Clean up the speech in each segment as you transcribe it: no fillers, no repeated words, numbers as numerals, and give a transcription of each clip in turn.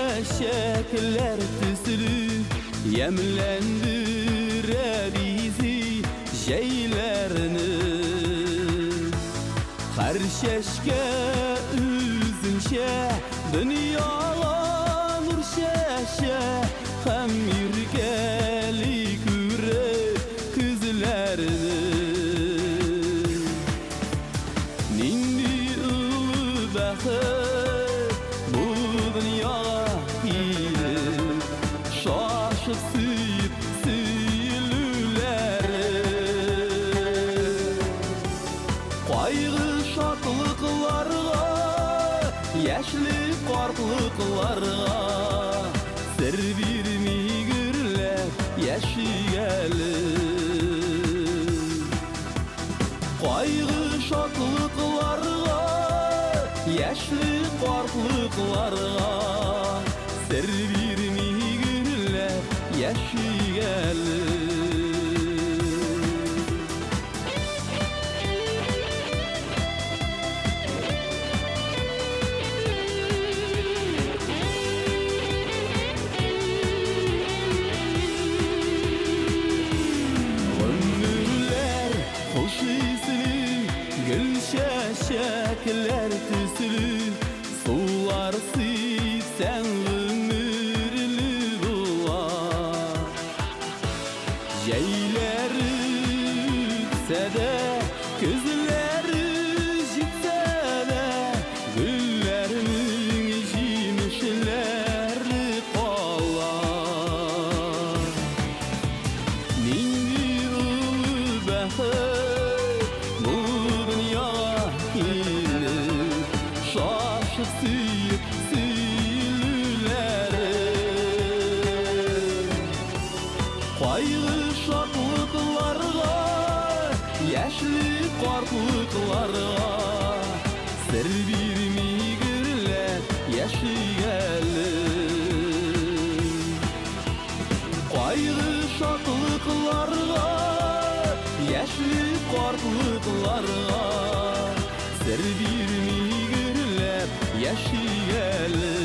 чәчәкләр төсле Ямьләндерә бизи җәйләрне. Һәр чәчкә үзенчә дөньяга нур чәчә һәм иркәли күреп күзләрне. Нинди олы бәхет бу дөньяга килеп, шашып сөеп сөелүләре. Кайгы шатлыкларга, яшьлек картлыкларга сер бирми гөрләп яшик әле. Кайгы шатлыкларга, яшьлек картлыкларга сер бирми гөрләп яшик әле. Гомерләр хуш исле, гөл чәчәкләр төсле, сулар сипсәң гомерле була. Җәйләре үтсә дә, көзләре җитсә дә, гөлләрнең җимешләре кала. Нинди олы бәхет бу дөньяга килеп, шашып сөеп сөелүләре. Кайгы шатлыкларга, яшьлек картлыкларга сер бирми гөрләп яшик әле. Кайгы шатлыкларга, яшьлек картлыкларга сер бирми гөрләп яшик әле.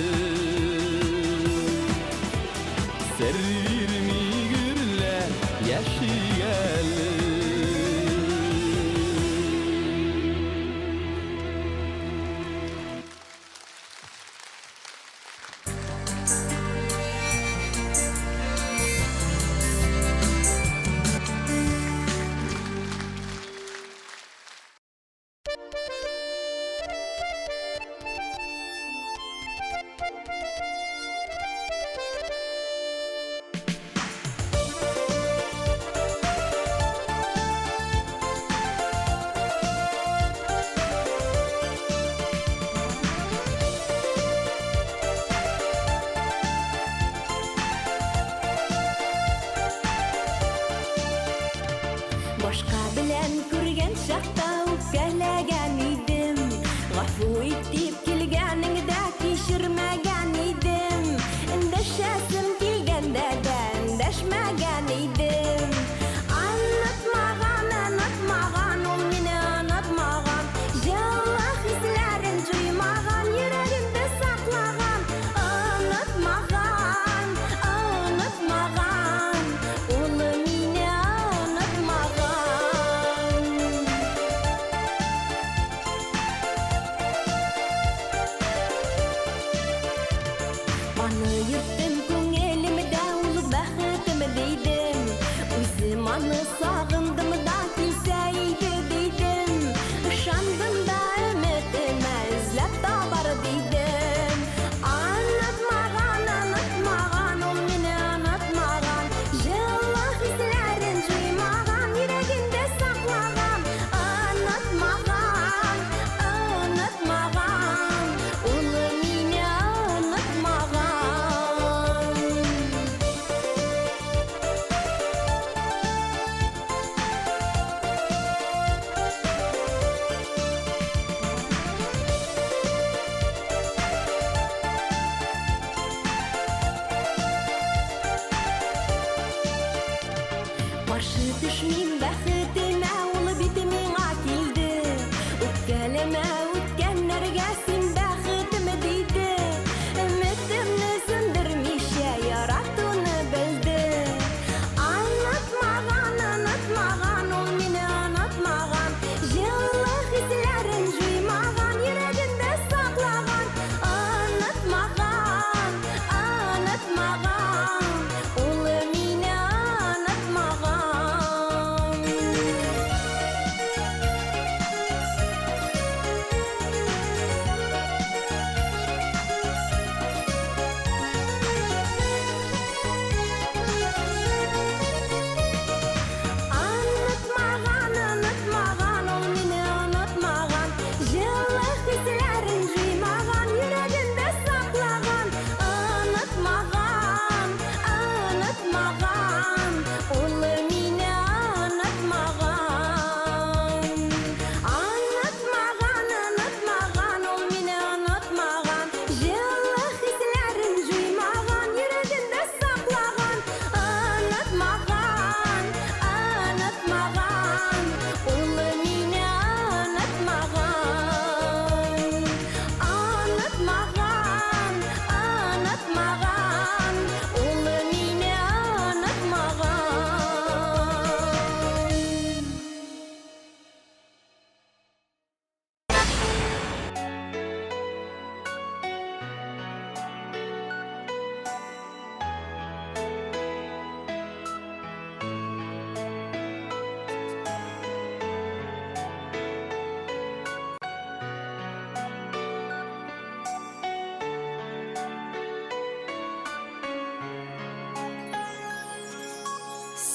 Сер бирми гөрләп яшик әле.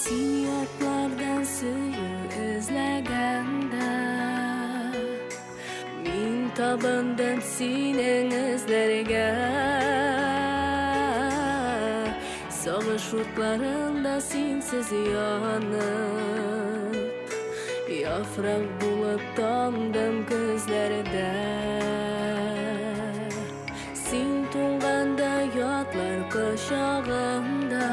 Син ятлардан сөю эзләгәндә, Мин табындым синең эзләргә. Сагыш утларында синсез янып, Яфрак булып тамдым көзләрдә. Син туңганда ятлар кочагымда,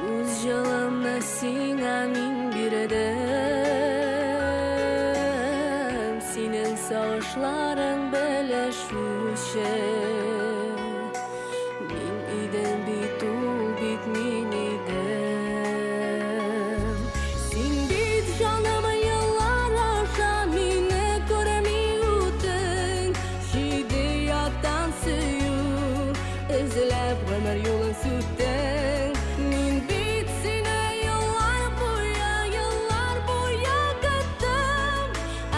Үз җылымны сиңа мин бирдем. Синең сагышларың белешүче Мин идем бит ул бит мин идем. Син бит җаным еллар аша мине күрми үттең. Җиде яттан сөю эзләп гомер юлын сүттең. Мин бит сине еллар буе, еллар буе көттем.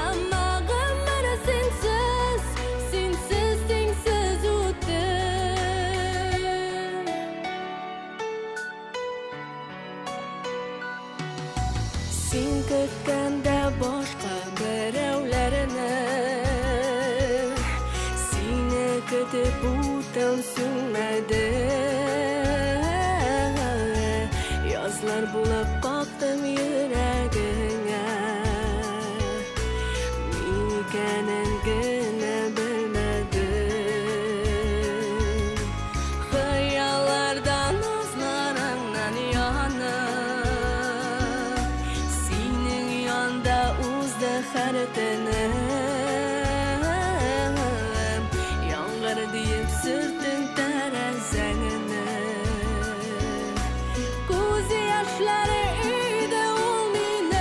Әмма гомер синсез, синсез тиңсез үтте. Син көткәндә башка берәүләрне, Сине көтеп утым сүнмәде. Язлар булып кактым йөрәгеңә, Мин икәнен генә белмәдем. Хыялларда назларыңнан янып, Синең янда узды һәр төнем. Яңгыр диеп сөрттең тәрәзәңне, Күз яшьләре иде ул минем.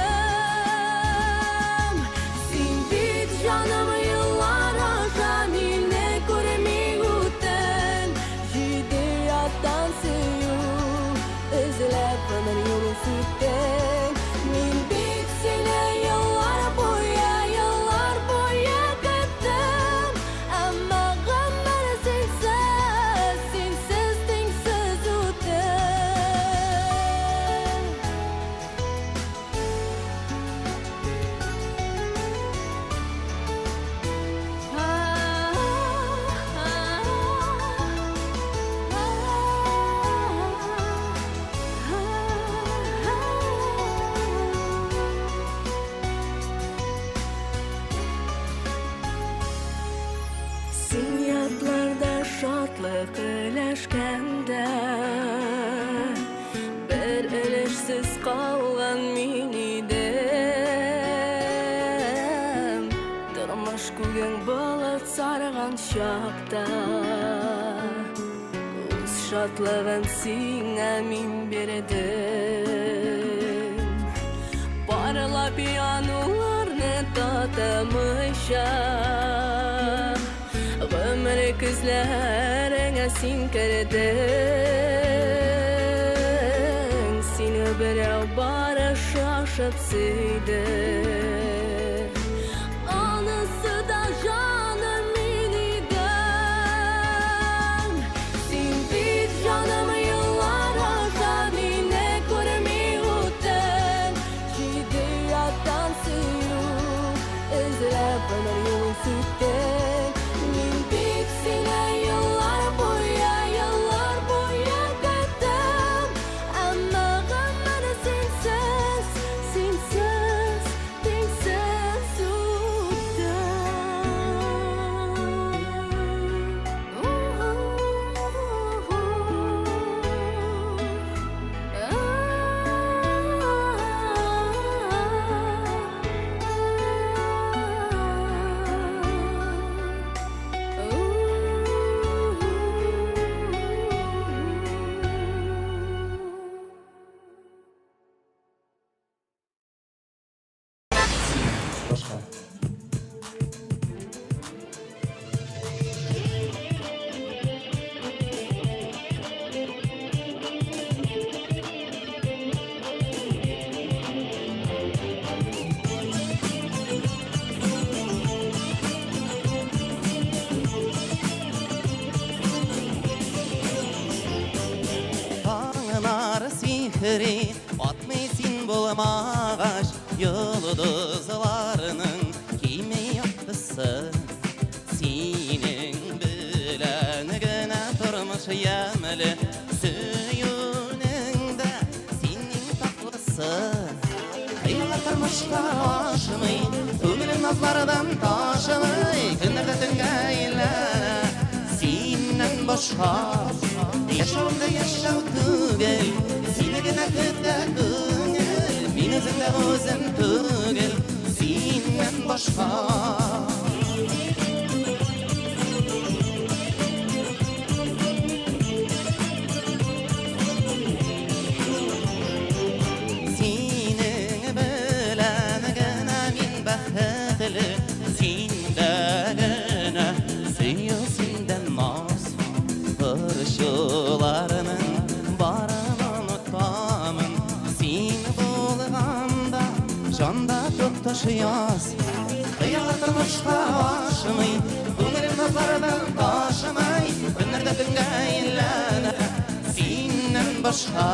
Син бит җаным еллар аша мине күрми үттең. Җиде яттан сөю эзләп гомер юлын сүттең. Мин бит сине еллар буе, еллар буе көттем. Әмма гомер синсез, синсез тиңсез үтте. Син ятларда шатлык өләшкәндә, Бер өлешсез калган мин идем. Тормыш күген болыт сарган чакта, Үз шатлыгын сиңа мин бирдем. Парлап януларны татымыйча, Гомер көзләреңә син кердең. Сине берәү бары шашып сөйде, Анысы да җаным мин идем. Син бит җаным еллар аша мине күрми үттең. Җиде яттан сөю эзләп гомер юлын сүттең. Мин бит сине еллар буе, еллар буе көттем. Әмма гомер синсез, синсез тиңсез. сихри атмый син булмагач, йолдызларның кими яктысы. Синең белән генә тормыш ямьле, сөюнең дә синең татлысы. Хыяллар тормышка ашмый, күңелем назлардан ташымый, көннәрдә төнгә әйләнә. Синнән башка яшәвем дә яшәү түгел, сине генә көтә күңел, мин үзем дә үзем түгел, синнән башка. Синең белән генә мин бәхетле, синдә генә сөю, синдә наз. Борчуларның барын онытамын, син булганда җанда тукташ яз. Хыяллар тормышка ашмый, күңелем назлардан ташымый, көннәрдә төнгә әйләнә. Синнән башка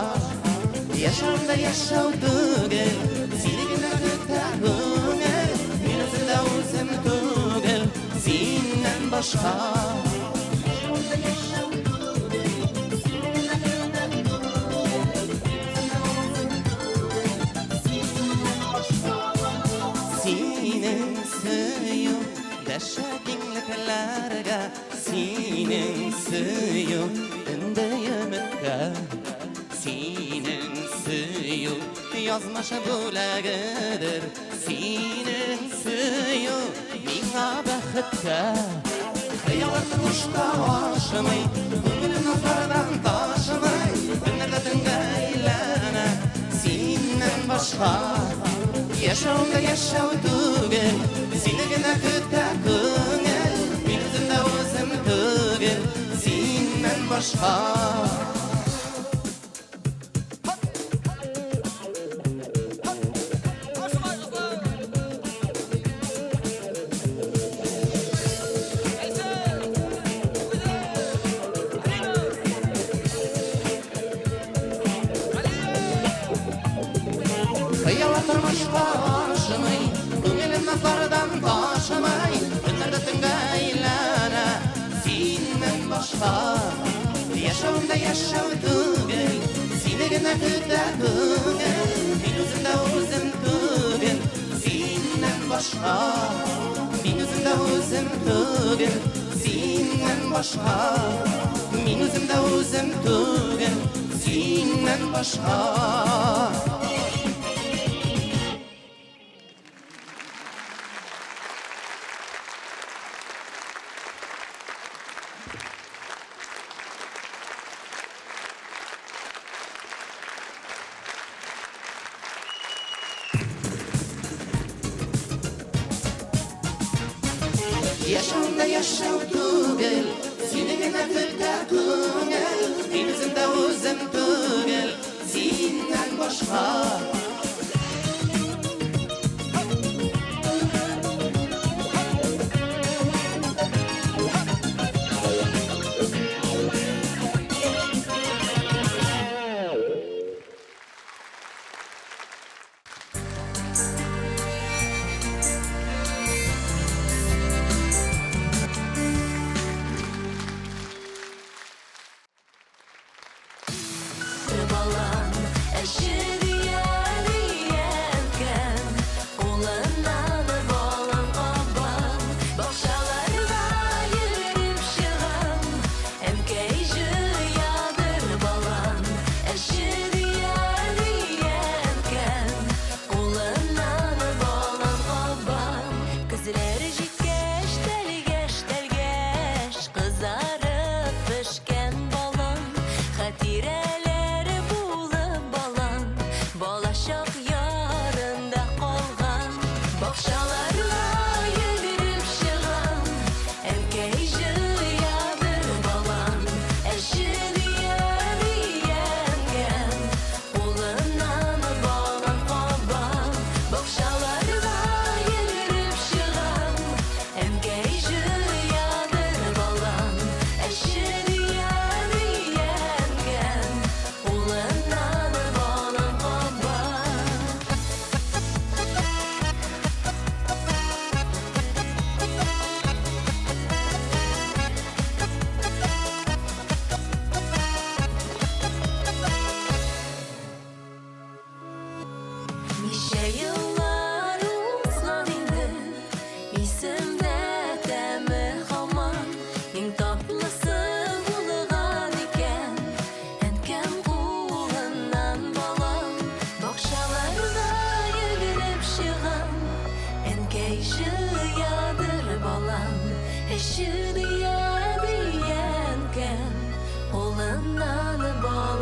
яшәвем дә яшәү түгел, сине генә көтә күңел, мин үзем дә үзем түгел, синнән башка. Синең сөю дәшә киңлекләргә, синең сөю өнде өметкә. Синең сөю язмыш бүләгедер, синең сөю миңа бәхеткә. Хыяллар тормышка ашмый, күңелем назлардан ташымый, көннәрдә төнгә әйләнә. Синнән башка яшәвем дә яшәү түгел, сине генә көтә күңел, мин үзем дә үзем түгел, синнән башка. Хыяллар тормышка ашмый, күңелем назлардан ташымый, көннәрдә төнгә әйләнә. Синнән башка яшәвем дә яшәү түгел, сине генә көтә күңел, мин үзем дә үзем түгел, синнән башка. Мин үзем дә үзем түгел, синнән башка. Мин үзем дә үзем түгел, синнән башка. Яшәвем дә яшәү түгел, сине генә көтә күңел, мин үзем дә үзем түгел, синнән башка.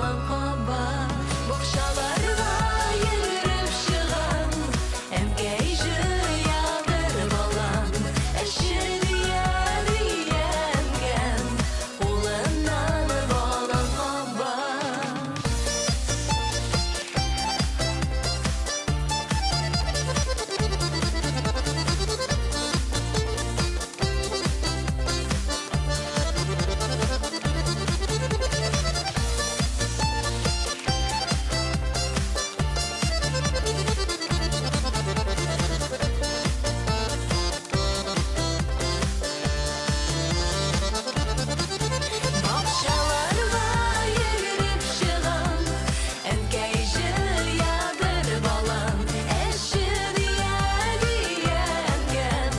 балан каба. Бакчаларга йөгереп чыгам, әнкәй җыядыр балан. Әче дия-дия әнкәм, кулыннан балан каба. Бакчаларга йөгереп чыгам, әнкәй җыядыр балан. Әче дия-дия әнкәм,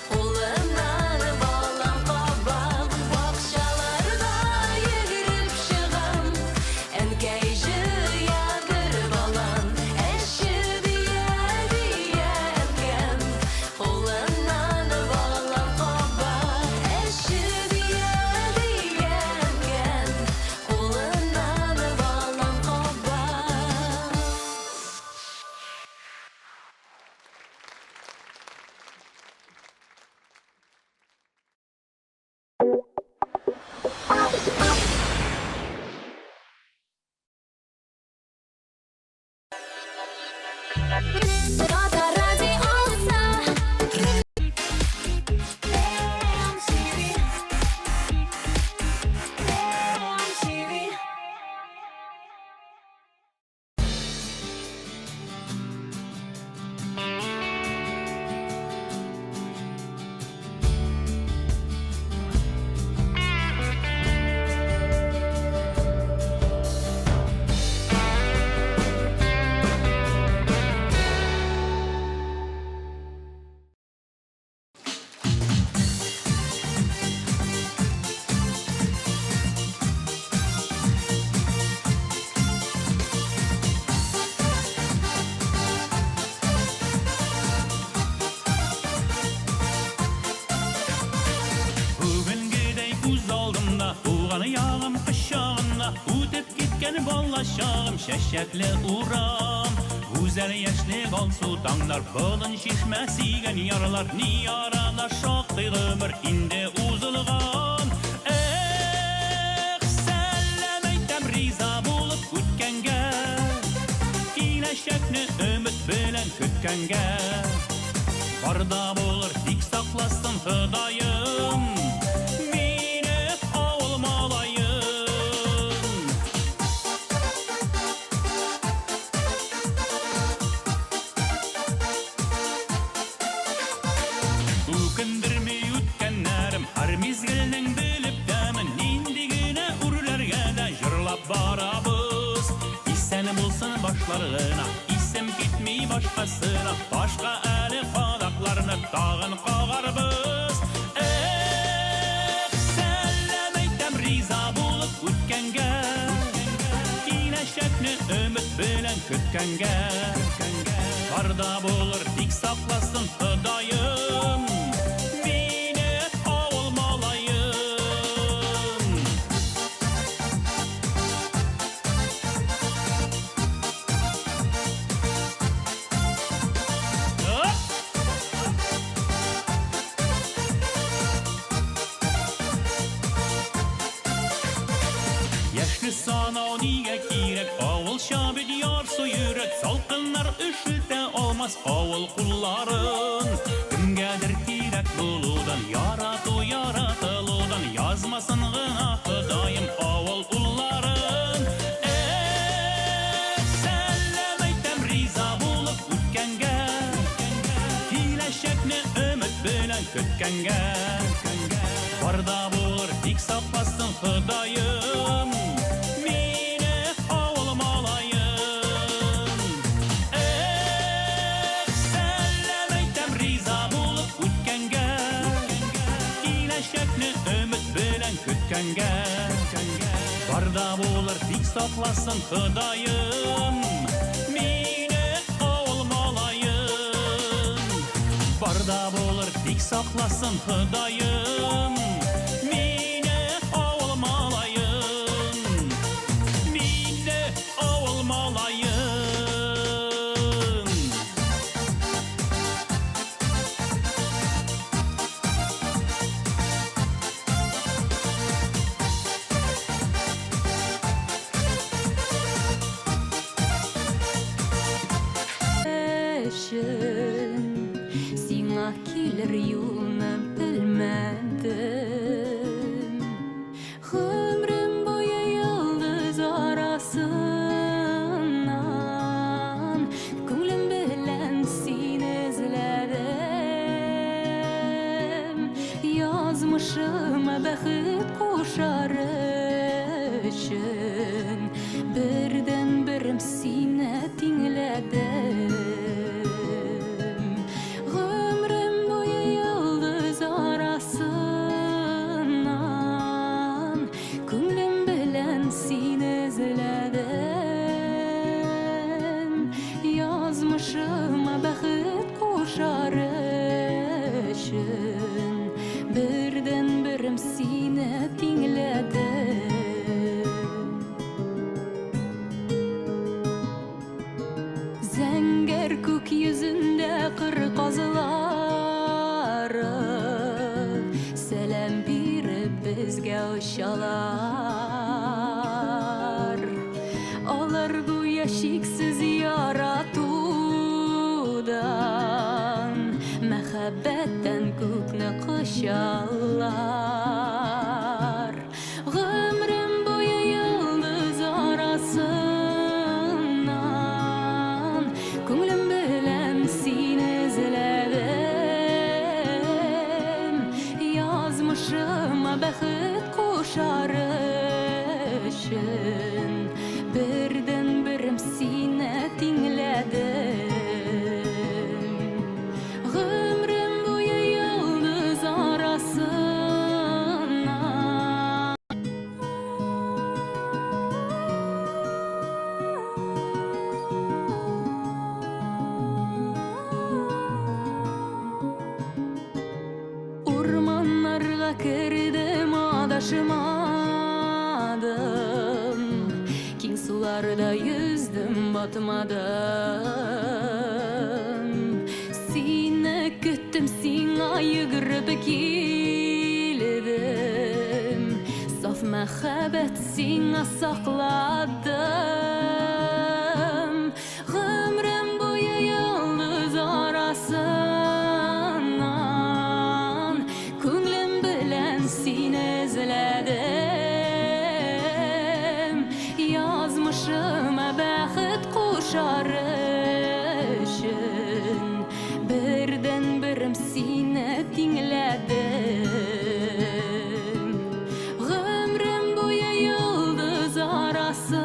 кулыннан балан каба. Бакчаларга йөгереп чыгам, әнкәй җыядыр балан. Әче дия-дия әнкәм, кулыннан балан каба. Әче дия-дия әнкәм, кулыннан балан каба. Татар радиосы. Бүгенгедәй күз алдымда, туган ягым кочагында, үтеп киткән бала чагым, чәчәкле урам. Гүзәл яшьлек, алсу таңнар, болын, чишмә, сөйгән ярлар, ни арада шактый гомер инде узылган. Эх, сәлам әйтәм риза булып үткәнгә, киләчәкне өмет белән көткәнгә. Бар да булыр, тик сакласын Ходаем мине, авыл малаен. Үкендерми үткәннәрем, һәр мизгелнең белеп тәмен, нинди генә үрләргә дә җырлап барабыз. Исән булсын башлар гына, исем китми башкасына, башка әле кадакларны тагын кагарбыз. Эх, сәлам әйтәм риза булып үткәнгә, киләчәкне өмет белән көткәнгә. Бар да булыр, тик сакласын Ходаем мине, авыл малаен. Оп! Яшьне санау нигә кирәк, авылча бит ярсу йөрәк, салкыннар өшетә алмас авыл кулларын. Кемгәдер кирәк булудан, ярату, яратылудан язмасын гына Ходаем авыл улларын. Эх, сәлам әйтәм риза булып үткәнгә, киләчәкне өмет белән көткәнгә. Бар да булыр, тик сакласын Ходаем мине, авыл малаен. Эх, сәлам әйтәм риза булып үткәнгә, киләчәкне өмет белән көткәнгә. Бар да булыр, тик сакласын Ходаем мине, авыл малаен. Бар да булыр, тик сакласын Ходаем мине, авыл малаен. Мине Китер юлны белмәдем. Гомрем буе йолдыз арасыннан Күңлем белән сине эзләдем. Язмышыма бәхет кушар өчен Бердәнберем сине тиңләдем. Гомрем буе йолдыз арасыннан Күңлем белән сине эзләдем. Язмышыма бәхет кушар өчен Бердәнберем сине тиңләдем. Зәңгәр күк йөзендә кыр казлары Сәлам биреп безгә очалар. Алар гүя чиксез яратудан, Мәхәббәттән күкне кочалар. Гомрем буе йолдыз арасыннан Күңлем белән сине эзләдем. Язмышыма бәхет кушар өчен Бердәнберем сине тиңләдем. Гомрем буе йолдыз арасыннан Урманнарга кердем, адашмадым. Киң суларда йөздем, батмадым. Сине көттем, сиңа йөгереп килдем. Саф мәхәббәт сиңа сакладым. Гомрем буе йолдыз арасыннан Күңлем белән сине эзләдем. Язмышыма бәхет кушар өчен Бердәнберем сине тиңләдем. Гомрем буе йолдыз арасыннан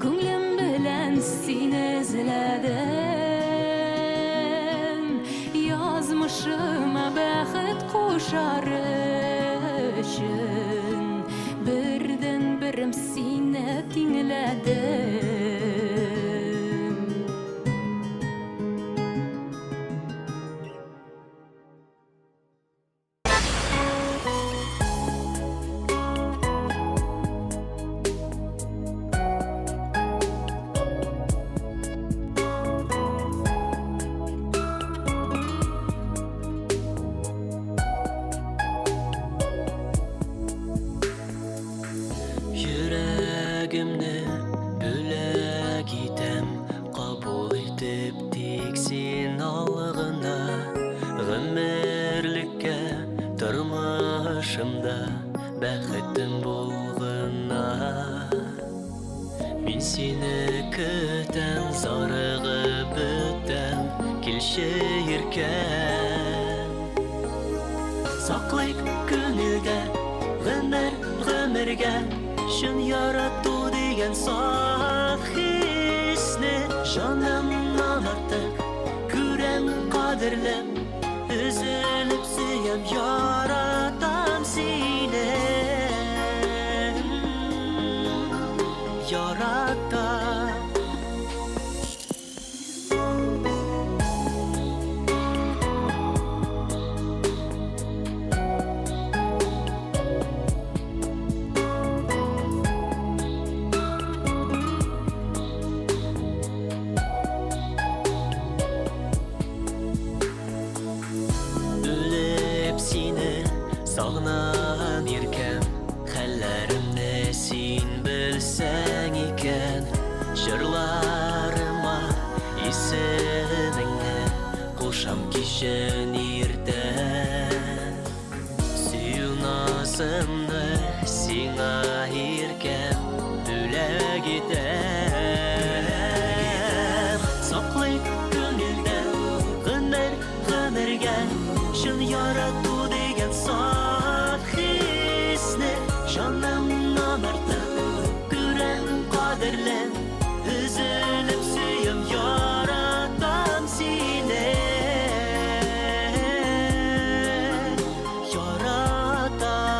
Күңлем белән сине эзләдем. Язмышыма бәхет кушар өчен Бердәнберем сине тиңләдем. Йөрәгемне бүләк итәм, кабул итеп тик син ал гына. Гомерлеккә тормышымда бәхетем бул гына. Мин сине көтәм, зарыгып бетәм, килче иркәм. Саклыйк күңелдә гомер гомергә чын ярату дигән саф хисне. Җанымнан артык күрәм, кадерлем, өзелеп сөям, яратам сине. Яратам. Үлеп сине сагынам, иркәм, хәлләремне син белсәң икән. Назымны сиңа иркәм бүләк итәм. Саклыйк күңелдә гомер гомергә чын ярату дигән саф хисне. Җанымнан артык күрәм кадерле, өзелеп сөям, яратам сине. Яратам.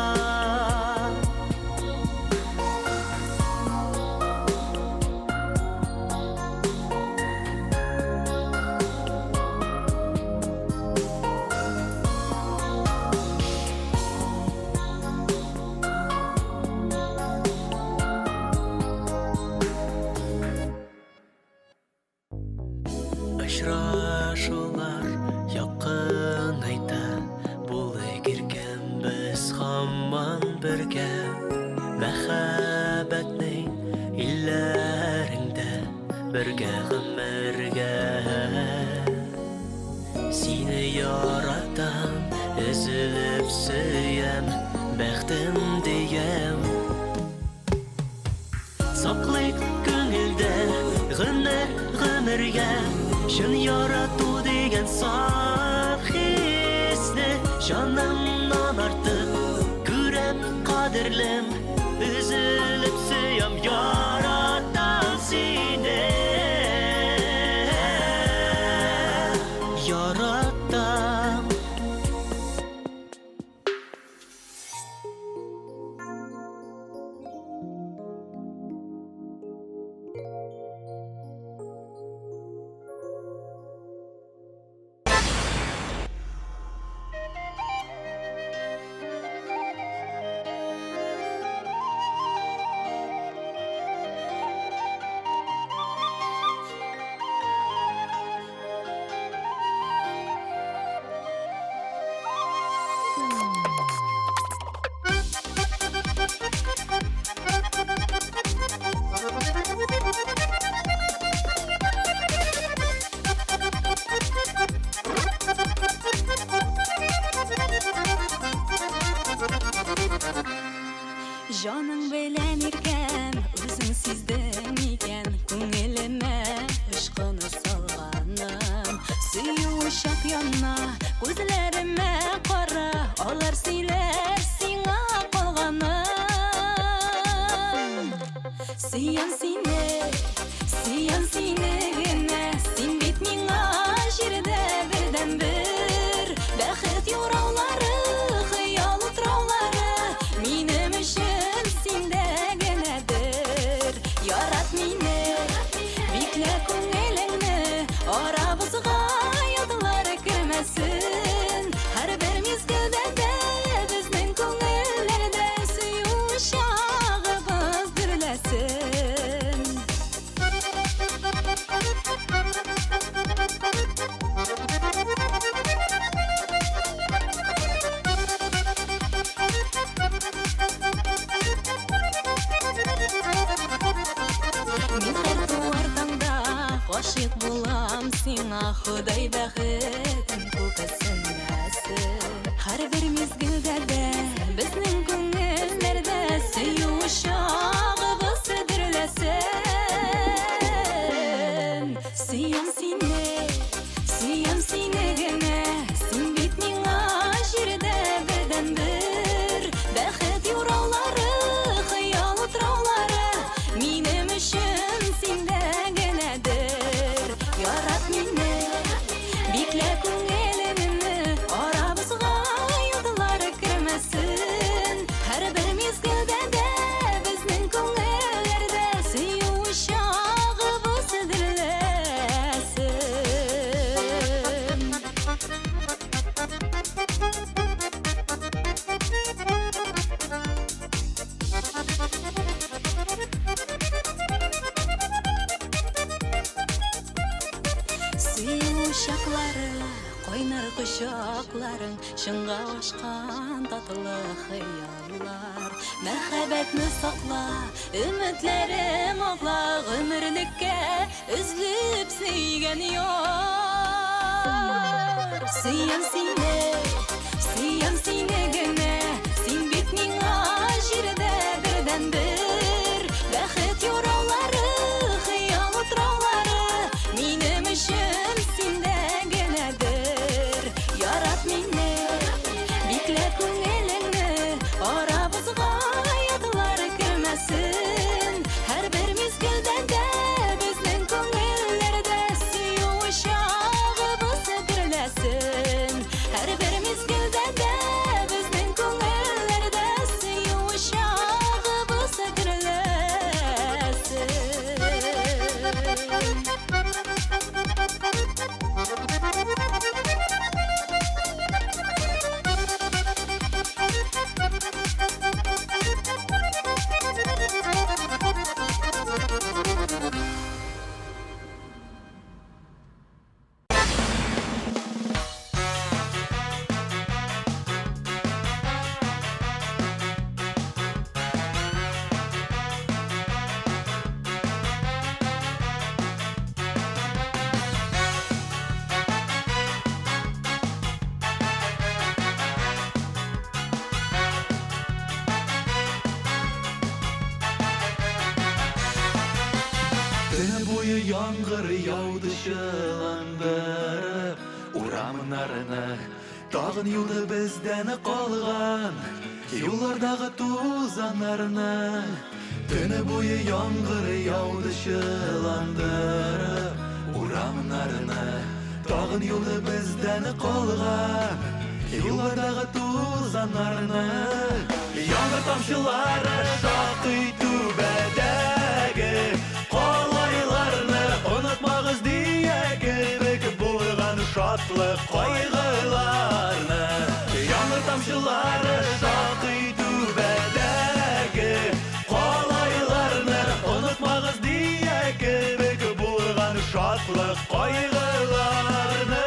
Очрашулар якынайта, булыйк иркәм без һаман бергә. Мәхәббәтнең илләрендә бергә гомергә. Сине яратам, өзелеп сөям, бәхтем диям. Саклыйк күңелдә гомер гомергә чын ярату дигән саф хисне. Җанымнан артык күрәм кадерлем, өзелеп сөям, яратам сине. Яратам. Җаның белән иркәм, үзең сиздең микән, күңелемә ышкыны салганым. Сөю учак яна, күзләремә кара, алар сөйләр сиңа калганым. Сөям сине, сөям сине генә, син бит миңа җирдә бердәнбер. Бәхет юраулары, хыял утраулары, минем өчен синдә генәдер. Ярат мине, биклә күңелеңне, арабызга ятлар кермәсен. Һәрбер мизгелдә дә безнең күңелләрдә сөю чагыбыз дөрләсен. Мин һәр туар таңда гашыйк булам сиңа, Ходай бәхетен күкәсенмәсен. Һәрбер мизгелдә дә безнең күңелләрдә сөю чагыбыз дөрләсен. Сөям сине, сөям сине генә, син бит миңа җирдә бердәнбер. Бәхет юраулары, хыял утраулары, минем өчен синдә генәдер. Ярат мине, биклә күңелеңне, арабызга ятлар кермәсен. Һәрбер мизгелдә дә безнең күңелләрдә сөю чагыбыз дөрләсен. Сөю чаклары, кайнар кочакларың, чынга ашкан татлы хыяллар. Мәхәббәтне сакла, өметләрем акла, гомерлеккә өзелеп сөйгән яр. Сөям сине, сөям сине генә, син бит миңа Яңгыр яуды чыландырып урамнарны, Тагын юды бездән калган юллардагы тузаннарны. Төне буе яңгыр яуды чыландырып урамнарны, Тагын юды бездән калган юллардагы тузаннарны. Яңгыр тамчылары шакый түбәдәге калайларны, Онытмагыз дия кебек булган шатлык кайгыларны. Яңгыр тамчылары шакый түбәдәге калайларны, Онытмагыз дия кебек булган шатлык кайгыларны.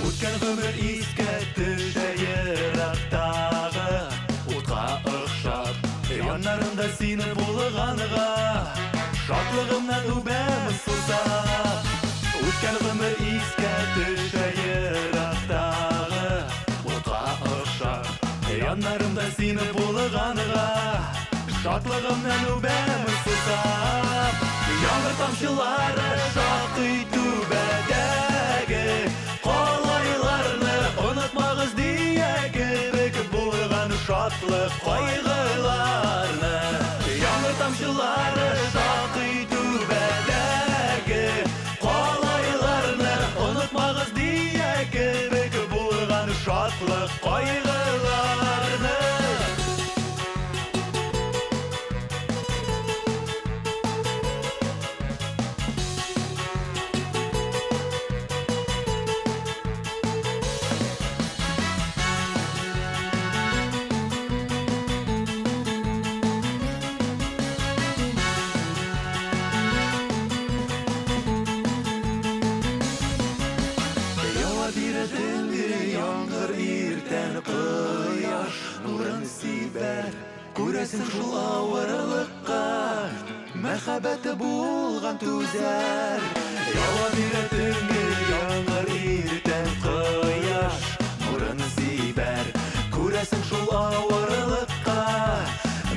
Үткән гомер искә төшә ерактагы утка охшап, Яннарымда сине булганга, шатлыгымнан үбәм сусап. Үткән гомер искә төшә ерактагы утка охшап, Яннарымда сине булганга, шатлыгымнан үбәм сусап. Яңгыр тамчылары шакый түбәдәге калайларны, Онытмагыз дия кебек булган шатлык кайгыларны. Яңгыр тамчылары шакый түбәдәге калайларны, Онытмагыз дия кебек булган шатлык кайгыларны. Ява бирә төнге яңгыр, иртән кояш нурын сибәр. Күрәсең, шул авырлыкка мәхәббәте булган түзәр. Ява бирә төнге яңгыр, иртән кояш нурын сибәр. Күрәсең, шул авырлыкка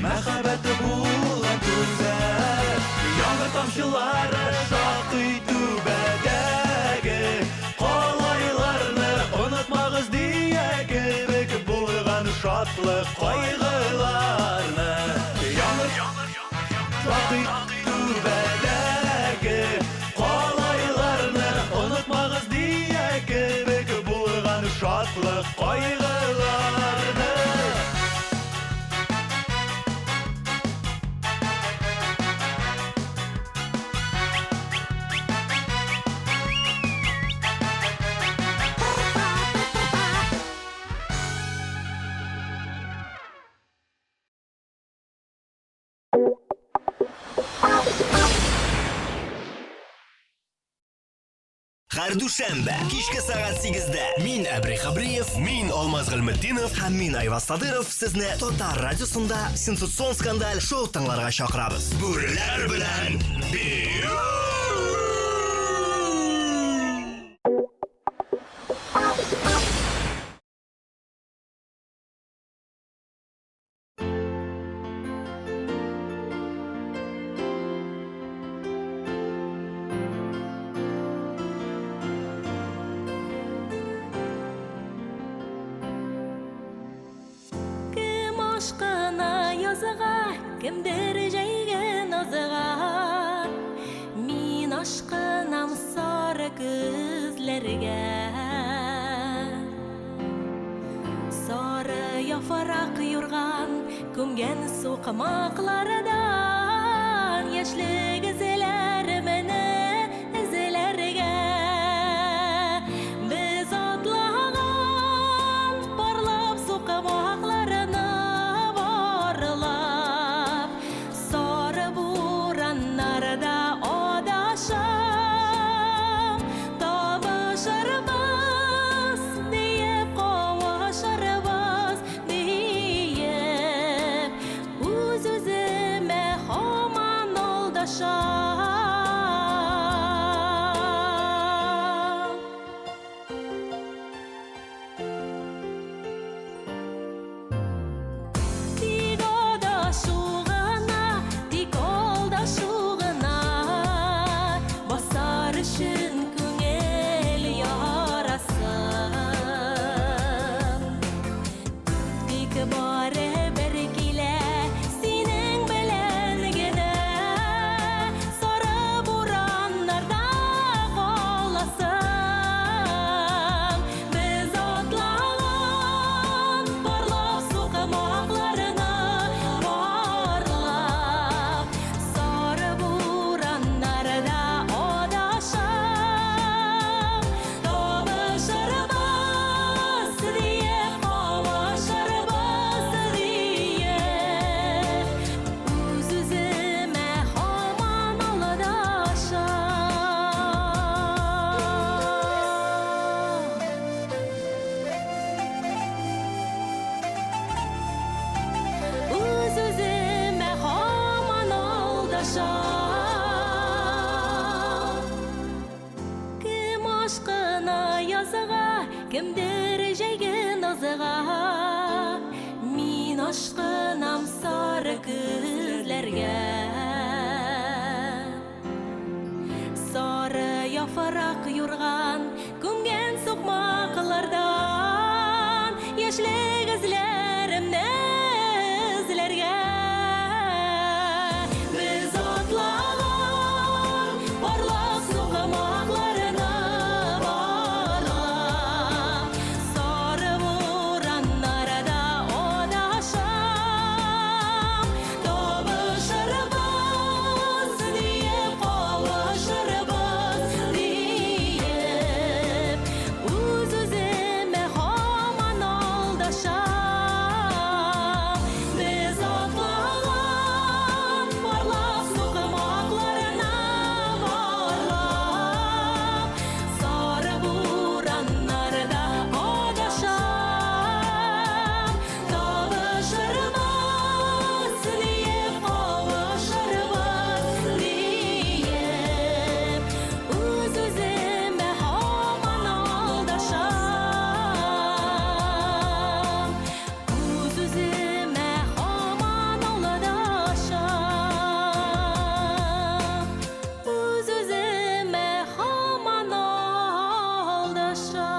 мәхәббәте булган түзәр. Яңгыр тамчылары шакый түбәдәге калайларны, Онытмагыз дия кебек булган шатлык кайгыларны. Яңгыр шакый түбәдәге калайларны, Онытмагыз дия кебек булган шатлык кайгыларны. Һәр дүшәмбе кичке сәгать 8-дә мин Әбри Хабриев, мин Алмаз Гыйльметдинов һәм мин Айваз Садыров сезне Татар радиосында сенсацион скандаль шоу тыңларга чакырабыз. Бүреләр белән бию! Кем ашкына язга, кемдер җәйге назга. Мин ашкынам сары көзләргә. Сары яфрак юрган күмгән сукмаклардан яшьлек эзләремне эзләргә. Без атлаган парлап сукмакларны барлап, сары бураннарда адашам. Табышырбыз диеп, кавышырбыз диеп, үз-үземә һаман алдашам. алдашам. Кем ашкына язга, кемдер җәйге назга. Мин ашкынам сары көзләргә. Сары яфрак юрган, күмгән сукмаклардан яшьлек эзләремне эзләргә. Без атлаган парлак сукмакларны барлап, сары бураннарда адашам. Табышырбыз диеп, кавышырбыз диеп, үз-үземә һаман алдашам. Без атлаган парлак сукмакларны барлап, сары бураннарда адашам. Табышырбыз диеп, кавышырбыз диеп, үз-үземә һаман алдашам. Үз-үземә һаман алдашам. Үз-үземә һаман алдашам.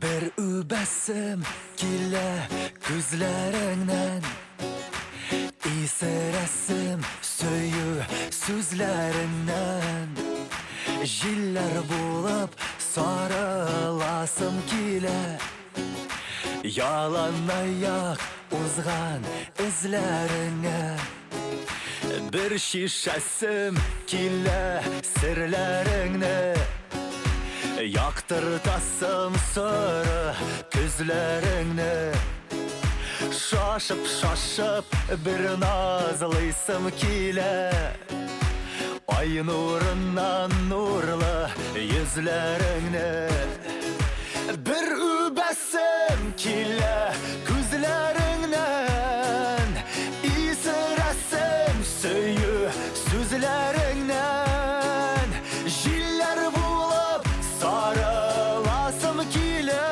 Бер үбәсем килә күзләреңнән, Исерәсем сөю сүзләреңнән. Җилләр булып сарыласым килә, Яланаяк узган эзләреңә. Бер шешәсем килә серләреңне, Яктыртасым соры күзләреңне. Шашып-шашып бер назлыйсым килә, Ай нурыннан нурлы йөзләреңне. Бер үбәсем килә күзләреңнән, Исерәсем сөю сүзләреңнән. Җилләр булып сарыласым килә,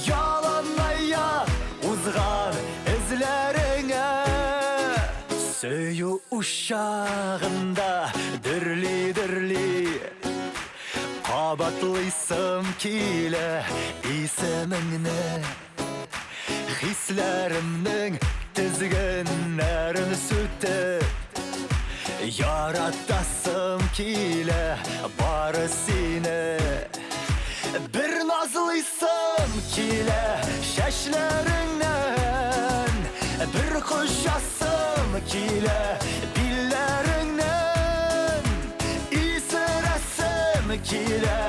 Яланаяк узган эзләреңә. Сөю учагында дөрли-дөрли, Кабатлыйсым килә исемеңне. Хисләремнең тезгеннәрен сүтеп, Яратасым килә бары сине. Бер назлыйсым килә чәчләреңнән, Бер кочасым килә билләреңнән. Исерәсем килә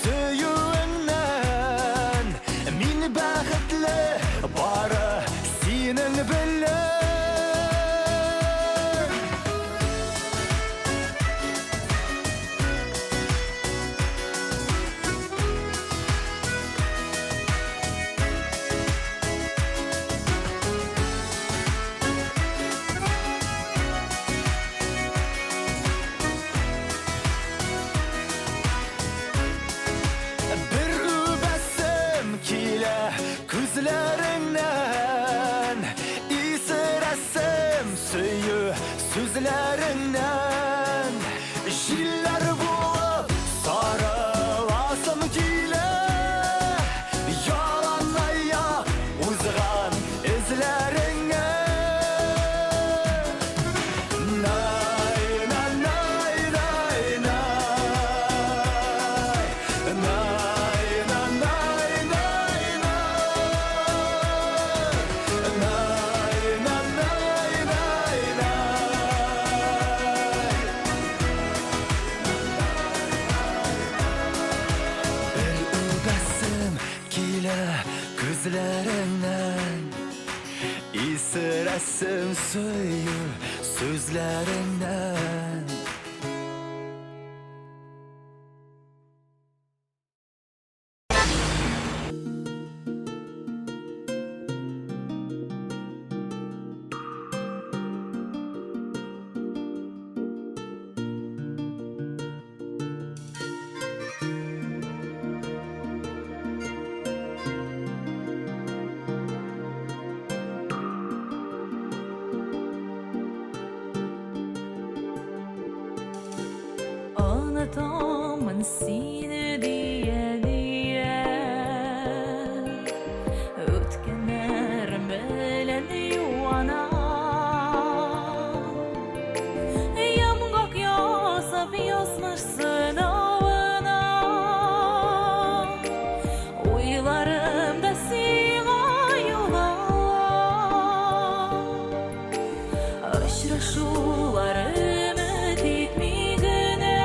сөюеңнән, Мин бәхетле бары синең белән. Бер үбәсем килә күзләреңнән, Исерәсем сөю сүзләреңнән. Җилләр булып сарыласым килә, Яланаяк узган эзләреңә. Най, най, най, най, най. Най, най, най, най, най. Най, най, най, най, най. Күзләреңнән Исерәсем сөю сүзләреңнән. Онытамын сине дия-дия, Үткәннәрем белән юанам. Йомгак ясап язмыш сынавына, Уйларымда сиңа юлам. Очрашулар өмет итми генә,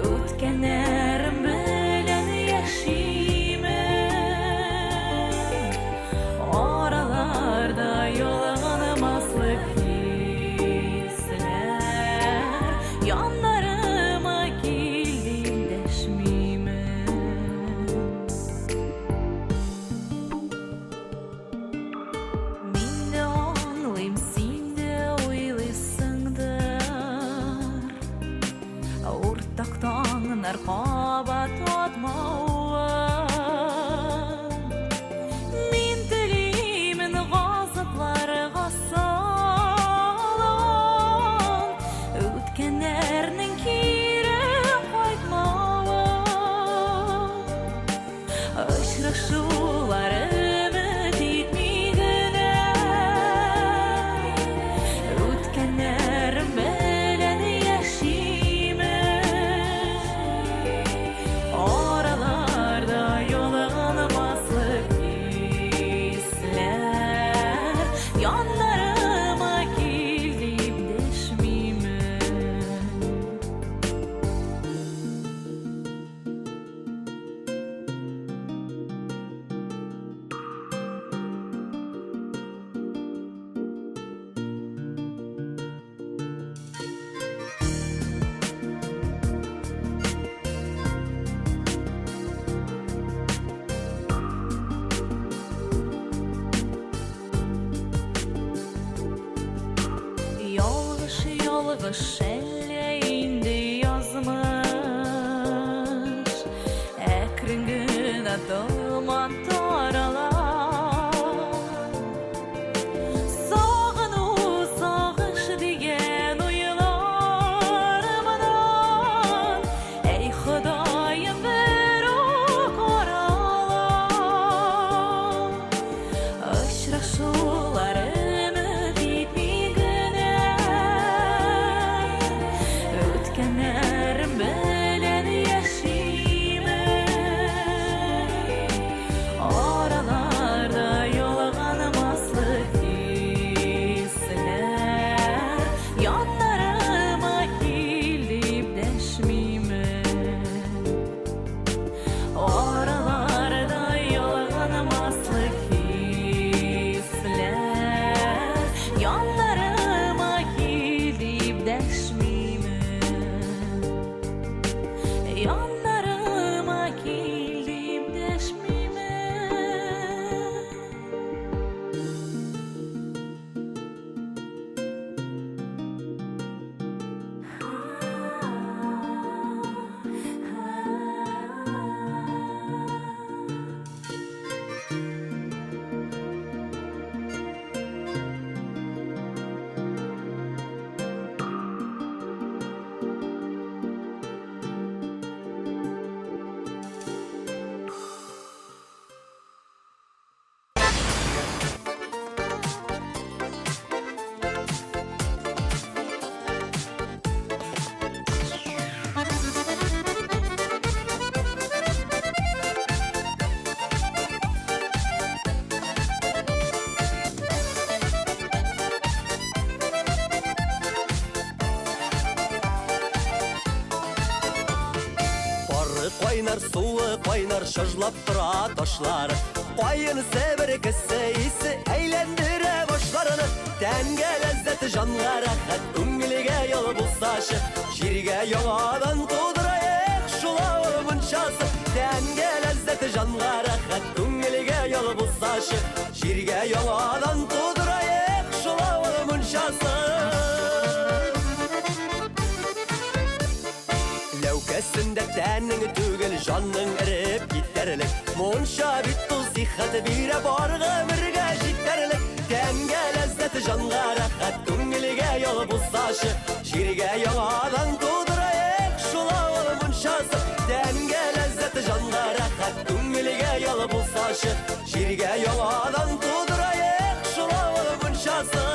Үткәннәрем белән яшимен. Араларда ялганмаслык хисләр, Яннарыма кил дип дәшмимен. Мин дә аңлыйм, син дә уйлыйсыңдыр, Уртак таңнар кабат атмавын. Мин телимен газапларга салган Үткәннәрнең кире кайтмавын. Очрашулар өмет итми генә, Үткәннәрем белән яшимен. Араларда ялганмаслык хисләр, Яннарыма кил дип дәшмимен. Ялгыш, ялгыш, әллә инде язмыш, Әкрен генә томан тарала. Сагыну, сагыш дигән уйларымнан, Әй, Ходаем, бер үк арала. Очрашулар өмет итми генә, Үткәннәрем белән яшимен. Араларда ялганмаслык хисләр, Яннарыма кил дип дәшмимен. Араларда ялганмаслык хисләр, Яннарыма кил дип дәшмимен. Яннарыма кил дип дәшмимен. Пары кайнар, суы кайнар, чыжлап тора ташлар. Каен себеркесе исе әйләндерә башларны. Тәнгә ләззәт, җанга рәхәт, күңелгә ял булсачы. Җиргә яңадан тудырайык шул авыл мунчасы. Тәнгә ләззәт, җанга рәхәт, күңелгә ял булсачы. Җиргә яңадан тудырайык шул авыл мунчасы. Ләүкәсендә тәнең түгел, җаның эреп китәрлек. Мунча бит ул сихәт бирә, бар гомергә җитәрлек. Тәнгә ләззәт, җанга рәхәт, күңелгә ял булсачы. Җиргә яңадан тудырайык шул авыл мунчасы. Тәнгә ләззәт, җанга рәхәт, күңелгә ял булсачы. Җиргә яңадан тудырайык шул авыл мунчасы.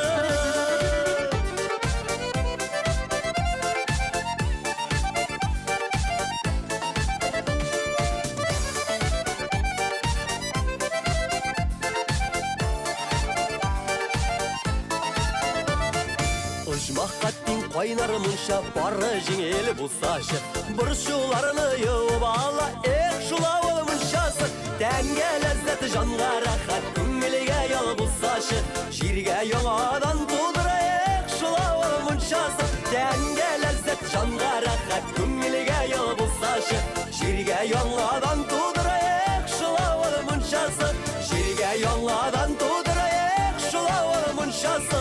Оҗмахка тиң кайнар мунча пары җиңел булсачы. Борчуларны юып ала, эх, шул авыл мунчасы. Тәнгә ләззәт, җанга рәхәт, күңелгә ял булсачы. Җиргә яңадан тудырайык шул авыл мунчасы. Тәнгә ләззәт, җанга рәхәт, күңелгә ял булсачы. Җиргә яңадан тудырайык шул авыл мунчасы. Җиргә яңадан тудырайык шул авыл мунчасы.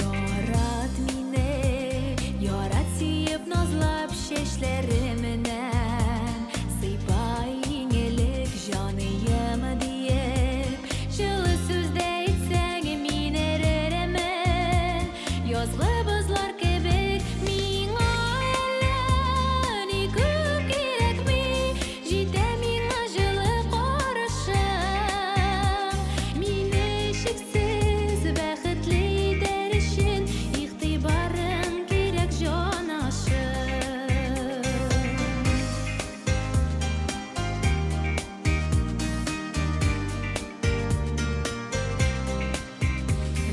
Ярат мине, ярат сөеп, назлап чәчләремнән Сыйпа иң элек җаныем диеп Җылы сүз дә әйтсәң мин эрермен Язгы бозлар кебек миңа әллә ни күп кирәкми Җитә миңа җылы карашың Мине чиксез бәхетле итәр өчен Игътибарың кирәк, җанашым.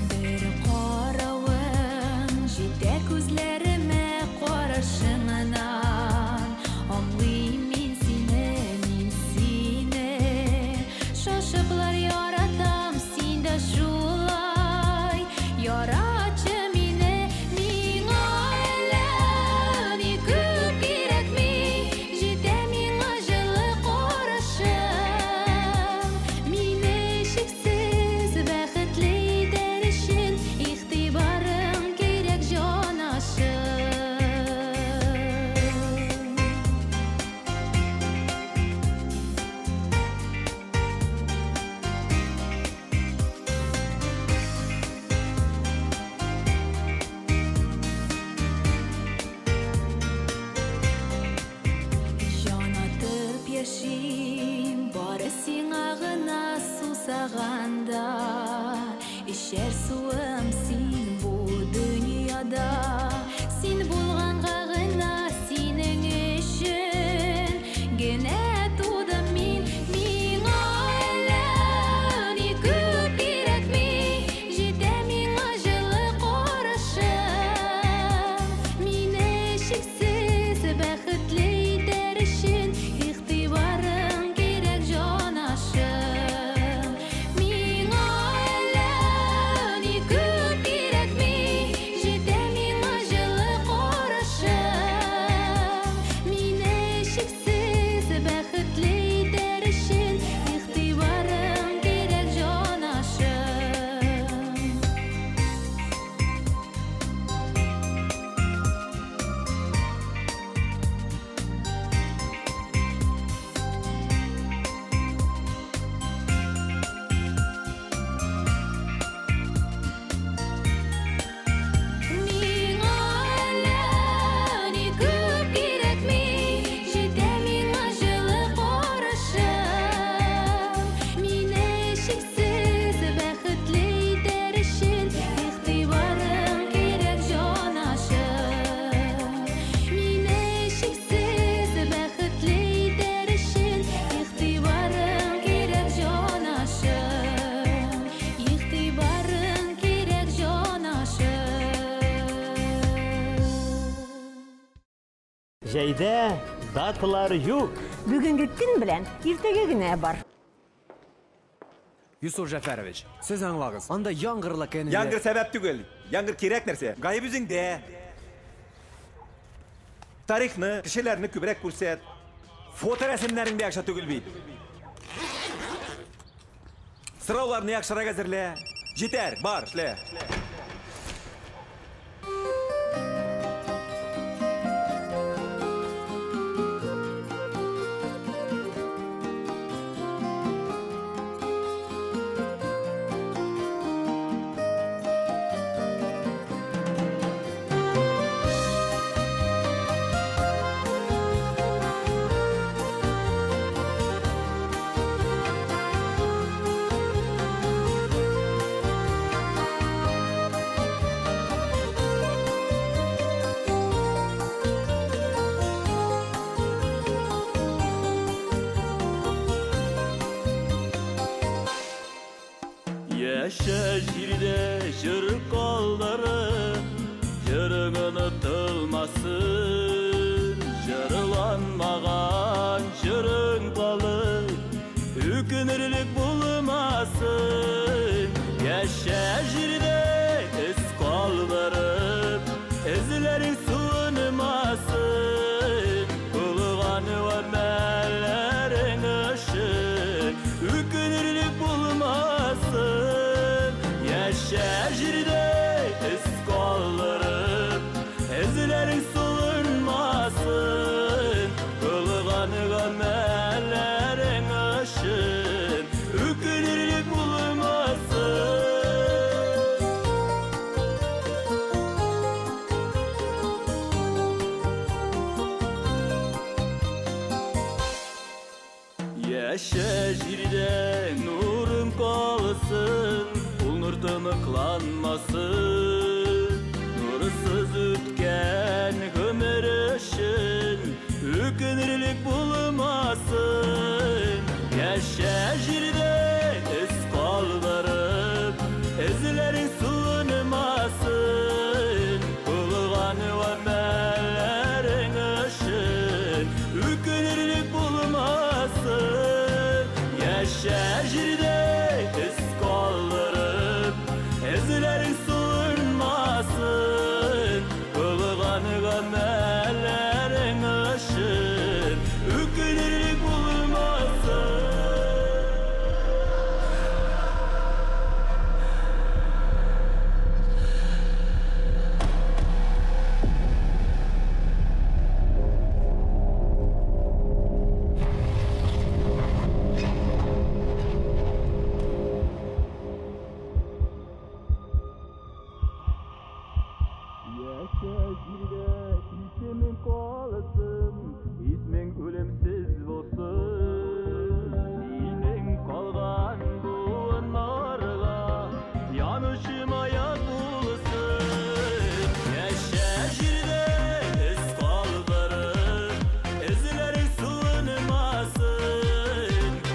Бер каравың җитә күзләремә карашыңнан Аңлыйм мин сине, мин сине Шашыплар яратам, син дә шулай Яратчы мине, миңа әллә ни күп кирәкми Җитә миңа җылы карашың Мине чиксез бәхетле итәр өчен Игътибарың кирәк, җанашым. Җан атып яшим, бары сиңа гына сусаганда. Эчәр суым син бу дөньяда. Син булганга гына синең өчен генә тудым мин. Миңа әллә ни күп кирәкми, җитә миңа җылы карашың. Мине чиксез бәхетле итәр өчен Игътибарың кирәк, җанашым. Миңа әллә ни күп кирәкми, җитә миңа җылы карашың. Мине чиксез Җәйдә даталар юк. Бүгенге көн белән иртәгә генә бар. Юсуф Җәфәрович, сез аңлагыз, анда яңгырлы көн. Яңгыр сәбәп түгел. Яңгыр кирәк нәрсә. Гаеп үзеңдә. Тарихны, кешеләрне күбрәк күрсәт. Фоторәсемнәрең дә яхшы түгел бит. Сорауларны яхшырак әзерлә. Җитәр, бар, эшлә. Яшә җирдә җыр калдырып, җырың онытылмасын. Җырланмаган җырың калып, үкенерлек булмасын. Яшә җирдә эз калдырып, эзләрең суынмасын. Кылган гамәлләрең өчен үкенерлек булмасын. Яшә җирдә эз калдырып, эзләрең суынмасын. Кылган гамәлләрең өчен үкенерлек булмасын. Яшә җирдә нурың калсын, ул нур тыныкланмасын. Нурсыз үткән гомер өчен үкенерлек булмасын. Яшә җирдә эз калдырып, эзләрең суынмасын. Кылган гамәлләрең өчен үкенерлек булмасын. Яшә җирдә эз калдырып, эзләрең суынмасын. Кылган гамәлләрең өчен үкенерлек булмасын. Яшә җирдә исемең калсын, исмең үлемсез булсын. Синең калган буыннарга янучы маяк булсын. Яшә җирдә эз калдырып, эзләрең суынмасын.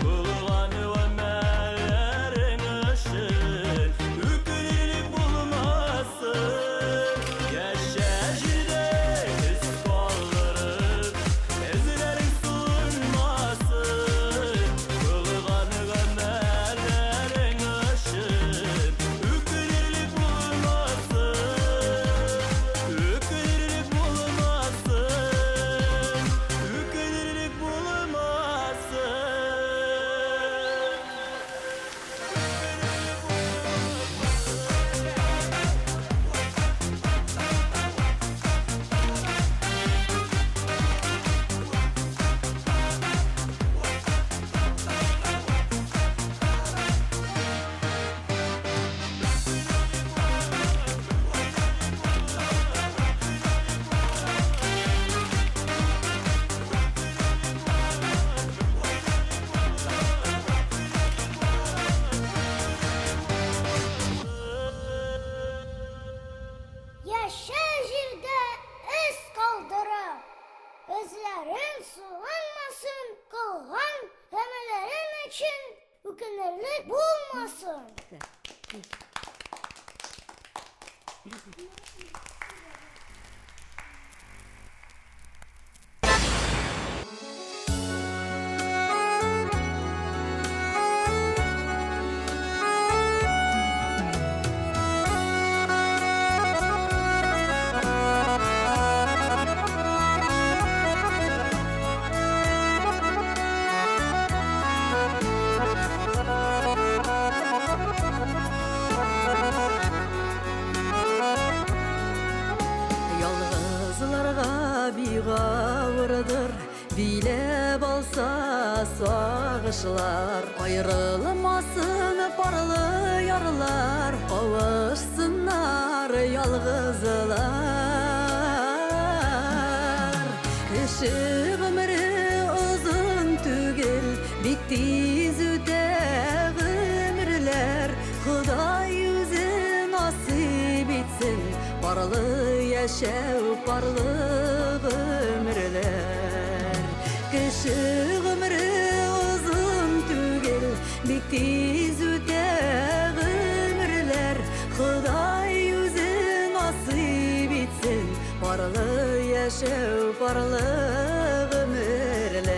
Кылган гамәлләрең өчен үкенерлек булмасын. Яшә җирдә эз калдырып, эзләрең суынмасын. Кылган гамәлләрең өчен үкенерлек булмасын. Үкенерлек булмасын. Үкенерлек булмасын. Яшә җирдә эз калдырып, эзләрең суынмасын, кылган гамәлләрең өчен үкенерлек булмасын. Биләп алса сагышлар, аерылмасын парлы ярлар, кавышсыннар ялгызлар. Кеше гомере озын түгел, бик тиз үтә гомерләр. Ходай үзе насыйп итсен, парлы яшәү, парлы гомерләр. Кеше гомере озын түгел, бик тиз үтә гомерләр. Ходай үзе насыйп итсен, парлы яшәү, парлы гомерләр.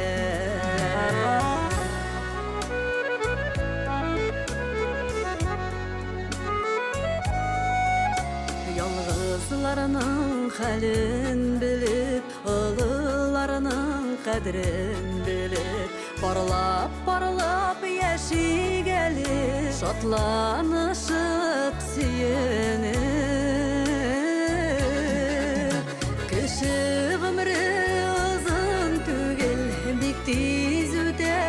Ялгызларның хәлен белеп, олыларның кадерен белеп, парлап-парлап яшик әле, шатланышып сөенеп. Кеше гомере озын түгел, бик тиз үтә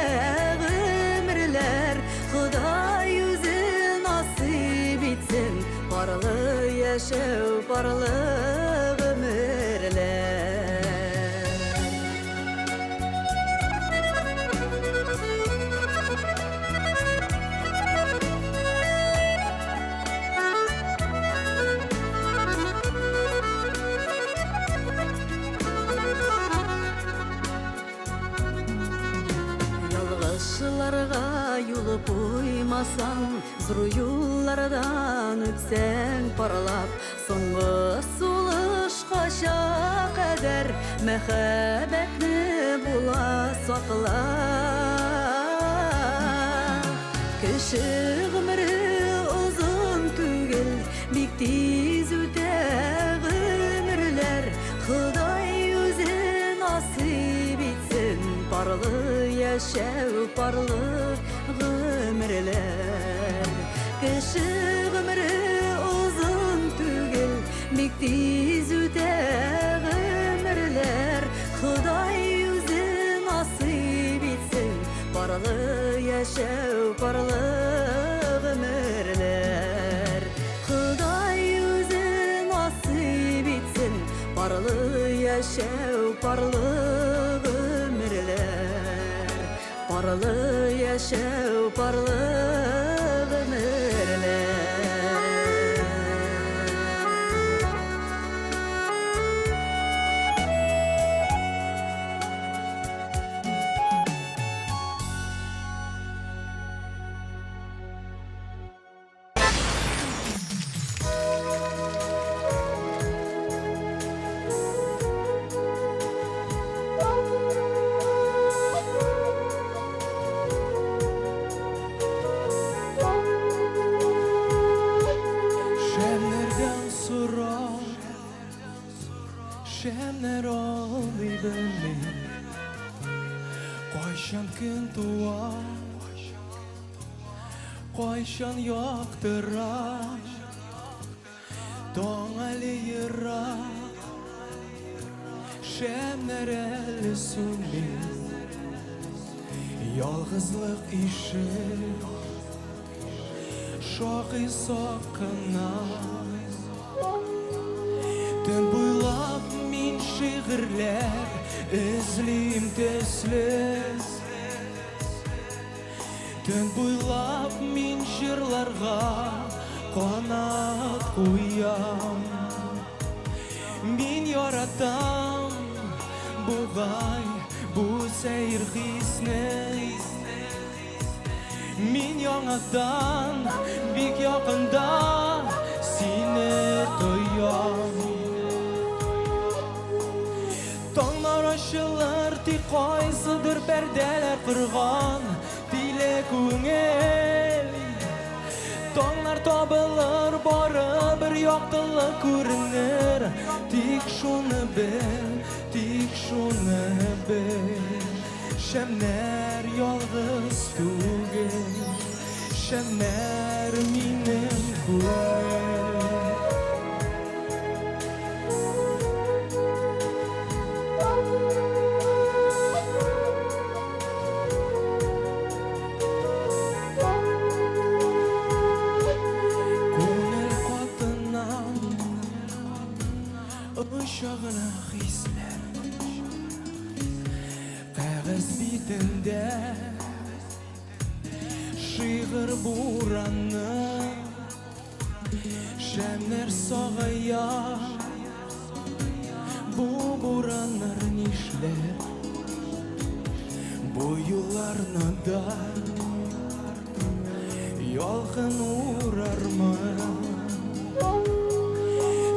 гомерләр. Ходай үзе насыйп итсен, парлы яшәү, парлы гомерләр. Ялгышларга юл куймасаң, зур юллардан үтсәң парлап, соңгы сулышкача кадәр мәхәббәтне була саклап. Кеше гомере озын түгел, бик тиз үтә гомерләр. Ходай үзе насыйп итсен, парлы яшәү, парлы гомерләр. Кеше гомере озын түгел, бик тиз үтә гомерләр. Ходай үзе насыйп итсен, парлы яшәү, парлы гомерләр. Ходай үзе насыйп итсен, парлы яшәү, парлы гомерләр. Парлы яшәү, парлы гомерләр. Шәмнәрдән сора, шәмнәр алдый белми. Кайчан көн туа, кайчан яктыра. Таң әле ерак, шәмнәр әле сүнми. Ялгызлык ишек шакый сак кына. Төн буйлап мин шигырьләр эзлим төсле. Төн буйлап мин җырларга канат куям. Мин яратам бугай бу сәер хисне. Мин яңадан бик якында сине тоям. Таңнар ачылыр, тик кайсыдыр пәрдәләр корган тиле күңел. Таңнар табылыр, барыбер яктылык күренер. Тик шуны бел, тик шуны бел. Шәмнәр ялгыз түгел, шәмнәр минем күңел. битендә шигырь бураны. Шәмнәр сагая, бу бураннар нишләр? Бу юлларны да ялкын урармы?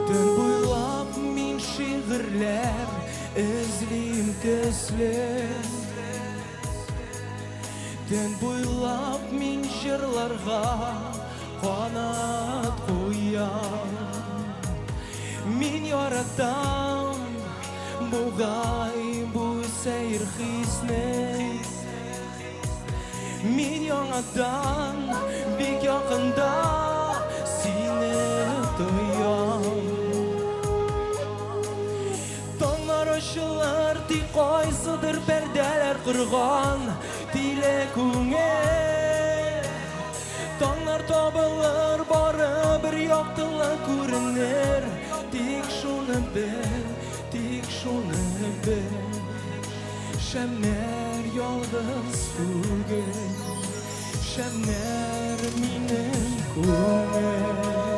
Төн буйлап мин шигырьләр эзлим төсле. Төн буйлап мин җырларга канат куям. Мин яратам бугай бу сәер хисне. Мин яңадан бик якында сине тоям. Таңнар ачылыр, тик кайсыдыр пәрдәләр корган тиле күңел. Таңнар табылыр, барыбер яктылык күренер. Тик шуны бел, тик шуны бел. Шәмнәр ялгыз түгел, шәмнәр минем күңел.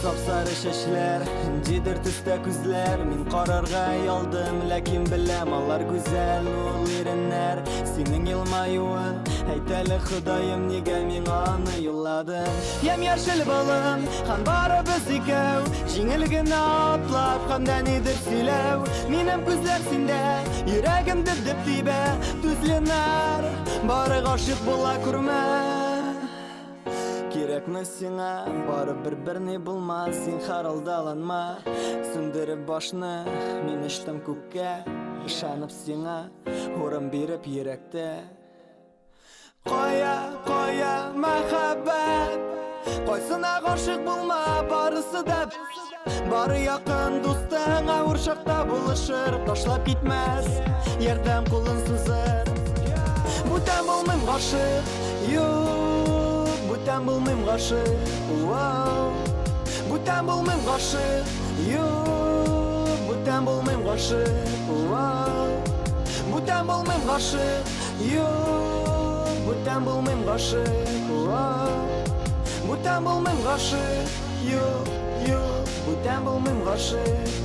Сап-сары чәчләр, ниндидер төстә күзләр. Мин карарга оялдым, ләкин беләм, алар гүзәл ул иреннәр. Синең елмаюың, әйт әле, Ходаем, нигә миңа аны юлладың? Ямь-яшел болын, һәм барыбыз икәү, җиңел генә атлап, һәм дә нидер сөйләү. Минем күзләр синдә, йөрәгем дөп-дөп тибә, түз, Ленар, бары гашыйк була күрмә. Кирәкме сиңа, барыбер берни булмас, зинһар алдаланма. Сүндереп башны, мин очтым күккә, ышанып сиңа, урын биреп йөрәктә. Кая, кая мәхәббәт? Кайсына гашыйк булма, барысы да Бары якын дустың авыр чакта булышыр, ташлап китмәс, ярдәм кулын сузыр. Бүтән булмыйм гашыйк, юк, бүтән булмыйм гашыйк, вау. Бүтән булмыйм гашыйк, юк, бүтән булмыйм гашыйк, вау. Бүтән булмыйм гашыйк, юк, бүтән булмыйм гашыйк, вау. Бүтән булмыйм гашыйк, юк, юк, бүтән булмыйм гашыйк.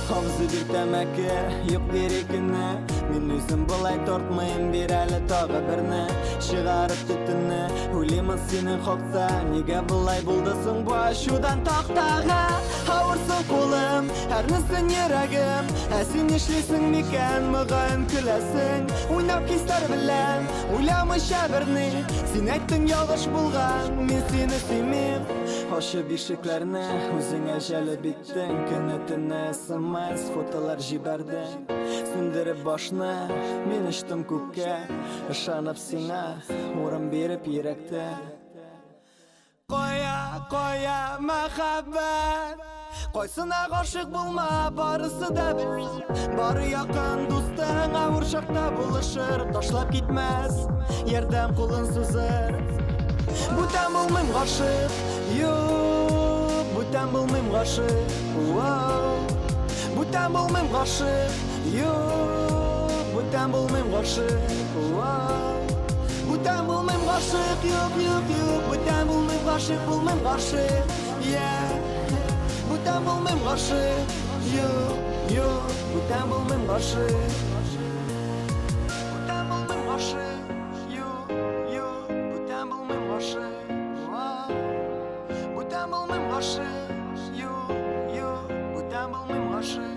Абзый бир тәмәке, юк бир икене. Мин үзем болай тартмыйм, бир әле тагы берне. Чыгарып төтенне, уйлыймын синең хакта. Нигә болай булды соң бу ачудан тактага? Авырсын кулым, әрнесен йөрәгем. Ә син нишлисең микән, мөгаен көләсең. Уйнап хисләр белән, уйламыйча берни. Син әйттең ялгыш булган, мин сине сөймим. Ачып ишекләрне, үзеңә җәлеп иттең. Көне-төне смс, фотолар җибәрдең. Сүндереп башны, мин очтым күккә. Ышанып сиңа, урын биреп йөрәктә. Кая, кая мәхәббәт? Кайсына гашыйк булма, барысы да Бары якын дустың авыр чакта булышыр, ташлап китмәс, ярдәм кулын сузыр. Бүтән булмыйм гашыйк, юк, бүтән булмыйм гашыйк, вау. Бүтән булмыйм гашыйк, юк, бүтән булмыйм гашыйк, вау. Бүтән булмыйм гашыйк, юк, юк, юк, бүтән булмыйм гашыйк, булмыйм гашыйк, yeah. Бүтән булмыйм гашыйк, юк, юк, бүтән булмыйм гашыйк. Бүтән булмыйм гашыйк, юк, юк, бүтән булмыйм гашыйк, вау. Бүтән булмыйм гашыйк, юк, юк, бүтән булмыйм гашыйк.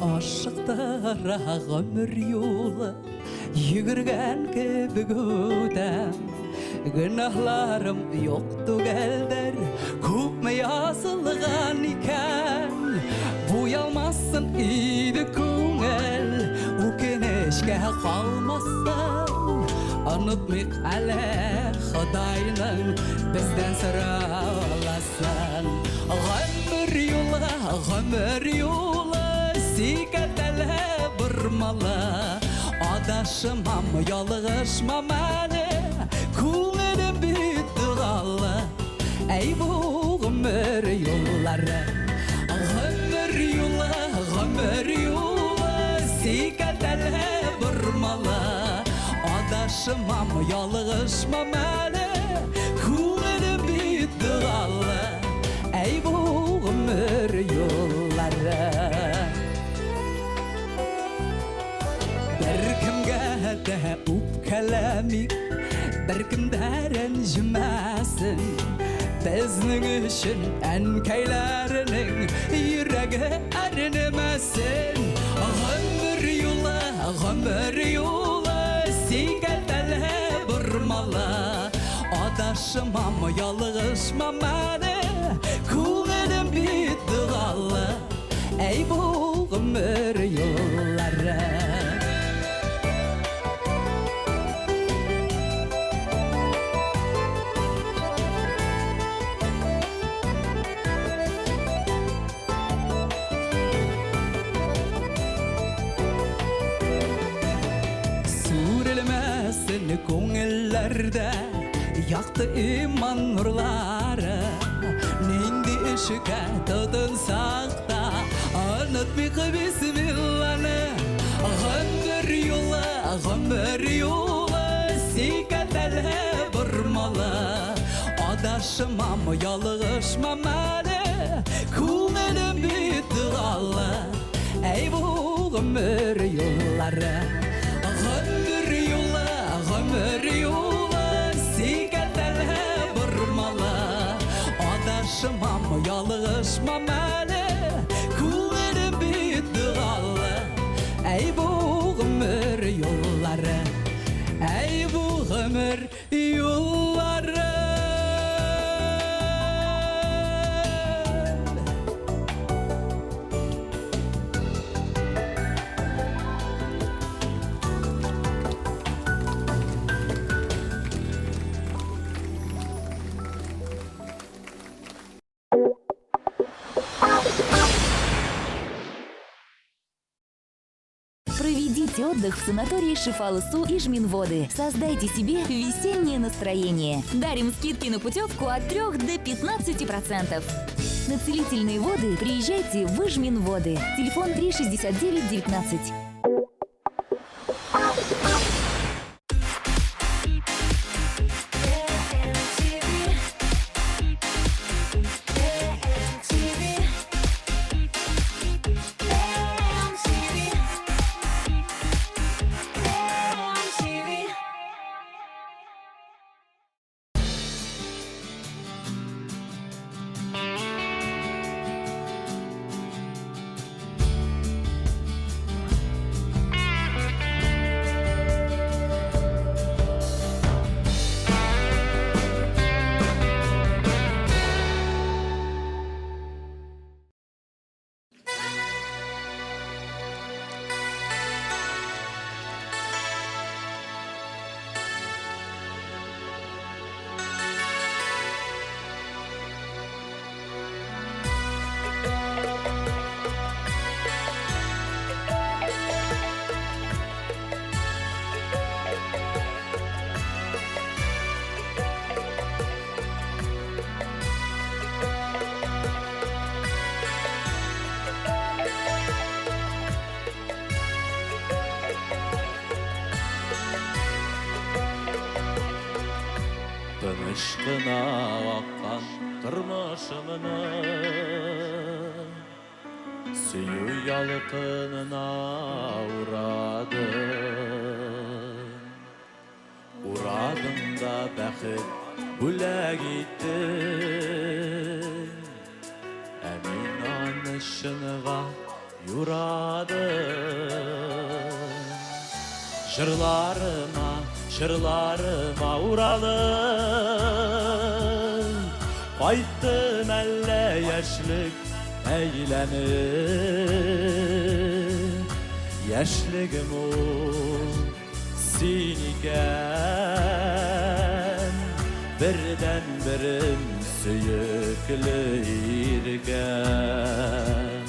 Ашыктыра гомер юлы, йөгергән кебек үтә. Гөнаһларым юк түгелдер, күпме язылган икән. Буялмасын иде күңел, үкенечкә калмасын. Онытмыйк әле Ходайның бездән сораласын. Гомер юлы, гомер юлы, сикәлтәле бормалы. Адашмам, ялгышмам әле, күңелем бит догалы. Әй бу гомер юллары, гомер юлы, гомер юлы, сикәлтәле бормалы. Адашмам, ялгышмам әле, күңелем бит догалы. Әй бу гомер юллары. Беркемгә дә үпкәләмик, беркем дә рәнҗемәсен. Безнең өчен әнкәйләренең йөрәге әрнемәсен. Гомер юлы, гомер юлы, сикәлтәле бормалы. Адашмам, ялгышмам әле, күңелем бит догалы. Әй бу гомер юллары. Йөрәкләрдә якты иман нурлары. Нинди эшкә тотынсак та, онытмыйк бисмилланы. Гомер юлы, гомер юлы, сикәтәле бормалы. Адашмам, ялгышмам әле, күңелем бит догалы. Әй бу гомер юллары. Гомер юлы, гомер юлы, сикәтәле бормалы. Адашмам, ялгышмам әле, күңелем бит догалы. Әй бу гомер юллары, әй бу гомер юллары. Проведите отдых в санатории Шифалысу и Жминводы. Создайте себе весеннее настроение. Дарим скидки на путевку от 3 до 15%. На целительные воды приезжайте в Ижминводы. Телефон 369 19. Тыныч кына аккан тормышымны Сөю ялкынына урадым. Урадым да бәхет бүләк иттең. Ә мин аны чынга юрадым. Җырларыма, җырларыма уралып, Кайттым әллә яшьлек әйләнеп. Яшьлегем ул син икән, Бердәнберем сөекле иркәм.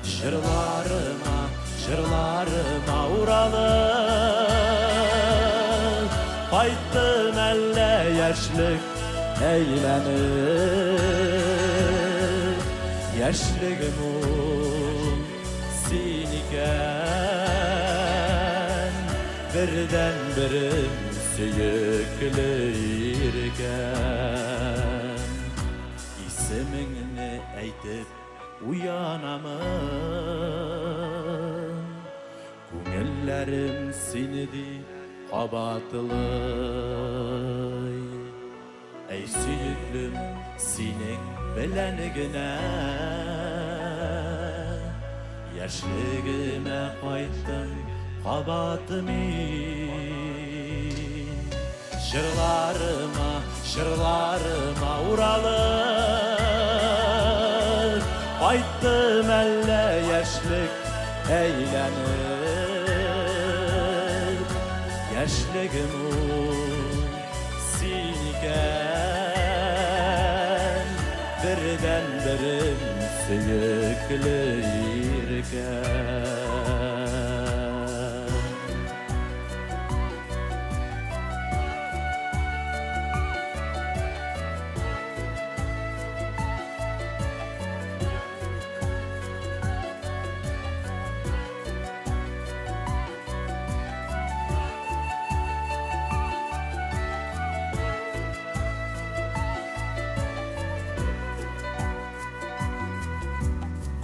Җырларыма, җырларыма уралып, Кайттым әллә яшьлек әйләнеп. Яшьлегем ул син икән, Бердәнберем сөекле иркәм. Исемеңне әйтеп уянамын, Күңелләрем сине дип кабатлый. Әй сөеклем, синең белән генә Яшьлегемә кайттым кабат мин. Җырларыма, җырларыма уралып, Кайттым әллә яшьлек әйләнеп. Яшьлегем ул син икән, Бердәнберем сөекле иркәм.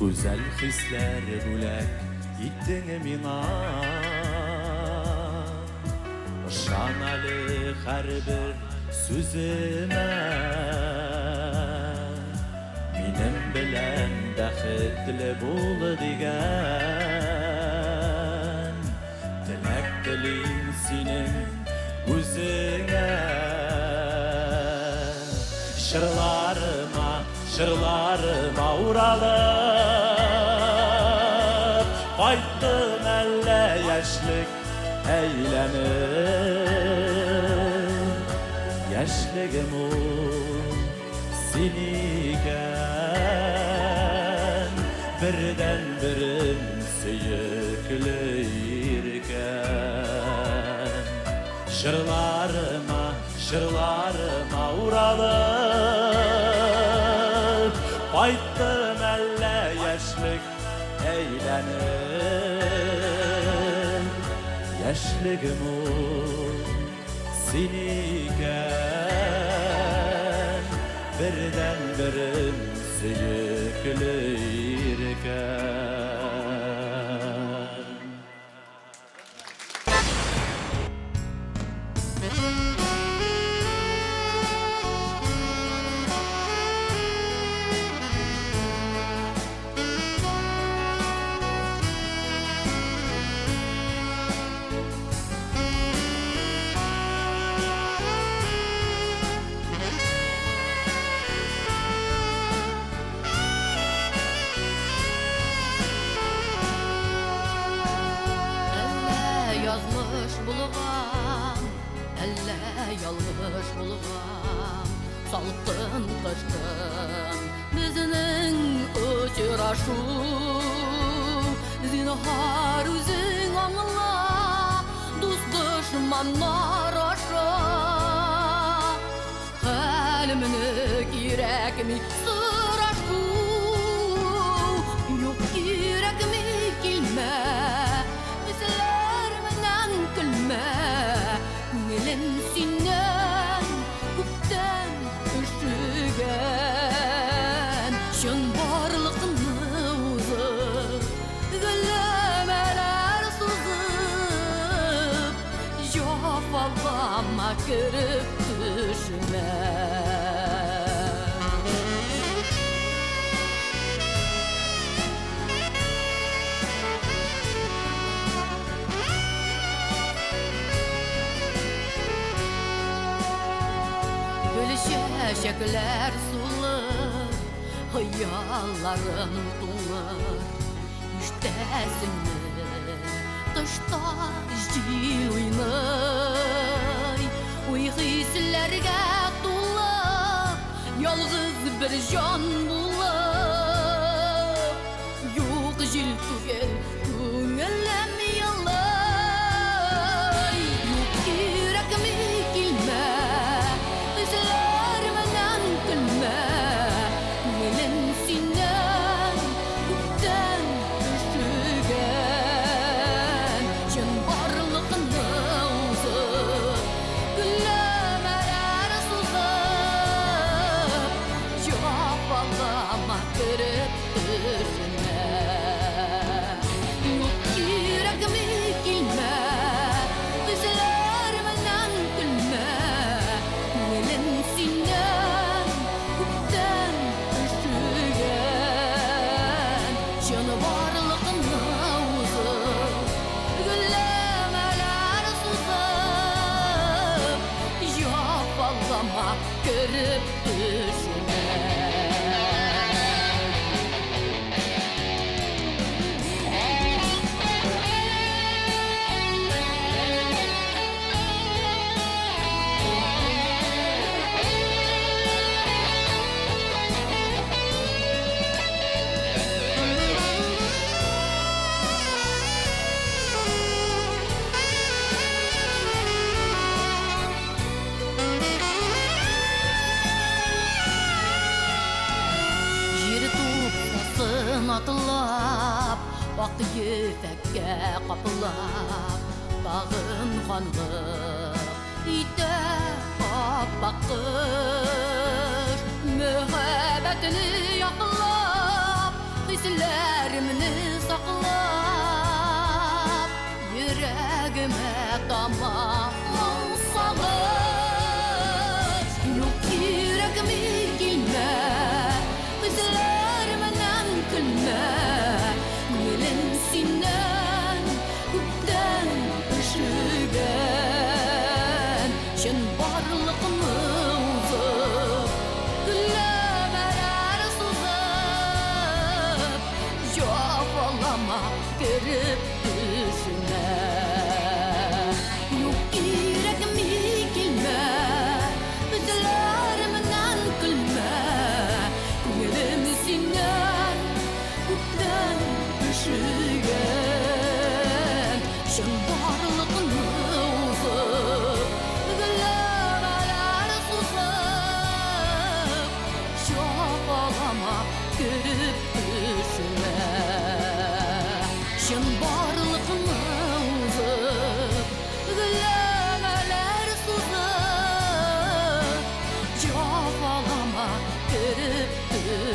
Гүзәл хисләр бүләк иттең миңа. Ышан әле һәрбер сүземә. Минем белән бәхетле бул дигән теләк телим синең үзеңә. Җырларыма, җырларыма уралып, кайттым әллә яшьлек әйләнеп. Яшьлегем ул син икән, бердәнберем сөекле иркәм. Җырларыма, җырларыма уралып, кайттым әллә яшьлек әйләнеп. Яшьлегем ул син икән, бердәнберем сөекле иркәм. Әллә язмыш булган, әллә ялгыш булган, салкын кышкын безнең очрашу. Зинһар үзең аңла, дус дошманнар аша. Хәлемне кирәкми сорашу. Юк кирәкми килмә, Хисләр менән көлмә. Күңелем синнән күптән өшегән. Чынбарлыкны узып, гөлләмәләр сузып, җәфалама кереп төшмә. Гөл чәчәкләр сулыр, хыялларым тулыр. Ишетәсеңме, тышта җил уйный. Уй хисләргә тулы, ялгыз бер җан булып. Юк җил түгел, күңелем елый. Юк кирәкми килмә, хисләр менән көлмә. Күңелем синнән күптән өшегән. Чынбарлыкны узып, гөлләмәләр сузып, җәфалама кереп төшмә. Юк кирәкми килмә, хисләр менән көлмә. Күңелем синнән күптән өшегән. Чынбарлыкны узып, гөлләмәләр сузып, җәфалама кереп төшмә. Җир тупсасын атлап, ак ефәккә каплап, тагын ханлык итә ап-ак кыш. Мәхәббәтне яклап, хисләр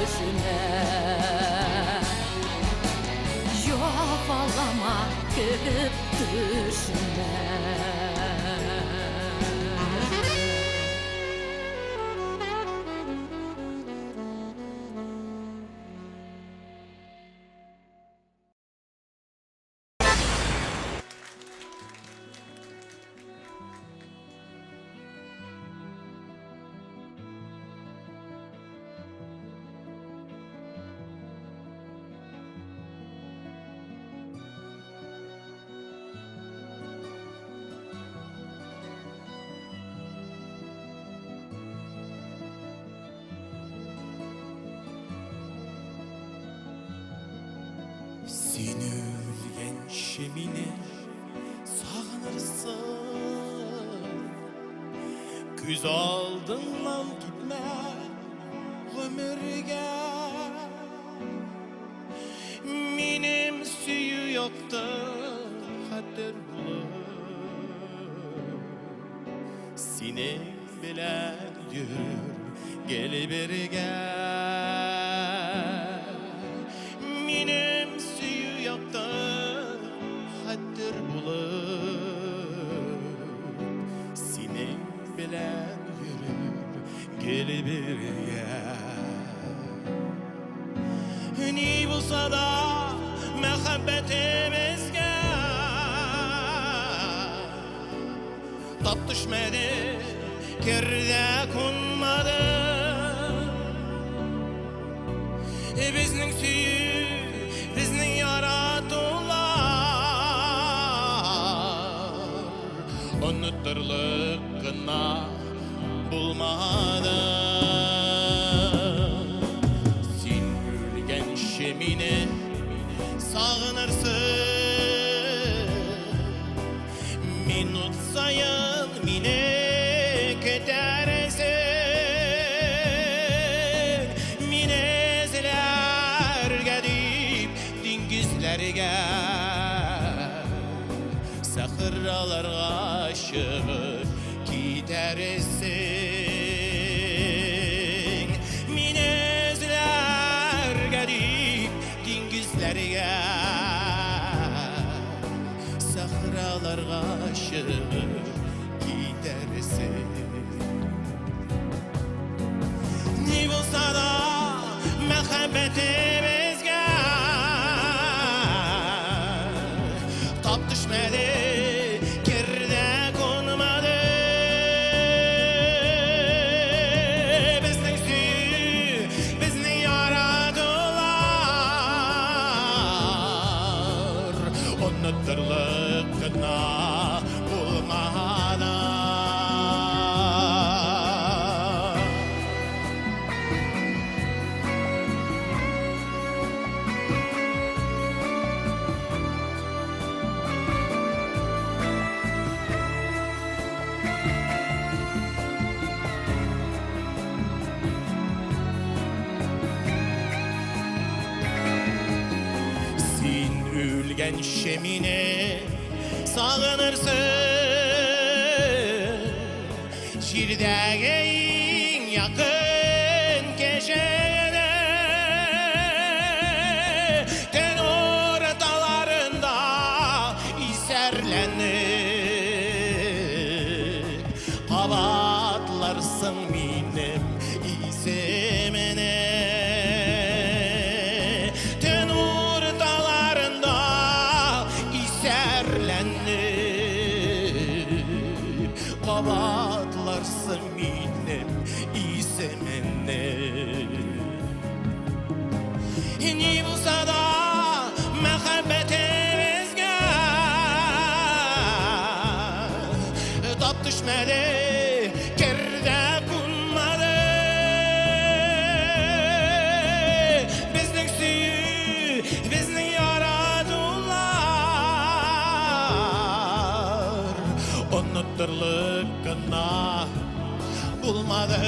төшмә. Җәфалама, кереп төшмә. Син үлгәнче мине сагынырсың, Күз алдыңнан китмә гомергә. Минем сөю якты хәтер булып, Синең белән йөрер гел бергә. Минем сөю якты хәтер булып, Синең белән йөрер гел бергә. Ни булса да мәхәббәтебезгә Тап төшмәде, кер дә кунмады. Безнең сөю, безнең яратулар Онытырлык кына булмады. Син үлгәнче мине сагынырсың, Минут саен мине көтәрсең, Мине эзләргә дип диңгезләргә, Сахраларга чыгып китәрсең. Мине эзләргә дип диңгезләргә, Сахраларга чыгып китәрсең. Ни булса да мәхәббәтебезгә Тап төшмәде, кер дә кунмады. Безнең сөю, безнең яратулар Онытырлык кына булмады. Син үлгәнче мине сагынырсың, Җирдәге иң якын кешеңне. Төн урталарында исәрләнеп Кабатларсың минем исемне. Төн урталарында исәрләнеп Кабатларсың минем исемне. Ни булса да мәхәббәтебезгә Тап төшмәде, кер дә кунмады. Безнең сөю, безнең яратулар Онытырлык кына булмады.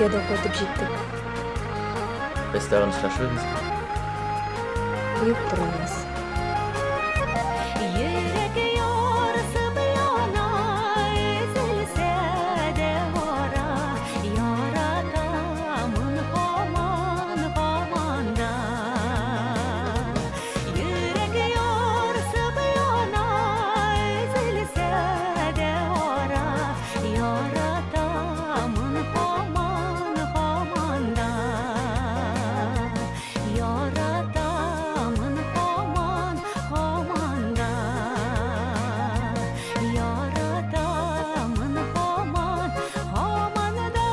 Өйгә дә кайтып җиттек. Без тагын очрашырбыз. Юктыр, Нияз. Йөрәк ярсып яна, өзелсә дә бара, яратамын һаман, һаман да. Йөрәк ярсып яна, өзелсә дә бара, яратамын һаман, һаман да. Яратамын һаман, һаман да. Яратамын һаман, һаман да.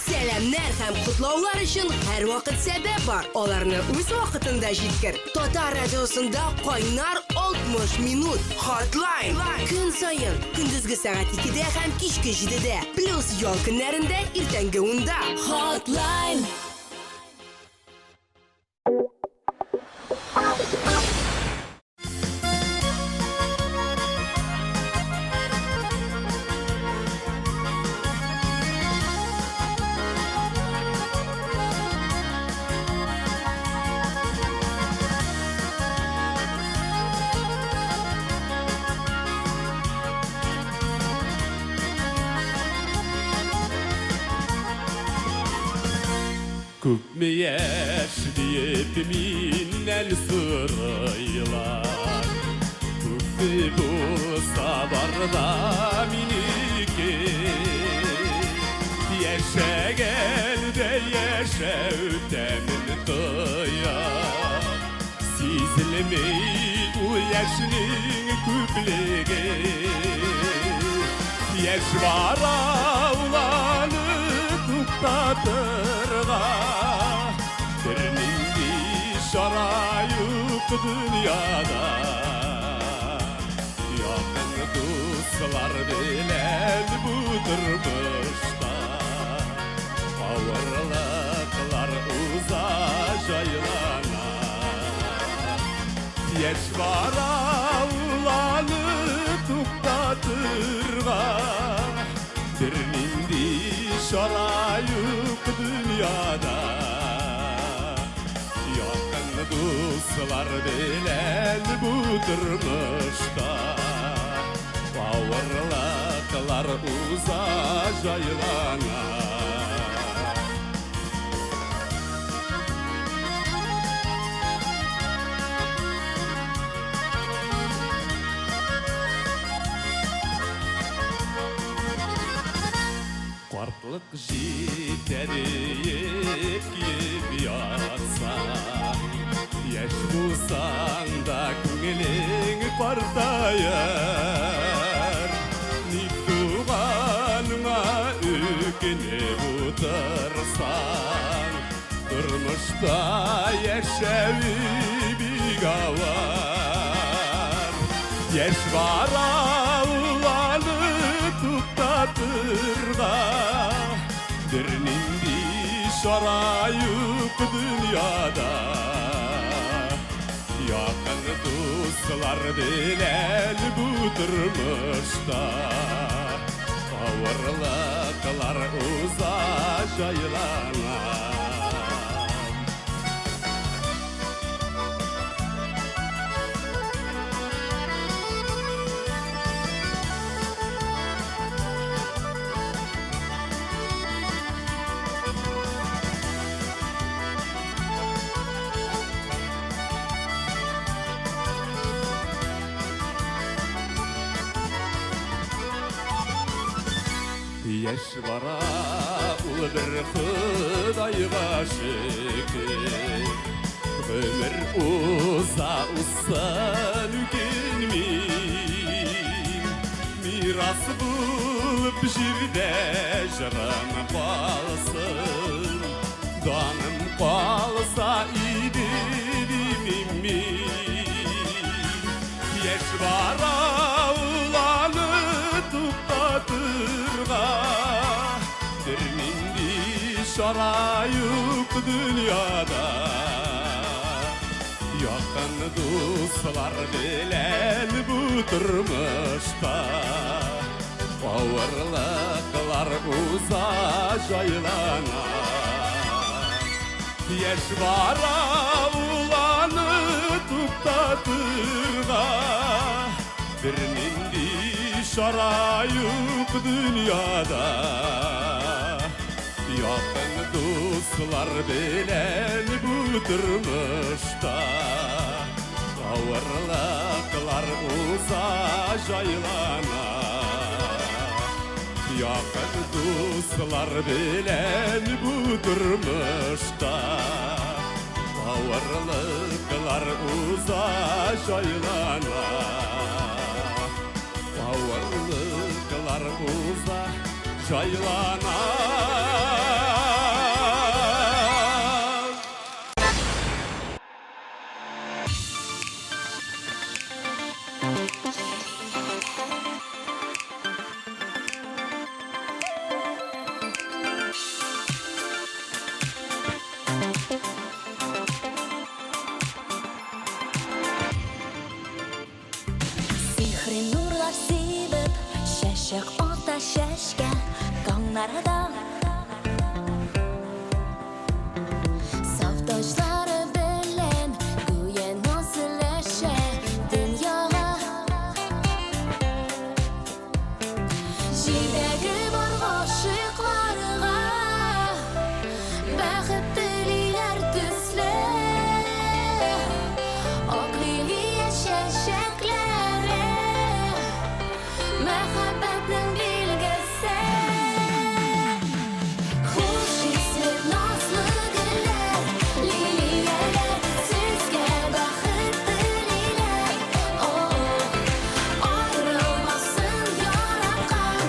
Сәламнәр һәм котлаулар өчен һәрвакыт сәбәп бар. Аларны үз вакытында җиткер. Татар радиосында кайнар 60 минут. Hotline. Көн саен көндезге сәгать 2дә һәм кичке 7дә. Плюс ял көннәрендә иртәнге 10да. Hotline. Күпме яшь диеп миннән сорыйлар. Күпме булса бар да минеке. Яшәгәндә яшәү тәмен тоя. Сизелми ул яшьнең күплеге. Яшь бара уланы туктатырга. Бернинди чара юк дөньяда. Якын дуслар белән бу тормышта авырлыклар уза җайлана. Яшь бара уланы туктатырга. Бернинди чара юк дөньяда. Якын дуслар белән бу тормышта авырлыклар уза җайлана. Картлык җитә диеп киеп ятсаң, яшь булсаң да күңелең картаер. Ник туганыңа үкенеп утырсаң, тормышта яшәве бик авыр. Яшь бара уланы туктатырга. Бернинди чара юк дөньяда. Якын дуслар белән бу тормышта авырлыклар уза җайлана. Яшь бара ул бер Ходайга шөкер. Гомер уза узсын үкенмим. Мирас булып җирдә җырым калсын. Даным калса иде димим мин. Яшь бара уланы туктатырга. чара юк дөньяда. Якын дуслар белән бу тормышта авырлыклар уза җайлана. Яшь бара уланы туктатырга бернинди чара юк дөньяда. Якын дуслар белән бу тормышта авырлыклар уза җайлана. Якын дуслар белән бу тормышта авырлыклар уза җайлана. Авырлыклар уза җайлана. Сихри нурлар сибеп, чәчәк ата чәчкә таңнарда. Саф таҗлары белән гүя наз өләшә дөньяга. Җиләге бар гашыйкларга, бәхет телиләр төсле. Ак лилия чәчәкләре, мәхәббәтнең билгесе. Хуш исле назлы гөлләр, лилияләр, сезгә бәхет телиләр. Ох, аерылмасын яраткан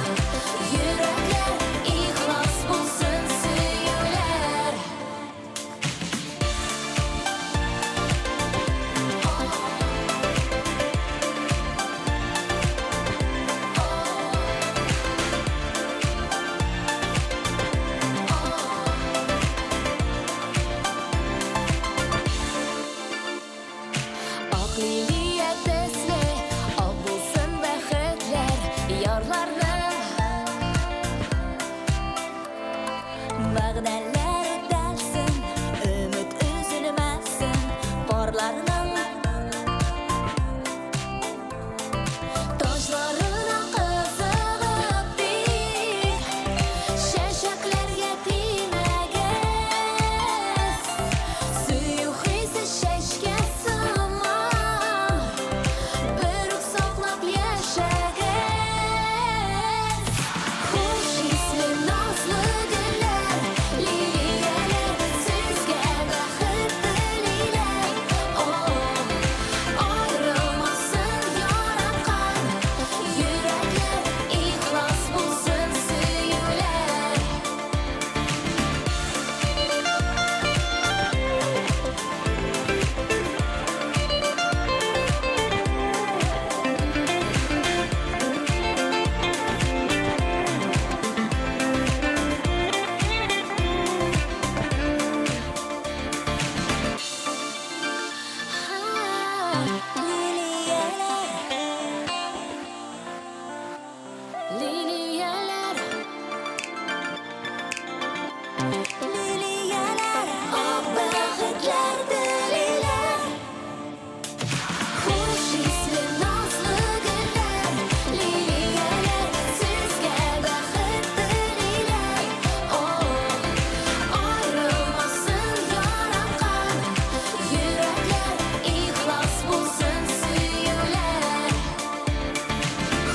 йөрәкләр, ихлас булсын сөюләр. Ак лилия төсле, ак булсын бәхетләр ярларның. Вәгъдәләр үтәлсен, өмет өзелмәсен парларның. Таҗларына кызыгып тик, чәчәкләргә тимәгез. Сөю хисе чәчкә сыман, бер үк саклап яшәгез. Хуш исле назлы гөлләр, лилияләр, сезгә бәхет телиләр. Ох, аерылмасын яраткан йөрәкләр, ихлас булсын сөюләр. Лилияләр, лилияләр, лилияләр, ак бәхетләр телиләр. Хуш исле назлы гөлләр, лилияләр, сезгә бәхет телиләр. Ох, аерылмасын яраткан йөрәкләр, ихлас булсын сөюләр.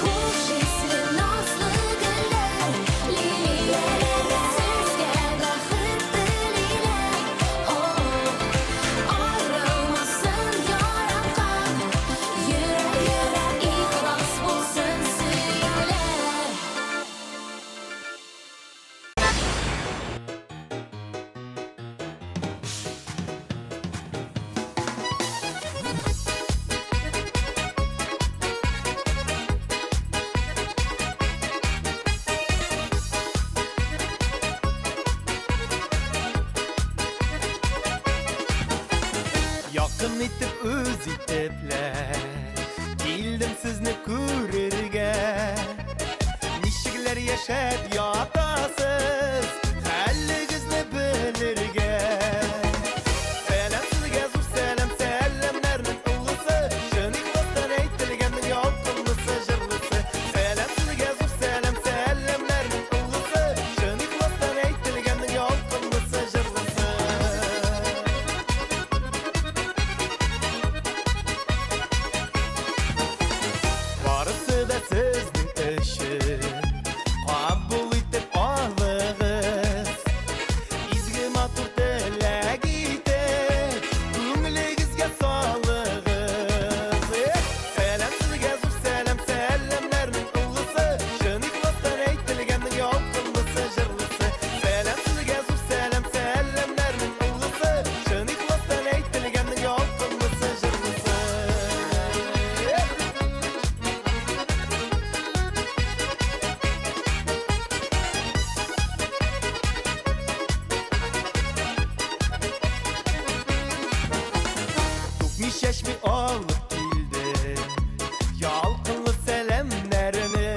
Хуш исле назлы гөлләр, лилияләр, сезгә бәхет Якын итеп үз итепләр Килдем сезне күрергә Ничекләр яшәп ятасыз Хәлегезне белергә Сәлам сезгә зур сәлам Сәламнәрнең олысы Чын ихластан әйтелгәннең ялкынлысы җырлысы Сәлам сезгә зур сәлам Сәламнәрнең олысы Чын ихластан әйтелгәннең ялкынлысы җырлысы Барысы да сезнең өчен Кабул итеп алыгыз Изге матур теләк итеп Күңелегезгә салыгыз Эх, Сәлам сезгә зур сәлам Сәламнәрнең олысы Чын ихластан әйтелгәннең ялкынлысы җырлысы Сәлам сезгә зур сәлам Сәламнәрнең олысы Чын ихластан әйтелгәннең ялкынлысы җырлысы Эх! Түкми чәчми алып килде Ялкынлы сәламнәрне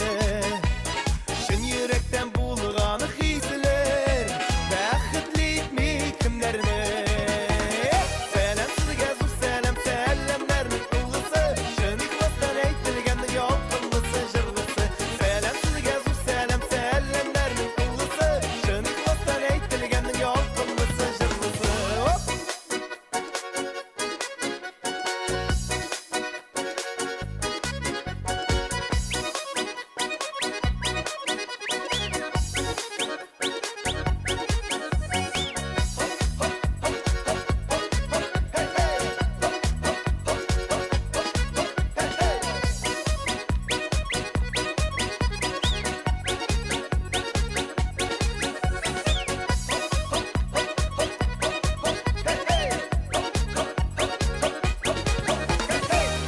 Чын йөрәктән булган хисләр Бәхетле итми кемнәрне Сәлам сезгә зур сәлам Сәламнәрнең олысы Чын ихластан әйтелгәннең ялкынлысы җырлысы Сәлам сезгә зур сәлам Сәламнәрнең олысы Чын ихластан әйтелгәннең ялкынлысы җырлысы Оп!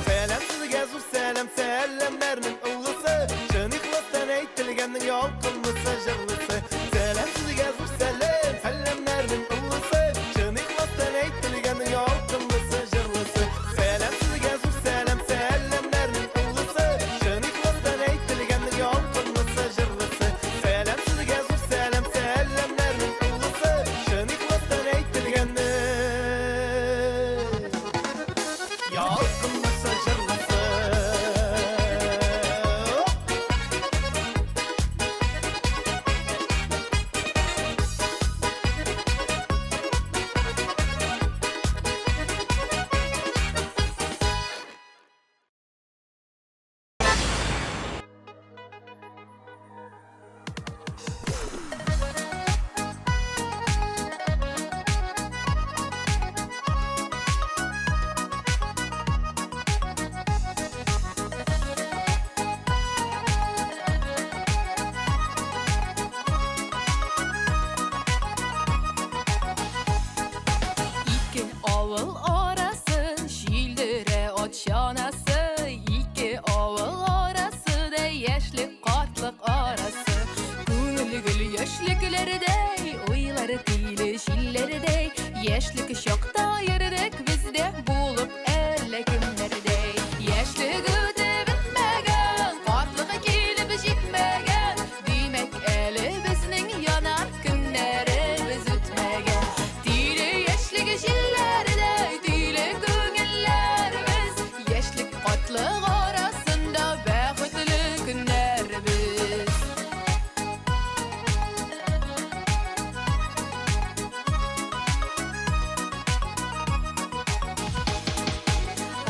Сәлам сезгә зур сәлам Сәламнәрнең олысы Чын ихластан әйтелгәннең ялкынлысы җырлысы Сәлам сезгә зур сәлам Сәламнәрнең олысы Чын ихластан әйтелгәннең ялкынлысы җырлысы Сәлам сезгә зур сәлам Сәламнәрнең олысы Чын ихластан әйтелгәннең ялкынлысы җырлысы Сәлам сезгә зур сәлам Сәламнәрнең олысы Чын ихластан әйтелгәннең Ялкынлысы җырлысы Ике авыл арасы җилдерә ат чанасы. Ике авыл арасы да яшьлек картлык арасы. Күңел гөл яшьлекләрдәй, уйлар тиле җилләрдәй. Яшьлек чакта йөрдек без дә булып әллә кемнәрдәй. Яшьлек үтеп бетмәгән, картлык килеп җитмәгән. Димәк, әле безнең янар көннәребез үтмәгән. Тиле яшьлек җилләрдәй, тиле күңелләребез. Яшьлек картлык арасында бәхетле көннәребез.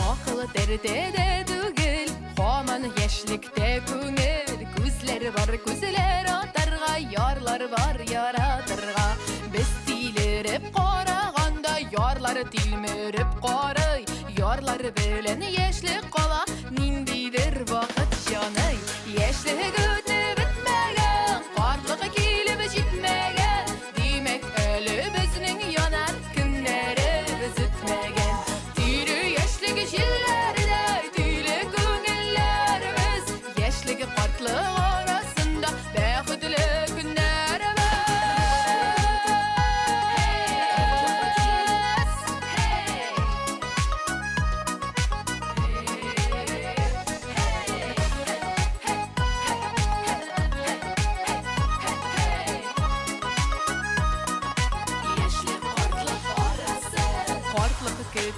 Акыл тәртәдә түгел, һаман яшьлектә күңел. Күзләр бар, күзләр атарга, ярлар бар яратырга. Без тилереп караганда, ярлар тилмереп карый. Ярлар белән яшьлек кала, ниндидер вакыт җаный. Яшьлек үтеп бетмәгән, картлык килеп җитмәгән. Димәк, әле безнең янар көннәребез үтмәгән. Тиле яшьлек җилләрдәй, тиле күңелләребез. Яшьлек картлык арасында бәхетле көннәребез. Hey!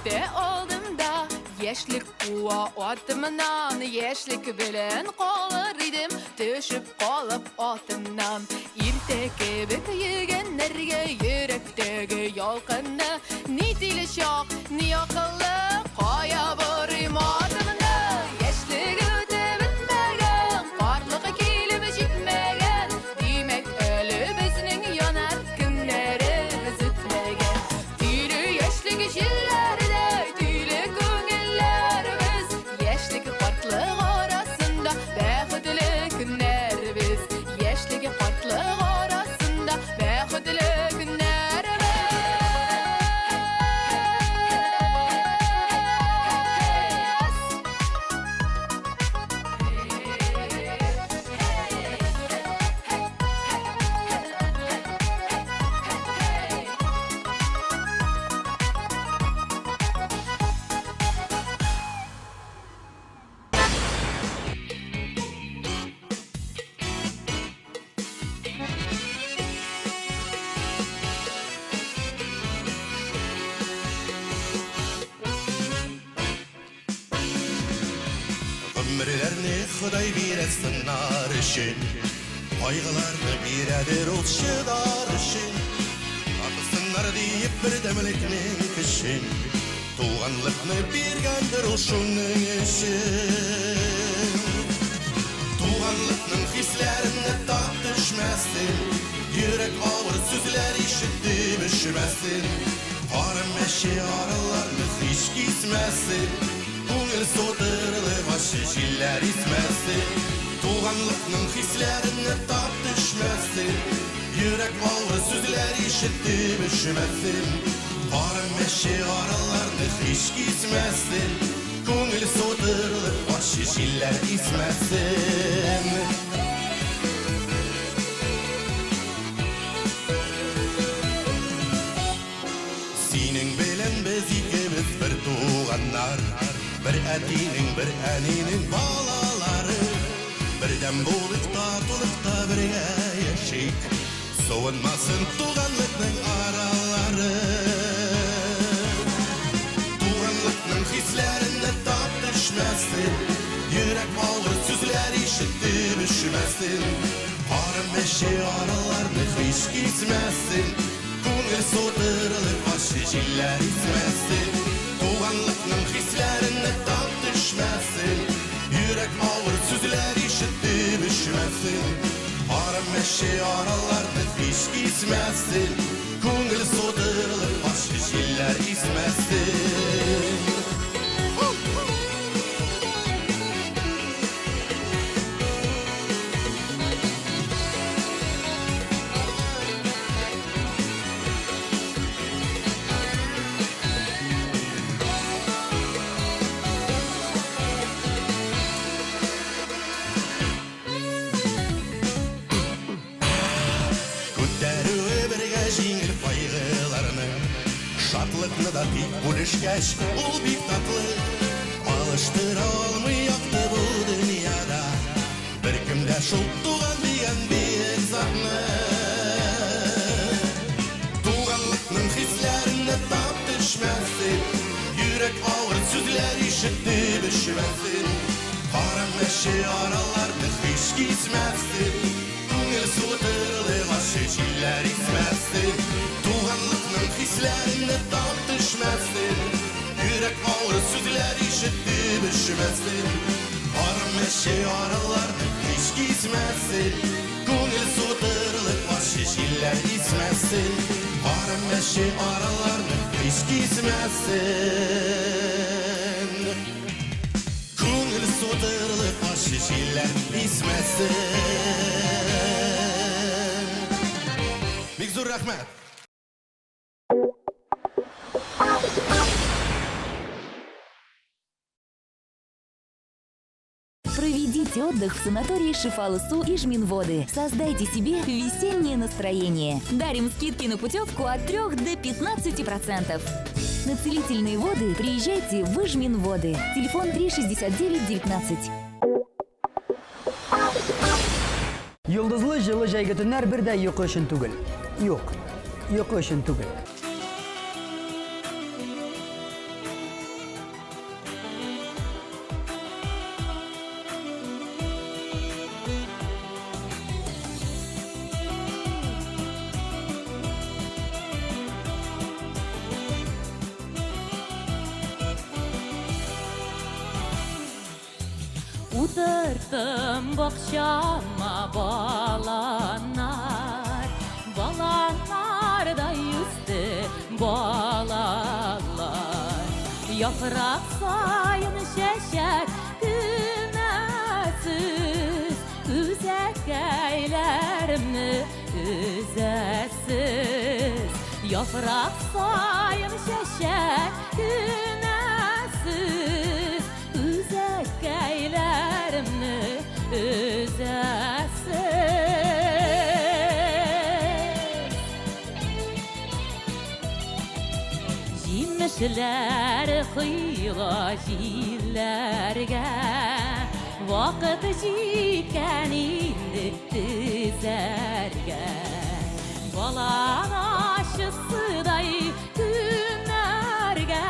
үтә алдымда, яшьлек куа атымнан, яшьлек белән калыр идем, төшеп калып атымнан. Иртә кебек йөгәннәргә йөрәктәге ялкынны, ни тиле чак, ни акыллы, кая борыйм атымны? Яшьлек үтеп бетмәгән, картлык килеп җитмәгән, димәк, әле безнең янар көннәребез үтмәгән. Тиле яшьлек җилләрдәй, тиле күңелләребез, яшьлек картлык арасында бәхетле көннәребез. Яшьлек картлык арасында бәхетле көннәребез. Гомерләрне Ходай бирә сынар өчен, Кайгыларны бирәдер ул чыдар өчен. Татысыннар диеп бердәмлекнең көчен, Туганлыкны биргәндер ул шуның өчен. Туганлыкның хисләренә тап төшмәсен, Йөрәк авыр сүзләр ишетеп өшмәсен, Кара мәче араларны һич кисмәсен, Күңел сутырылып ачы җилләр исмәсен. Туганлыкның хисләренә тап төшмәсен, Йөрәк авыр сүзләр ишетеп өшмәсен, Кара мәче араларны һич кисмәсен, Күңел сутырылып ачы җилләр исмәсен. Синең белән без икебез бер туганнар, Бер әтинең, бер әнинең балалары. Бердәм булыйк, татулыкта бергә яшик, Суынмасын туганлыкның аралары. Туганлыкның хисләренә тап төшмәсен, Йөрәк авыр сүзләр ишетеп өшмәсен, Кара мәче араларны һич кисмәсен, Күңел сутырылып ачы җилләр исмәсен. Туганлыкның хисләренә тап төшмәсен, Йөрәк авыр сүзләр ишетеп өшмәсен, Кара мәче араларны һич кисмәсен, Күңел сутырылып ачы җилләр исмәсен. Күтәрүе бергә җиңел кайгыларны, Шатлыкны да тик бүлешкәч, ул бик татлы. Алыштыра алмый якты бу дөньяда Беркем дә шул туган дигән бөек затны. Туганлыкның хисләренә тап төшмәсен, Йөрәк авыр сүзләр ишетеп өшмәсен, Кара мәче араларны һич кисмәсен, Күңел суытырлык ачы җилләр исмәсен. Туганлыкның хисләренә тап төшмәсен, Йөрәк авыр сүзләр ишетеп өшмәсен, Кара мәче араларны һич кисмәсен, Күңел суытырлык ачы җилләр исмәсен, Кара мәче араларны һич кисмәсен. Күңел суытырлык ачы җилләр исмәсен. Бик зур рәхмәт. Проведите отдых в санатории Шифалысу и Жминводы. Создайте себе весеннее настроение. Дарим скидки на путевку от 3 до 15%. На целительные воды приезжайте в Ижминводы. Телефон 369 19. Йолдызлы җылы җәйге төннәр бер дә йокы өчен түгел. Юк, йокы өчен түгел. Утырттым бакчама баланнар, Баланнардай үсте балалар. Яфрак саен чәчәк күмәсез, Үзәккәйләремне өзәсез. Яфрак саен чәчәк күмәсез, Үзәккәйләремне өзәсез. Җимешләр коела җилләргә, Вакыт җиткән инде төзәргә. Балан ачысыдай көннәргә,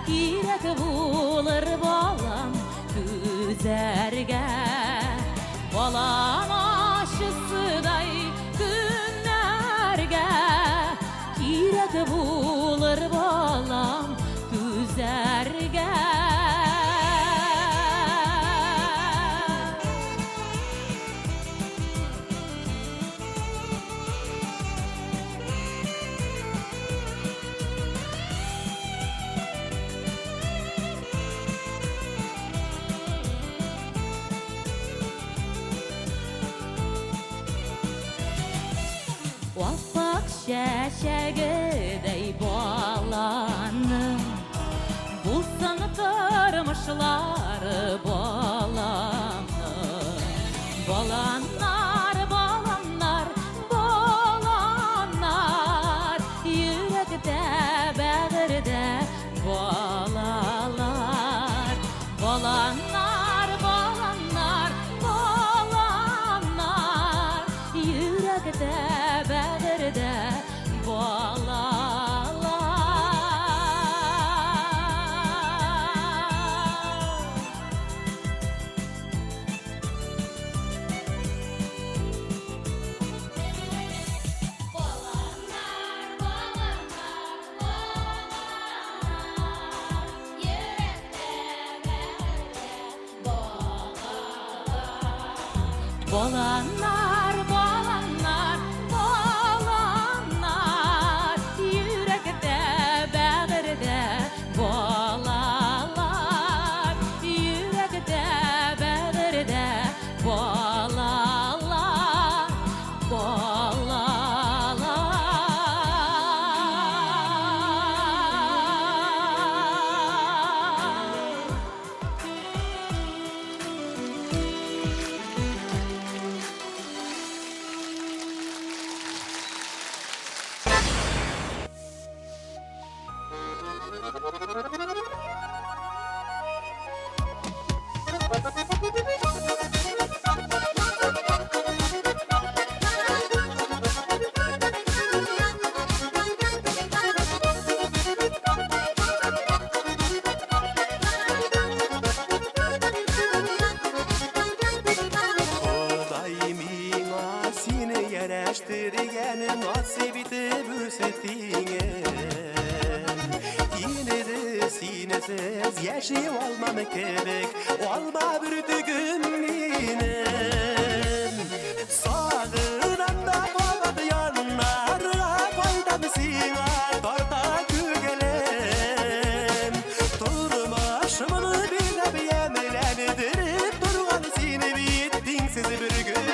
Кирәк булыр балам түзәргә. Балан ачысыдай көннәргә, Кирәк булыр балам түзәргә. Аппак чәчәгедәй баланың Булсын тормышлары баламның. Баланнар, баланнар, баланнар, Йөрәктә, бәгырьдә балалар. Баланнар, баланнар, баланнар, Йөрәктә, бәгырьдә балалар. Баланнар, баланнар, баланнар, Йөрәктә, бәгырьдә балалар. Йөрәктә, бәгырьдә балалар, балалар. Ходай миңа сине ярәштергән, Насыйп итеп үзе тиңен. Инде синесез яши алмам кебек, Алма бөртегем минем. Сагынам да кабат яннарга кайтам сиңа, тарта күңелем. Тормышымны биләп, ямьләндереп торган сине бит тиңсез бер гөлем.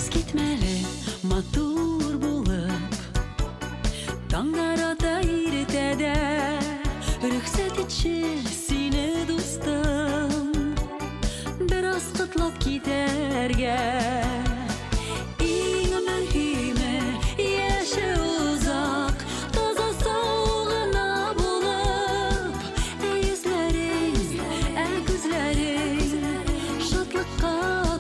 Искитмәле матур булып Таңнар ата иртәдә. Рөхсәт итче сине, дустым, Бераз котлап китәргә. Иң мөһиме яшәү озак, Таза сау гына булып. Ә йөзләрең, ә күзләрең Шатлыкка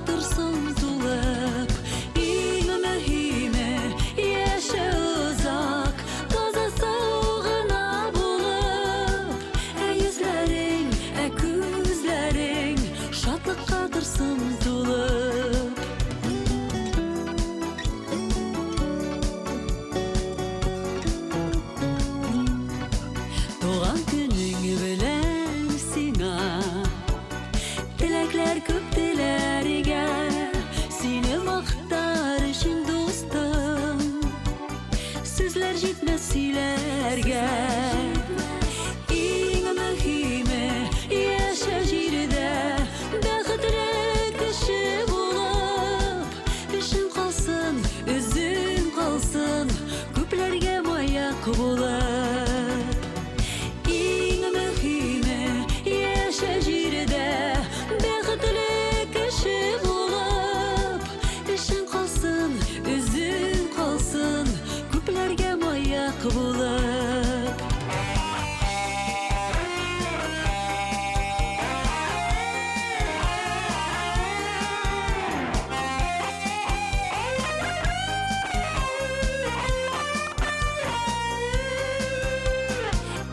торсын тулып. Иң мөһиме яшәү озак, Таза сау гына булып. Ә йөзләрең, ә күзләрең Шатлыкка торсын тулып. Туган көнең белән сиңа Теләкләр күп теләргә. Сине мактар өчен, дустым, Сүзләр җитмәс сөйләргә. Иң мөһиме яшә җирдә Бәхетле кеше булып. Эшең калсын, эзең калсын, Күпләргә маяк булып. Иң мөһиме яшә җирдә Бәхетле кеше булып. Эшең калсын, эзең калсын, Күпләргә маяк булып.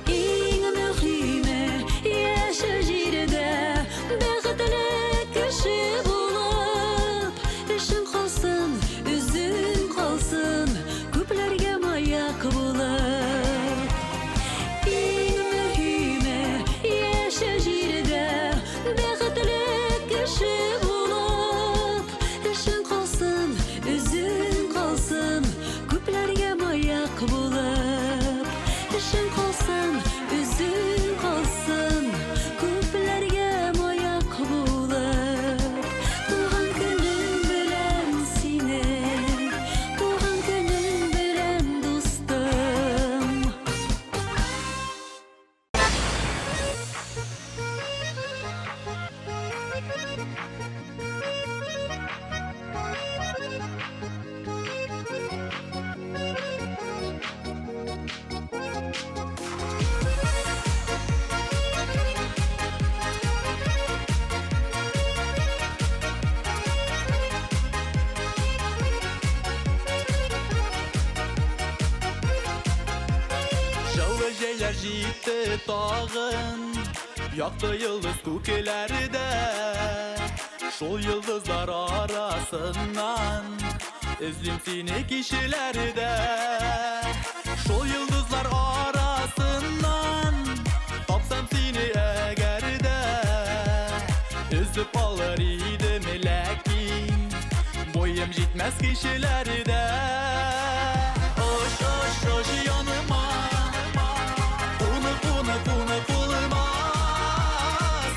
Иң мөһиме яшә җирдә Бәхетле кеше булып. Эшең калсын, эзең калсын, Күпләргә маяк булып. Иң мөһиме яшә җирдә Бәхетле кеше булып. Эшең калсын, эзең калсын, Күпләргә маяк булып. Эшең калсын, эзең калсын, Күпләргә маяк булып. Туган көнең белән сине, Туган көнең белән, дустым. Җылы җәйләр җитте тагын. Якты йолдыз күкләрдә. Шул йолдызлар арасыннан Эзлим сине кичләрдә. Шул йолдызлар арасыннан Тапсам сине әгәр дә, Өзеп алыр идем, ләкин Буем җитмәс кешеләрдә. Оч, оч, оч яныма, Куна, куна, куна кулыма.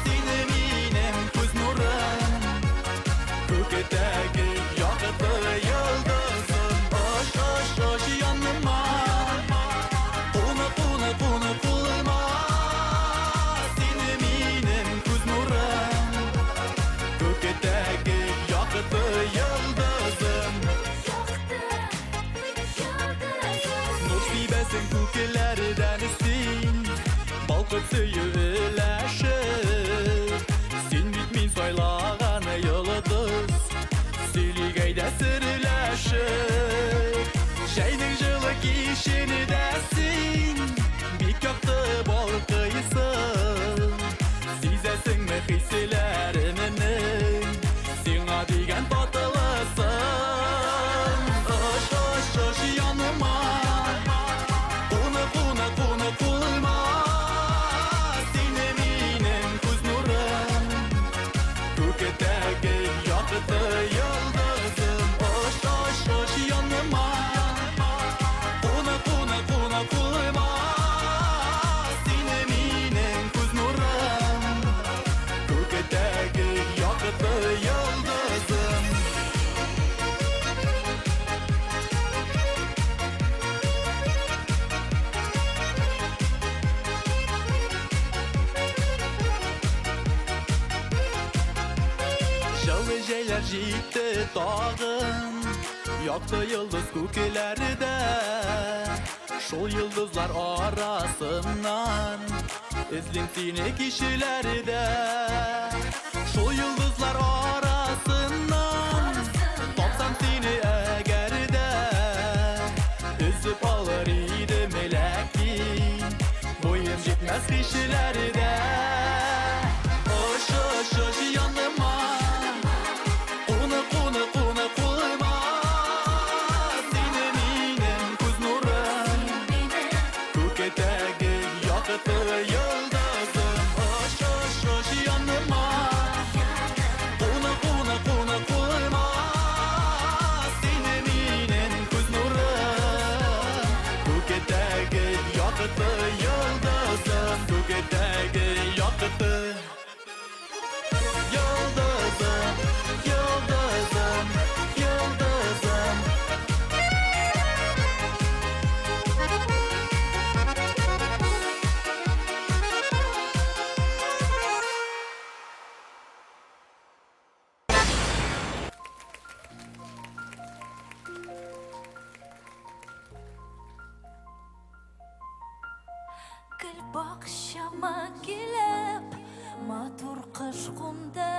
Сине минем күз нурым, Күктәге якты йолдызым. Оч, оч, оч яныма, Куна, куна, куна кулыма. Сине минем күз нурым, Күктәге якты йолдызым. Нур сибәсең күкләрдән син, Балкып сөю өләшеп. Син бит мин сайлаган йолдыз, Сөйлик әйдә серләшеп. Җәйнең җылы кичендә син Бик якты балкыйсың. Сизәсеңме хисләремнең Сиңа дигән татлысын? Оч, оч, оч яныма, Куна, куна, куна кулыма. Сине минем күз нурым, Күктәге якты йолдызым. Оч, оч, оч яныма, Куна, куна, куна кулыма. Сине минем күз нурым, Күктәге җәйләр җитте тагын. Якты йолдыз күкләрдә, шул йолдызлар арасыннан эзлим сине кичеләрдә. Шул йолдызлар арасыннан тапсам сине әгәр дә, өзеп алыр идем, ләкин буем җитмәс кичеләрдә. Ош, ош, ош, яныма, куны, куны, куны, кулыма. Сине минем күз нурым, күктәге якты йолдызым. Ош, ош, ош, яныма, куны, куны, куны, кулыма. Сине минем күз нурым, күктәге якты йолдызым, күктәге якты йолдызым, йолдызым, йолдызым. Гөл бакчама килеп, матур кыш кунды.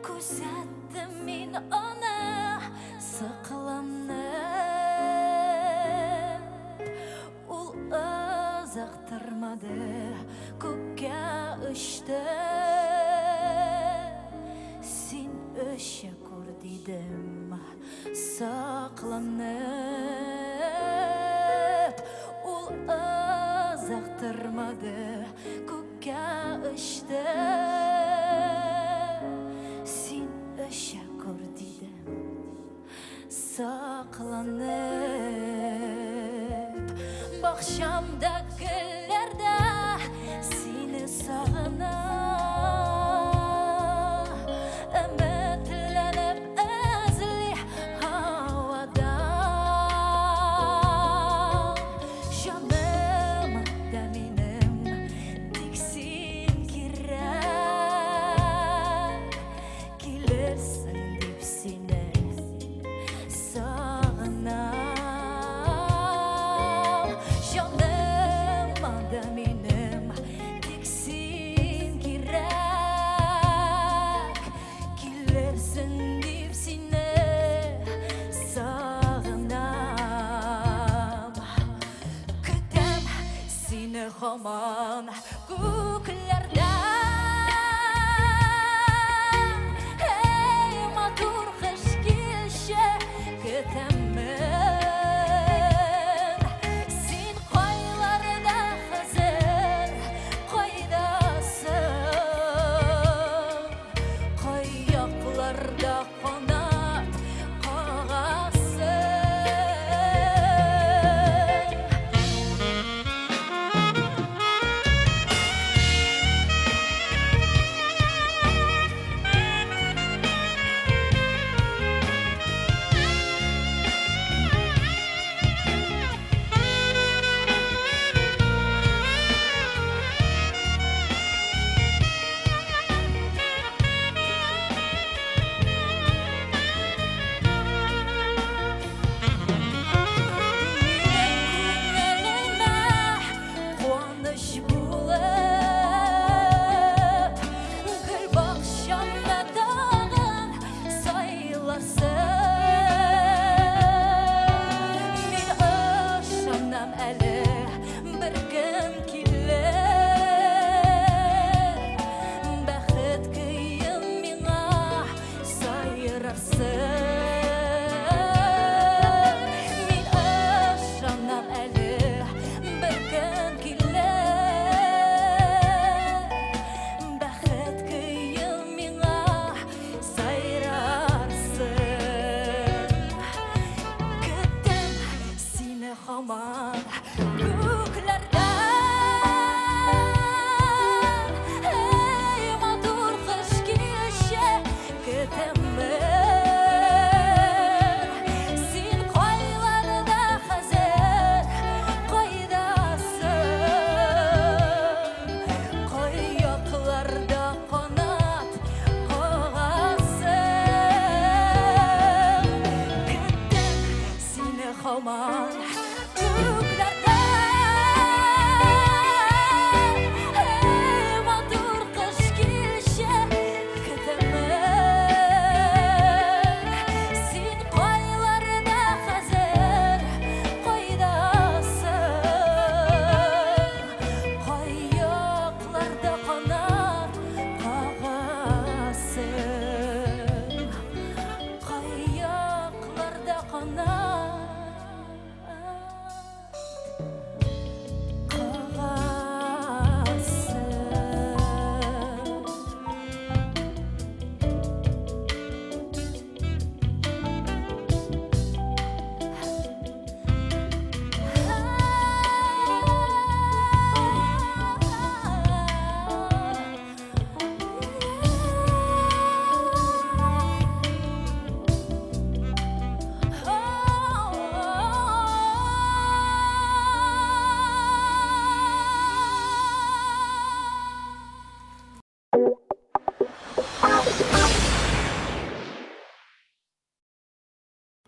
Күзәттем мин аны сыкланып. Ул озак тормады, күккә очты. Син оча күр, дидем, сакланып. Ул озак тормады, күккә очты. Син оча күр, дидем, сакланып. Бакчамда гөлләрдә сине сагына. Өметләнеп эзли һавада. Җаным да минем, тик син кирәк. Килерсең дип сине сагынам. Җаным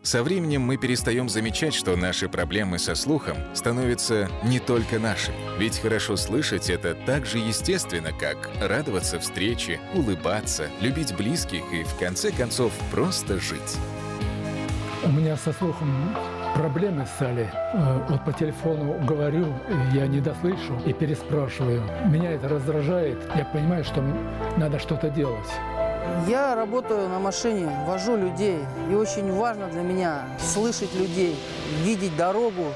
Со временем мы перестаем замечать, что наши проблемы со слухом становятся не только нашими. Ведь хорошо слышать — это так же естественно, как радоваться встрече, улыбаться, любить близких и, в конце концов, просто жить. У меня со слухом проблемы стали. Вот по телефону говорю, я не дослышу и переспрашиваю. Меня это раздражает. Я понимаю, что надо что-то делать. Я работаю на машине, вожу людей. И очень важно для меня слышать людей, видеть дорогу.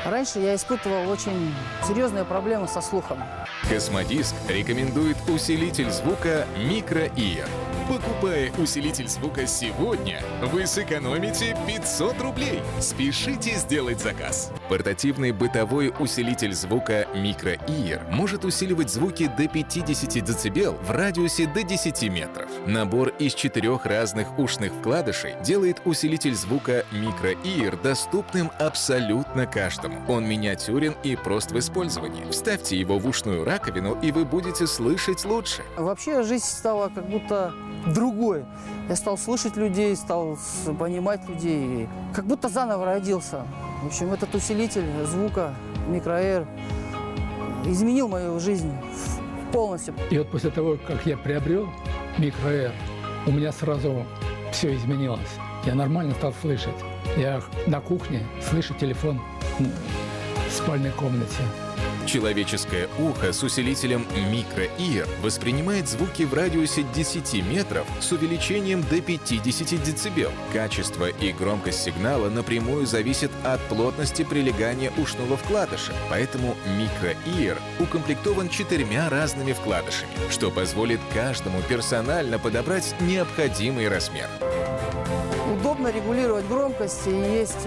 Раньше я испытывал очень серьезные проблемы со слухом. Космодиск рекомендует усилитель звука MicroEar. Покупая усилитель звука сегодня, вы сэкономите 500 рублей. Спешите сделать заказ. Портативный бытовой усилитель звука MicroEar может усиливать звуки до 50 дБ в радиусе до 10 метров. Набор из 4 разных ушных вкладышей делает усилитель звука MicroEar доступным абсолютно каждому. Он миниатюрен и прост в использовании. Вставьте его в ушную раковину, и вы будете слышать лучше. Вообще жизнь стала как будто другой. Я стал слышать людей, стал понимать людей. Как будто заново родился. В общем, этот усилитель звука MicroEar изменил мою жизнь полностью. И вот после того, как я приобрел MicroEar, у меня сразу все изменилось. Я нормально стал слышать. Я на кухне слышу телефон в спальной комнате. Человеческое ухо с усилителем MicroEar воспринимает звуки в радиусе 10 метров с увеличением до 50 дБ. Качество и громкость сигнала напрямую зависят от плотности прилегания ушного вкладыша, поэтому MicroEar укомплектован 4 разными вкладышами, что позволит каждому персонально подобрать необходимый размер. Удобно регулировать громкость, и есть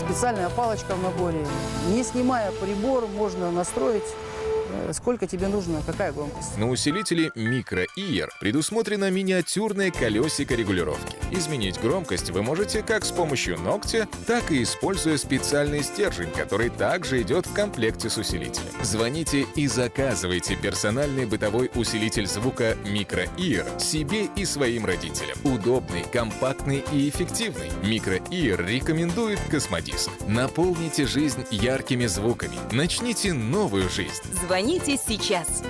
специальная палочка в наборе. Не снимая прибор, можно настроить, сколько тебе нужно, какая громкость. На усилителе MicroEar предусмотрено миниатюрное колесико регулировки. Изменить громкость вы можете как с помощью ногтя, так и используя специальный стержень, который также идет в комплекте с усилителем. Звоните и заказывайте персональный бытовой усилитель звука MicroEar себе и своим родителям. Удобный, компактный и эффективный. MicroEar рекомендует Космодиск. Наполните жизнь яркими звуками. Начните новую жизнь. Звоните сейчас.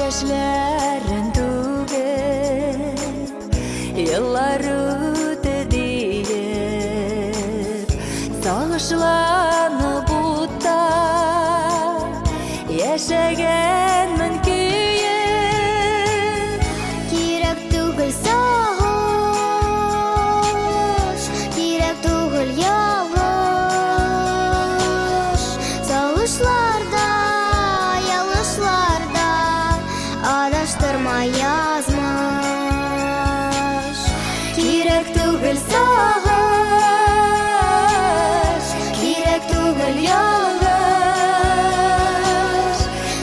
Яшьләрен түгеп, еллар үтте диеп, сагышланып утта яшәгәнмен көеп. Кирәк түгел сагыш, кирәк түгел ялгыш, сагышларда, ялгышларда адаштырма язмыш. Кирәк түгел сагыш, кирәк түгел ялгыш,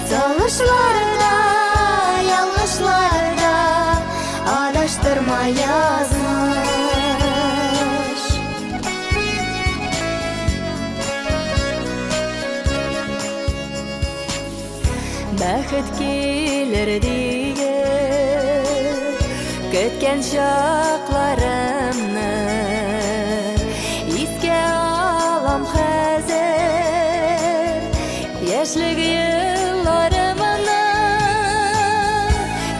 сагышларда, ялгышларда адаштырма язмыш. Бәхет килер диеп Көткән чакларымны Искә алам хәзер Яшьлек елларымны.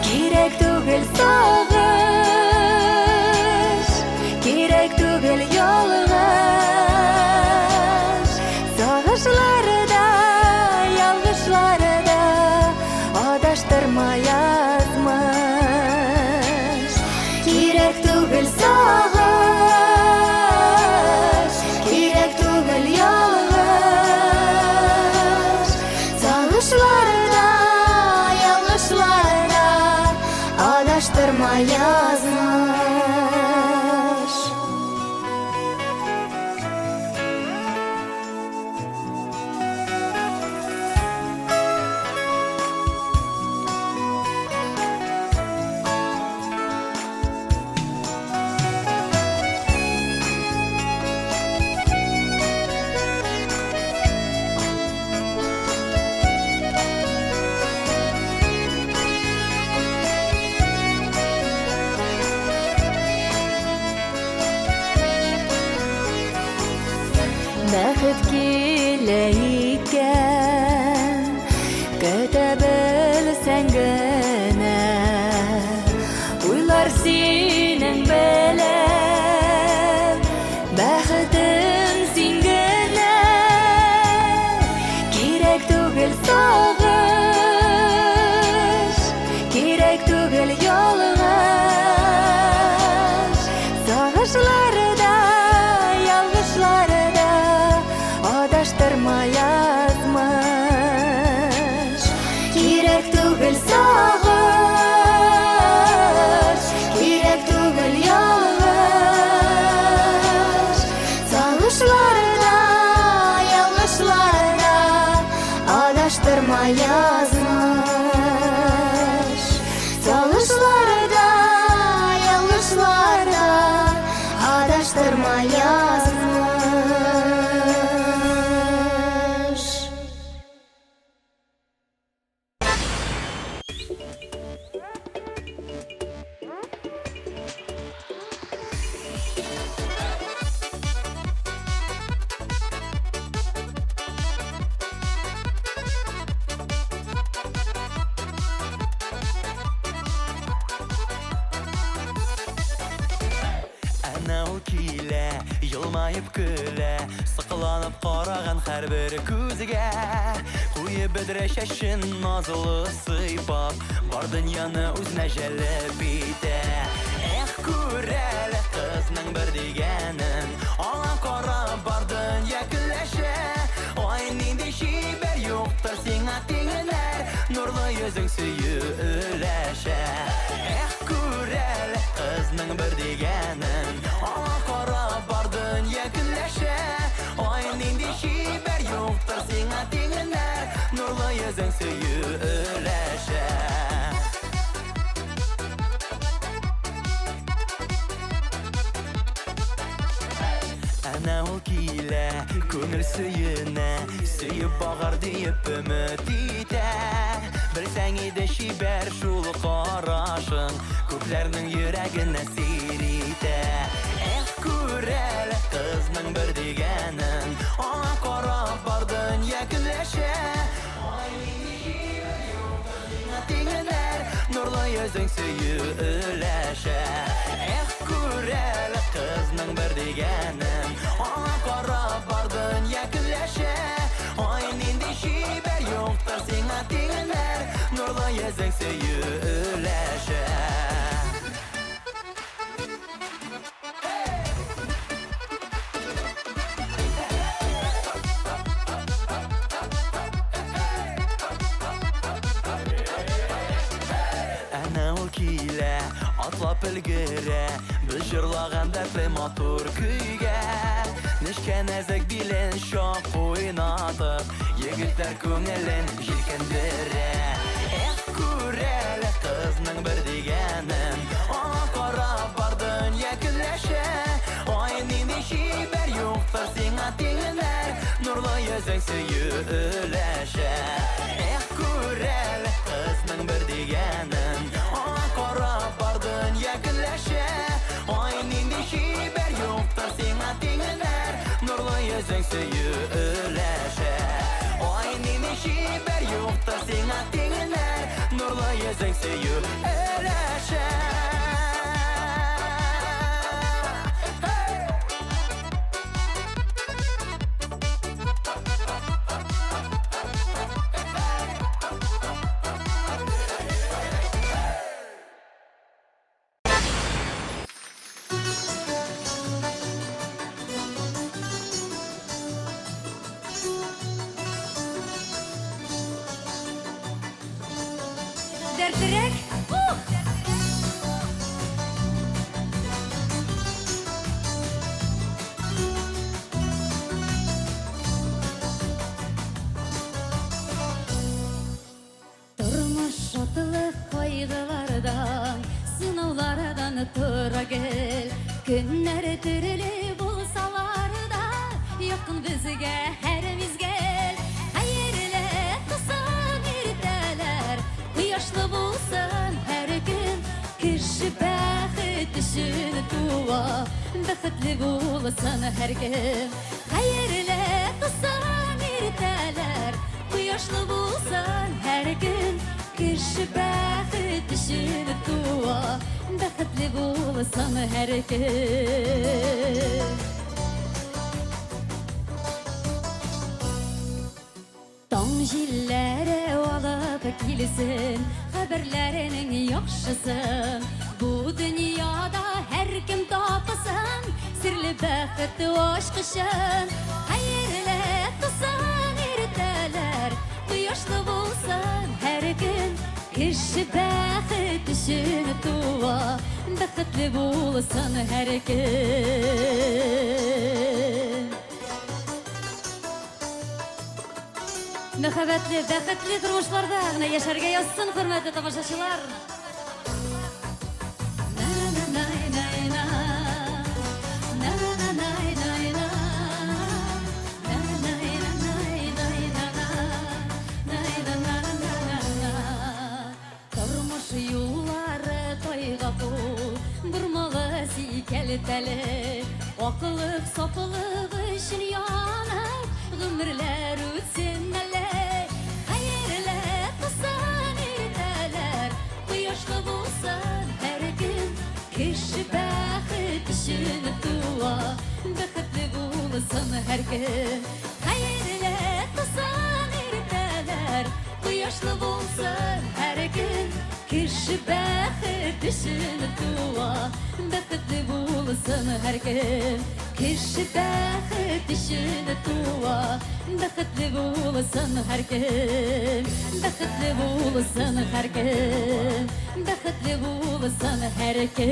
Кирәк түгел сагыш, Кирәк түгел ялгыш. Сагышлары да, ялгышлары да Адаштырма язмыш. Кирәк түгел сагыш, кирәк түгел ялгыш. Сагышлары да, ялгышлары да адаштырма язмыш. Бәхет килә икән, көтә белсәң генә. Уйлар синең белән, бәхетем син генә. Кирәк түгел сагыш, кирәк түгел ялгыш. Сагышлары да, ялгышлары да адаштырма язмыш. Кирәк түгел сагыш, кирәк түгел ялгыш. Сагышлары да, ялгышлары да адаштырма язмыш. Сагышлары да, ялгышлары да адаштырма язмыш. Әнә ул килә, елмаеп көлә, Сокланып караган һәрбер күзгә. Куеп бөдрә чәчен назлы сыйпап, Бар дөньяны үзенә җәлеп итә. Эх, күр әле кызның бер дигәнен, Аңа карап бар дөнья көләшә. Ай, нинди чибәр, юктыр сиңа тиңнәр, Нурлы йөзең сөю өләшә. Эх, күр әле кызның бер дигәнен, Аңа карап бар дөнья көләшә. Ай, нинди чибәр, юктыр сиңа тиңнәр, Нурлы йөзең сөю өләшә. Әнә ул килә, күңел сөенә, Сөеп багар диеп өмет итә. Белсәң иде чибәр шул карашың, Күпләрнең йөрәген әсир итә. Эх, күр әле кызның бер дигәнен, Аңа карап бар дөнья көнләшә. Ай, нинди чибәр, юктыр сиңа тиңнәр, Нурлы йөзең сөю өләшә. Эх, күр әле кызның бер дигәнен, Аңа карап бар дөнья көнләшә. Ай, нинди чибәр, юктыр сиңа тиңнәр, Нурлы йөзең сөю өләшә. Әнә ул килә, атлап өлгерә, Без җырлаган дәртле матур көйгә. Нечкә нәзек билен чак уйнатып, Егетләр күңелен җилкендерә. Эх, күр әле кызның бер дигәнен, Аңа карап бар дөнья көнләшә. Ай, нинди чибәр, юктыр сиңа тиңнәр, Нурлы йөзең сөю өләшә. Эх, күр әле йөзең сөю өләшә. Ай, нинди чибәр, юктыр сиңа тиңнәр, нурлы йөзең сөю өләшә. Дәртлерәк. Ух! Тормыш шатлык кайгылардан, сынаулардан тора гел. Көннәр төрле булсалар да, якын безгә һәр мизгел. Хәерле тусын иртәләр, кояшлы булсын һәр көн. Кеше бәхет өчен туа, бәхетле булсын һәркем. Хәерле тусын иртәләр, кояшлы булсын һәр көн. Кеше бәхет өчен туа, бәхетле булсын һәркем. Таң җилләре алып килсен, хәбәрләренең яхшысын. Бу дөньяда һәркем тапсын серле бәхет ачкычын. Хәерле тусын иртәләр, кояшлы булсын һәр көн. Кеше бәхет өчен туа, бәхетле булсын һәркем. Мәхәббәтле, бәхетле тормышларда гына яшәргә язсын, хөрмәтле тамашачылар. На-на-най-най-на. На-на-най-най-на. На-най-на-най-най-на-на. Най-на-на-на-на-на. Тормыш юллары тайгак ул, бормалы сикәлтәле. Аклык, сафлык өчен янып, гомерләр үтсен әле. Хәерле тусын иртәләр, кояшлы булсын һәр көн. Кеше бәхет өчен туа, бәхетле булсын һәркем. Хәерле тусын иртәләр, кояшлы булсын һәр көн. Кеше бәхет өчен туа, бәхетле булсын һәркем. Кеше бәхет өчен туа, бәхетле булсын һәркем. Бәхетле булсын һәркем. Бәхетле булсын һәркем.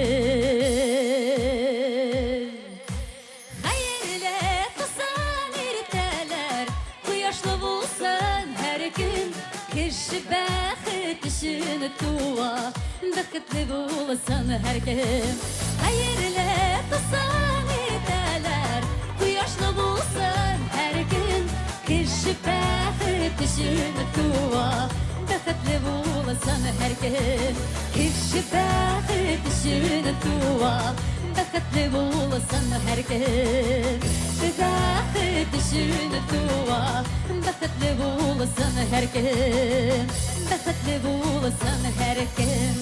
Хәерле тусын иртәләр, кояшлы булсын һәр көн. Кеше бәхет өчен туа, бәхетле булсын һәркем. Хәерле тусын иртәләр, кояшлы булсын һәр көн. Кеше бәхет өчен туа, бәхетле булсын һәркем. Кеше бәхет өчен туа, бәхетле булсын һәркем. Бәхет өчен туа, бәхетле булсын һәркем. Бәхетле булсын һәркем.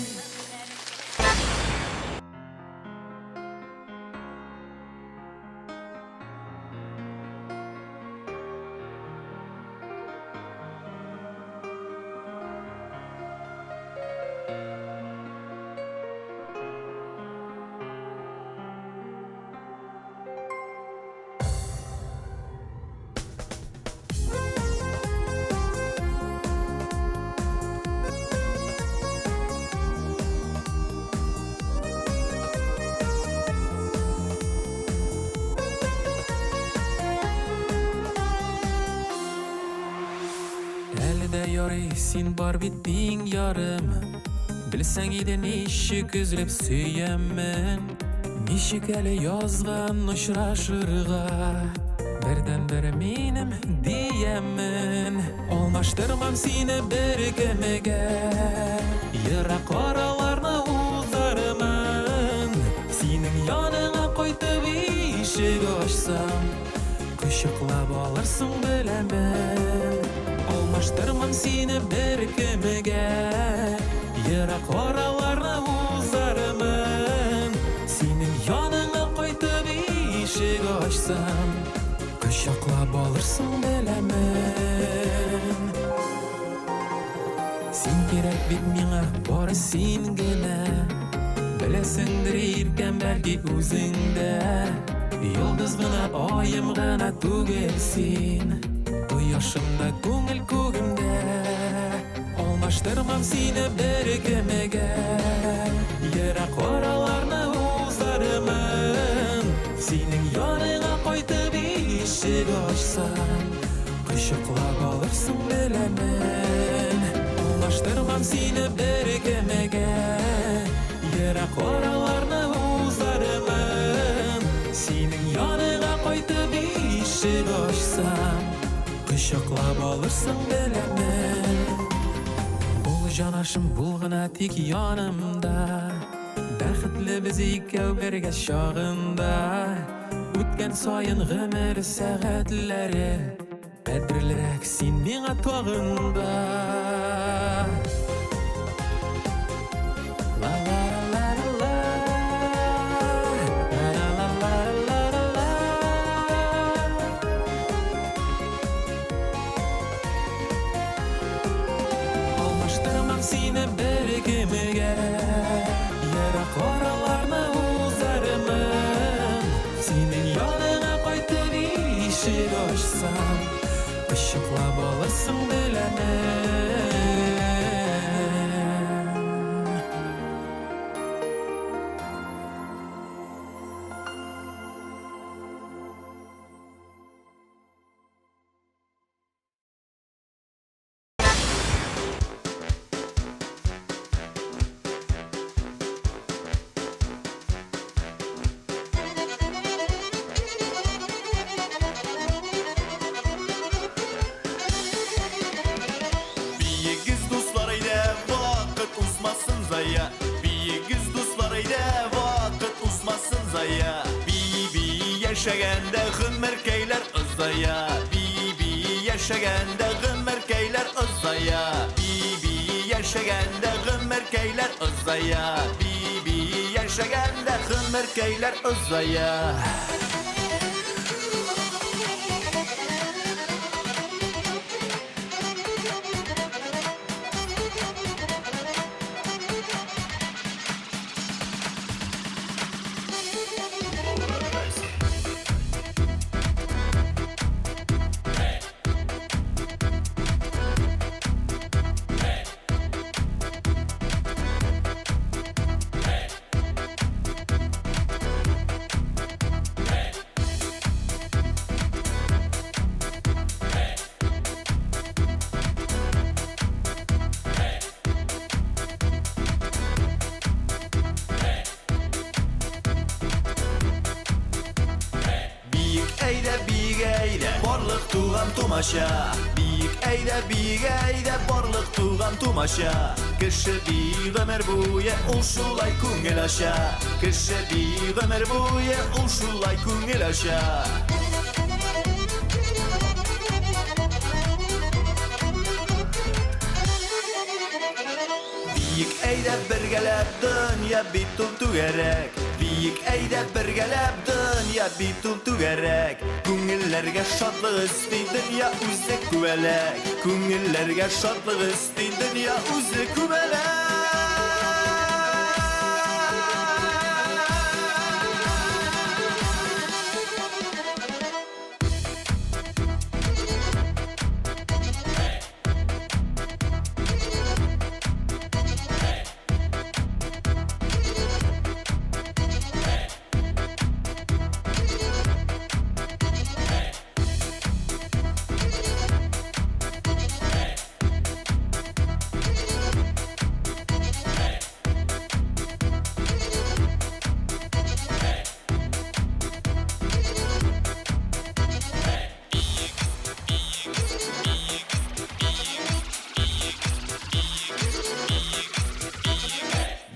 Әле дә ярый, син бар бит тиң ярым. Белсәң иде ничек өзелеп сөямен. Ничек әле язган очрашырга. Бердән-бер минем диямен. Алмаштырмам сине беркемгә. Ерак араларны узармын. Синең яныңа кайтып ишек ачсам, Кочаклап алырсың, беләмен. Алмаштырмам сине беркемгә. Ерак араларны узармын. Синең яныңа кайтып ишек ачсам, кочаклап алырсың, беләмен. Син кирәк бит миңа, бары син генә. Беләсеңдер, иркәм, бәлки үзең дә. Йолдыз гына, аем гына түгел син. Кояшым да күңел күгемдә. Алмаштырмам сине беркемгә. Ерак араларны узармын. Синең яныңа кайтып ишек ачсам, кочаклап алырсың, беләмен. Алмаштырмам сине беркемгә. Ерак араларны узармын. Синең яныңа кайтып ишек ачсам, кочаклап алырсың, беләмен. Бул, җанашым, бул гына тик янымда. Бәхетле без икәү бергә чагында. Үткән саен гомер сәгатьләре, кадерлерәк син миңа тагын да. Ла ла ла ла ла ла ла ла ла ла. Алмаштырмам сине беркемгә. Ерак араларны узармын. Синең яныңа кайтып ишек ачсам, кочаклап алырсың, беләмен. Биегез, дуслар, әйдә, вакыт узмасын зая. Биегез, дуслар, әйдә, вакыт узмасын зая. Би би яшәгәндә гомеркәйләр озая. Би би яшәгәндә гомеркәйләр озая. Би би яшәгәндә гомеркәйләр озая. Би би яшәгәндә гомеркәйләр озая. Биик әйдә, биик әйдә, барлык туган тумача. Биик әйдә, биик әйдә, барлык туган тумача. Кеше бии гомер буе, ул шулай күңел ача. Кеше бии гомер буе, ул шулай күңел ача. Биик әйдә бергәләп, дөнья бит ул түгәрәк. Биик әйдә бергәләп, дөнья бит ул түгәрәк. Күңелләргә шатлык өсти дөнья үзе күбәләк. Күңелләргә шатлык өсти дөнья үзе күбәләк.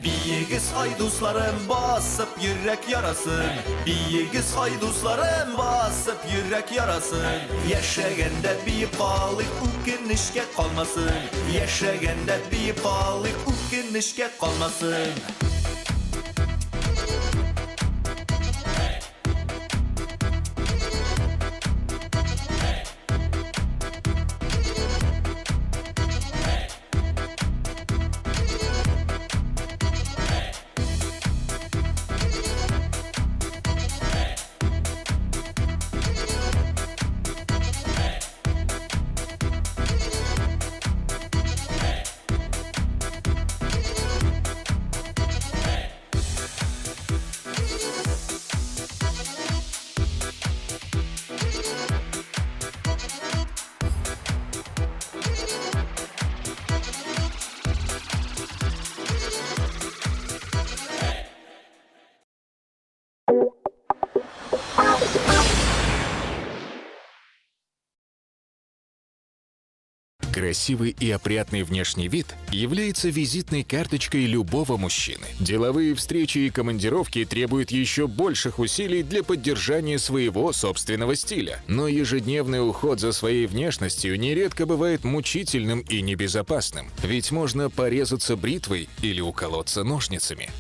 Биегез, ай дусларым, басып йөрәк ярасын. Биегез, ай дусларым, басып йөрәк ярасын. Яшәгәндә биеп калыйк, үкенечкә калмасын. Яшәгәндә биеп калыйк, үкенечкә калмасын. Красивый и опрятный внешний вид является визитной карточкой любого мужчины. Деловые встречи и командировки требуют еще больших усилий для поддержания своего собственного стиля. Но ежедневный уход за своей внешностью нередко бывает мучительным и небезопасным. Ведь можно порезаться бритвой или уколоться ножницами.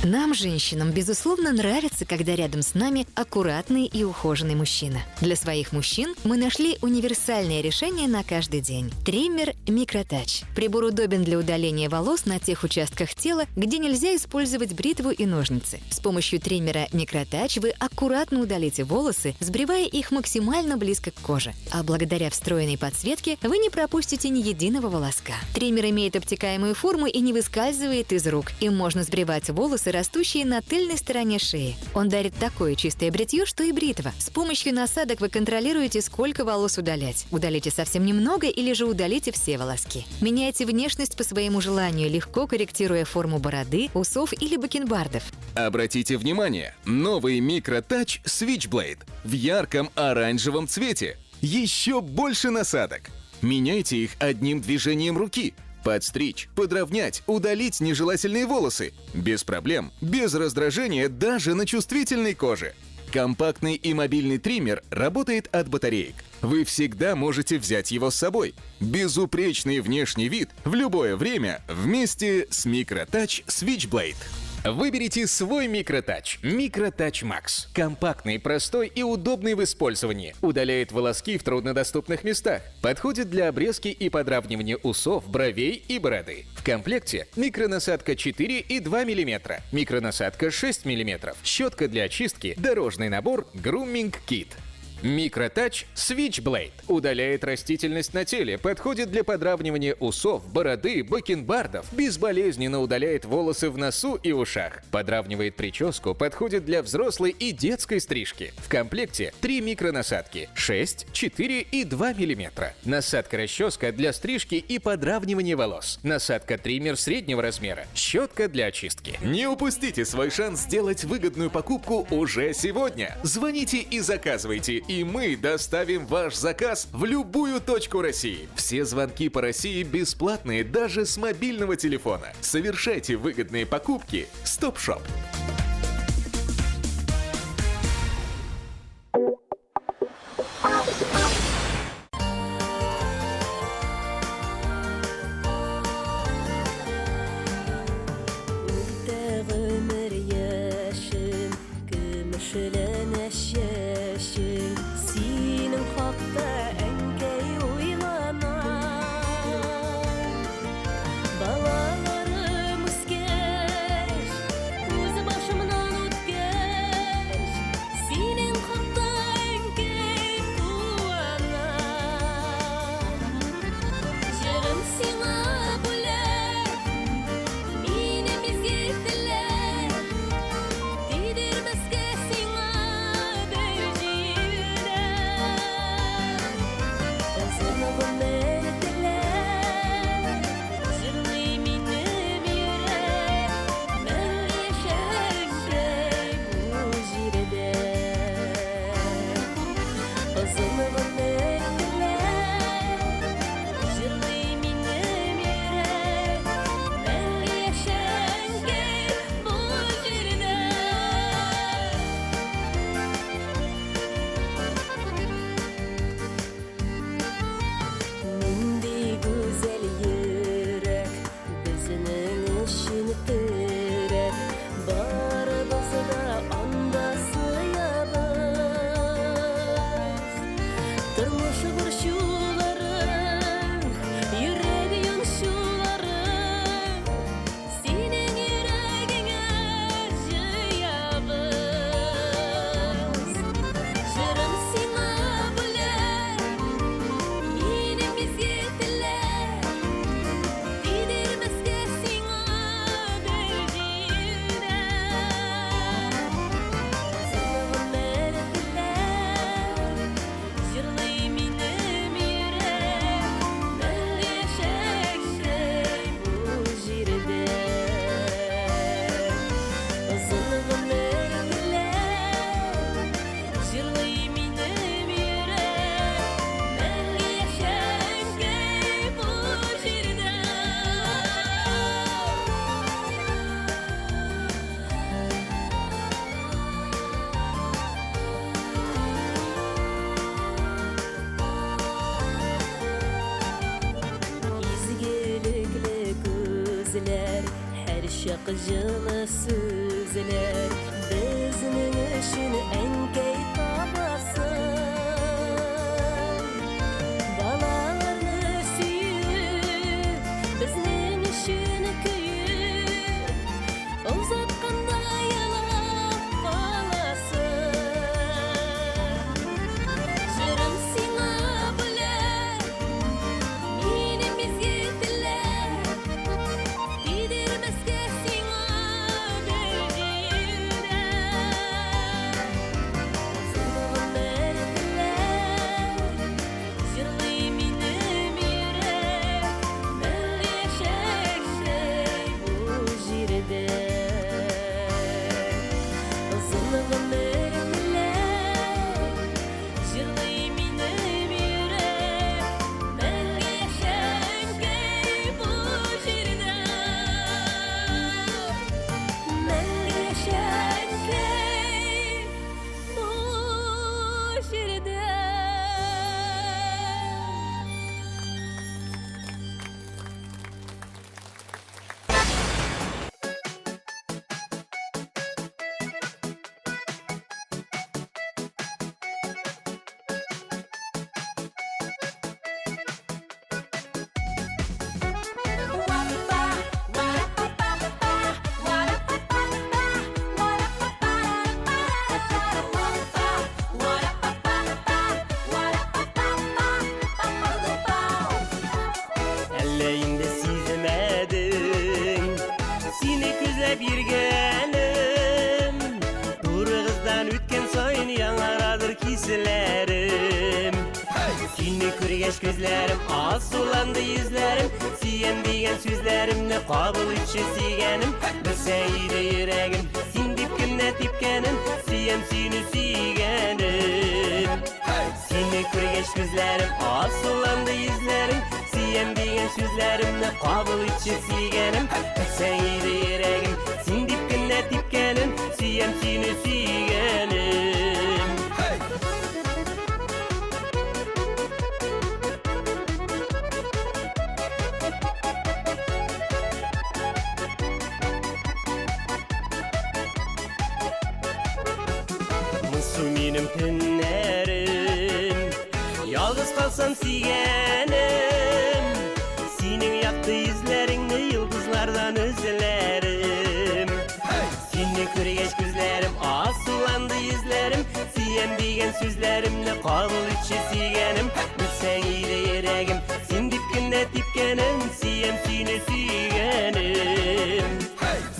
Нам, женщинам, безусловно, нравится, когда рядом с нами аккуратный и ухоженный мужчина. Для своих мужчин мы нашли универсальное решение на каждый день. Триммер Микротач. Прибор удобен для удаления волос на тех участках тела, где нельзя использовать бритву и ножницы. С помощью триммера Микротач вы аккуратно удалите волосы, сбривая их максимально близко к коже. А благодаря встроенной подсветке вы не пропустите ни единого волоска. Триммер имеет обтекаемую форму и не выскальзывает из рук. Им можно сбривать волосы, растущие на тыльной стороне шеи. Он дарит такое чистое бритье, что и бритва. С помощью насадок вы контролируете, сколько волос удалять. Удалите совсем немного или же удалите все волоски. Меняйте внешность по своему желанию, легко корректируя форму бороды, усов или бакенбардов. Обратите внимание, новый микротач Switchblade в ярком оранжевом цвете. Еще больше насадок. Меняйте их одним движением руки. Подстричь, подровнять, удалить нежелательные волосы. Без проблем, без раздражения даже на чувствительной коже. Компактный и мобильный триммер работает от батареек. Вы всегда можете взять его с собой. Безупречный внешний вид в любое время вместе с Микротач Switchblade. Выберите свой Микротач. Микротач Макс. Компактный, простой и удобный в использовании. Удаляет волоски в труднодоступных местах. Подходит для обрезки и подравнивания усов, бровей и бороды. В комплекте микронасадка 4,2 мм, микронасадка 6 мм, щетка для очистки, дорожный набор, груминг-кит. Микротач Switchblade удаляет растительность на теле, подходит для подравнивания усов, бороды, бакенбардов, безболезненно удаляет волосы в носу и ушах, подравнивает прическу, подходит для взрослой и детской стрижки. В комплекте 3 микронасадки 6, 4 и 2 мм. Насадка-расческа для стрижки и подравнивания волос. Насадка-триммер среднего размера. Щетка для очистки. Не упустите свой шанс сделать выгодную покупку уже сегодня. Звоните и заказывайте, и мы доставим ваш заказ в любую точку России. Все звонки по России бесплатные даже с мобильного телефона. Совершайте выгодные покупки с Топшоп. Үтә гомер яшем, көмешләнә чәчем. Синең хакта, әнкәй, уйланам. Балаларым үскәч, үз Балачак җылы сүзләр безнең өчен әнкәй табасың. Балаларны сөю безнең өчен көю, озатканда елап каласың. Җырым сиңа бүләк, минем изге теләк, тидермәскә сиңа бер җил дә. Озын гомер теләп, җырлый минем йөрәк, мәңге яшәгәй бу җирдә. Озын гомер теләп, җырлый минем йөрәк, мәңге яшәгәй бу җирдә. Мәңге яшәгәй бу җирдә. Әллә инде сизмәдең, сине күзләп йөргәнем. Турыгыздан үткән саен яңарадыр хисләрем. Сине күргәч күзләрем, асуланды йөзләрем. Сөям дигән сүзләремне кабул итче сөйгәнем. Белсәң иде йөрәгем, син дип кенә типкәнен, сөям сине сөйгәнем. Сине күргәч күзләрем, асуланды йөзләрем. Сөям дигән сүзләремне кабул итче сөйгәнем. Белсәң иде йөрәгем, син дип кенә типкәнен, сөям сине сөйгәнем. Моңсу минем төннәрем, ялгыз калсам сөйгәнем. Синең якты йөзләреңне йолдызлардан эзләрем. Сине күргәч күзләрем, асуланды йөзләрем. Сөям дигән сүзләремне кабул итче сөйгәнем. Белсәң иде йөрәгем, син дип кенә типкәнен, сөям сине сөйгәнем.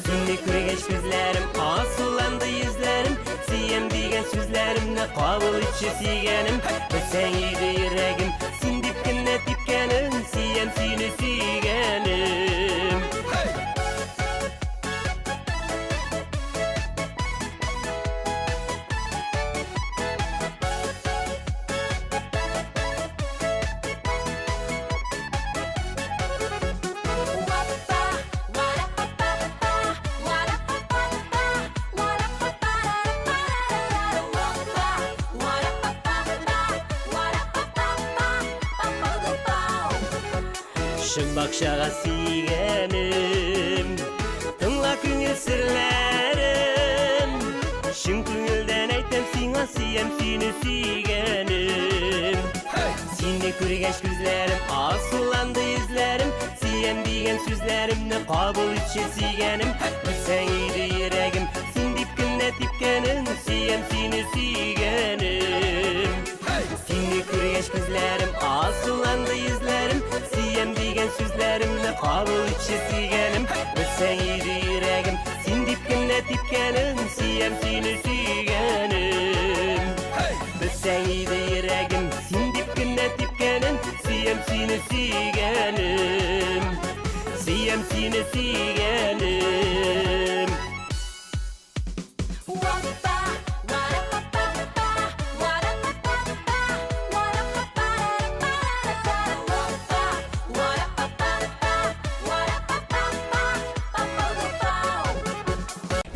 Сине күргәч күзләрем, асуланды йөзләрем. Сөям дигән сүзләремне кабул итче сөйгәнем. Белсәң иде йөрәгем, син дип кенә типкәнен, сөям сине сөйгәнем. Чын бакчага сөйгәнем, тыңла күңел серләрем. Чын күңелдән әйтәм сиңа, сөям сине сөйгәнем. Сине күргәч күзләрем, асуланды йөзләрем. Сөям дигән сүзләремне кабул итче сөйгәнем. Белсәң иде йөрәгем, син дип кенә типкәнен, сөям сине сөйгәнем. Сине күргәч күзләрем, асуланды йөзләрем. Сөям дигән сүзләремне кабул итче сөйгәнем. Белсәң иде йөрәгем, син дип кенә типкәнен, сөям сине сөйгәнем. Белсәң иде йөрәгем, син дип кенә типкәнен, сөям сине сөйгәнем. Сөям сине сөйгәнем.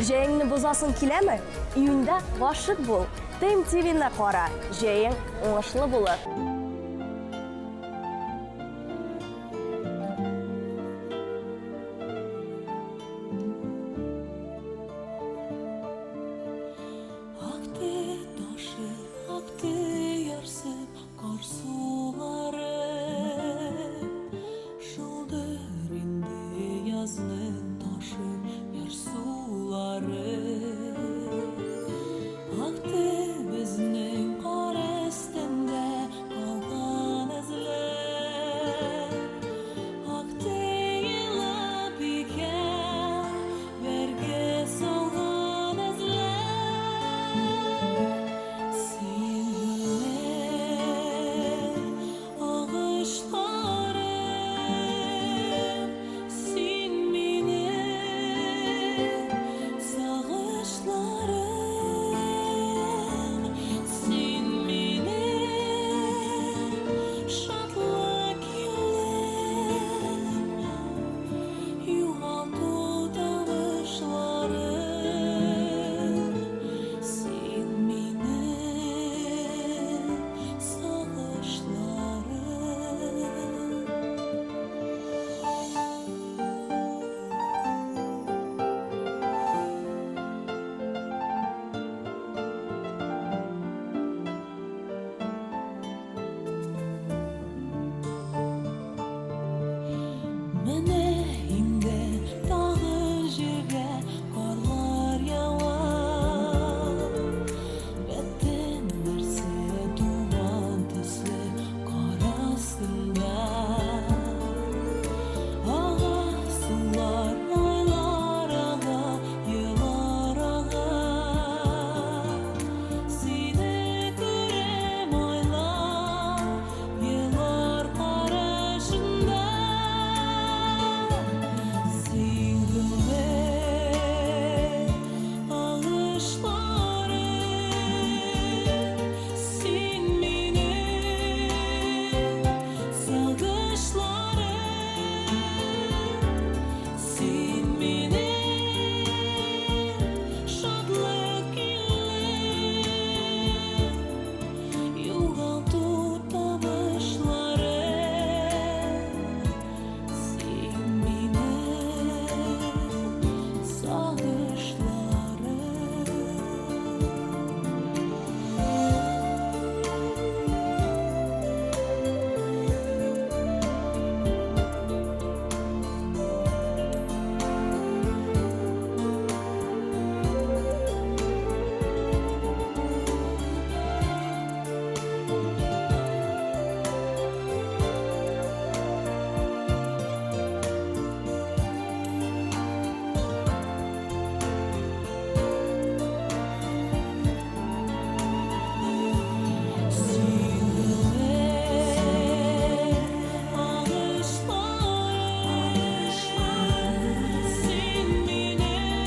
Җәеңне бозасың киләме? Июньдә гашык бул. ТМ ТВ-ны кара. Җәең уңышлы булыр. карлар ява. Бөтен нәрсә туман төсле кар астында. Ага сулар, айлар ага, еллар ага. Сине күрәм айлар, еллар карашында. Син гомер агышлары, син минем сагышларым, син минем шатлык илем, югалту табышлары. Син минем сагышларым. Син минем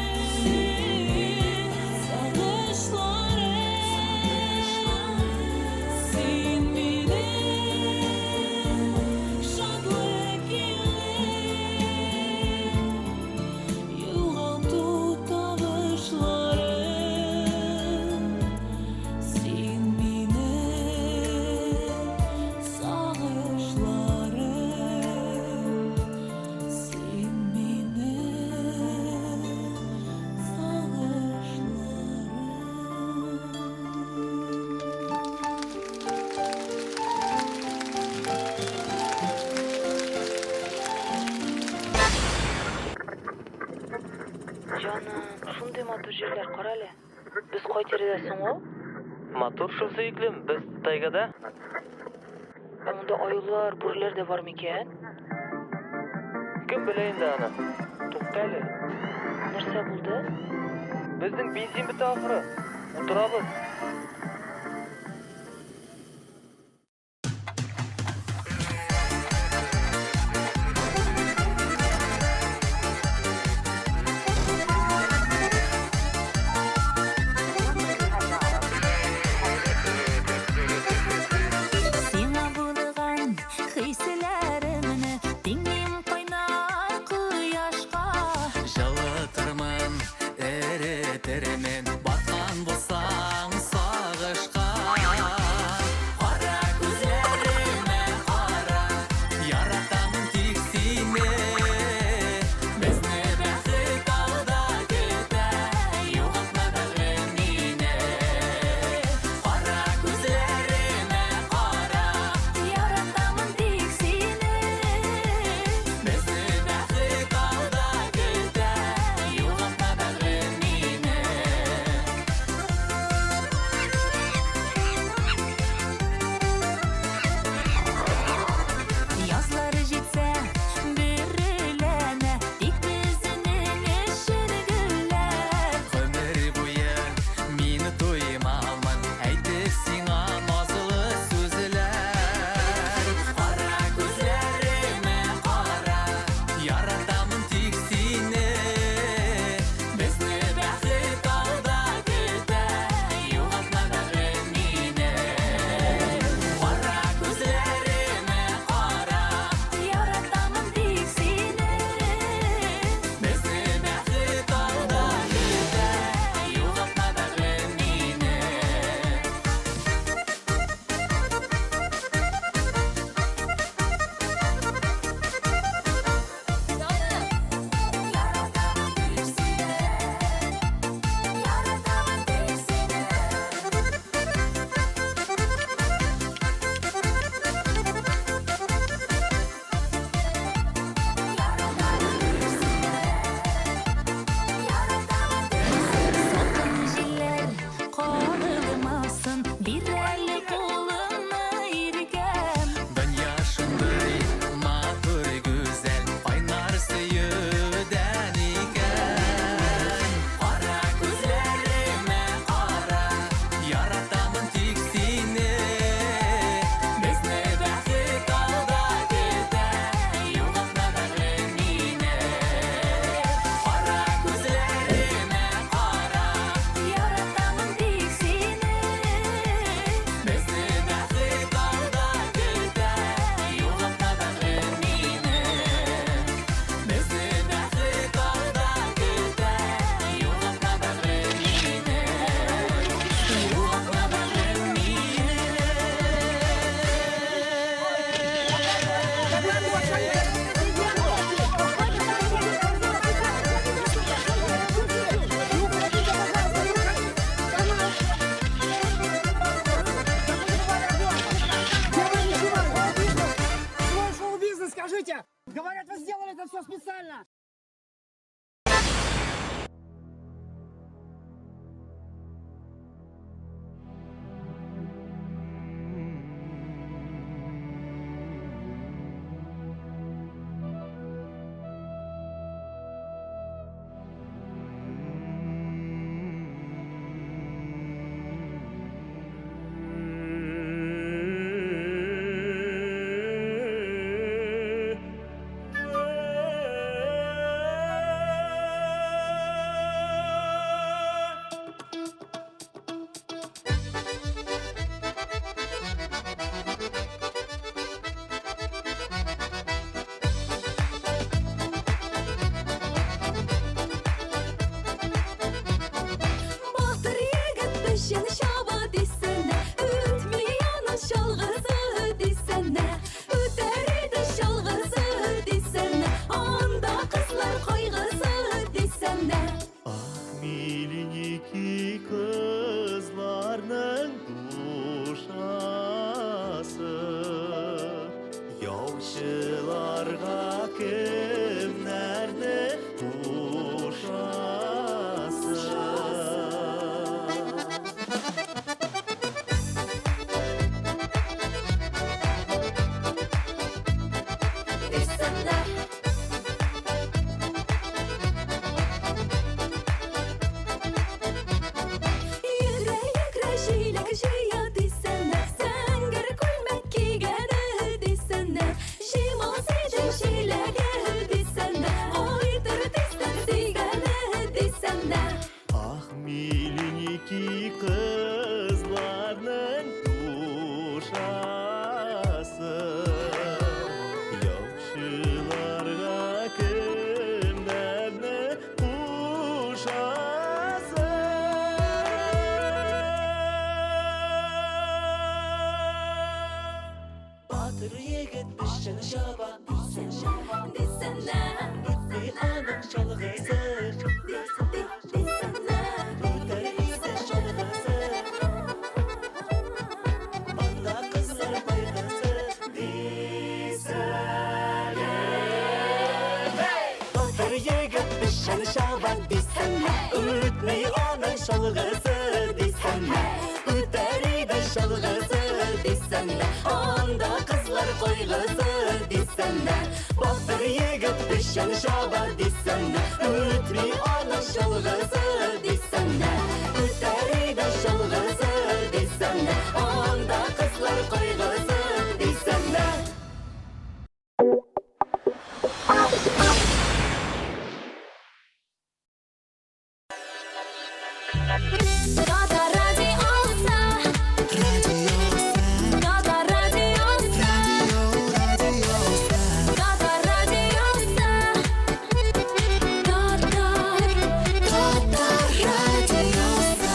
сагышларым, син минем Җаным, шундый матур җирләр, кара әле. Без кай тирәдә соң ул? Матур шул, сөеклем, без тайгада. Ә монда аюлар, бүреләр дә бар микән? Кем белә инде аны. Тукта әле. Нәрсә булды? Безнең бензин бетә ахры. Утырабыз. Сиңа булган хисләремне тиңлим кайнар кояшка. Жылытырмын, эретермен, баткан булсаң сагышка. печән чаба дисәнә, үтми аның чалгысы дисәнә, үтәр иде чалгысы дисәнә, анда кызлар кайгысы дисәнә. Миленький кызларның душасы, Яучыларга кемнәрне кушасы? Дисәнә. Йөгерә, йөгерә, җиләк җыя дисәнә, зәңгәр күлмәк кигәне дисәнә, җыймас иде җиләге дисәнә, кайтыр тиздән сөйгәне дисәнә. Ах, миленький кызларның душасы, Яучыларга кемнәрне кушасы? Батыр егет печән чаба, Дисәнә, үтми аның чалгысы. Дисәнә, Үтәр иде чалгысы. Анда кызлар кайгысы. Дисәнә. Батыр егет печән чаба, дисәнә, үтми аның чалгысы, дисәнә, үтәр иде чалгысы, дисәнә, анда кызлар кайгысы, дисәнә. Батыр егет печән чаба, дисәнә, үтми аның чалгысы, дисәнә, үтәр иде чалгысы, дисәнә, анда кызлар кайгысы, дисәнә. Татар радиосы. Татар радиосы. Татар радиосы. Татар, Татар радиосы.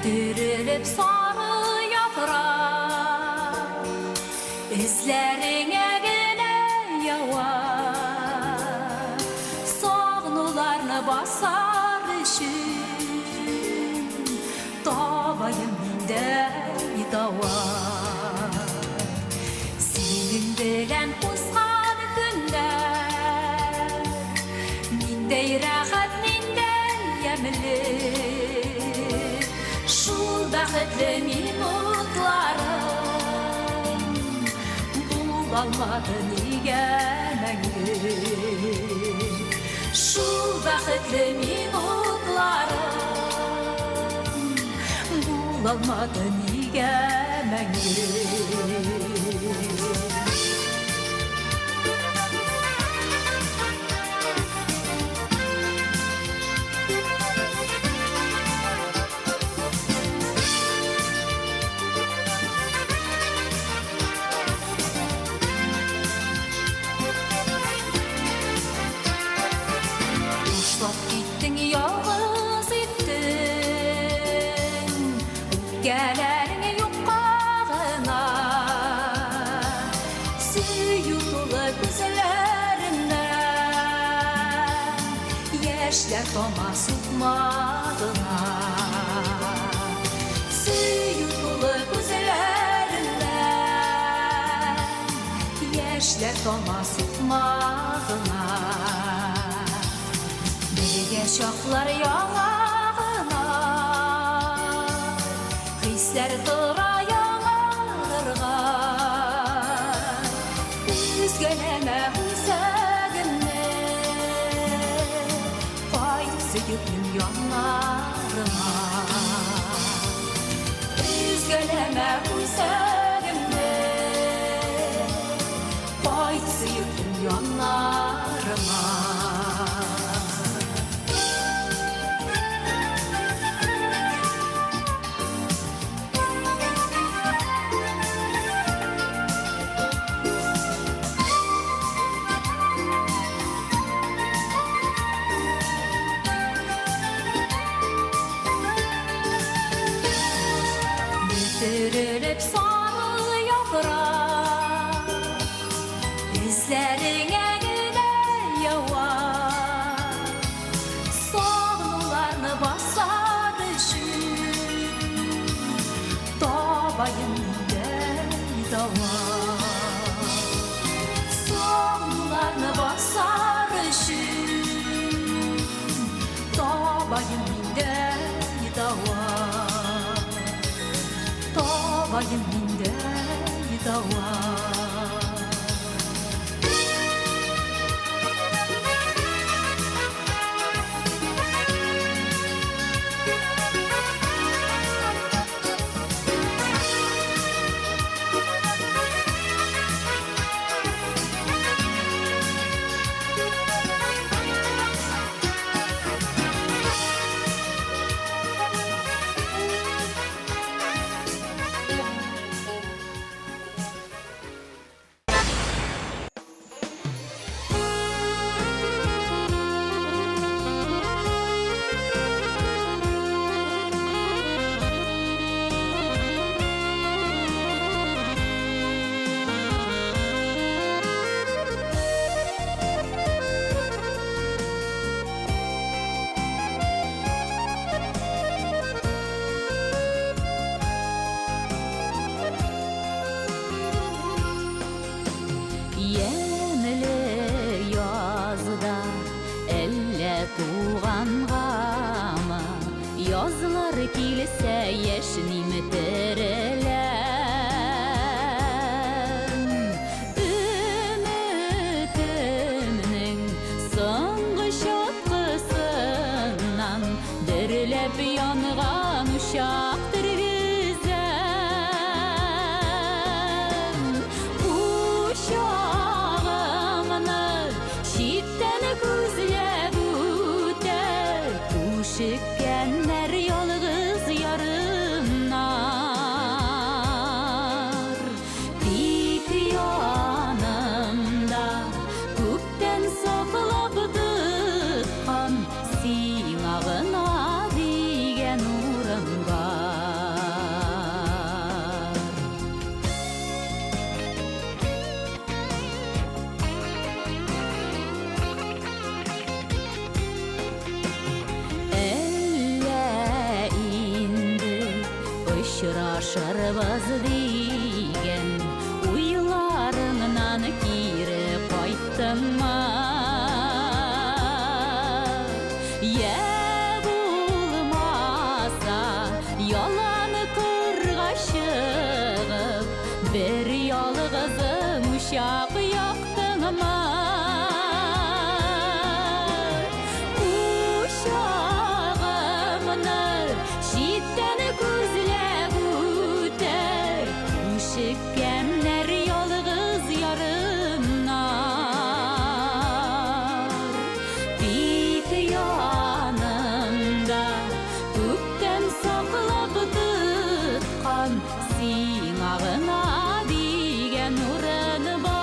Бөтерелеп сары яфрак Эзләреңә генә ява. Сагынуларны басар өчен Табаем миндәй дава. Синең белән узган көннәр Ниндәй рәхәт, ниндәй ямьле. Шул бәхетле минутларым Булалмады нигә мәңге. Шул бәхетле минутларым Булалмады нигә мәңге. Ташлап киттең, ялгыз иттең, Үпкәләрең юкка гына. Сөю тулы күзләреңнән Яшьләр тама сукмагыңа. Сөю тулы күзләреңнән Яшьләр тама сукмагыңа. Бергә чаклар яңа гына. яннарыма. Өзгәләмә үзәгемне, кайт сөеклем яннарыма. Бөтерелеп сары яфрак Эзләреңә генә ява. Сагынуларны басар өчен Табаем ниндәй дава. Сагынуларны басар өчен Табаем ниндәй дава. Табаем ниндәй дава. Ямьле язда әллә тулгангамы, Язлар килсә яшьним, тереләм. Өметемнең соңгы чаткысыннан Дөрләп янган учак тергезәм. Учагымны читтән күзләп үтә Күшеккәннәр ялгыз ярымнар. Тик янымда күптән саклап тоткан Сиңа гына дигән урын бар. Әллә инде очрашырбыз дигән Уйларыңнан кире кайттыңмы? Йә булмаса ялан кырга чыгып Бер ялгызың учак яктыңмы? Учагымны читтән күзләп үтә Күшеккәннәр ялгыз ярымнар. Тик янымда күптән саклап тоткан Сиңа гына дигән урын бар.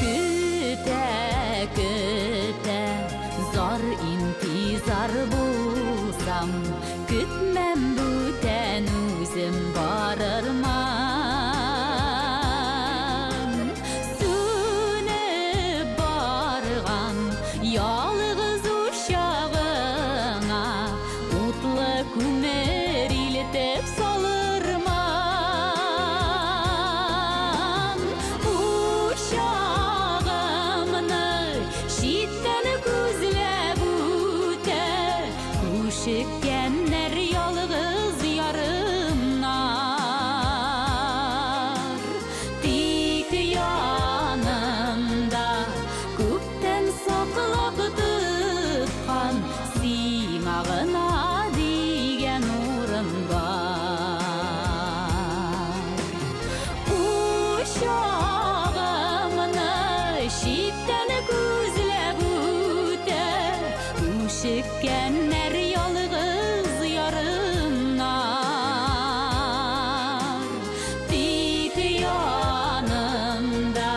Көтә, көтә, зар интизар булсам, Көтмәм бүтән, үзем барырмын. Сүнеп барган ялгыз учагымны Үчеккәннәр ялгыз ярымнар. Тик янымда күптән саклап тоткан сиңа гына дигән урын бар. Учагымны читтән күзләп үтә, үчеккәннәр ялгыз ярымнар. Тик янымда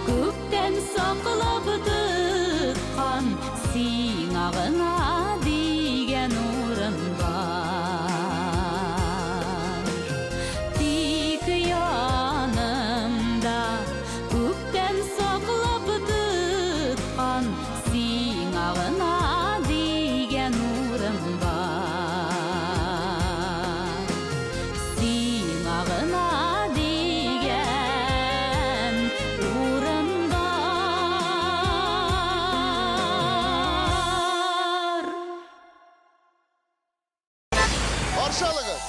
күптән саклап тоткан сиңа гына дигән урын бар. Тик янымда күптән саклап тоткан сиңа гына дигән урын бар. Сиңа гына дигән урын бар. Каршы алыгыз!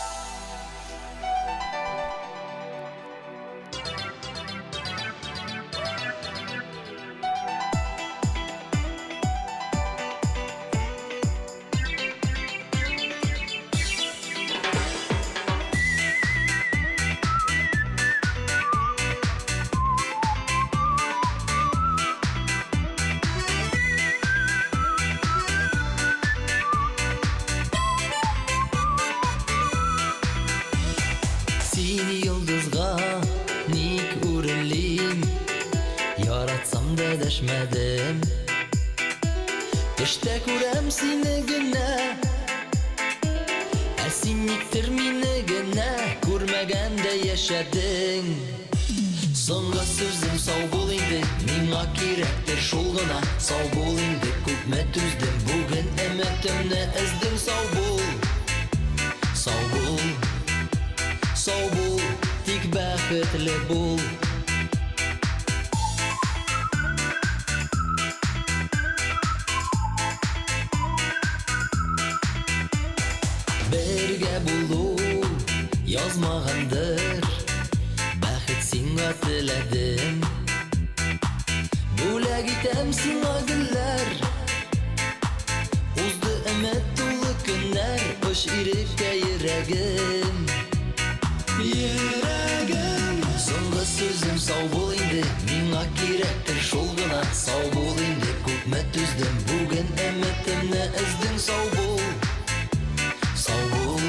Син йолдызга ник үрелим? Яратсам да дәшмәдем. Төштә күрәм сине генә. Ә син никтер мине генә күрмәгәндә яшәдең. Соңгы сүзем сау бул инде, миңа кирәктер шул гына. Сау бул инде, күпме түздем, бүген өметемне өздең. Сау бул, сау бул. Сау бул, тик бәхетле бул. Бергә булу язмагандыр, бәхет сиңа теләдем. Бүләк итәм сиңа гөлләр. Узды өмет тулы көннәр, оч иреккә йөрәгем. Йөрәгем. Соңгы сүзем сау бул инде, миңа кирәктер шул гына. Сау бул инде, күпме түздем, бүген өметемне өздең. Сау бул, сау бул,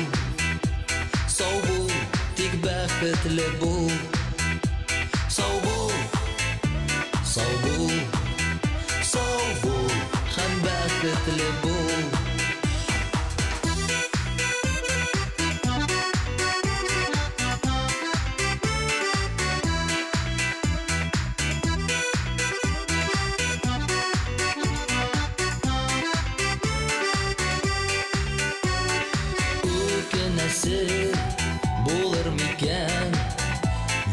сау бул, тик бәхетле бул. Сау бул, сау бул, сау бул һәм бәхетле бул. Үкенәсе булыр микән?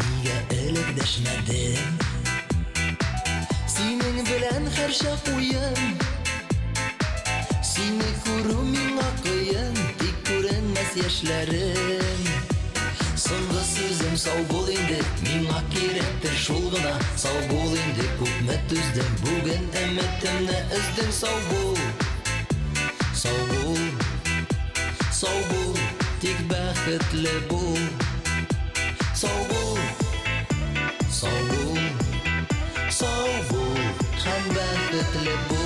Нигә элек дәшмәдем? Синең белән һәрчак уен. Сине күрү миңа кыен, тик күренмәс яшьләрем. Соңгы сүзем сау бул инде, миңа кирәктер шул гына. Сау бул инде, күпме түздем, бүген өметемне өздең. Сау бул, сау бул, сау бул, тик бәхетле бул. Сау бул, сау бул, сау бул һәм бәхетле бул.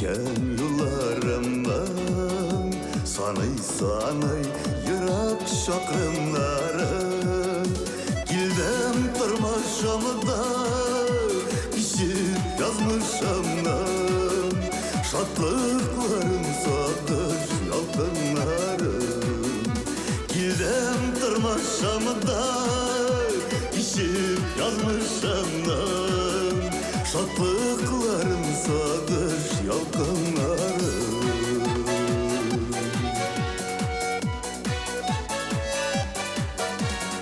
Үткән юлларымның саный-саный ерак чакрымнарын. Килдем тормышымда кичеп язмышымның шатлыкларын, сагыш ялкыннарын. Килдем тормышымда кичеп язмышымның шатлыкларын, сагыш ялкыннарын.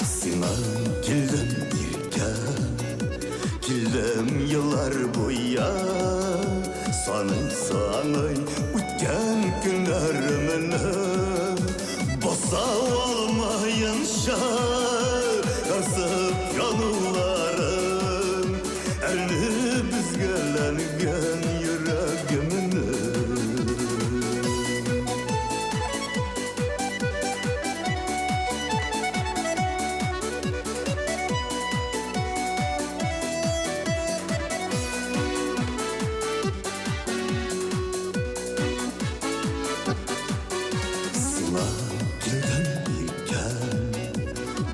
Сиңа килдем иркә, килдем еллар буя, саный-саный үткән көннәремне, баса алмаенча ярсып януларын, әрнеп өзгәләнгән йөрәгемне. Сиңа килдем иркәм,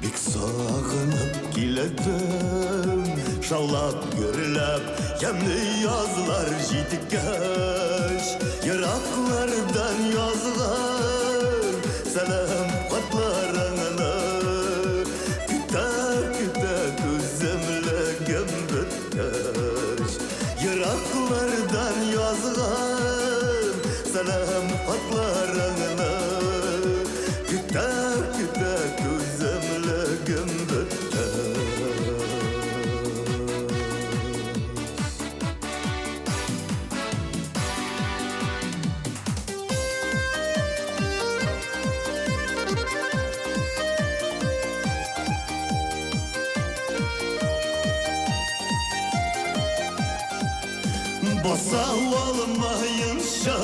бик сагынып килдем. Шаулап, гөрләп, ямьле язлар җиткәч, ераклардан язган сәлам хатларыңны көтә, көтә түземлегем беткәч. Ераклардан язган сәлам хатларыңны көтә, көтә түземлегем беткәч. Баса алмаенча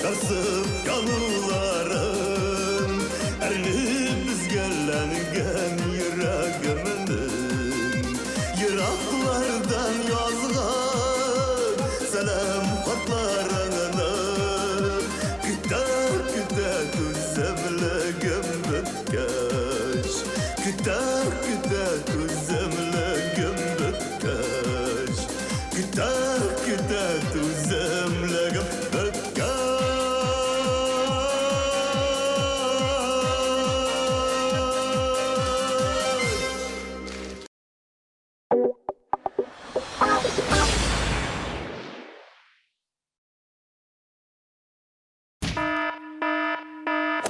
ярсып януларын, әрнеп өзгәләнгән йөрәгемнең, ераклардан язган сәлам хатларыңны көтә, көтә түземлегем беткәч. Көтә, көтә түземлегем беткәч. Көтә, көтә түземлегем беткәч.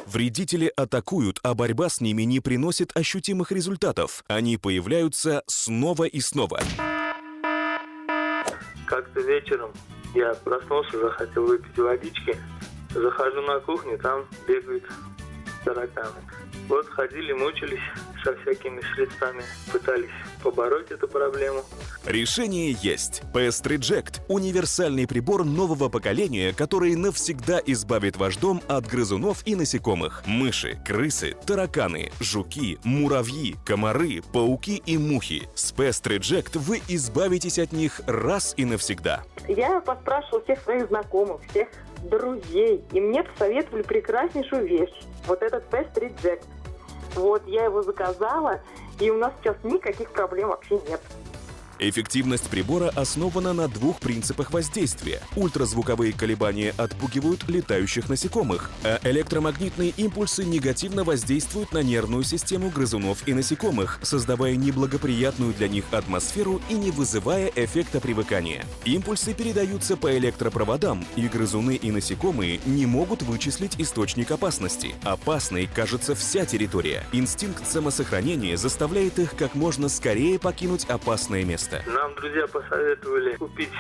Вредители атакуют, а борьба с ними не приносит ощутимых результатов. Они появляются снова и снова. Как-то вечером я проснулся, захотел выпить водички. Захожу на кухню, там бегают тараканы. Вот ходили, мучились со всякими средствами, пытались побороть эту проблему. Решение есть. Pest Reject – универсальный прибор нового поколения, который навсегда избавит ваш дом от грызунов и насекомых. Мыши, крысы, тараканы, жуки, муравьи, комары, пауки и мухи. С Pest Reject вы избавитесь от них раз и навсегда. Я поспрашивала всех своих знакомых, всех друзей, и мне посоветовали прекраснейшую вещь. Вот этот Pest Reject. Вот, я его заказала, и у нас сейчас никаких проблем вообще нет. Эффективность прибора основана на двух принципах воздействия. Ультразвуковые колебания отпугивают летающих насекомых, а электромагнитные импульсы негативно воздействуют на нервную систему грызунов и насекомых, создавая неблагоприятную для них атмосферу и не вызывая эффекта привыкания. Импульсы передаются по электропроводам, и грызуны и насекомые не могут вычислить источник опасности. Опасной кажется вся территория. Инстинкт самосохранения заставляет их как можно скорее покинуть опасное место. Нам друзья посоветовали купить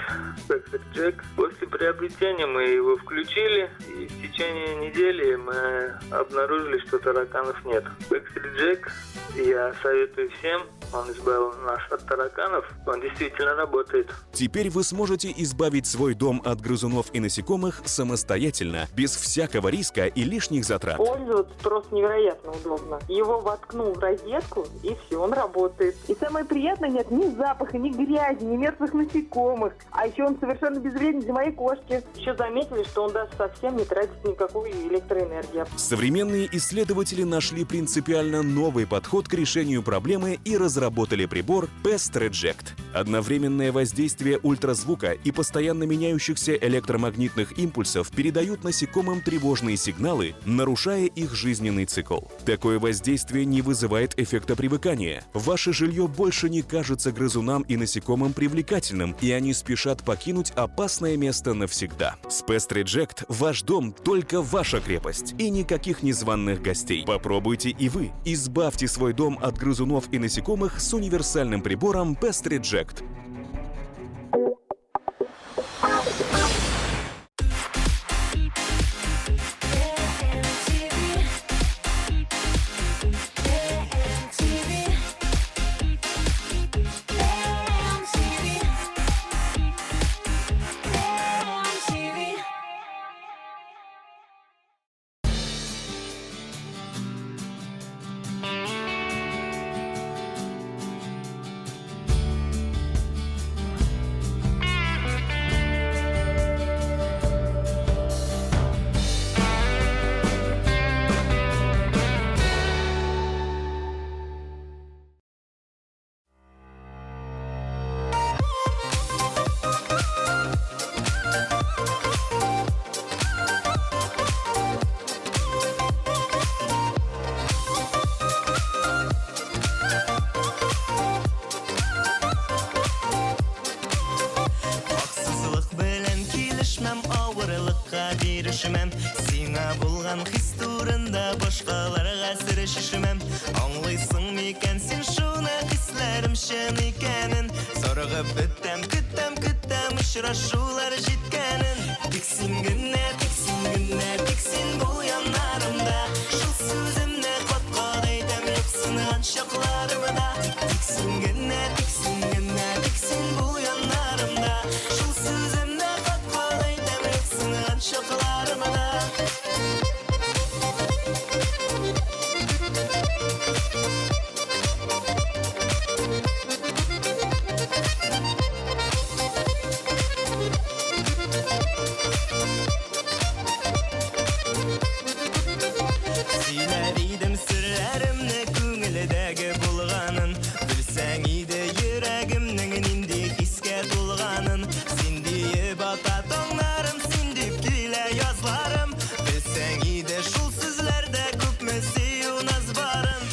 Pest Reject. После приобретения мы его включили, и в течение недели мы обнаружили, что тараканов нет. Pest Reject я советую всем. Он избавил нас от тараканов. Он действительно работает. Теперь вы сможете избавить свой дом от грызунов и насекомых самостоятельно, без всякого риска и лишних затрат. Пользоваться просто невероятно удобно. Его воткнул в розетку, и все, он работает. И самое приятное, нет ни запаха, ни грязи, ни мертвых насекомых. А еще он совершенно безвреден для моей кошки. кошки. Еще заметили, что он даже совсем не тратит никакую электроэнергию. Современные исследователи нашли принципиально новый подход к решению проблемы и разработали прибор Pest Reject. Одновременное воздействие ультразвука и постоянно меняющихся электромагнитных импульсов передают насекомым тревожные сигналы, нарушая их жизненный цикл. Такое воздействие не вызывает эффекта привыкания. Ваше жилье больше не кажется грызунам и насекомым привлекательным, и они спешат покинуть опасное место навсегда. С Pest Reject ваш дом только ваша крепость и никаких незваных гостей. Попробуйте и вы. Избавьте свой дом от грызунов и насекомых с универсальным прибором Pest Reject. Хаксызлык белән килешмәм, авырлыкка бирешмәм. Сиңа булган хис турында башкаларга сер чишмәм. Аңлыйсың микән син шуны, хисләрем чын икәнен? Сарыгып бетәм, көтәм, көтәм очрашулар җиткәнен. Тик син генә, тик син генә, тик син бул яннарымда. Шул сүземне кат-кат әйтәм, юксынган чакларымда. Тик син генә, тик син генә, тик син бул яннарымда. Шул сүземне кат-кат әйтәм, юксынган чакларымда. Сөйләр идем серләремне, күңелдәге булганын. Белсәң иде йөрәгемнең нинди хискә тулганын. Син диеп ата таңнарым, син дип килә язларым. Белсәң иде шул сүзләрдә күпме сөю наз барын.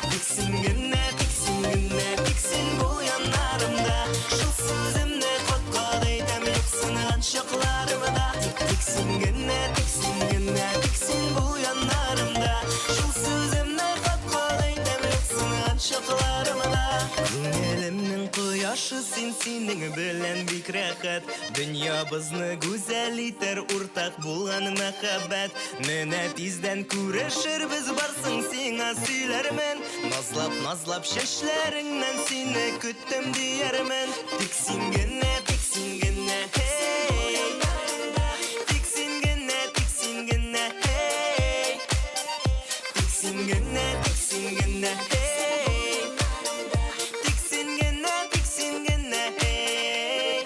Тик син генә, тик син генә, тик син бул яннарымда. Шул сүземне кат-кат әйтәм, юксынган чакларымда. Тик син генә, тик син генә, тик син бул яннарымда. Шул сүземне кат-кат әйтәм, юксынган чакларымда. Күңелемнең кояшы син, синең белән бик рәхәт. Дөньябызны гүзәл итәр уртак булган мәхәббәт. Менә тиздән күрешербез, барсын сиңа сөйләрмен. Назлап, назлап чәчләреңнән сине көттем диярмен. Тик син генә, тик син генә, hey. Тик син генә, тик син генә, hey. Тик син генә, тик син генә, hey. Тик син генә, тик син генә, hey.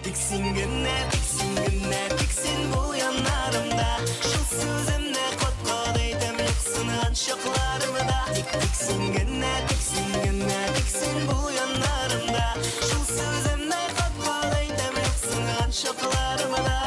Тик син генә, тик син генә, тик син бул яннарымда. Шул сүземне кат-кат әйтәм, юксынган чакларымда. Тик син генә, тик син генә, тик син бул яннарымда. Шул сүземне кат-кат әйтәм, юксынган чакларымда.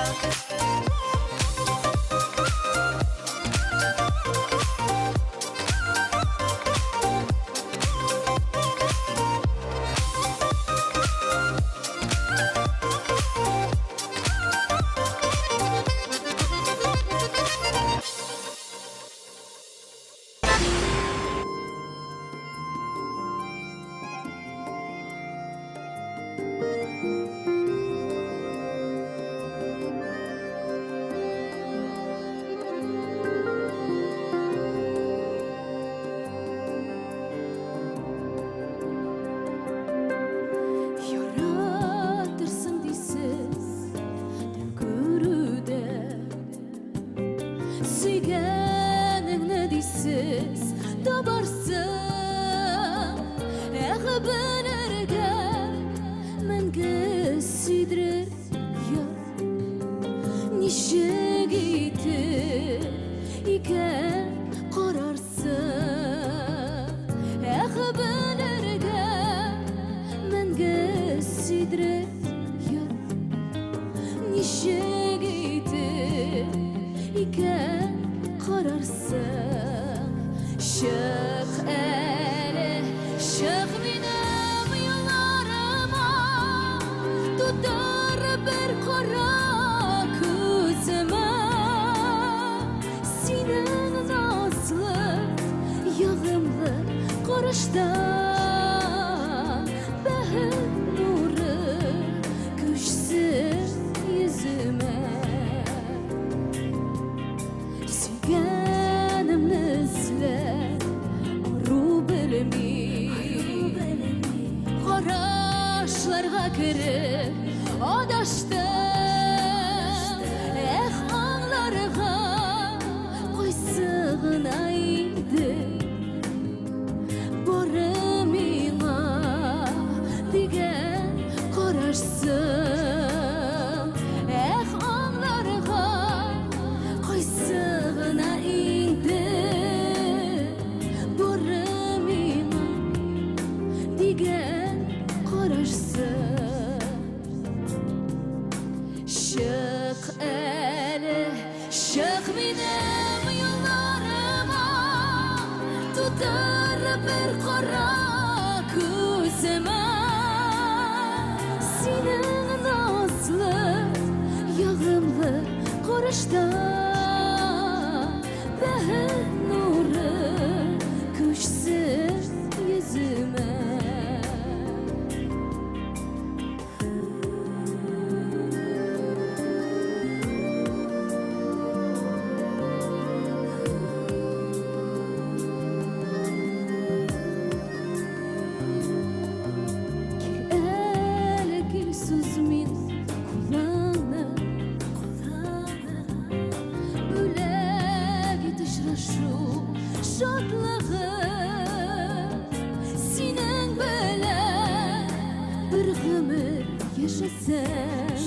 сөйдерер яр. Ничек итеп икән карарсың? Эх, белергә мәңге сөйдерер яр. Ничек итеп икән карарсың? Чык әле, чык минем юлларыма, тутыр бер кара күземә. Синең назлы, ягымлы караштан бәхет нуры күчсен йөземә. Сөйгәнемне эзләп ару белми, Карашларга кереп адаштым. Эх, аңларга кайсы гына инде бары миңа дигән карашсың. Эх, аңларга кайсы гына инде бары миңа дигән карашсың. Чык әле, чык минем юлларыма, тутыр бер кара күземә. Синең назлы, ягымлы караштан бәхет нуры күчсен йөземә. Әле кил сүз мин кулыңны, бүләк ит очрашу шатлыгы. Синең белән бер гомер яшәсәм,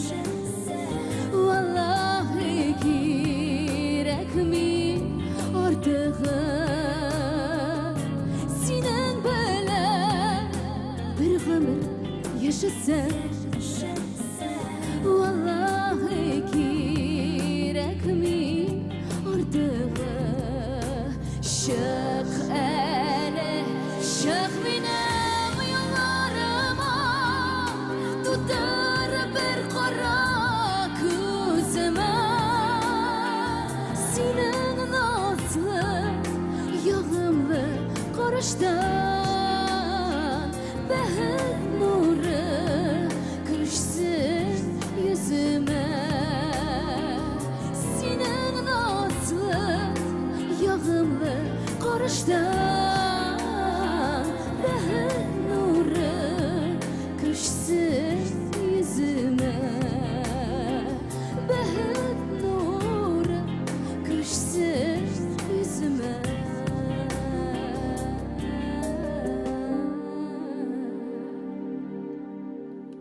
валлаһи, кирәкми артыгы. Синең белән бер гомер яшәсәм, валлаһи, кирәкми артыгы. Чык әле, чык минем юлларыма, тутыр бер кара күземә. Синең назлы, ягымлы караштан бәхет нуры күчсен йөземә. Синең назлы, ягымлы караштан бәхет нуры күчсен йөземә. Бәхет нуры күчсен йөземә.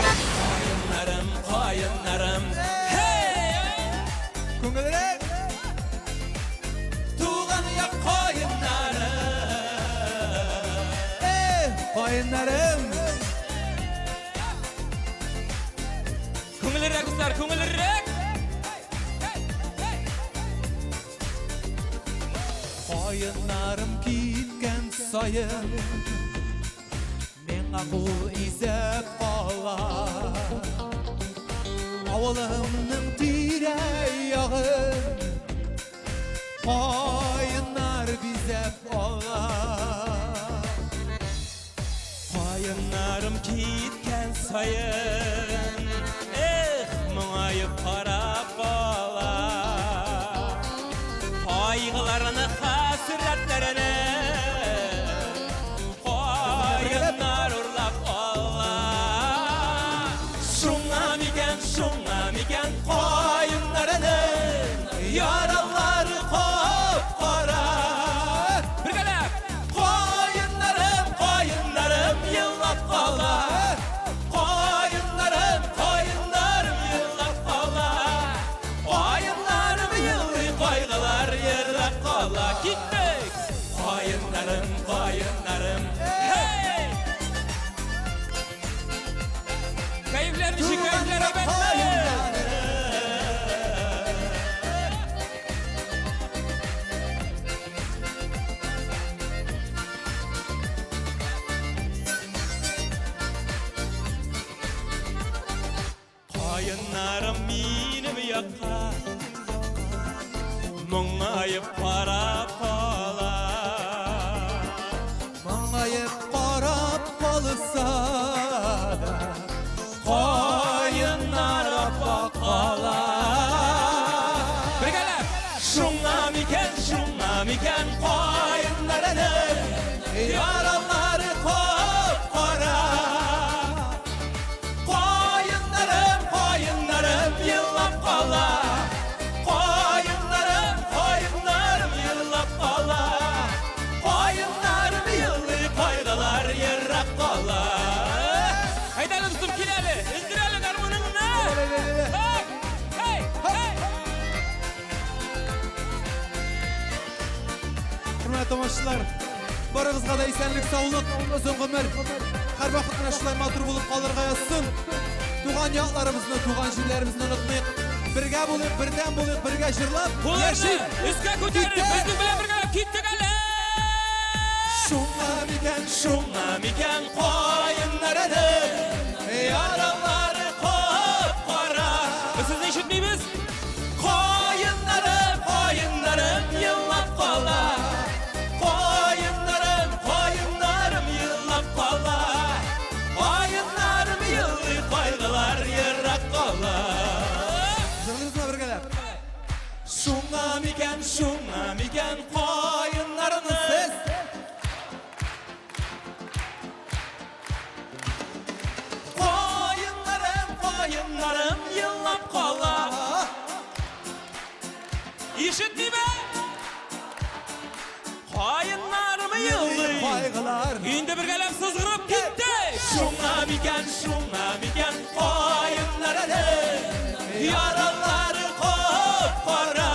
Каеннарым, каеннарым, hey! Күңелрәк! Туган як каеннарым, эй, каеннарым! Күңелрәк, дуслар, күңелрәк! Каеннарым киткән саен миңа кул изәп кала. Авылымның тирә-ягын каеннар бизәп ала. Каеннарым киткән саен, эх, моңаеп карап кала. Кайгыларны, хәсрәтләрне каеннар урлап ала. Шуңа микән, шуңа микән каеннарның яралары кап-кара. Бергәләп! Каеннарым, каеннарым елап кала. Каеннарым, каеннарым. Каеннарым минем якка Моңаеп карап кала. Моңаеп карап калса да, Каеннар аппак кала. Бергәләп! Шуңа микән, шуңа микән каеннарының яралары кап-кара. Каеннарым, каеннарым елап кала. Каеннарым, каеннарым елап кала. Каеннарым елый, кайгылар ерак кала. Әйдә әле, дустым, кил әле, өздер әле гармуныңны. Һәй, һәй, һәй. Хөрмәтле тамашачылар, барыгызга да исәнлек, саулык, озын гомер. Һәрвакыт менә шулай матур булып калырга язсын. Туган якларыбызны, туган җирләребезне онытмыйк. Бергә булыйк, бердәм булыйк, бергә җырлап, Кулларны яшик. өскә күтәреп, безнең белән бергә киттек әле. Шуңа микән, шуңа микән каеннарының яралары кап-кара. Без сезне ишетмибез. Каеннарым, каеннарым елап кала. Каеннарым, каеннарым елап кала. Каеннарым елый, кайгылар ерак кала. Җырлыйбызмы бергәләп? Шуңа микән, шуңа микән каеннарны Сез Каеннарым, каеннарым елап кала. Ишетмиме? Каеннарым елый. Кайгылар. Инде бергәләп сызгырып киттек. Шуңа микән, шуңа микән каеннарының яралары кап-кара.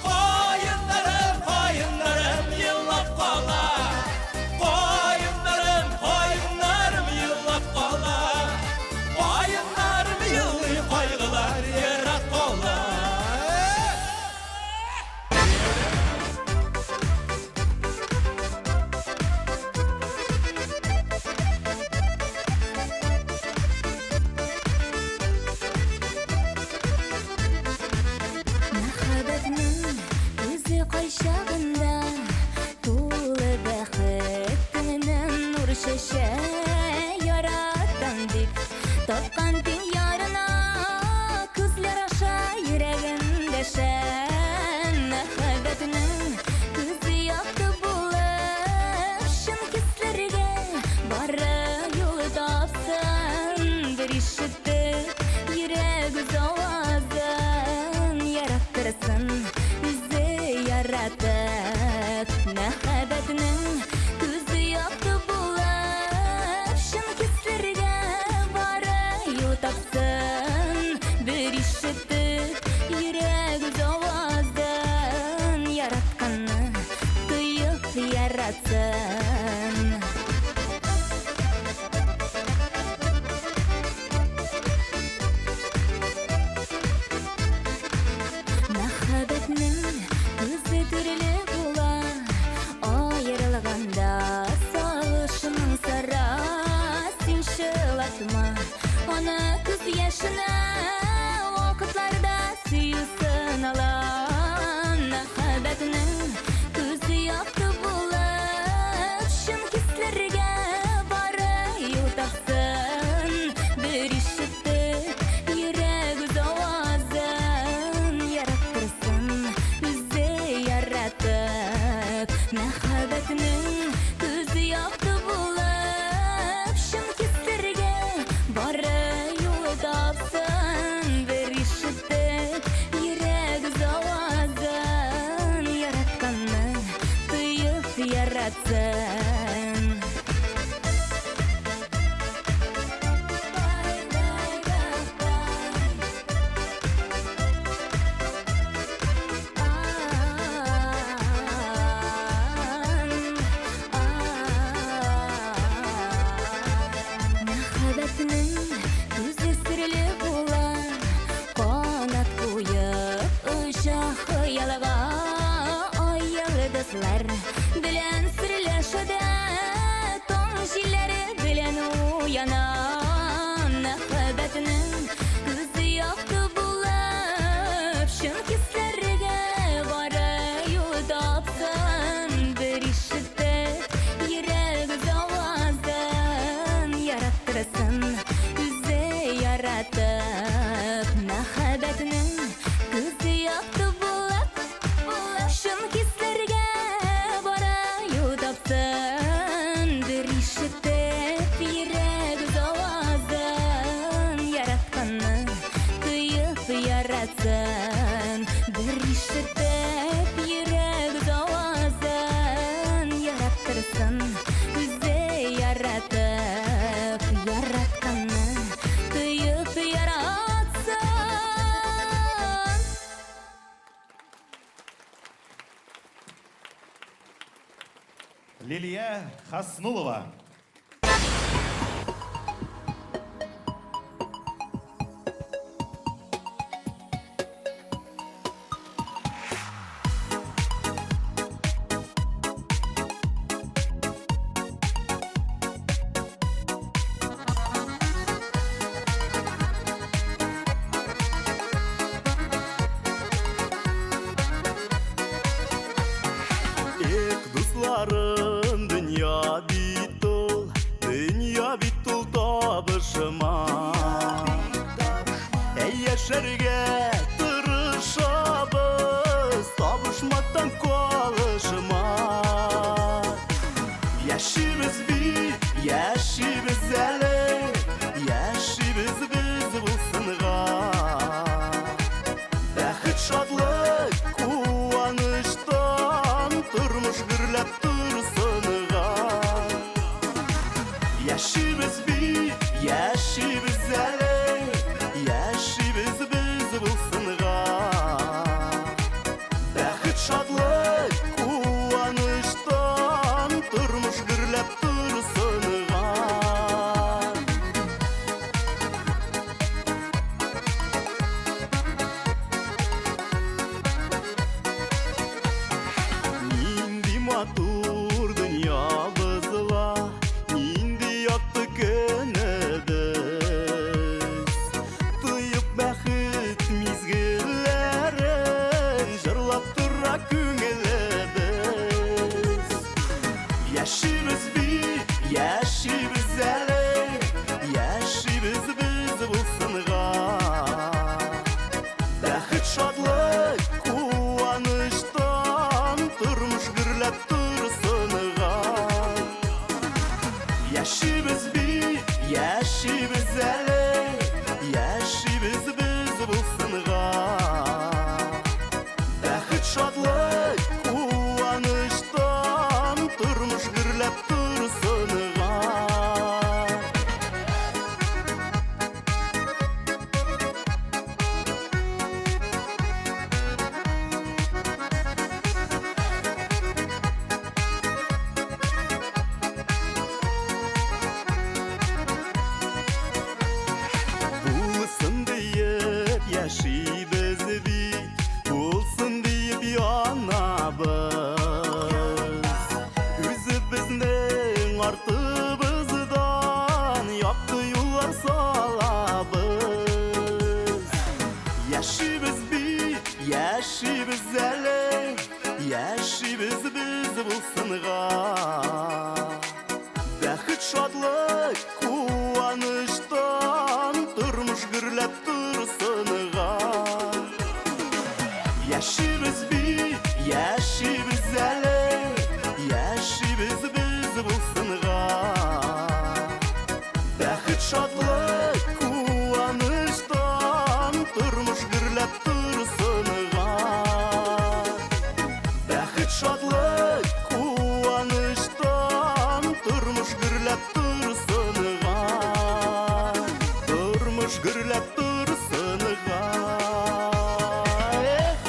Каеннарым, каеннарым елап кала. Каеннарым, каеннарым елап кала. Каеннарым елый, кайгылар ерак кала. Мәхәббәтнең үзе кайчагында тулы бәхет тәненнән нур чәчә. Яратам дип тапкан тиң ярына күзләр аша йөрәгем дәшә. Мәхәббәтнең күзе якты булып, чын хисләргә бары юл тапсын. Бер ишетеп йөрәк үз авазын яраттырсын үзе яратып. Мәхәббәтнең күзе якты булып, чын хисләргә бары юл тапсын. Бер ишетеп йөрәк үз авазын яратканны тоеп яратсын. Мәхәббәтнең күзе төрле була, аерылганда сагышның сара. Син чылатма аны күз яшенә, вакытларда сөю сынала. Мәхәббәтнең күзе якты булып, чын хисләргә бары юл тапсын. Бер ишетеп йөрәк үз авазын яраттырсын үзе яратып. Мәхәббәтнең күзе якты булып, чын хисләргә бары юл тапсын. Бер ишетеп йөрәк үз авазын яратканны тоеп яратсын. Мәхәббәтнең күзе серле була, канат куеп оча хыялга. Ай йолдызлар белән серләшә дә, таң җилләре белән уяна. Мәхәббәтнең Зилия Хаснулова. Эх, дусларым, дөнья бит ул, дөнья бит ул табышма. Әй, яшәргә тырышабыз, табышмактан калышма. Яшибез бит, яшибез әле, яшибез без булсынга. Бәхет, шатлык, куаныштан тормыш гөрләп торсынга. Яшибез бит, яшибез әле, яшибез без булсынга. Бәхет, шатлык, куаныштан тормыш гөрләп торсынга. Нинди матур дөньябыз ла, нинди якты көнебез. Тоеп бәхет мизгелләрен, җырлап тора күңелебез. Яшибез бит, яшибез әле, яшибез без булсынга. Бәхет, шатлык, куаныштан тормыш гөрләп торсынга. Яшибез бит, яшибез әле, яшибез без булсынга. Бәхет, шатлык, куаныштан тормыш гөрләп торсынга. Булсын диеп яшибез бит, булсын диеп янабыз. Үзебезнең артыбыздан якты юллар салабыз. Яшибез бит, яшибез әле, яшибез без булсынга. Бәхет, шатлык, куаныштан тормыш гөрләп торсынга. Яшибез бит, яшибез әле, яшибез без булсынга. Бәхет, шатлык, куаныштан тормыш гөрләп торсынга. Бәхет, шатлык, куаныштан тормыш гөрләп торсынга. Тормыш гөрләп торсынга. Эх!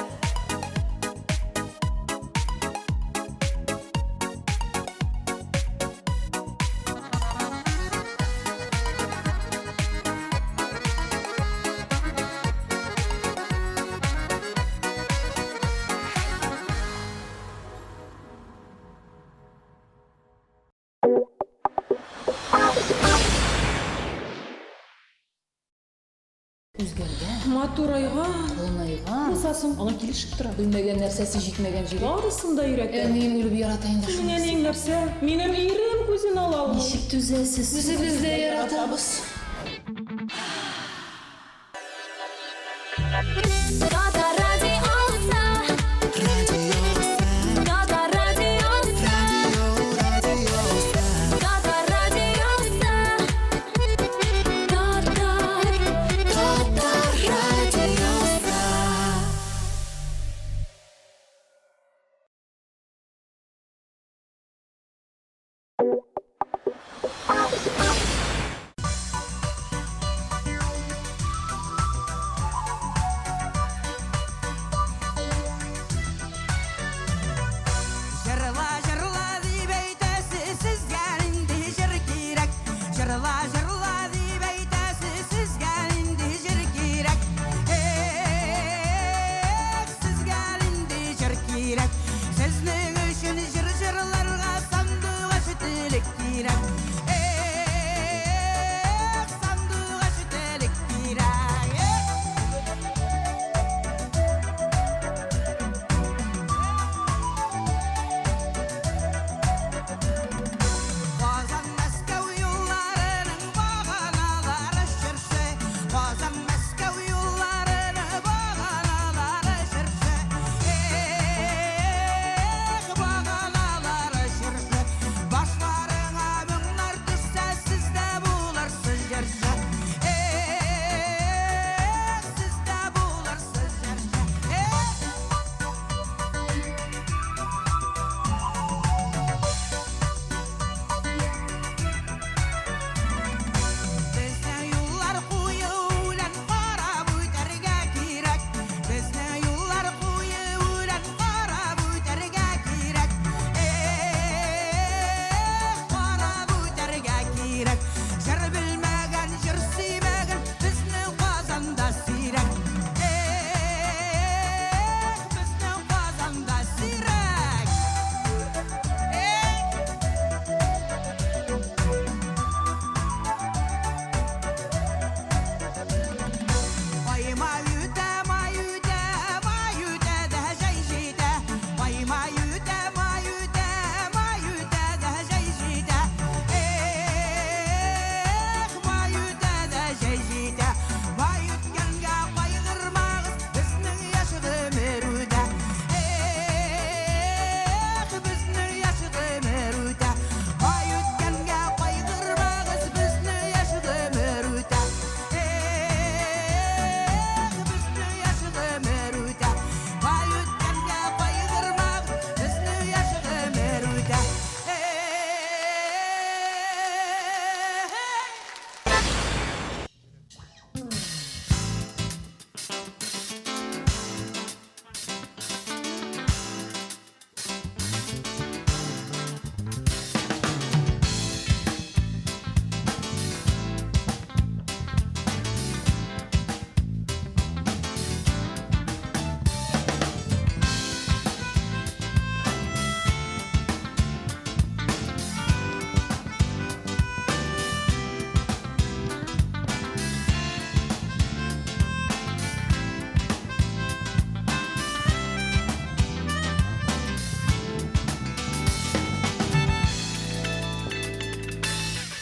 Үзгәргән. Матурайган. Кылынайган. Булса соң, аңа килешеп тора. Белмәгән нәрсәсе җитмәгән җире. Барысын да өйрәтә. Әнием үлеп ярата инде Синең шунысын. әниең нәрсә? Минем ирем күзен ала алмый. Ничек түзәсез? Үзебез дә яратабыз. Татар радиосы. Татар радиосы. Татар радиосы. Татар. Татар радиосы.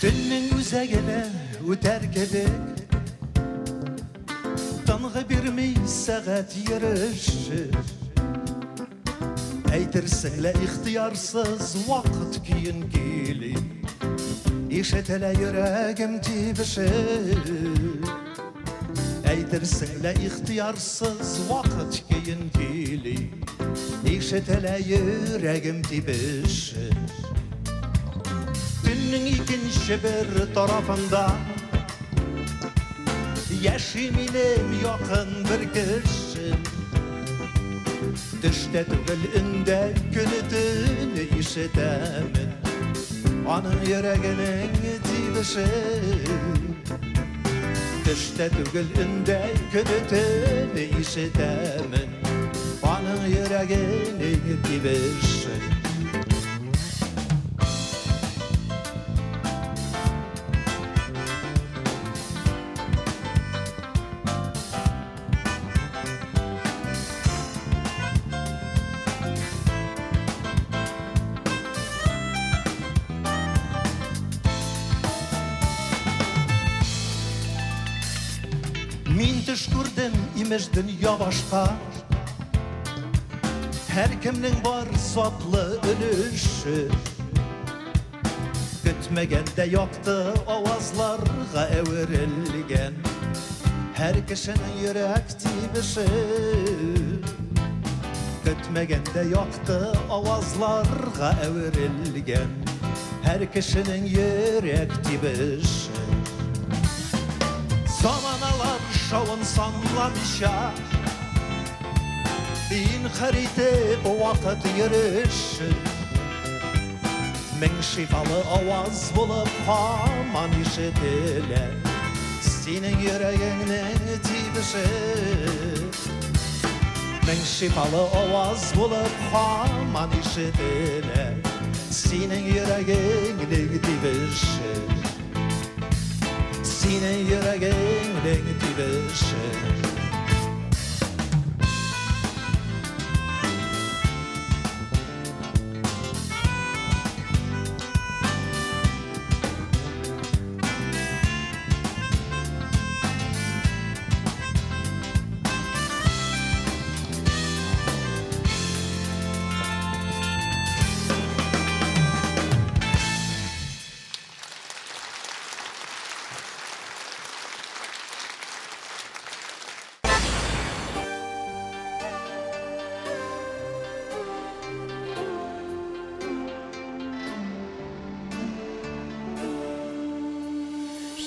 Төннең үзәгенә үтәр кебек, Тынгы бирми сәгать йөреше. Әйтерсең лә ихтыярсыз вакыт көен көйли, Ишетелә йөрәгем тибеше. Әйтерсең лә ихтыярсыз вакыт көен көйли, Ишетелә йөрәгем тибеше. Төннең икенче бер тарафында Яши минем якын бер кешем. Төштә түгел, өндә, көне төне ишетәмен Аның йөрәгенең тибеше. Төштә түгел, өндә, көне төне ишетәмен Аның йөрәгенең тибеше. Мин төш күрдем, имеш, дөнья башка. Һәркемнең бар затлы өлеше. Көтмәгәндә якты авазларга әверелгән Һәр кешенең йөрәк тибеше. Көтмәгәндә якты авазларга әверелгән Һәр кешенең йөрәк тибеше. Заманалар шавын санламыйча, Инхар итеп вакыт йөреше, Мең шифалы аваз булып һаман ишетелә Синең йөрәгеңнең тибеше. Мең шифалы аваз булып һаман ишетелә Синең йөрәгеңнең тибеше. Синең йөрәгеңнең тибеше.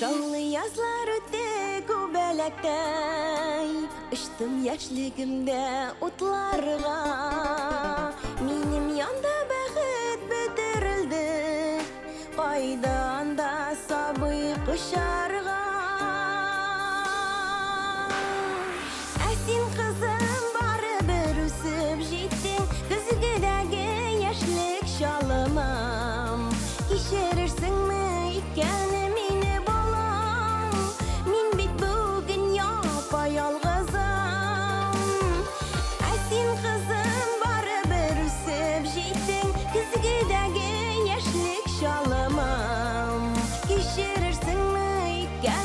Шаулы язлар үтте күбәләктәй, Очтым яшьлегемдә утларга. Минем янда бәхет бөтерелде, Кайда анда сабый кочарга. Ә син, кызым, барыбер үсеп җиттең, Көзгедәге яшьлек чалымым. Кичерерсеңме икән мине, балам? Мин бит бүген япа-ялгызым. Ә син, кызым, барыбер үсеп җиттең, Көзгедәге яшьлек чалымым. Кичерерсеңме икән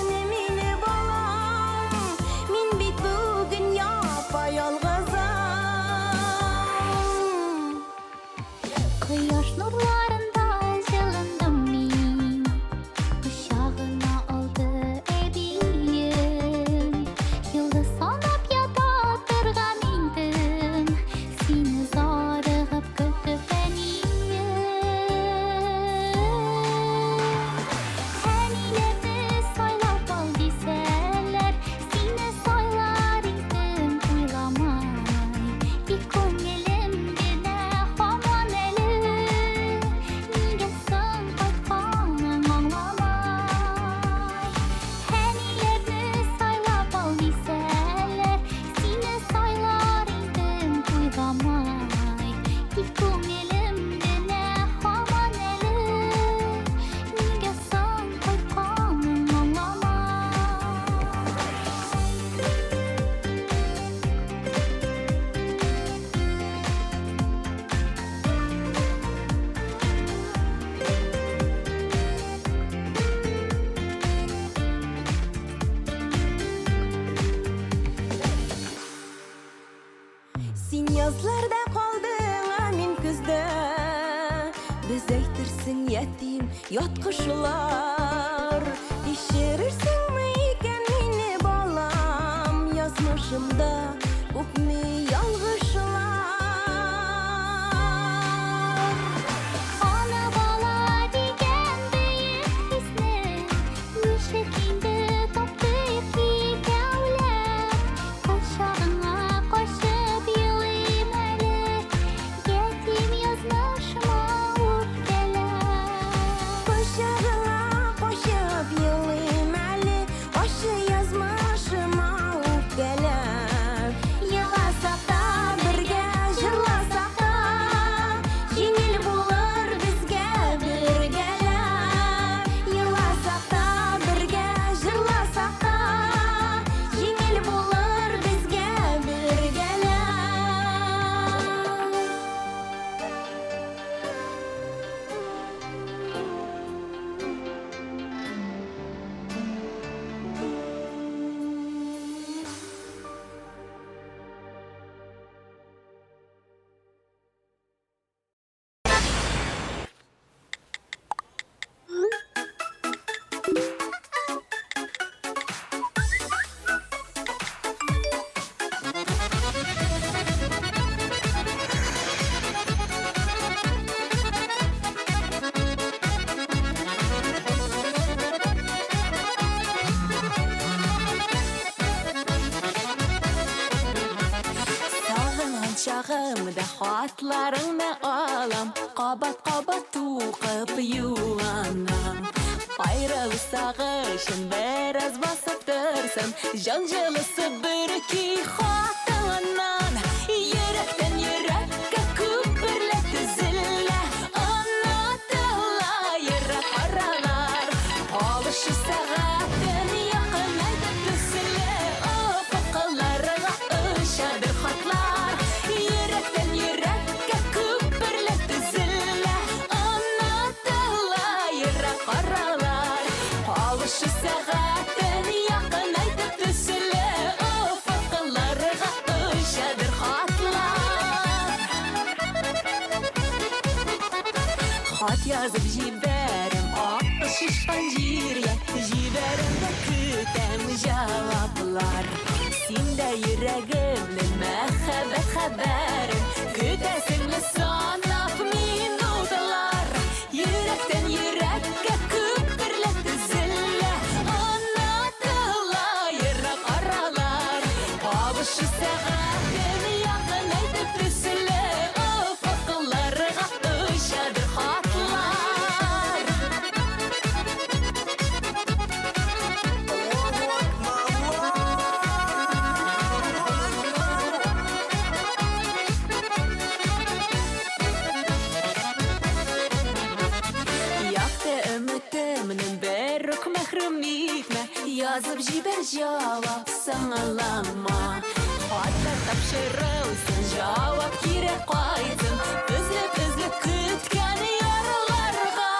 язларда калдың, ә мин көздә. Без әйтерсең ятим, ят кошлар. Кичерерсеңме икән мине, балам? Язмышымда күпме ялгышлар. Ана бала дигән бөек хисне ничек инде таптык икәүләп? Кочагыңа качып елыйм әле, ятим язмышыма үпкәләп. Кочагыңа качып елыйм әле, ачы язмышыма үпкәләп. Еласак та бергә, җырласак та, җиңел булыр безгә бергәләп. Еласак та бергә, җырласак та, җиңел булыр безгә бергәләп. Сагынган чагымда хатларыңны алам, кабат-кабат укып юанам. Аерылу сагышын бераз басып торсын, җан җылысы бөрки хатыңнан. Йөрәктән йөрәккә күперләр төзелә, онытыла ерак аралар. Алышы сәгатен якынайтып төзелә, офыкларга очадыр хатлар. Йөрәктән йөрәккә күперләр төзелә, онытыла ерак аралар. Алышы сәгатен якынайтып төзелә, офыкларга очадыр хатлар. Хат язып җибәрәм ак шишкан җиргә, җибәрәм дә көтәм җаваплар. Син дә йөрәгемнең мәхәббәт хәбәрен көтәсеңме санап минутлар. Йөрәктән йөрәккә күперләр төзелә, онытыла ерак аралар. Кабышы сәгатен якынайтып төзелә, офыкларга очадыр хатлар. Якты өметемнең бер үк мәхрүм итмә, язып җибәр җавап соңлама. Хатлар тапшырылсын, җавап кире кайтсын, өзелеп-өзелеп көткән ярларга.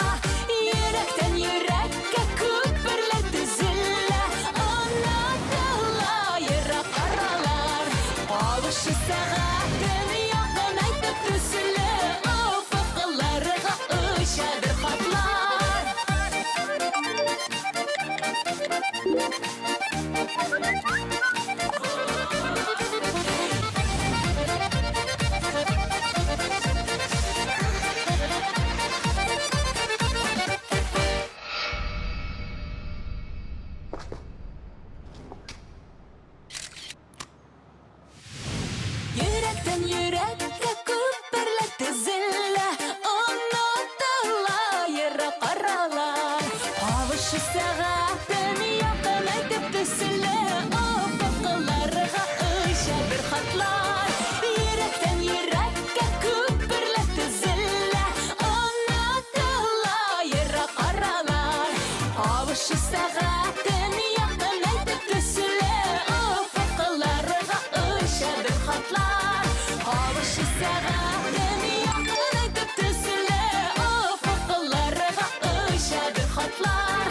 Йөрәктән йөрәккә күперләр төзелә, онытыла ерак аралар. Кабышы сәгатен якынайтып төзелә, офыкларга очадыр хатлар. Йөрәктән йөрәккә күперләр төзелә, онытыла ерак аралар. Кабышы сәгатен якынайтып төзелә, офыкларга очадыр хатлар. Йөрәктән йөрәккә күперләр төзелә, онытыла ерак аралар. Кабышы сәгатен якынайтып төзелә, офыкларга очадыр хатлар. Кабышы сәгатен якынайтып төзелә, офыкларга очадыр хатлар.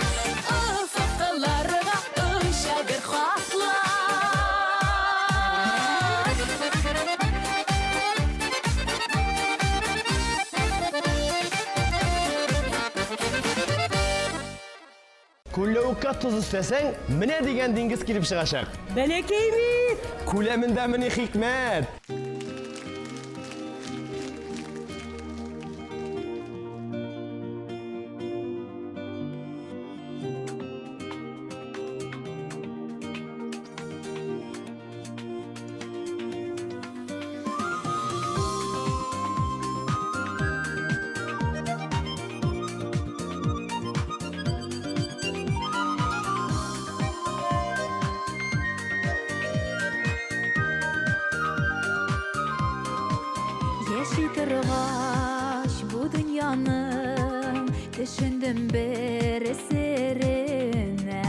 Гөрләвеккә тоз өстәсәң, менә дигән диңгез килеп чыгачак. Бәләкәй бит! Күләмендә мени хикмәт! Яши торгач бу дөньяның Төшендем бер серенә.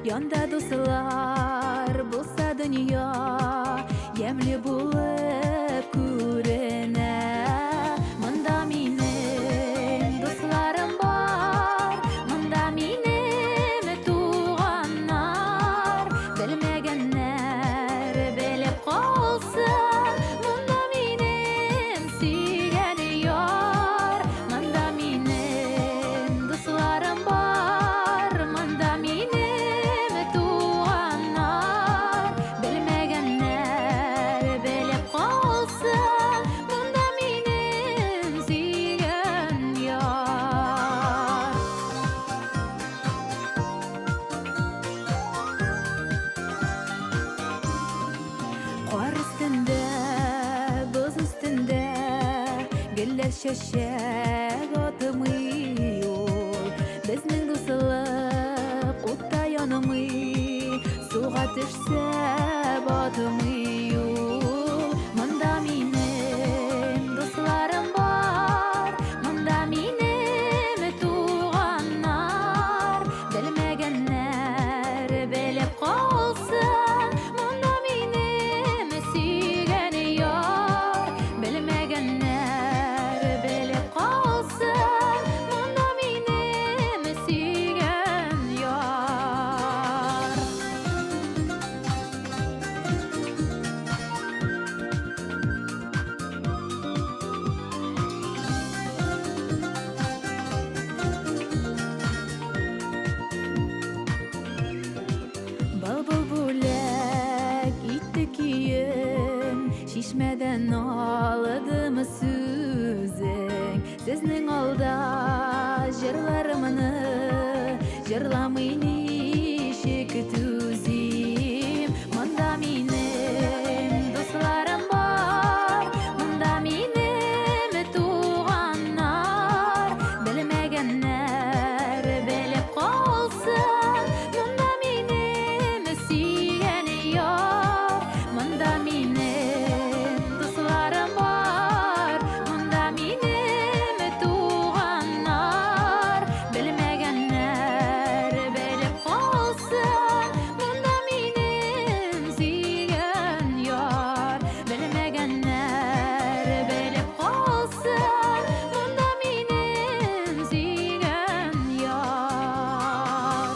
Янда дуслар булса дөнья Ямьле булып күренә. Монда минем дусларым бар, Монда минем туганнар. Белмәгәннәр белеп калсын, Монда минем сөйгән яр. Монда минем дусларым бар, Монда минем туганнар. Белмәгәннәр белеп калсын, Монда минем сөйгән яр. Кар өстендә, боз өстендә гөлләр чәчәк атмый ул. Безнең дуслык утта янмый, суга төшсә батмый ул. Монда минем дусларым бар, монда минем туганнар. Белмәгәннәр белеп калсын, монда минем сөйгән яр. Белмәгәннәр белеп калсын, монда минем сөйгән яр. Былбыл бүләк итте көен, Чишмәдән алдым сүзең. Сезнең алда җырларымны җырламый ничек түзим. Монда минем дусларым бар, монда минем туганнар. Белмәгәннәр белеп калсын, монда минем сөйгән яр. Монда минем дусларым бар, монда минем туганнар. Белмәгәннәр белеп калсын, монда минем сөйгән яр. Белмәгәннәр белеп калсын, монда минем сөйгән яр.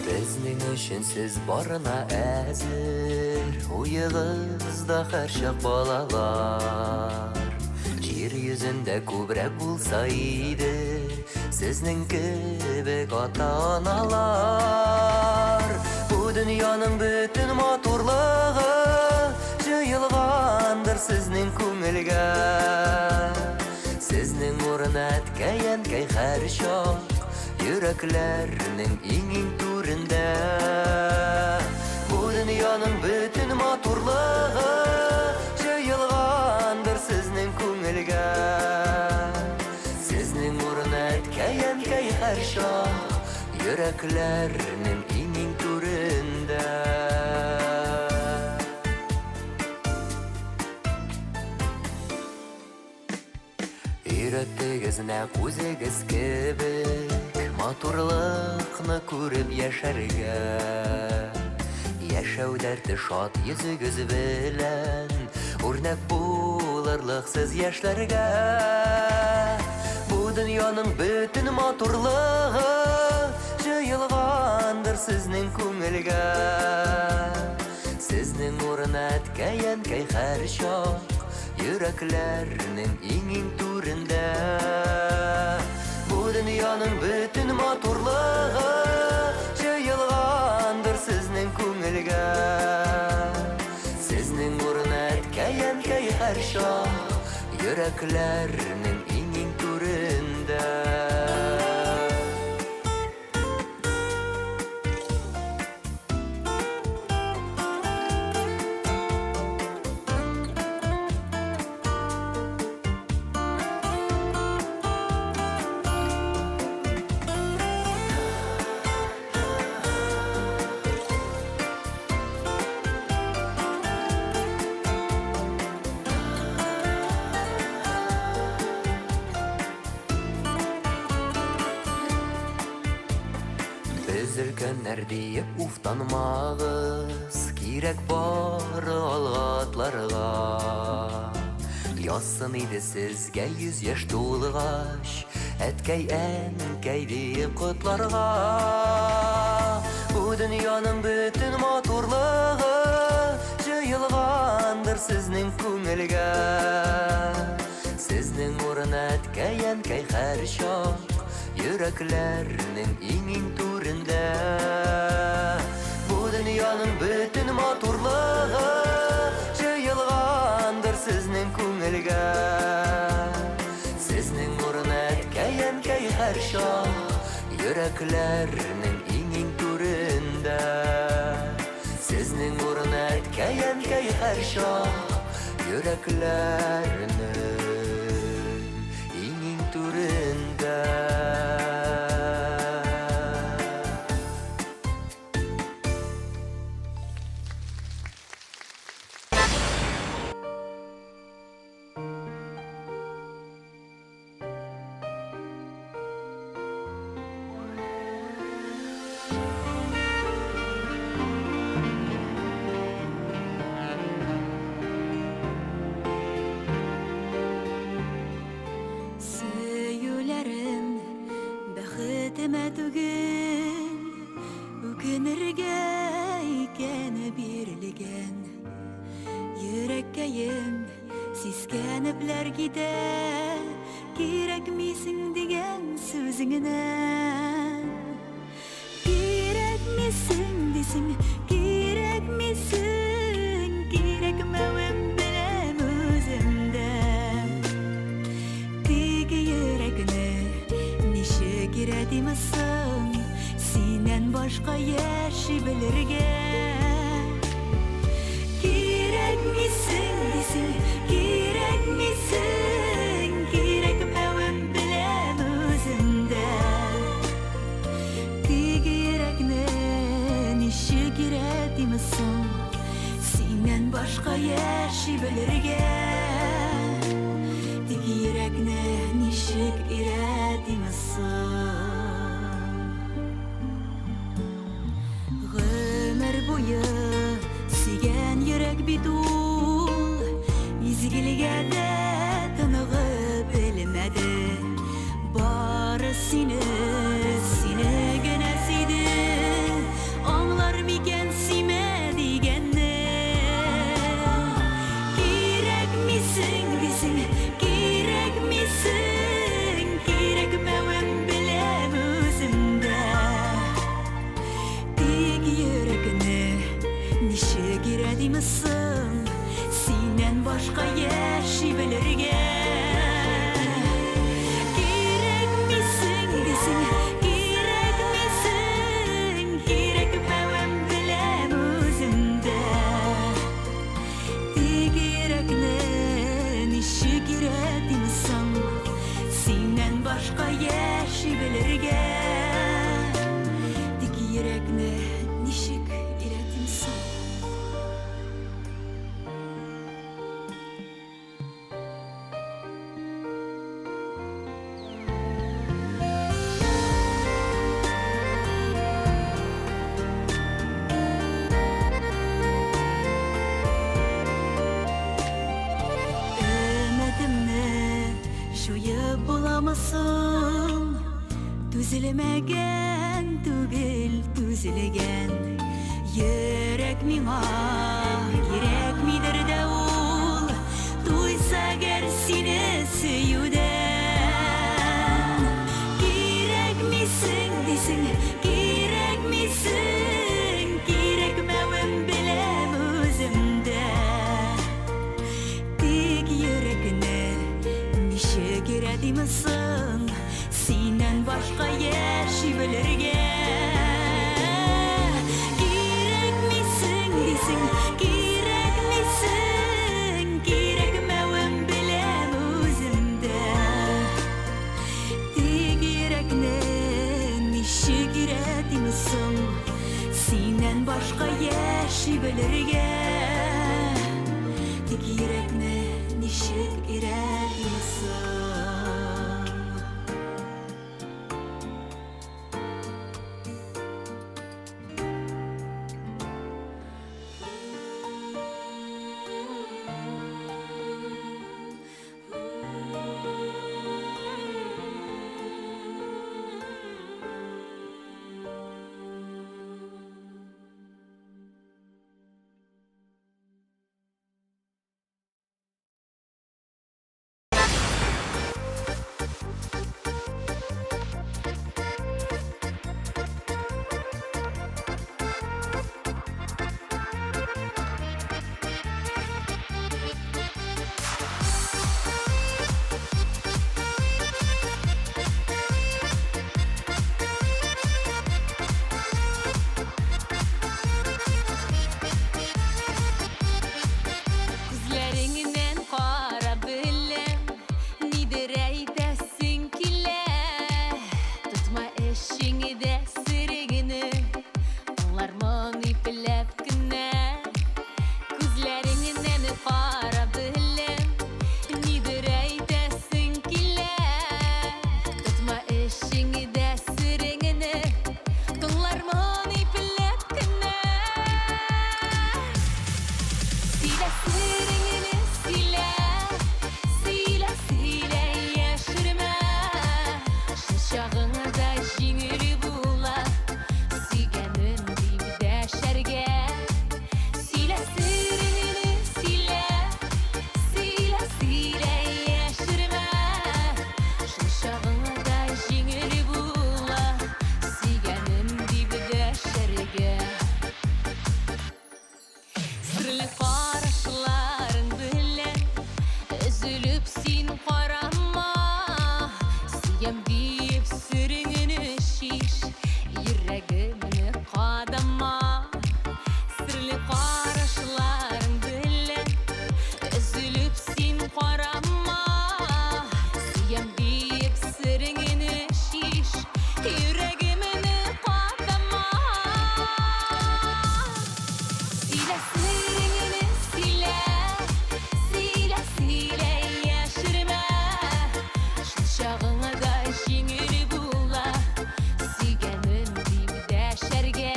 Безнең өчен сез барына әзер, Уегызда һәрчак балалар. Җир йөзендә күбрәк булса иде Сезнең кебек ата-аналар. Бу дөньяның бөтен матурлыгы Җыелгандыр сезнең күңелгә. Сезнең урын әткәй-әнкәй һәрчак Йөрәкләрнең иң-иң түрендә. Бу дөньяның бөтен матурлыгы Җыелгандыр сезнең күңелгә. Сезнең урын әткәй, әнкәй һәрчак йөрәкләрнең иң-иң түрендә. Өйрәттегез нәкъ үзегез кебек матурлыкны күреп яшәргә. Яшәү дәрте шат йөзегез белән үрнәк булырлык сез яшьләргә. Бу дөньяның бөтен матурлыгы җыелгандыр сезнең күңелгә. Сезнең урын әткәй, әнкәй һәрчак йөрәкләрнең иң-иң түрендә. Бу дөньяның бөтен матурлыгы җыелгандыр сезнең күңелгә. Сезнең урын әткәй, әнкәй һәрчак йөрәкләрнең иң-иң түрендә. Без өлкәннәр диеп уфтанмагыз, кирәк бары алга атларга. Язсын иде сезгә 100 яшь тулгач, әткәй, әнкәй диеп котларга. Бу дөньяның бөтен матурлыгы җыелгандыр сезнең күңелгә. Сезнең урын әткәй, әнкәй һәрчак йөрәкләрнең иң-иң түрендә. Бу дөньяның бөтен матурлыгы җыелгандыр сезнең күңелгә. Сезнең урын әткәй, әнкәй һәрчак йөрәкләрнең иң-иң түрендә. Сезнең урын әткәй, әнкәй һәрчак йөрәкләрнең иң-иң түрендә. Сөюләрем бәхетемә түгел, үкенергә икән бирелгән. Йөрәккәем сискәнепләр китә, кирәкмисең дигән сүзеңнән. Кирәкмисең дисең, кирәкмисең, кирәкмәвем беләм үзем дә. Тик йөрәкне ничек өйрәтим соң, синнән башка яши белергә. Кирәкмисең дисең, кирәкмисең, кирәкмәвем беләм үзем дә. Тик йөрәкне ничек өйрәтим соң, синнән башка яши белергә. Тик йөрәкне ничек өйрәтим соң. Гомер буе сөйгән йөрәк бит ул, изгелегә дә тыныгып белмәде. Бары сине, сине генә сөйде, аңлар микән сөймә дигәнне. Кирәкмисең дисең, кирәкмисең, кирәкмәвем беләм. Буламы соң? Түзелмәгән түгел, түзелгән. Йөрәк миңа кирәкмидер дә ул, туйса әгәр сине сөюдән. Кирәкмисең дисең, кирәкмисең, кирәкмәвен беләм үзем дә. Тик йөрәкне ничек өйрәтим соң, синнән башка яши белергә? Кирәкмисең дисең, кирәкмисең, кирәкмәвен беләм үзем дә. Тик йөрәкне ничек өйрәтим соң, синнән башка яши белергә? Тик йөрәкне ничек өйрәтим соң? Күзләреңнән карап беләм, нидер әйтәсең килә. Тотма эчеңдә сереңне, аңлармын ипләп кенә. Күзләреңнән карап беләм, нидер әйтәсең килә. Тотма эчеңдә сереңне, тыңлармын ипләп кенә. Сөйлә сереңне, сөйлә, сөйлә, сөйлә, яшермә. Шул чагыңда җиңел була, сөйгәнем дип дәшәргә. Сөйлә сереңне, сөйлә, сөйлә, сөйлә, яшермә. Шул чагыңда җиңел була, сөйгәнем дип дәшәргә. Серле карашларың белән өзелеп син карама. Сөям диеп сереңне шиш, йөрәгемне кадама. Серле карашларың белән өзелеп син карама. Сөям диеп сереңне шиш, йөрәгемне кадама. Сөйлә сереңне, сөйлә, сөйлә, сөйлә, яшермә. Шул чагыңда җиңел була, сөйгәнем дип дәшәргә.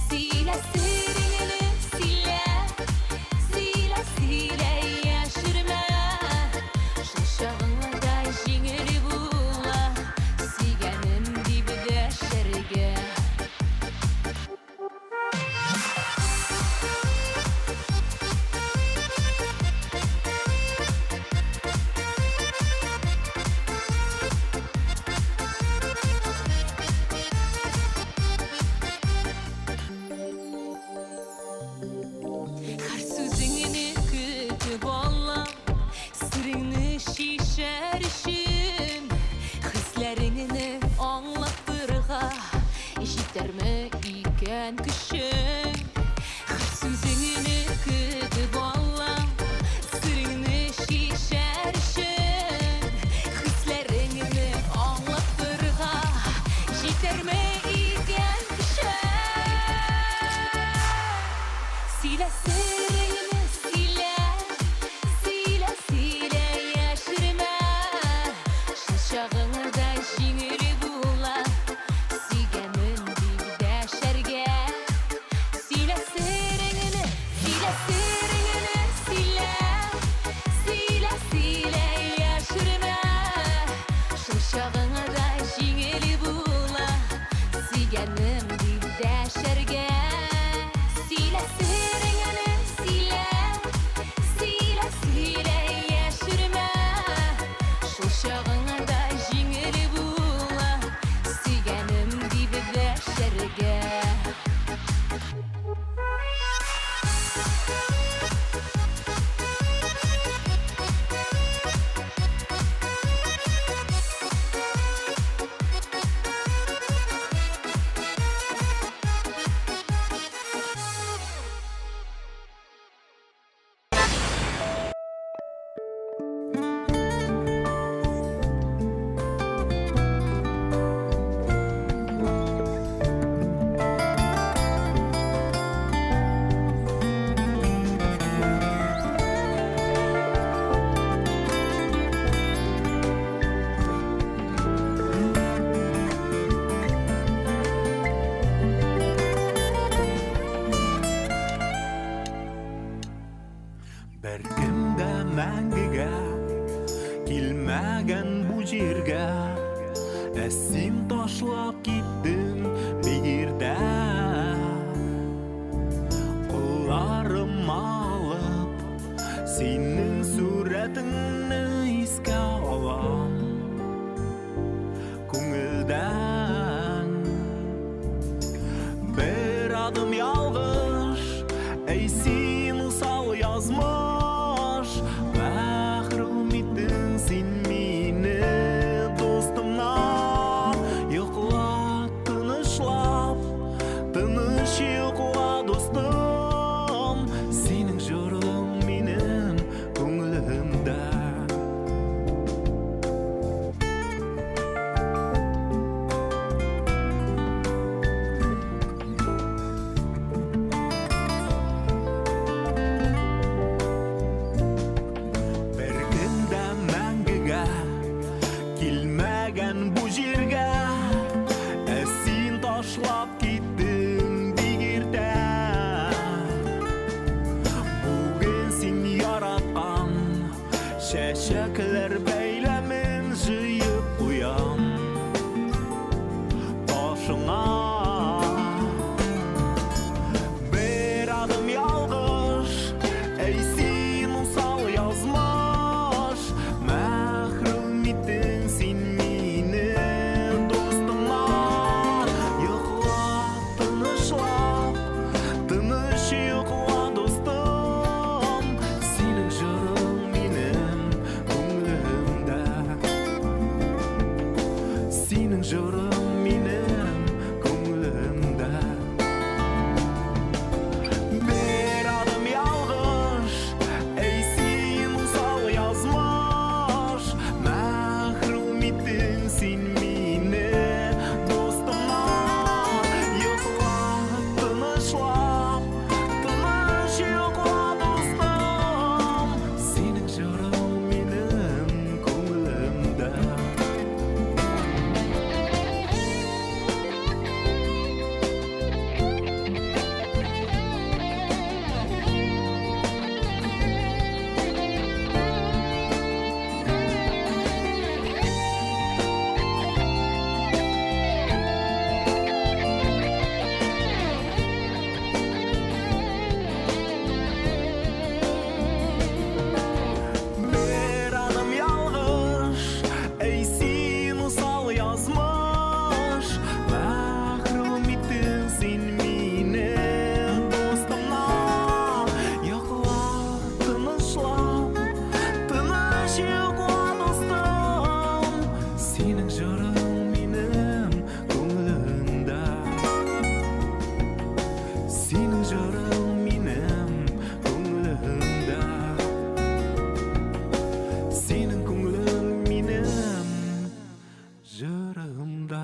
Сөйлә сереңне, сөйлә, сөйлә, сөйлә, яшермә. Шул чагыңда җиңел була, сөйгәнем дип дәшәргә. Һәр сүзеңне көтеп алам, сереңне шишәр өчен, хисләреңне аңлатырга җитәрме икән көчең? Һәр сүзеңне көтеп алам, сереңне шишәр өчен, хисләреңне аңлатырга җитәрме икән көчең? Сөйлә сереңне, сөйлә, сөйлә, сөйлә, яшермә. Шул чагыңда җиңел була, сөйгәнем дип дәшәргә. Ә син ташлап киттең бик иртә. Кулларыма алып, синең сурәтеңне искә алам. Күңелдән бер адым ялгыш, әй син усал язмыш, мәхрүм иттең син мине дустымнан. Йокла тынычлап, тыныч йокла, дустым, синең җырың минем күңелемдә. Бер кем дә мәңгегә килмәгән бу җиргә, ә син ташлап киттең бик иртә. Бүген син яраткан чәчәкләр бәйләмен җыеп куям башыңа. Бер адым ялгыш, әй син усал язмыш, мәхрүм иттең син мине дустымнан. Йокла тынычлап, тыныч йокла, дустым, синең җырың минем күңелемдә. Синең җырың минем күңелемдә. Бер адым ялгыш, әй син усал язмыш, мәхрүм иттең син мине дустымнан. Йокла тынычлап, тыныч йокла, дустым, синең җырың минем күңелемдә. Бер адым ялгыш, әй син усал язмыш, мәхрүм иттең син мине дустымнан. Йокла тынычлап, тыныч йокла, дустым, синең җырың минем күңелемдә. Синең җырың минем күңелемдә. Синең күңелең минем җырымда.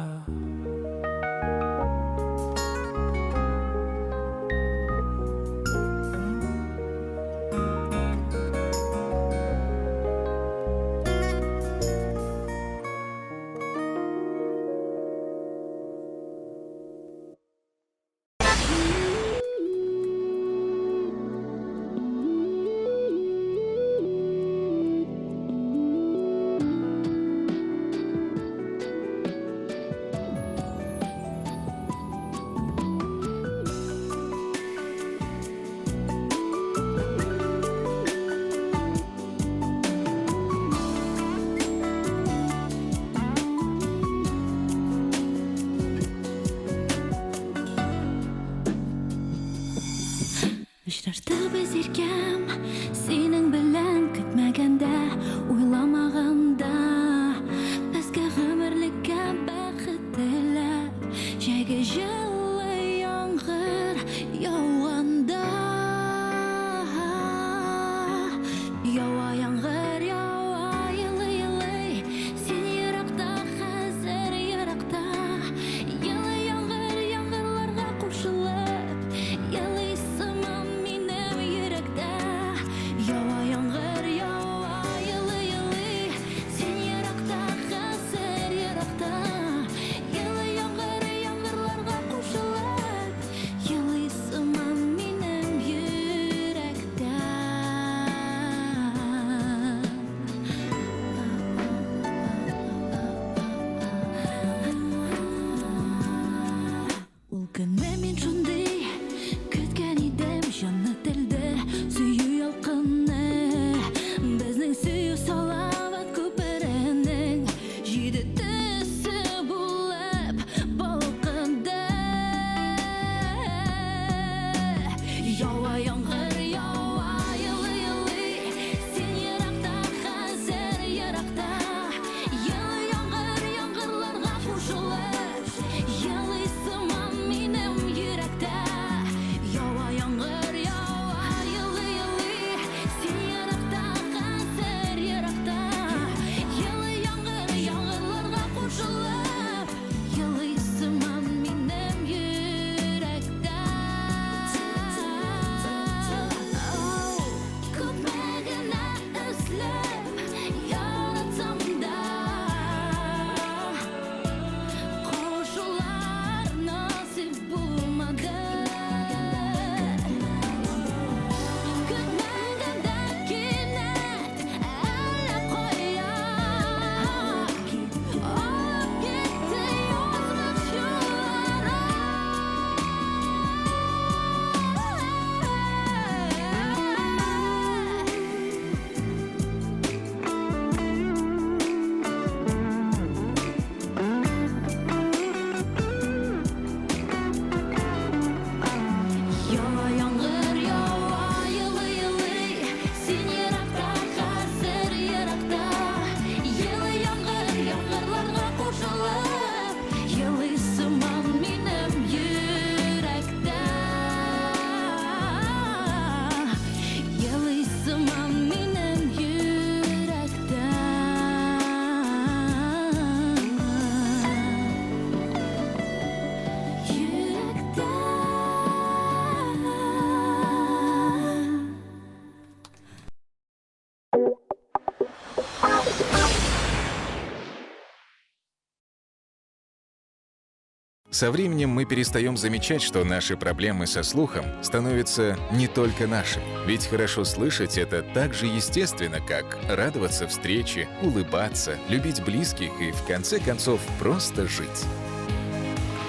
Со временем мы перестаем замечать, что наши проблемы со слухом становятся не только нашими. Ведь хорошо слышать — это так же естественно, как радоваться встрече, улыбаться, любить близких и, в конце концов, просто жить.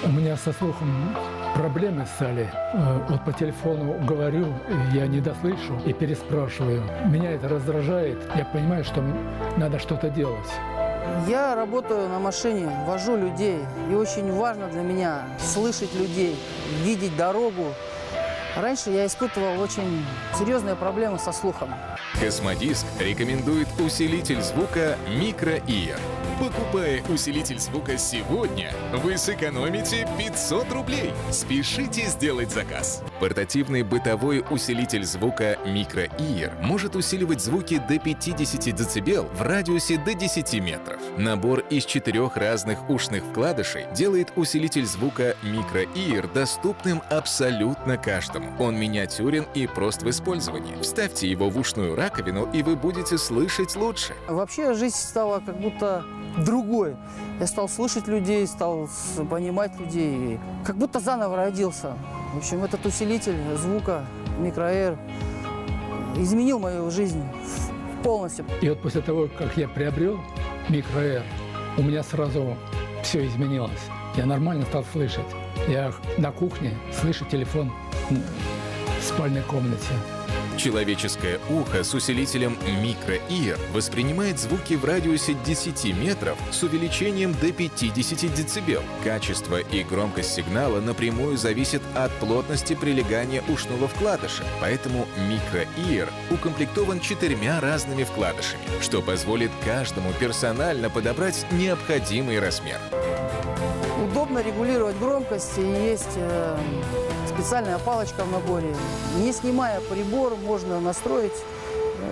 У меня со слухом проблемы стали. Вот по телефону говорю, я не дослышу и переспрашиваю. Меня это раздражает. Я понимаю, что надо что-то делать. Я работаю на машине, вожу людей. И очень важно для меня слышать людей, видеть дорогу. Раньше я испытывал очень серьезные проблемы со слухом. Космодиск рекомендует усилитель звука MicroEar. Покупая усилитель звука сегодня, вы сэкономите 500 рублей. Спешите сделать заказ. Портативный бытовой усилитель звука MicroEar может усиливать звуки до 50 дБ в радиусе до 10 метров. Набор из 4 разных ушных вкладышей делает усилитель звука MicroEar доступным абсолютно каждому. Он миниатюрен и прост в использовании. Вставьте его в ушную раковину, и вы будете слышать лучше. Вообще жизнь стала как будто другой. Я стал слышать людей, стал понимать людей. Как будто заново родился. В общем, этот усилитель звука MicroEar изменил мою жизнь полностью. И вот после того, как я приобрел MicroEar, у меня сразу все изменилось. Я нормально стал слышать. Я на кухне слышу телефон в спальной комнате. Человеческое ухо с усилителем MicroEar воспринимает звуки в радиусе 10 метров с увеличением до 50 дБ. Качество и громкость сигнала напрямую зависят от плотности прилегания ушного вкладыша, поэтому MicroEar укомплектован 4 разными вкладышами, что позволит каждому персонально подобрать необходимый размер. Удобно регулировать громкость, и есть специальная палочка в наборе. Не снимая прибор, можно настроить,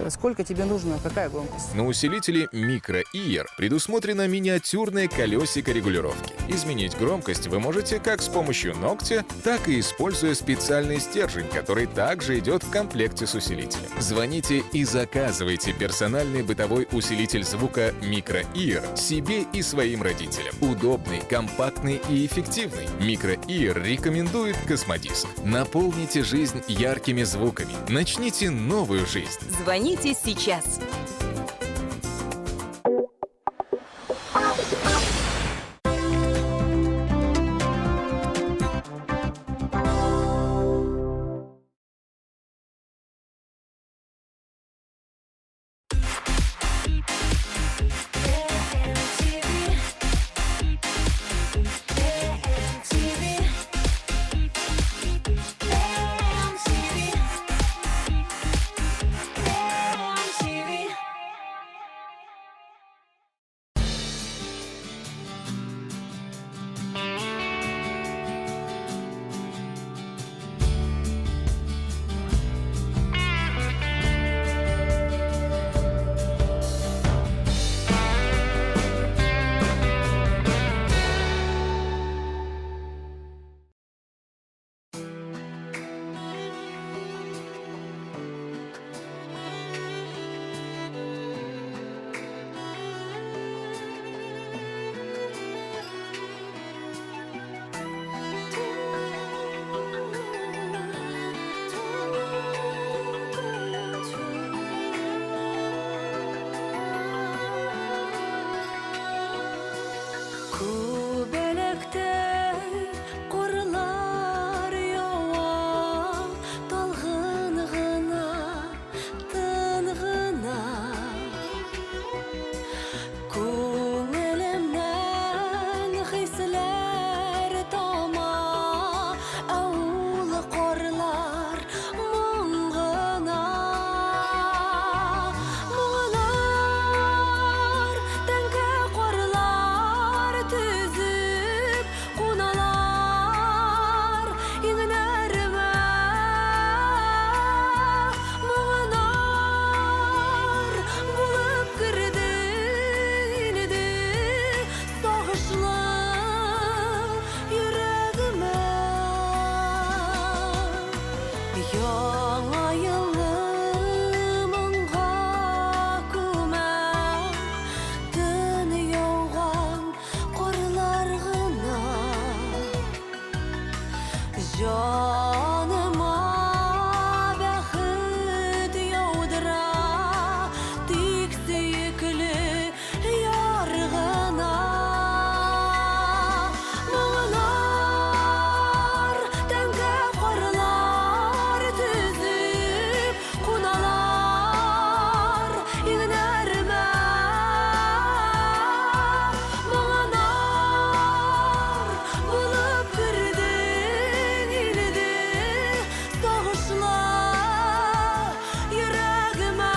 сколько тебе нужно, какая громкость. На усилителе MicroEar предусмотрено миниатюрное колесико регулировки. Изменить громкость вы можете как с помощью ногтя, так и используя специальный стержень, который также идет в комплекте с усилителем. Звоните и заказывайте персональный бытовой усилитель звука MicroEar себе и своим родителям. Удобный, компактный и эффективный. MicroEar рекомендует Космодиск. Наполните жизнь яркими звуками. Начните новую жизнь. Звоните сейчас. Җаныма бәхет яудыра тик сөекле яр гына. Моңнар тәнгә карлар төзеп куналар иңнәремә. Моңнар булып кердең инде сагышлы йөрәгемә.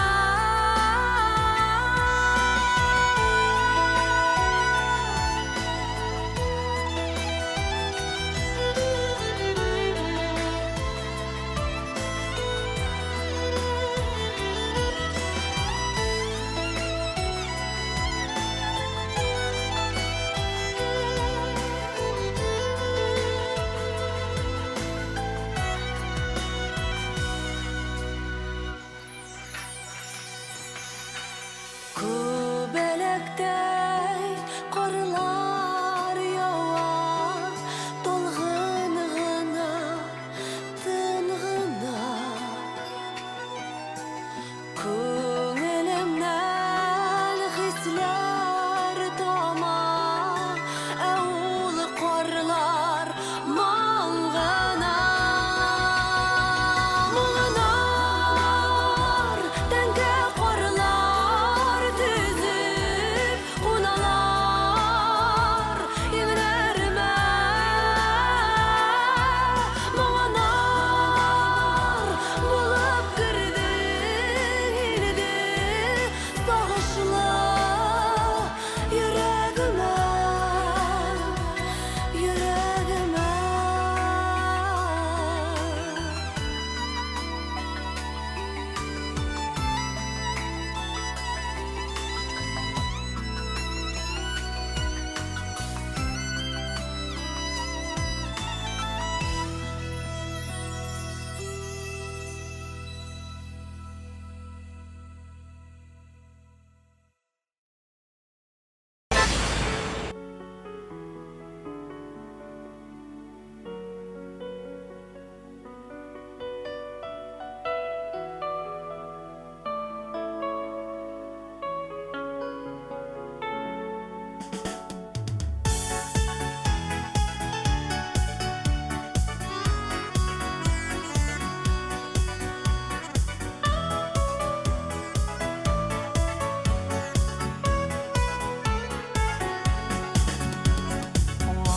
Күбәләктәй карлар ява, талгын гына, тын гына. Күңелемнән хисләр тама, ә ул карлар моң гына. Моңнар тәнгә карлар төзеп куналар иңнәремә. Моңнар булып кердең инде сагышлы йөрәгемә, йөрәгемә.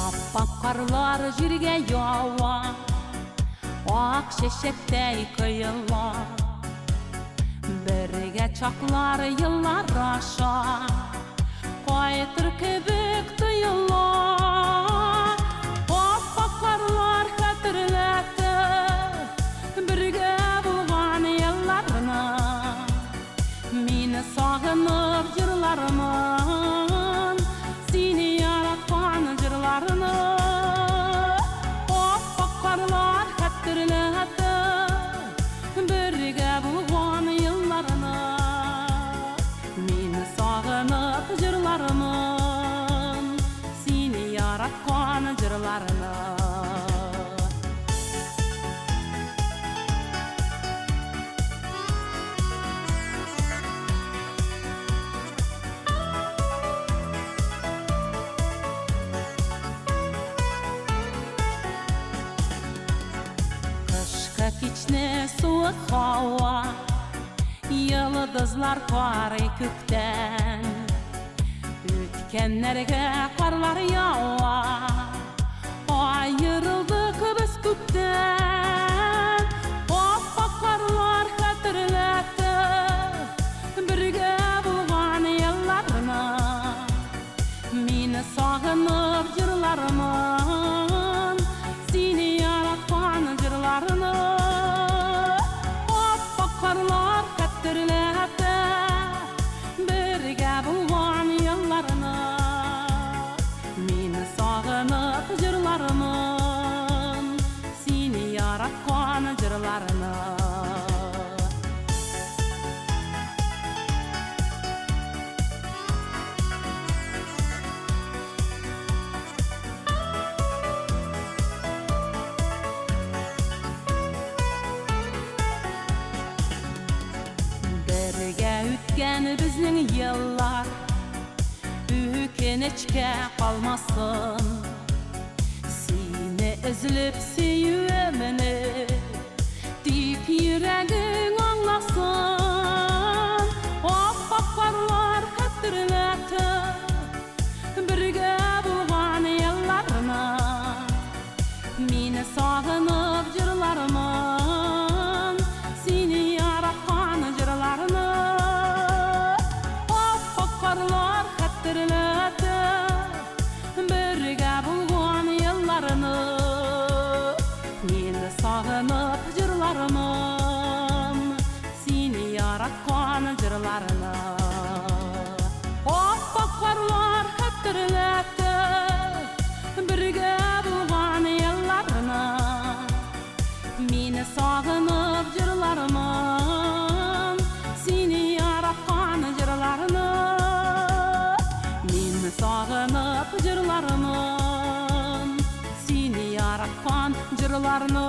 Ап-ак карлар җиргә ява, Ак чәчәктәй коела. Бергә чаклар еллар аша Кайтыр кебек тоела. Ап-ак карлар хәтерләтә Бергә булган елларны. Мин сагынып җырлармын Сине яраткан җырларны. Ап-ак карлар хәтерләтә Бергә булган елларны. Мин сагынып җырлармын Сине яраткан җырларны. Кышкы кичне суык һава, Йолдызлар карый күктән. Үткәннәргә карлар ява, Аерылдык без күптән. Ап-ак карлар хәтерләтә Бергә булган елларны. Мин сагынып җырлармын Сине яраткан җырларны. Ап-ак карлар хәтерләтә Бергә булган елларны. Мин сагынып җырлармын Сине яраткан җырларны. Үткән безнең еллар Үкенечкә калмасын. Сине өзелеп сөюемне Тик йөрәгең аңласын. Ап-ак карлар хәтерләтеп Бергә булган елларны. Мине сагынып җырлармын, Сине яраткан җырларны. Ап-ак карлар хәтерләтеп Бергә булган елларны. Мине сагынып җырлармын, Сине яраткан җырларны. Ап-ак карлар хәтерләтеп Бергә булган елларны. Мине сагынып җырлармын, Сине яраткан җырларны. Мине сагынып җырлармын, Сине яраткан җырларны.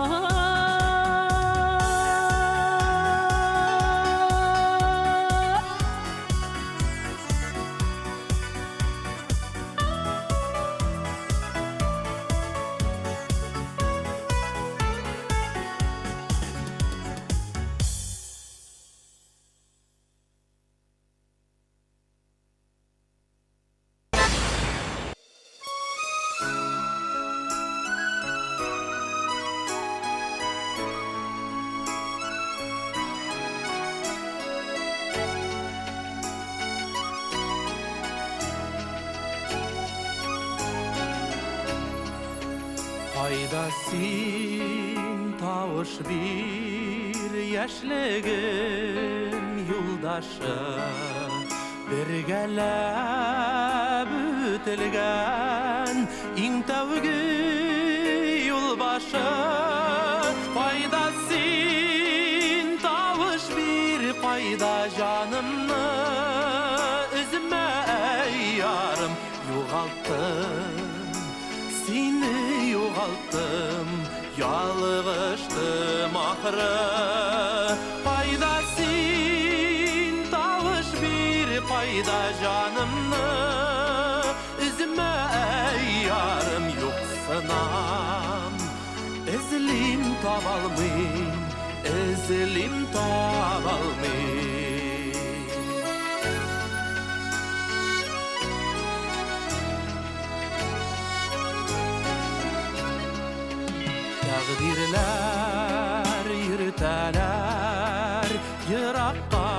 Кайда син, тавыш бир, яшьлегем юлдашы? Бергәләп үтелгән иң тәүге юл башы. Кайда син, тавыш бир, кайда җанымны өзмә, ярым, югалттым. Сине югалттым, ялгыштым ахры. Кайда син, тавыш бир, кайда җанымны өзмә, ярым, юксынам. Эзлим, табалмыйм, эзлим, табалмыйм. Тәкъдирләр йөртәләр, еракка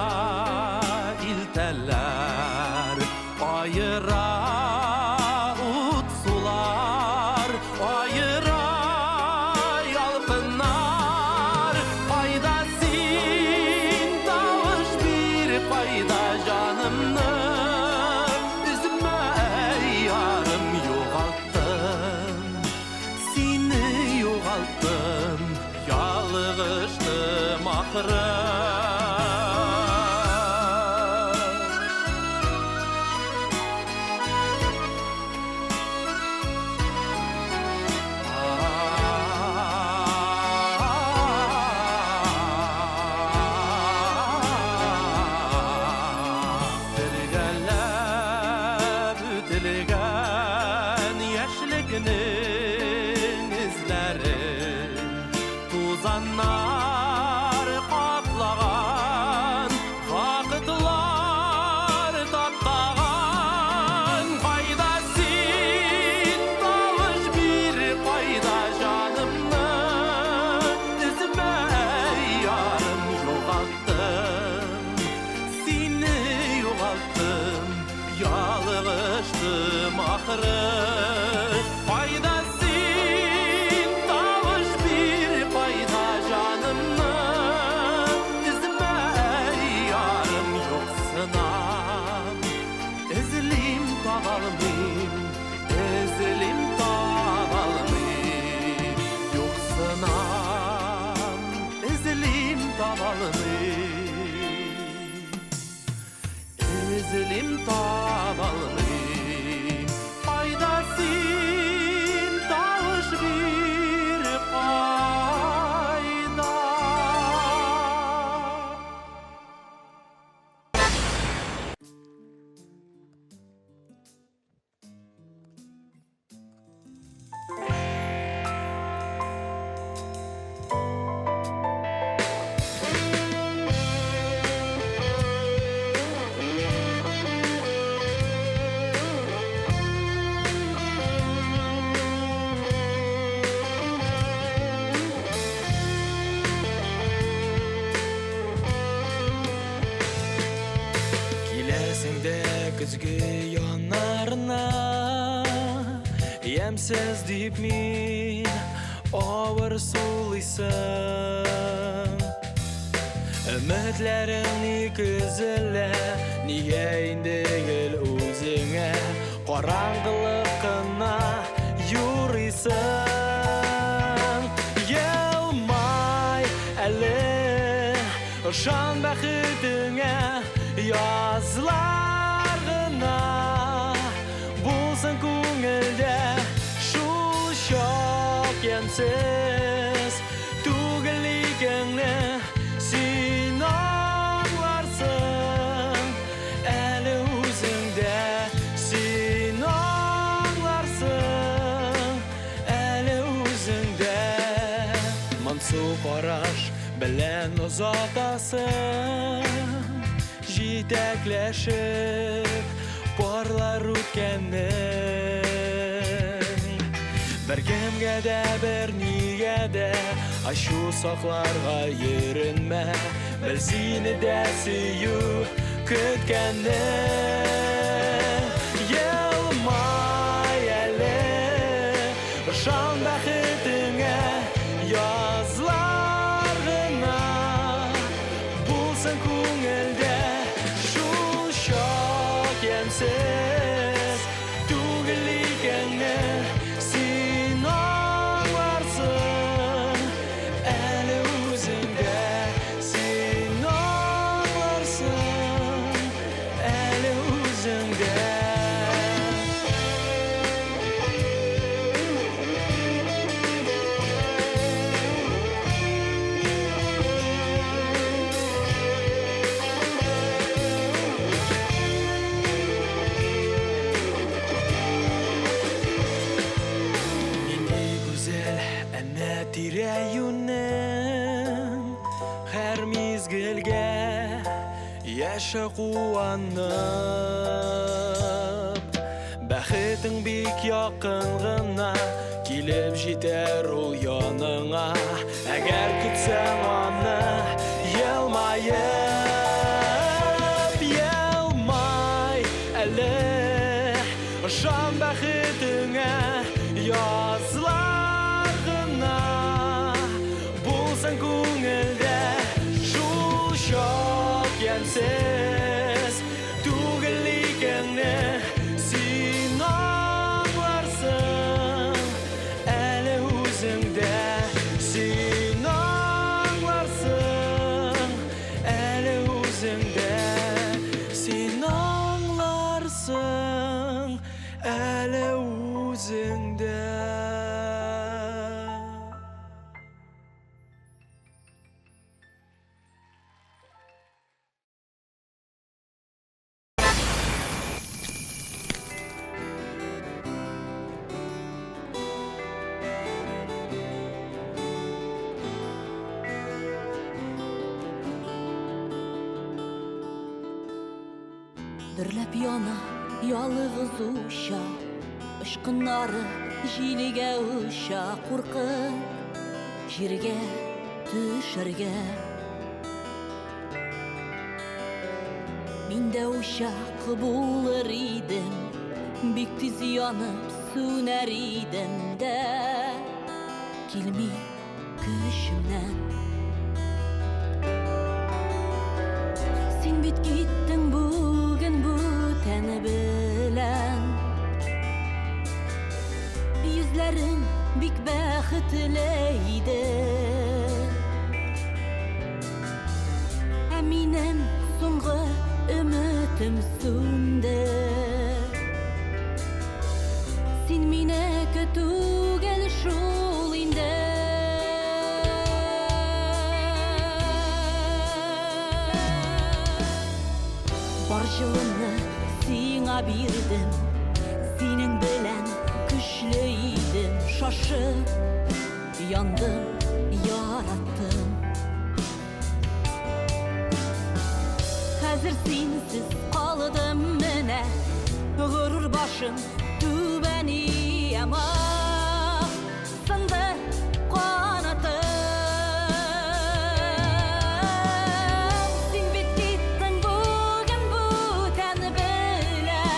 илтәләр. Аера ут сулар, аера ялкыннар. Кайда син, тавыш бир, кайда җанымны өзмә, ярым, югалттым. Сине югалттым, ялгыштым ахры. Бергәләп үтелгән яшьлекнең эзләре тузаннар каплаган, вакытлар таптаган. Кайда син, тавыш бир, кайда җанымны өзмә, ярым, югалттым. Сине югалттым, ялгыштым ахры. Кайда Көзге яннарына Ямьсез дип мин авыр сулыйсың. Өметләрең ник өзелә, нигә инде гел үзеңә караңгылык кына юрыйсың? Елмай әле, ышан бәхетеңә, язлар гына булсын күңелдә, шул чак ямьсез түгел икәнне син аңларсың әле үзеңдә, син аңларсың әле үзеңдә. Моңсу караш белән озатасың, җитәкләшеп парлар үткәнне. Бер кемгә дә, бер нигә дә ачу сакларга йөренмә, бел сине дә сөю көткәнне. Елмай әле, ышан бәхетеңә, язлар гына булсын күңелдә, шул чак ямьсез түгел икәнне син аңларсың әле үзеңдә, син аңларсың әле үзеңдә. Нинди гүзәл әнә тирә-юнең, һәр мизгелгә яшә куанып. Бәхетең бик якын гына килеп җитәр ул яныңа, әгәр көтсәң аны елмаеп. Елмай әле, ышан бәхетеңә, язлар гына булсын күңелдә, шул чак ямьсез түгел икәнне син аңларсың әле үзеңдә, син аңларсың әле үзеңдә, син аңларсың әле үзеңдә. Дөрләп яна ялыгыз учак, очкыннары җилгә оча, куркып җиргә төшәргә. Мин дә учак булыр идем, бик тиз янып сүнәр идем дә, килми көчемнән. Син бит киттең бүген бүтән белән, йөзләрең бик бәхетле иде. Ә минем соңгы өметем сүнде. Син минеке түгел шул инде. Бар җылымны сиңа бирдем, синең белән көчле идем, шашып яндым, яраттым. Хәзер синсез калдым менә, горур башым түбән иям, ах, сынды канатым. Син бит киттең бүген бүтән белән,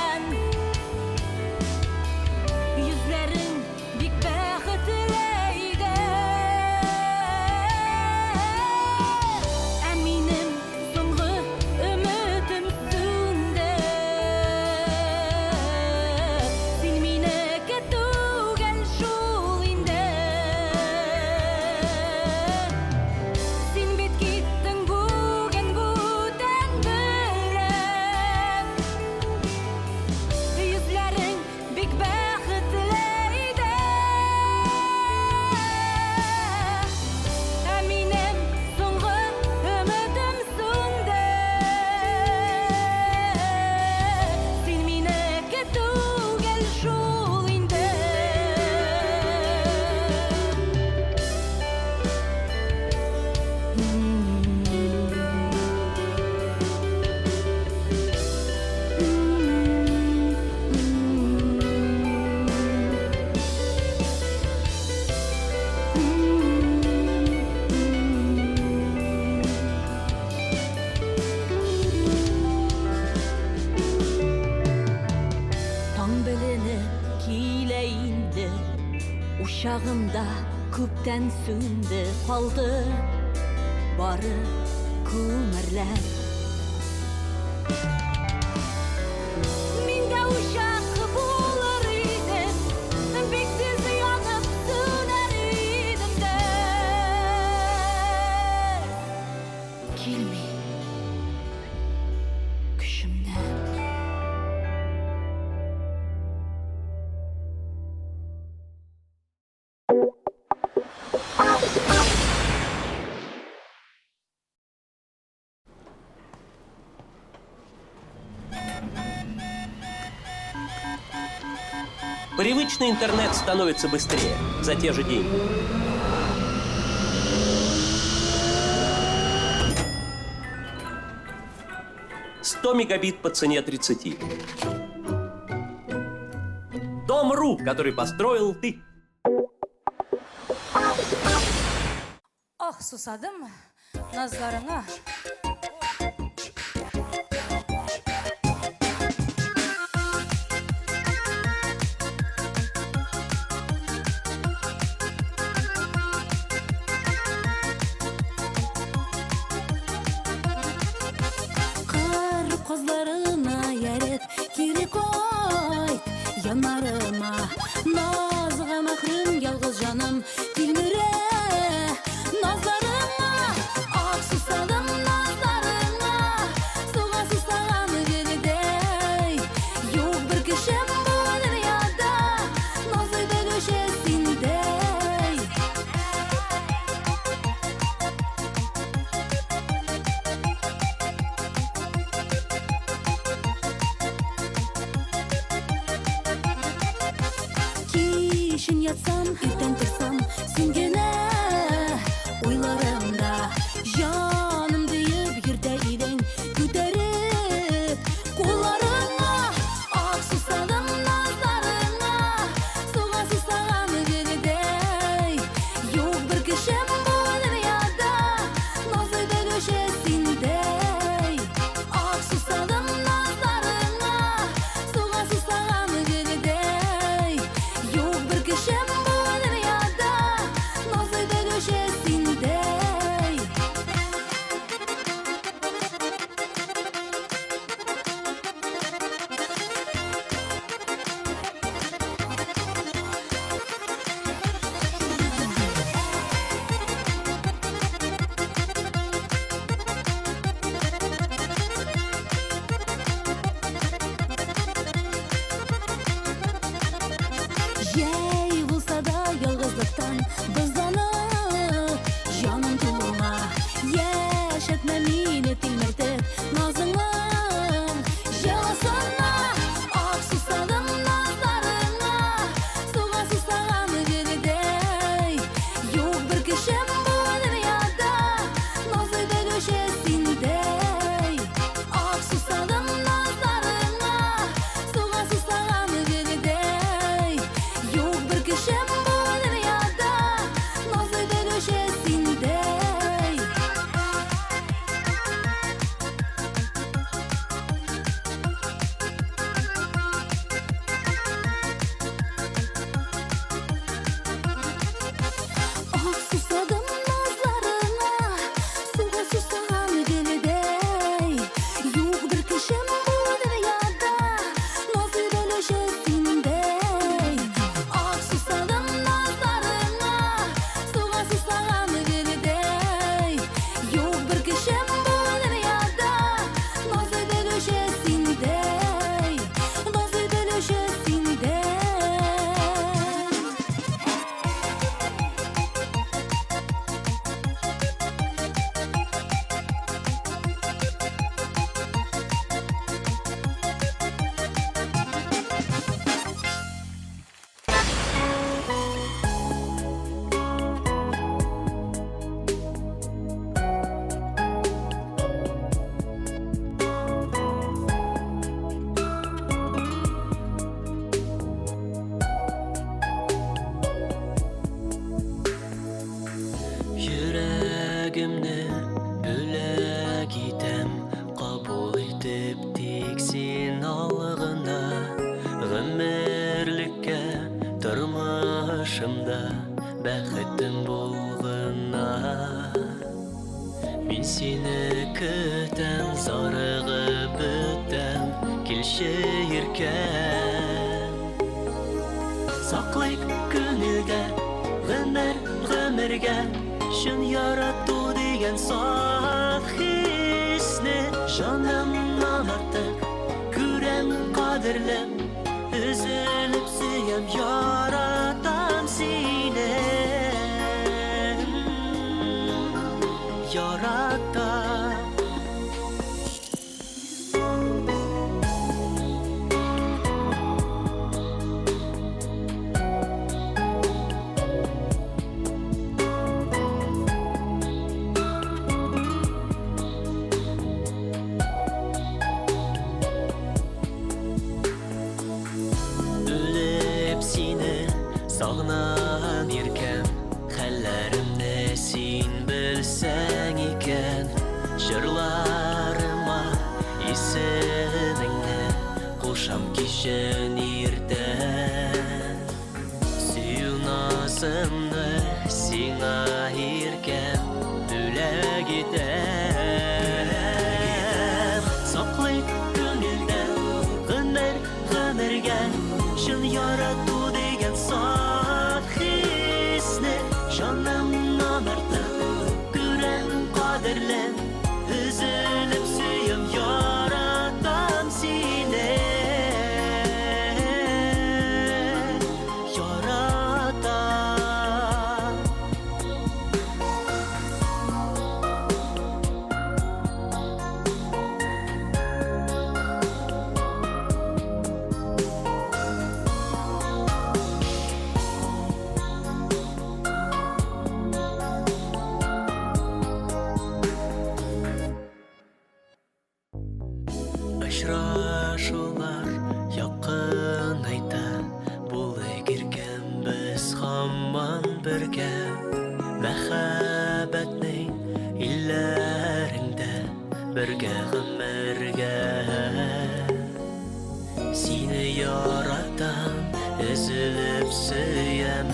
Учагымда күптән сүнде калды бары күмерләр. Мин дә учак булыр идем, бик тиз янып сүнәр идем дә. Килми көчемнән. Привычный интернет становится быстрее за те же деньги. «100 мегабит по цене 30. Дом.ру, который построил ты. Ах, сусадым назларыңа. Кыр казларына ярып кире кайт яннарыма. Назга мәхрүм ялгыз җаным тилмерә назларыңа. Ах, сусадым назларыңа, суга сусаган гөлдәй. Юк бер кешем бу дөньяда назлый белүче синдәй. Кичен ятсам, иртән торсам, син генә уйларымда. Җаным диеп йөртә идең, күтәреп кулларыңа. Ах, сусадым назларыңа, суга сусаган гөлдәй. Юк бер кешем бу дөньяда назлый белүче синдәй. Ах, сусадым назларыңа, суга сусаган гөлдәй. Юк бер кешем бу дөньяда Тормышымда бәхетем булгына. Мин сине көтәм, зарыгып бетәм, килче иркәм. Саклыйк күңелдә гомер гомергә чын ярату дигән саф хисне җанымнан артык күрәм кадерлем, өзелеп сөям, яратам сине. Яратам. Үлеп сине сагынам, иркәм, хәлләремне син белсәң икән. Җырларыма исемеңне кушам кичен иртән. Сөю назымны сиңа, иркәм, бүләк итәм. Саклыйк күңелдә гомер гомергә чын ярату дигән саф хисне җанымнан артык күрәм кадерлем, өзелеп сөям, яратам сине. Яратам. Очрашулар якынайта, булыйк иркәм без һаман бергә. Мәхәббәтнең илләрендә бергә гомергә. Сине яратам, өзелеп сөям,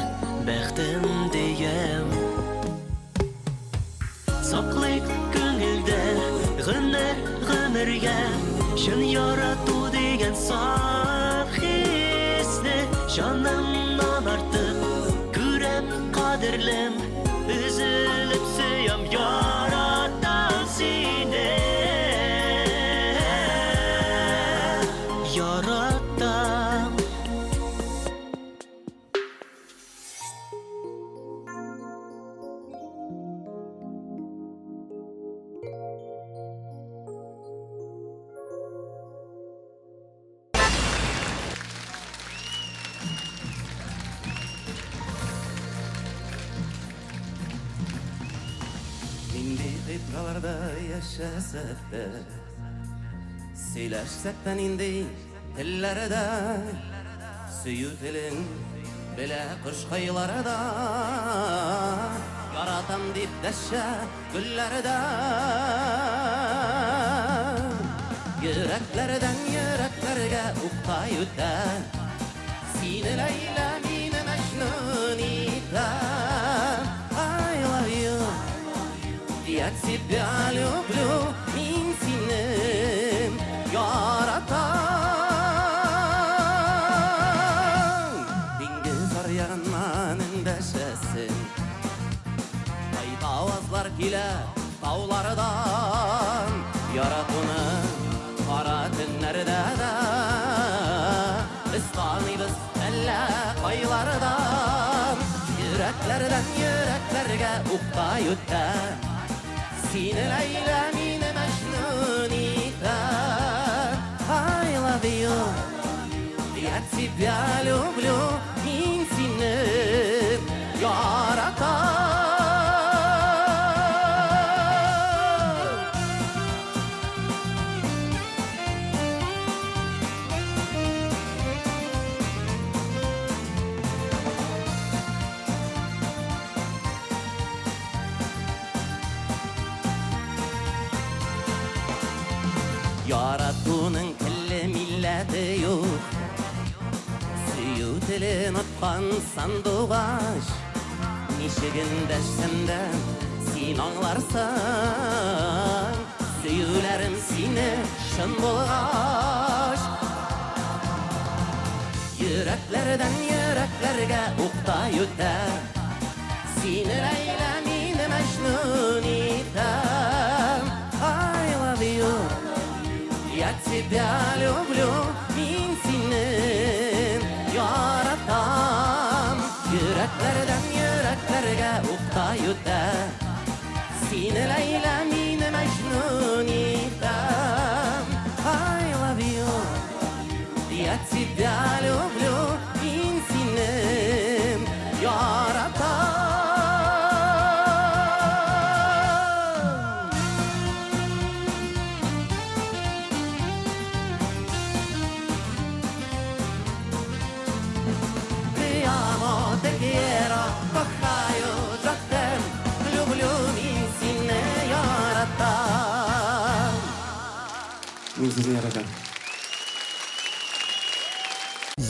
бәхтем диям. Саклыйк күңелдә гомер гомергә чын ярату дигән саф хисне җанымнан артык күрәм кадерлем, өзелеп сөям, яратам сине. Яратам. Нинди кыйтгаларда яшәсәк тә, сөйләшсәк тә нинди телләрдә, сөю телен белә кошкайлар да, яратам дип дәшә гөлләр дә. Йөрәкләрдән йөрәкләргә уктай үтә, сине Ләйлә, мине Мәҗнүн итә. I love you, я тебя люблю, мин сине яратам. Диңгез аръягыннан эндәшәсең, авазлар килә таулардан, яратуны кара төннәрдә дә без таныйбыз әллә кайлардан. Йөрәкләрдән йөрәкләргә уктай үтә, сине Ләйлә, мине Мәҗнүн итә. I love you, я тебя люблю, мин сине яратам. Яратуның теле милләте юк, сөю Телен откан сандугач, ничек эндәшсәм дә, син аңларсың. Сөюләрем сине чын булгач. Йөрәкләрдән йөрәкләргә уктай үтә. Сине Ләйлә, мине Мәҗнүн итә. I love you. Я тебя люблю, мин сине яратам. Йөрәкләрдән йөрәкләргә уктай үтә. Сине Ләйлә, мине Мәҗнүн итә. I love you. Я тебя люблю, мин сине яратам. Ти amo, te quiero, кохаю, je люблю, мин сине яратам. Мин сезне яратам.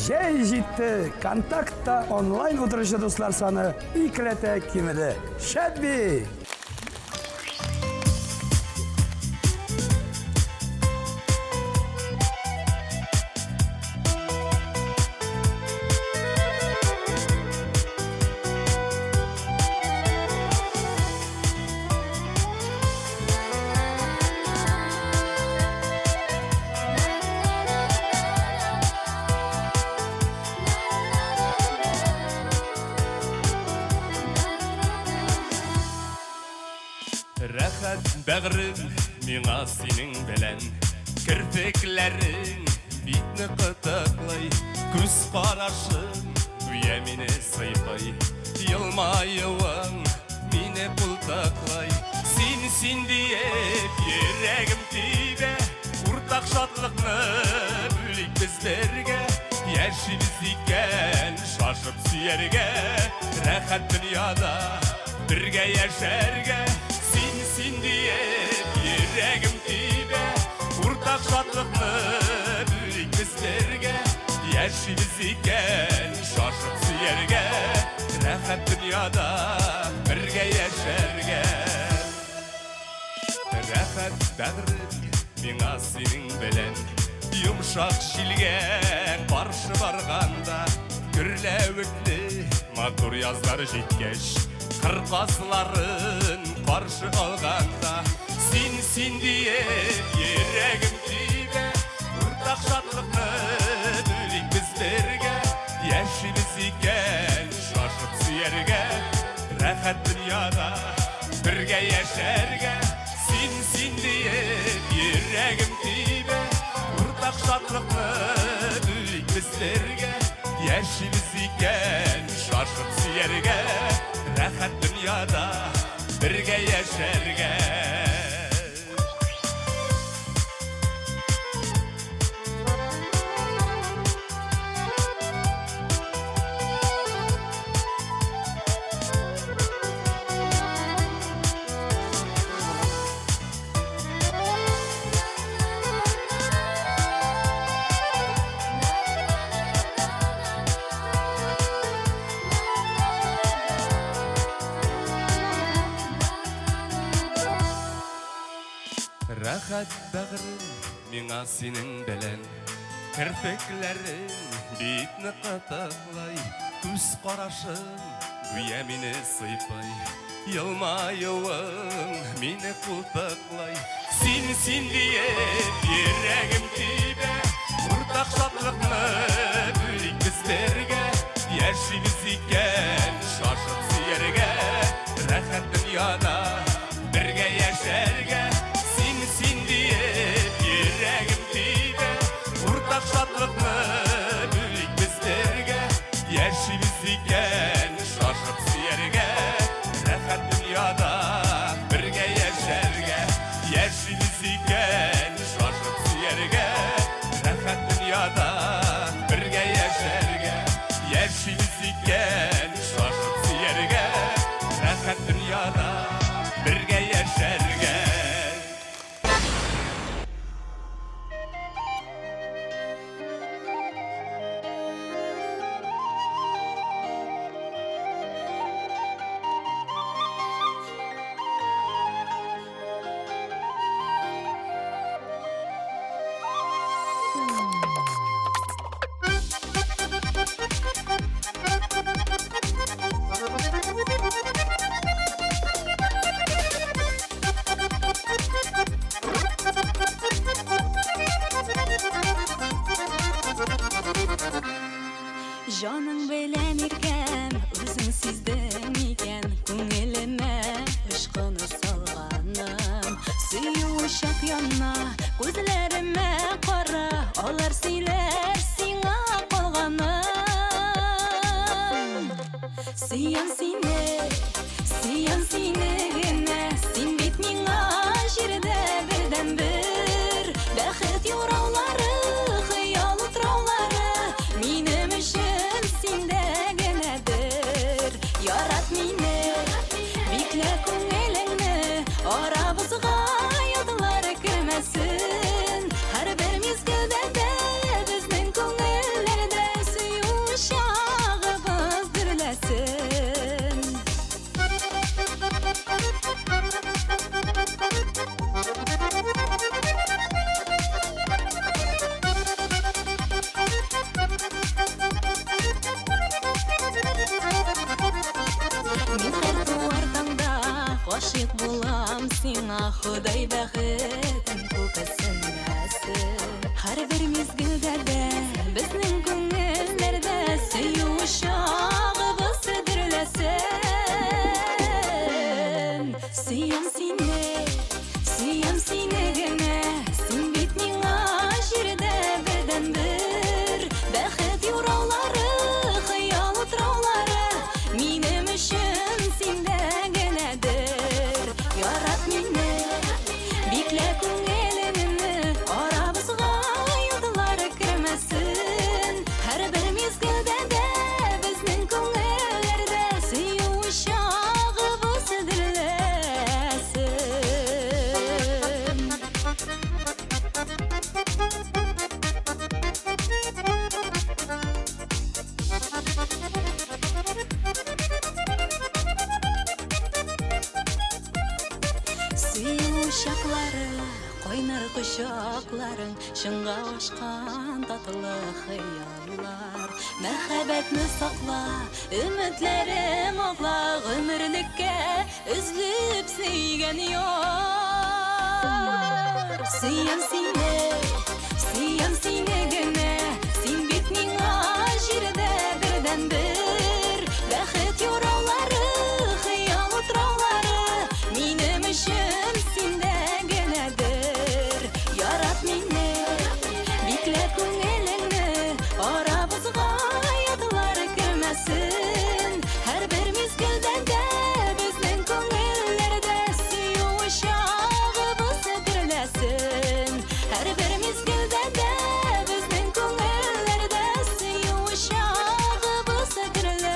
Җәй җитте, Контактта онлайн утыручы дуслар саны икеләтә кимеде. Шәп бит! Рәхәт бәгърем миңа синең белән. Керфекләрең битне кытыклый, күз карашың гүя мине сыйпый. Елмаюың мине култыклый. Син, син диеп йөрәгем тибә. Уртак шатлыкны бүлик без бергә. Яшибез икән шашып сөяргә. Рәхәт дөньяда бергә яшәргә. Син, син диеп йөрәгем тибә. Уртак шатлыкны бүлик без бергә. Яшибез икән шашып сөяргә. Рәхәт дөньяда бергә яшәргә. Рәхәт бәгърем миңа синең белән. Йомшак җилгә каршы барганда, гөрләвекле матур язлар җиткәч, кыр казларын каршы алганда, син, син диеп йөрәгем тибә. Уртак шатлыкны бүлик без бергә. Яшибез икән шашып сөяргә. Рәхәт дөньяда бергә яшәргә. Син, син диеп йөрәгем тибә. Уртак шатлыкны бүлик без бергә. Яшибез икән шашып сөяргә. Рәхәт дөньяда бергә яшәргә. Рәхәт бәгърем миңа синең белән. Керфекләрең битне кытыклый, күз карашың гүя мине сыйпый. Елмаюың мине култыклый. Син, син диеп йөрәгем тибә. Уртак шатлыкны бүлик без бергә. Яшибез икән шашып сөяргә. Рәхәт дөньяда бергә яшәргә. Син, син диеп йөрәгем тибә. Уртак шатлыкны бүлик без бергә. Яшибез икән шашып сөяргә. Рәхәт дөньяда бергә яшәргә. Яшибез икән шашып сөяргә. Рәхәт дөньяда бергә яшәргә. Яшибез икән шашып Сөям сине, сөям сине генә. Син бит миңа җирдә бердәнбер. Бәхет юраулары, хыял утраулары минем өчен синдә генәдер. Ярат мине, биклә күңелеңне, арабызга ятлар кермәсен. Һәрбер мизгелдә дә безнең күңелләрдә сөю чагыбыз дөрләсен. Мин һәр туар таңда гашыйк булам сиңа, Ходай бәхетен күкәсенмәсен. Һәрбер мизгелдә дә безнең күңелләрдә сөю чагыбыз дөрләсен. Сөям сине, сөям сине генә, син бит миңа җирдә бердәнбер. Бәхет юраулары, хыял утраулары минем өчен синдә генәдер. Ярат мине, биклә күңелеңне, арабызга ятлар кермәсен. Һәрбер мизгелдә дә безнең күңелләрдә сөю чагыбыз дөрләсен. Сөю чаклары, кайнар кочакларың, чынга ашкан татлы хыяллар. Мәхәббәтне сакла, өметләрем акла, гомерлеккә өзлеп сөйгән яр. Сөям сине, сөям сине генә, син бит миңа җирдә бердәнбер. Бәхет юраулары, хыял утраулары минем өчен синдә генәдер. Ярат мине, биклә күңелеңне, арабызга ятлар кермәсен. Һәрбер мизгелдә дә безнең күңелләрдә сөю чагыбыз дөрләсен. Һәрбер мизгелдә дә безнең күңелләрдә сөю чагыбыз дөрләсен.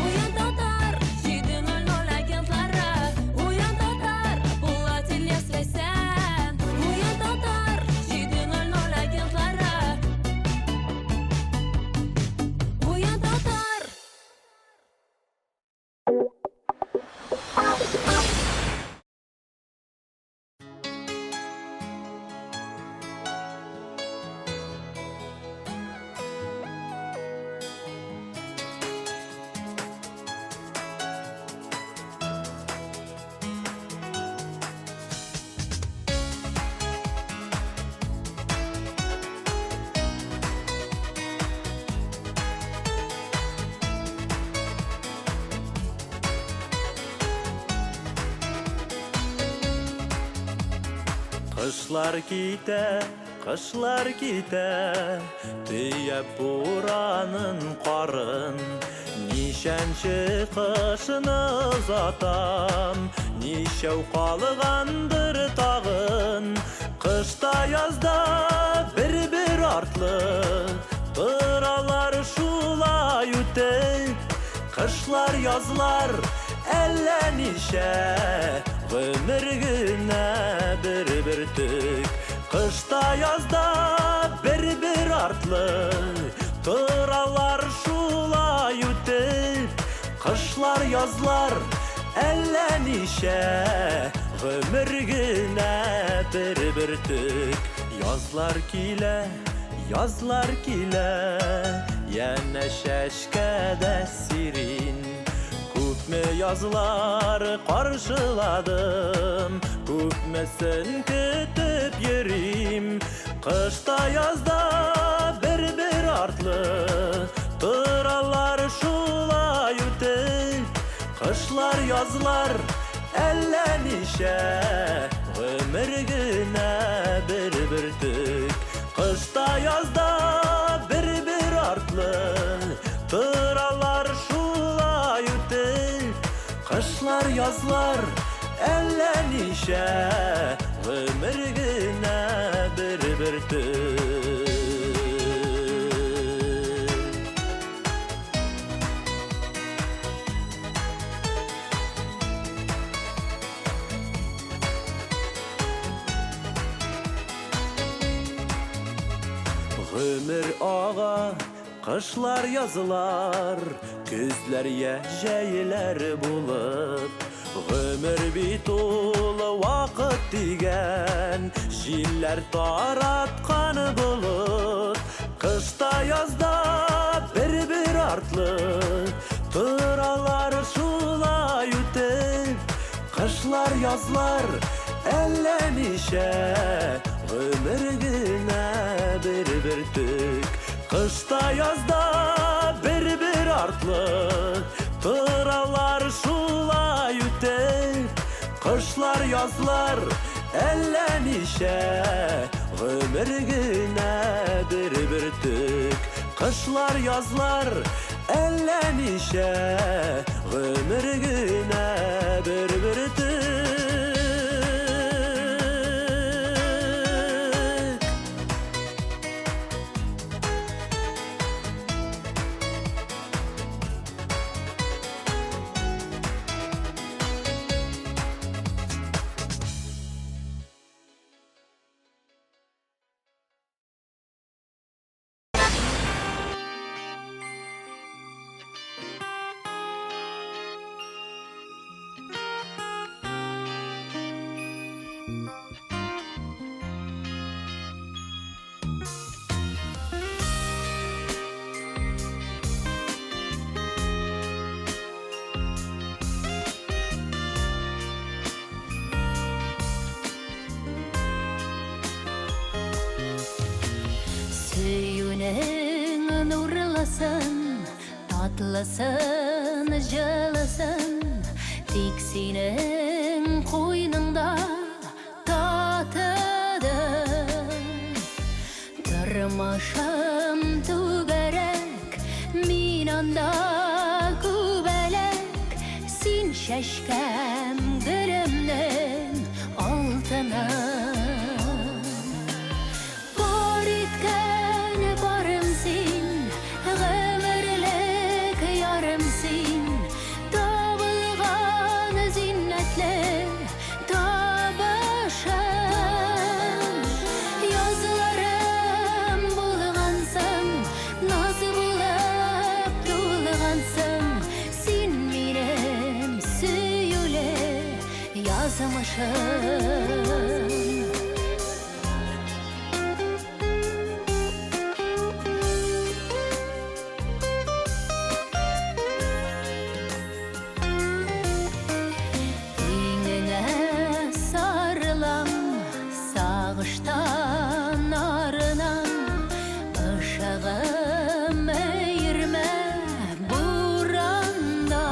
Уян, татар, 7:00 агентлары. Уян, татар, Булат, Ильяс, Ләйсән. Уян, татар, 7:00 агентлары. Уян, татар. Кышлар китә, кышлар китә, төяп буранын, карын. Ничәнче кышны озатам, ничәү калгандыр тагын. Кышта, язда бер-бер артлы торалар шулай үтеп. Кышлар, язлар әллә ничә, гомер генә бер бөртек. Кышта, язда бер-бер артлы торалар шулай үтеп. Кышлар, язлар әллә ничә, гомер генә бер бөртек. Язлар килә, язлар килә, янә чәчкәдә сирин. Күпме Күпме язлар каршыладым, күпмесен көтеп йөрим. Кышта язда бер-бер артлы торалар шулай үтеп. Кышлар язлар әллә ничә, гомер генә бер бөртек. Кышта язда бер-бер артлы торалар шулай үтеп. Кышлар язлар әллә ничә, гомер генә бер бөртек. Гомер ага, кышлар язлар, көзләр я җәйләр булып. Гомер бит ул вакыт дигән, җилләр тараткан болыт. Кышта язда бер-бер артлы торалар шулай үтеп. Кышлар язлар әллә ничә, гомер генә бер бөртек. Кышта язда бер-бер артлы торалар шулай үтеп. Кышлар язлар әллә ничә, гомер генә бер бөртек. Кышлар язлар әллә ничә, гомер генә бер бөртек. Сөюнең нурлысын, татлысын, җылысын, тик синең куйныңда татыдым. Тормышым түгәрәк, мин анда күбәләк, син чәчкәм гөлемнең алтыны. Бар иткән барым син, гомерлек ярым син, табылган зиннәтле табышым. Язларым булгансың, наз булып тулгансың, син минем сөюле язмышым. Иңеңә сарылам, сагыштан арынам, ышыгым өермә буранда.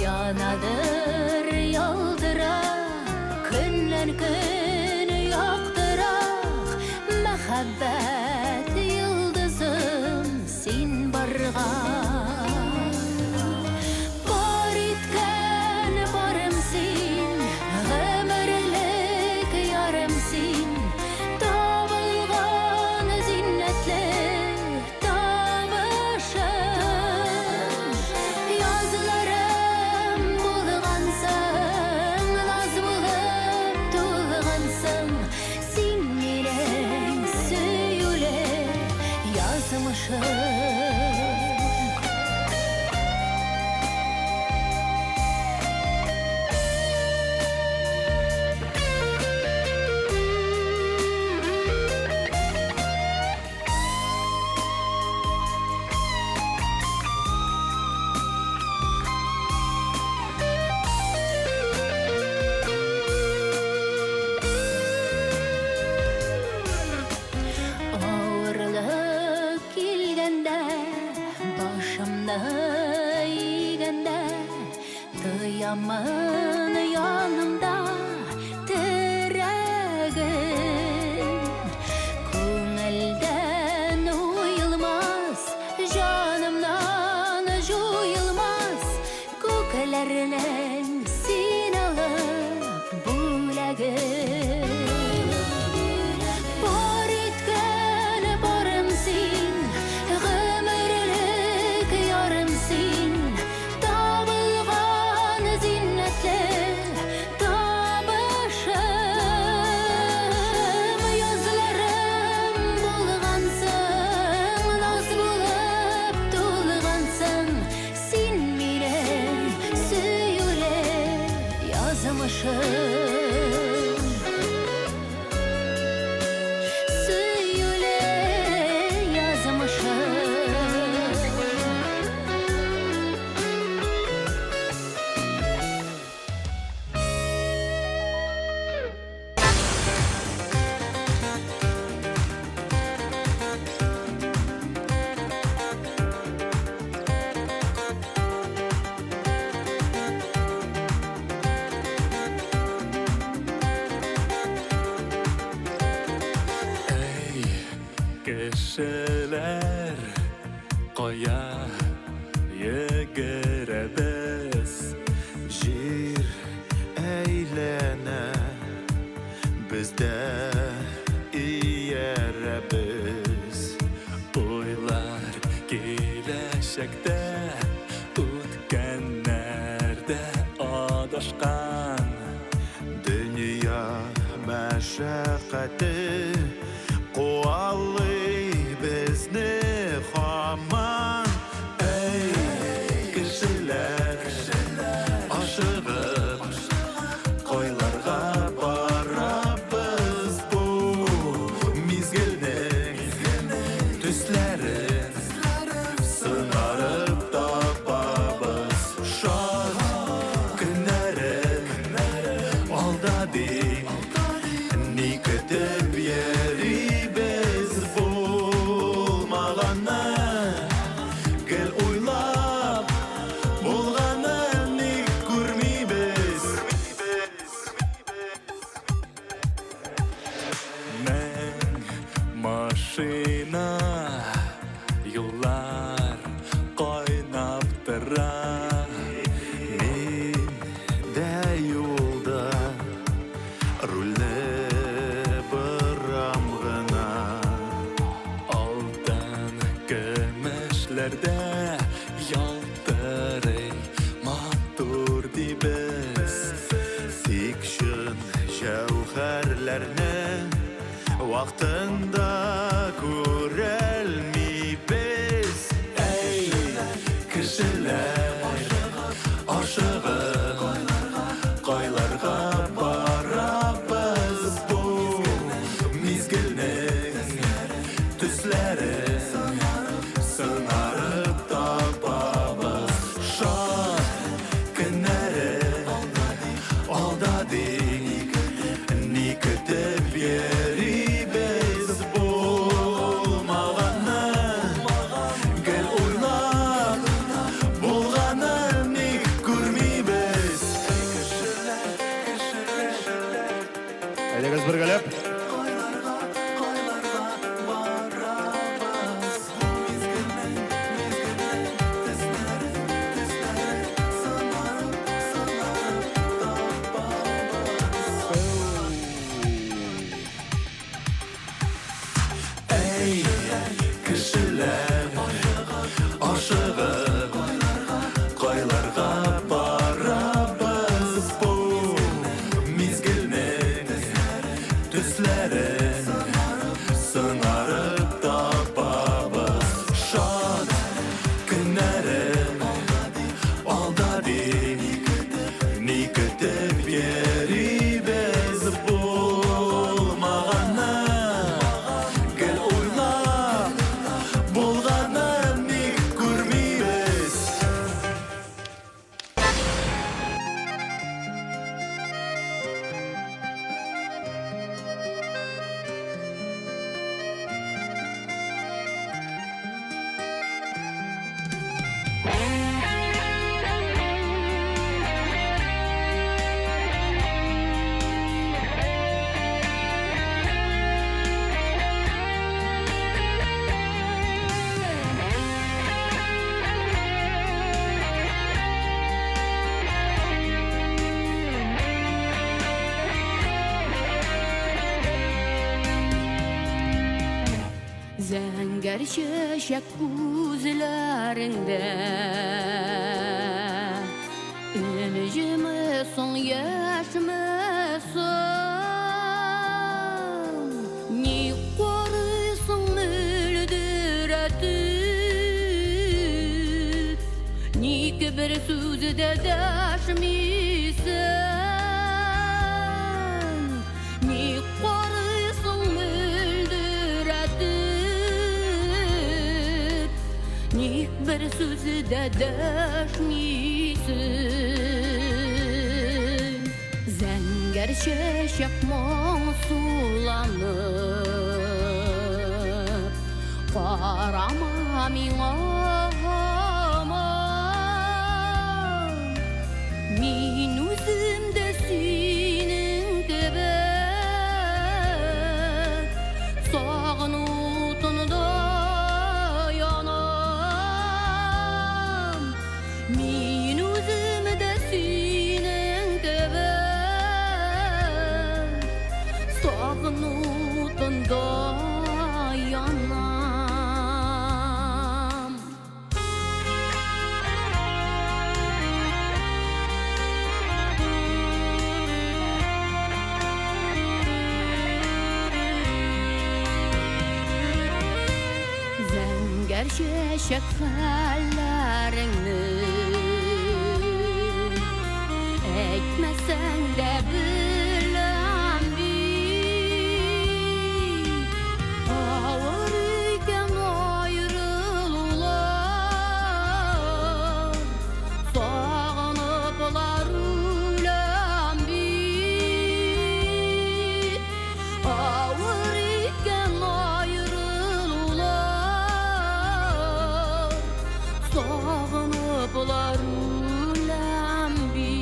Янадыр ялтырап, көннән көн яктырак, мәхәббәт йолдызым син барган. Бар иткән барым син, гомерлек ярым син, табылган зиннәтле табышым. Язларым булгансың, наз булып тулгансың, син минем сөюле язмышым. Тоямын янымда терәген. Күңелдән уелмас, җанымнан җуелмас Күкләрнең син алып бүләген. Бар иткән барым син, гомерлек ярым син, табылган зиннәтле табышым. Язларым булгансың, наз булып тулгансың, син минем сөюле язмышым. Сөюле язмышым. Әй, кешеләр, кая йөгерәбез? Җир әйләнә, без дә иярәбез. Уйлар киләчәктә, үткәннәрдә адашкан. Дөнья мәшәкате куалый безне һаман. Әй, кешеләр, ашыгып, кайларга барабыз бу мизгелнең төсләрен сыңарып табабыз. Шат көннәре алда дип, ни көтеп йөрибез? Зәңгәр чәчәк күзләреңдә Энҗеме соң яшьме соң Ник карыйсың мөлдерәтеп Ник бер сүз дә дәшмисең Ник карыйсың мөлдерәтеп Ник бер сүз дә дәшмисең Зәңгәр чәчәк моңсуланып Карама миңа һаман Мин үзем дә синең кебек Сагыну утында янам Мин үзем дә синең кебек Сагыну утында янам Зәңгәр чәчәк хәлләреңне Әйтмәсәң дә беләм бит Авыр икән аерылулар Сагыныплар үләм бит Авыр икән аерылулар Сагыныплар үләм бит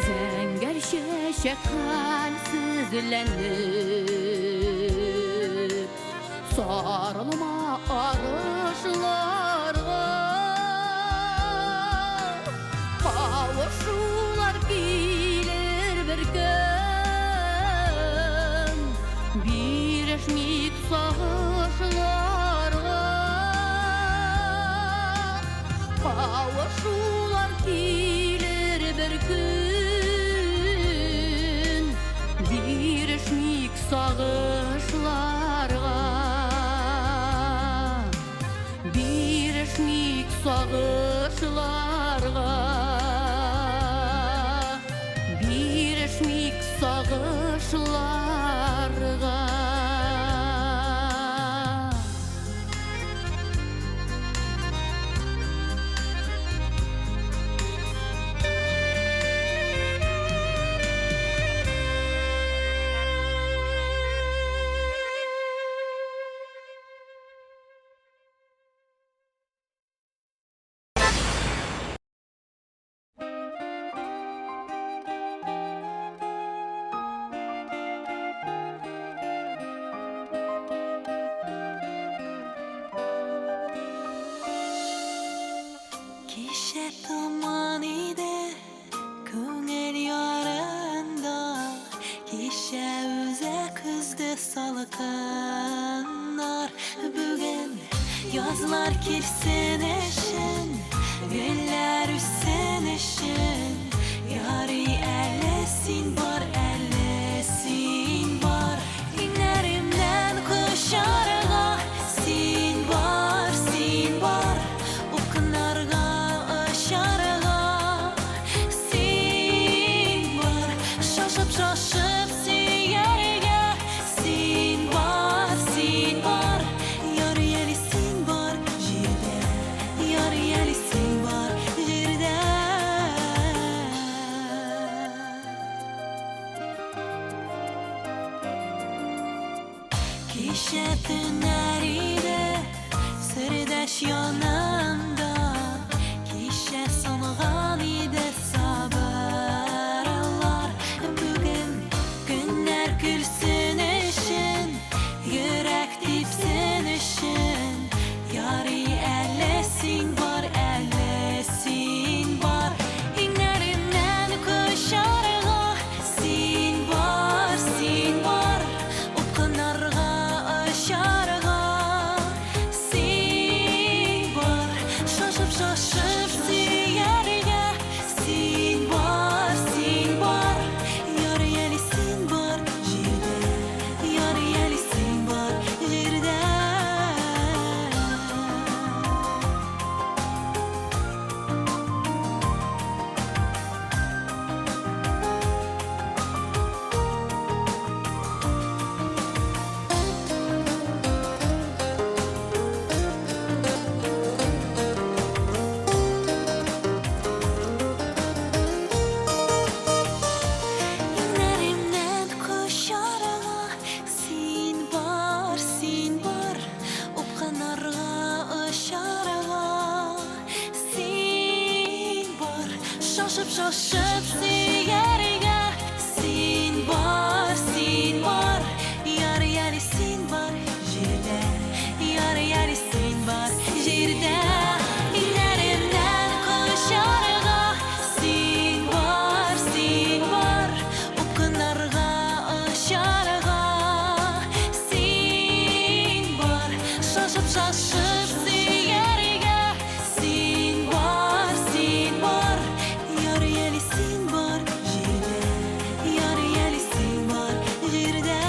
Зәңгәр чәчәк хәлсезләнеп Сарылма арышларга Кавышулар килер бер көн Бирешмик сагышларга Кавышулар килер бер көн Бирешмик сагышларга Бирешмик сагышларга Бирешмик сагышларга Кичә томан иде күңел ярында Кичә үзәк өзде салкыннар Бүген язлар килсен өчен Гөлләр үссен өчен Ярый әле син бар, әле син бар Иңнәремнән кочарга Син бар, син бар Упкыннарга очарга Син бар Шашып-шашып сөяргә Син бар, син бар Ярый әле син бар җирдә Ярый әле син бар җирдә Кичә төннәр иде, сердәш Кояш янында кичә сынган иде сабырлар. Бүген көннәр көлсен өчен, йөрәк типсен өчен. Ярый әле син бар, әле син бар. Иңнәремнән кочарга син бар, син бар. Упкыннарга очарга син бар. Шашып-шашып сөяргә син бар, син бар. Ярый әле син бар җирдә, ярый әле син бар җирдә. Иңнәремнән кочарга син бар, син бар. Упкыннарга очарга син бар. Шашып-шашып сөяргә син бар, син бар. Ярый әле син бар җирдә, ярый әле син бар җирдә. Иңнәремнән кочарга син бар, син бар. Упкыннарга очарга син бар. Шашып-шашып сөяргә син бар, син бар. Ярый әле син бар җирдә, ярый әле син бар җирдә.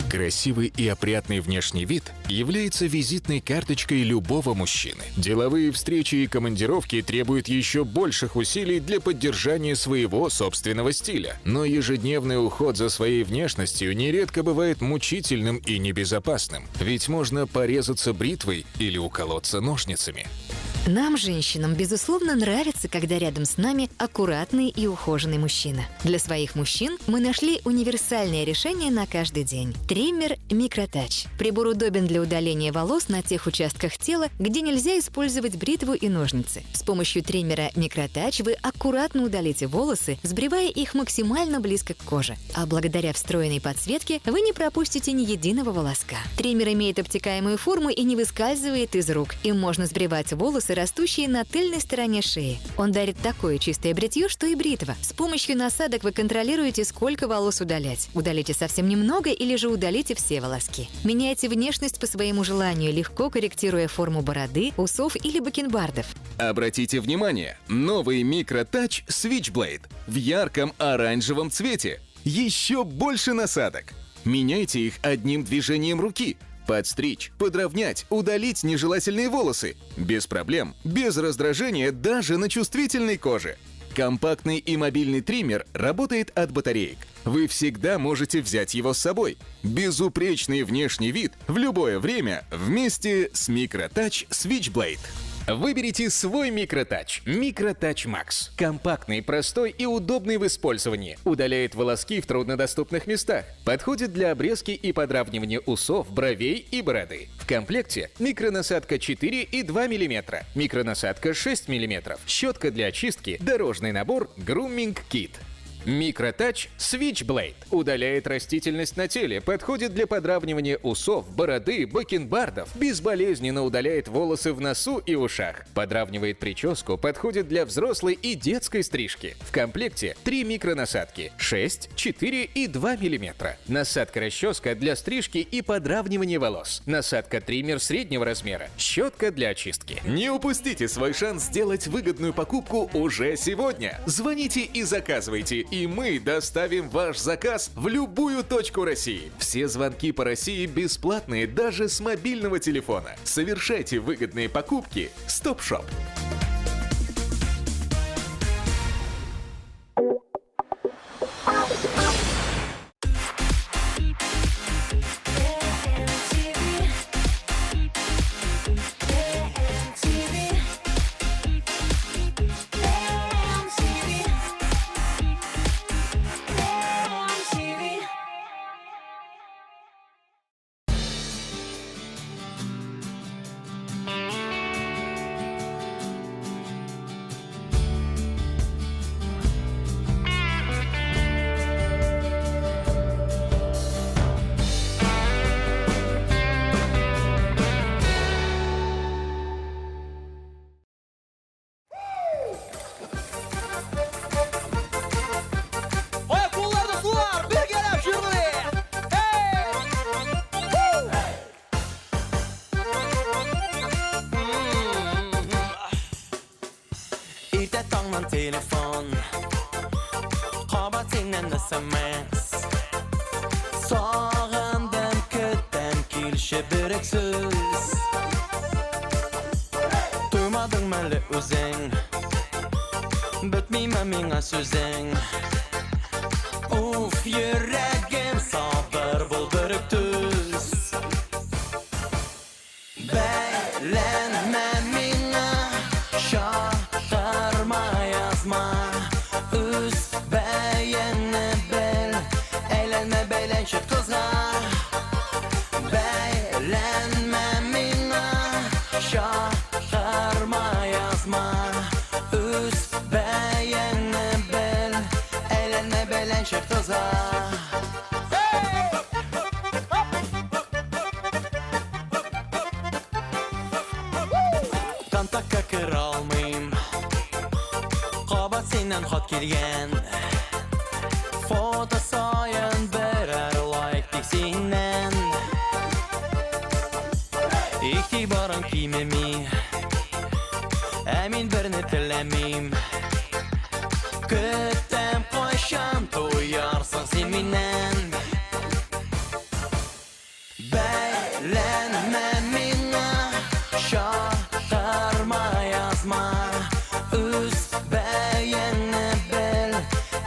Красивый и опрятный внешний вид является визитной карточкой любого мужчины. Деловые встречи и командировки требуют еще больших усилий для поддержания своего собственного стиля. Но ежедневный уход за своей внешностью нередко бывает мучительным и небезопасным. Ведь можно порезаться бритвой или уколоться ножницами. Нам, женщинам, безусловно, нравится, когда рядом с нами аккуратный и ухоженный мужчина. Для своих мужчин мы нашли универсальное решение на каждый день. Триммер Микротач. Прибор удобен для удаления волос на тех участках тела, где нельзя использовать бритву и ножницы. С помощью триммера Микротач вы аккуратно удалите волосы, сбривая их максимально близко к коже. А благодаря встроенной подсветке вы не пропустите ни единого волоска. Триммер имеет обтекаемую форму и не выскальзывает из рук. Им можно сбривать волосы, растущие на тыльной стороне шеи. Он дарит такое чистое бритье, что и бритва. С помощью насадок вы контролируете, сколько волос удалять. Удалите совсем немного или же удалите все волоски. Меняйте внешность по своему желанию, легко корректируя форму бороды, усов или бакенбардов. Обратите внимание, новый микротач Switchblade в ярком оранжевом цвете. Еще больше насадок. Меняйте их одним движением руки. Подстричь, подровнять, удалить нежелательные волосы. Без проблем, без раздражения даже на чувствительной коже. Компактный и мобильный триммер работает от батареек. Вы всегда можете взять его с собой. Безупречный внешний вид в любое время вместе с Микротач Switchblade. Выберите свой Микротач. Микротач Макс. Компактный, простой и удобный в использовании. Удаляет волоски в труднодоступных местах. Подходит для обрезки и подравнивания усов, бровей и бороды. В комплекте микронасадка 4,2 мм, микронасадка 6 мм, щетка для очистки, дорожный набор, груминг-кит. Микротач Switchblade удаляет растительность на теле, подходит для подравнивания усов, бороды, бакенбардов, безболезненно удаляет волосы в носу и ушах, подравнивает прическу, подходит для взрослой и детской стрижки. В комплекте 3 микронасадки 6, 4 и 2 мм. Насадка-расческа для стрижки и подравнивания волос. Насадка-триммер среднего размера. Щетка для очистки. Не упустите свой шанс сделать выгодную покупку уже сегодня. Звоните и заказывайте, и мы доставим ваш заказ в любую точку России. Все звонки по России бесплатные даже с мобильного телефона. Совершайте выгодные покупки. Стоп-шоп. Яңадан телефон. Кабат синнән СМС. Сагындым, көтәм, килче берәк сүз. Туймадың мәле үзең? Бетмиме миңа сүзең? Уф, йөрәгем, сабыр бул, берүк түз. Бәйләнмә миңа, чакырма, язма. Үз бәяңне бел, әйләнмә бәйләнчек кызга. Бәйләнмә миңа, чакырма, язма. Үз бәяңне бел, әйләнмә бәйләнчек кызга. Контактка керә алмыйм. Кабат синнән хат килгән. Фото саен берәр лайк тик синнән. Игътибарың кимеми. Ә мин берне теләмим. Көтәм, кайчан туярсың син миннән. Бәйләнмә миңа, чакырма, язма. Үз бәяңне бел,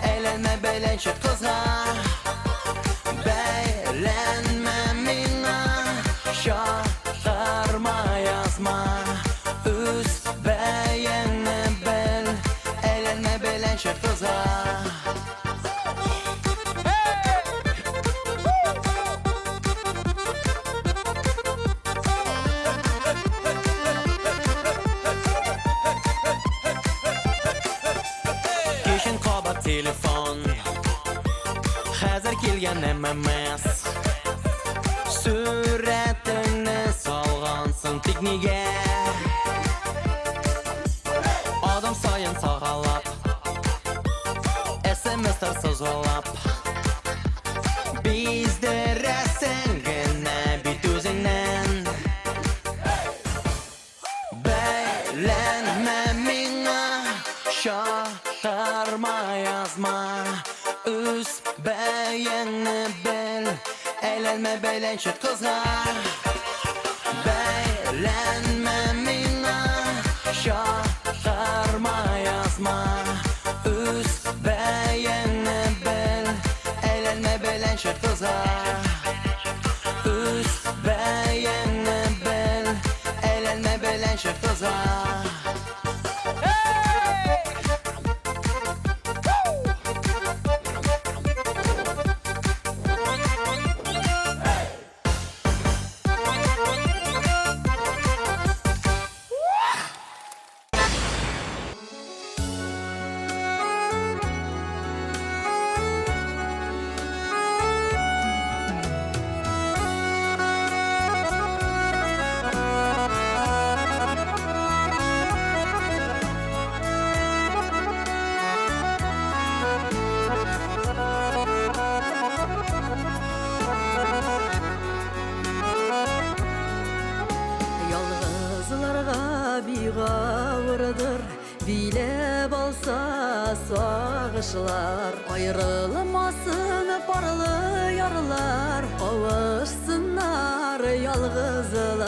әйләнмә бәйләнчек кызга. Бәйләнмә миңа, чакырма, язма. Үз бәяңне бел, әйләнмә бәйләнчек кызга. Кичен кабат телефон. Хәзер килгән ММС. Сүрәтеңне салгансың, тик нигә? Адым саен сагалап, СМСлар сызгалап, биздерәсең генә бит үзеңнән. Бәйләнмә миңа, чакырма, язма. Үз бәяңне бел, әйләнмә бәйләнчек кызга. Бәйләнмә миңа, чакырма, язма. Үз бәяңне бел, әйләнмә бәйләнчек кызга. Үз бәяңне бел, әйләнмә бәйләнчек кызга. Ялгызларга бик авырдыр, биләп алса сагышлар. Аерылмасын парлы ярлар, кавышсыннар ялгызлар.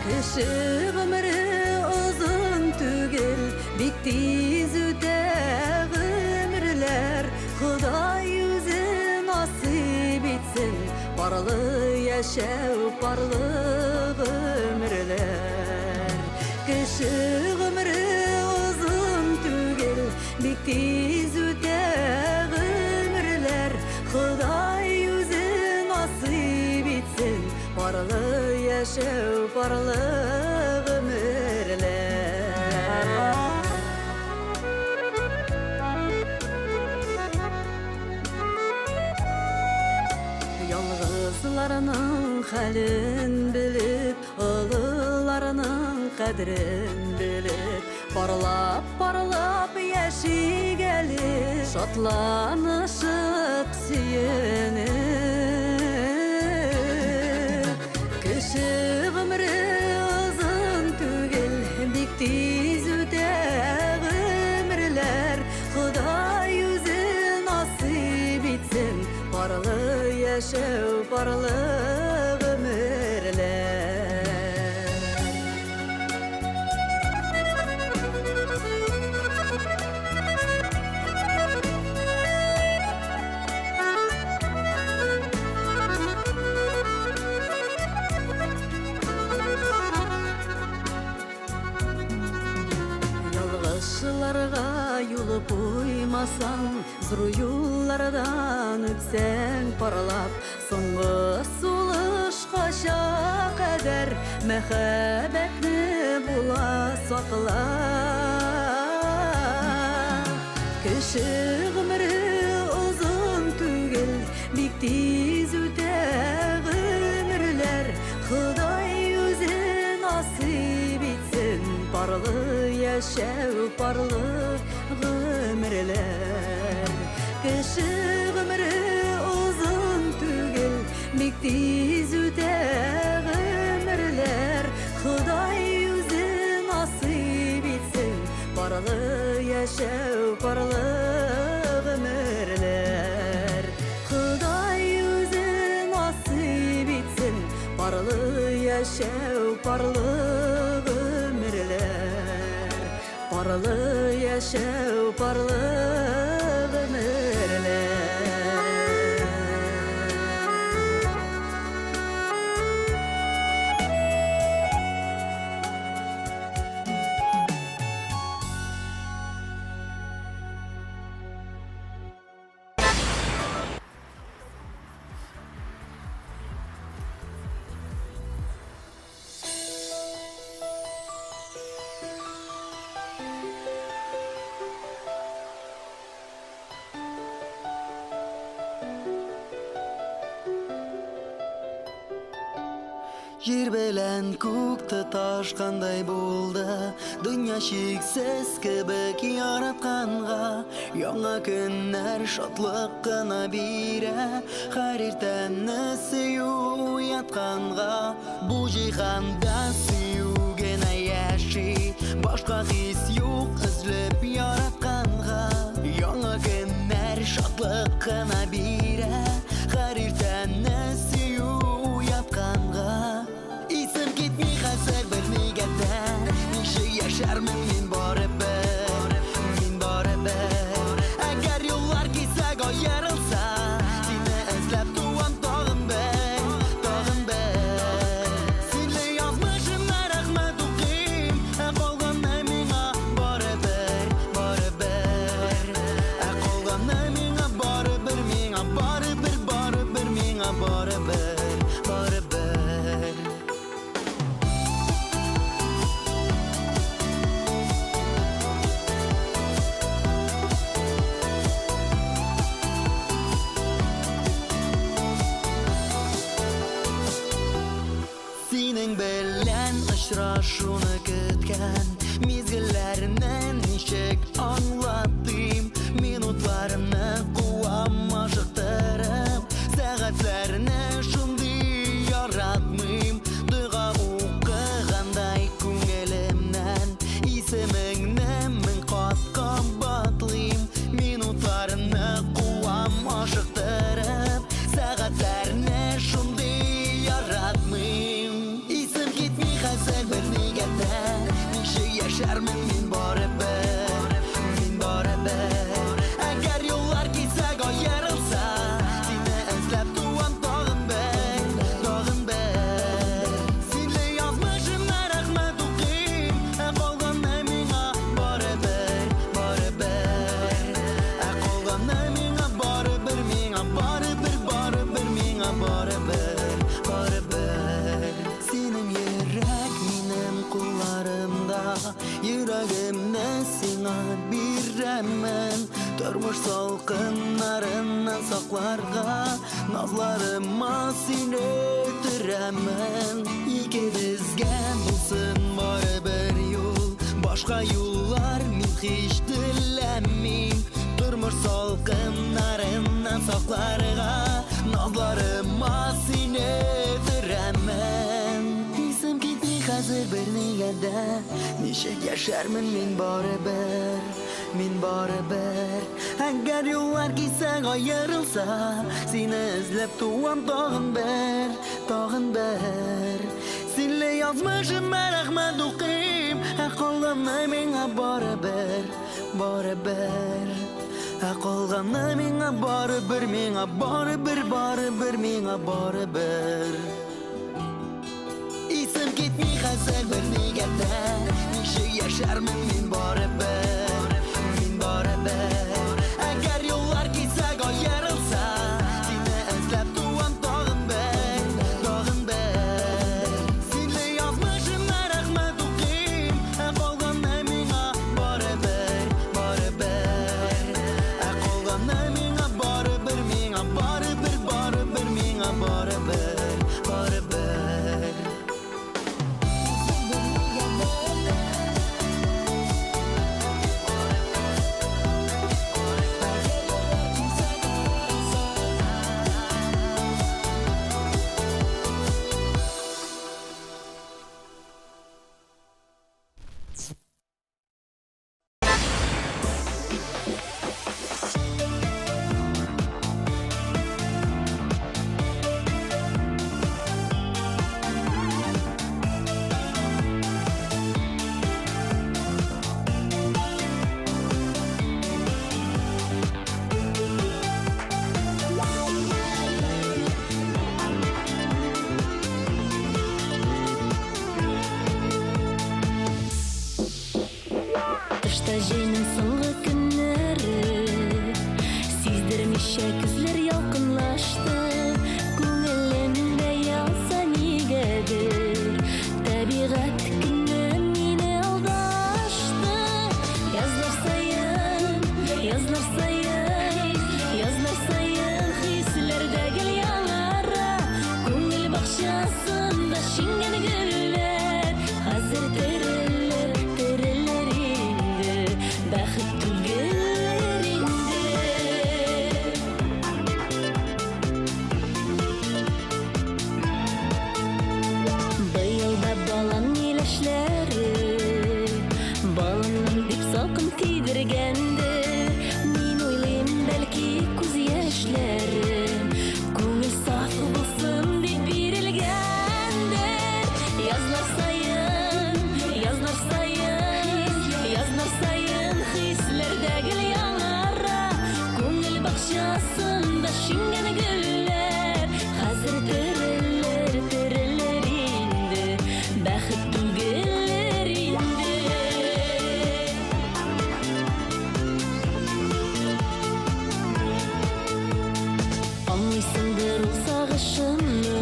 Кеше гомере озын түгел, бик тиз үтә гомерләр. Ходай үзе насыйп итсен, парлы яшәү, парлы гомерләр. Кеше гомере озын түгел, бик тиз үтә гомерләр. Ходай үзе насыйп итсен, парлы яшәү, парлы гомерләр. Ялгызларның хәлен белеп, олыларның кадерен белеп, парлап-парлап яшик әле, шатланышып сөенеп. Кеше гомере озын түгел, бик тиз Парлы яшәү, парлы гомерләр. Ялгышларга юл куймасаң, зур юллардан үтсәң парлап, соңгы сулышкача кадәр мәхәббәтне була саклап. Кеше гомере озын түгел, бик тиз үтә гомерләр. Ходай үзе насыйп итсен, парлы яшәү, парлы гомерләр. Кеше гомере озын түгел, бик тиз үтә гомерләр. Ходай үзе насыйп итсен, парлы яшәү, парлы гомерләр. Ходай үзе насыйп итсен, парлы яшәү, парлы гомерләр. Парлы яшәү, парлы гомерләр. Җир белән күк тоташкандай булды, Дөнья чиксез кебек яратканга. Яңа көннәр шатлык кына бирә, Һәр иртәне сөю уятканга. Бу җиһанда сөю генә яши, Башка хис юк өзелеп яратканга. Яңа көннәр шатлык кына бирә, Һәр иртәне сөю уятканга. Исем китми хәзер бернигә дә, Ничек яшәрмен мин барыбер, мин барыбер. Әгәр юллар кисәк аерылса, Сине эзләп туам тагын бер, тагын бер. Синле язмышыма рәхмәт укыйм, Ә калганы миңа барыбер, барыбер. Ә калганы миңа барыбер, миңа барыбер, барыбер, миңа барыбер, барыбер. Синең белән очрашуны көткән мизгелләрне ничек аңлатыйм? Минутларны куам ашыктырып, сәгатьләрне шундый яратмыйм. Дога укыгандай күңелемнән исемеңне мең кат кабатлыйм. Минутларны куам ашыктырып, сәгатьләрне шундый яратмыйм. Исем китми хәзер бернигә дә, Ничек яшәрмен мин барыбер, мин барыбер. Әгәр юллар кисәк аерылса, Сине эзләп туам тагын бер, тагын бер. Синле язмышыма рәхмәт укыйм, Ә калганы миңа барыбер, барыбер. Ә калганы миңа барыбер, миңа барыбер, барыбер, миңа барыбер, барыбер. Синең йөрәк минем кулларымда, Йөрәгемне сиңа бирәмен. Тормыш салкыннарыннан сакларга, Назларыма сине төрәмен. Икебезгә булсын барыбер юл, Башка юллар мин һич теләмим. Тормыш салкыннарыннан сакларга, Назларыма сине төрәмен. Исем китми хәзер бернигә дә, Ничек яшәрмен мин барыбер. Мин барыбер. Әгәр юллар кисәк аерылса, сине эзләп туам тагын бер, тагын бер. Синле язмышыма рәхмәт укыйм, ә калганы миңа барыбер, барыбер. Ә калганы миңа барыбер, миңа барыбер, барыбер, миңа барыбер. Исем китми хәзер бернигә дә, ничек яшәрмен мин барыбер, мин барыбер. Әгәр юллар кисәк аерылса, сине эзләп туам тагын бер, тагын бер. Синле язмышыма рәхмәт укыйм, ә калганы миңа барыбер, барыбер. Ә калганы миңа барыбер, миңа барыбер, барыбер, миңа барыбер, барыбер. Тышта җәйнең соңгы көннәре, Сиздермичә көзләр ялкынлашты. Күңелемдә ялса нигәдер, Табигать көне мине алдашты. Язлар саен, язлар саен, язлар саен хисләр дә гел яңара. Күңел бакчасында шиңгән гөлләр хәзер терелер, терелер инде, бәхет түгелер инде. Быел да балан миләшләре балыннан дип салкын тидергәндер. Мин уйлыйм, бәлки күз яшьләрем күңел саф булсын дип бирелгәндер. Язлар саен, язлар саен, язлар саен хисләр дә гел яңара. Күңел бакчасында шиңгән гөлләр хәзер терелер, терелер инде, бәхет түгелер инде. Аңлыйсыңдыр ул сагышымны,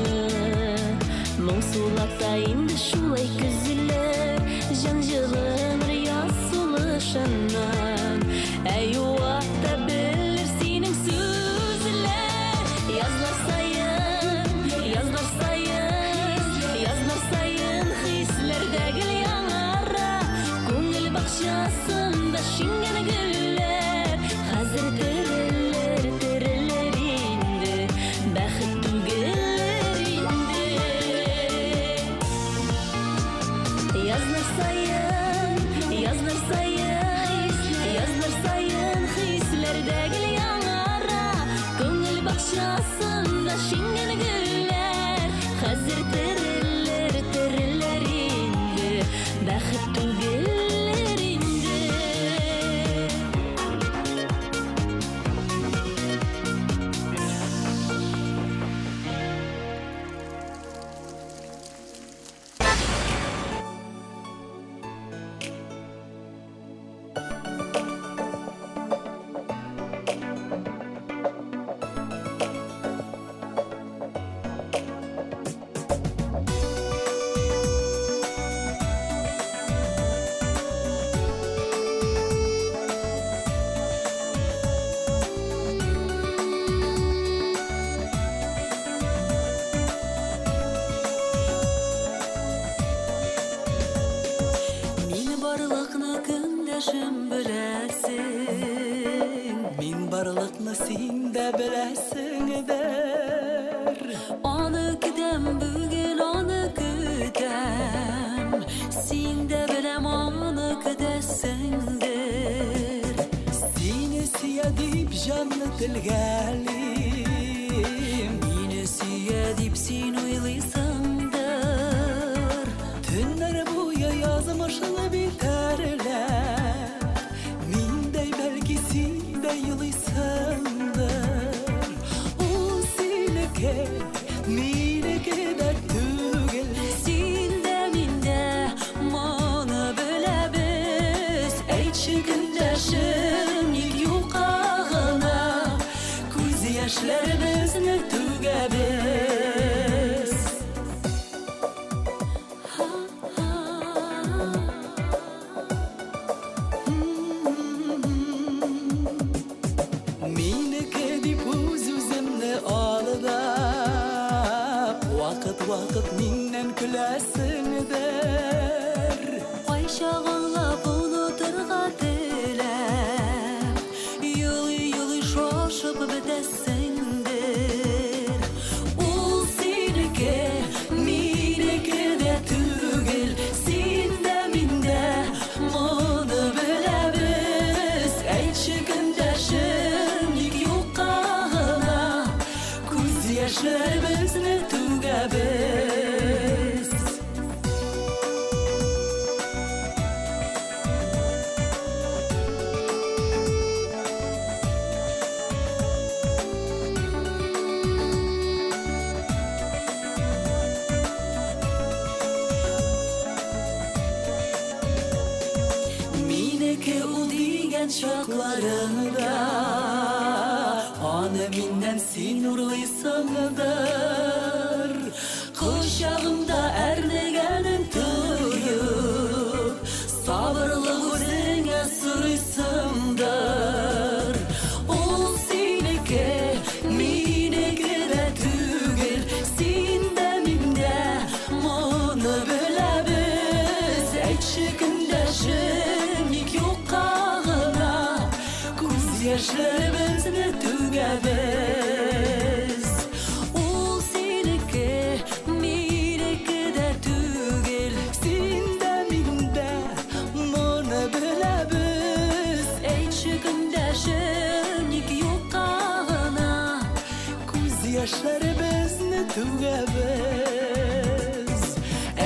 Моңсулата инде шулай көзләр, Җан җылыныр яз сулышыннан. Ә юата белер синең сүзләр. Язлар саен, язлар саен, язлар саен хисләр дә гел яңара. Күңел бакчасында шиңгән гөлләр хәзер терелер, терелер инде, бәхет түгелер инде. Язлар саен, язлар саен, язлар саен хисләр дә гел яңара. Күңел бакчасында шиңгән гөлләр хәзер терелер, терелер инде, бәхет түгелер инде. Мин барлыкны көндәшем беләсең, Мин барлыкны син дә беләсеңдер. Аны көтәм бүген, аны көтәм. Син дә беләм, аны көтәсеңдер. телгәлим. Мине сөя дип син уйлыйсыңдыр. Төннәр буе язмышны битәрләп, Миндәй бәлки син дә елыйсыңдыр. Ул синеке, минеке дә түгел. Син дә, мин дә моны беләбез. Әйтче, көндәшем, ник юкка гына күз яшьләребезне түгәбез? Минеке дип үз-үземне алдап, Вакыт-вакыт миннән көләсеңдер. Кайчак аңлап онытырга теләп, Елый-елый шашып бетәсеңдер. Ул синеке, минеке дә түгел. Син дә, мин дә моны беләбез. Әйтче, көндәшем, ник юкка гына күз яшьләребезне түгәбез? Минеке ул дигән чакларыңда, Аны миннән син урлыйсыңдыр. Кочагымда әрнегәнен тоеп, Сабырлык үзеңә сорыйсыңдыр. Ул синеке, минеке дә түгел. Син дә, мин дә моны беләбез. Әйтче, көндәшем, ник юкка гына күз яшьләребезне түгәбез? Ул синеке, минеке дә түгел. Син дә, мин дә моны беләбез. Әйтче, көндәшем, ник юкка гына күз яшьләребезне түгәбез?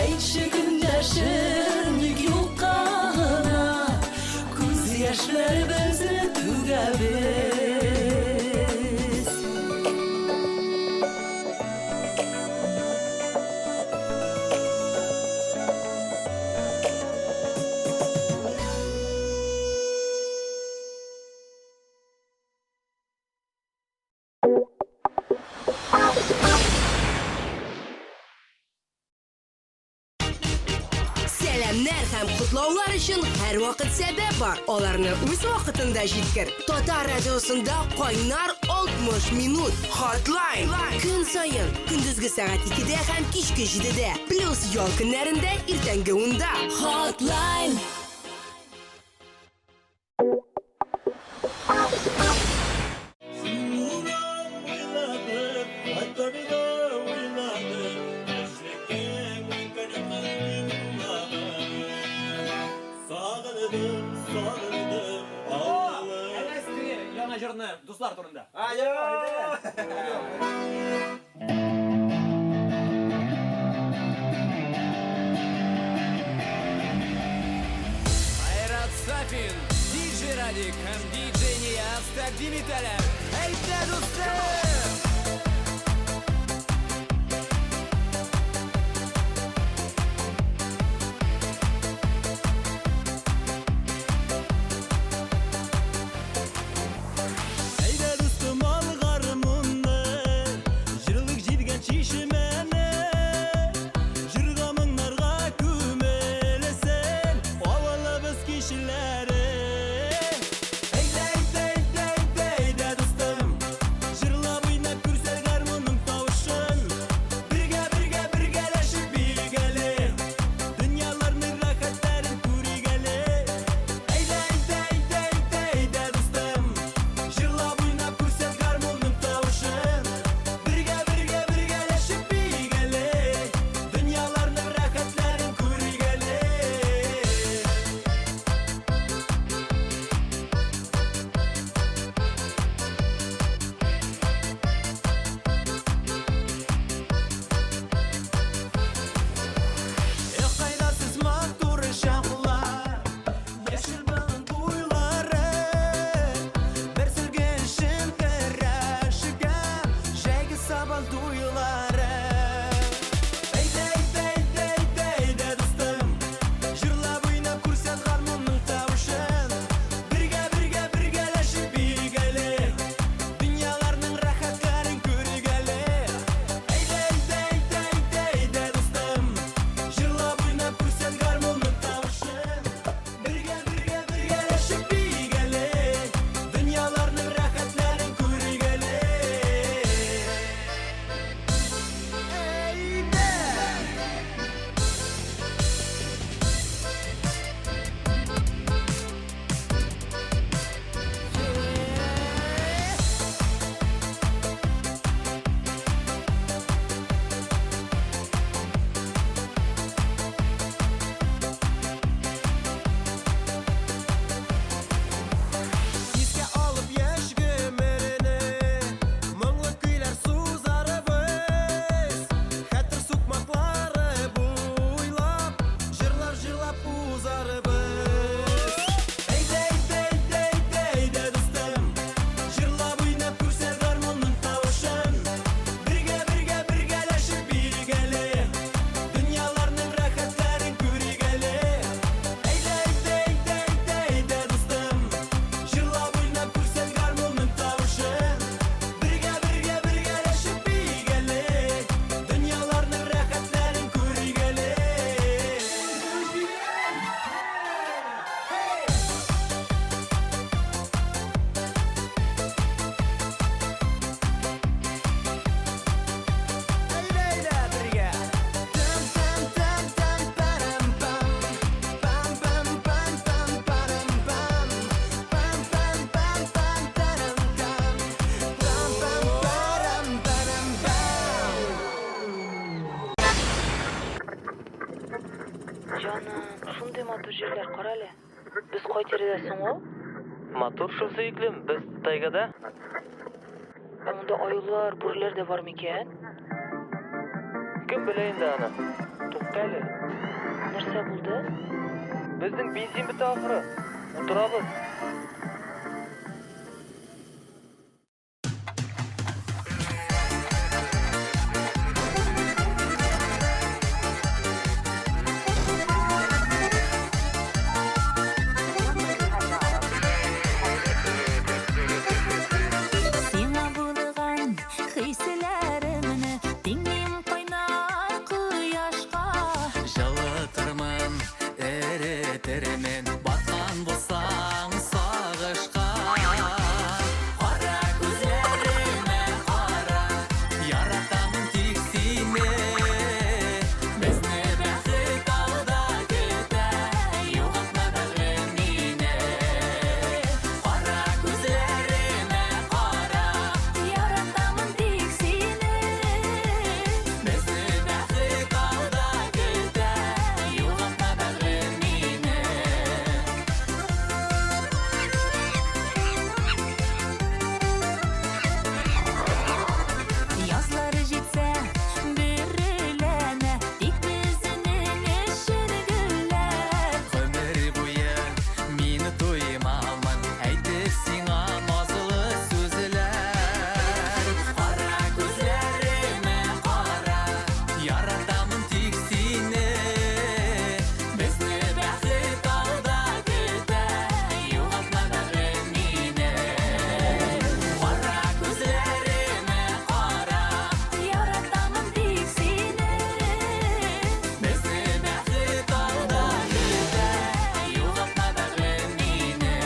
Әйтче, көндәшем, ник юкка гына күз яшьләребезне түгәбез? Сәламнәр һәм котлаулар өчен һәрвакыт сәбәп бар. Аларны үз вакытында җиткер. Татар радиосында кайнар 60 минут. Hotline. Көн саен көндезге сәгать 2дә һәм кичке 7дә. Плюс ял көннәрендә иртәнге 10да. Hotline. Яңа җырны дуслар турында. Айрат Сафин, диджей Радик һәм диджей Нияз тәкъдим итәләр. Әйдә, дуслар! Әйдә, дустым, ал гармунны, Җырлык җиргән чишмәне, Җырга моңнарга күмелсен Авылыбыз кешеләре. Әйдә, әйдә, әйдә, әйдә, әйдә, дустым, Җырлап Шундый матур җирләр, карале. Без кай тирәдә соң ул? Матур шул, сөеклем, без тайгада. Ә монда аюлар, бүреләр дә бар микән? Кем белә инде аны. Тукта әле. Нәрсә булды? Безнең бензин бетә ахры. Утырабыз. Сиңа булган хисләремне тиңлим кайнар кояшка. Җылытырмын, эретермен, баткан булсаң сагышка. Кара күзләремә кара, яратамын тик сине. Безне бәхет алда көтә, югалтма бәгърем мине. Кара күзләремә кара, Яратамын тик сине. Безне бәхет алда көтә, югалтма бәгърем мине. Язлар җитсә, бөреләнә, тик безнең өчен гөлләр. Гомер буе мин туймамын әйтеп сиңа назлы сүзләр. Кара күзләремә кара, яратамын тик сине. Безне бәхет алда көтә, югалтма бәгърем мине. Кара күзләремә кара, Яратамын тик сине. Безне бәхет алда көтә, югалтма бәгърем мине.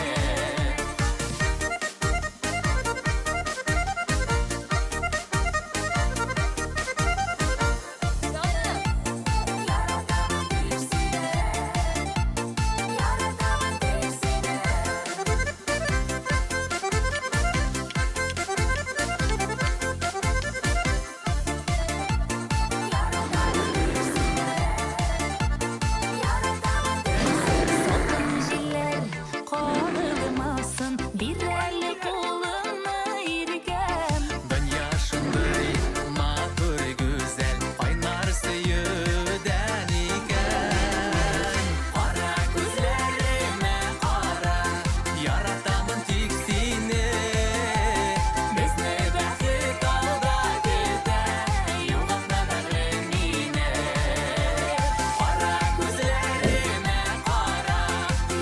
Салкын җилләр кагылмасын, бир әле кулыңны иркәм. Дөнья шундый матур, гүзәл, кайнар сөюдән икән. Кара күзләремә кара, яратамын тик сине. Безне бәхет алда көтә, югалтма бәгърем мине. Кара күзләремә кара,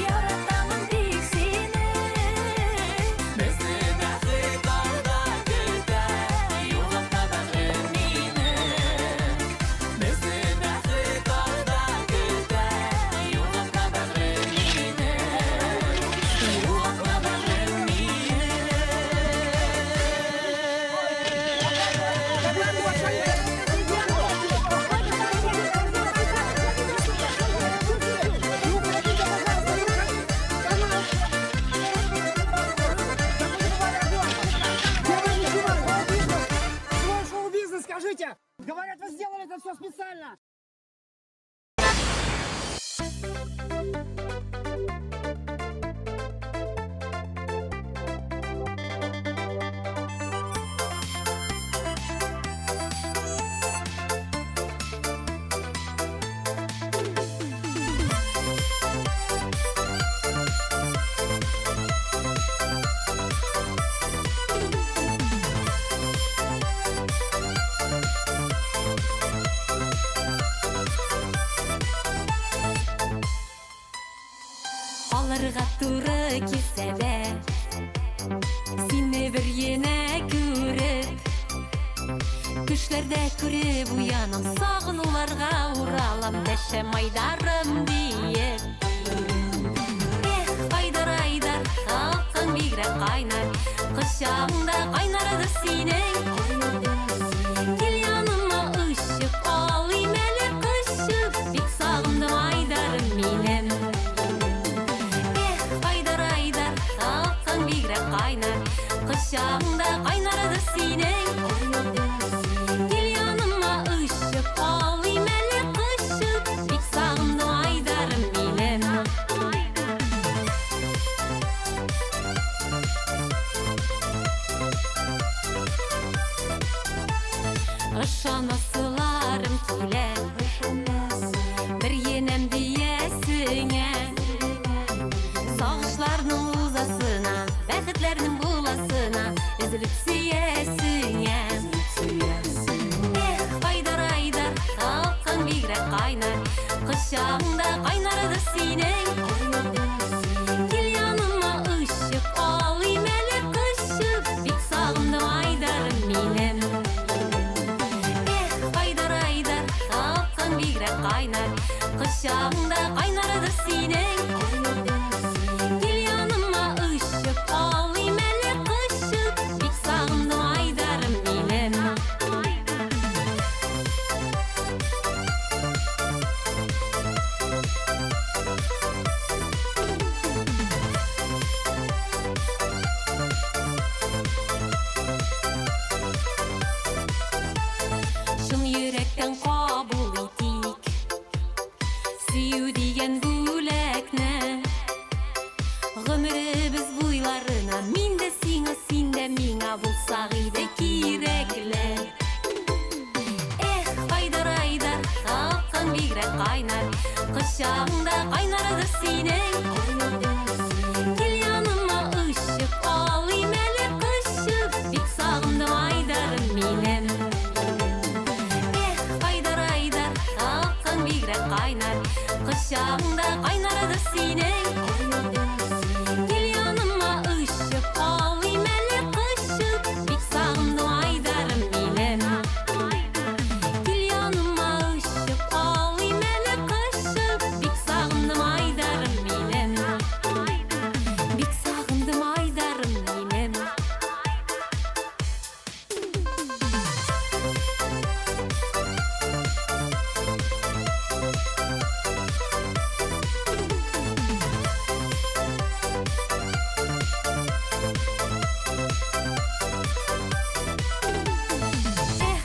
Яратамын тик сине. Безне бәхет алда көтә, югалтма бәгърем мине. Безне бәхет алда көтә, югалтма бәгърем мине. Югалтма бәгърем Свой шоу-бизнес, скажите! Говорят, вы сделали это все специально! Алырга туры килсә дә, сине бер генә күреп, төшләрдә күреп уянам, сагынуларга уралам, дәшәм Айдарым диеп. Эх, Айдар, Айдар, халкың бигрәк кайнар, кочагыңда кайнардыр синең. Кил яныма очып, алыйм әле кочып, бик сагындым Айдарым минем. Эх, Айдар, Айдар, халкың бигрәк кайнар, кочагыңда кайнардыр синең. Кил яныма очып, алыйм әле кочып, бик сагындым Айдарым минем. Ышанасыларым килә. Бер енәм диясеңә. Сагышларның узасына, бәхетләрнең буласына, өзелеп сөясеңә. Эх, Айдар, Айдар, халкың бигрәк кайнар, кочагыңда кайнардыр синең. Кил яныма очып, алыйм әле кочып, бик сагындым Айдарым минем. Эх, Айдар, Айдар, халкың бигрәк кайнар, кочагыңда кайнардыр синең. Кил яныма очып, алыйм әле кочып, бик сагындым Айдарым минем. Чын йөрәктән кабул итик Сөю дигән бүләкне. Гомеребез буйларына мин дә сиңа, син дә миңа булсак иде кирәкле. Эх, Айдар, Айдар, халкың бигрәк кайнар, кочагыңда кайнардыр синең. Кил яныма очып, алыйм әле кочып, бик сагындым Айдарым минем. Эх, Айдар, Айдар, халкың бигрәк кайнар, кочагыңда кайнардыр синең. Кил яныма очып, алыйм әле кочып, бик сагындым Айдарым минем. Кил яныма очып, алыйм әле кочып, бик сагындым Айдарым минем. Бик сагындым Айдарым минем. Эх,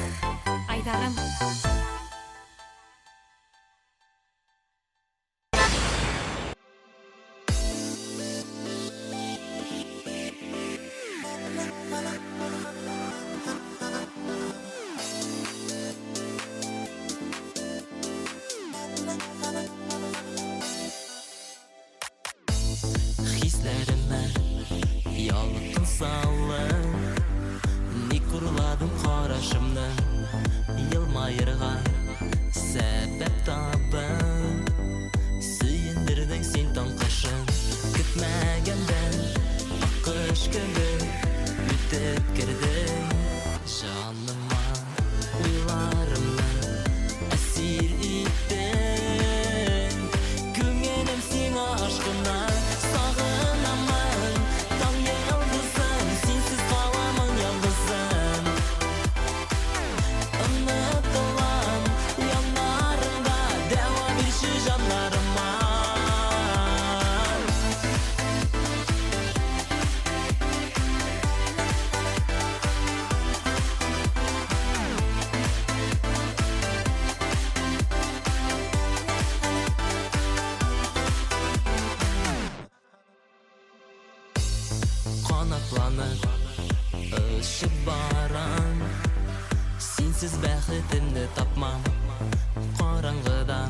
Айдарым. Хисләремә ялкын салып, Ник урладың карашымны? Елмаерга сәбәп табып, Сөендердең син таң кашын. Көтмәгәндә аккош кебек үтеп кердең җаныма, уйларымны әсир иттең. Күңелем сиңа ашкына, сагынамын, таң йолдызым, синсез каламын ялгызым. Онытылам яннарыңда, дәва бирче җаннарыма. Канатланып очып барам, Синсез бәхетемне тапмам. Караңгыда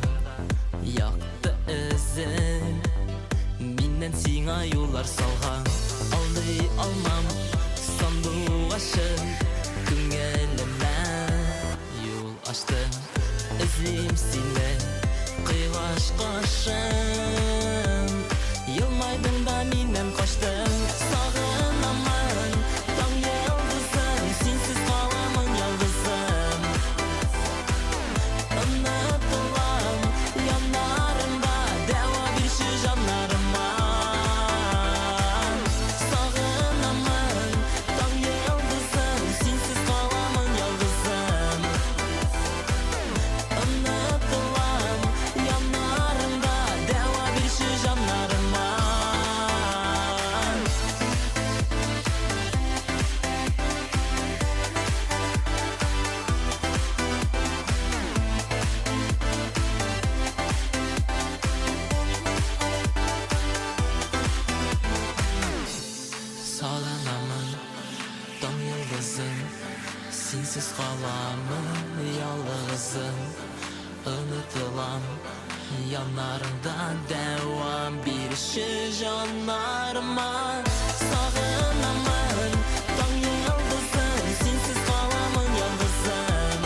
якты эзем, Миннән сиңа юллар салган. Алдый алмам сандугачым, Күңелемә юл ачты. Эзлим сине, кыйгач кашым, Елмайдың да миннән качтың. Сагынамын, таң йолдызым, синсез каламын ялгызым. Онытылам яннарыңда, дәва бирче җаннарыма. Сагынамын, таң йолдызым, синсез каламын ялгызым. Онытылам яннарыңда, дәва бирче җаннарыма. Каламын ялгызым, онытылам. Яннарыңда дәвам бирче җаннарыма. Сагынамын, таң йолдызым, синсез каламын ялгызым.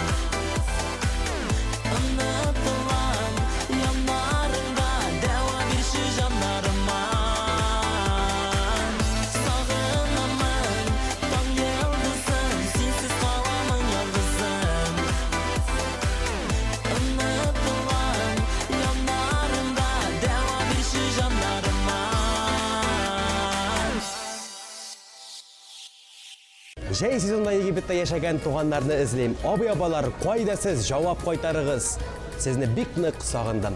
Онытылам, яннарыңда дәва бирче җаннарыма. Сагынамын, таң йолдызым, синсез каламын ялгызым. Онытылам, яннарыңда дәва бирче җаннарыма. Җәй сезонында Египетта яшәгән туганнарны эзлим. Абый-апалар, кайда сез? Җавап кайтарыгыз. Сезне бик нык сагындым.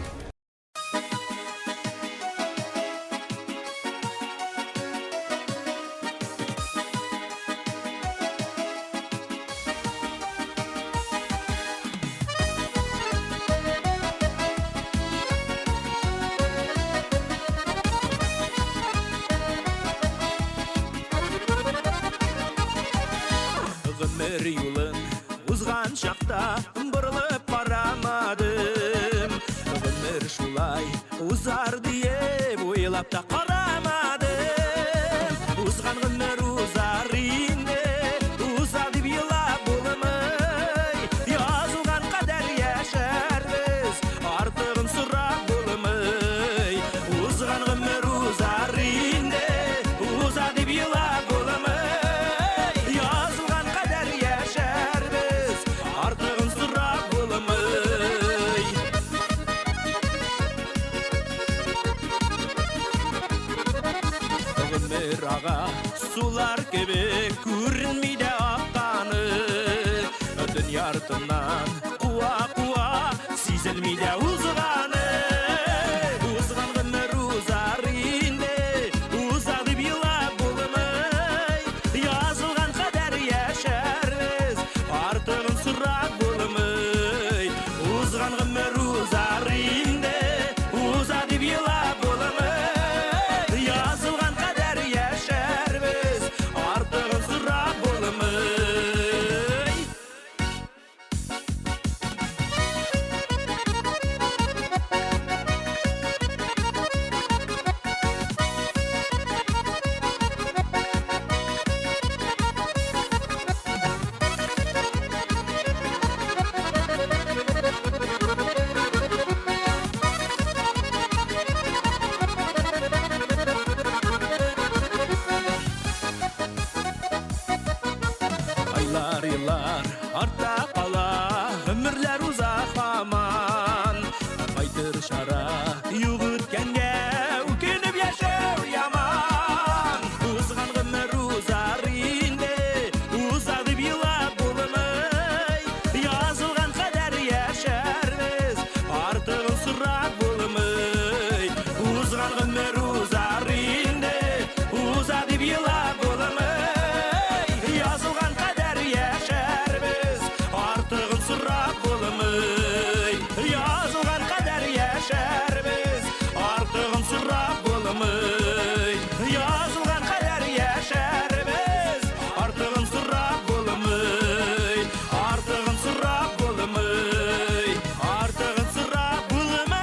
Гомер юлын узган чакта борылып карамадым. Гомер шулай узар диеп уйлап та карамадым. Узган гомер узар инде, уза дип елап булмый. Язылган кадәр яшәрбез, артыгын сорап булмый. Узган гомер узар инде, уза дип елап булмый. Язылган кадәр яшәрбез, артыгын сорап булмый. Гомер ага сулар кебек күренми дә акканы. Дөнья артыннан куа-куа сизелми дә узганы. Узган гомер узар инде, уза дип елап булмый. Язылган кадәр яшәрбез, артыгын сорап булмый. Узган гомер узар инде, уза дип елап булмый. Язылган кадәр яшәрбез, артыгын сорап булмый. Айлар, еллар артта кала, гомерләр уза һаман. Кайтыр чара юк үткәнгә, үкенеп яшәү яман. Узган гомер узар инде, уза дип елап булмый. Язылган кадәр яшәрбез, артыгын сорап булмый. Узган гомер узар инде, уза дип елап булмый. Язылган кадәр яшәрбез, артыгын сорап булмый. Язылган кадәр яшәрбез, артыгын сорап булмый. Язылган кадәр яшәрбез, артыгын сорап булмый. Артыгын сорап булмый. Артыгын сорап булмый.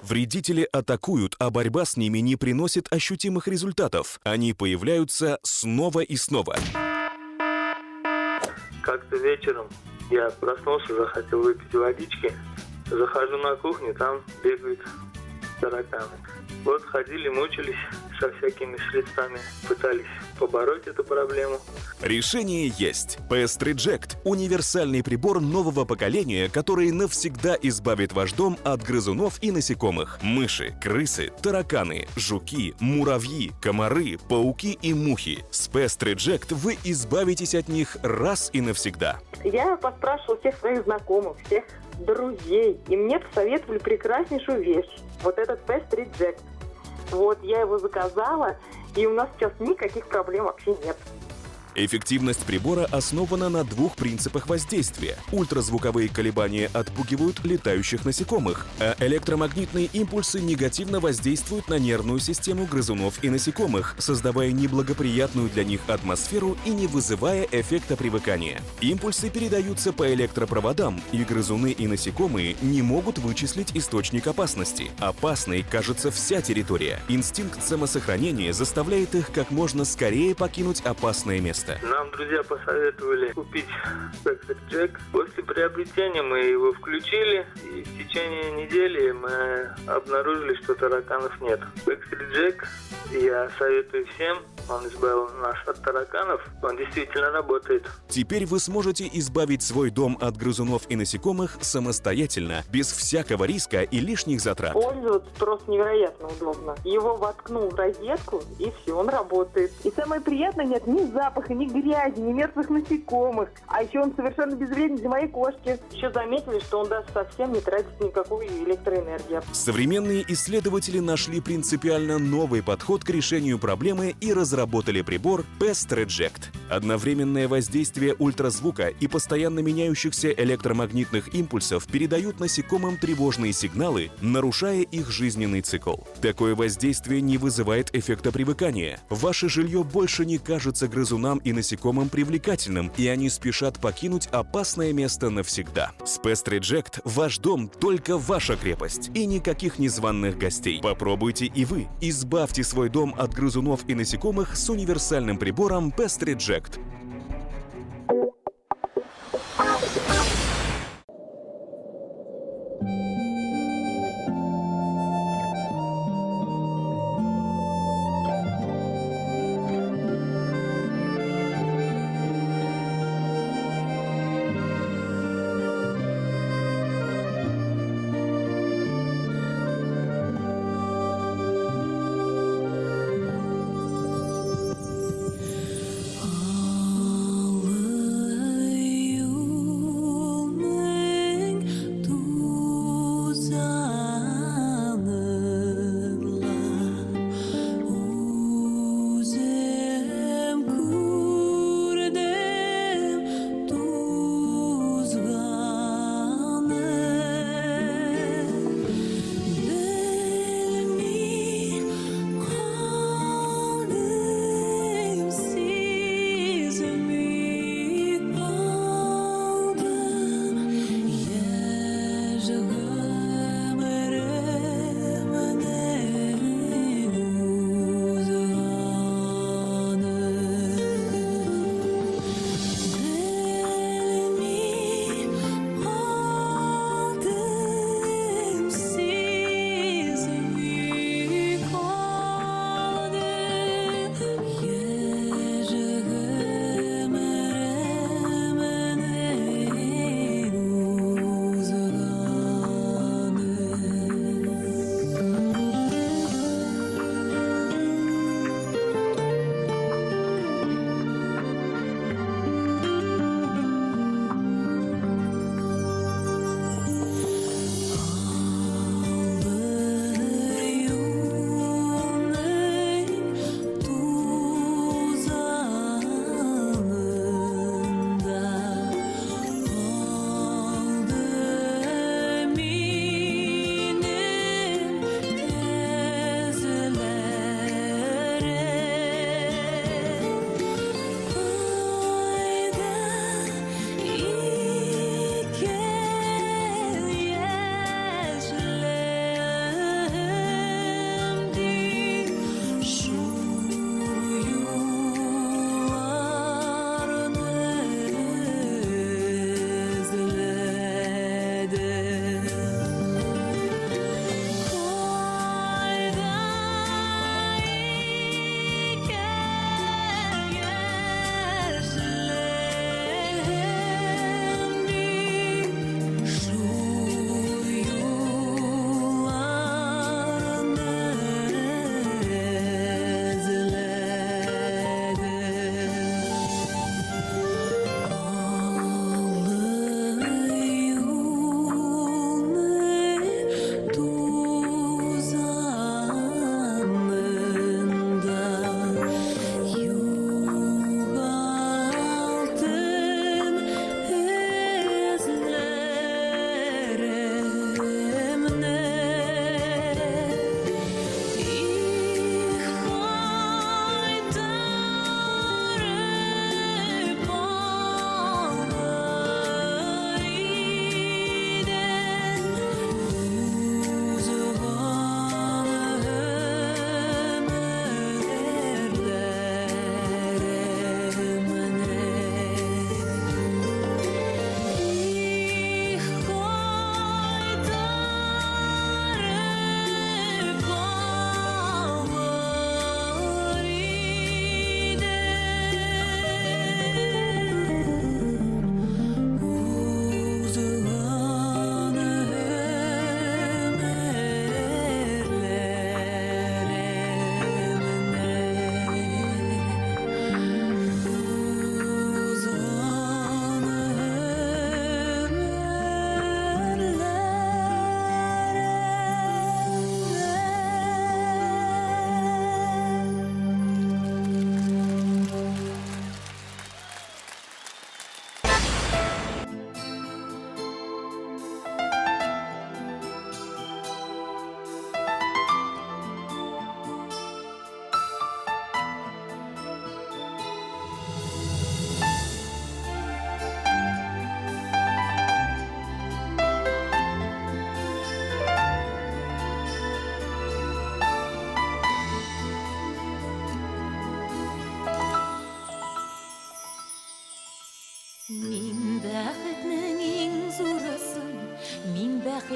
Вредители атакуют, а борьба с ними не приносит ощутимых результатов. Они появляются снова и снова. Как-то вечером я проснулся, захотел выпить водички. Захожу на кухню, там бегают тараканы. Вот ходили, мучились. со всякими средствами пытались побороть эту проблему. Решение есть. Pest Reject – универсальный прибор нового поколения, который навсегда избавит ваш дом от грызунов и насекомых. Мыши, крысы, тараканы, жуки, муравьи, комары, пауки и мухи. С Pest Reject вы избавитесь от них раз и навсегда. Я поспрашивала всех своих знакомых, всех друзей, и мне посоветовали прекраснейшую вещь. Вот этот Pest Reject. Вот, я его заказала, и у нас сейчас никаких проблем вообще нет. Эффективность прибора основана на двух принципах воздействия. Ультразвуковые колебания отпугивают летающих насекомых, а электромагнитные импульсы негативно воздействуют на нервную систему грызунов и насекомых, создавая неблагоприятную для них атмосферу и не вызывая эффекта привыкания. Импульсы передаются по электропроводам, и грызуны и насекомые не могут вычислить источник опасности. Опасной кажется вся территория. Инстинкт самосохранения заставляет их как можно скорее покинуть опасное место. Нам друзья посоветовали купить Pest Reject. После приобретения мы его включили, и в течение недели мы обнаружили, что тараканов нет. Pest Reject я советую всем. Он избавил нас от тараканов. Он действительно работает. Теперь вы сможете избавить свой дом от грызунов и насекомых самостоятельно, без всякого риска и лишних затрат. Пользоваться просто невероятно удобно. Его воткнул в розетку, и все, он работает. И самое приятное, нет ни запаха, ни грязи, ни мертвых насекомых. А еще он совершенно безвреден для моей кошки. Еще заметили, что он даже совсем не тратит никакую электроэнергию. Современные исследователи нашли принципиально новый подход к решению проблемы и разработали прибор Pest Reject. Одновременное воздействие ультразвука и постоянно меняющихся электромагнитных импульсов передают насекомым тревожные сигналы, нарушая их жизненный цикл. Такое воздействие не вызывает эффекта привыкания. Ваше жилье больше не кажется грызунам и насекомым привлекательным, и они спешат покинуть опасное место навсегда. С Pest Reject ваш дом только ваша крепость и никаких незваных гостей. Попробуйте и вы. Избавьте свой дом от грызунов и насекомых с универсальным прибором Pest Reject.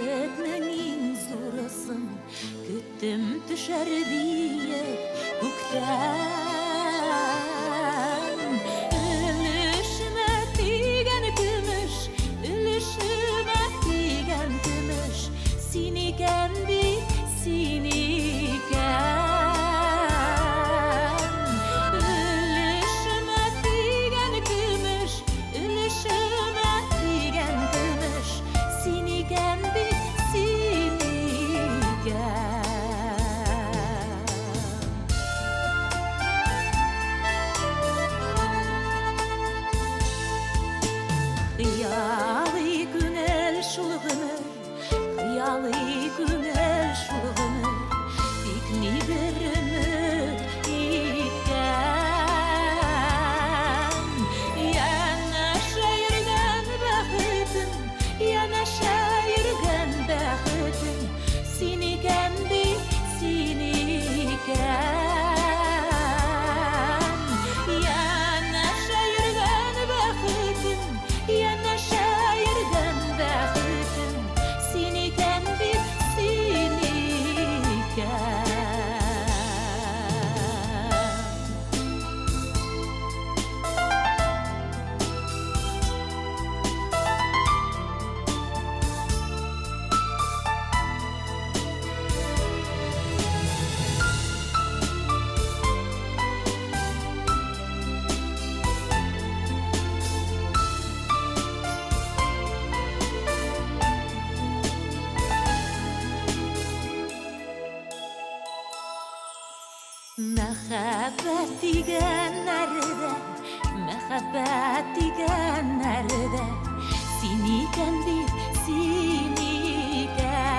Бәхетнең иң зурысын көттем төшәр диеп күктән. Өлешемә тигән көмеш, өлешемә тигән көмеш, син икән бит, син икән. Өлешемә тигән көмеш, өлешемә тигән көмеш, син икән бит, син икән. Хыялый күңел шул гомер, хыялый күңел шул гомер, тик ни бер өмет иткән. Янәшә йөргән бәхетем, янәшә йөргән бәхетем, син икән бит, син икән. Янәшә йөргән бәхетем, янәшә йөргән бәхетем, син икән бит, син икән. Мәхәббәт дигән нәрдә, мәхәббәт дигән нәрдә, син икән бит, син икән.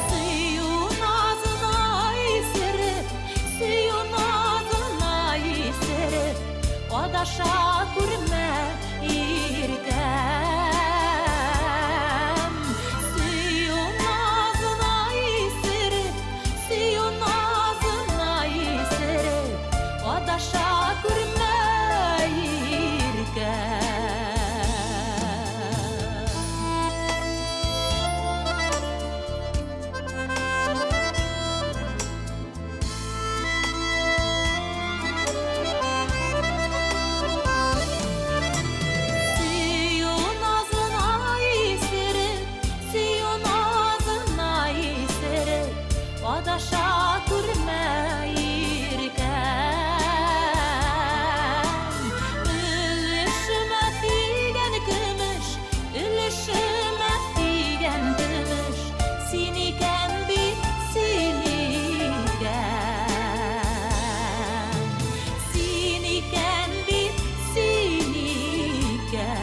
Сөю назына исереп, сөю назына исереп, адаша күрмә иркәм. Сөю назына исереп, сөю назына исереп, адаша күрмә иркәм. Сөю назына исереп, сөю назына исереп, адаша күрмә иркәм. Өлешемә тигән көмеш, өлешемә тигән көмеш, син икән бит, син икән. Син икән бит, син икән.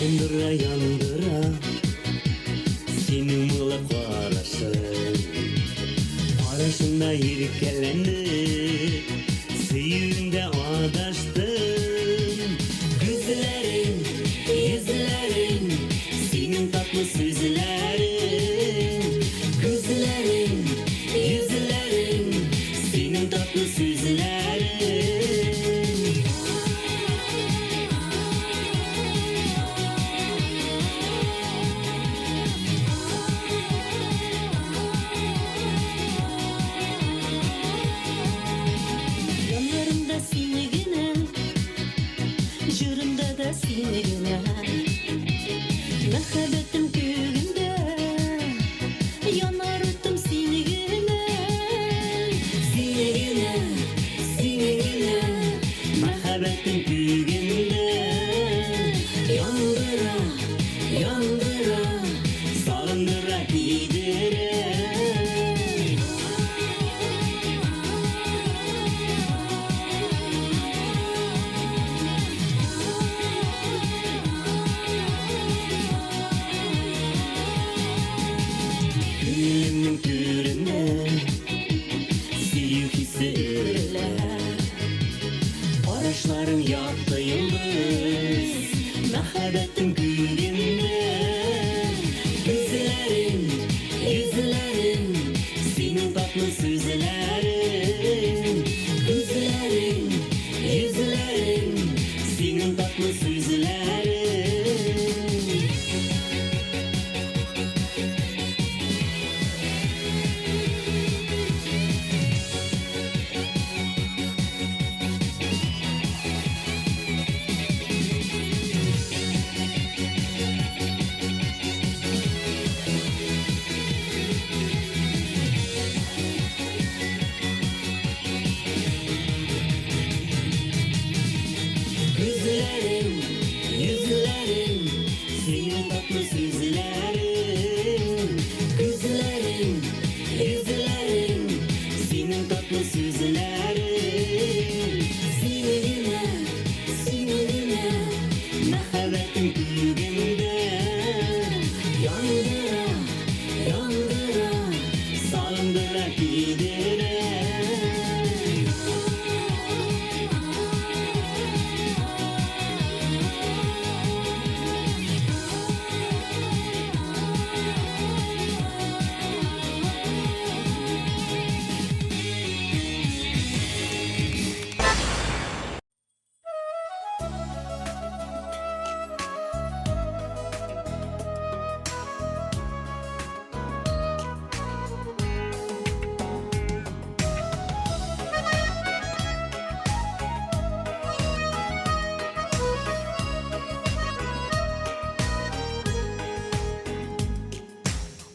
Яндыра, яндыра Синең моңлы карашың. Карашыңда иркәләнеп, Сөюеңдә адаштым. Күзләрең, йөзләрең, Синең татлы сүзләрең. Күзләрең, йөзләрең, Синең татлы сүзләрең. Яннарымда сине генә, җырымда да сине генә. Мәхәббәтем күгендә, янар утым сине генә. Сине генә, сине генә, Мәхәббәтем күгендә. Яндыра, яндыра, Сагындыра, көйдерә.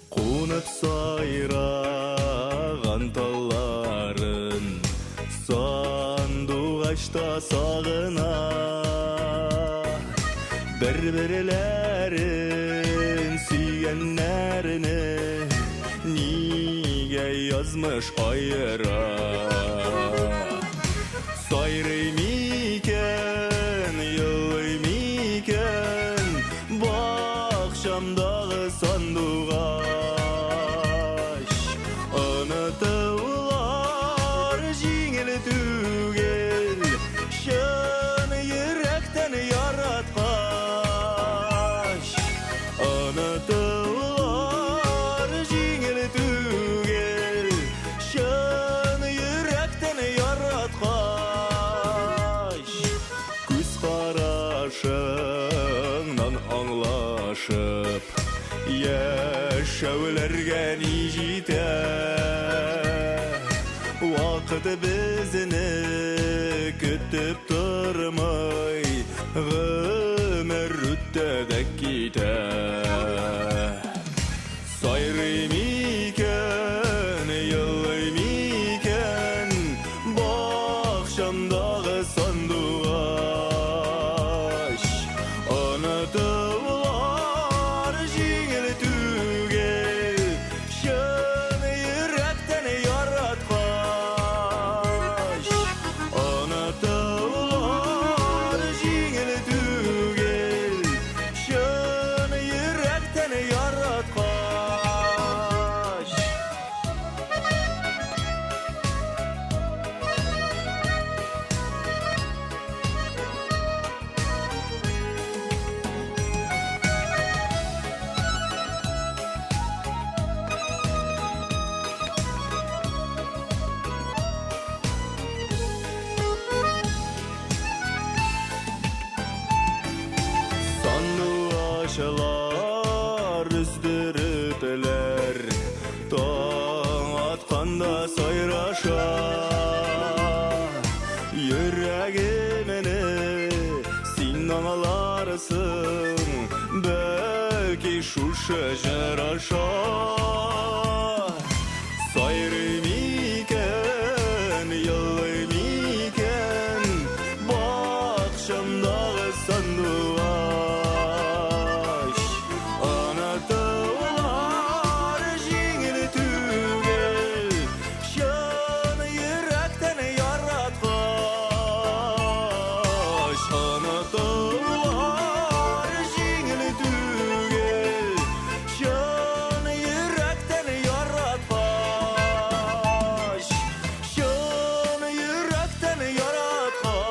Кунып сайраган талларын Сандугач та сагына. Бер-берләрен сөйгәннәрне Нигә язмыш аера? Сайрый микән, елый микән Бакчамдагы сандугач? Онытулар җиңел түгел, Чын йөрәктән яраткач. Онытулар җиңел түгел, Чын йөрәктән яраткач. Күз карашыңнан аңлашып, Яшәүләргә ни җитә? Вакыт безне көтеп тормый, Гомер үтә дә китә. Сайрый микән, елый микән Бакчамдагы сандугач? Онытулар җиңел түгел, Чын йөрәктән яраткач. Онытулар җиңел түгел, Чын йөрәктән яраткач. Сандугачлар өздерепеләр, Таң атканда сайраша. Йөрәгемне син аңларсың, Бәлки шушы җыр аша. Сайрый микән, елый микән Бакчамдагы сандугач? Онытулар җиңел түгел, Чын йөрәктән яраткач. Онытулар җиңел түгел, Чын йөрәктән яраткач. Чын йөрәктән яраткач.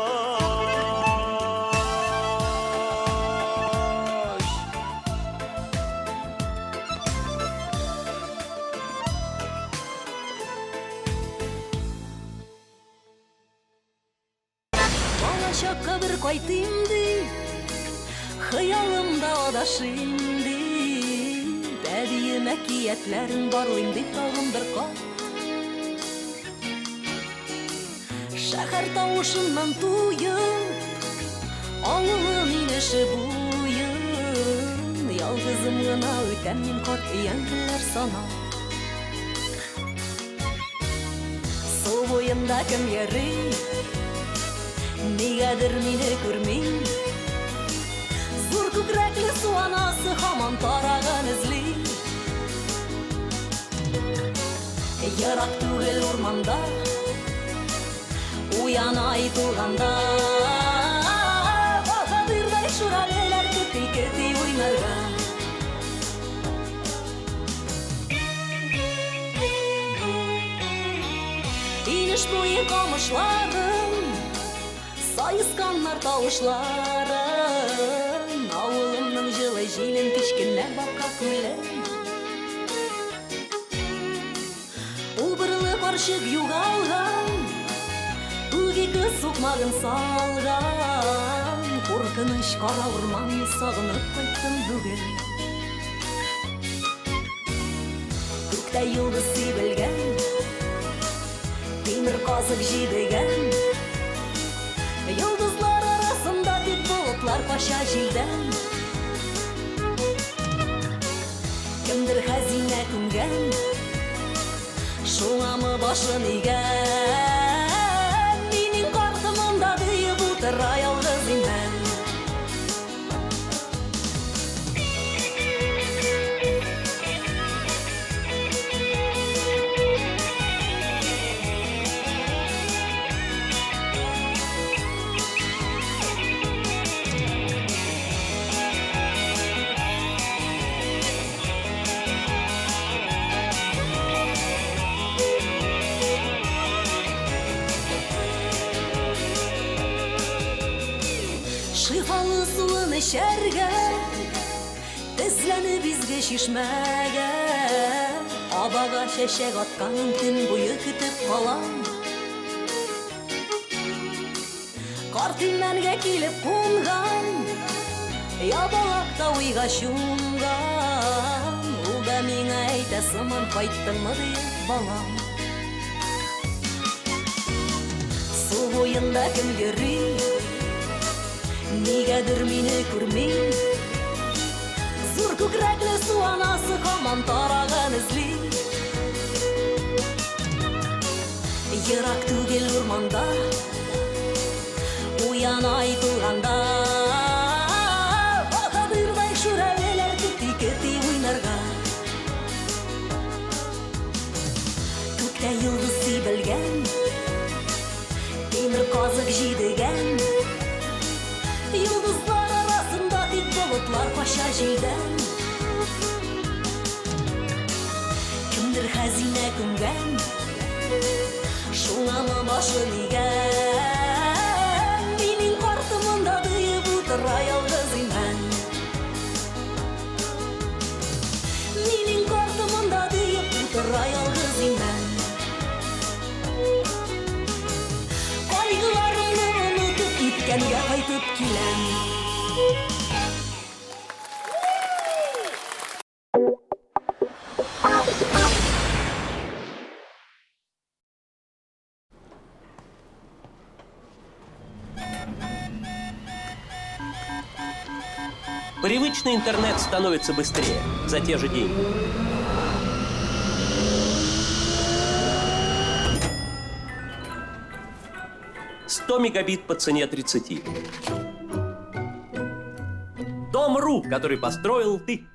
Балачакка бер кайтыйм дип, Хыялымда адашыйм дип, Әбием әкиятләрен барлыйм дип тагын бер кат. Шәһәр тавышыннан туеп, Авылым инеше буен, Ялгызым гына үтәм мин карт өянкеләр санап. Су буенда кем йөри, Нигәдер мине күрми. Зур күкрәкле су анасы һаман тарагын эзли. Ерак түгел урманда Уяна ай тулганда. Баһадирдай шүрәлеләр кети-кети уйнарга. Инеш буе камышларын, Саесканнар тавышларын, Авылымның җылы җилен, Кечкенә бака күлен. Убырлы карчык югалган, Үги кыз сукмагын салган, Куркыныч кара урманны сагынып кайттым бүген. Күктә йолдыз сибелгән, Тимер казык җидегән. Йолдызлар арасында тик болытлар кача җилдән. Кемдер хәзинә күмгән, Шуңамы башын игән. Минем картым монда диеп утыра ялгыз имән. Шифалы суын эчәргә, Тезләнеп изге чишмәгә, Абага чәчәк атканын төн буе көтеп калам. Карт имәнгә килеп кунган, Ябалак та уйга чумган. Ул да миңа әйтә сыман, кайттыңмы диеп, балам. Су буенда кем йөри? Нигәдер мине күрми. Зур күкрәкле су анасы һаман тарагын эзли. Ерак түгел урманда Уяна ай тулганда Баһадирдай шүрәлеләр кети-кети уйнарга. Күктә йолдыз сибелгән, Тимер казык җидегән. Йолдызлар арасында тик болытлар кача җилдән. Кемдер хәзинә күмгән, Шуңамы башын игән. Минем картым монда диеп утыра ялгыз имән. Минем картым монда диеп утыра ялгыз имән. Кайгыларымны онытып үткәнгә кайтып киләм. Привычный интернет становится быстрее за те же деньги. «100 мегабит по цене 30. Дом.ру, который построил ты.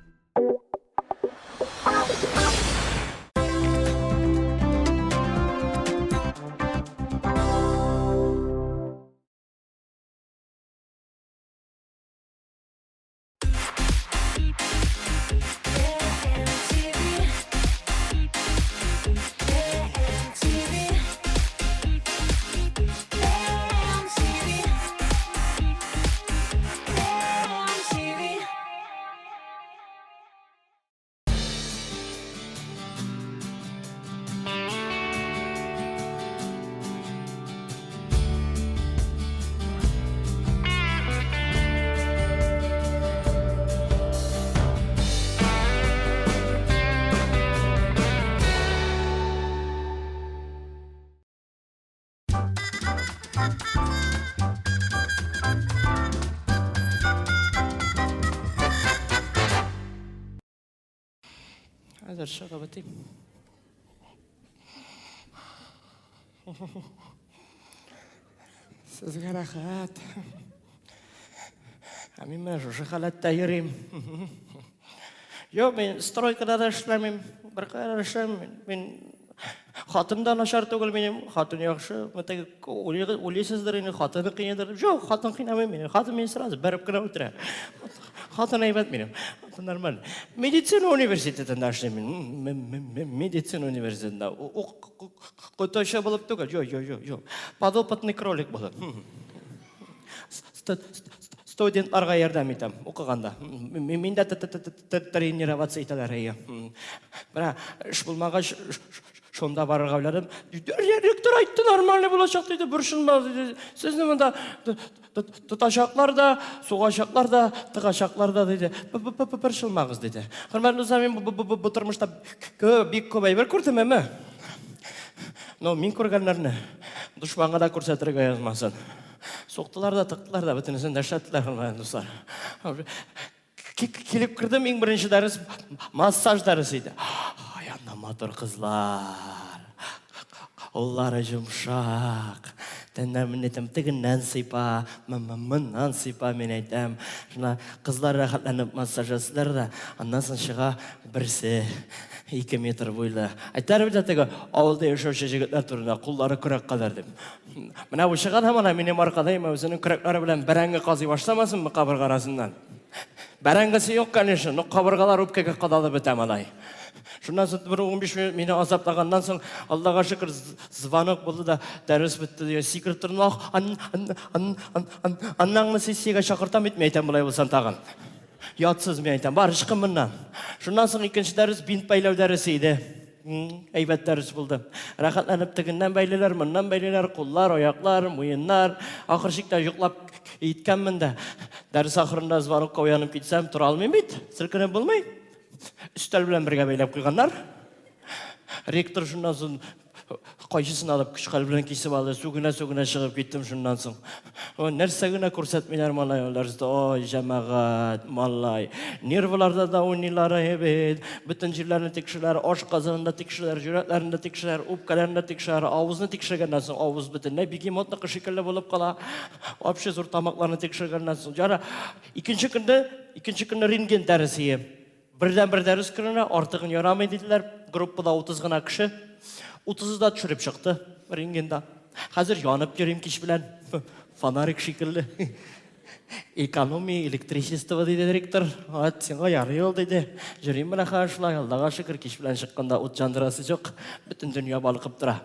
Хәзер чыгып бетим. Сезгә рәхәт. Ә мин менә шушы халәттә йөрим. Юк, мин стройкада да эшләмим, беркая да эшләмим. Мин Хатын да начар түгел минем, хатын яхшы. Теге уйлыйсыздыр инде, хатыны кыйныйдыр. Юк, хатын кыйнамый мине. Хатын мине сразу бәреп кенә үтерә. Хатын әйбәт минем. Хатын нормаль. Медицина университетында эшлим мин. Медицина университетында. Укытучы булып түгел. Юк, юк, юк, юк. Подопытный кролик булып. Студентларга ярдәм итәм укыганда. Мин дә тренироваться итәләр, әйе. Менә эш булмагач, шунда барырга уйладым. Ректор әйтте, нормальный булачак диде, борчылма диде. Сезне монда тотачаклар да, сугачаклар да, тыгачаклар да диде. Борчылмагыз диде. Хөрмәтле дуслар, мин бу тормышта бик күп әйбер күрдем, әмма. Но мин күргәннәрне дошманга да күрсәтергә язмасын. Суктылар да, тыктылар да, бөтенесен дә эшләттеләр, хөрмәтле дуслар. Килеп кердем, иң беренче дәрес массаж дәресе иде. Ай, анда матур кызлар. Куллары йомшак. Тәннәр мин әйтәм, тегеннән сыйпа, моннан сыйпа, мин әйтәм. Шуна кызлар рәхәтләнеп массаж ясыйлар да, аннан соң чыга берсе 2 метр буйлы. Әйтәләр бит теге авылда яшәүче җегетләр турында, куллары көрәк кадәр дип. Менә бу чыга да менә минем аркада имә үзенең көрәкләре белән бәрәңге казый башламасынмы кабырга арасыннан. Бәрәңгесе юк, конечно, но кабыргалар үпкәгә кадалып бетә малай. Шуннан соң бер 15 минут мине азаплаганнан соң, Аллага шөкер, звонок булды да, дәрес бетте дигән сикереп тордым. Ах, ан, ан, ан, ан, ан, аннаңны сессиягә чакыртам бит, мин әйтәм, болай булсаң тагын. Ятсыз, мин әйтәм, бар, ычкын моннан. Шуннан соң икенче дәрес бинт бәйләү дәресе иде. Әйбәт дәрес булды. Рәхәтләнеп тегеннән бәйлиләр, моннан бәйлиләр, куллар, аяклар, муеннар. Ахыр чиктә йоклап киткәнмен дә. Дәрес ахырында звонокка уянып китсәм, тора алмыйм бит, селкенеп булмый. Өстәл белән бергә бәйләп куйганнар. Ректор шуннан соң Кайчысын алып, көч-хәл белән кисеп алды. Сүгенә-сүгенә чыгып киттем шуннан соң. Ой, нәрсә генә күрсәтмиләр малай алар. Ой, җәмәгать, малай. Нервыларда да уйныйлар бит. Бөтен җирләрне тикшерәләр, аш казанын да тикшерәләр, йөрәкләрен дә тикшерәләр, үпкәләрен дә тикшерәләр. Авызны тикшергәннән соң, авыз бөтенләй бегемотныкы шикелле булып кала. Вообще зур тамакларны тикшергәннән соң. Яра, икенче көнне, икенче көнне рентген дәресе. Бердән-бер дәрес көненә артыгын ярамый диделәр. Группада 30 гына кеше. Утызы да төшереп чыкты рентгенда. Хәзер янып йөрим кич белән. Фонарик шикелле. Экономия электричество диде директор. Ат, сиңа ярый ул диде. Йөрим менә хәзер шулай, Аллага шөкер, кич белән чыкканда ут яндырасы юк. Бөтен дөнья балкып тора.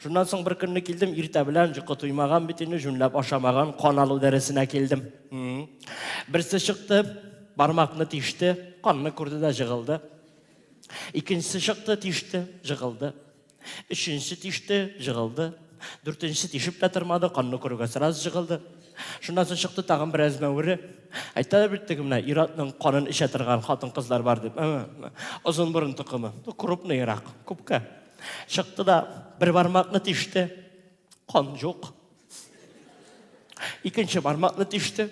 Шуннан соң бер көнне килдем, иртә белән йокы туймаган бит инде, җүнләп ашамаган, кан алу дәресенә килдем. Берсе чыкты, бармакны тиште, канны күрде дә җыгылды. Икенчесе чыкты, тиште, җыгылды. Өченчесе тиште, җыгылды. Дүртенчесе тишеп тә тормады, канны күрүгә сразу җыгылды. Шуннан соң чыкты тагын бер әзмәвере. Әйтәләр бит теге менә ир-атның канын эчә торган хатын-кызлар бар дип. Озын борын токымы. Крупныйрак, күпкә. Чыкты да бер бармакны тиште, кан юк. Икенче бармакны тиште,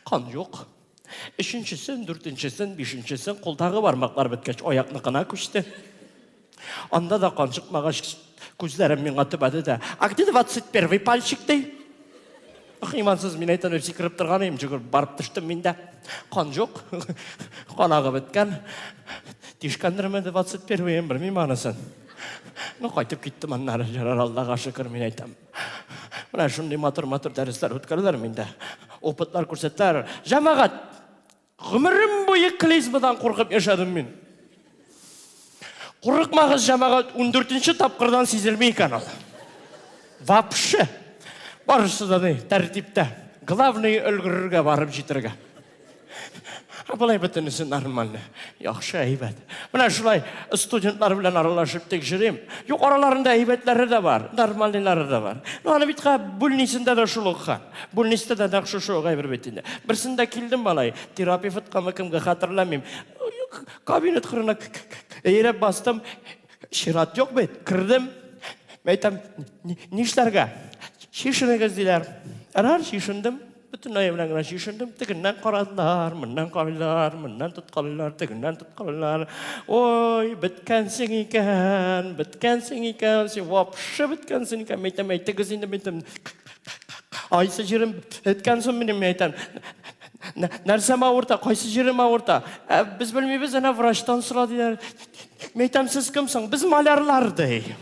кан юк. Өченчесен, дүртенчесен, бишенчесен кулдагы бармаклар беткәч, аякныкына күчте. Анда да кан чыкмагач, күзләрен миңа төбәде дә, «А где 21 пальчик?» ди. Ах, имансыз, мин әйтәм, дип сикереп торган идем, җөгереп барып төштем мин дә. Кан юк, кан агып беткән. Тишкәндерме 21-ен, белмим анысын. Ну, кайтып киттем аннары, ярар, Аллага шөкер, мин әйтәм. Менә шундый матур-матур дәресләр үткәрделәр миндә. Опытлар күрсәттеләр. Җәмәгать, гомерем буе клизмадан куркып яшәдем мин. Курыкмагыз, җәмәгать, 14 тапкырдан сизелми икән ул. Вообще, барысы да ни, тәртиптә. Главное, өлгерергә барып җитәргә. Ә болай бөтенесе нормально. Яхшы, әйбәт. Менә шулай студентлар белән аралашып тик йөрим. Юк, араларында әйбәтләре дә бар, нормальныйлары да бар. Ну, аны бит ха бүлнисендә дә шул ук ха. Бүлнистә дә нәкъ шушы ук әйбер бит инде. Берсендә килдем малай, терапевткамы кемгә хәтерләмим. Кабинет кырына әйрәп бастым. Чират юк бит. Кердем. Мәйтәм, нишләргә? Чишенегез диләр. Ярар, чишендем. Бөтенләе белән генә чишендем. Тегеннән карадылар, моннан карыйлар, моннан тоткалыйлар, тегеннән тоткалыйлар. Ой, беткәнсең икән, беткәнсең икән, син вообще беткәнсең икән. Мәйтәм, әйтегез инде, мәйтәм. Кайсы җирем беткән соң минем, мәйтәм. Нәрсәм авырта, кайсы җирем авырта? Ә, без белмибез, әнә врачтан сора, диләр. Мәйтәм, сез кем соң? Без малярлар, ди.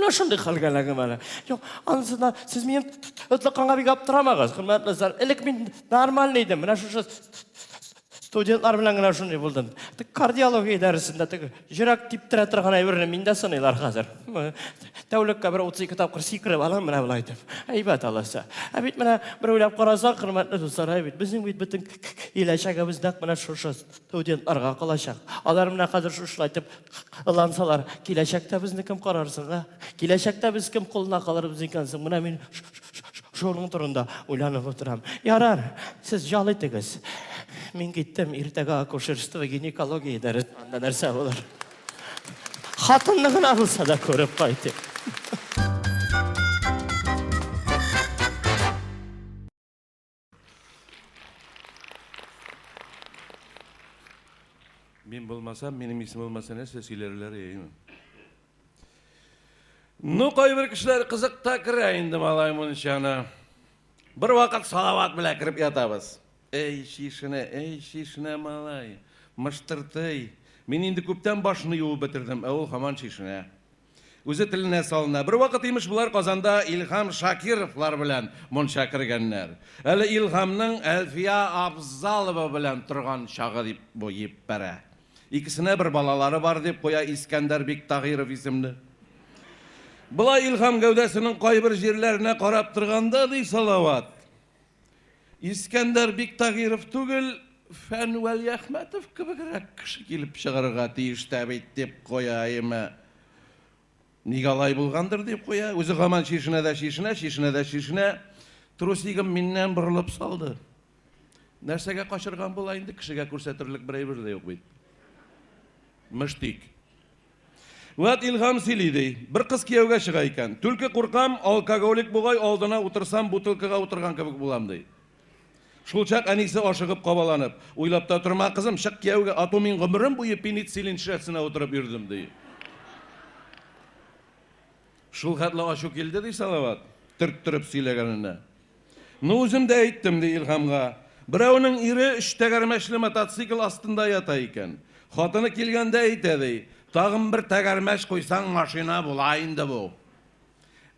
Менә шундый хәлгә эләгәм әле. Юк, анысы да сез минем тотлыкканга бик аптырамагыз, хөрмәтле дуслар. Элек мин нормальный идем. Менә шушы студентлар белән генә шундый булдым. Кардиология дәресендә теге йөрәк типтерә торган әйберне миндә сыныйлар хәзер. Тәүлеккә бер 32 тапкыр сикереп алам менә болай итеп. Әйбәт аласы. Ә бит менә бер уйлап карасак, хөрмәтле дуслар, әй бит безнең бит бөтен киләчәгебез нәкъ менә шушы студентларга калачак. Алар менә хәзер шушылай итеп ылансалар, киләчәктә безне кем карар соң, ә? Киләчәктә без кем кулына калырбыз икән соң? Менә мин шуның турында уйланып утырам. Ярар, сез ял итегез. Мин киттем, иртәгә акушерство, гинекология дәресе, анда нәрсә булыр? Хатынны гына булса да күреп кайтыйм. Мин булмасам, минем исем булмаса, нәрсә сөйләрләр, әйеме? Ну, кайбер кешеләр кызык та керә инде, малай, мунчаны. Бер вакыт Салават белән кереп ятабыз. Эй, чишенә, эй, чишенә, малай. Мыштыртый. Мин инде күптән башны юып бетердем, ә ул һаман чишенә. Үзе теленә салына. Бервакыт, имеш, болар Казанда Илһам Шакировлар белән мунча кергәннәр. Әле Илһамның Әлфия Абзалова белән торган чагы дип бу еппәрә. Икесенә бер балалары бар дип куя Искәндәр Биктагиров исемле. Болай Илһам гәүдәсенең кайбер җирләренә карап торганда, ди Салават, Искәндәр Биктагиров түгел, Фән Вәлиәхмәтов кебегрәк кеше килеп чыгарга тиеш тә бит, дип куя, әйеме? Нигә алай булгандыр, дип куя. Үзе һаман чишенә дә чишенә, чишенә дә чишенә. Трусигым миннән борылып салды. Нәрсәгә качырган була инде, кешегә күрсәтерлек бер әйбер дә юк бит. Мыштик. Вәт Илһам сөйли, ди. Бер кыз кияүгә чыга икән. Түлке куркам, алкоголик бугай, алдына утырсам, бутылкага утырган кебек булам, ди. Шулчак әнисе ашыгып кабаланып, Уйлап та торма, кызым, чык кияүгә, а то мин гомерем буе пенициллин шешәсенә утырып йөрдем, ди. Шул хәтле ачу килде, ди Салават, төрттереп сөйләгәненә. Ну, үзем дә әйттем, ди Илһамга. Берәүнең ире өч тәгәрмәчле мотоцикл астында ята икән. Хатыны килгәндә әйтә, ди, тагын бер тәгәрмәч куйсаң, машина була инде бу.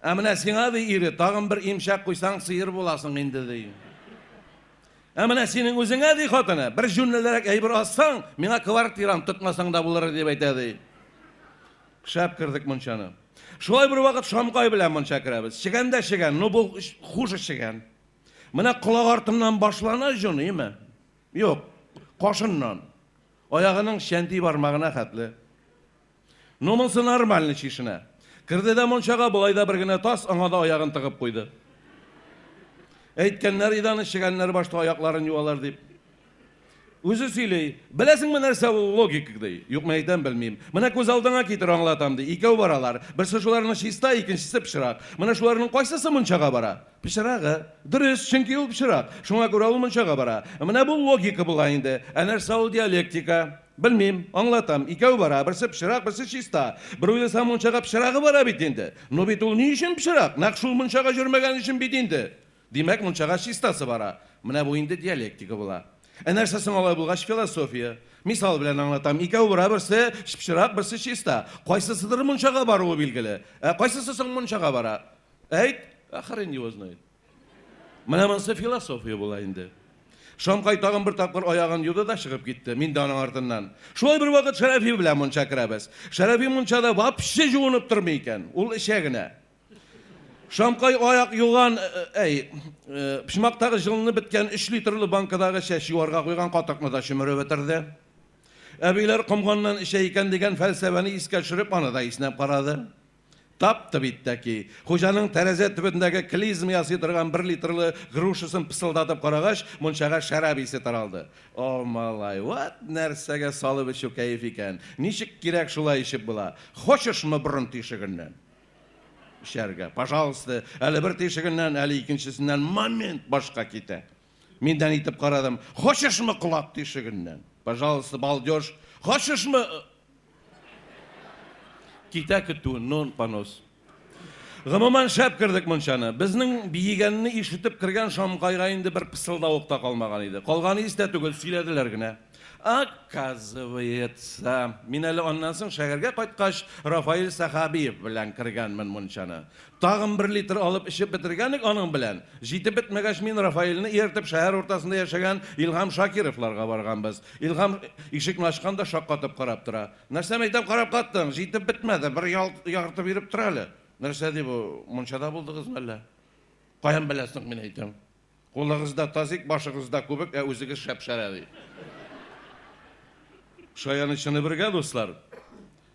Ә менә сиңа, ди ире, тагын бер имчәк куйсаң, сыер буласың инде, ди. Ә менә синең үзеңә, ди хатыны, бер җүнлелерәк әйбер алсаң, миңа квартирам тотмасаң да булыр, дип әйтә, ди. Шәп кердек мунчаны. Шулай бер вакыт Шамкай белән мунча керәбез. Чегән дә чегән, но бу хуже чегән. Менә колак артыннан башлана җон, име? Юк, кашыннан. Аягының чәнти бармагына хәтле. Ну, монсы нормально чишенә. Керде дә мунчага, болай да бер генә тас, аңа да аягын тыгып куйды. Әйткәннәр иде аны, чегәннәр башта аякларын юалар дип. Үзе сөйли. Беләсеңме нәрсә ул логика, ди. Юк, мин әйтәм, белмим. Менә күз алдыңа китер, аңлатам, ди. Икәү баралар. Берсе шуларның чиста, икенчесе пычрак. Менә шуларның кайсысы мунчага бара? Пычрагы. Дөрес, чөнки ул пычрак. Шуңа күрә ул мунчага бара. Менә бу логика була инде. Ә нәрсә ул диалектика? Белмим, аңлатам. Икәү бара, берсе пычрак, берсе чиста. Бер уйласаң, мунчага пычрагы бара бит инде. Но бит ул ни өчен пычрак? Нәкъ шул мунчага йөрмәгән өчен бит инде. Димәк, мунчага чистасы бара. Менә бу инде диалектика була. Ә нәрсә соң алай булгач философия? Мисал белән аңлатам. Икәү бара, берсе чыпчырак, берсе чиста. Кайсысыдыр мунчага баруы билгеле. Ә кайсысы соң мунчага бара? Әйт, ә хрен его знает. Менә монысы философия була инде. Шамкай тагын бер тапкыр аягын юды да чыгып китте. Мин дә аның артыннан. Шулай бер вакыт Шәрәфи белән мунча керәбез. Шәрәфи мунчада вообще жуынып тормый икән. Ул эчә генә. Шамкай аяк юган, әй, почмактагы җылынып беткән 3 литрлы банкадагы чәч юарга куйган катыкны да чөмереп бетерде. Әбиләр комганнан эчә икән дигән фәлсәфәне искә төшереп, аны да иснәп карады. Тапты бит тәки. Хуҗаның тәрәзә төбендәге клизма ясый торган бер литрлы грушасын пысылдатып карагач, мунчага шәраб исе таралды. О, малай, вәт нәрсәгә салып эчү кәеф икән. Ничек кирәк шулай эчеп була. Хочешмы борын тишегеннән? Эчәргә. Пожалуйста, әле бер тишегеннән, әле икенчесеннән момент башка китә. Мин дә итеп карадым. Хочешмы колак тишегеннән? Пожалуйста, балдеж. Хочешмы? Китә көтү, нон понос. Гомумән шәп кердек мунчаны. Безнең биегәнне ишетеп кергән Шамкайга инде бер пысылдавык та калмаган иде. Калганы истә түгел, сөйләделәр генә. Оказывается, мин әле аннан соң шәһәргә кайткач, Рафаэль Сәхабиев белән кергәнмен мунчаны. Тагын бер литр алып эчеп бетергәнек аның белән. Җитеп бетмәгәч, мин Рафаэльне ияртеп шәһәр уртасында яшәгән Илһам Шакировларга барганбыз. Илһам ишекне ачкан да шаккатып карап тора. Нәрсә мәйтәм карап каттың? Җитеп бетмәде, бер ярты биреп тор әле. Нәрсә ди бу, мунчада булдыгызмы әллә? Каян беләсең, мин әйтәм. Кулыгызда тазик, башыгызда күбек, ә үзегез шәп-шәрә, ди. Шаяны чыны бергә, дуслар.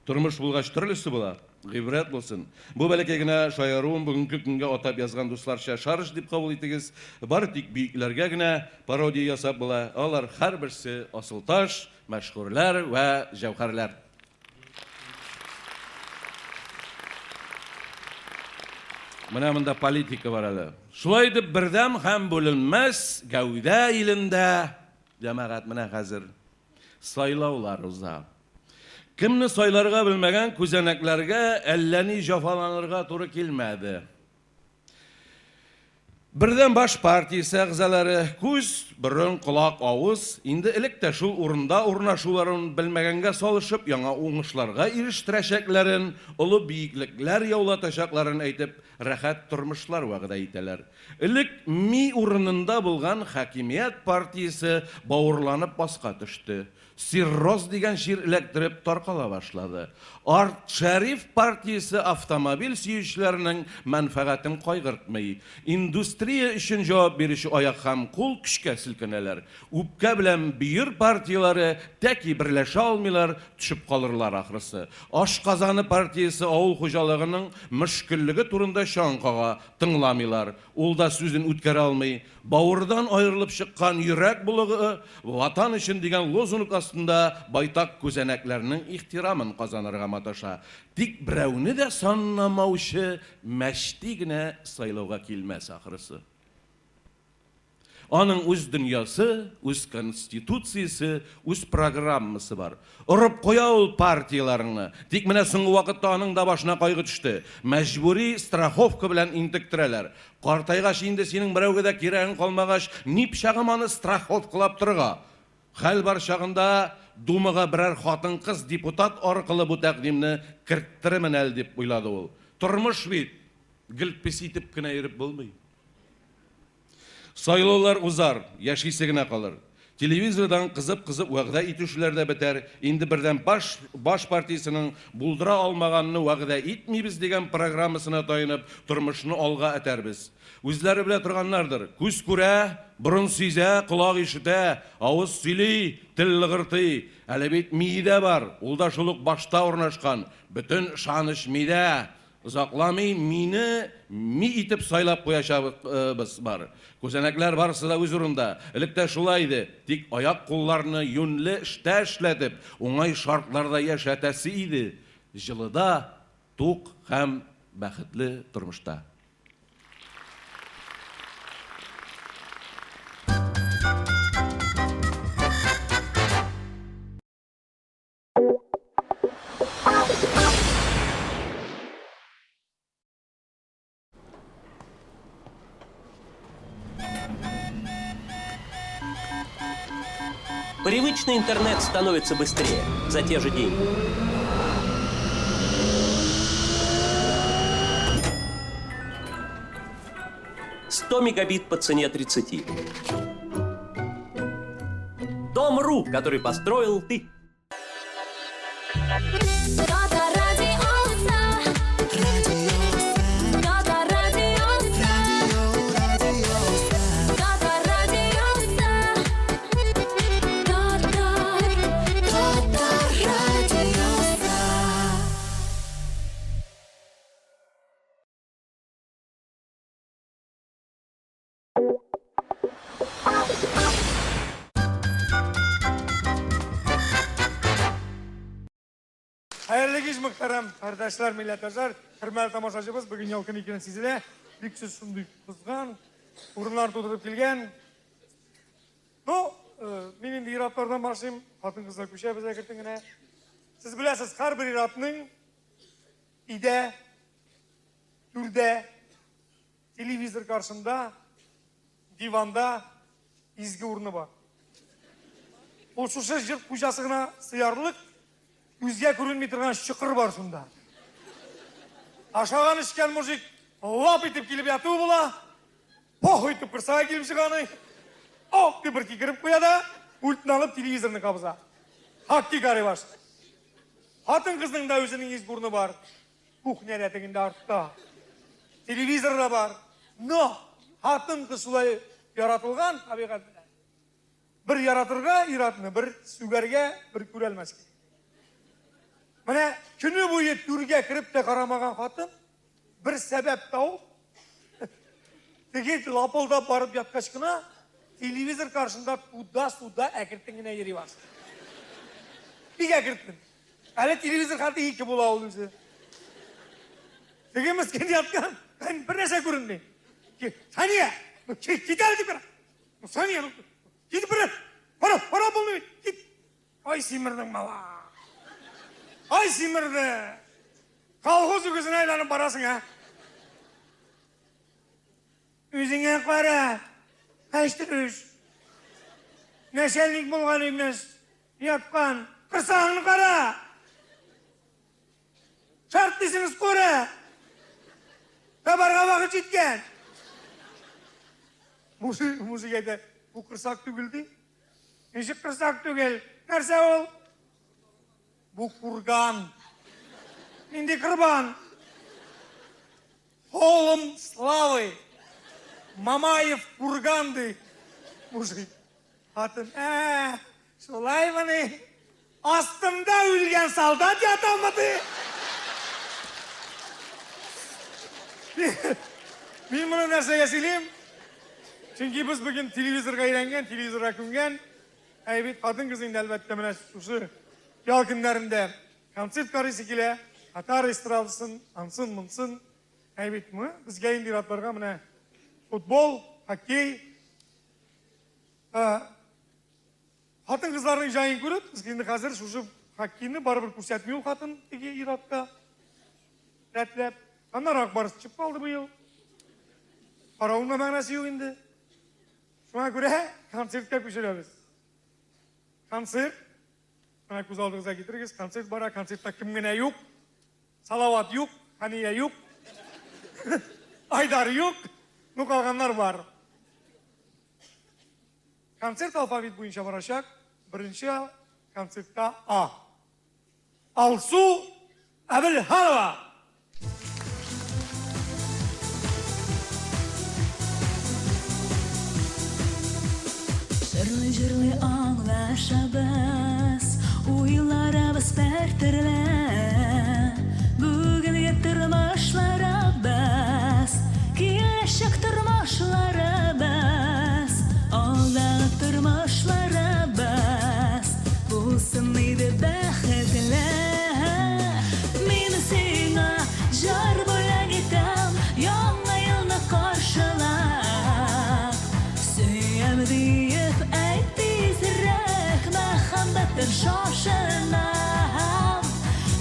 Тормыш булгач төрлесе була. Гыйбрәт булсын. Бу бәләкәй генә шаяруым бүгенге көнгә атап язган дусларча шарж дип кабул итегез. Бары тик бөекләргә генә пародия ясап була. Алар һәрберсе асылташ, мәшһүрләр вә җәүһәрләр. Менә монда политика бар әле. Шулай итеп, бердәм һәм бүленмәс гәүдә илендә, җәмәгать, менә хәзер сайлаулар уза. Кемне сайларга белмәгән күзәнәкләргә әллә ни җафаланырга туры килмәде. Бердәм баш партиясе әгъзалары күз, борын, колак, авыз инде элек тә шул урында урнашуларын белмәгәнгә салышып, яңа уңышларга ирештерәчәкләрен, олы биеклекләр яулатачакларын әйтеп, рәхәт тормышлар вәгъдә итәләр. Элек ми урынында булган хакимият партиясе бавырланып аска төште. Цирроз дигән чир эләктереп таркала башлады. Арт-Шәриф партиясе автомобиль сөючеләрнең мәнфәгатен кайгыртмый. Индустрия өчен җавап бирүче аяк һәм кул көчкә селкенәләр. Үпкә белән бөер партияләре тәки берләшә алмыйлар, төшеп калырлар ахрысы. Ашказаны партиясе авыл хуҗалыгының мөшкеллеге турында чаң кага, тыңламыйлар. Ул да сүзен үткәрә алмый. Бавырдан аерылып чыккан йөрәк булыгы Ватан өчен дигән лозунг астында байтак күзәнәкләрнең ихтирамын казанырга маташа. Тик берәүне дә санамаучы Мәчти генә сайлауга килмәс ахрысы. Аның үз дөньясы, үз конституциясе, үз программасы бар. Орып куя ул партияләреңне. Тик менә соңгы вакытта аның да башына кайгы төште. Мәҗбүри страховка белән интектерәләр. Картайгач, инде синең берәүгә дә кирәгең калмагач, ни пычагым аны страховкалап торырга? Хәл бар чагында Думага берәр хатын-кыз депутат аркылы бу тәкъдимне керттеремен әле дип уйлады ул. Тормыш бит, гел песи итеп кенә йөреп булмый. Сайлаулар узар, яшисе генә калыр. Телевизордан кызып-кызып вәгъдә итүчеләр дә бетәр, инде бердәм баш баш партиясенең булдыра алмаганны вәгъдә итмибез дигән программасына таянып, тормышны алга этәрбез. Үзләре белә торганнардыр, күз күрә, борын сизә, колак ишетә, авыз сөйли, тел лыгыртый. Әле бит мие дә бар, ул да шул ук башта урнашкан. Бөтен ышаныч мидә. Озакламый мине ми итеп сайлап куячагыбыз бар. Күзәнәкләр барысы да үз урында. Элек тә шулай иде. Тик аяк-кулларны юньле эштә эшләтеп, уңай шартларда яшәтәсе иде. Җылыда, тук һәм бәхетле тормышта. Привычный интернет становится быстрее за те же деньги. «100 мегабит по цене 30. Дом.ру, который построил ты. Хәерле кич, мөхтәрәм кардәшләр, милләттәшләр, хөрмәтле тамашачыбыз, бүген ялкын икәне сизелә. Бик сүз шундый кызган, урыннар тутырып килгән. Ну, э, мин инде ир-атлардан башлыйм, хатын-кызлар күчәбез әкертен генә. Сез беләсез, һәрбер ир-атның өйдә, түрдә Телевизор каршында, диванда изге урыны бар. Ул шушы җорт хуҗасы гына сыярлык, күзгә күренми торган чокыр бар шунда. Ашаган-эчкән мужик лап итеп килеп ятуы була, пох итеп корсага килеп чыга аны, ок дип бер кикереп куя да, пультны алып телевизорны кабыза. Хоккей карый башлый. Хатын-кызның да үзенең изге урыны бар. Кухняда тегендә артта. Телевизор да бар. Но хатын-кыз шулай яратылган табигать белән. Бер яратырга ир-атны, бер сүгәргә, бер күрәлмәскә. Менә көне буе түргә кереп тә карамаган хатын бер сәбәп табып, теге лапылдап барып яткач кына телевизор каршында туда-суда әкертен генә йөри башлый. Бик әкертен. Әле телевизор хәтта ике була ул үзе. Теге мескен яткан, бер нәрсә күренми. Сания, кит әле дип. Сания, кит бер. Кара, кара булмый. Кит. Ай симердең бала. Ай симерде. Колхоз үгезенә әйләнеп барасың, ә? Үзеңә кара. Әштүш. Начальник булган имеш. Яткан. Кырсаңны кара. Шарт дисеңез күрә. Табарга вакыт җиткән. Мужик, мужик әйтә, бу кырсак түгел ди. Ничек кырсак түгел? Нәрсә ул? Бу курган. Нинди кырбан? Холм славы. Мамаев курган ди. Мужик. Хатын, ә, шулаймыни? Астымда үлгән солдат ятамы ди? Мин моны нәрсәгә сөйлим? Чөнки без бүген телевизорга өйрәнгән, телевизорга күнгән. Ә бит хатын-кыз инде әлбәттә менә шушы ял көннәрендә концерт карыйсы килә, татар эстрадасын, ансын, монсын. Ә бит мы безгә инде ир-атларга менә футбол, хоккей, Хатын-кызларның җаен күреп, без инде хәзер шушы хоккейны барыбер күрсәтми ул хатын теге ир-атка. Рәтләп. Аннары Ак Барс төшеп калды быел. Каравының да мәгънәсе юк инде. Шуңа күрә концертка күчерәбез. Концерт. Менә күз алдыгызга китерегез, концерт бара, концертта кем генә юк. Салават юк, Хәния юк. Айдар юк. Ну калганнар бар. Концерт алфавит буенча барачак. Беренче концертта А. Алсу Әбелханова. Җырлый-җырлый аңлашабыз, Уйларыбыз бер төрле. Бүгенге тормышларыбыз, Киләчәк тормышларыбыз, Алдагы тормышларыбыз Булсын иде бәхетле. Мин сиңа җыр бүләк итәм, Яңа елны каршылап. Сөям диеп әйт тизрәк, Мәхәббәттән шашынам.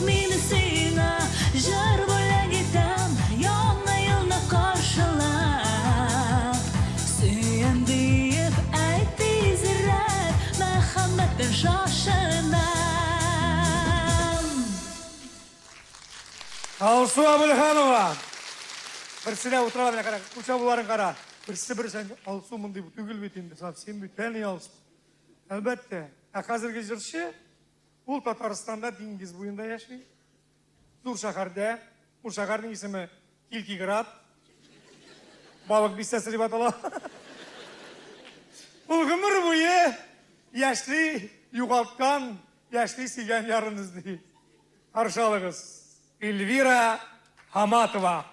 Мин сиңа җыр бүләк итәм, Яңа елны каршылап. Сөям диеп әйт тизрәк, Мәхәббәттән шашынам. Алсу Әбелханова. Берсе дә утыра менә кара, кул чабуларын кара. Берсе берсе Алсу мондый түгел бит инде, совсем бүтән Алсу. Әлбәттә, ә хәзерге җырчы ул Татарстанда диңгез буенда яши. Зур шәһәрдә, ул шәһәрнең исеме Килькиград. Балык бистәсе дип атала. Ул гомер буе яшьли югалткан, яшьли сөйгән ярын эзли. Каршы алыгыз, Эльвира Хаматова.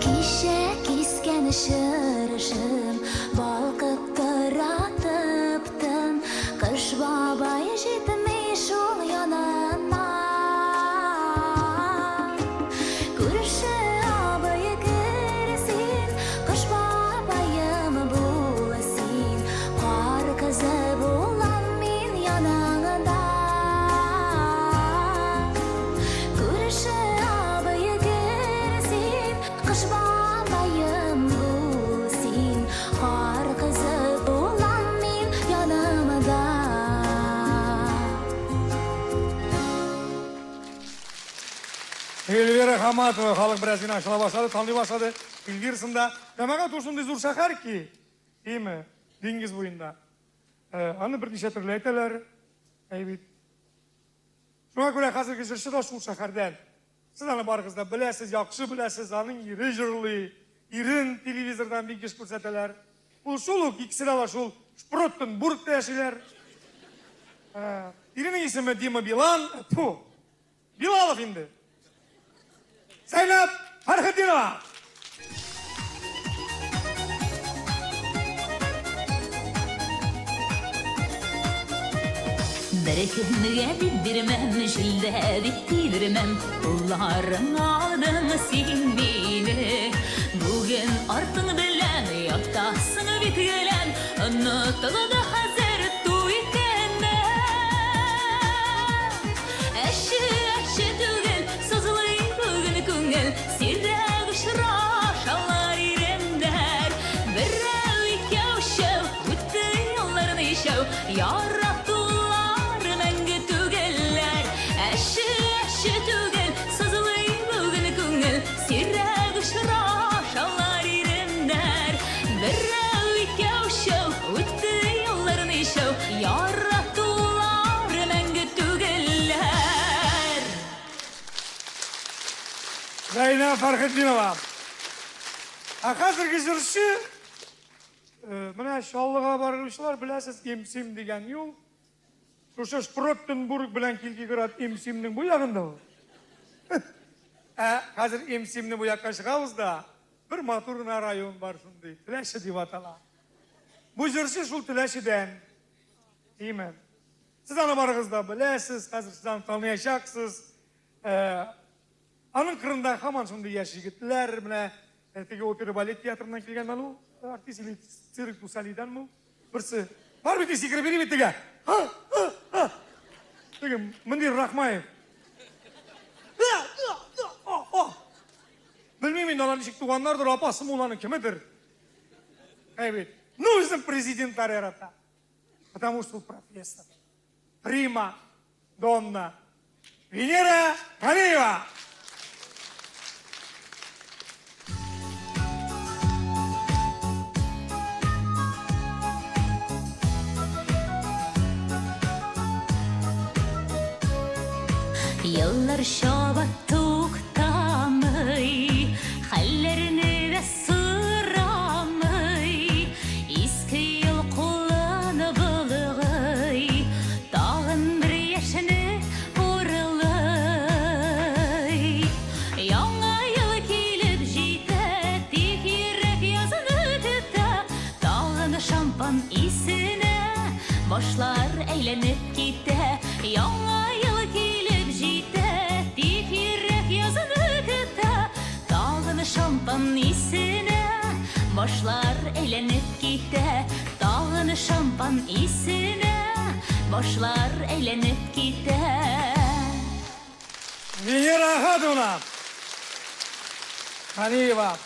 Кичә кискән чыршым балкып тора тып-тын, Кыш бабай җитми шул янына. Күрше абый кер син, Кыш бабаем бул син, Кар кызы булам мин яныңда. Эльвира Хаматова халык бераз гына ачыла башлады, таный башлады. Эльвирасын да. Җәмәгать ул шундый зур шәһәр ки, име, диңгез буенда. Э, аны берничә төрле әйтәләр. Әй бит. Шуңа күрә хәзерге җырчы да шул шәһәрдән. Сез аны барыгыз да беләсез, яхшы беләсез, аның ире җырлый, ирен телевизордан бик еш күрсәтәләр. Ул шул ук, икесе дә алар шул Шпроттенбургта яшиләр. Э, иренең исеме Дима Билан, тьфу, Билалов инде. Зәйнәб Фәрхетдинова. Беркемгә дип бирмәм, җилдә дип тидермәм, Кулларыңа алдың син мине. Бүген артың белән ятасың бит гелән, Онытылды хәзер туй көне. Әче, әче түгел, сызлый бүген күңел, Сирәк очрашалар иремнәр. Берәү, икәү, өчәү, үтте еллар ничәү, Яратулар мәңге түгелләр. Әче, әче түгел, сызлый бүген күңел, Сирәк очрашалар иремнәр. Берәү, икәү, өчәү, үтте еллар ничәү, Яратулар мәңге түгелләр. Зәйнәб Фәрхетдинова. Ә хәзерге җырчы, э, менә Чаллыга баручылар беләсез, Имсим дигән юл. Шушы Шпроттенбург белән Килкиград Имсимнең бу ягында ул. Ә хәзер Имсимне бу якка чыгабыз да, бер матур гына район бар шундый, Теләче дип атала. Бу җырчы шул Теләчедән. Име. Сез аны барыгыз да беләсез, хәзер сез аны таныячаксыз. Э, аның кырында һаман шундый яшь егетләр, менә э, теге опера балет театрыннан килгән ул артист или цирк дю Солейданмы ул? Берсе. Бар бит сикереп йөри бит теге. Ха, ха, ха. Теге Мөнир Рахмаев. Белмим инде алар ничек туганнардыр, апасымы ул аның кемедер. Әй бит. Ну, безнең президентлар ярата. Потому что ул профессор. Прима донна. Венера Галиева. Еллар чаба туктамый, хәлләрне дә сорамый. Иске ел кулын болгый, тагын бер яшьне урлый. Яңа ел килеп җитә, тик йөрәк язны көтә. Тагын шампан исенә башлар әйләнеп китә. Яңа ел килеп җитә, тик йөрәк язны көтә. Тагын шампан исенә башлар әйләнеп китә. Тагын шампан исенә башлар әйләнеп китә. Венера Ахатовна. Ганиева.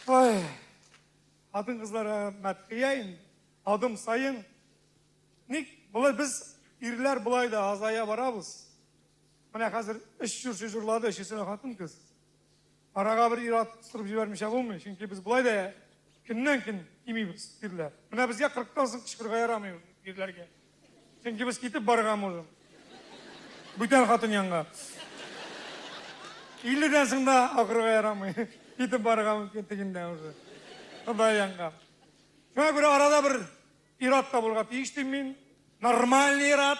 Ой. Хатын-кызларга мәдхия инде. Адым саен. Ник болай без ирләр болай да азая барабыз. Менә хәзер өч җырчы җырлады, өчесе дә хатын-кыз. Арага бер ир-ат кыстырып җибәрмичә булмый, чөнки без болай да көннән-көн кимибез, ирләр. Менә безгә кырыктан соң кычкырырга ярамый ирләргә. Чөнки без китеп барырга можем. Бүтән хатын янга. Илледән соң да акырырга ярамый. Китеп барырга мөмкин тегендә уже. Ходай янга. Шуңа күрә арада бер ир-ат та булырга тиеш дим мин. Нормальный ир-ат.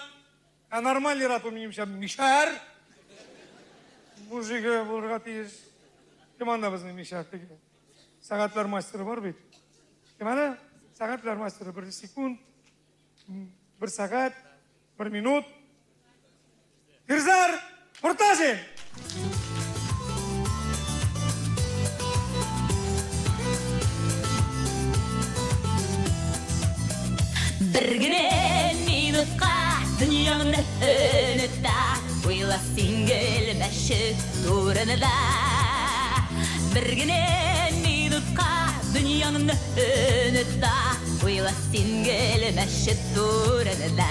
Ә нормаль ир-ат ул минемчә мишәр мужигы булырга тиеш. Кем анда безнең мишәр теге? Сәгатьләр мастеры бар бит. Кем әле? Сәгатьләр мастеры бер секунд, бер сәгать, бер минут. Фирзар Муртазин! Бер генә минутка дөньяңны оныт та, Уйла син гел мәчет турында. Бер генә минутка дөньяңны оныт та, Уйла син гел мәчет турында.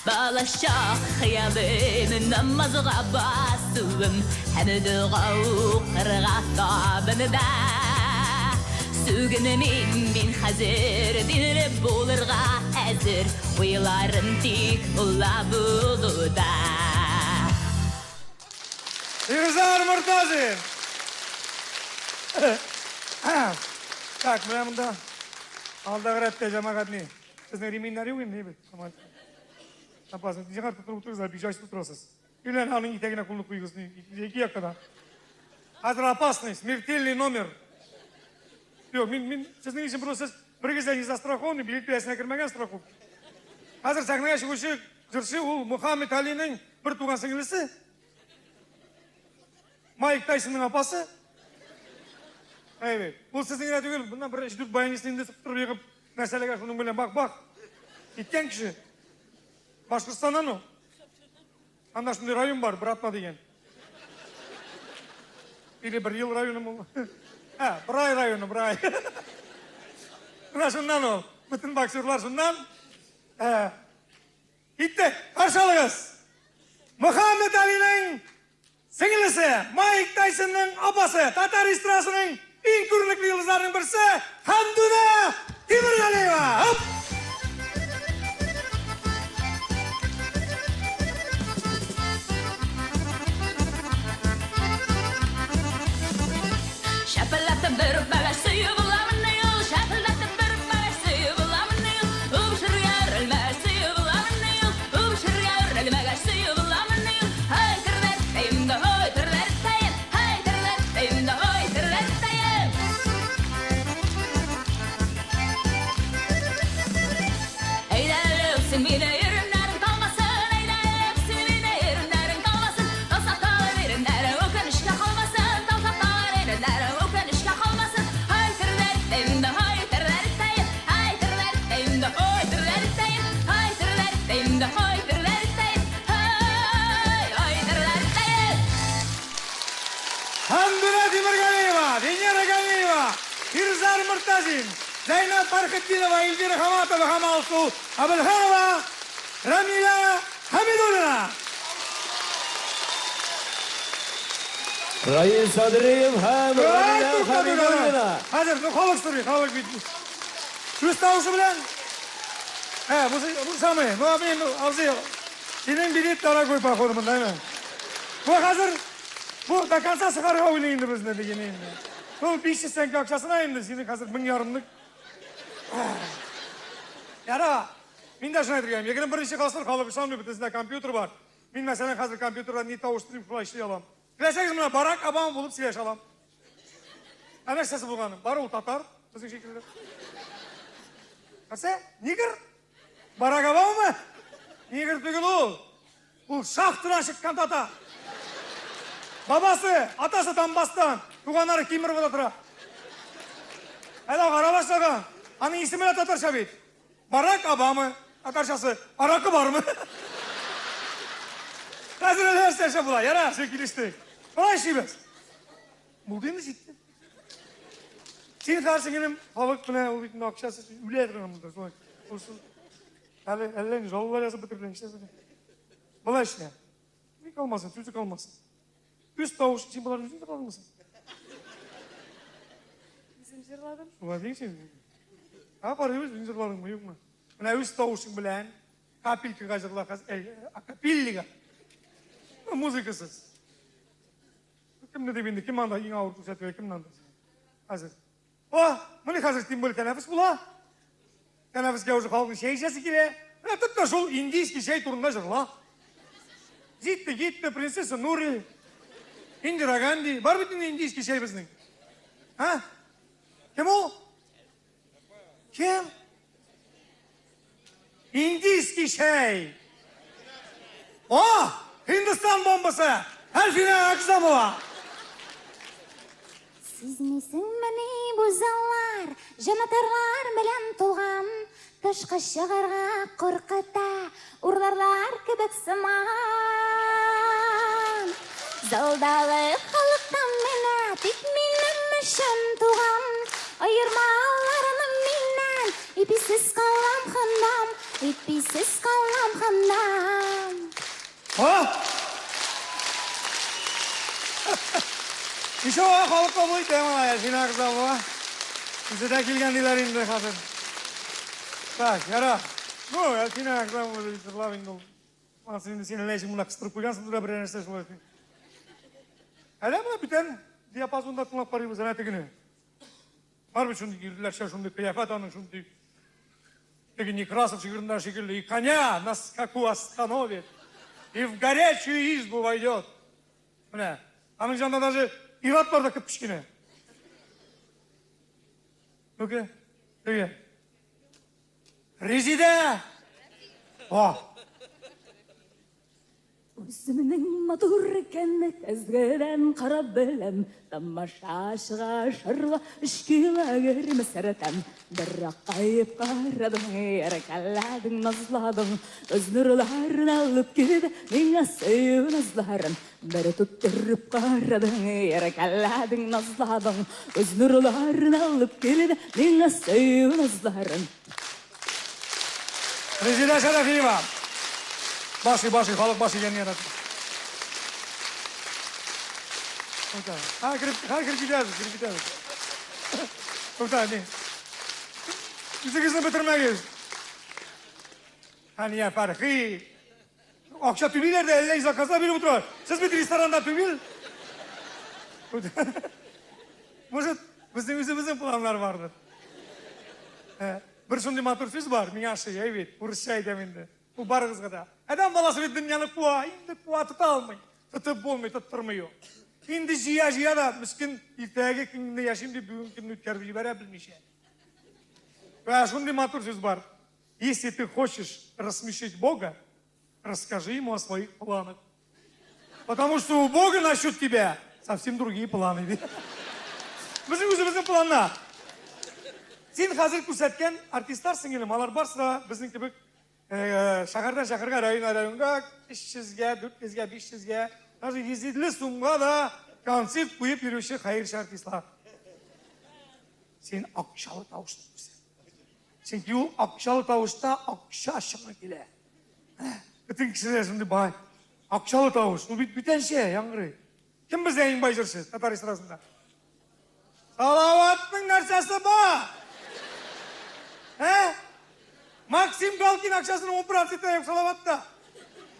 Балачак хыялым, намазга басуым һәм дога укырга табынуда. Сүгенмим мин хәзер, динле булырга әзер, уйларым тик мулла булуда. Илзар Мортазин! Так, менә монда алдагы рәттә җәмәгать ни? Сезнең реминнәр юк инде, бит. Апасын, җиңәр тотып утырыгыз, бик җайсыз утырасыз. Өйлән аның итәгенә кулны куегыз, ике якта да. Хәзер опасный, смертельный номер. Юк, мин, мин сезнең өчен просто сез берегез дә не застрахованный, билет бәясенә кермәгән страховка. Хәзер сәхнәгә чыгучы җырчы ул Мухаммед Алиның бер туган сеңлесе. Майк Тайсонның апасы. Әйбәт. Ул сезнең генә түгел, моннан бер өч-дүрт баянистны инде сыктырып егып, мәсьәләгә шуның белән бак-бак. Киткән кеше. Башкортстаннан ул. Анда шундый район бар, Братма дигән. Или бер ел районы ул. Ә, Брай районы, Брай. Менә шуннан ул. Бөтен боксерлар шуннан. Ә, киттек, каршы алыгыз. Мөхәммәд Алинең сеңлесе, Майк Тайсонның апасы, татар эстрадасының иң күренекле йолдызларының берсе Хәмдүнә Тимергалиева. Оп! Шәпелдәтеп бер бәлеш сөю буламыни ул? Шәпелдәтеп бер бәлеш сөю буламыни ул? Үбешергә өрелмәгәч сөю буламыни ул? Үбешергә өрелмәгәч сөю буламыни ул? Һай, терләттәем дә, һой, терләттәем, һай, терләттәем дә, һой, терләттәем. Әйдә әле үпсен мине, иреннәрең талмасын, әйдә әле үпсен мине, иреннәрең талмасын, талса талыр иреннәрең, үкенечкә калмасын, талса талыр иреннәрең, үкенечкә калмасын. Һай, терләттәем дә, һай, терләттәем, һай, терләттәем дә, һой, терләттәем, һай, терләттәем дә, һой, терләттәем, һай, һай, терләттәем. Хәмдүнә Тимергалиева, Венера Галиева, Фирзар Мортазин, Зәйнәб Фәрхетдинова, Эльвира Хаматова һәм Алсу Әбелханова, Рамилә Хәмидуллина. Раил Садриев һәм Рамилә Хәмидуллина. Хәзер, ну халык сорый, халык бит. Үз тавышы белән. Ә, бу, бу самый, ну, мин, абзый, синең билет дорогой, походу, монда, әйме? Бу хәзер, бу до конца сыгарга уйлый инде безне, дигән инде. Ул 500 тәңкә акчасына инде, синең хәзер 1000 ярымлык. Яра, мин дә шуны әйтергә, 21 гасыр халык ышанмый, бөтенесендә компьютер бар. Мин, мәсәлән, хәзер компьютерда ни тавыш телим, шулай эшли алам. Теләсәгез, менә Барак Обама булып сөйләшә алам. Ә нәрсәсе булганы? Бар ул татар, безнең шикелле. Нәрсә? Нигер? Барак Обамамы? Нигер түгел ул. Ул шахтадан чыккан татар. Бабасы, атасы Донбасстан, туганнары Кемеровода тора. Әле агара башлаган. Аның исеме дә татарча бит. Барак Обама, татарчасы. Аракы бармы? Хәзер әле нәрсә була? Яра, все килештек. Болай эшлибез. Булды инде җитте. Син хәзер сеңелем, халык менә ул бит инде акчасы үлә торган монда. Шулай. Булсын. Әле әллә ни жалобалар язып бетерделәр, нишләсен. Болай эшлә. Ни калмасын, сүзе калмасын. Үз тавыш, син боларны үзең җырладыңмы соң? Үзем җырладым. Шулай дисең син. Ә карыйбыз, үзең җырладыңмы, юкмы? Менә үз тавышың белән капелькага җырла, хәзер, акапеллига. Музыкасыз. Кемне дип инде, кем анда иң авыр күрсәтүгә, кем анда? Хәзер. О, менә хәзер тем более тәнәфес була. Тәнәфескә уже халыкның чәй эчәсе килә. Менә тот та шул индийский чәй турында җырла. Җитте, китте, принцесса Нури, Индира Ганди. Бар бит инде индийский чәй безнең. А? Кем ул? Кем? Индийский чәй. О, Һиндстан бомбасы! Әлфинә Әгъзамова! Сизмисеңмени бу заллар җанатарлар белән тулган, тышка чыгарга куркыта, урларлар кебек сыман. Залдагы халыктан менә тик минем өчен туган, аерма аларны миннән, иписез калам ханнам. Иписез калам һаман. А? Ничего, халык кабул итә моны, Әлфинә Әгъзамова. Үзе дә килгән диләр инде хәзер. Так, яра. Ну, Әлфинә Әгъзамова дип җырлап инде ул. Анысы инде син әллә ничек монда кыстырып куйгансың да берәр нәрсә шулай. Әле менә бүтән диапазонда тыңлап карыйбыз әнә тегене. Бар бит шундый ирләрчә шундый кыяфәт аның шундый. Теге Некрасов шигырендә шикелле, и коня на скаку остановит, и в горячую избу войдет. Менә, аның янында даже ир-ат бар да кеп-кечкенә. Ну-ка, теге. Резидә! О! Үземнең матур икәнне көзгедән карап беләм. Тамашачыга шырла өч килограмм сәрәтәм. Бер акаеп карадың, иркәләдең, назладың. Үз нурларын алып килде миңа сөю назларын. Бер тоттырып карадың, иркәләдең, назладың. Үз нурларын алып килде миңа сөю назларын. Резеда Шәрәфиева. Башый, башый, халык баш игәнне ярата. Тукта. Ха, кереп, ха, кереп китәбез, кереп китәбез. Тукта, ни. Үзегезне бетермәгез. Хәния Фәрхи. Акча түлиләр дә, әллә заказлар биреп утыралар. Сез бит ресторанда түгел. Может, безнең үзебезнең планнар бардыр. Э, бер шундый матур сүз бар, миңа ошый, әй бит, урысча әйтәм инде. Бу барыгызга да. Адәм баласы бит дөньяны куа, инде куа тота алмый. Тотып булмый, тоттырмый ул. Инде җыя-җыя да, мескен иртәгәге көнне яшим дип бүгенге көнне үткәреп җибәрә белмичә. Вә шундый матур сүз бар. Если ты хочешь рассмешить Бога, расскажи ему о своих планах. Потому что у Бога насчет тебя совсем другие планы. Безнең үзебезнең планнар. Син хәзер күрсәткән артистлар сеңелем, алар барысы да безнең кебек э, шәһәрдән шәһәргә, районнан районга 300-гә, 400-гә, 500-гә, даже 150 сумга да концерт куеп йөрүче хәерче артистлар. Син акчалы тавышны күрсәт. Чөнки ул акчалы тавышта акча чыңы килә. Бөтен кешеләр шундый бай. Акчалы тавыш. Ул бит бүтәнчә яңгырый. Кем бездә иң бай җырчы татар эстрадасында? Салаватның нәрсәсе бар? Ә? Максим Галкин акчасының 10% юк Салаватта.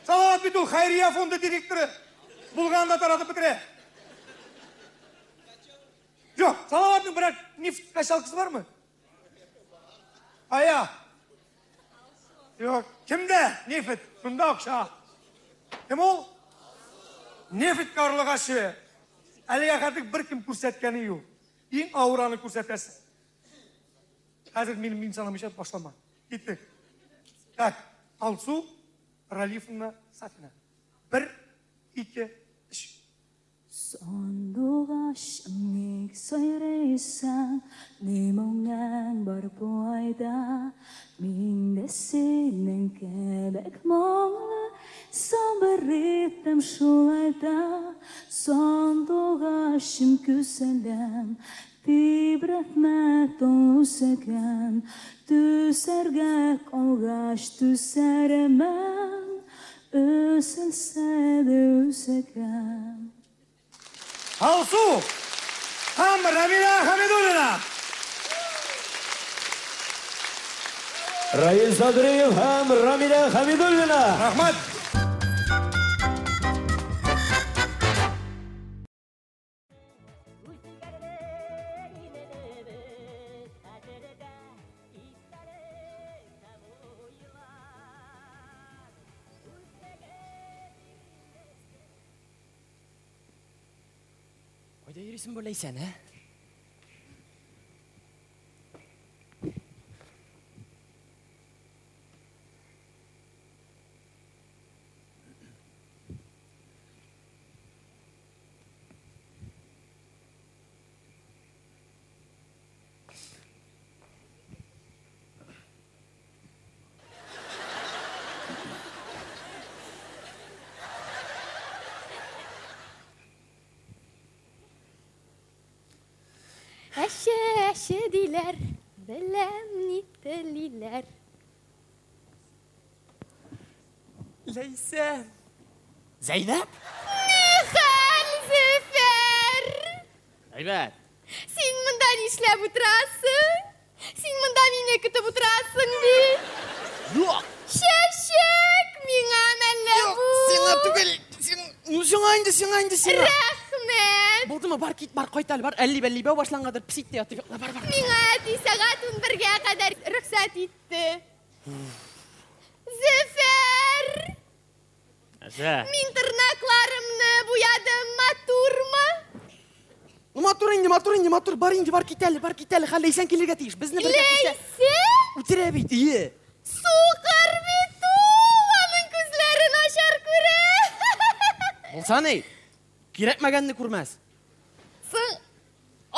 Салават бит ул хәйрия фонды директоры. Булганын да таратып бетерә. Юк, Салаватның берәр нефть качалкасы бармы? Ая. Юк, кемдә нефть? Шунда акча. Кем ул? Нефть карлыгачы. Әлегә хәтлек беркем күрсәткәне юк. Иң авыр аны күрсәтәсең. Хәзер мин мин санамыйча башлама. Киттек. Так, Алсу Ралифовна Сафина. Бер, ике, өч. Сандугачым, ник сайрыйсың, Ни моңың бар бу айда? Мин дә синең кебек моңлы, Сабыр иттем шулай да. Сандугачым, гүзәлем, Тибрәтмә тол үзәгем, Түзәргә калгач түзәрмен, Өзелсә дә үзәгем. Алсу һәм Рамилә Хәмидуллина! Раил Садриев һәм Рамилә Хәмидуллина! Рәхмәт! Кайда йөрисең бу Ләйсән, ә? Әче, әче диләр, беләм ни телиләр. Ләйсән. Зәйнәп? Нихәл, Зөфәр? Әйбәт. Син монда нишләп утырасың? Син монда мине көтеп утырасың бит. Юк. Чәчәк миңа мәллә бу? Сиңа түгел. Син, ну сиңа инде, сиңа инде, сиңа. Рәхмәт. Булдымы? Бар кит, бар кайт әле, бар. Әлли-бәлли бәү башлангандыр. Пес итте ятып йокла, бар, бар. Миңа әти сәгать 11-гә кадәр рөхсәт итте. Зөфәр! Нәрсә? Мин тырнакларымны буядым, матурмы? Ну матур инде, матур инде, матур. Бар инде, бар кит әле, бар кит әле. Хәл Ләйсән килергә тиеш. Безне бергә күрсә. Ләйсән? Үтерә бит, ие. Сукыр бит ул, аның күзләре начар күрә. Булса ни? Кирәкмәгәнне күрмәс. Соң,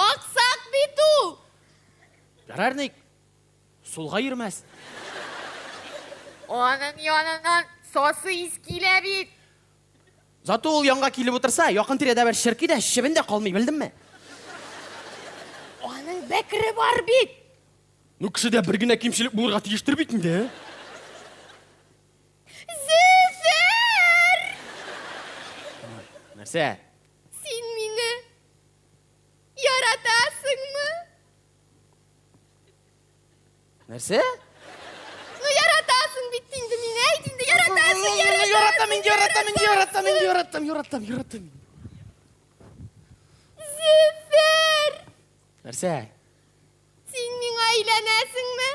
аксак бит ул. Ярар ник? Сулга йөрмәс. Аның яныннан сасы ис килә бит. Зато ул янга килеп утырса, якын тирәдә бер черки дә, чебен дә калмый, белдеңме? Аның бәкере бар бит. Ну, кешедә бер генә кимчелек булырга тиештер бит инде. Зөфәр! Нәрсә? Син мине яратасыңмы? Нәрсә? Ну яратасың бит инде мине, әйт инде, яратасың, яратасың. Яратам инде, яратам инде, яратам инде, яратам, яратам, яратам. Зөфәр! Нәрсә? Син миңа өйләнәсеңме?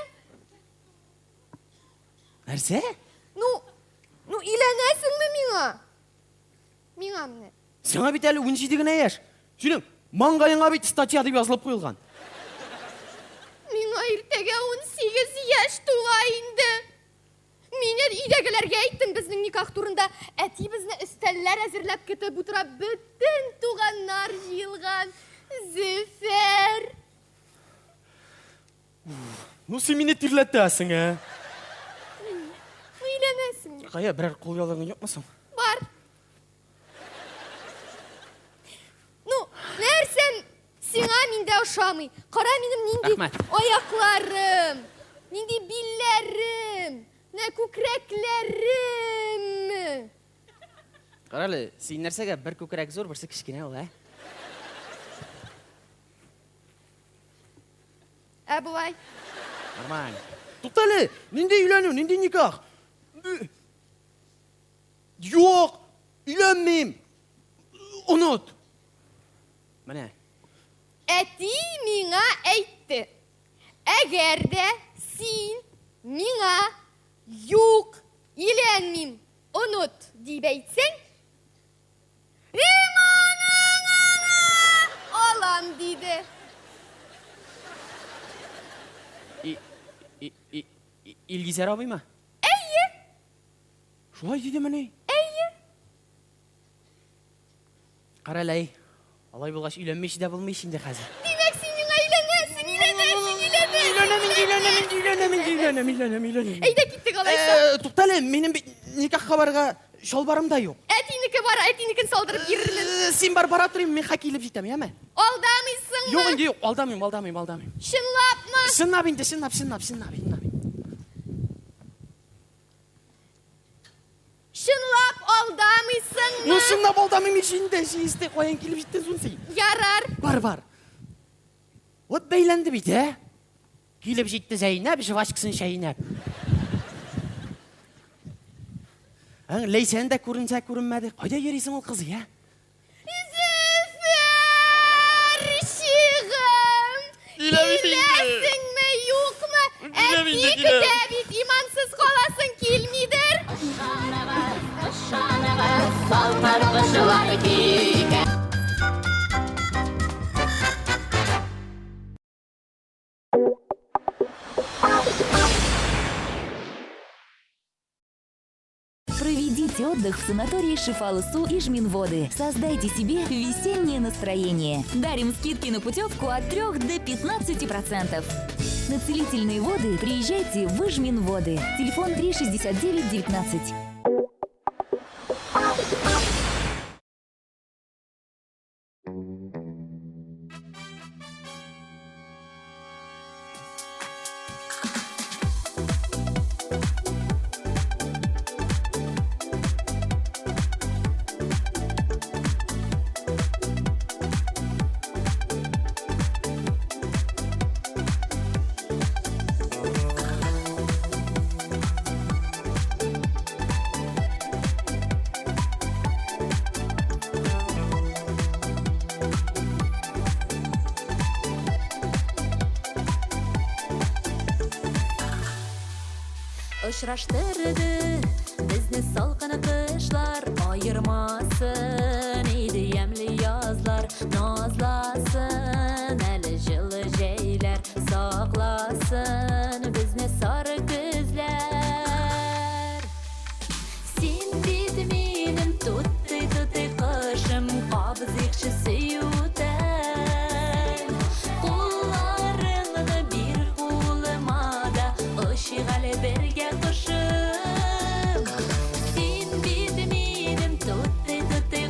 Нәрсә? Ну, ну өйләнәсеңме миңа? Миңа менә. Сиңа бит әле 17 генә яшь. Синең маңгаеңа бит статья дип язылып куелган. Миңа иртәгә 18 яшь тула инде. Мин өйдәгеләргә әйттем безнең никах турында. Әти безне өстәлләр әзерләп көтеп утыра, бөтен туганнар җыелган. Зөфәр. Ну син мине тирләтәсең, ә? Ну өйләнәсеңме? Кая, берәр кул ялыгың юкмы соң? Бар. Ну, нәрсәм сиңа миндә ошамый? Кара минем нинди Рәхмәт. аякларым, нинди билләрем, менә күкрәкләрем. Кара әле, син нәрсәгә бер күкрәк зур, берсе кечкенә ул, ә? Ә болай? Нормаль. Тукта әле, нинди өйләнү, нинди никах? Юк, өйләнмим. Оныт. Менә. Әти миңа әйтте. Әгәр дә син миңа юк, өйләнмим, оныт дип әйтсәң, иманыңа алам диде. Илгизәр абыймы? Әйе. Шулай дидемени? Әйе. Кара әле, әй. Алай булгач өйләнмичә дә булмый ич инде хәзер. Димәк, син миңа өйләнәсең, өйләнәсең, өйләнәсең. Өйләнәм инде, өйләнәм инде, өйләнәм инде, өйләнәм, өйләнәм, өйләнәм. Әйдә киттек алайса. Тукта әле, минем бит никахка барырга чалбарым да юк. Әтинеке бар, әтинекен салдырып йөрермен. Син бар, бара торыйм, мин хәк килеп җитәм, яме? Алдамыйсыңмы? Юк инде, юк, алдамыйм, алдамыйм, алдамыйм. Чынлапмы? Чынлап инде, чынлап, чынлап, чынлап, чынлап. Чынлап алдамыйсыңмы? Ну, чынлап алдамыйм ич инде, чисте, каян килеп җиттең соң син? Ярар. Бар, бар. Вот бәйләнде бит, ә? Килеп җитте Зәйнәп, жвачкасын чәйнәп. Ә, Ләйсән дә күренсә күренмәде. Кайда йөрисең ул кыз, я? Зөфәр, чигым! Киләсеңме, юкмы? Әти көтә бит, имансыз каласың килмидер. Ышаныгыз, балкар кошлар кикә. Проведите отдых в санатории Шифалысу и Жминводы. Создайте себе весеннее настроение. Дарим скидки на путевку от 3 до 15%. На целительные воды приезжайте в Ижминводы. Телефон 369 19. Очраштырды безне салкын кышлар, аермасын иде ямьле язлар, назласын әле җылы җәйләр, сакласын безне сары көзләр. Син бит минем тутый-тутый кошым, кабызыйкчы сөю утын. Кулларыңны бир кулыма да, очыйк әле бергә кошым. Син бит минем тутый-тутый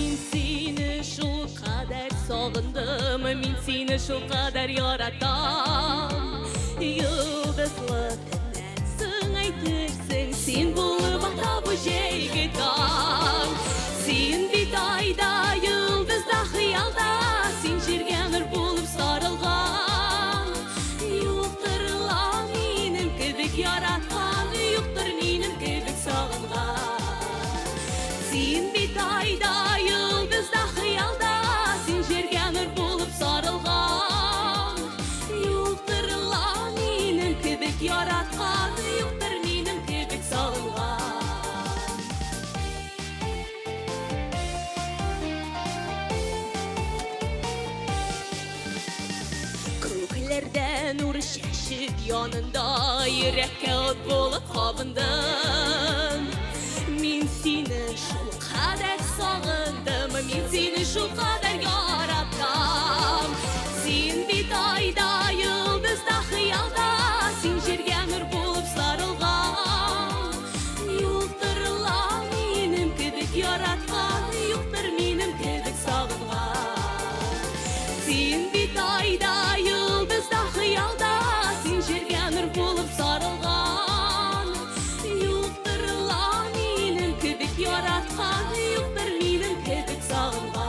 Мин сине шул кадәр сагындым, мин сине шул кадәр яратам. Йолдызлы төннән соң әйтерсең, син булып ата бу җәйге таң. Син бит айда, йолдызда, хыялда, син җиргә нур булып сарылган. Юктыр ла минем кебек яраткан, юктыр минем кебек сагынган. Син бит айда, йолдызда, хыялда, син җиргә нур булып сарылган. Юктыр ла минем кебек яраткан, юктыр минем кебек сагынган. Күкләрдә нур чәчеп янында йөрәккә ут булып кабындың. Мин сине шул кадәр сагындым, мин сине шул кадәр яратам. Син бит айда, йолдызда, хыялда, син җиргә нур булып сарылган. Юктыр ла минем кебек яраткан, юктыр минем кебек сагынган. Син бит айда, йолдызда, хыялда, син җиргә нур булып сарылган. Юктыр ла минем кебек яраткан, юктыр минем кебек сагынган.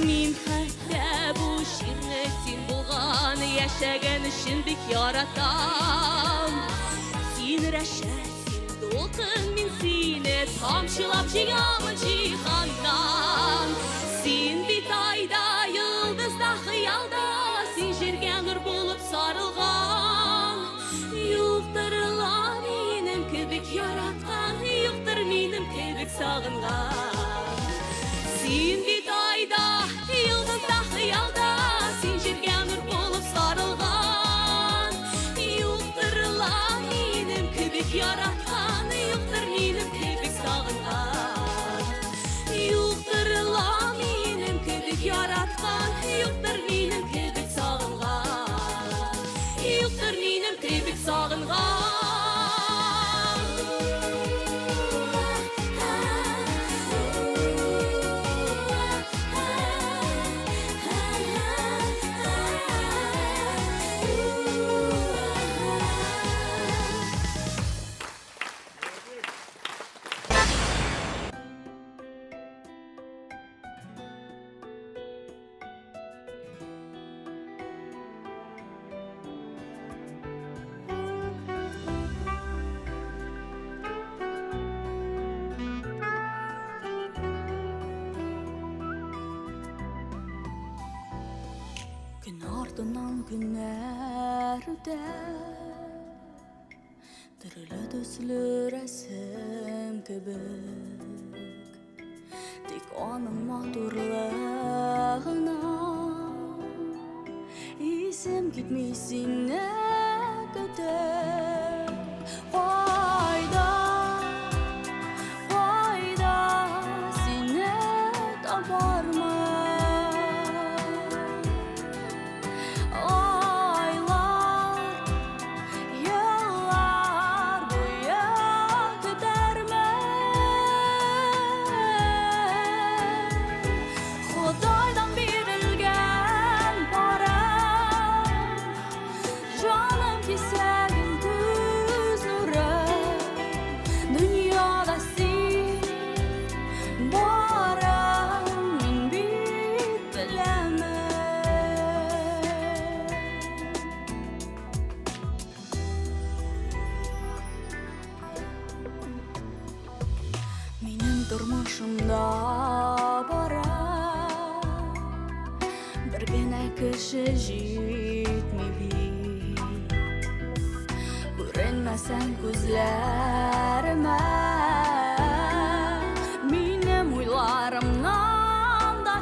Мин хәтта бу җирне син булган яшәгән өчен бик яратам. Син рәшә, син дулкын, мин сине тамчылап җыямын җиһаннан. Син бит айда, йолдызда, хыялда, син җиргә нур булып сарылган. Юктыр ла минем кебек яраткан, юктыр минем кебек сагынган. Син бит айда, йолдызда, хыялда, син җиргә нур булып сарылган. Юктыр ла минем кебек яраткан, юктыр минем кебек сагынган. Юктыр ла минем кебек яраткан, юктыр минем кебек сагынган. Юктыр минем кебек сагынган. Көн артыннан көннәр үтә, Төрле төсле рәсем кебек. Тик аның матурлыгына Исем китми сине көтеп. Кайда, кайда сине табармын? Айлар, еллар буе көтәрмен. Ходайдан бирелгән парам, җаным кисәгем, күз нурым. Дөньяда син барың, мин бит беләмен. Минем тормышымда бара бер генә кеше җитми бит. Күренмәсәң күзләремә, минем уйларымнан да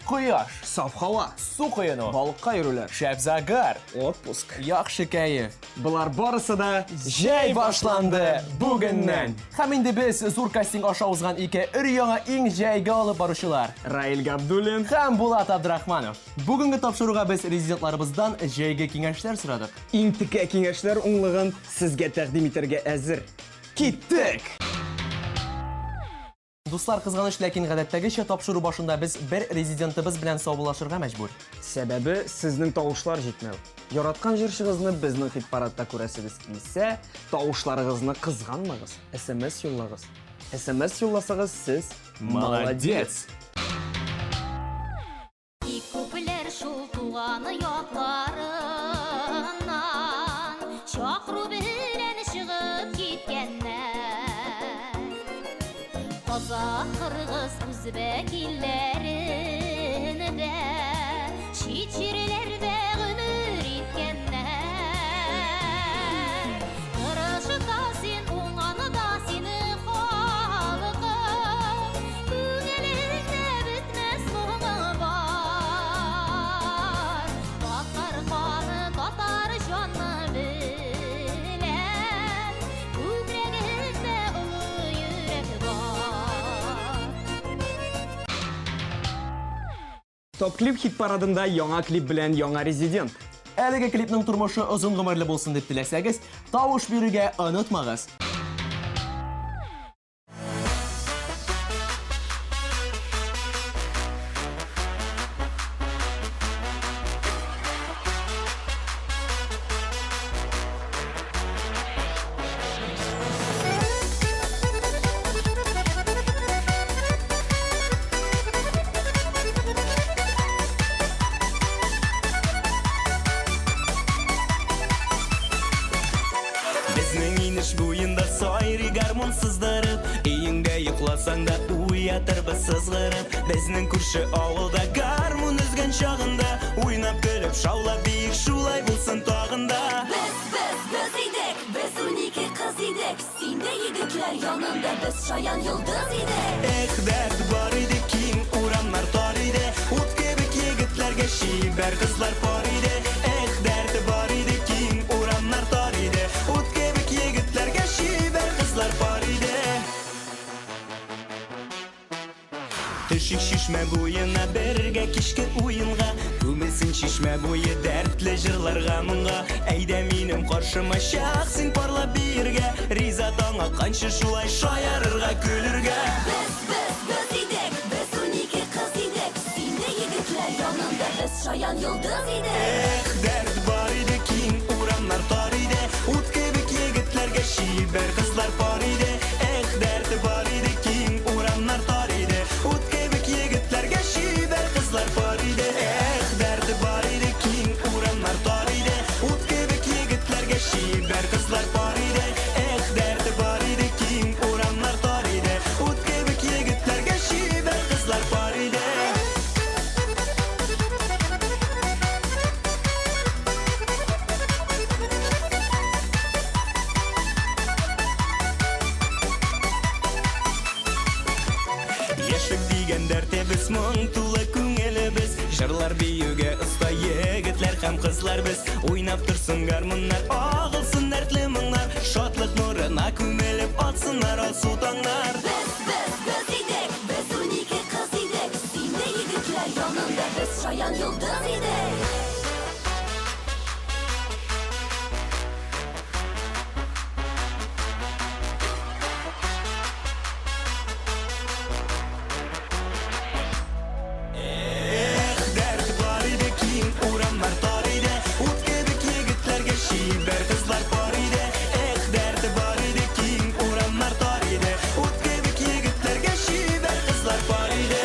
Кояш. Саф һава. Су коену. Балыкка йөрүләр. Шәп загар. Отпуск. Яхшы кәеф. Болар барысы да җәй башланды бүгеннән. Һәм инде без зур кастинг аша узган ике өр-яңа иң җәйге алып баручылар. Раил Габдуллин һәм Булат Абдрахманов. Бүгенге тапшыруга без резидентларыбыздан җәйге киңәшләр сорадык. Иң текә киңәшләр уңлыгын сезгә тәкъдим итәргә әзер. Киттек! Дуслар, кызганыч, ләкин гадәттәгечә тапшыру башында без бер резидентыбыз белән саубуллашырга мәҗбүр. Сәбәбе сезнең тавышлар җитмәү. Яраткан җырчыгызны безнең хит-парадта күрәсегез килсә, тавышларыгызны кызганмагыз, SMS юллагыз. SMS юлласагыз, сез молодец! Бик күпләр шул туган якларыннан Чакыру белән чыгып киткәннәр. Казак, кыргыз, үзбәк илләрендә, Чит җирләрдә гомер иткәннәр. Тырыш та син, уңган да син, халкым, Күңелеңдә бетмәс моңың бар. Татар каны, татар җаны белән, Күкрәгеңдә олы йөрәк бар. Топ-клип хит-парадында яңа клип белән яңа резидент. Әлеге клипның тормышы озын гомерле булсын дип теләсәгез, тавыш бирергә онытмагыз. Безнең инеш буенда сайрый гармун сыздырып, Өеңдә йокласаң да уятырбыз сызгырып. Безнең күрше авылда гармун өзгән чагында, Уйнап көлеп шаулап биек шулай булсын тагын да. Без, без, без идек, без 12 кыз идек, Син дә егетләр янында без шаян йолдыз идек. Эх, дәрт бар иде, киң урамнар тар иде, Ут кебек егетләргә чибәр кызлар пар иде. Эх, дәрт бар иде, киң урамнар тар иде, Ут кебек егетләргә чибәр кызлар пар иде. Төшик чишмә буена бергә кичке уенга, Күмелсен чишмә буе дәртле җырларга моңга. Әйдә минем каршыма чак син парлап биергә, Риза таң атканчы шулай шаярырга, көлергә. Без, без, без идек, без 12 кыз идек, Син дә егетләр янында без шаян йолдыз идек. Эх, дәрт бар иде, киң урамнар тар иде, Ут кебек егетләргә чибәр кызлар пар иде. Эх, дәрт бар иде, киң урамнар тар иде, Ут кебек егетләргә чибәр кызлар пар иде. Эх, дәрт бар иде, киң урамнар тар иде, Ут кебек егетләргә чибәр кызлар пар иде. Эх, дәрт бар иде, киң урамнар тар иде, Ут кебек егетләргә чибәр кызлар пар иде. Яшьлек дигән дәртебез, моң тулы күңелебез, Җырлар биюгә оста егетләр һәм кызлар без. Уйнап торсын гармуннар, агылсын дәртле моңнар, Шатлык нурына күмелеп атсыннар алсу таңнар. Без, без, без идек, без 12 кыз идек, Син дә егетләр янында без шаян йолдыз идек. Эх, дәрт бар иде, киң урамнар тар иде, Ут кебек егетләргә чибәр кызлар пар иде. Эх, дәрт бар иде, киң урамнар тар иде, Ут кебек егетләргә чибәр кызлар пар иде.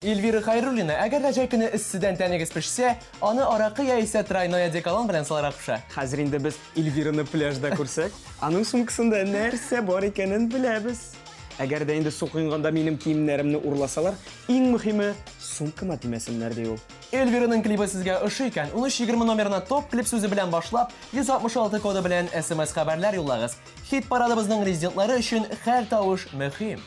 Эльвира Хайруллина, әгәр дә җәй көне эсседән тәнегез пешсә, аны аракы яисә тройной одеколон белән сыларга куша. Хәзер инде без Эльвираны пляжда күрсәк, аның сумкасында нәрсә бар икәнен беләбез. Әгәр дә инде су коенганда минем киемнәремне урласалар, иң мөһиме, сумкама тимәсеннәр, ди ул. Эльвираның клибы сезгә ошый икән, 1320 номерына топ клип сүзе белән башлап, 166 коды белән SMS хәбәрләр юллагыз. Хит парадыбызның резидентлары өчен һәр тавыш мөһим.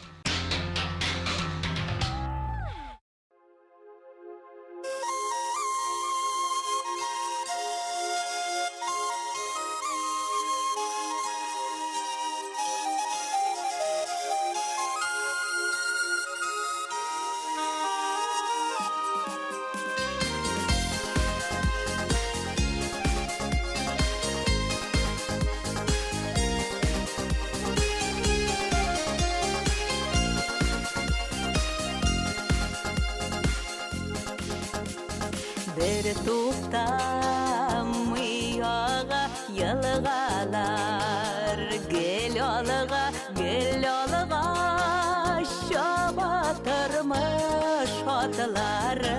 Бер туктамый ага елгалар, гел алга, гел алга чаба тормыш атлары.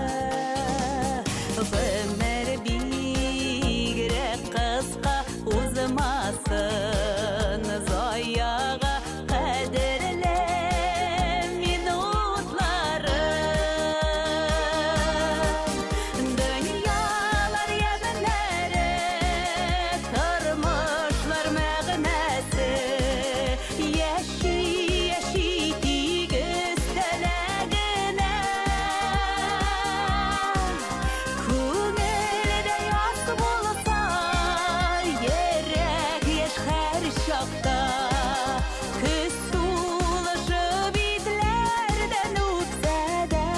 Гомер бигрәк кыска узмасын заяга кадерле минутлары. Дөньялар ямьнәре, тормышлар мәгънәсе, яши, яши тигез теләгенә. Күңелдә яз булса, йөрәк яшь һәр чакта. Көз сулышы битләрдән үтсә дә.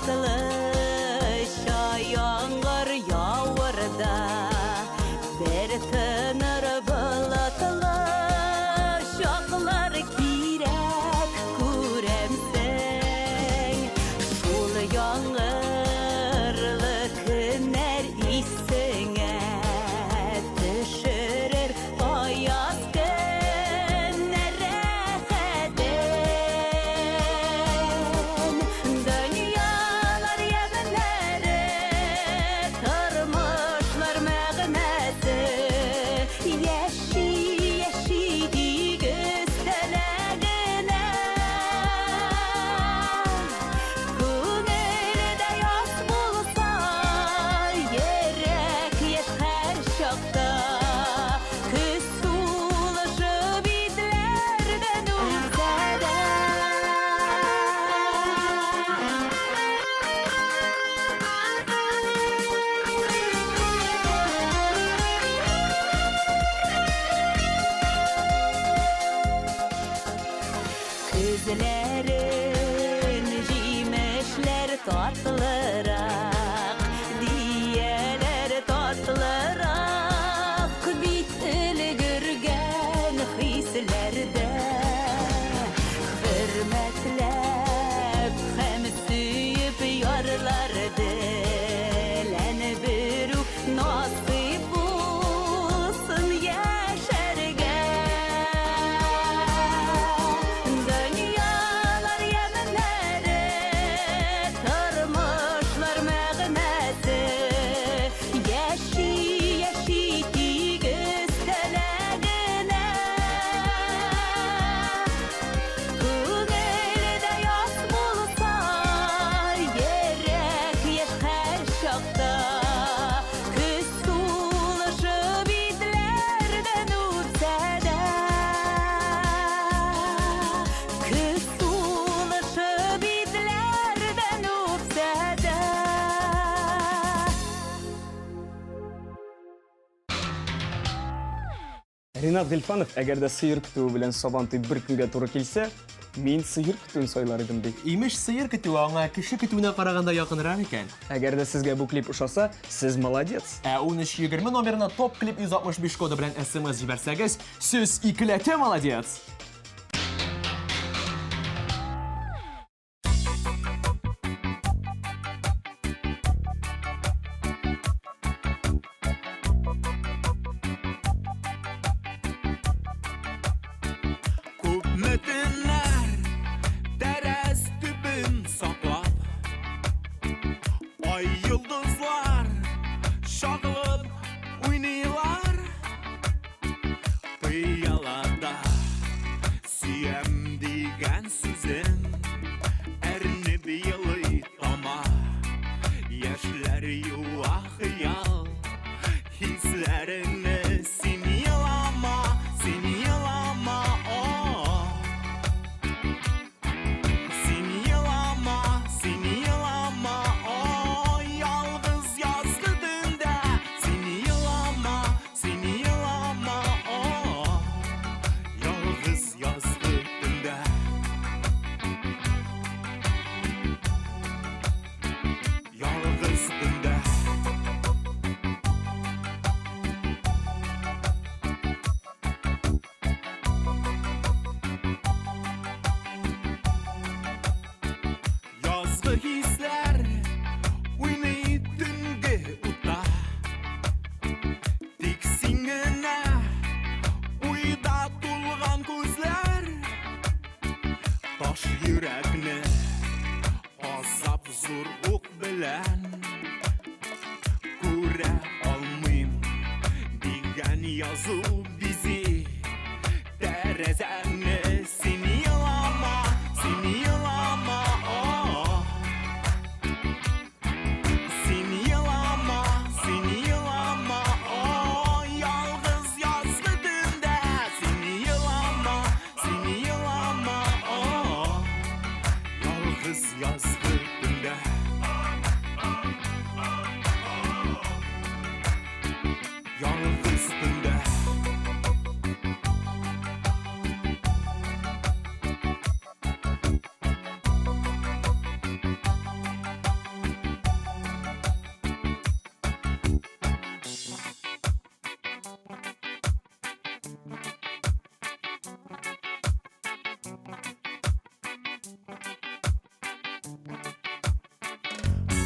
Вакытлыча яңгыр явыр да, бер тыныр болытлы чаклар кирәк, күрәмсең. Шул яңгырлы көннәр исеңә төшерер аяз көннәр рәхәтен. Дөньялар ямьнәре, тормышлар мәгънәсе, яши, яши тигез теләгенә. Күңелдә яз булса, йөрәк яшь һәр чакта. Көз сулышы битләрдән үтсә дә. Күзләрен җимешләр татлырак, дияләр татлырак бит өлгергән хисләрдә. Хөрмәтләп һәм сөеп ярлар белән берүк насыйп булсын яшәргә. Дөньялар ямьнәре, тормышлар мәгънәсе, яши, яши тигез теләгенә. Күңелдә яз булса, йөрәк яшь һәр чакта. Көз сулышы битләрдән үтсә дә. Көз сулышы битләрдән үпсә дә. Ринат Гыйльфанов, әгәр дә сыер көтүе белән Сабантуй бер көнгә туры килсә, мин сыер көтүен сайлар идем, ди. Имеш, сыер көтүе аңа кеше көтүенә караганда якынрак икән. Әгәр дә сезгә бу клип ошаса, сез молодец. Ә 1320 номерына топ клип 165 коды белән SMS җибәрсәгез, сез икеләтә молодец! Күпме төннәр тәрәз төбен саклап, Ай йолдызлар чагылып уйныйлар. Йөрәкне азап зур ук белән Күрә алмыйм дигән язу бизи Тәрәзәңне. Син елама, син елама, о. Син елама, син елама, о. Ялгыз язгы төндә. Син елама, син елама, о. Ялгыз язгы төндә. Ялгыз төндә.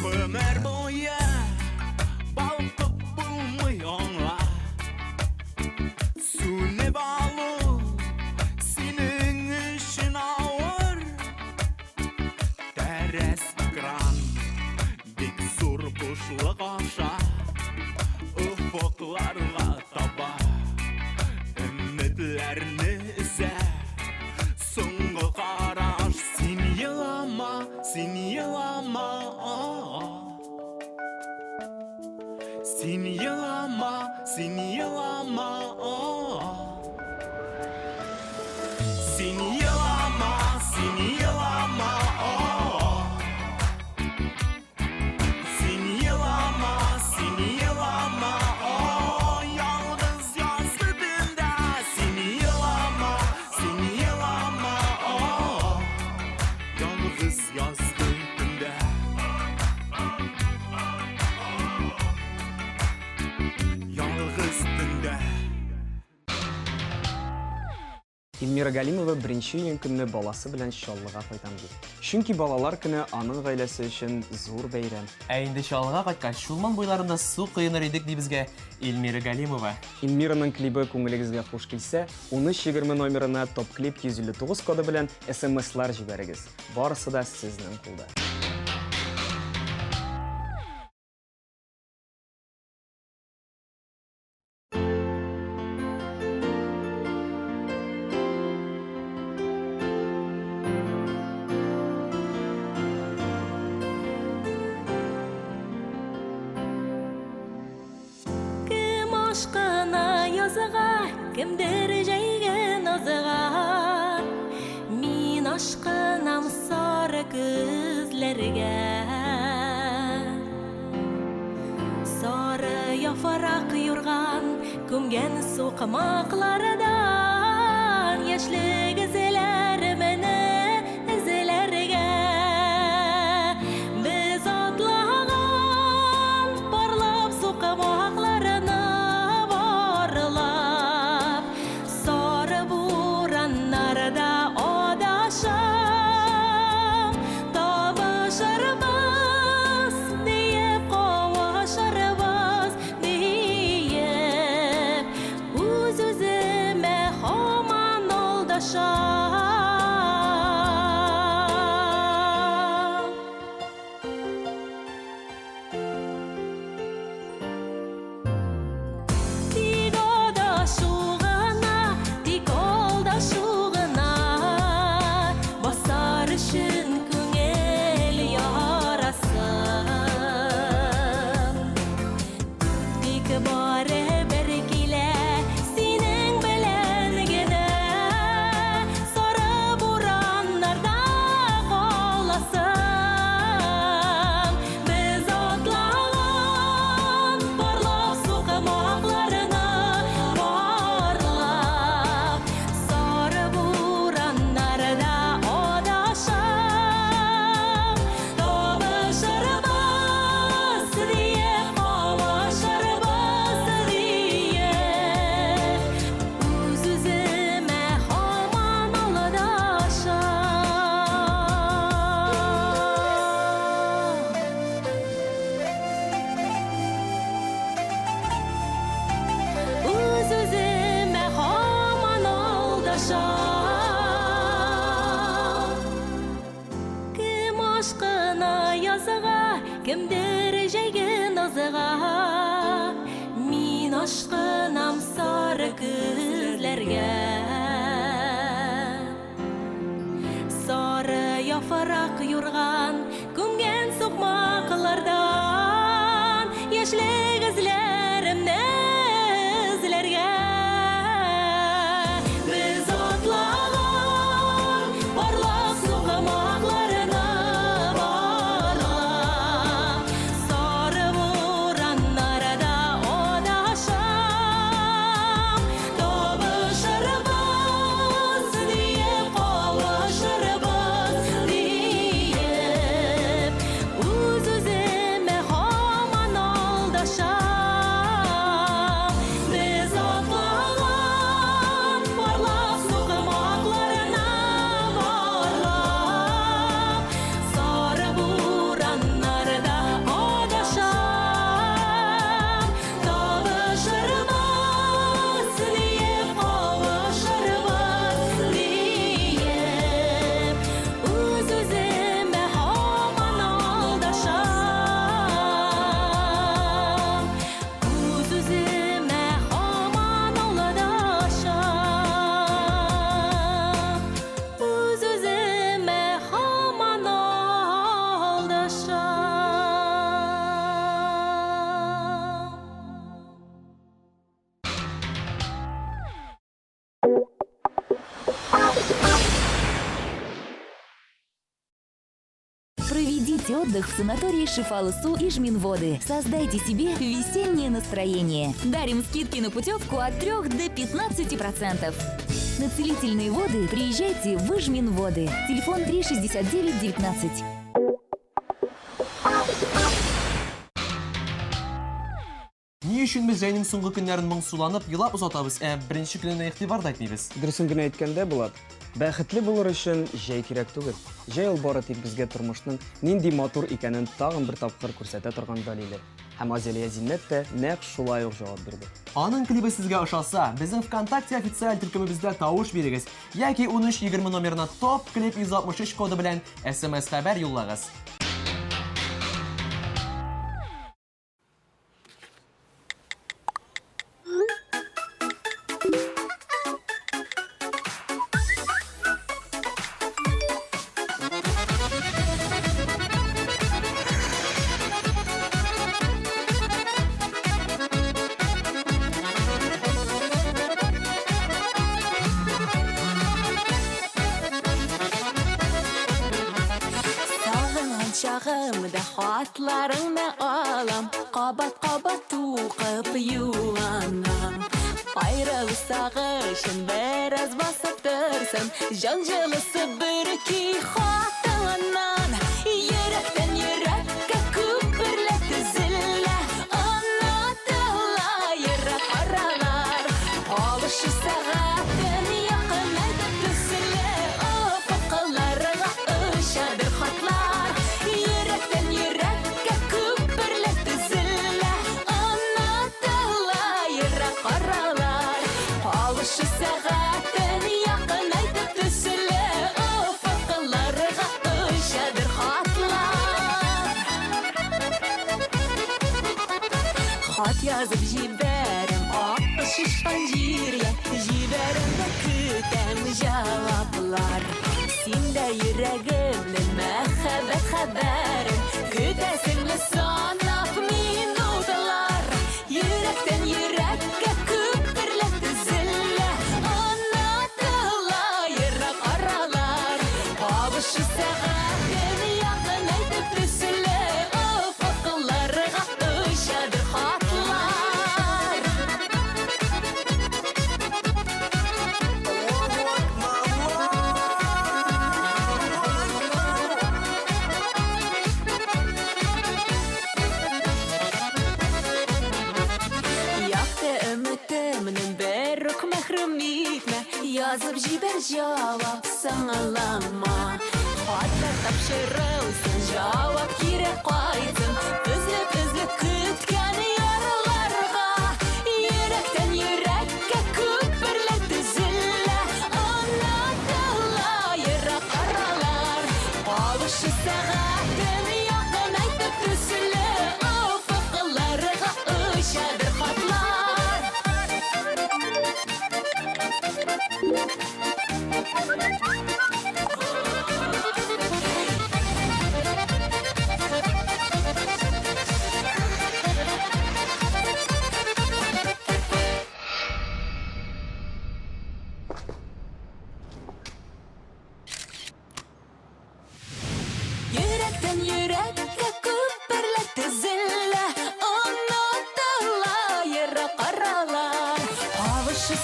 Гомер буе балкып булмый аңла. Сүнеп алу синең өчен авыр. Тәрәз экран бик зур бушлык аша офыкларга таба өметләрне өзә. Соңгы караш, син елама, син елама. Син елама, син елама. Син елама, син елама. Син елама, син елама, о, ялгыз язгы төндә. Син елама, син елама, о, ялгыз язгы төндә. Ялгыз төндә. Эльмира Галимова беренче июнь көнне баласы белән Чаллыга кайтам ди. Чөнки балалар көне аның гаиләсе өчен зур бәйрәм. Ә инде Чаллыга кайткач, Чулман буйларында су коеныр идек, ди безгә Эльмира Галимова. Эльмираның клибы күңелегезгә хуш килсә, 1320 номерына ТопКлип 159 коды белән СМСлар җибәрегез. Барысы да сезнең кулда. Кем ашкына язга, кемдер җәйге назга. Мин ашкынам сары көзләргә. Сары яфрак юрган, күмгән сукмаклардан яшьлек эзләремне эзләргә. Без атлаган парлап сукмакларны барлап, сары бураннарда адашам, табышырбыз диеп, кавышырбыз диеп, үз-үземә Кемдер җәйге назга. Мин ашкынам сары көзләргә. Сары яфрак юрган, күмгән сукмаклардан яшьлек эзләремне эзләргә. Без атлаган парлак сукмакларны барлап, сары бураннарда адашам, табышырбыз диеп, кавышырбыз диеп, үз-үземә һаман алдашам. Без атлаган парлак сукмакларны барлап, сары бураннарда адашам, табышырбыз диеп, кавышырбыз диеп, үз-үземә һаман алдашам. Үз-үземә һаман алдашам. Үз-үземә һаман алдашам. Проведите отдых в санатории Шифалы-Су и Жминводы. Создайте себе весеннее настроение. Дарим скидки на путевку от 3 до 15%. На целительные воды приезжайте в Ижминводы. Телефон 369 19. Ни өчен без җәйнең соңгы көннәрен моңсуланып, елап озатабыз, ә беренче көненә игътибар да итмибез? Дөресен генә әйткәндә, Булат, бәхетле булыр өчен җәй кирәк түгел. Җәй ул бары тик безгә тормышның нинди матур икәнен тагын бер тапкыр күрсәтә торган дәлиле. Һәм Азалия Зиннәт тә нәкъ шулай ук җавап бирде. Аның клибы сезгә ошаса, безнең ВКонтакте официаль төркемебездә тавыш бирегез яки 1320 номерына топ клип 163 коды белән SMS хәбәр юллагыз. Сагынган чагымда хатларыңны алам, кабат-кабат укып юанам. Аерылу сагышын бераз басып торсын, җан җылысы бөрки хатыңнан. Йөрәктән йөрәккә күперләр төзелә, онытыла ерак аралар. Кавышу сәгатен якынайтып төсле, офыкларга очадыр хатлар. Йөрәктән йөрәккә күперләр төзелә, онытыла ерак аралар. Кавышу сәгатен якынайтып төсле, офыкларга очадыр хатлар. Хат язып җибәрәм ак шишкан җиргә, җибәрәм дә көтәм җаваплар. Син дә йөрәгемнең мәхәббәт хәбәрен көтәсеңме санап минутлар. Йөрәктән йөрәккә күперләр төзелә, онытыла ерак аралар. Кавышу сәгатен якынайтып төсле, офыкларга очадыр хатлар. Якты өметемнең бер үк мәхрүм итмә, язып җибәр җавап соңлама. Хатлар тапшырылсын, җавап кире кайтсын, өзеп-өзеп көткән ярларга. Йөрәктән йөрәккә күперләр төзелә, онытыла ерак аралар. Кавышу сәгатен якынайтып төсле,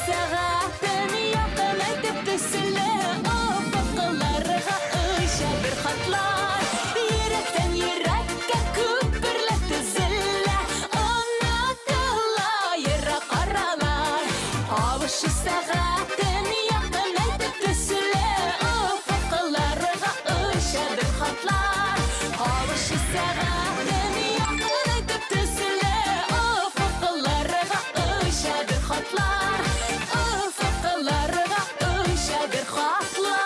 сәгатен якынайтып төсле офыкларга оча бер хатлар. Йөрәктән йөрәккә күперләр төзелә, онытыла ерак аралар. Кавышу сәгатен якынайтып төсле офыкларга оча бер хатлар. Кавышу сәгатен якынайтып төсле офыкларга оча бер хатлар. Офыкларга оча бер хатлар.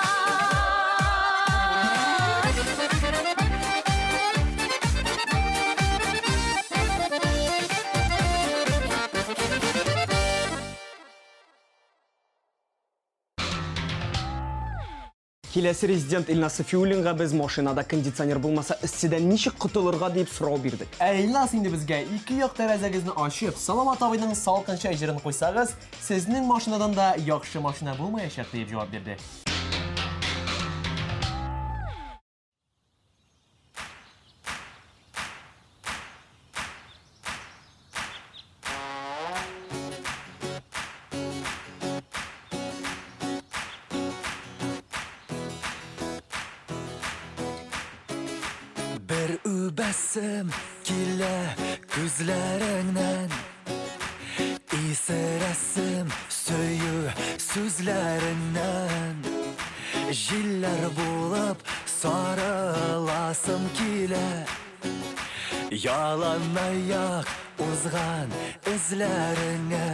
Киләсе резидент Илназ Сафиуллинга без машинада кондиционер булмаса, эсседән ничек котылырга дип сорау бирдек. Ә Илназ инде безгә ике як тәрәзәгезне ачып, Салават абыйның салкынча җырын куйсагыз, сезнең машинадан да яхшы машина булмаячак диеп җавап бирде. Бер үбәсем килә күзләреңнән Исерәсем сөю сүзләреңнән Җилләр булып сарыласым килә Яланаяк узган эзләреңә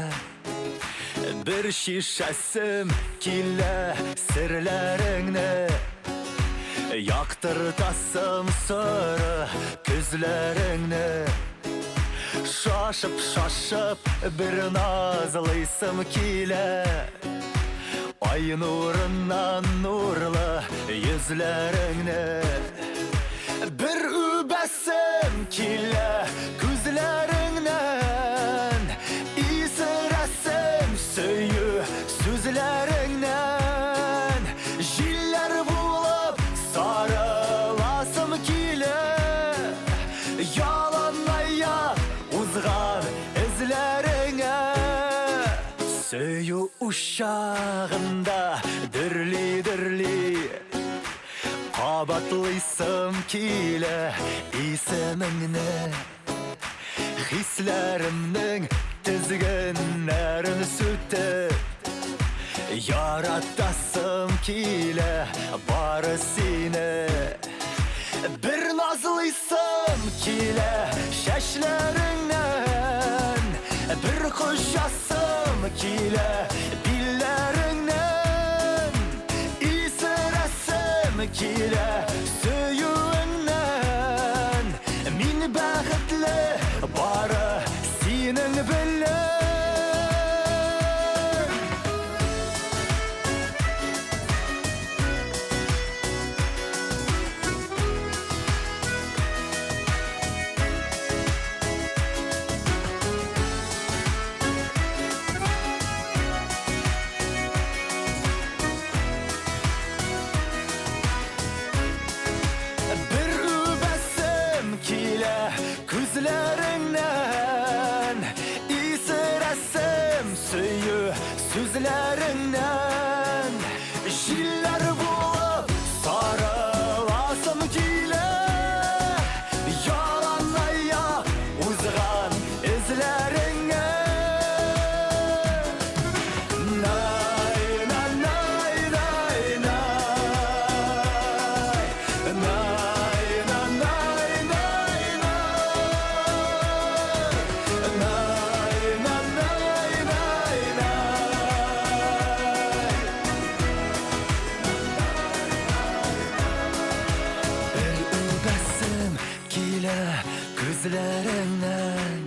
Бер шешәсем килә серләреңне Яктыртасым соры күзләреңне Шашып-шашып бер назлыйсым килә Ай нурыннан нурлы йөзләреңне Бер үбәсем килә күзләреңнән Исерәсем сөю сүзләреңнән Җилләр булып сарыласым килә Яланаяк узган эзләреңә Сөю учагында дөрли-дөрли Кабатлыйсым килә исемеңне Хисләремнең тезгеннәрен сүтеп Яратасым килә бары сине Бер назлыйсым килә чәчләреңнән Бер кочасым килә билләреңнән Исерәсем килә сөюеңнән Мин бәхетле бары синең белән Бер үбәсем килә күзләреңнән Исерәсем сөю сүзләреңнән Җилләр булып сарыласым килә Яланаяк узган эзләреңә Най, най, най, най, най. Най, най, най, най, най. Най, най, най, най, най. Бер үбәсем килә күзләреңнән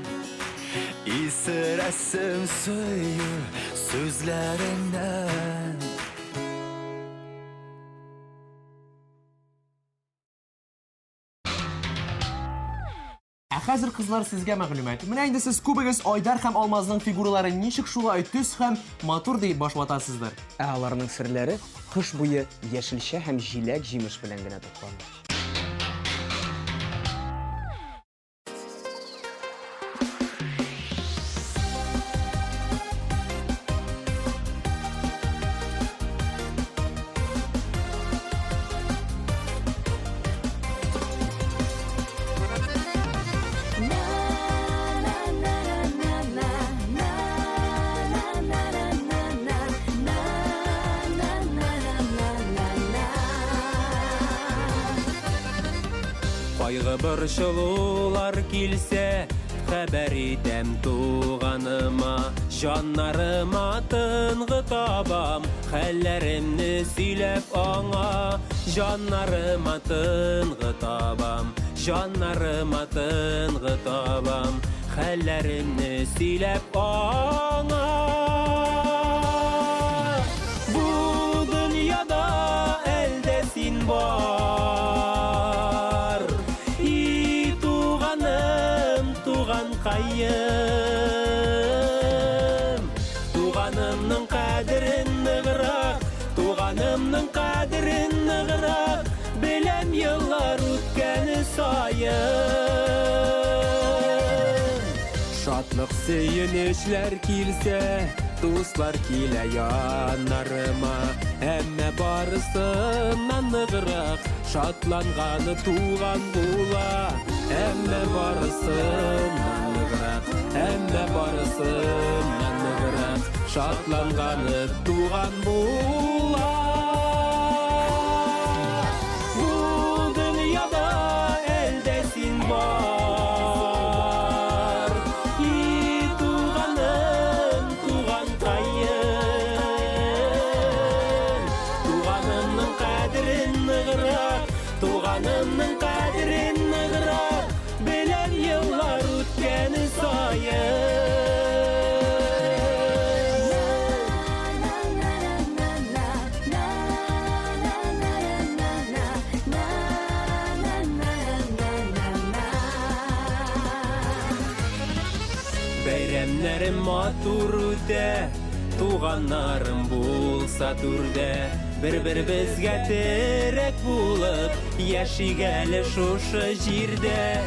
Исерәсем сөю сүзләреңнән Ә хәзер, кызлар, сезгә мәгълүмат. Менә инде сез күбегез Айдар һәм Алмазның фигуралары ничек шулай төз һәм матур диеп баш ватасыздыр. Ә аларның серләре кыш буе яшелчә һәм җиләк-җимеш белән генә туклану. Кайгы борчылулар килсә, хәбәр итәм туганыма. Җаннарыма тынгы табам, хәлләремне сөйләп аңа. Җаннарыма тынгы табам, җаннарыма тынгы табам, хәлләремне сөйләп аңа. Бу дөньяда әлдә син бар. И туганым, туганкаем. Туганымның кадерен ныграк, туганымның кадерен ныграк беләм еллар үткәне саен. Шатлык сөенечләр килсә, дуслар килә яннарыма. Әмма барысыннан ныграк шатланганы туган була. Әмма барысыннан ныграк, әмма барысыннан ныграк шатланганы туган була. Бу дөньяда әлдә син бар. И туганым, туганкаем. Туганымның кадерен ныграк, туганымның кадерен ныграк беләм еллар үткәне саен. Бәйрәмнәрем матур үтә, туганнарым булса түрдә. Бер-беребезгә терәк булып, яшик әле шушы җирдә.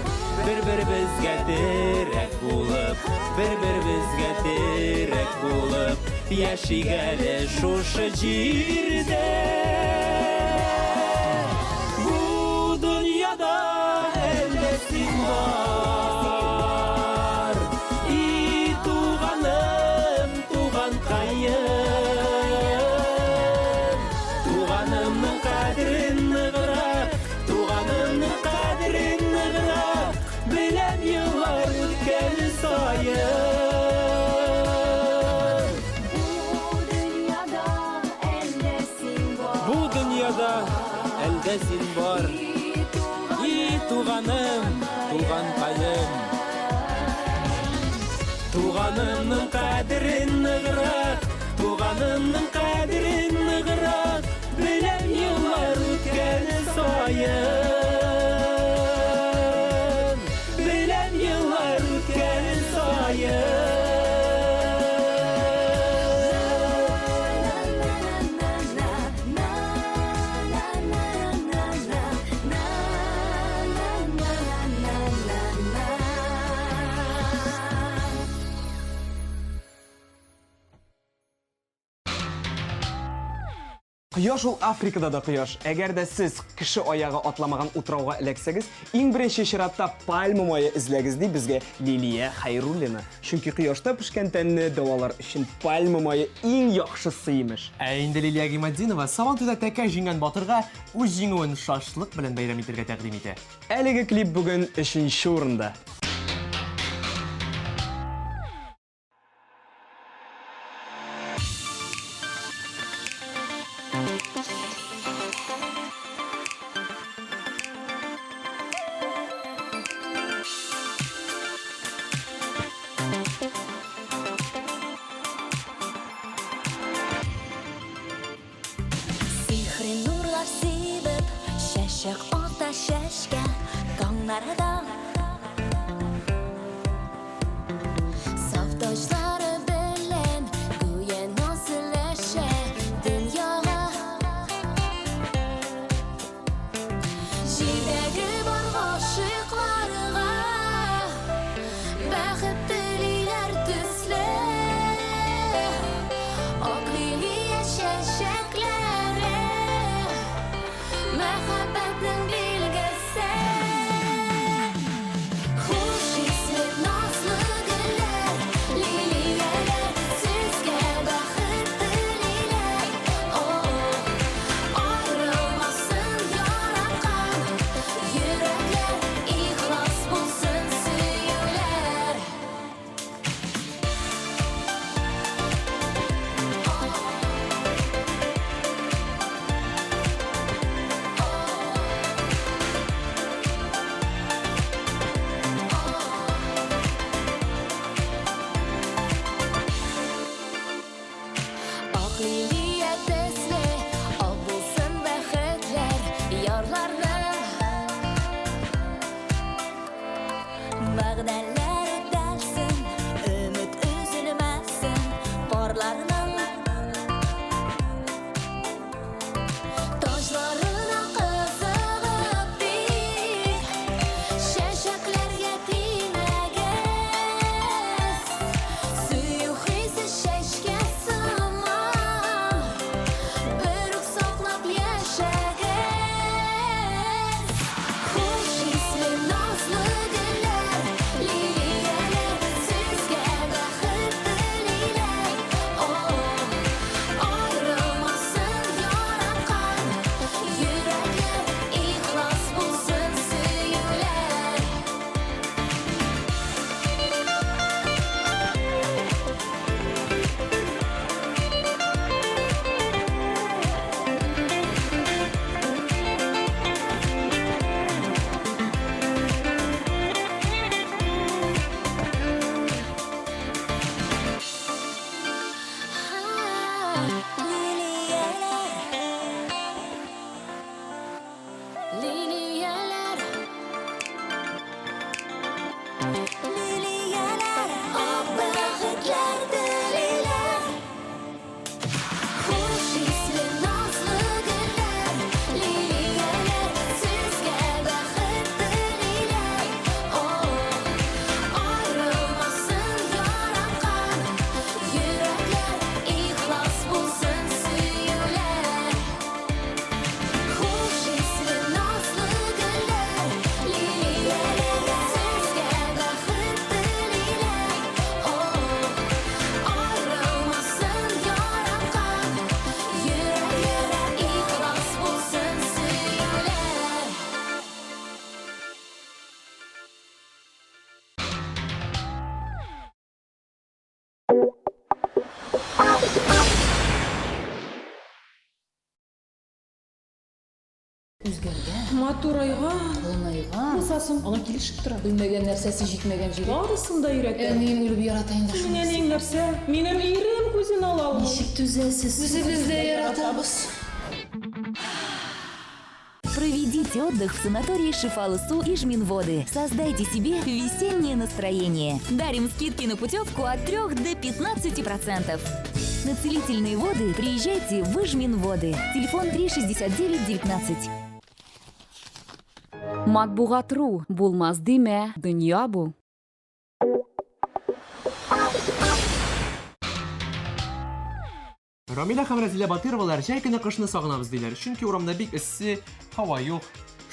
Бер-беребезгә терәк булып, бер-беребезгә терәк булып, яшик әле шушы җирдә. Бу дөньяда әллә син бар. И туганым, туганкаем. Туганымның кадерен ныграк, туганымның кадерен ныграк беләм еллар үткән саен. Бу дөньяда әлдә син бар. И туганым, туганкаем. Туганымның кадерен ныграк, туганымның кадерен ныграк беләм еллар үткән саен. Беләм еллар үткән саен. Кояш ул Африкада да кояш. Әгәр дә сез кеше аягы атламаган утрауга эләксәгез, иң беренче чиратта пальма мае эзләгез, ди безгә Лилия Хәйруллина. Чөнки кояшта пешкән тәнне дәвалар өчен пальма мае иң яхшысы, имеш. Ә инде Лилия Гыйматдинова Сабантуйда тәкә җиңгән батырга үз җиңүен шашлык белән бәйрәм итәргә тәкъдим итә. Әлеге клип бүген өченче урында. Сихри нурлар сибеп, чәчәк ата чәчкә таңнарда. Саф таҗлары белән гүя наз өләшә дөньяга. Җирдәге бар гашыйкларга бәхет телиләр төсле. Ак лилия чәчәкләре мәхәббәтнең билгесе. Үзгәргән. Матурайган. Калынайган. Булса соң, аңа килешеп тора. Белмәгән нәрсәсе җитмәгән җире. Барысын да өйрәтә. Әнием үлеп ярата инде Синең шуны. әниең нәрсә? Минем ирем күзен ала алмый. Ничек түзәсез? Үзебез дә яратабыз. Проведите отдых в санатории Шифалысу и Жминводы. Создайте себе весеннее настроение. Дарим скидки на путевку от 3 до 15%. На целительные воды приезжайте в Ижминводы. Телефон 369 19. Матбугат.ру булмас димә, дөнья бу. Рамилә һәм Рәзилә Батыровалар җәй көне кышны сагынабыз диләр, чөнки урамда бик эссе, һава юк.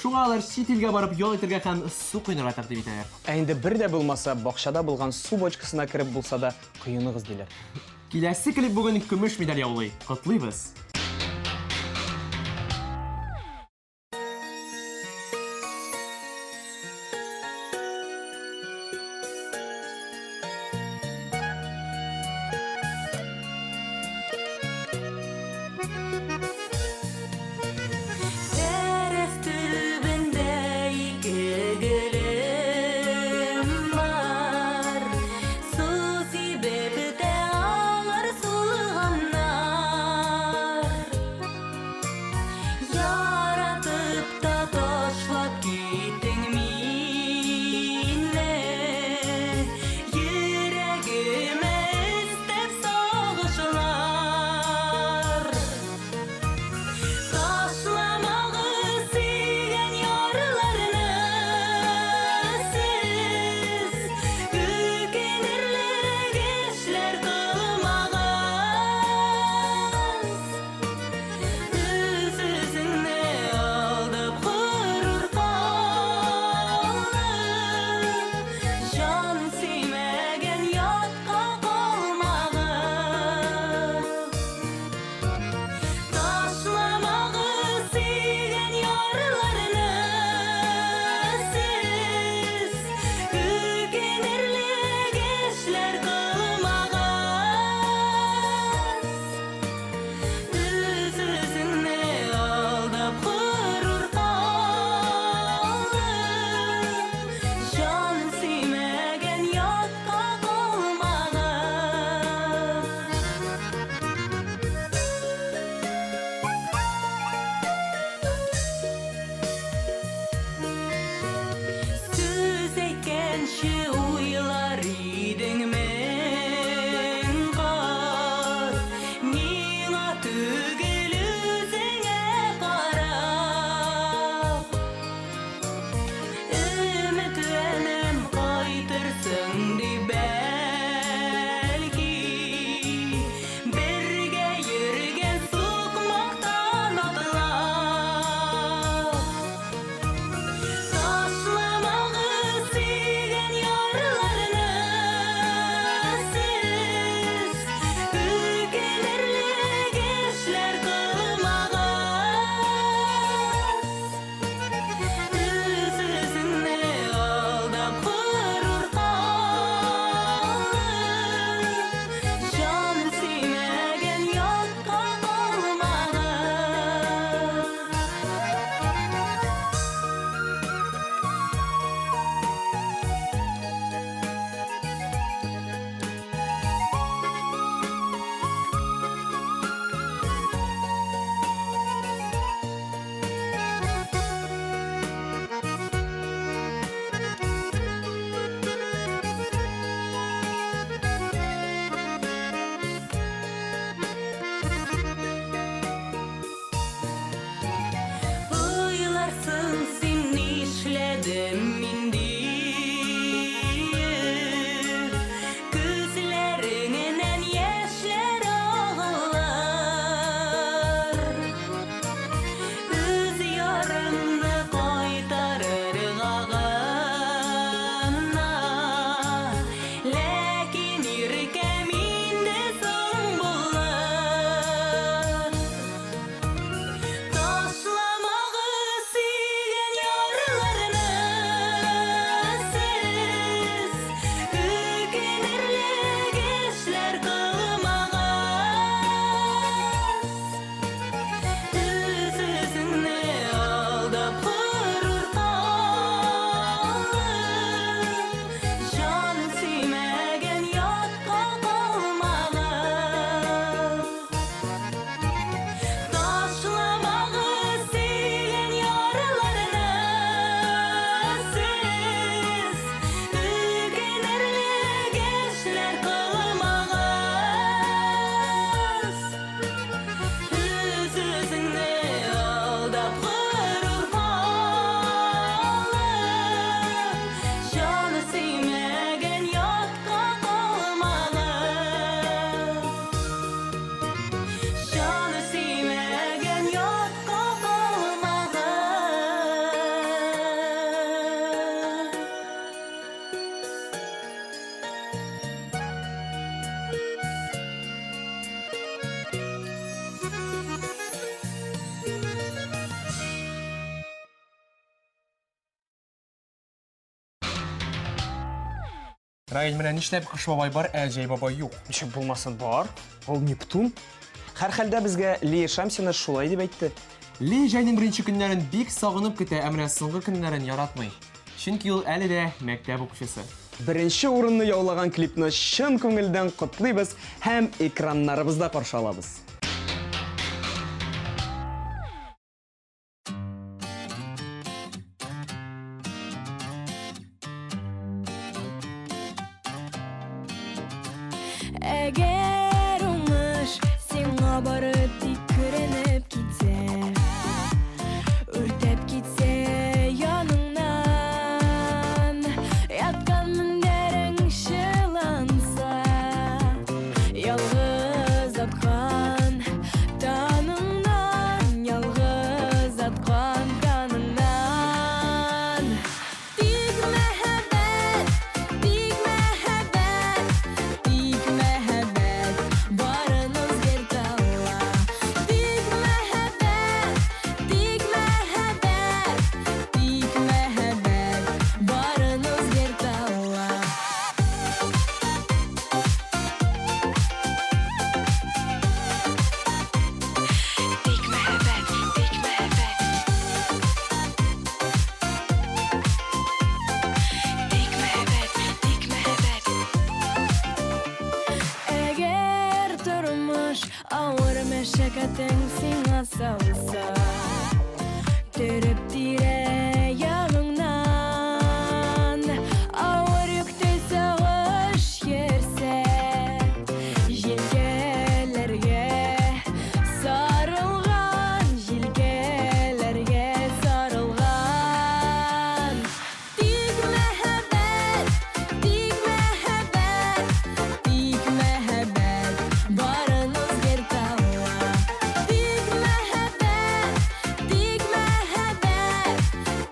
Шуңа алар чит илгә барып ял итәргә һәм су коенырга тәкъдим итәләр. Ә инде бер дә булмаса, бакчада булган су бочкасына кереп булса да, коеныгыз диләр. Киләсе клип бүген көмеш медаль яулый. Котлыйбыз! Тәрәз төбендә ике гөлем бар. Су сибеп тә алар сулганнар. Раил, менә нишләп Кыш бабай бар, ә Җәй бабай юк? Ничек булмасын, бар. Ул Нептун. Һәрхәлдә безгә Лия Шамсина шулай дип әйтте. Лия җәйнең беренче көннәрен бик сагынып көтә, ә менә соңгы көннәрен яратмый. Чөнки ул әле дә мәктәп укучысы. Беренче урынны яулаган клипны чын күңелдән котлыйбыз һәм экраннарыбызда каршы алабыз. Әгәр уңыш сиңа бары тик күренеп китсә, үртәп китсә яныңнан, яткан мендәрең чыланса, ялгыз аткан таныңнан, ялгыз аткан таныңнан. Тик мәхәббәт, тик мәхәббәт, тик мәхәббәт барын үзгәртә ала. Тик мәхәббәт, тик мәхәббәт, тик мәхәббәт барын үзгәртә ала. Тик мәхәббәт, тик мәхәббәт. Тик мәхәббәт, тик мәхәббәт. Әгәр тормыш авыр мәшәкатең сиңа салса, төреп тирә ягыңнан, авыр йөктәй сагыш йөрсә, җилкәләргә сарылган, җилкәләргә сарылган. Тик мәхәббәт, тик мәхәббәт, тик мәхәббәт барын үзгәртә ала. Тик мәхәббәт, тик мәхәббәт,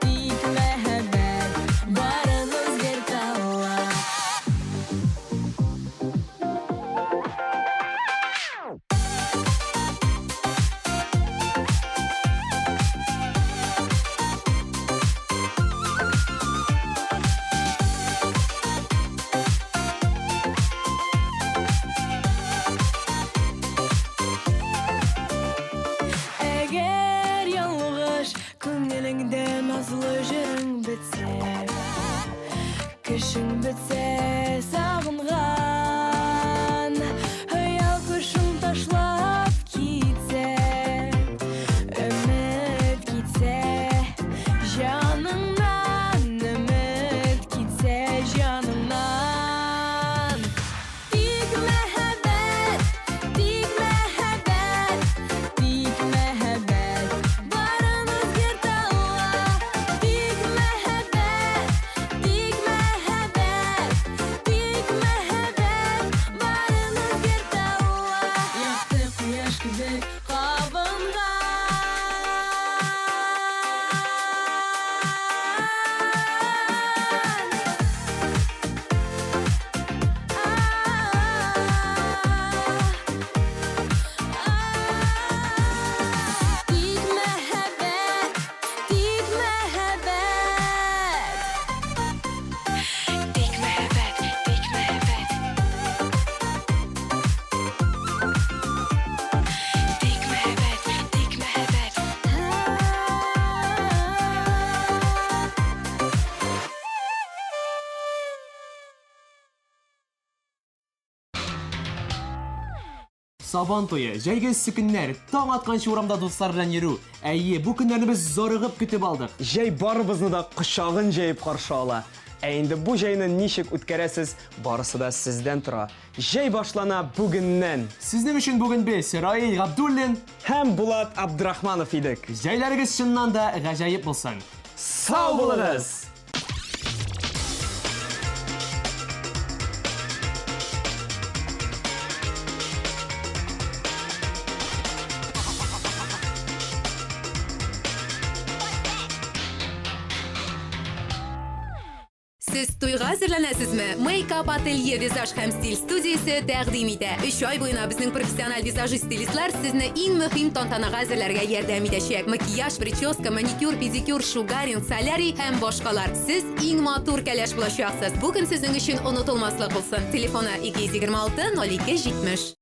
тик мәхәббәт барын үзгәртә ала. Әгәр ялгыш күңелеңдә назлы җырың бетсә, кешең бетсә сагынган, хыял кошың ташлап китсә, өмет китсә җаныңнан, өмет китсә җаныңнан. Тик мәхәббәт, тик мәхәббәт, тик мәхәббәт барын үзгәртә ала. Тик мәхәббәт, тик мәхәббәт, тик мәхәббәт барын үзгәртә ала. Якты кояш кебек кабынган. Тик мәхәббәт, тик мәхәббәт. Тик мәхәббәт, тик мәхәббәт. Тик мәхәббәт, тик мәхәббәт. Сабан туе, җәйге эссе көннәр, таң атканчы урамда дуслар белән йөрү. Әйе, бу көннәрне без зарыгып көтеп алдык. Җәй барыбызны да кочагын җәеп каршы ала. Ә инде бу җәйне ничек үткәрәсез, барысы да сездән тора. Җәй башлана бүгеннән. Сезнең өчен бүген без, Раил Габдуллин һәм Булат Абдрахманов идек. Җәйләрегез чыннан да гаҗәеп булсын. Сау булыгыз! Сез туйга әзерләнәсезме? Мейкап ателье визаж һәм стиль студиясе тәкъдим итә. Өч ай буена безнең профессиональ визажист-стилистлар сезне иң мөһим тантанага әзерләргә ярдәм итәчәк. Макияж, прическа, маникюр, педикюр, шугаринг, солярий һәм башкалар. Сез иң матур кәләш булачаксыз. Бу көн сезнең өчен онытылмаслык булсын. Телефоны 226 02 70.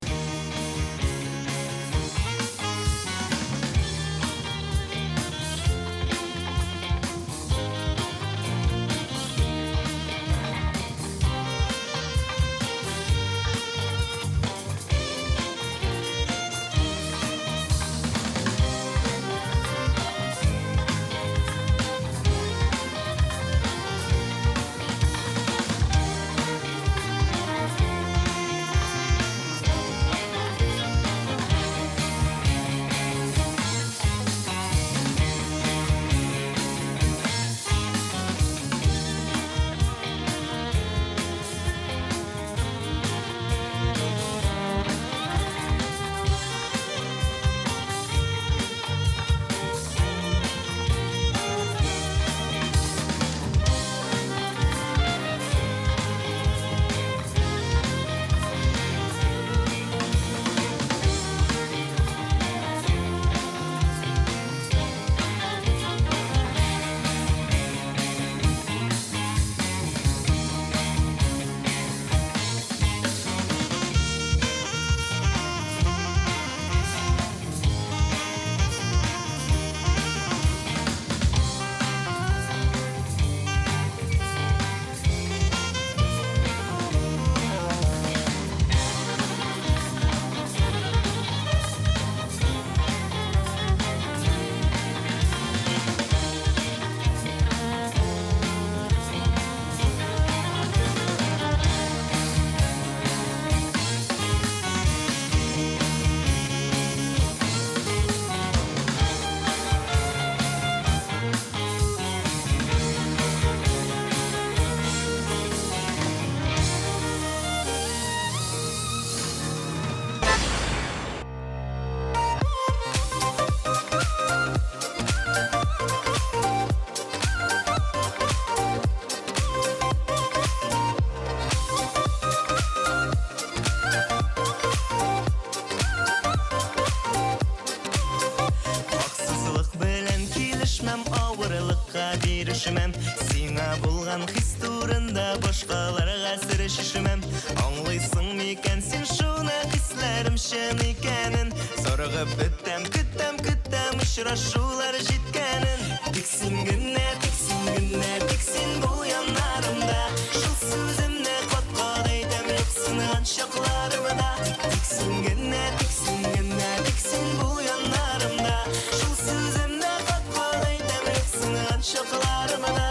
Хаксызлык белән килешмәм, авырлыкка бирешмәм. Сиңа булган хис турында башкаларга сер чишмәм. Аңлыйсың микән син шуны, хисләрем чын икәнен? Зарыгып бетәм, көтәм, көтәм очрашулар җиткәнен. Тик син генә, тик син генә, тик син бул яннарымда. Шул сүземне кат-кат әйтәм, юксынган чакларымда. Тик син генә, тик син генә, тик син бул яннарымда. Шул сүземне кат-кат әйтәм, юксынган чакларымда.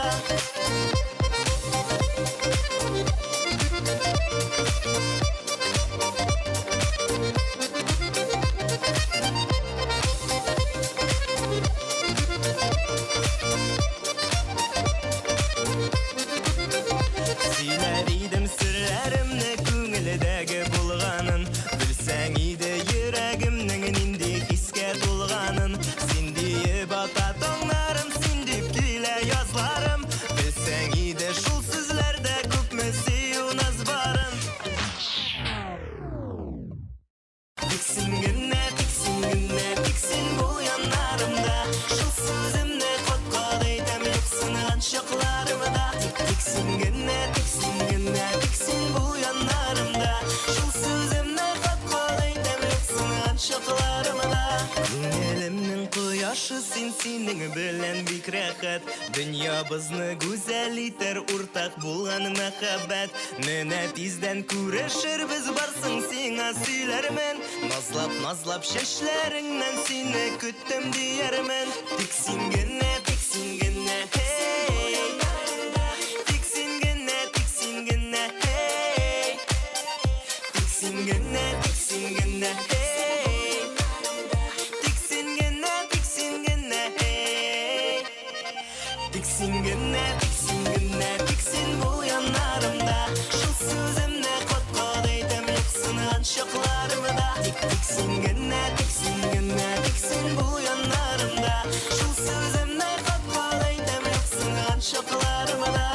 Сөйләр идем серләремне, күңелдәге булганын. Белсәң иде йөрәгемнең нинди хискә тулганын. Син диеп ата таңнарым, син дип килә язларым. Белсәң иде шул сүзләрдә күпме сөю наз барын. Тик син генә, тик син генә, тик син бул яннарымда. Шул сүземне кат-кат әйтәм, юксынган чакларымда. Тик син генә, тик син генә, тик син бул яннарымда. Шул сүземне кат-кат әйтәм, юксынган чакларымда. Күңелемнең кояшы син, синең белән бик рәхәт. Дөньябызны гүзәл итәр уртак булган мәхәббәт. Менә тиздән күрешербез, барсын сиңа сөйләрмен. Назлап, назлап чәчләреңнән сине көттем диярмен. Тик син генә, тик син генә, hey. Тик син генә, тик син генә, hey. Тик син генә, тик син генә, hey. Тик син генә, тик син генә, hey. Тик син генә, тик син генә, тик син бул яннарымда. Шул сүземне кат-кат әйтәм, юксынган чакларымда. Тик, тик син генә, тик син генә, тик син бул яннарымда. Шул сүземне кат-кат әйтәм, юксынган чакларымда.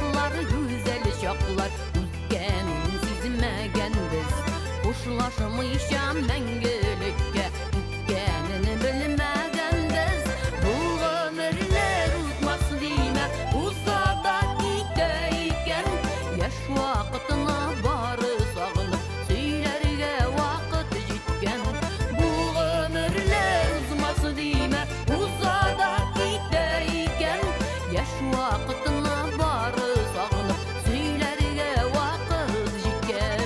еллар, гүзәл чаклар үткәнен сизмәгәнбез. Хушлашмыйча мәңгелеккә киткәнен белмәгәнбез. Бу гомерләр узмас димә, уза да китә икән. Яшь вакытына бары сагынып сөйләргә вакыт җиткән. Бу гомерләр узмас димә, уза да китә икән. Яшь вакытына бары сагынып сөйләргә вакыт җиткән.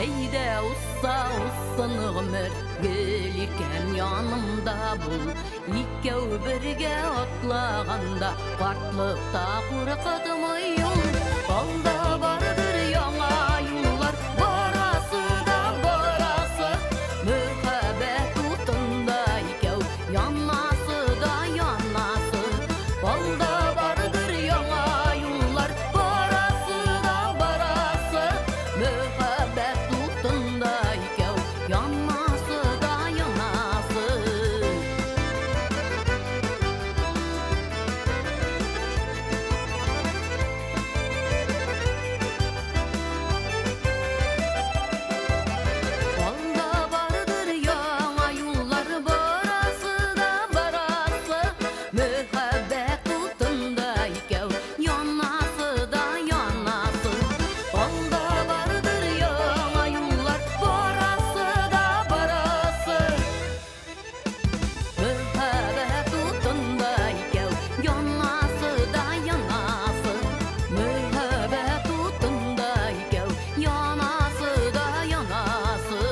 Әйдә узса узсын гомер, гел икән янымда бул. Икәү бергә атлаганда, картлыкта куркытмый юл. Алда бардыр яңа юллар, барасы да барасы. Мәхәббәт утында икәү, янасы да янасы. Алда бардыр яңа юллар, барасы да барасы. Мәхәббәт утында икәү, янасы да янасы. Алда бардыр яңа юллар, барасы да барасы. Мәхәббәт утында икәү, янасы да янасы. Алда бардыр яңа юллар, барасы да барасы. Мәхәббәт утында икәү, янасы да янасы. Мәхәббәт утында икәү, янасы да янасы.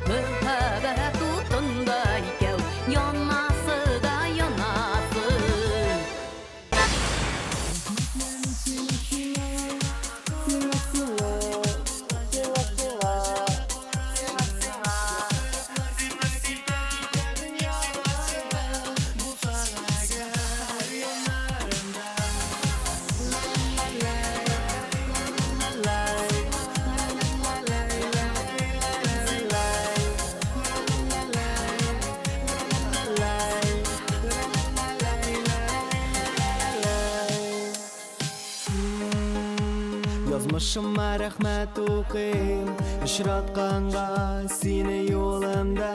Мәхәббәт утында икәү, янасы да янасы. Язмышыма рәхмәт укыйм, очратканга сине юлымда.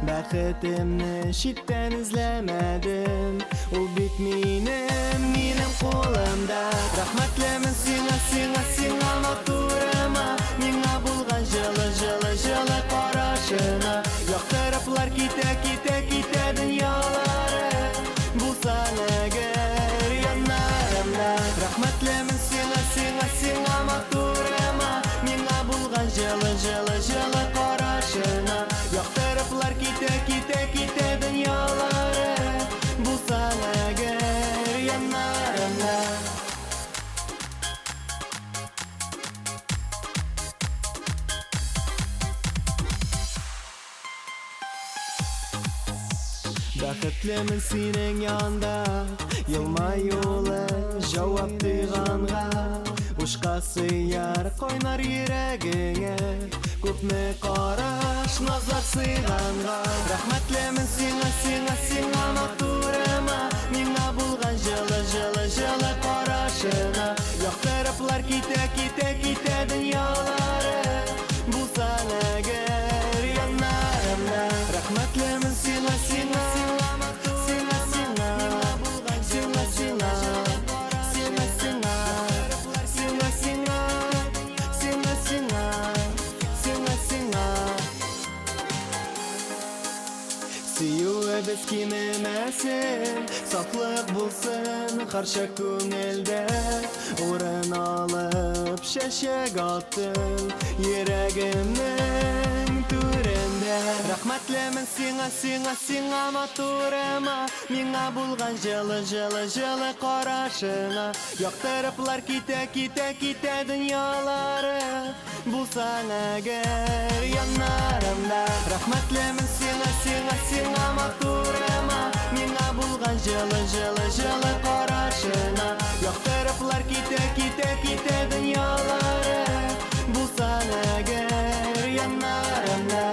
Бәхетемне читтән эзләмәдем, ул бит минем, минем кулымда. Рәхмәтлемен сиңа, сиңа, сиңа матурыма, миңа булган җылы, җылы, җылы карашыңа. Яктырыплар китә, китә, китә дөньялары, булсаң әгәр яннарымда. Рәхмәтлемен сиңа, сиңа, сиңа матурыма, миңа булган җылы, җылы, җылы карашыңа. Яктырыплар китә, китә, китә дөньялары, булсаң әгәр яннарымда. Бәхетлемен синең янда, елмаюлы җавап тойганга. Ушка сыяр кайнар йөрәгеңә, күпме караш, назлар сыйганга. Рәхмәтлемен сиңа, сиңа, сиңа матурыма, миңа булган җылы, җылы, җылы карашыңа. Яктырыплар китә, китә, китә дөньялары, булсаң әгәр яннарымда. Рәхмәтлемен сиңа, сиңа, сиңа, сиңа, сиңа, сиңа, сиңа, сиңа, сиңа, сиңа, сиңа, сиңа, сиңа, сиңа. Сөюебез кимемәсен, сафлык булсын һәрчак күңелдә. Урын алып чәчәк аттың йөрәгемнең түрендә. Рәхмәтлемен сиңа, сиңа, сиңа матурыма, миңа булган җылы, җылы, җылы карашыңа. Яктырыплар китә, китә, китә дөньялары, Булсаң әгәр яннарымда Рәхмәтлемен сиңа, сиңа, сиңа матурыма Миңа булган җылы, җылы, җылы карашыңа Яктырыплар китә, китә, китә дөньялары Булсаң әгәр яннарымда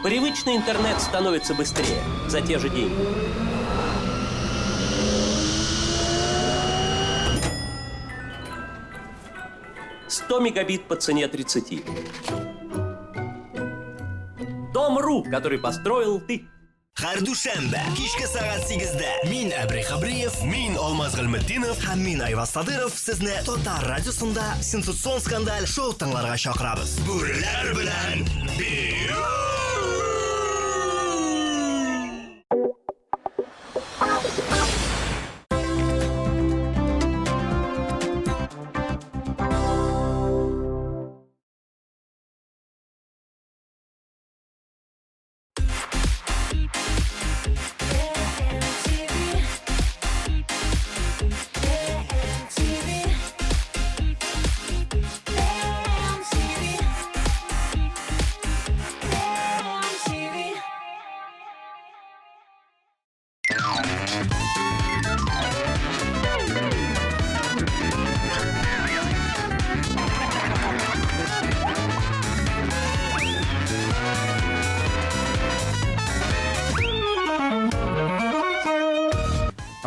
Привычный интернет становится быстрее за те же деньги. «100 мегабит по цене 30. Дом.ру, который построил ты. Һәр дүшәмбе кичке сәгать 8-дә мин Әбри Хабриев, мин Алмаз Гыйльметдинов һәм мин Айваз Садыров сезне Татар радиосында сенсацион скандаль шоу тыңларга чакырабыз. Бүреләр белән бию!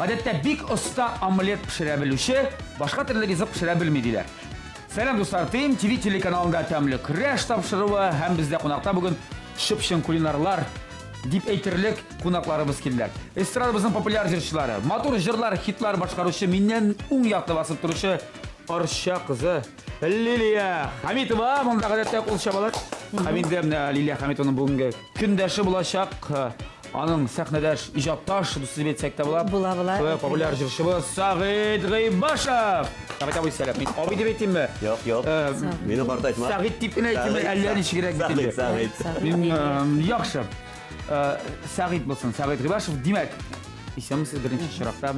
Гадәттә бик оста омлет пешерә белүче, башка төрле ризык пешерә белми диләр. Сәлам дуслар, ТМ ТВ телеканалында тәмле көрәш тапшыруы һәм бездә кунакта бүген чып-чын кулинарлар дип әйтерлек кунакларыбыз килделәр. Эстрадабызның популяр җырчылары, матур җырлар, хитлар башкаручы, миннән уң якта басып торучы Арча кызы Лилия Хамитова. Монда гадәттә кул чабалар. Һәм инде менә Лилия Хамитованың бүгенге көндәше булачак. Аның сәхнәдәш, иҗатташ дусты дип әйтсәк тә була. Була, була. Шулай ук популяр җырчыбыз Сәгыйть Гыйбашев. Сәгыйть абый сәлам. Мин абый дип әйтимме? Юк, юк. Мине картайтма. Сәгыйть дип кенә әйтимме, әллә ничегрәк бит инде. Сәгыйть, Сәгыйть. Мин яхшы. Сәгыйть булсын, Сәгыйть Гыйбашев. Димәк, исәнмесез беренче чиратта.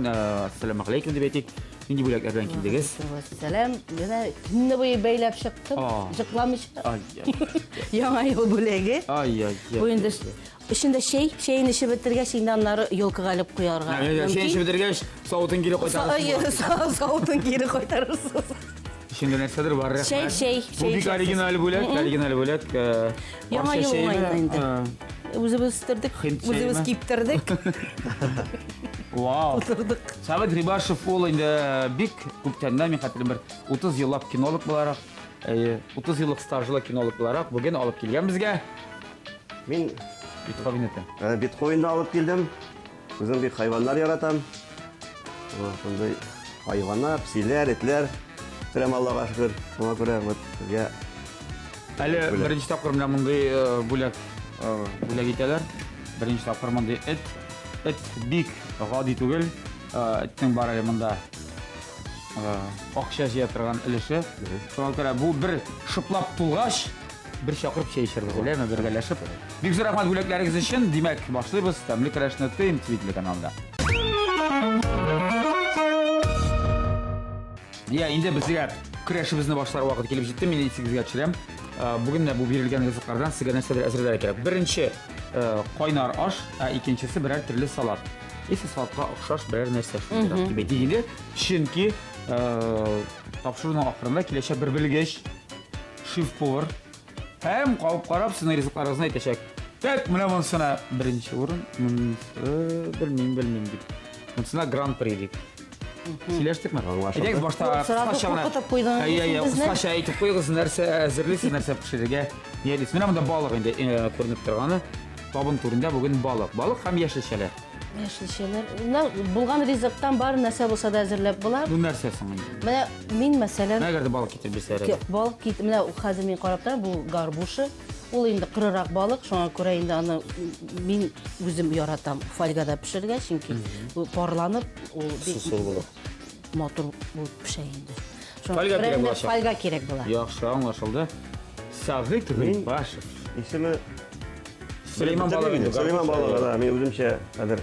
Ассаламу алейкум дип әйтик. Нинди бүләкләр белән килдегез? Сәлам. Менә төнне буе бәйләп чыктым. Җыкламыйча. Яңа ел бүләге. Ай-ай. Бу инде эчендә чәй, чәен эчеп бетергәч, инде аннары елкага элеп куярга. Чәен эчеп бетергәч, савытын кире кайтарырсыз. Савытын кире кайтарырсыз. Эчендә нәрсәдер бар, рәхмәт. Чәй, чәй, Бу бик оригиналь бүләк, оригиналь бүләк. Яңа ел уңаена инде. Үзебез үстердек, үзебез киптердек. Вау. Тутырдык. Сәгыйть Гыйбашев ул инде бик күптәннән, мин хәтерлим, бер 30 еллап кинолог буларак, 30 еллык стажлы кинолог буларак бүген алып килгән безгә. Мин Бетховен ите. Бетховенны алып килдем. Үзем бик хайваннар яратам. Шундый хайваннар, песиләр, этләр. Үстерәм, Аллага шөкер. Шуңа күрә вот сезгә Әле беренче тапкыр менә мондый бүләк бүләк итәләр. Беренче тапкыр мондый эт. Эт бик гади түгел. Этнең бар әле монда акча җыя торган өлеше. Шуңа күрә бу бер шыплап тулгач, бер чакырып чәй эчәрбез, әлеме бергәләшеп. Бик зур рәхмәт бүләкләрегез өчен. Димәк, башлыйбыз тәмле көрәшне ТМ ТВ телеканалында. Я, инде безгә көрәшебезне башлар вакыт килеп җитте. Мин исегезгә төшерәм. Бүген менә бу бирелгән ризыклардан сезгә нәрсәдер әзерләргә кирәк. Беренче кайнар аш, ә икенчесе берәр төрле салат. Яисә салатка охшаш берәр нәрсә шундыйрак дип әйтик инде. Чөнки тапшыруның ахырында киләчәк бер белгеч, шеф-повар һәм кабып карап сезнең ризыкларыгызны әйтәчәк. Так, менә монысына беренче урын, монысы белмим, белмим дип. Монысына гран-при дип. Сөйләштекме? Әйдәгез башта Сразу кыскача гына. куркытып куйдыңыз Әйе, әйе, безне. кыскача әйтеп куегыз, нәрсә әзерлисез, нәрсә пешерергә ниятлисез. Менә монда балык инде күренеп торганы. Табын түрендә бүген балык. Балык һәм яшелчәләр. Яшелчәләр. Менә булган ризыктан бар нәрсә булса да әзерләп була. Бу нәрсә соң инде? Менә мин мәсәлән Әгәр дә балык китереп бирсә әле. Балык кит, менә хәзер мин карап торам, бу горбуша. Ул инде корырак балык, шуңа күрә инде аны мин үзем яратам фольгада пешергә, чөнки ул парланып, ул бик Сусыл булып. матур булып пешә инде. Шуңа Фольга күрә кирәк инде булачак. Фольга кирәк була. Яхшы, аңлашылды. Сәгыйть Гыйбашев. Исеме Сөләйман балыгы инде. Сөләйман балыгы, да. Мин үземчә хәзер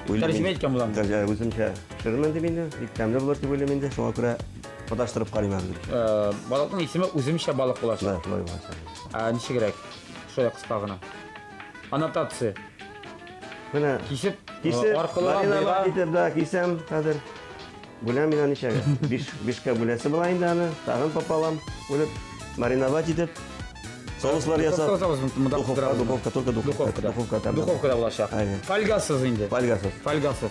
уйлыйм Тәрҗемә инде. иткән булам. Тәрҗемә үземчә пешерермен дип инде. Бик тәмле булыр дип уйлыйм инде. Шуңа күрә маташтырып карыйм әле. Э, Балыкның исеме үземчә балык булачак. Да, шулай булачак. Ә ничегрәк? Шулай кыска гына. Аннотация. Менә кисеп, Кисеп, аркылыга, мариновать буйга. итеп, да, кисәм хәзер. Бүләм мин аны ничәгә? Биш, бишкә бүләсе була инде аны. Тагын пополам бүлеп, мариновать итеп, соуслар ясап. Соус монда Духовка, кыздырабыз. духовка, только духовка. Духовка там. Духовкада булачак. Фольгасыз инде. Фольгасыз. Фольгасыз.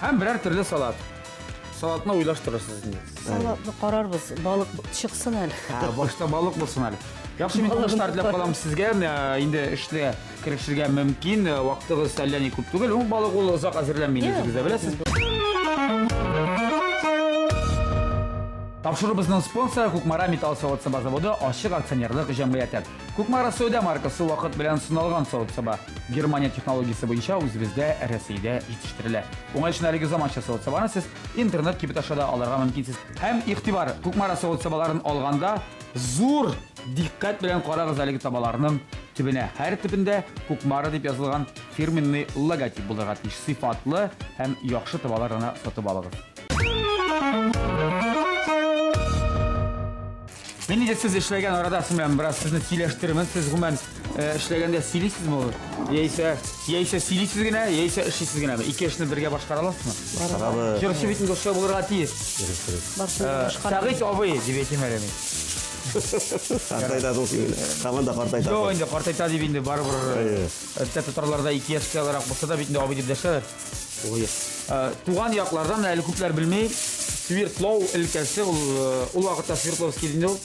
Һәм берәр төрле салат. Салатны уйлаштырырсыз инде. Салатны карарбыз, балык чыксын әле. Ә, башта балык булсын әле. Яхшы, мин Балыгын уңышлар теләп тотар. калам сезгә. Ә, Инде эшле керешергә мөмкин. Ә, Вакытыгыз әллә ни күп түгел. Ул балык ул озак әзерләнми инде, үзегез дә беләсез. Тапшыруыбызның спонсоры Кукмара металл савыт-саба заводы ачык акционерлык җәмгыяте. Кукмара сәүдә маркасы вакыт белән сыналган савыт-саба. Германия технологиясе буенча үзебездә Рәсәйдә җитештерелә. Уңай өчен әлеге заманча савыт-сабаны сез интернет кибет аша да алырга мөмкинсез. Һәм игътибар, Кукмара савыт-сабаларын алганда зур дикъкать белән карагыз әлеге табаларның төбенә. Һәр төбендә Кукмара дип язылган фирменный логотип булырга тиеш. Сыйфатлы һәм яхшы табалар гына сатып алыгыз. Мин инде сез эшләгән арада син белән бераз сезне сөйләштерермен. Сез гомумән э, эшләгәндә сөйлисезме ул? Яисә яисә сөйлисез генә, яисә эшлисез генәме? Ике эшне бергә башкара аласызмы? Башкарабыз. Җырчы бит инде шулай булырга тиеш. Барсын да Э, башкарабыз. Сәгыйть абый дип әйтим әле мин. Картайтасың син. Һаман да картайтасың. Юк инде картайта дип инде барыбер. Хәтта татарларда ике яшькә олырак булса да бит инде абый дип дәшәләр. Ой. Э, Туган яклардан әле күпләр белми. Свердлов өлкәсе ул э, ул вакытта Свердловский инде ул.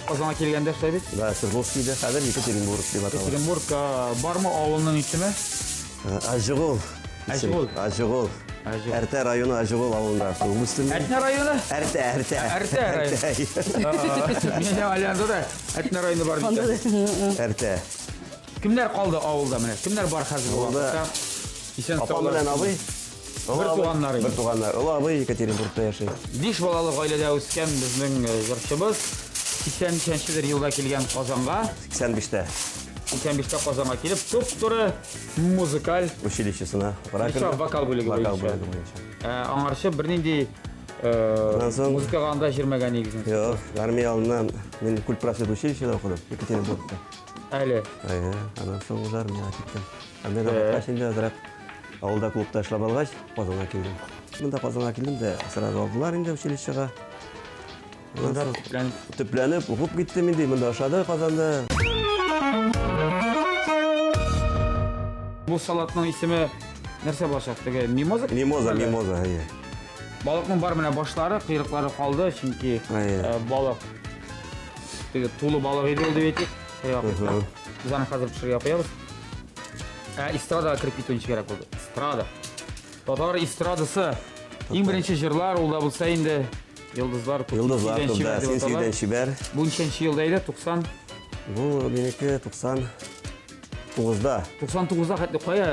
Казанга килгәндә шулай бит. Да, Свердловский дә хәзер Екатеринбург дип атала. Екатеринбург э, бармы авылның исеме? Аҗыгул. Аҗыгул. Аҗыгул. Әртә районы Аҗыгул авылында туып үстем. Әтнә районы? Әртә, Әртә. Әртә районы. Мин әле да Әтнә районы бар бит. Әртә. Кемнәр калды авылда менә? Кемнәр бар хәзер бу Авылда вакытта? Исән Апам саулар. белән абый. Олы Бер абый- туганнар инде. Бер туганнар. Олы абый Екатеринбургта яши. Биш балалы гаиләдә үскән безнең э, җырчыбыз 83 елда килгән Казанга. 85-тә. 85-тә Казанга килеп, туп-туры музыкаль училищесына укырга Причем керде. вокал бүлеге Вокал буенча. бүлеге буенча. Э, Аңарчы бернинди э, музыкага анда җирмәгән нигезен. Юк, армия алдыннан мин культпросвет училищеда укыдым Екатеринбургта. Әле. Әйе, аннан соң уже армиягә киттем. Армиядән Э. кайткач инде азрак авылда клубта эшләп алгач, Казанга килдем. Монда Казанга килдем дә сразу алдылар инде училищега. Аннан соң Төпләнеп укып киттем инде, монда ошады Казанда. Бу салатның исеме нәрсә булачак? Теге мимоза? Мимоза, мимоза, әйе. Балыкның бар менә башлары, койрыклары калды, чөнки э, балык теге тулы балык иде ул дип әйтик. Койрык. Без аны хәзер пешерергә куябыз. Ә эстрадага кереп китү ничек кирәк булды? Эстрада. Татар эстрадасы. Иң беренче җырлар ул да булса инде Йолдызлар күп. Йолдызлар Син күп, сөйгән да, чибәр дип син атала. сөйгән чибәр. Бу ничәнче елда иде? 90 Бу минеке 99-да. 99-да хәтле кая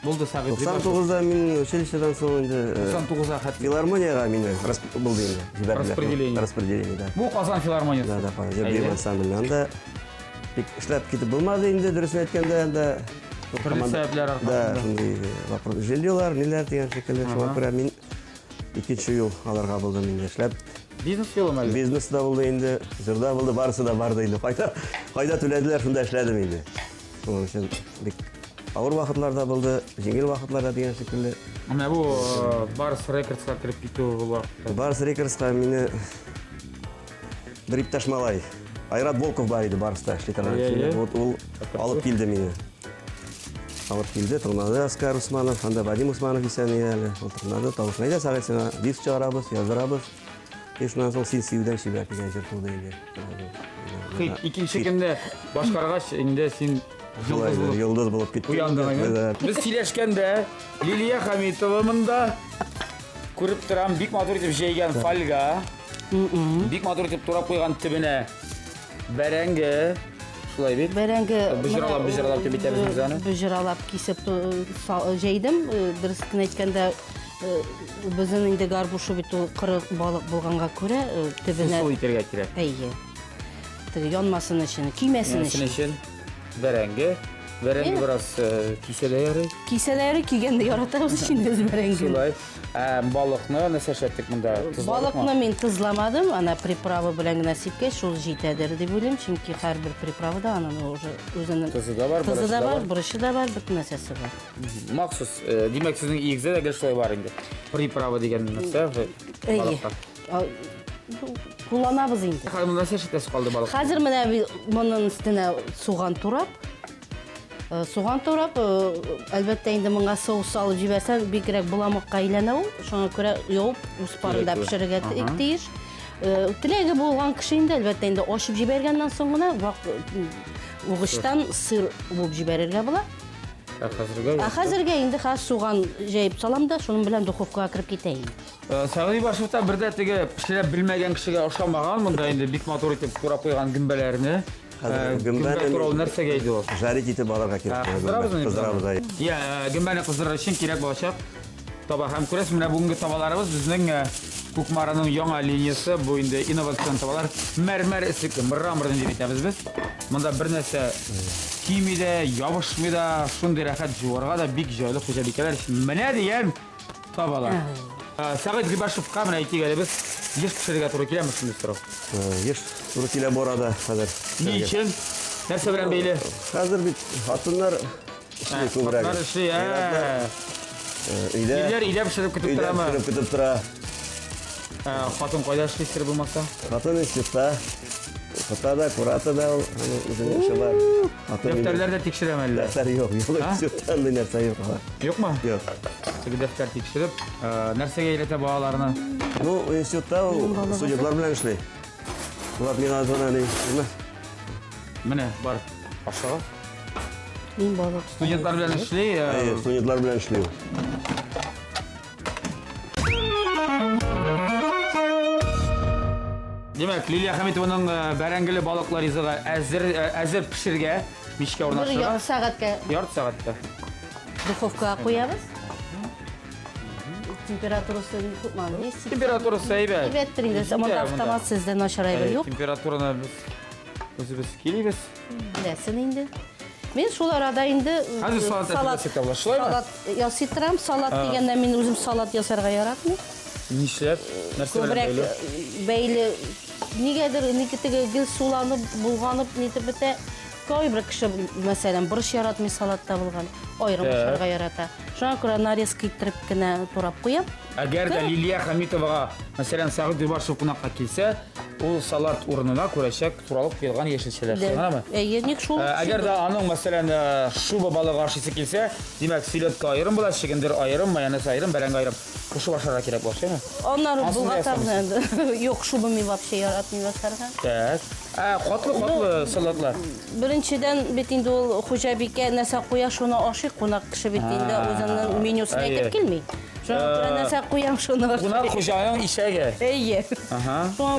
булды Сәгыйть Гыйбашев? 99-да мин училищедан соң инде 99-га хәтле. Филармониягә мине булды инде. Җибәрделәр. Распределение. Распределение, да. Бу Казан филармониясе. Да, да, Казан. Әйе. Җыр ансамбле. Анда бик эшләп китеп булмады инде, дөресен әйткәндә, анда Төрле сәбәпләр аркасында. Да, шундый вопрос. Жильелар, ниләр дигән шикелле. Шуңа Ага. күрә мин икенче юл аларга булдым инде эшләп. Бизнес юлымы әле? Бизнес та булды инде, җырда булды, барысы да барды инде. Кайда, кайда түләделәр, шунда эшләдем инде. Шуның өчен бик авыр вакытлар да булды, җиңел вакытлар да дигән шикелле. Менә бу э, Барс Рекордска кереп китү ул вакытта. Барс Рекордска мине бер иптәш малай, Айрат Волков бар иде Барста эшли торган. Әйе, әйе. Вот ул алып килде мине. Алып килде, тыңлады Оскар Усманов, анда Вадим Усманов исән иде әле. Ул тыңлады, тавышын әйдә, Сәгыйть, сиңа диск чыгарабыз, яздырабыз. И шуннан соң Син сөюдән чибәр дигән җыр туды инде. Хит, икенче көнне башкаргач, инде син Шулай, йолдыз булып йолдыз булып киттем. уяндың. әйме? Да. Без сөйләшкәндә Лилия Хамитова монда күреп торам, бик матур итеп җәйгән фольга. Бик матур итеп турап куйган төбенә бәрәңге. Шулай бит. Бәрәңге Боҗралап, боҗралап дип әйтәбез без аны. Боҗралап кисеп җәйдем. Дөресен әйткәндә, Безнең инде горбуша бит ул коры балык булганга күрә, төбенә Сусыл итәргә кирәк. Әйе. Теге янмасын өчен, көймәсен Янсын өчен. өчен бәрәңге. Бәрәңге бераз кисә дә ярый. Кисә дә ярый, көйгәнне яратабыз инде без бәрәңгене. Шулай. Ә балыкны нәрсә эшләттек монда? Тозладыкмы? Балыкны мин тозламадым, ана приправа белән генә сипкәч, шул җитәдер дип уйлыйм, чөнки һәрбер приправада аның уже үзенең Тозы да бар, тозы борычы да да бар, бар. борычы да бар, бөтен нәрсәсе бар. Махсус, димәк, сезнең өегездә дә гел шулай бар инде. Приправа дигән нәрсә Әйе. балыкка. Кулланабыз инде. Хәзер монда нәрсә эшләтәсе калды балык? Хәзер менә моның өстенә суган турап, суган турап, әлбәттә инде моңа соус салып җибәрсәң, бигрәк боламыкка әйләнә ул. Шуңа күрә явып үз парында пешерергә тиеш. Теләге булган кеше инде, әлбәттә инде ачып җибәргәннән соң гына вак угычтан сыр буып җибәрергә була. Ә хәзергә? Ә хәзергә инде хәзер суган җәеп салам да, шуның белән духовкага кереп китә инде. Сәгъди Башевта бер дә теге пешерә белмәгән кешегә ошамаган, монда инде бик матур итеп турап куйган гөмбәләрне. Гөмбә турау нәрсәгә иде ул? Жарить итеп алырга кирәк. Кыздырабызмы? Кыздырабыз, әйе. Я, гөмбәне кыздырыр өчен кирәк булачак таба. Һәм күрәсез, менә бүгенге табаларыбыз безнең Кукмараның яңа линиясе, бу инде инновацион табалар. Мәрмәр эслекле, мраморный дип әйтәбез без. Монда бер нәрсә кими дә, ябышмый да, шундый рәхәт жуарга да бик җайлы хуҗабикәләр өчен. Менә дигән табалар. Сәгыйть Гыйбашевка менә әйтик әле без еш пешерергә туры киләме шундый сорау? Еш туры килә бу арада хәзер. Ни өчен? Нәрсә белән бәйле? Хәзер бит хатыннар эшли күбрәк. Хатыннар эшли, ә. Өйдә. Ирләр өйдә пешереп көтеп торамы? Өйдә пешереп көтеп тора. Хатын кайда эшли сер булмаса? Хатын институтта. Укыта да, курата да ул, аның үзенең эше бар. Дәфтәрләр дә тикшерәме әллә? Дәфтәр юк, юк, институтта андый нәрсә юк. Юкмы? Юк. Теге дәфтәр тикшереп, нәрсәгә өйрәтә балаларны? Ну, институтта ул студентлар белән эшли. Булат миңа звона ни, күрмә. Менә, бар, ашыгы. Мин балык. Студентлар белән эшли. Әйе, студентлар белән эшли ул. Димәк, Лилия Хәмитованың бәрәңгеле балыклы ризыгы әзер, әзер пешергә, мичкә урнаштырырга. Бер ярты сәгатькә. Ярты сәгатькә. Духовкага куябыз. Температурасы күпме? Температурасы әйбәт. Әйбәттер инде. Монда автомат сездә начар әйбер юк. Температураны без үзебез килибез. Беләсең инде. Мин шул арада инде Хәзер салат әзерләсәк тә була, шулаймы? Салат ясый торам. Салат дигәндә мин үзем салат ясарга яратмыйм. Нишләп? Нәрсә белән Күбрәк бәйле? бәйле. Нигәдер ники теге гел суланып, булганып нитеп бетә. Кайбер кеше, мәсәлән, борыч яратмый салатта булган, аерым ашарга ярата. Шуңа күрә нарезка иттереп кенә турап куям. Әгәр дә Лилия Хәмитовага, мәсәлән, Сәгыйть Гыйбашев кунакка килсә, ул салат урынына күрәчәк туралып куелган яшелчәләр. Шуңамы? Әйе, ник шул? Әгәр дә аның, мәсәлән, шуба балыгы ашыйсы килсә, димәк, селедка аерым була, чөгендер аерым, майонез аерым, бәрәңге аерым. Кушып ашарга кирәк була, шулаймы? Аннары болгатабыз. Юк, шуба мин вообще яратмыйм ашарга. Так. Ә, катлы-катлы салатлар. Беренчедән бит инде ул хуҗабикә нәрсә куя, шуны ашый, кунак кеше бит инде үзенең менюсын әйтеп килми. Шуңа күрә нәрсә куям, шуны ашый. Кунак хуҗаның ишәге. Әйе. Ага. Шуңа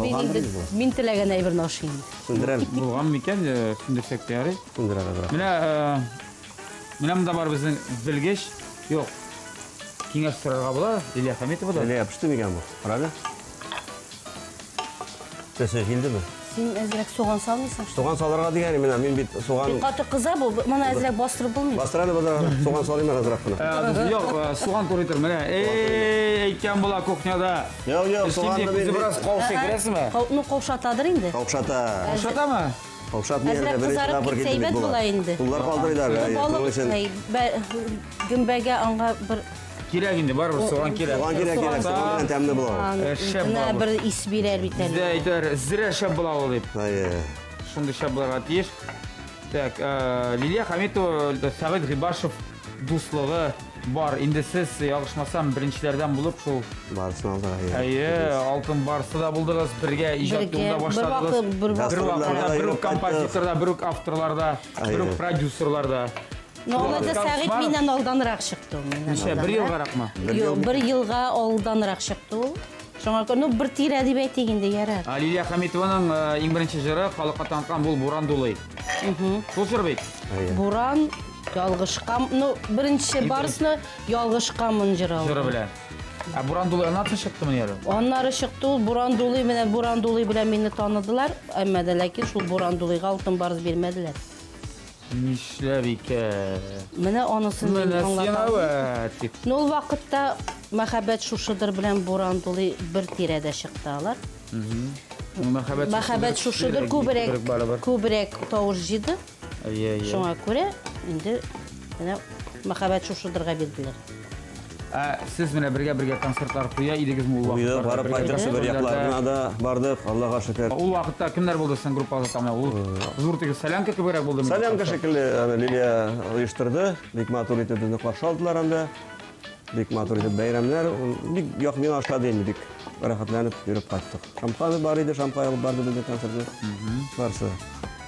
мин инде мин теләгән әйберне ашыйм. Сүндерәм. Булган микән, сүндерсәк тә ярый. Сүндерә бераз. Менә менә монда бар безнең белгеч. Юк. Киңәш сорарга була Лилия Хәмитовадан. Лилия, пеште микән бу? Карале. Төсе килдеме? Син әзрәк суган салмыйсың. Суган салырга дигән менә мин бит суган. Бик каты кыза бу, моны әзрәк бастырып булмый. Бастыра әле, бастыра. Суган салыйм әле азрак кына. Юк, суган турый тор, менә. Эй, әйткән була кухняда. Юк, юк, суганны мин. Үзе бераз каушый, күрәсезме? Ну, каушатадыр инде. Каушата. Каушатамы? Каушатмый Әзрәк әле, беренче кызарып тапкыр китсә килде бит әйбәт була инде. Куллар калтырыйлар. Балык, гөмбәгә аңа бер Кирәк инде, барыбер суган кирәк. Суган кирәк, кирәк, суган белән тәмле була ул. Шәп була. була. Бер ис бирә бит әле. Бездә әйтәләр, зря шәп була ул дип. Әйе. Шундый шәп булырга тиеш. Так, Лилия Хәмитова, Сәгыйть Гыйбашев дуслыгы бар. Инде сез, ялгышмасам, беренчеләрдән булып шул. Барысын алдык, әйе. Әйе, алтын барсы да булдыгыз, бергә иҗат юлында башладыгыз. Бер вакытта, бер үк композиторда, бер үк авторларда, бер үк продюсерларда. Но ул инде Сәгыйть миннән алданрак чыкты ул. Ничә, бер елгаракмы? Юк, бер елга алданрак чыкты ул. Шуңа күрә, ну, бер тирә дип әйтик инде, ярар. Лилия Хәмитованың иң беренче җыры халыкка таныткан бул Буран дулый. Шул җыр бит. Буран. Ялгышкам, ну, беренче барсны ялгышканмын җыры Җыры белән. Ә Буран дулый аннан соң чыктымыни әле? Аннары чыкты ул Буран дулый, менә Буран дулый белән мине таныдылар, әмма дә ләкин шул Буран дулыйга алтын барс бирмәделәр. Нишләп икән? Менә анысын мин Менә аңлата сиңа алмыйм. вәт дип. Ну, ул вакытта Мәхәббәт шушыдыр белән Буран дулый бер тирәдә чыкты алар. Ну, Мәхәббәт Мәхәббәт шушыдыр күбрәк, барыбер. күбрәк тавыш җыйды. Әйе, әйе. Шуңа күрә инде менә Мәхәббәт шушыдырга бирделәр. Ә сез менә бергә-бергә концертлар куя идегезме ул Куйдык, вакытларда? барып Бергә кайттык Себер гастрольләрдә? якларына да бардык, Аллага шөкер. Ул вакытта кемнәр булды сезнең группагызда там? Ул зур теге солянка кебегрәк булдымы? Солянка шикелле аны Лилия оештырды. Бик матур итеп безне каршы алдылар анда. Бик матур итеп бәйрәмнәр. Бик як миңа ошады инде, бик рәхәтләнеп йөреп кайттык. Шамхан бар иде, Шамкай алып барды безнең концертны. Барсы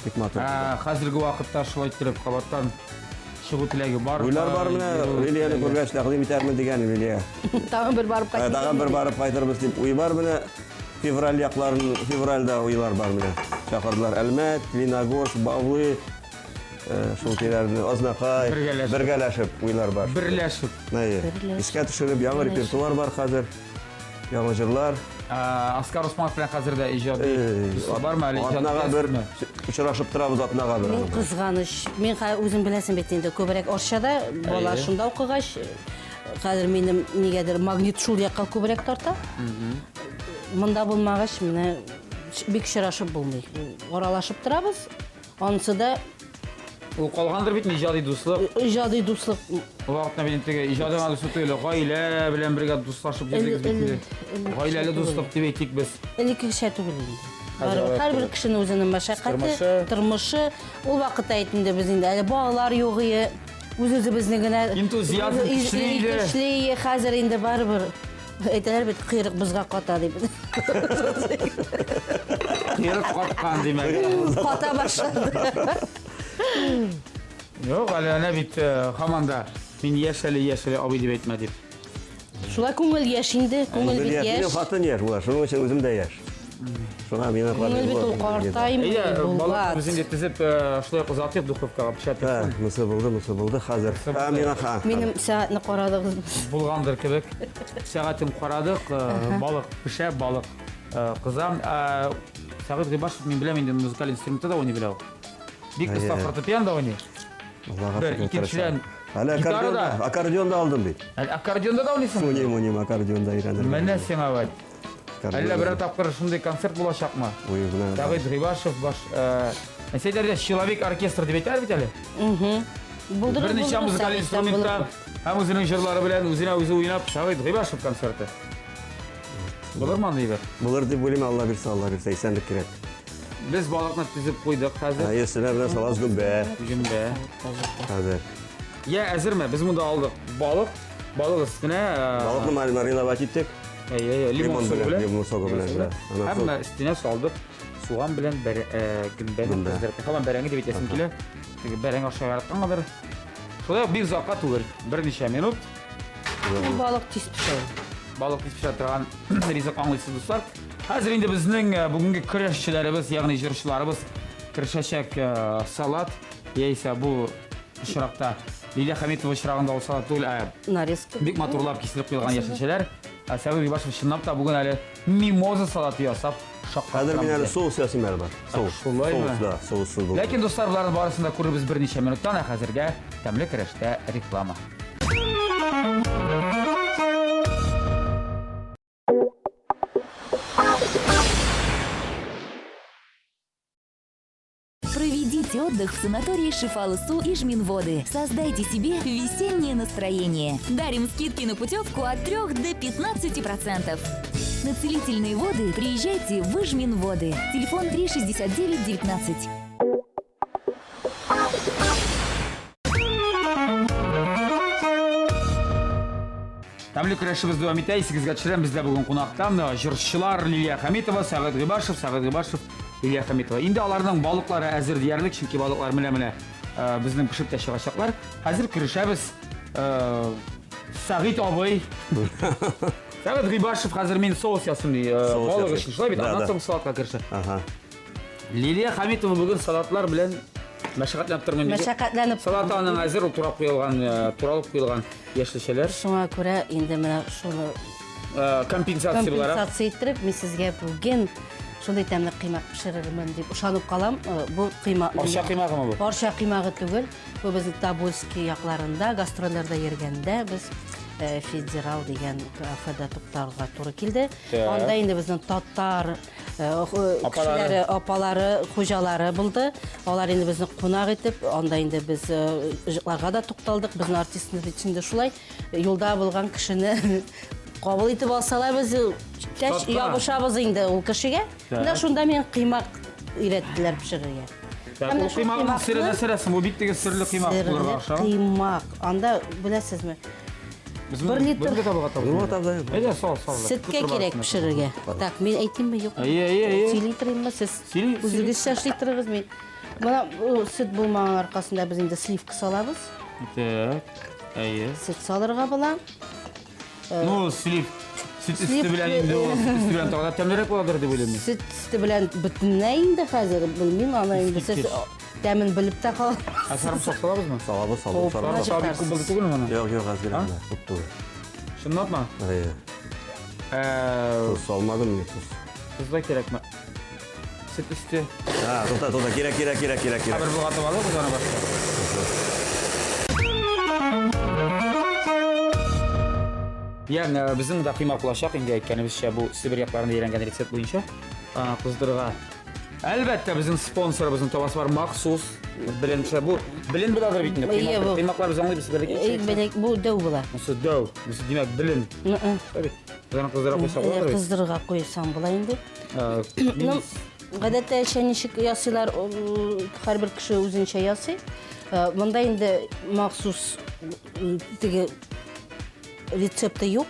бик матур. Ә, хәзерге вакытта шулай иттереп кабаттан чыгу теләге бар. Уйлар бар менә, Лилияне күргәч тәкъдим итәрмен дигән Лилия. Тагын бер барып Ә, Тагын бер барып кайтырбыз дип уй бар менә. Февраль якларын, февральдә уйлар бар менә. Чакырдылар Әлмәт, Леногорск, Бавлы, э, шул тирәләрне, Азнакай. Бергәләшеп. Бергәләшеп уйлар бар. Берләшеп. Әйе. Берләшеп. Искә төшереп, яңа Берләшеп. репертуар бар хәзер. Яңа җырлар. Ә, Аскар Усманов белән хәзер дә иҗади дуслык бармы әле? Иҗат Атнага бер итәсезме? очрашып торабыз атнага бер. Мин кызганыч. Мин хәзер үзем беләсең бит инде, күбрәк Арчада бала Әйе. шунда укыгач, хәзер минем нигәдер магнит шул якка күбрәк тарта. Монда булмагач, менә бик очрашып булмый. Аралашып торабыз. Анысы да Ул калгандыр бит иҗади дуслык. иҗади дуслык. Ул вакытта бит теге иҗади гына дуслык түгел, гаилә белән бергә дуслашып йөрдегез бит инде. Гаиләле дуслык дип әйтик без. Элеккечә түгел инде. Хәзер Барыбер алай һәрбер түгел. кешенең үзенең мәшәкате, Тормышы. тормышы. Ул вакытта әйт инде без инде әле балалар юк ие, үз-үзебезне генә Энтузиазм көчле иде. Көчле ие, хәзер инде барыбер әйтәләр бит кыйрык бозга ката дип. Кыйрык каткан димәк. Ката башлады. Юк, әле әнә бит э, һаман да мин яшь әле, яшь әле абый дип әйтмә дип. Шулай күңел яшь инде, күңел бит Минем яшь. хатын яшь була, шуның өчен үзем дә яшь. Шуңа миңа Күңел бит ул картаймый, Әйдә, балык Булат. без инде тезеп э, шулай ук озатыйк духовкага пешә Һә, монысы булды, монысы булды хәзер. Һә, миңа ха. Минем сәгатьне карадыгыз. Булгандыр кебек. Сәгатен карадык, э, балык пешә, балык э, кыза. Э, Сәгыйть Гыйбашев, мин беләм инде музыкаль инструментта да уйный белә ул. Бик оста Әйе. фортепиано уйный. Аллага Бер, шөкер, икенчедән, тырышам. Әле гитара аккордеон да. аккордеон да алдым бит. Әле аккордеонда да уйныйсың? Уйныйм, уйныйм, аккордеонда өйрәнергә. Менә сиңа бит. Аккордеон. Әллә берәр тапкыр шундый концерт булачакмы? Уй, менә. Сәгыйть Гыйбашев баш э, нәрсә әйтәләр, человек оркестр дип әйтәләр бит әле. Булдырыр, Берничә булдырыр, музыкаль Сәгыйтьтән инструментта булыр. һәм үзенең җырлары белән үзенә үзе уйнап Сәгыйть Гыйбашев концерты. Булырмы андый бер? Булыр дип уйлыйм, Алла бирсә, Алла бирсә, исәнлек кирәк. Без балыкны тезеп куйдык хәзер. Ә, өстенә белән салабыз гөмбә. Гөмбә. Хәзер. Я әзерме? Без монда алдык балык. Балык өстенә э, Балыкны мариновать иттек. Әйе, әйе, лимон Лимон согы белән, белән. лимон согы белән, да. Аннан Һәм соң- өстенә салдык суган белән бәр, э, гөмбәне Гөмбә. кыздырып. Һаман бәрәңге дип әйтәсем килә. Теге бәрәңге ашарга яраткангадыр. Шулай ук бик озакка түгел. Берничә минут. Ул балык тиз пешә. Балык тиз пешә торган ризык аңлыйсыз, дуслар. Хәзер инде безнең э, бүгенге көрәшчеләребез, ягъни җырчыларыбыз керешәчәк э, салат яисә бу очракта Лилия Хәмитова очрагында ул салат түгел, ә Нарезка. бик матурлап киселеп куелган яшелчәләр. Ә Сәгыйть Гыйбашев чынлап та бүген әле мимоза салаты ясап шаккатырам. Хәзер мин әле безне. соус ясыйм әле бар. Соус. Шулаймы? Соус, да, соуссыз булды. Ләкин дуслар, боларның барысын да күрербез берничә минуттан, ә хәзергә тәмле көрәштә реклама. Проведите отдых в санатории Шифалысу и Жминводы. Создайте себе весеннее настроение. Дарим скидки на путевку от 3 до 15%. На целительные воды приезжайте в Ижминводы. Телефон 369 19. Тәмле көрәшебез дәвам итә. Исегезгә төшерәм, бездә бүген кунакта менә җырчылар Лилия Хәмитова, Сәгыйть Гыйбашев, Сәгыйть Гыйбашев, Лилия Хәмитова. Инде аларның балыклары әзер диярлек, чөнки балыклар менә-менә э, безнең пешеп тә чыгачаклар. Хәзер керешәбез. Э, Сәгыйть абый. Сәгыйть Гыйбашев хәзер мин соус ясыйм ди. э, Соус Балык ясый. өчен шулай бит. Да, Аннан да. соң салатка керешә. Ага. Лилия Хәмитова бүген салатлар белән Мәшәкатьләнеп тормыйм. Мәшәкатьләнеп. Салат аның әзер, ул турап куелган, э, туралып куелган яшелчәләр. Шуңа күрә инде менә шуны э, компенсация буларак. Компенсация иттереп, мин сезгә бүген шундый тәмле кыймак пешерермен дип ышанып калам. Э, бу кыймак. Арча кыймагымы бу? Арча кыймагы түгел. Бу безнең Тобольский якларында гастрольләрдә йөргәндә без Федерал дигән кафеда туктарга туры килде. Анда инде безнең татар кешеләре, апалары, хуҗалары булды. Алар инде безне кунак итеп, анда инде без җыкларга да тукталдык. Безнең артистны бит инде шулай юлда булган кешене кабул итеп алсалар, без тәш ябышабыз инде ул кешегә. Менә шунда мин кыймак өйрәттеләр пешерергә. Так, ул кыймакның сере нәрсәдә соң? Бу бик теге серле кыймак булырга охшаган. Кыймак. Анда беләсезме? Бер литр. Бер табага табы. Әйдә, сал, сал. Сөткә кирәк пешерергә. Так, мин әйтимме, юк? Әйе, әйе, әйе. Сөйли торыйммы сез? Үзегезчә эшли торыгыз мин. Менә сөт булмаган аркасында без инде сливка салабыз. Так. Әйе. Сөт салырга була. Ну, слив. Сөт өсте белән инде ул, сөт өсте белән тагы да тәмлерәк буладыр дип уйлыйм мин. Сөт өсте белән бөтенләй инде хәзер, белмим, аны инде сез Тәмен белеп тә кал. Ә сарымсак салабызмы? Салабыз, салабыз, сарымсак. Сарымсак бик күп булды түгелме моны? Юк, юк, әз генә генә, күп түгел. Чынлапмы? Әйе. Тоз салмадым мин тоз. Тоз да кирәкме? Сөт өсте. А, тукта, тукта, кирәк, кирәк, кирәк, кирәк, кирәк. Бер болгатып алыгыз аны башта. Ягъни безнең дә коймак булачак, инде әйткәнебезчә, бу Себер якларында өйрәнгән рецепт буенча кыздырырга. Әлбәттә, безнең спонсорыбызның табасы бар махсус. Белен пешерә. Бу белен буладыр бит инде. Ие, бу. Коймаклар без аңлыйбыз бәлки. Белек бу дәү була. Монысы дәү. Монысы димәк белен. Бит. Без аны кыздыра куйсак буладыр бит. Кыздырырга куйсаң була инде. Ну, гадәттә ничек ясыйлар, һәрбер кеше үзенчә ясый. Монда инде махсус теге рецепты юк.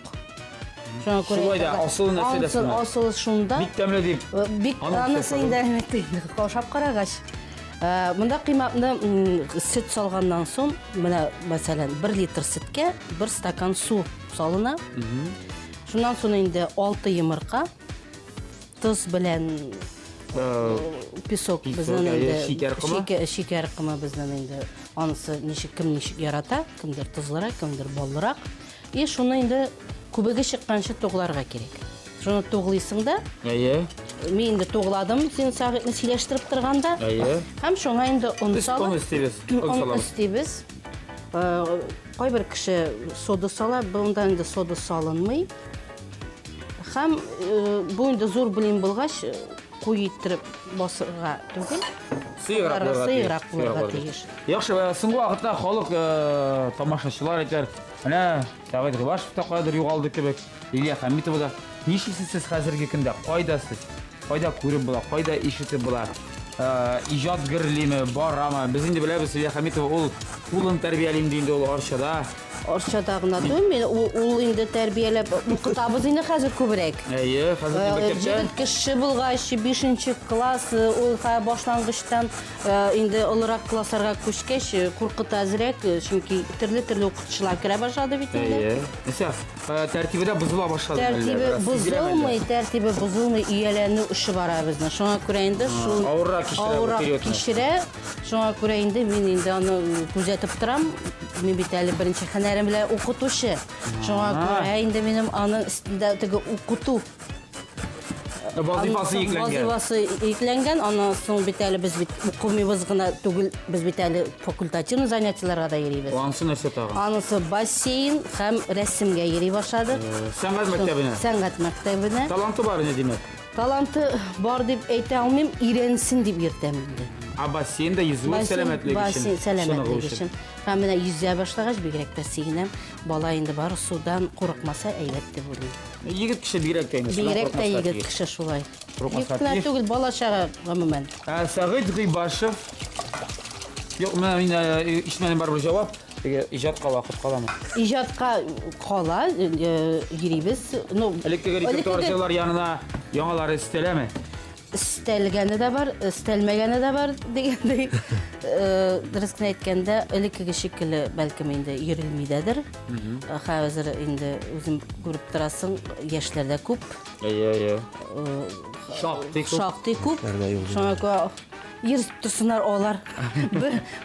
Шуңа күрә Шулай да асылы нәрсәдә соң? Асылы шунда. Бик тәмле дип. Э, бик анысы инде әлбәттә инде ашап карагач. Э, монда кыймакны сөт салганнан соң, менә мәсәлән, 1 литр сөткә 1 стакан су салына. Шуннан соң инде 6 йомырка, тоз белән э, песок безнең инде шикәр комы. Шикәр комы безнең инде анысы ничек кем ничек ярата, кемдер тозлырак, кемдер баллырак. И шуны инде күбеге чыкканчы тугларга кирәк. Шуны туглыйсың да. Әйе. Мин инде тугладым, син Сәгыйтьне сөйләштереп торганда. Әйе. Һәм шуңа инде он салып. Он өстибез. Он өстибез. Э, кайбер кеше сода сала, бунда инде сода салынмый. Һәм э, бу инде зур блин булгач, э, куй иттереп басырга түгел. Сыеграк булырга тиеш. Сыеграк булырга тиеш. Яхшы, соңгы вакытта халык тамашачылар әйтәр, Менә Сәгыйть Гыйбашев та каядыр югалды кебек, Лилия Хәмитова да. Нишлисез сез хәзерге көндә? Кайда сез? Кайда күреп була, кайда ишетеп була? Э, иҗат гөрлиме, барамы? Без инде беләбез, Лилия Хәмитова ул улын тәрбиялим ди инде ул Арчада. Арчада гына түгел, мин ул, ул инде тәрбияләп укытабыз инде хәзер күбрәк. Әйе, хәзер Э, мәктәптә. Егет кеше булгач, 5 класс, э, ул башлангычтан Инде олырак классларга күчкәч, куркыта әзрәк, чөнки төрле-төрле укытучылар керә башлады бит инде. Әйе. Нәрсә, тәртибе дә бозыла башлады. Тәртибе бозылмый, тәртибе бозылмый, ияләнү эше бара безнең. Шуңа күрә инде шул авыррак кичерә бу авыррак периодны. кичерә. Шуңа күрә инде мин инде аны күзәтеп торам. Мин бит әле беренче һөнәрем белән укытучы. Шуңа күрә инде минем аның өстендә теге укыту Вазифасы йөкләнгән. Вазифасы йөкләнгән. Аннан соң бит әле без бит укымыйбыз гына түгел, без бит әле факультативный занятиеләргә дә йөрибез. Анысы нәрсә тагын? Анысы бассейн һәм рәсемгә йөри башладык. Э, сәнгать мәктәбенә. Сәнгать мәктәбенә. Таланты бар инде, димәк. Таланты бар дип әйтә алмыйм, өйрәнсен дип йөртәм инде. Ә бассейнда йөзү сәламәтлек өчен. Бассейн сәламәтлек өчен. Һәм менә йөзә башлагач, бигрәк тә сөенәм. Бала инде бары судан курыкмаса әйбәт дип уйлыйм. Егет кеше бигрәк тә инде. Бигрәк тә егет кеше шулай. Егет кенә түгел, бала чага гомумән. Ә Сәгыйть Гыйбашев. Юк, менә мин э, ишетмәдем барыбер җавап. Теге иҗатка вакыт каламы? Иҗатка кала, э, йөрибез. Ну, элеккеге репертуар җырлар янына яңалары өстәләме? Өстәлгәне дә бар, өстәлмәгәне дә бар дигәндәй. Э, дөрес кенә әйткәндә, элеккеге шикелле бәлкем инде йөрелми дәдер. Э, хәзер инде үзем күреп торасың, яшьләр дә күп. Әйе, әйе. Э, Шактый күп. Шактый күп. Шуңа күрә Йөреп торсыннар алар.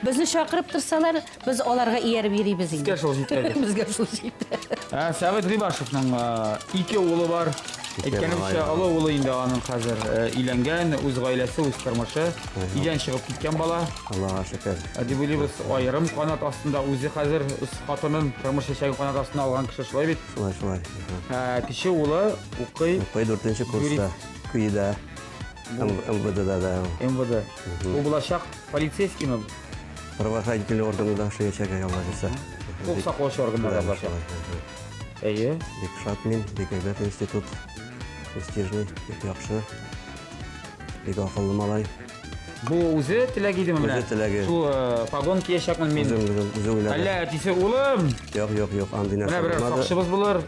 Безне чакырып торсалар, без аларга ияреп йөрибез инде. Безгә шул җитә. Безгә шул җитә. Ә, Сәгыйть Гыйбашевның ике улы бар. Әйткәнемчә, олы улы инде аның хәзер өйләнгән, үз гаиләсе, үз тормышы. Өйдән чыгып киткән бала. Аллага шөкер. Дип уйлыйбыз, аерым канат астында үзе хәзер үз хатынын, тормыш яшәгән канат астына алган кеше шулай бит. Шулай, шулай. Ә, кече улы укый. Укый дүртенче курста. КУИда. МВДда да. МВД. Ул булачак полицейскиймы? Правоохранительный органында эшләячәк, Алла бирсә. Хокук саклаучы органнарда булачак. Әйе. Бик шат мин, бик әйбәт институт. Престижный, бик яхшы. Бик акыллы малай. Бу үзе теләк идеме менә? Үзе теләге. Шул э, погон киячәкмен мин. Үзем, үзе уйлады. Әллә әтисе улым? Юк, юк, юк, андый нәрсә Менә берәр булмады. сакчыбыз булыр,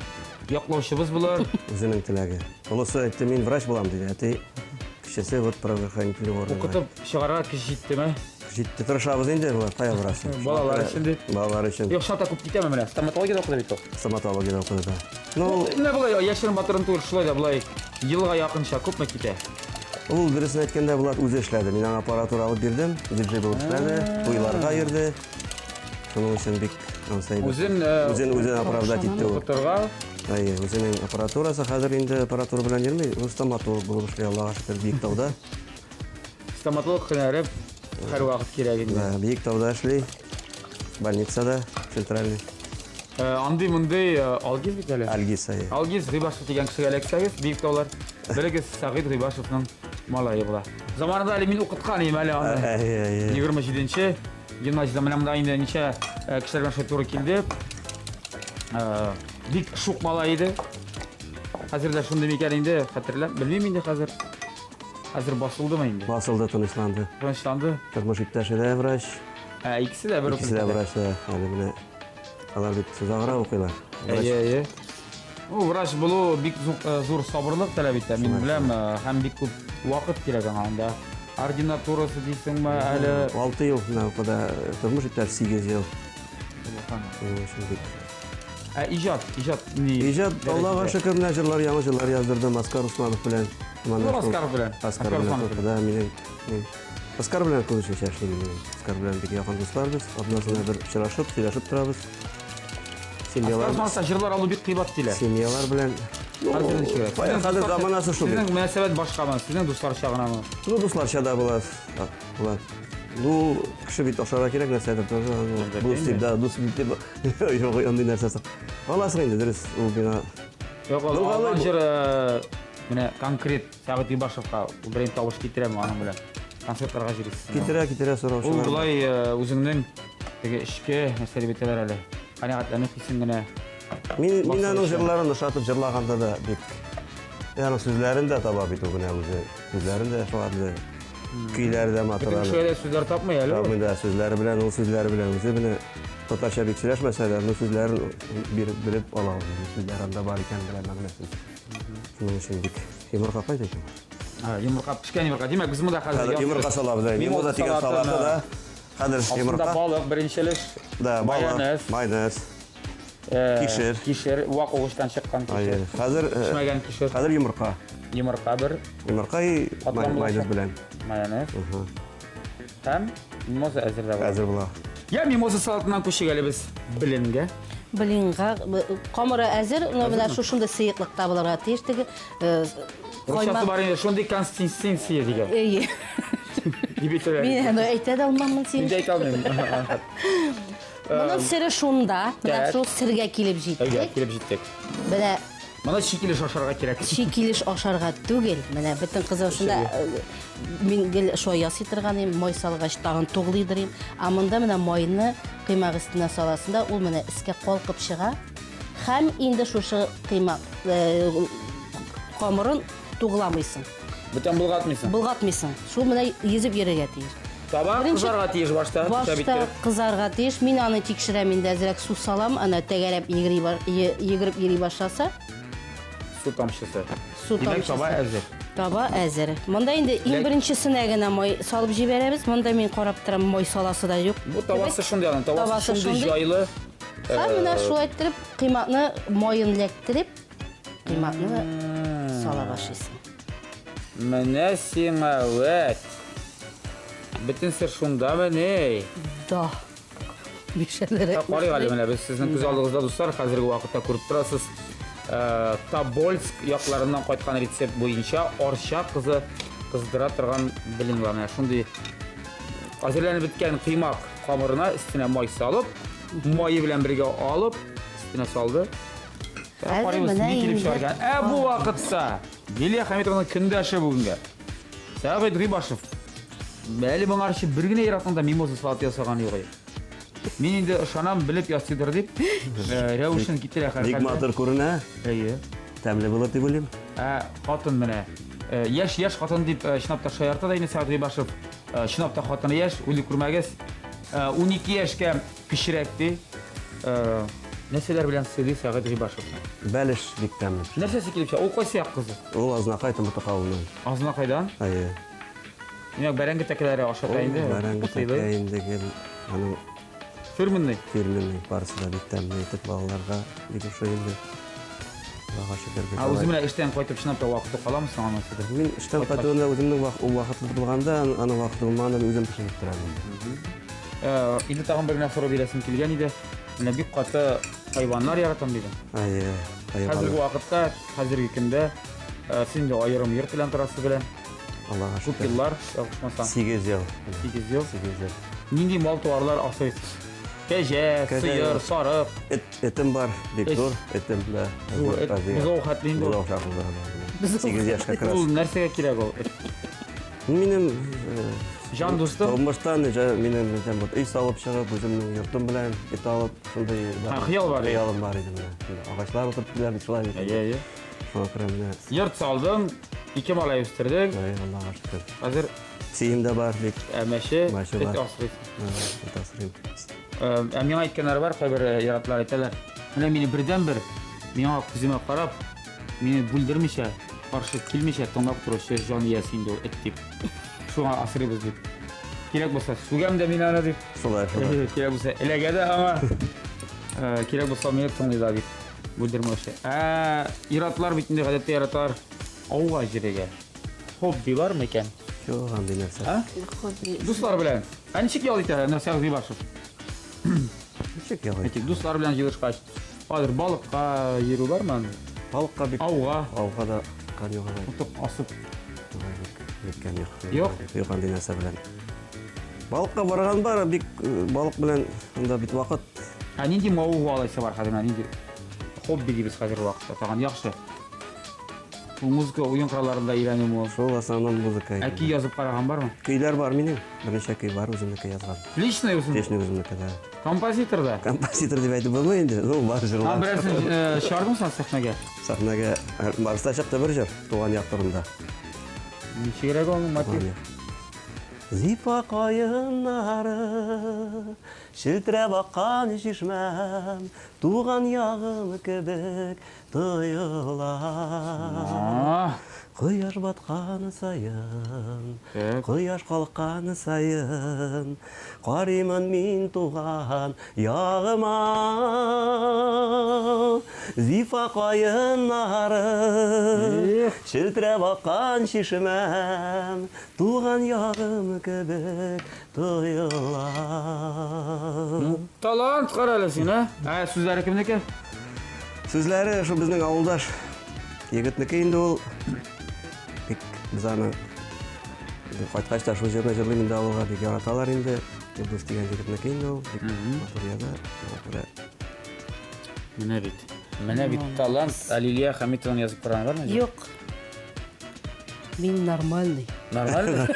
яклаучыбыз булыр. Үзенең теләге. Олысы әйтте, мин врач булам, диде. Әти, кечесе вот правоохранительный орган. Укытып чыгарга көч җиттеме? Җитте, тырышабыз инде, болар кая барасың? Балалар өчен дип. Балалар өчен. Юк, шата күп китәме менә? Стоматологиядә укыды бит ул. Стоматологиядә укыды да. Ну, менә болай яшерен батырын түгел, шулай да болай елга якынча күпме китә? Ул дөресен әйткәндә, Булат үзе эшләде. Мин аңа аппаратура алып бирдем, диджей булып эшләде, туйларга йөрде. Шуның өчен бик ансы әйбәт. Үзен, үзен үзен оправдать итте ул. Укытырга. Әйе, үзенең аппаратурасы хәзер инде аппаратура белән йөрми, ул стоматолог булып эшли, Аллага шөкер, Биектауда. Стоматолог һөнәре һәрвакыт кирәк инде. Да, Биектауда эшли, больницада, центральный. Андый мондый Алгиз бит әле. Алгиз, әйе. Алгиз Гыйбашев дигән кешегә эләксәгез, Биектаулар, белегез, Сәгыйть Гыйбашевның малае була. Заманында әле мин укыткан идем әле аны. Әйе, әйе. 27-нче гимназиядә менә монда инде ничә кешеләр белән шулай туры килде. Бик шук малай иде. Хәзер дә шундый микән инде, хәтерләп, белмим инде хәзер. Хәзер басылдымы инде? Басылды, тынычланды. Тынычланды. Тормыш иптәше дә врач. Ә, икесе дә бер үк. Икесе дә врач, да. Әле менә алар бит озаграк укыйлар. Әйе, әйе. Ну, врач булу бик зур сабырлык таләп итә, мин беләм, һәм бик күп вакыт кирәк аңа анда. Ординатурасы дисеңме әле? 6 ел менә укыды, тормыш иптәш 8 ел. Ә иҗат, иҗат ни? Иҗат, Аллага шөкер, менә җырлар, яңа җырлар яздырдым Оскар Усманов белән. Ну, Оскар белән. Оскар белән. Да, минем Оскар белән күбесенчә эшлим мин. Оскар белән бик якын дуслар без. Атнасына бер очрашып, сөйләшеп торабыз. Семьялар. Оскар җырлар алу бик кыйбат диләр. Семьялар белән. Хәзер заманасы шул. Сезнең мөнәсәбәт башкамы? Сезнең дусларча гынамы? Ну, дусларча да була. Була. Ну, кеше бит ашарга кирәк нәрсәдер тоже. Дус дип, да, дус дип. Юк, андый нәрсәсе. Аласың инде, дөрес, ул миңа. Юк, ул алган җыр менә конкрет Сәгыйть Ибашевка ул берәр тавыш китерәме аның белән? Концертларга йөрисез. Китерә, китерә сораучылар. Ул болай үзеңнең теге эчке нәрсә дип әйтәләр әле. Канәгатьләнү хисен генә. Мин мин аның җырларын ошатып җырлаганда да бик аның сүзләрен дә таба бит ул менә үзе. Сүзләрен дә шундый көйләре дә матур. Бөтен кешегә дә сүзләр тапмый әле. Тапмый да, сүзләре белән, ул сүзләре белән үзе менә татарча бик сөйләшмәсә дә, ну сүзләрен биреп белеп ала ул. Сүзләр анда бар икән белә мәгънәсен. Шуның өчен бик йомырка кайда икән? Йомырка пешкән йомырка. Димәк, без монда хәзер йомырка салабыз. Мимоза дигән салаты да. Хәзер йомырка. Балык беренче өлеш. Да, балык, майонез. Кишер. Кишер, вак угычтан чыккан кишер. Хәзер пешмәгән кишер. Хәзер йомырка. Йомырка бер. Йомырка и майонез белән. Майонез. Һәм мимоза әзер дә була. Әзер була. Я мимоза салатыннан күчик әле без блинга. Блинга камыры әзер, но менә шушындый сыеклыкта булырга тиеш теге. Русчасы бар инде, шундый консистенция дигән. Әйе. Дип әйтәләр. Мин аны әйтә дә алмамын син. Мин дә әйтә алмыйм. Моның сере шунда, менә шул сергә килеп җиттек. Әйе, килеп җиттек. Менә Моны чи килеш ашарга кирәк. Чи килеш ашарга түгел. Менә бөтен кызым шунда мин гел шулай ясый торган идем, май салгач тагын туглыйдыр идем. Ә монда менә майны кыймак өстенә саласың да, ул менә өскә калкып чыга. Һәм инде шушы кыймак камырын тугламыйсың. Бүтән болгатмыйсың. Болгатмыйсың. Шул менә йөзеп йөрергә тиеш. Таба кызарга тиеш башта. Башта кызарга тиеш. Мин аны тикшерәм инде, әзрәк су салам, ана тәгәрәп йөгереп йөри башласа. Су тамчысы. Су тамчысы. Таба әзер. Таба әзер. Монда инде иң беренчесенә генә май салып җибәрәбез. Монда мин карап торам, май саласы да юк. Бу табасы шундый аның, табасы шундый җайлы. Һәм менә шулай иттереп кыймакны маен эләктереп, кыймакны сала башлыйсың. Менә сиңа вәт. Бөтен сер шундамыни? Да. Бишәлерәк. Карыйк әле менә без сезнең күз алдыгызда, дуслар, хәзерге вакытта күреп торасыз. Э, Тобольск якларыннан кайткан рецепт буенча Арча кызы кыздыра торган белен бар. Менә шундый әзерләнеп беткән коймак камырына өстенә май салып, мае белән бергә алып, өстенә салды. Хәзер Карыйбыз, менә ни килеп инде. чыгар икән. Ә бу вакытта Лилия Хәмитованың көндәше бүгенгә. Сәгыйть Гыйбашев. Әле моңарчы бер генә ир-атның да мимоза салаты ясаганы юк иде. Мин инде ышанам, белеп ясыйдыр дип, э, рәвешен китерә һәрхәлдә. Бик матур күренә. Әйе. Тәмле булыр дип уйлыйм. Ә хатын менә э, яшь яшь хатын дип э, чынлап та шаярта да инде Сәгыйть Гыйбашев. Э, Чынлап та хатыны яшь, уйлый күрмәгез. Э, 12 яшькә кечерәк ди. Э, Нәрсәләр белән сыйлый Сәгыйть Гыйбашевны? Бәлеш бик тәмле. Нәрсәсе килеп чыга? Ул кайсы як кызы? Ул Азнакай Томытык авылыннан. Азнакайдан? Әйе. Димәк, бәрәңге тәкәләре ашата инде. Бәрәңге Сыйлый. тәкә инде гел аның Фирменный. Фирменный. Барысы да бик тәмле итеп балаларга бик ошый инде. Аллага шөкер. бик Ә үзе алай. менә эштән кайтып чынлап та вакыты каламы соң аның сездә? Мин эштән кайтуында үземнең ул вакытлы булганда, аның вакыты булмаганда мин үзем пешереп торам инде. Э, Инде тагын бер генә сорау бирәсем килгән иде. Менә бик каты хайваннар яратам дидең. Әйе, Хәзерге хайван. вакытта, хәзерге көндә э, син инде аерым йорт белән торасыз белән. Аллага Күп шөкер. еллар, ялгышмасам. 8 ел. 8 ел. 8 ел. Нинди мал-туарлар асрыйсыз? Кәҗә, Кәҗә сыер, юк. сарык. Эт, этем бар, бик Эт. зур, этем, да. Зур эт, бозау хәтле инде ул. Бозау хәтле, да, да. 8 яшь как раз. Ул нәрсәгә кирәк ул? эт? Минем Җан дустым. Тормыштан минем әйтәм, вот өй салып чыгып, үземнең йортым белән эт алып, шундый Ха, хыял бар иде. Хыялым бар иде менә. Шундый Агачлар утырттылар бит шулай бит. Әйе, әйе. Шуңа күрә менә Йорт салдың, ике малай үстердең. Әй, Аллага шөкер. Хәзер Сием дә бар бик. Ә мәче, Мәче эт бар. асрыйсың. Эт асрыйм. Ә миңа әйткәннәр бар, кайбер ир-атлар әйтәләр. Менә мине бердәнбер миңа күземә карап, мине бүлдермичә, каршы килмичә тыңлап торучы җан иясе инде ул эт дип. Шуңа асрыйбыз дип. Кирәк булса сүгәм дә мин аны дип. Шулай, шулай. Кирәк булса эләгә дә аңа. Кирәк булса мине тыңлый да дип. Бүлдермәүче. Ә ир-атлар бит инде гадәттә яраталар ауга йөрергә. Хобби бармы икән? Юк, андый нәрсә. А? Дуслар белән. Ә ничек ял итә Нәрсә Гыйбашев? Ничек ял итә? Әйтик, дуслар белән җыелышкач, хәзер балыкка йөрү бармы? Балыкка бик Ауга. Ауга да кан юк алай. Тотып асып. Бик кан юк. Юк? Юк андый нәрсә белән. Балыкка барган бар, бик балык белән анда бит вакыт. Ә нинди мавыгу алайса бар хәзер, менә нинди хобби дибез хәзерге вакытта тагын яхшы. Ул музыка уен коралларында өйрәнүме ул? Шул основном музыка. Ә көй язып караган бармы? Көйләр бар минем. Берничә көй бар үземнеке язган. Личный үзең? Личный үземнеке, да. Композитор да. Композитор дип әйтеп булмый инде. Ну, бар җырлар. А берәрсен чыгардың син сәхнәгә? Сәхнәгә барысы да чыкты бер җыр туган як турында. Ничегрәк аның мотив? Зифа каеннары, челтерәп аккан чишмәм, туган ягым кебек тоела. Кояш баткан саен, кояш калккан саен, карыймын мин туган ягыма. Зифа каеннары, челтерәп аккан чишмәм, туган ягым кебек тоела. Талант кара әле син, ә? Ә сүзләре кемнеке? Сүзләре шул безнең авылдаш егетнеке инде ул. Бик без аны кайткач та шул җырны җырлыйм инде авылга, бик яраталар инде. Илдус дигән егетнеке инде ул. Бик матур яза, шуңа күрә. Менә бит. Менә бит талант. Ә Лилия Хәмитованы язып караган бармы? Юк. Мин нормальный. Нормально?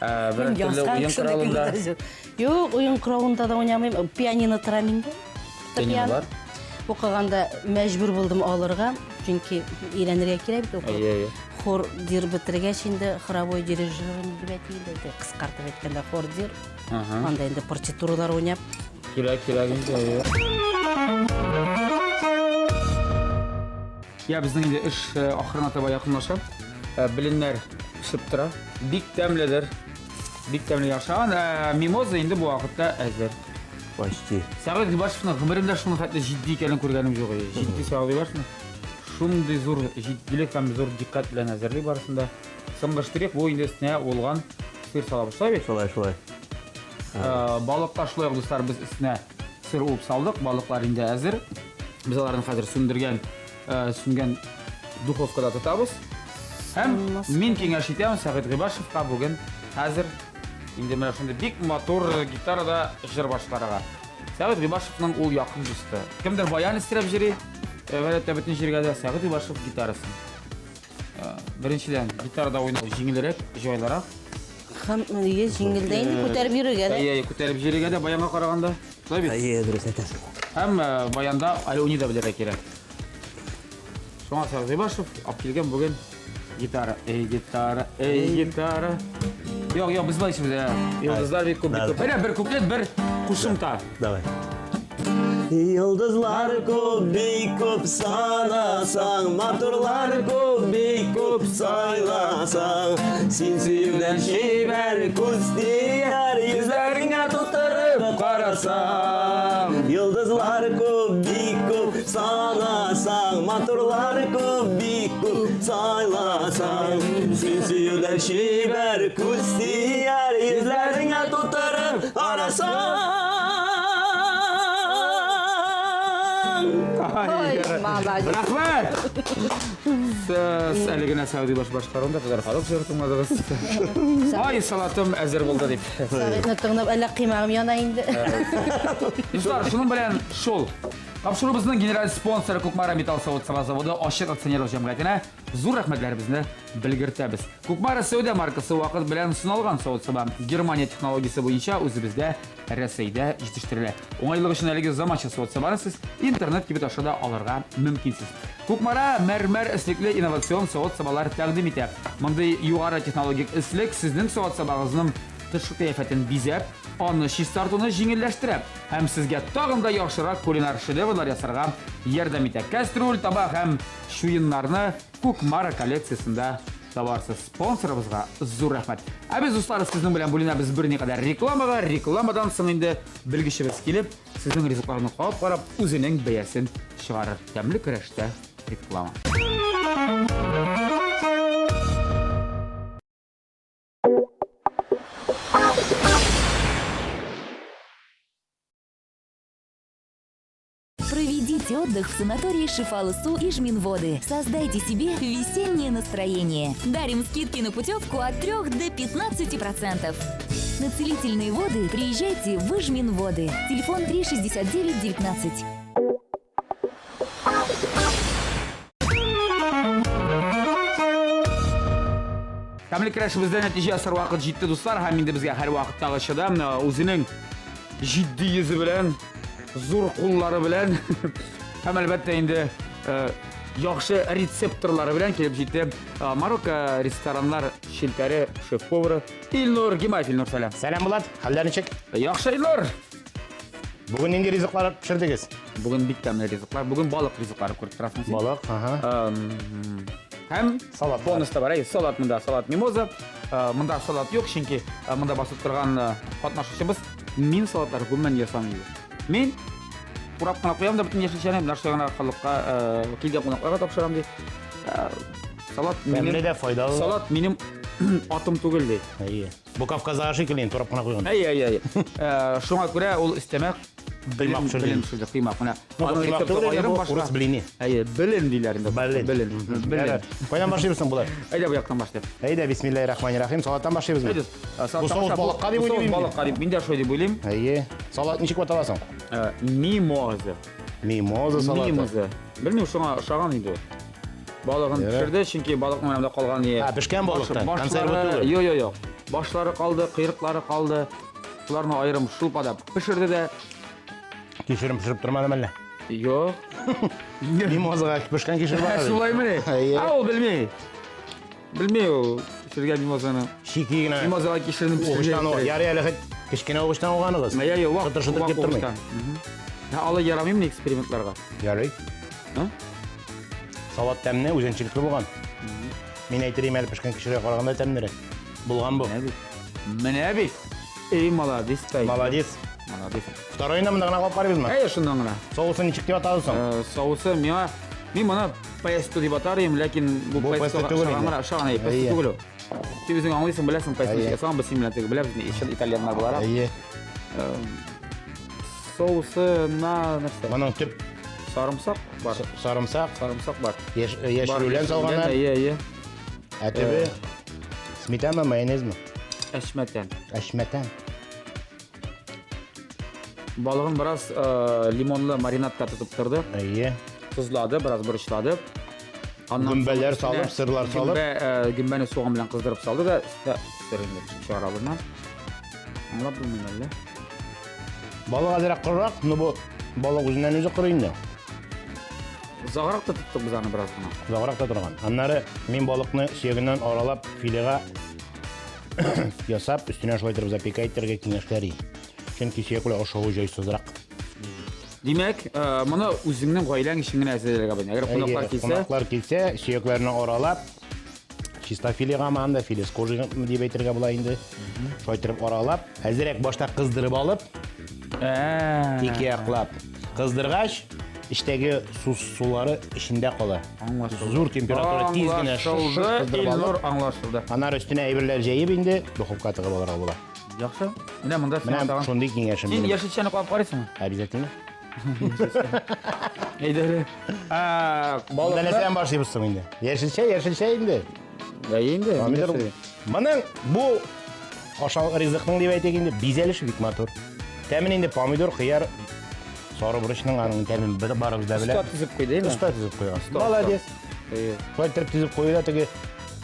Ә, берәр Мин төрле язган уен кешенеке коралында генә. Юк, уен коралында да уйнамыйм. Пианино тора миндә. Пианино бар? Укыганда мәҗбүр булдым алырга, чөнки өйрәнергә кирәк бит укып. Әйе, әйе. Хор дир бетергәч инде хоровой дирижирование дип әйтик инде, әйтик, кыскартып әйткәндә хор дир. Ага. Анда инде партитуралар уйнап. Кирәк, кирәк инде, әйе. Я, безнең инде эш ахырына таба якынлаша. Беленнәр пешеп тора. Бик тәмледер. Бик тәмле яшаган. Мимоза инде бу вакытта әзер. Почти. Сәгыйть Гыйбашевның гомеремдә шуның хәтле җитди икәнен күргәнем юк иде. Җитди Сәгыйть Гыйбашевның шундый зур җитдилек һәм зур дикъкать белән әзерли барысын да. Соңгы штрих бу инде өстенә уылган сыр салабыз, шулай бит? Шулай, шулай. Балыкка шулай ук, дуслар, без өстенә сыр уып салдык. Балыклар инде әзер. Без аларны хәзер сүндергән, сүнгән духовкада тотабыз. Һәм мин киңәш итәм Сәгыйть Гыйбашевка бүген хәзер инде менә шундый бик матур гитарада җыр башкарырга. Сәгыйть Гыйбашевның ул якын дусты. Кемдер баян өстерәп йөри, гадәттә бөтен җиргә дә Сәгыйть Гыйбашев гитарасын. Беренчедән, гитарада уйнау җиңелрәк, җайлырак. Һәм ие, җиңел дә инде күтәреп йөрергә дә. Әйе, күтәреп йөрергә дә баянга караганда. Шулай бит? Әйе, дөрес әйтәсең. Һәм баянда әле уйный да белергә кирәк. Шуңа Сәгыйть Гыйбашев алып килгән бүген гитара. Эй, гитара, эй, гитара. Юк, юк, без болай эшлибез. Йолдызлар бик күп, бик күп. Менә бер куплет, бер кушымта. Давай. Йолдызлар күп, бик күп санасаң, матурлар күп, бик күп сайласаң, син сөюдән чибәр күз тияр, йөзләреңә тутырып карасаң. Йолдызлар күп, бик күп санасаң, матурлар күп, бик күп сайласаң, син сөюдән чибәр күз тияр, йөзләреңә тутырып карасаң. Ай, Молодец. Рәхмәт! Сез әле генә Сәүди баш башкаруында татар халык җыры тыңладыгыз. Ай, салатым әзер булды дип. Сәгыйтьне тыңлап, әллә кыймагым яна инде. Дуслар, шуның белән шул. Тапшыруыбызның генераль спонсоры Кукмара металл савыт-саба заводы ачык акционерлык җәмгыятенә зур рәхмәтләребезне белгертәбез. Кукмара сәүдә маркасы вакыт белән сыналган савыт-саба Германия технологиясе буенча үзебездә Рәсәйдә җитештерелә. Уңайлык өчен әлеге заманча савыт-сабаны сез интернет кибет аша да алырга мөмкинсез. Кукмара мәрмәр өслекле инновацион савыт-сабалар тәкъдим итә. Мондый югары технологик өслек сезнең савыт-сабагызның тышкы кыяфәтен бизәп, аны чистартуны җиңелләштерә һәм сезгә тагын да яхшырак кулинар шедеврлар ясарга ярдәм итә. Кәстрүл, таба һәм чуеннарны Кукмара коллекциясендә табарсыз. Спонсорыбызга зур рәхмәт. Ә без, дуслар, сезнең белән бүленәбез берникадәр рекламага. Рекламадан соң инде белгечебез килеп, сезнең ризыкларны кабып карап, үзенең бәясен чыгарыр. Тәмле көрәштә реклама. Проведите отдых в санатории Шифалысу и Жминводы. Создайте себе весеннее настроение. Дарим скидки на путевку от 3 до 15%. На целительные воды приезжайте в Ижминводы. Телефон 369 19. Тәмле көрәшебездә нәтиҗә ясар вакыт җитте, дуслар, һәм инде безгә һәрвакыттагыча да үзенең җитди йөзе белән, зур куллары белән һәм әлбәттә инде яхшы рецепторлары белән килеп җитте Марокко рестораннар челтәре шеф-повары Илнур Гимаев. Илнур, сәлам. Сәлам, Булат. Хәлләр ничек? Яхшы, Илнур. Бүген нинди ризыклар пешердегез? Бүген бик тәмле ризыклар. Бүген балык ризыклары күреп торасың син. Балык, ага. Һәм салат. Бонус та бар. Әйе, салат монда, салат мимоза. Монда салат юк, чөнки монда басып торган катнашучыбыз мин салатлар гомумән ясамыйм. Мин турап кына куям да бөтен яшелчәне, менә шулай гына халыкка килгән кунакларга тапшырам ди. Салат минем Тәмле дә, файдалы. Салат минем атым түгел ди. Әйе. Бу Кавказдагы шикелле инде, турап кына куйган. Әйе, әйе, әйе. Шуңа күрә ул өстәмә Кыймак пешерде. Белен пешерде, кыймак. Менә Ну, аның кыймак рецепты түгел инде, аерым бу башка. урыс блины. Әйе, белен диләр инде. Белен. Белен. Белен. Кайдан башлыйбыз соң болай? Әйдә бу яктан башлыйк. Әйдә, бисмиллаһир-рахманир-рахим. Салаттан башлыйбызмы? Әйдә. Бу соус балыкка дип Бу соус уйлыйм. балыкка дип. Мин дә шулай дип уйлыйм. Әйе. Салат ничек атала соң? Мимоза. Мимоза салаты. Мимоза. Белмим, шуңа ошаган инде ул. Балыгын Ярар. пешерде, чөнки балыкның менә калган не. А, пешкән балыктан, Башлары- консервы түгел. Юк, юк, юк. Башлары калды, кыйрыклары калды. Шуларны аерым шулпада пешерде дә. Кишерен пешереп тормадым әллә? Юк. Мимозага пешкән кишер бар. әле. Шулаймыни? Әйе. А ул белми. Белми ул пешергән мимозаны. Чики генә. Мимозага кишерне Угычтан пешергән. о, ярый әле хет кечкенә угычтан уганыгыз. Әйе, әйе, вак, Шытыр-шытыр вак килеп тормый. угычтан. Ә алай ярамыймыни экспериментларга? Ярый. Салат тәмле, үзенчәлекле булган. Мин әйтер идем әле пешкән кишергә караганда тәмлерәк. Булган бу. Менә бит. Эй, молодец та. Молодец. Молодец. Второйны монда гына калып карыйбызмы? Әйе, шуннан гына. Соусы ничек дип атады соң? Соусы миңа мин моны песто дип атар идем, ләкин бу Бу песто песто түгел инде. ошаган, ошаган, әйе, песто Әйе. түгел ул. Син үзең аңлыйсың, беләсең, кайсы ничек ясалган, без синең белән теге беләбез, ни чын итальяннар буларак. Әйе. Соусы на нәрсә? Моның төп сарымсак бар. Сарымсак. Сарымсак бар. Яшь яшел үлән салганнар. Әйе, әйе. Ә төбе сметана, майонезмы? Әшмәтән. Әшмәтән. Балыгын бераз лимонлы маринадта тотып торды. Әйе. Тозлады, бераз борычлады. Аннан Гөмбәләр соң салып, өстенә сырлар салып. Гөмбә, гөмбәне суган белән кыздырып салды да, өстенә сыр инде чыгара алдыннан. Аңлап булмый әллә. Балык әзрәк корырак, но бу балык үзеннән үзе коры инде. Озаграк та тоттык без аны бераз гына. Озаграк та торган. Аннары мин балыкны сөягеннән аралап филега ясап, өстенә шулай итеп запекать итәргә киңәшләр идем. Чөнки сөяк белән ашавы җайсызрак. Димәк, моны үзеңнең гаиләң өчен генә әзерләргә була. Әгәр кунаклар килсә, Кунаклар килсә, сөякләрне аралап, чиста филега анда филе с кожей дип әйтергә була инде. Шулай итеп аралап, әзрәк башта кыздырып алып, ике яклап кыздыргач, эчтәге су сулары эчендә кала. Зур температура тиз генә шыш шыш кыздырып Илнур, алып. аңлашылды. Аннары өстенә әйберләр җәеп инде духовка тыгып алырга була. Яхшы. Менә монда сиңа Менә тагын. шундый киңәшем Син минем. яшелчәне кабып карыйсыңмы? Обязательно. Әйдә әле. Монда нәрсәдән башлыйбыз соң инде? Яшелчә, яшелчә инде. Әйе инде. Помидор. Моның бу ашау ризыкның дип әйтик инде бизәлеше бик матур. Тәмен инде помидор, кыяр, сары борычның аның тәмен барыбыз да белә. Оста төзеп куйды, әйме? Оста төзеп куйган. Оста, Молодец. Әйе. Шулай итеп төзеп кую да теге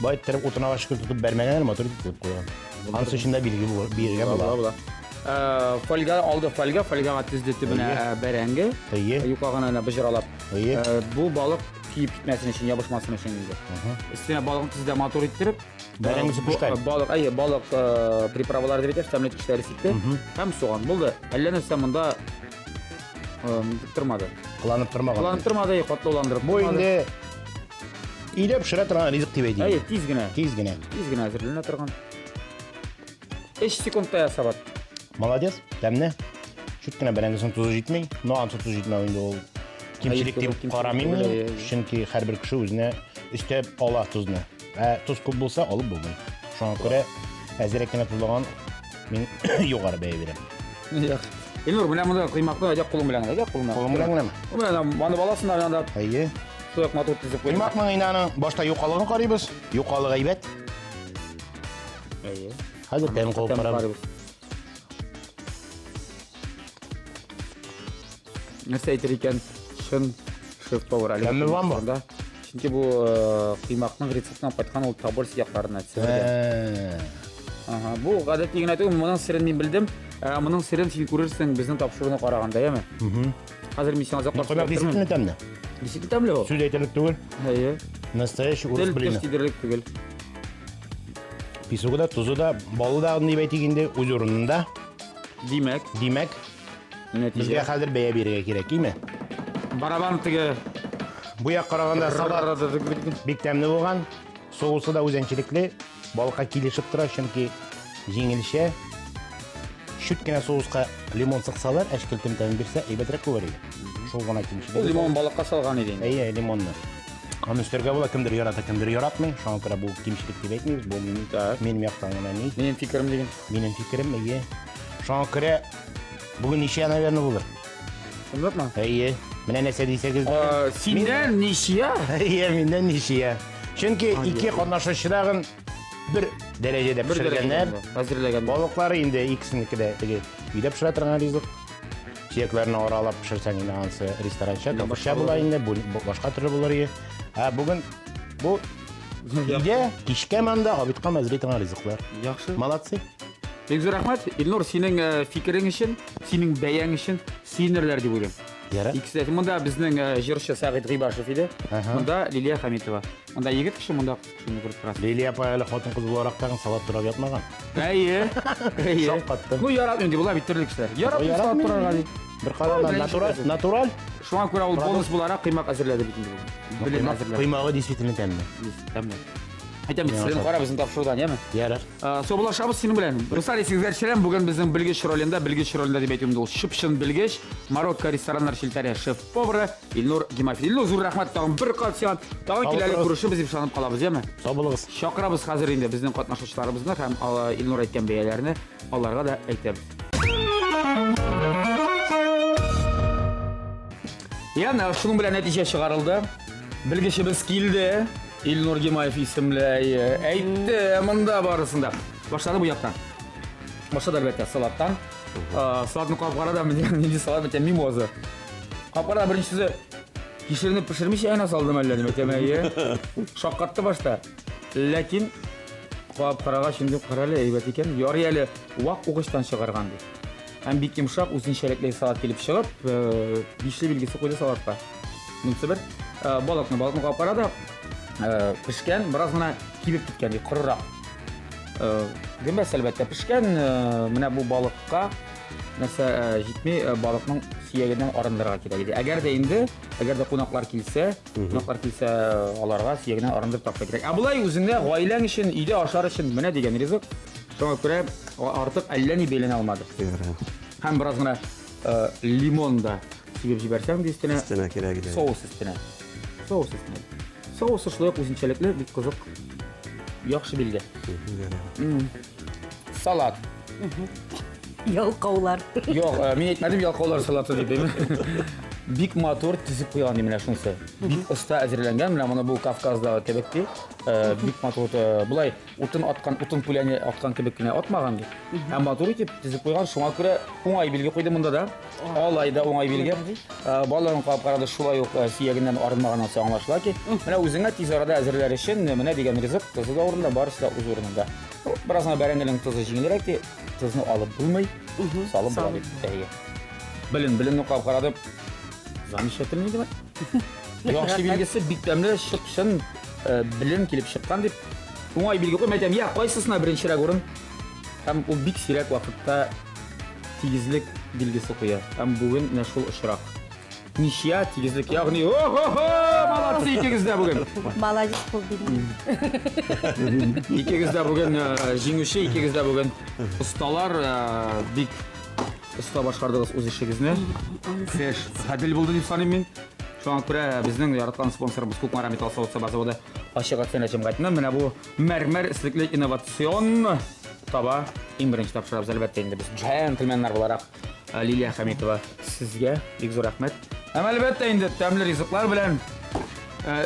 бай иттереп утын агачы кебек тотып бәрмәгән, матур итеп төзеп куйган. Анысы өчен дә билге бирергә була. Була. Фольга алды фольга, фольгага тезде төбенә бәрәңге. Әйе. Юка гына әнә боҗралап. Әйе. Бу балык киеп китмәсен өчен, ябышмасын өчен инде. Өстенә балыкны тезде матур иттереп. Бәрәңгесе пешкән. Балык, әйе, балык приправалары дип әйтәбез, тәмле төшләре сипте. Һәм суган булды. Әллә нәрсә монда нитеп тормады. Кыланып тормаган. Кыланып тормады, катлауландырып Бу тормады. инде өйдә пешерә торган ризык дип әйтик. Әйе, тиз генә. Тиз генә. Тиз генә әзерләнә торган. 3 секундта ясап ат. Молодец, тәмле. Чүт кенә бәрәңгесенең тузы җитми. Но ансы тузы җитмәү инде ул кимчелек дип карамыйм мин. Чөнки һәрбер кеше үзенә өстәп ала тузны. Ә туз күп булса алып булмый. Шуңа күрә әзрәк кенә тузлаган мин югары бәя бирәм. Яхшы. Илнур, менә монда коймакны әйдә кулың белән генә, әйдә кулың белән. Кулың белән генәме? Менә манып аласың да анда. Әйе. Шулай ук матур тезеп куйдым. Коймакның инде аның башта юкалыгын карыйбыз. Юкалыгы әйбәт. Әйе. Хәзер тәмен кабып карабыз. Нәрсә әйтер икән чын шеф-повар әлеге Тәме бармы? турында? Чөнки бу коймакның рецептын алып кайткан ул Тобольск якларыннан, Себердән. Ага, бу гадәти генә түгел, моның серен мин белдем. Моның серен син күрерсең безнең тапшыруны караганда, яме? Хәзер мин сиңа озаклап Коймак действительно тәмле. Действительно тәмле ул. Сүз әйтерлек түгел. Әйе. Настоящий урыс Тел блины. теш тидерлек түгел. Песогы да, тузы да, балы да дип әйтик инде үз урынында. Димәк. Димәк. Безгә хәзер бәя бирергә кирәк, име? Барабан теге. Бу як караганда салат бик тәмле булган. Соусы да үзенчәлекле, балыкка килешеп тора, чөнки җиңелчә. Чүт кенә соуска лимон сыксалар, әчкелтем тәмен бирсә, әйбәтрәк булыр иде. Шул гына кимчелек. Ул лимон балыкка салган иде инде. Әйе, лимонны. Аны өстәргә була, кемдер ярата, кемдер яратмый. Шуңа күрә бу кимчелек дип әйтмибез. Бу минем, минем яктан гына ни. Минем фикерем диген. Минем фикерем, әйе. Шуңа күрә бүген ничә, наверное, булыр. Чынлапмы? Әйе. Менә нәрсә дисәгез. Синнән ничья? Әйе, миннән ничья. Чөнки ике катнашучы тагын бер дәрәҗәдә Бер пешергәннәр. дәрәҗәдә Әзерләгән. Балыклары инде икесенеке дә теге өйдә пешерә торган ризык. Сөякләрне аралап пешерсәң инде анысы ресторанча, табышча була инде, бу башка төрле булыр иде. Ә бүген бу өйдә кичкә монда обедка әзерли торган ризыклар. Яхшы. Молодцы. Бик зур рәхмәт, Илнур, синең фикерең өчен, синең бәяң өчен сөенерләр дип уйлыйм. Ярар. Икесе дә. Монда безнең җырчы Сәгыйть Гыйбашев иде. Монда Лилия Хәмитова. Монда егет кеше, монда кыз кешене күреп торасың. Лилия апа әле хатын-кыз буларак тагын салат турап ятмаган. Әйе. Әйе. Шаккаттым. Ну, яратмыйм ди, була бит төрле кешеләр. Яратмыйм салат турарга ди. Бер караганда натураль, натураль. Шуңа күрә ул Продукт. бонус буларак коймак әзерләде бит инде бүген. Белем әзерләде. Коймагы действительно тәмле. Тәмле. Әйтәм бит, серен кара безнең тапшырудан, яме? Ярар. Саубуллашабыз синең белән. Дуслар, исегезгә төшерәм, бүген безнең белгеч ролендә, белгеч ролендә дип әйтүем ул чып-чын белгеч, Марокко рестораннар челтәре шеф-повары Илнур Гимаев. Илнур, зур рәхмәт тагын бер кат сиңа. Тагын Сау килә әле булыгыз. күрешербез дип ышанып калабыз, яме? Сау булыгыз. Чакырабыз хәзер инде безнең катнашучыларыбызны һәм Илнур әйткән бәяләрне аларга да әйтәбез. Яна, шуның белән нәтиҗә чыгарылды. Белгечебез килде. Илнур Гимаев исемле әйтте монда барысын да. Башлады бу яктан. Башлады әлбәттә салаттан. Салатны кабып карады, нинди салат бит, мимоза. Кабып карады, беренчесе кишерне пешермичә генә салдым әллә дип әйтәм, әйе. Шаккатты башта. Ләкин кабып карагач, инде карале, әйбәт икән. Ярый әле вак угычтан чыгарган ди. Һәм бик йомшак, үзенчәлекле салат килеп чыгып, бишле билгесе куйды салатка. Монысы бер. Балыкны, балыкны кабып карады. Пешкән, бераз гына кибеп киткән, ди, корырак. Гөмбәс әлбәттә пешкән, менә бу балыкка нәрсә җитми, балыкның сөягеннән арындырырга кирәк иде. Әгәр дә инде, әгәр дә кунаклар килсә, кунаклар килсә, аларга сөягеннән арындырып тапса кирәк. Ә болай үзеңә, гаиләң өчен, өйдә ашар өчен менә дигән ризык. Шуңа күрә артык әллә ни бәйләнә алмады. Һәм бераз гына лимон да сибеп җибәрсәң ди өстенә. Өстенә кирәк иде. Соус өстенә. Соус өстенә. Соусы шулай ук үзенчәлекле, бик кызык. Яхшы билге. Салат. Ялкаулар. Юк, мин әйтмәдем ялкаулар салаты дип, әйме? Бик матур төзеп куйган ди менә шунысы. Бик оста әзерләнгән, менә моны бу Кавказдагы кебек ди. Бик матур, болай утын аткан, утын пүләне аткан кебек кенә атмаган ди. Һәм матур итеп төзеп куйган, шуңа күрә уңай билге куйды монда да. Алай да уңай билге. Балаларын карап карады, шулай ук сөягеннән арынмаганнан соң аңлашыла ки, менә үзеңә тиз арада әзерләр өчен менә дигән ризык, тозы да урында, барысы да үз урынында. Бераз гына бәрәңгенең тозы җиңелрәк ди, тозны алып булмый, салып була дип. Әйе. Белен, беленне карап карады. Замечательный дип. Яхшы билгесе бик тәмле, чып-чын белен килеп чыккан дип. Уңай билге куйм, әйтәм, я, кайсысына беренчерәк урын? Һәм ул бик сирәк вакытта тигезлек билгесе куя. Һәм бүген менә шул очрак. Ничья, тигезлек, ягъни, о-хо-хо, молодцы икегез дә бүген. Молодец бул бит. Икегез дә бүген җиңүче, икегез дә бүген осталар, бик оста башкардыгыз үз эшегезне. Көрәш гадел булды дип саныйм мин. Шуңа күрә безнең яраткан спонсорыбыз Кукмара металл савыт-саба заводы ачык акционер җәмгыятеннән менә бу мәрмәр эслекле инновацион таба иң беренче тапшырабыз, әлбәттә инде без джентльменнар буларак. Лилия Хәмитова, сезгә бик зур рәхмәт. Һәм әлбәттә инде тәмле ризыклар белән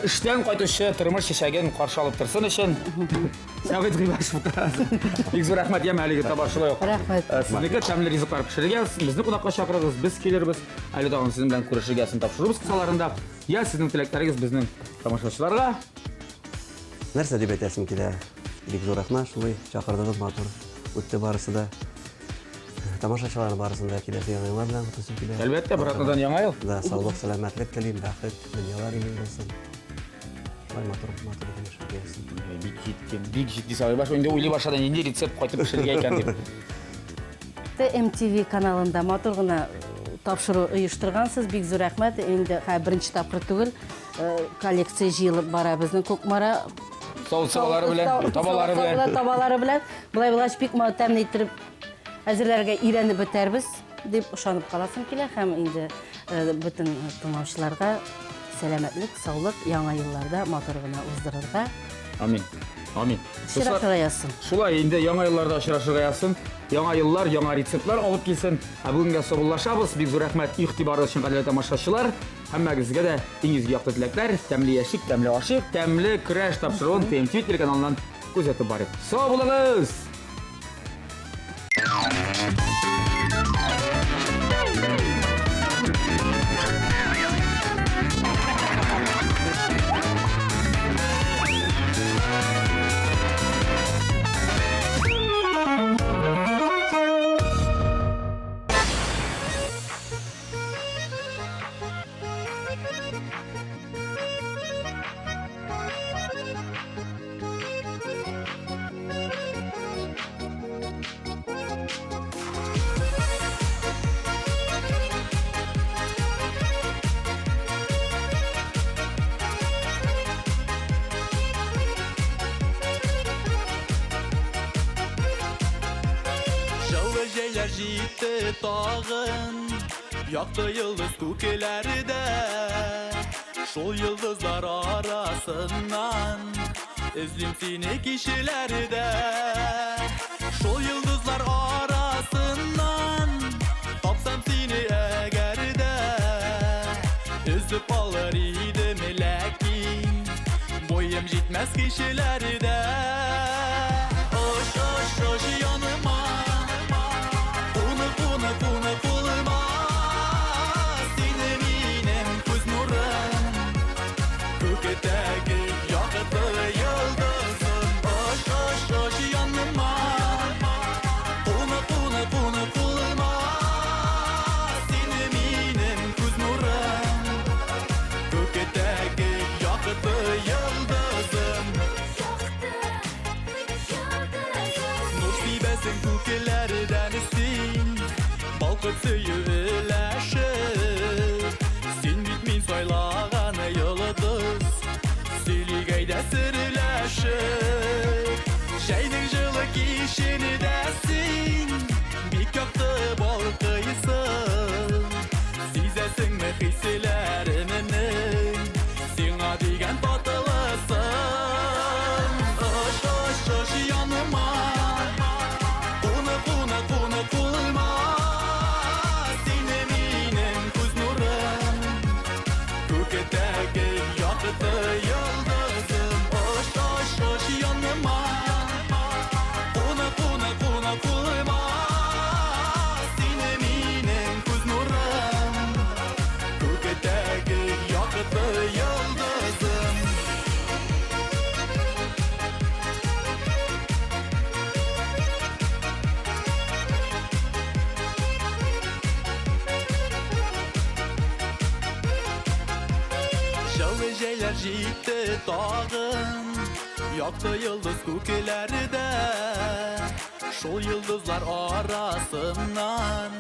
эштән кайтучы тормыш чәчәген каршы алып торсын өчен Сәгыйть Гыйбашевка бик зур рәхмәт. Яме әлеге таба шулай ук. Рәхмәт. Сезнеке тәмле ризыклар пешерергә, безне кунакка чакырыгыз, без килербез. Әле тагын сезнең белән күрешергә сын тапшыруыбыз кысаларында. Я сезнең теләкләрегез безнең тамашачыларга. Нәрсә дип әйтәсем килә? Бик зур рәхмәт, шулай чакырдыгыз, матур үтте барысы да. Тамашачылар барысын да киләсе яңа еллар белән котлыйсым килә. Әлбәттә, бер атнадан яңа ел. Да, саулык, сәламәтлек телим, бәхет, дөньялар имин булсын. Шулай матур, матур итеп яшәргә язсын. Бик җитди, бик җитди сорау. Баш инде уйлый башлады, нинди рецепт кайтып пешерергә икән дип. ТМТВ каналында матур гына тапшыру оештыргансыз, бик зур рәхмәт. Инде хәзер беренче тапкыр түгел, коллекция җыелып бара безнең Кукмара. Савыт-сабалары белән, табалары белән. Табалары белән. Болай булгач, бик тәмле иттереп әзерләргә өйрәнеп бетәрбез дип ышанып каласым килә һәм инде бөтен тыңлаучыларга сәламәтлек, саулык, яңа елларда матур гына уздырырга. Амин. Амин. Очрашырга язсын. Шулай инде яңа елларда очрашырга язсын. Яңа еллар, яңа рецептлар алып килсен. Ә бүгенгә саубуллашабыз. Бик зур рәхмәт игътибарыгыз өчен, кадерле тамашачылар. Һәммәгезгә дә иң изге якты теләкләр, тәмле яшик, тәмле ашыйк, тәмле көрәш тапшыруын ТМТ телеканалыннан күзәтеп барыйк. Сау булыгыз! Җылы җәйләр җитте тагын, Якты йолдыз күкләрдә. Шул йолдызлар арасыннан Эзлим сине кичләрдә. Шул йолдызлар арасыннан Тапсам сине әгәр дә, Өзеп алыр идем, ләкин Буем җитмәс кешеләрдә. Ош, ош, ош яныма, Куны, куны, куны кулыма. Сине минем күз нурым, Күктәге якты йолдызым. Ош, ош, ош яныма, Куны, куны, куны кулыма. Сине минем күз нурым, Күктәге якты йолдызым. Нур сибәсең күкләрдән син, Балкып сөю өләшеп. Син бит мин сайлаган йолдыз, Сөйлик әйдә серләшеп. Җәйнең җылы кичендә син Бик якты балкыйсың. Сизәсеңме хисләремнең Сиңа дигән татлысын? Ош, ош, ош яныма, Куны, куны, куны кулыма. Сине минем күз нурым, Күктәге якты йолдызым. Ош, ош, ош яныма, Куны, куны, куны кулыма. Сине минем күз нурым, Күктәге якты йолдызым. Җылы җәйләр җитте тагын, Якты йолдыз күкләрдә. Шул йолдызлар арасыннан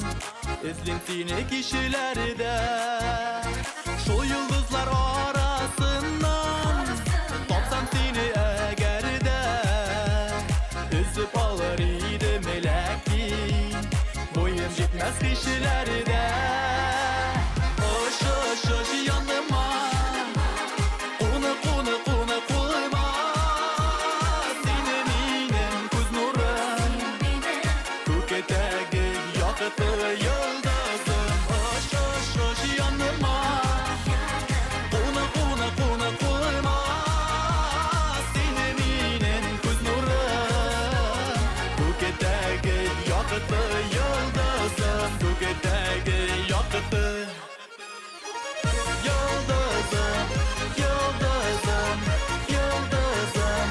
Эзлим сине кичләрдә. Шул йолдызлар арасыннан Тапсам сине әгәр дә, Өзеп алыр идем, ләкин Буем җитмәс кешеләрдә. Ош, ош, ош яныма, Куны, куны, куны кулыма. Сине минем күз нурым, Күктәге якты йолдызым. Ош, ош, ош яныма, Куны, куны, куны кулыма. Сине минем күз нурым, Күктәге якты йолдызым. Күктәге якты йолдызым, йолдызым, йолдызым.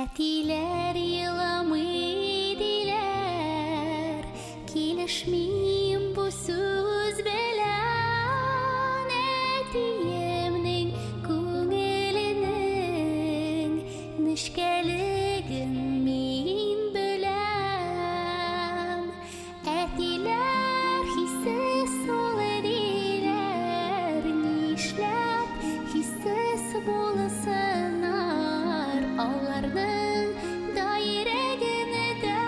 Әтиләр еламый диләр, килешмим бу сүз белән. Әтиемнең күңеленең нечкәлеген мин беләм. Әтиләр хиссез ул диләр, нишләп хиссез булсыннар? Аларның да йөрәгендә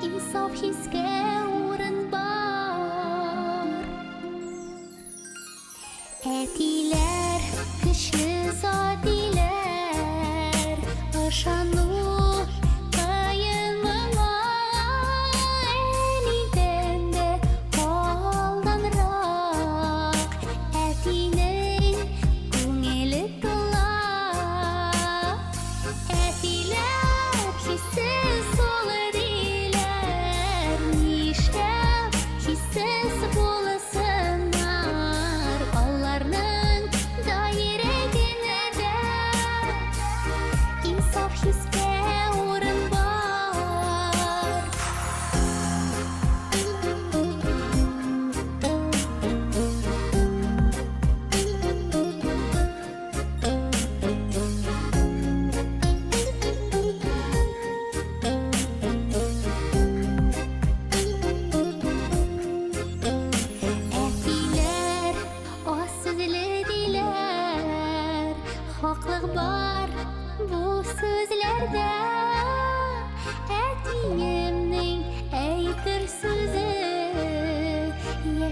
инсаф хискә урын бар. Әтиләр көчле зат диләр, ышану кыен моңа. Әнидән дә алданрак әтинең күңеле тула. Әтиләр хиссез ул диләр, нишләп хиссез булсын?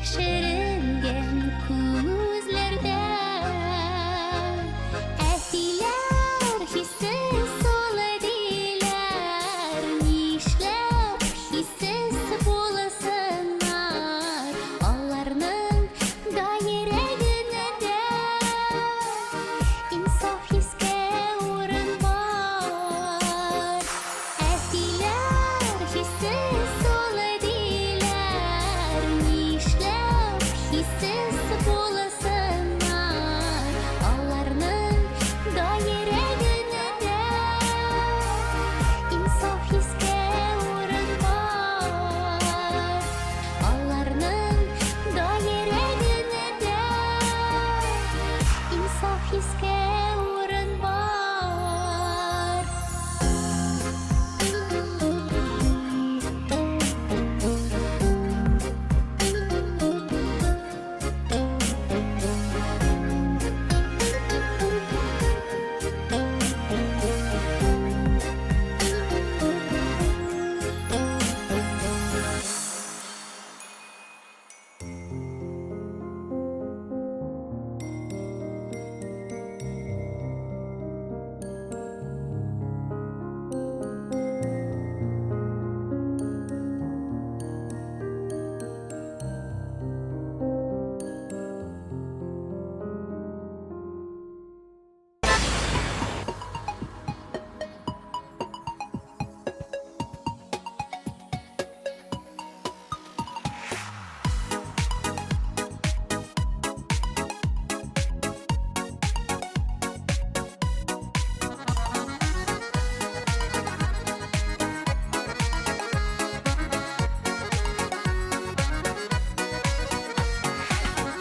Яшеренгән күзләрдә. Әтиләр хиссез алай диләр, нишләп хиссез буласыннар? Аларның да йөрәгендә инсаф хискә урын бар. Әтиләр хиссез алай диләр, нишләп хиссез буласыннар? Аларның да йөрәгендә инсаф хискә урын бар. Аларның да йөрәгендә инсаф хискә урын бар.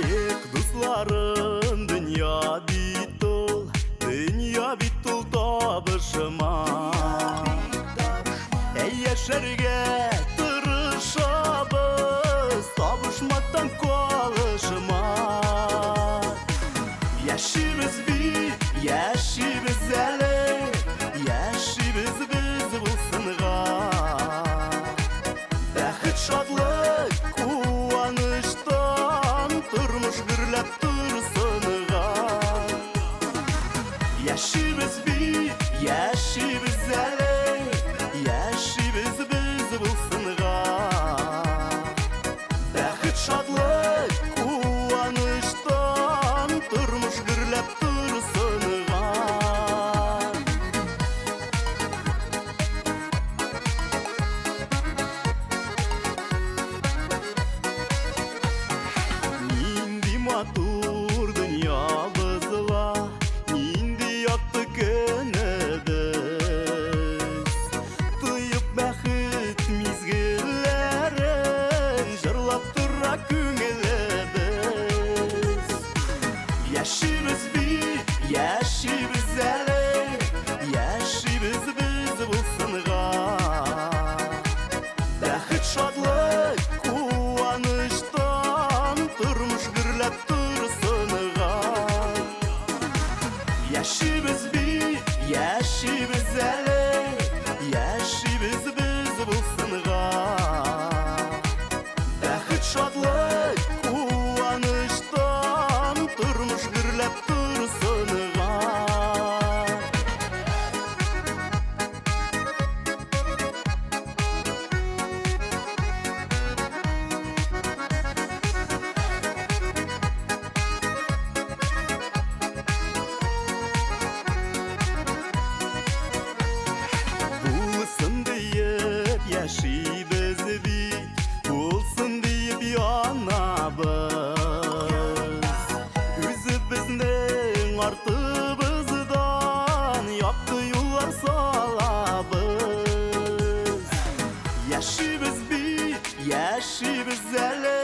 Эх, дусларым, дөнья бит ул, дөнья бит ул табышма. Әй, яшәргә тырышабыз, табышмактан калышма. Яшибез бит, яшибез әле, яшибез без булсынга. Бәхет, шатлык, куаныштан тормыш гөрләп торсынга. Яшибез бит, яшибез әле, яшибез без булсынга. Бәхет, шатлык, куаныштан тормыш гөрләп торсынга. Нинди матур дөньябызла, нинди якты көнебез. Тоеп бәхет мизгелләрен, җырлап тора күңелебез. Яшибез бит, яшибез әле, яшибез без булсынга. Бәхет, шатлык, куаныштан тормыш гөрләп торсынга. Яшибез бит, яшибез әле, яшибез без булсынга. Бәхет, шатлык, куаныштан тормыш гөрләп торсынга. Булсын диеп яшибез бит, булсын диеп янабыз. Үзебезнең артыбыздан якты юллар салабыз. Яшибез бит, яшибез әле,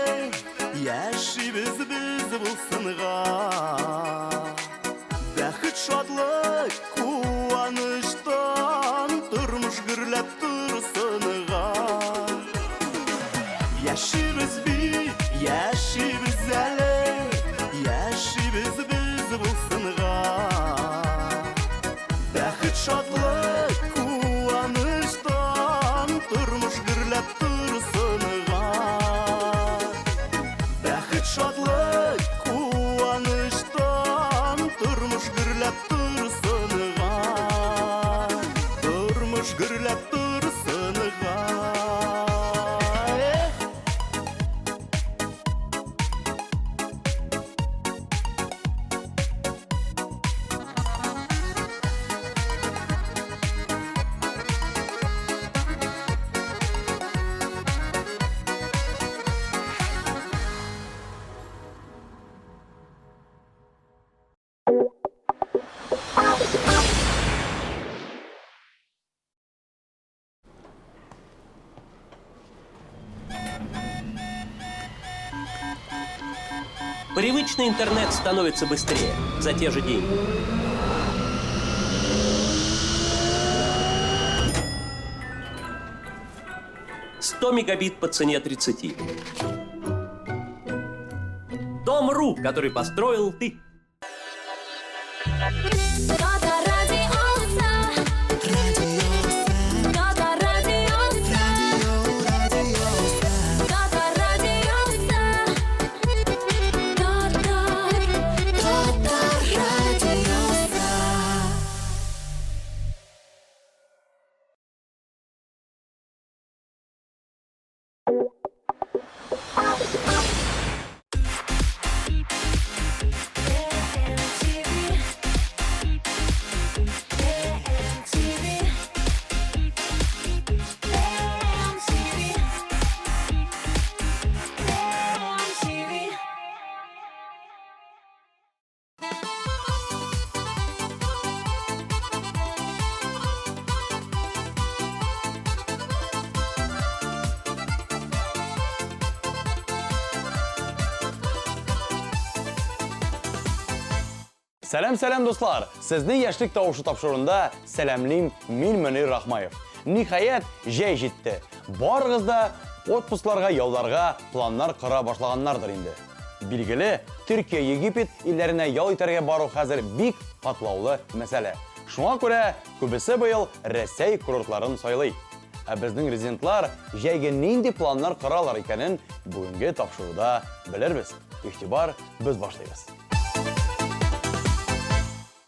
яшибез без булсынга. Бәхет, шатлык, куаныштан тормыш гөрләп торсынга. Яшибез бит, яшибез әле, яшибез без булсынга. Бәхет, шатлык, куаныштан тормыш гөрләп торсынга. Бәхет, шатлык, куаныштан тормыш гөрләп торсынга. Тормыш гөрләп торсынга. Эх! Привычный интернет становится быстрее за те же деньги. «100 мегабит по цене 30. Дом.ру, который построил ты. Татар радиосы. Татар радиосы. Татар радиосы. Татар, Татар радиосы. Сәлам, сәлам, дуслар! Сезне Яшьлек тавышы тапшыруында сәламлим мин Мөнир Рахмаев. Ниһаять, җәй җитте. Барыгыз да отпускларга, ялларга планнар кора башлаганнардыр инде. Билгеле, Төркия, Египет илләренә ял итәргә бару хәзер бик катлаулы мәсьәлә. Шуңа күрә күбесе быел Рәсәй курортларын сайлый. Ә безнең резидентлар җәйге нинди планнар коралар икәнен бүгенге тапшыруда белербез. Игътибар, без башлыйбыз.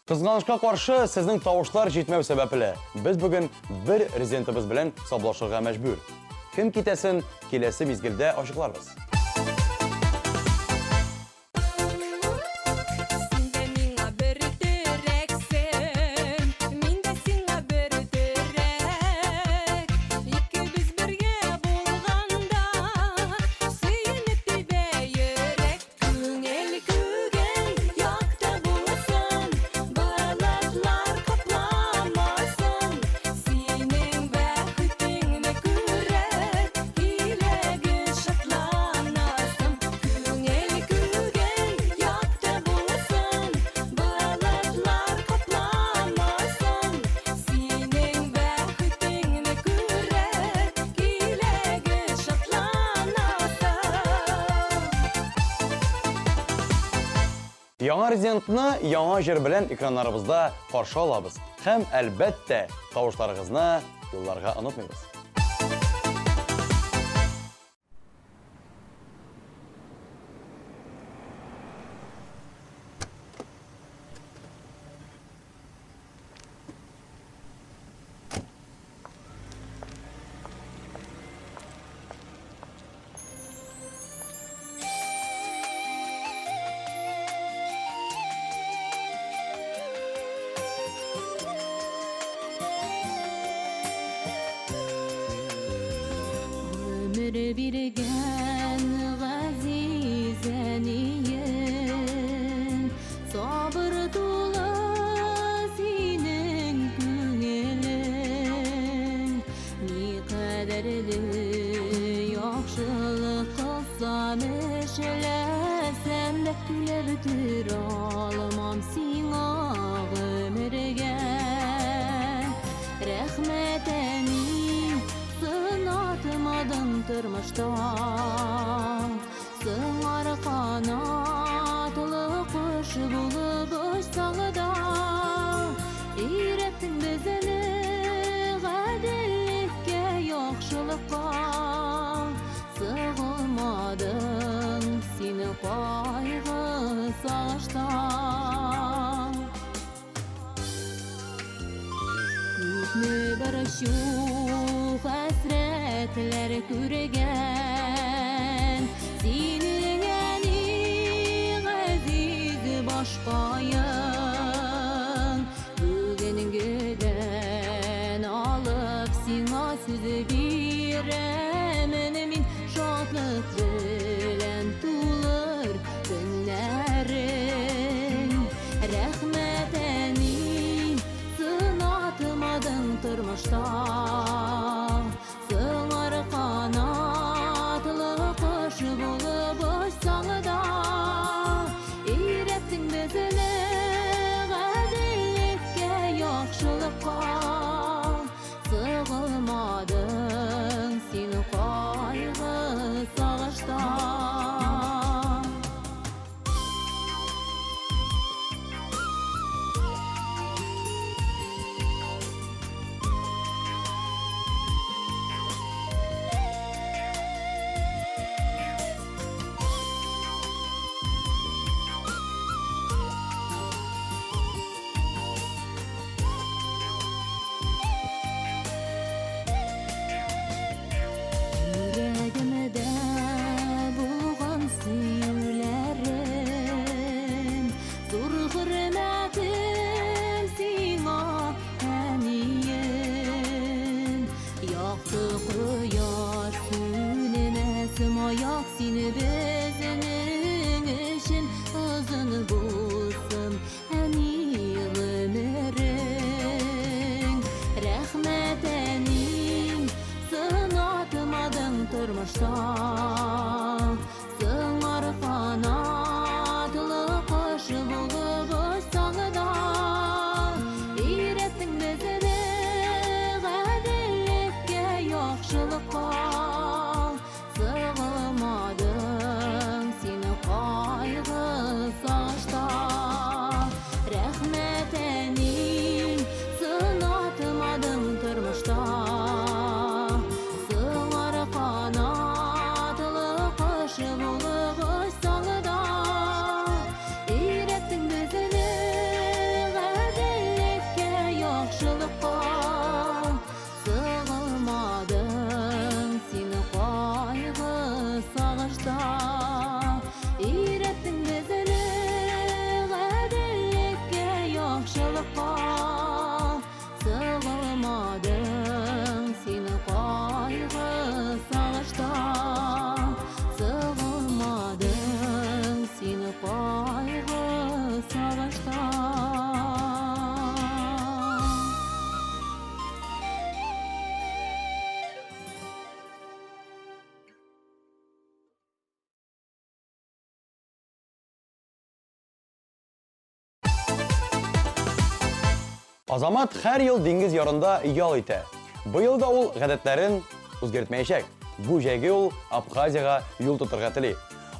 Кызганычка каршы, сезнең тавышлар җитмәү сәбәпле, без бүген бер резидентыбыз белән саубуллашырга мәҗбүр. Кем китәсен киләсе мизгелдә ачыкларбыз. Син дә миңа бер терәксең, мин дә сиңа бер терәк. Икебез бергә булганда, сөенеп тибә йөрәк. Күңел күген якты булсын, болытлар капламасын. Синең бәхетеңне күреп, киләге шатланасың. Күңел күген якты булсын, болытлар капламасын. Синең бәхетеңне күреп, киләге шатланасың. Яңа резидентны яңа җыр белән экраннарыбызда каршы алабыз һәм, әлбәттә, тавышларыгызны юлларга онытмыйбыз. Гомер биргән газиз әнием, Сабыр тулы синең күңелең. Ни кадәрле яхшылык кылсам, эшләсәм дә, Түләп бетерә алмам сиңа гомергә. Рәхмәт, әни, сынатмадың тормышта. Сыңар канатлы кош булып очсаң да, Өйрәттең безне гаделлеккә, яхшылыкка. Сыгылмадың син. Борчу, хәсрәтләр күргән. Синең әни газиз башкаең. Бүгенгедән алып сиңа сүз бирәмен мин, шатлык белән тулыр көннәрең. Рәхмәт, әни, сынатмадың тормышта. Сыңар канатлы кош булып очсаң да, өйрәттең безне гаделлеккә, яхшылыкка. Сыгылмадың син кайгы сагышта. Йөрәгемдә булган сөюләрем, зур хөрмәтем сиңа, әнием. Якты кояш сүнмәс маяк син безнең өчен, озын булсын, әни, гомерең. Рәхмәт, әни, сынатмадың тормышта. Сыңар канатлы кош булып очсаң да, өйрәттең безне гаделлеккә, яхшылыкка. Сыгылмадың син кайгы сагышта. Рәхмәт, әни, сынатмадың тормышта. Сыңар канатлы кош булып очсаң да, өйрәттең безне гаделлеккә, яхшылыкка. Сыгылмадың син кайгы сагышта. Өйрәттең безне гаделлеккә, яхшылыкка. Сыгылмадың син кайгы сагышта. Сыгылмадың син кайгы сагышта. Азамат һәр ел диңгез ярында ял итә. Быел да ул гадәтләрен үзгәртмәячәк. Бу җәйге ул Абхазиягә юл тотырга тели.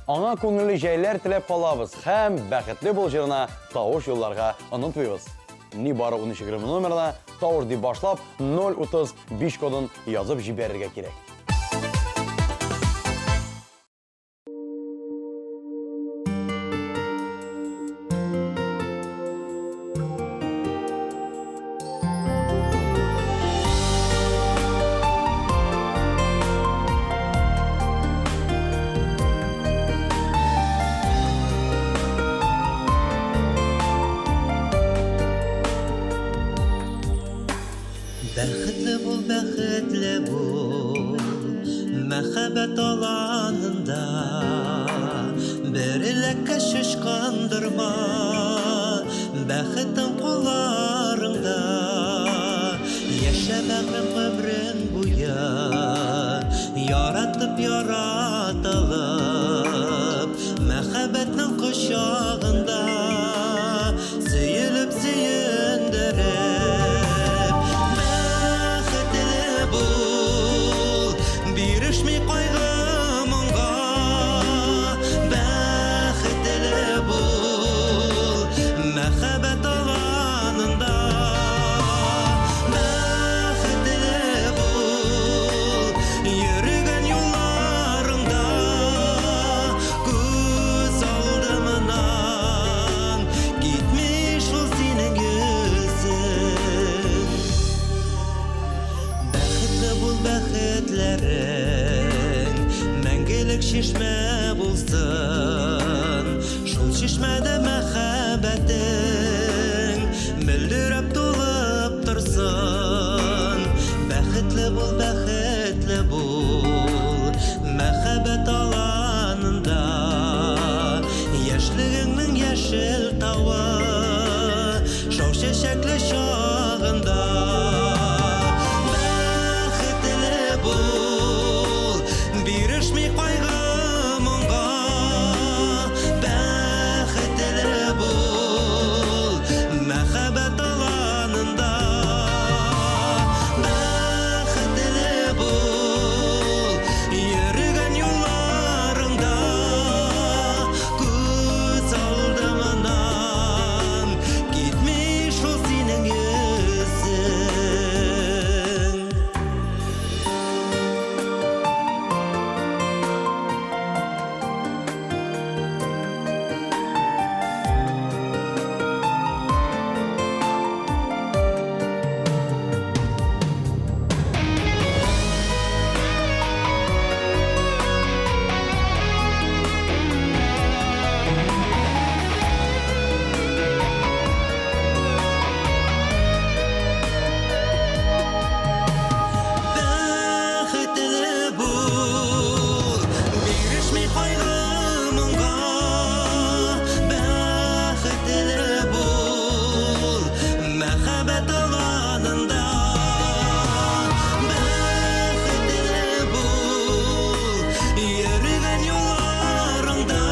Аңа күңелле җәйләр теләп калабыз һәм бәхетле бул җырына тавыш юлларга онытмыйбыз. Нибары 13 номерына тавыш дип башлап 035 кодын язып җибәрергә кирәк. Бәхетле бул, бәхетле бул, мәхәббәт аланында. Бер эләккә шешкандырма, бәхетең кулларыңда. Яшә бәгърем гомрең буе, яратып яратылып, мәхәббәтнең кочагында, сөелеп сөендереп. Бәхетле бул, бирешми кайгы моңга. Бәхетле бул, мәхәббәт аланында. Бәхетле бул, йөргән юлларыңда. тавы шау чәчәкле чагында. Бәхетле бул, бирешми кайгы моңга. Бәхетле бул, мәхәббәт аланында. Бәхетле бул, йөргән юлларыңда. Күз алдымнан китми шул синең йөзең. Бәхетле бул, бирешми кайгы моңга. Бәхетле бул, мәхәббәт аланында. Бәхетле бул, йөргән юлларыңда.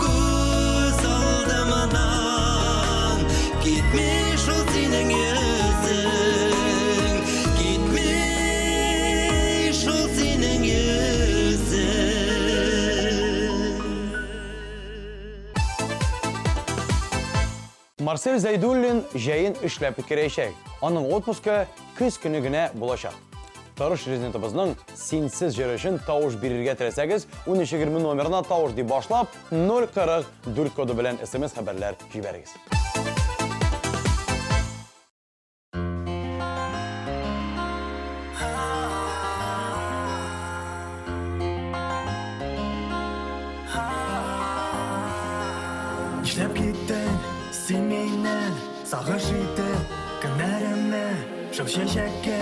Күз алдымнан китми шул синең йөзең. Китми шул синең йөзең. Марсель Зәйдуллин җәен эшләп үткәрәчәк. Аның отпускы көз көне генә булачак. Тырыш резидентыбызның Синсез җыры өчен тавыш бирергә теләсәгез, 1320 номерына тавыш дип башлап, 044 коды белән смс хәбәрләр җибәрегез. Нишләп киттең син миннән Сагыш итеп көннәремне Шау чәчәккә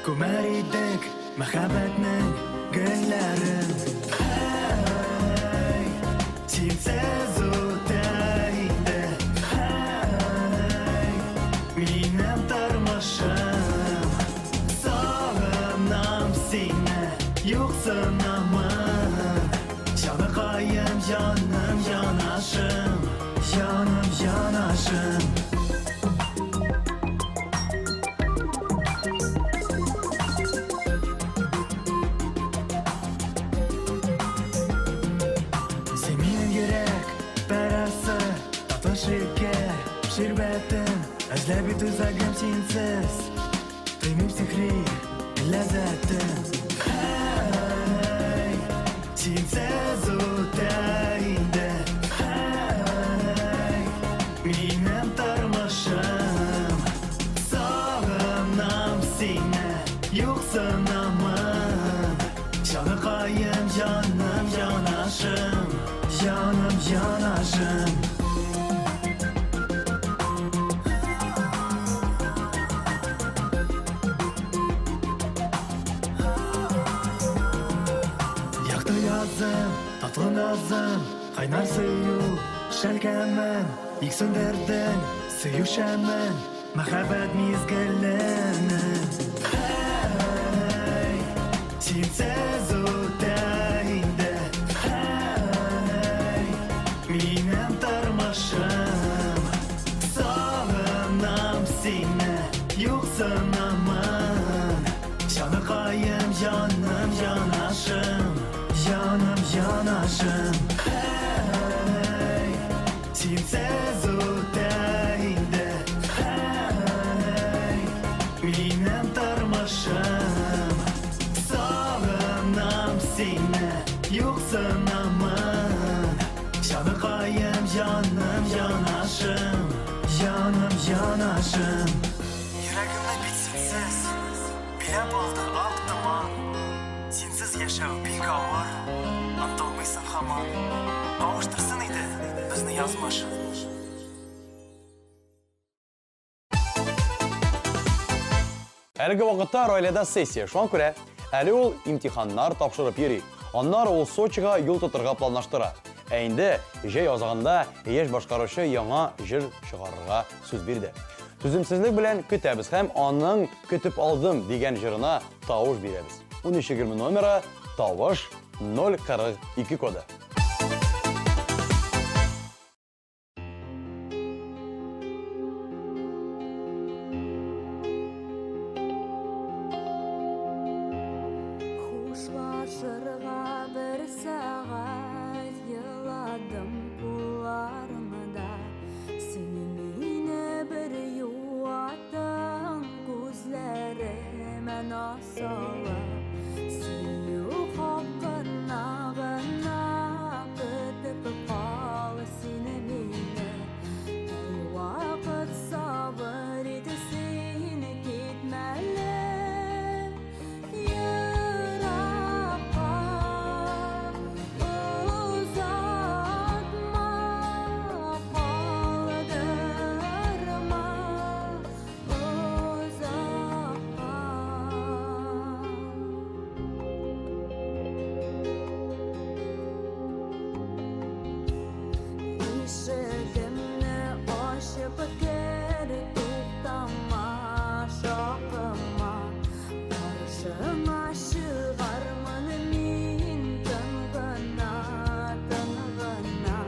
күмәр идек Мәхәббәтнең гөлләрен. Һәй, синсез үтә инде Һәй, минем тормышым. Сагынам сине, юксынамын. Җаныкаем, җаным, җанашым, җаным, җанашым. Син минем йөрәк парәсе, татлы шикәр, ширбәтем. Өзелә бит үзәгем синсез, тоймыйм сихри ләззәтен. Һәй, синсез үтә инде Һәй, минем тормышым. Сагынам сине, юксынамын. Җаныкаем, җаным, җанашым, җаным, җанашым. Якты язым, татлы назым, кайнар сөю шәлкәмен. Ник сүндердең сөю шәмен, мәхәббәт мизгеленең? Һәй, синсез үтә инде Һәй, минем тормышым. Сагынам сине, юксынамын. Җаныкаем, җаным, җанашым, җаным, җанашым. Һәй, синсез үтә инде Һәй, минем тормышым. Сагынам сине, юксынамын. Җаныкаем, җаным, җанашым, җаным, җанашым. Йөрәгемне бит синсез биләп алды ак томан. Синсез яшәү бик авыр, онытылмыйсың һаман. Кавыштырсын иде безне язмыш. Әлеге вакытта Райләдә сессия, шуңа күрә әле ул имтиханнар тапшырып йөри. Аннары ул Сочига юл тотырга планлаштыра. Ә инде җәй азагында яшь башкаручы яңа җыр чыгарырга сүз бирде. Түземсезлек белән көтәбез һәм аның Көтеп алдым дигән җырына тавыш бирәбез. 1320 номеры, тавыш 042 коды. Хушлашырга бер сәгать еладым кулларыңда. Син мине бер юаттың күзләремә наз салып. Сөю хакына гына көтеп кал син мине. Әй вакыт сабыр ит син китмәле. Еракка озатма, калдырма озакка. Ишегемне ачып кер, туктама, шакыма. Каршыңа чыгармын мин тын гына, тын гына.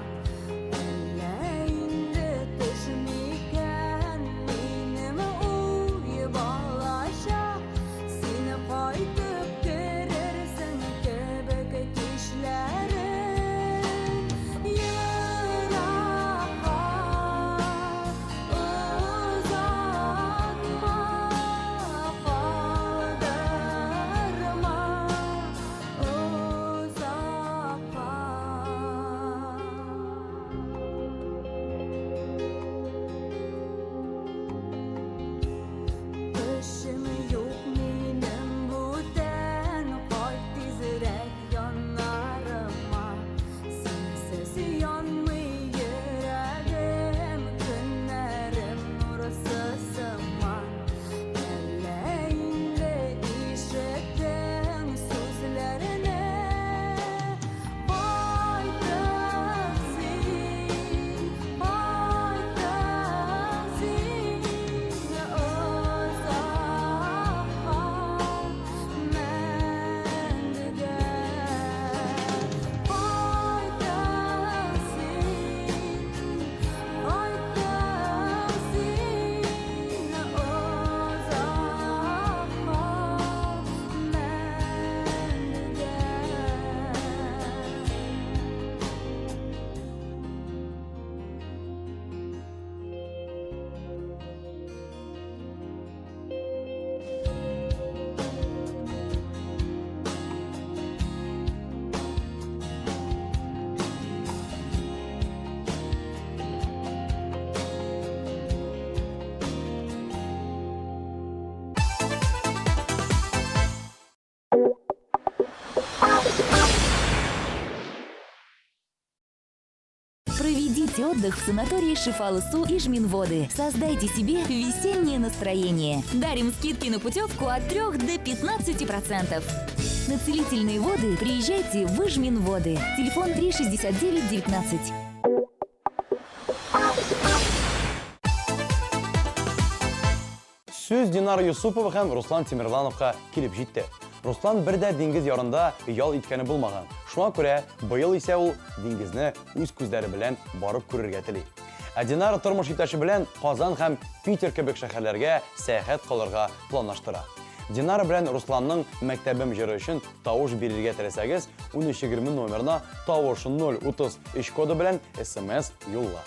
Әллә инде төш микән минем уй балачак? Син кайтып керерсең кебек кичләрен. Еракка озатма, калдырма озакка. Көчем юк минем бүтән, кайт тизрәк яннарыма. Синсез янмый йөрәгем, көннәрем нурсыз сыман. Әллә инде ишеттең сүзләрне? Кайттың син, кайттың син озакка, мәңгегә. Кайттың син, кайттың син озакка, мәңгегә. Проведите отдых в санатории Шифалысу и Жминводы. Создайте себе весеннее настроение. Дарим скидки на путевку от 3 до 15%. На целительные воды приезжайте в Ижминводы. Телефон 369 19. Сүз Динара Юсупова һәм Руслан Тимерлановка килеп җитте. Руслан бер дә диңгез ярында ял иткәне булмаган. Шуңа күрә быел исә ул диңгезне үз күзләре белән барып күрергә тели. Ә Динара тормыш иптәше белән Казан һәм Питер кебек шәһәрләргә сәяхәт кылырга планлаштыра. Динара белән Русланның Мәктәбем җыры өчен тавыш бирергә теләсәгез, 1320 номерына тавыш 033 коды белән смс юлла.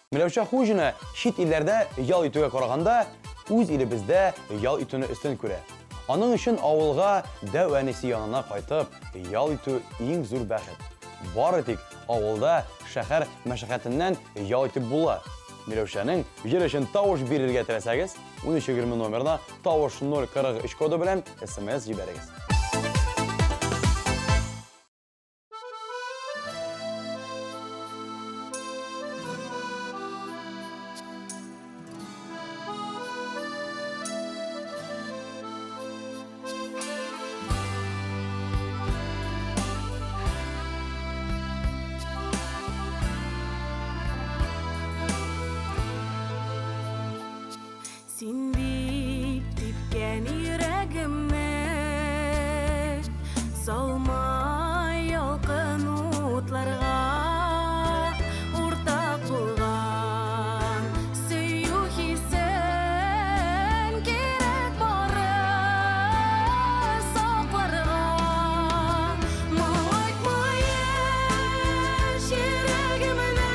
Миләүшә Хуҗина чит илләрдә ял итүгә караганда, үз илебездә ял итүне өстен күрә. Аның өчен авылга дәү әнисе янына кайтып ял итү иң зур бәхет. Бары тик авылда шәһәр мәшәкатеннән ял итеп була. Миләүшәнең җыр өчен тавыш бирергә теләсәгез, 1320 номерына тавыш 043 коды белән смс җибәрегез. Син дип типкән йөрәгемне Салма ялкын утларга Уртак булган сөю хисен Кирәк бары сакларга. Моңайтма яшь йөрәгемне,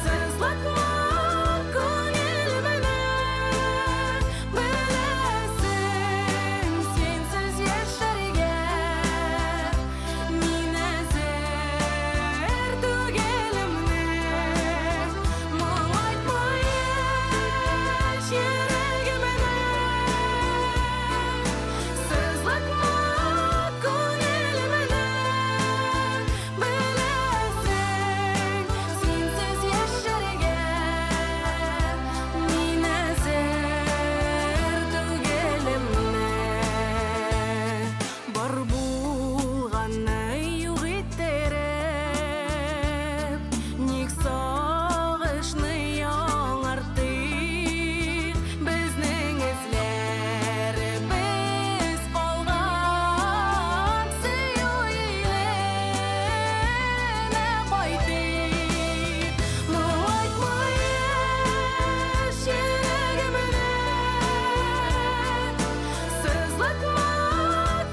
Сызлатма күңелемне. Беләсең, синсез яшәргә мин әзер түгелемне. Моңайтма яшь йөрәгемне, Сызлатма күңелемне. Беләсең, синсез яшәргә мин әзер түгелемне. Бар булганны юк иттереп, ник сагышны яңартыйк? Безнең эзләребез калган сөю иленә кайтыйк. Моңайтма яшь йөрәгемне, Сызлатма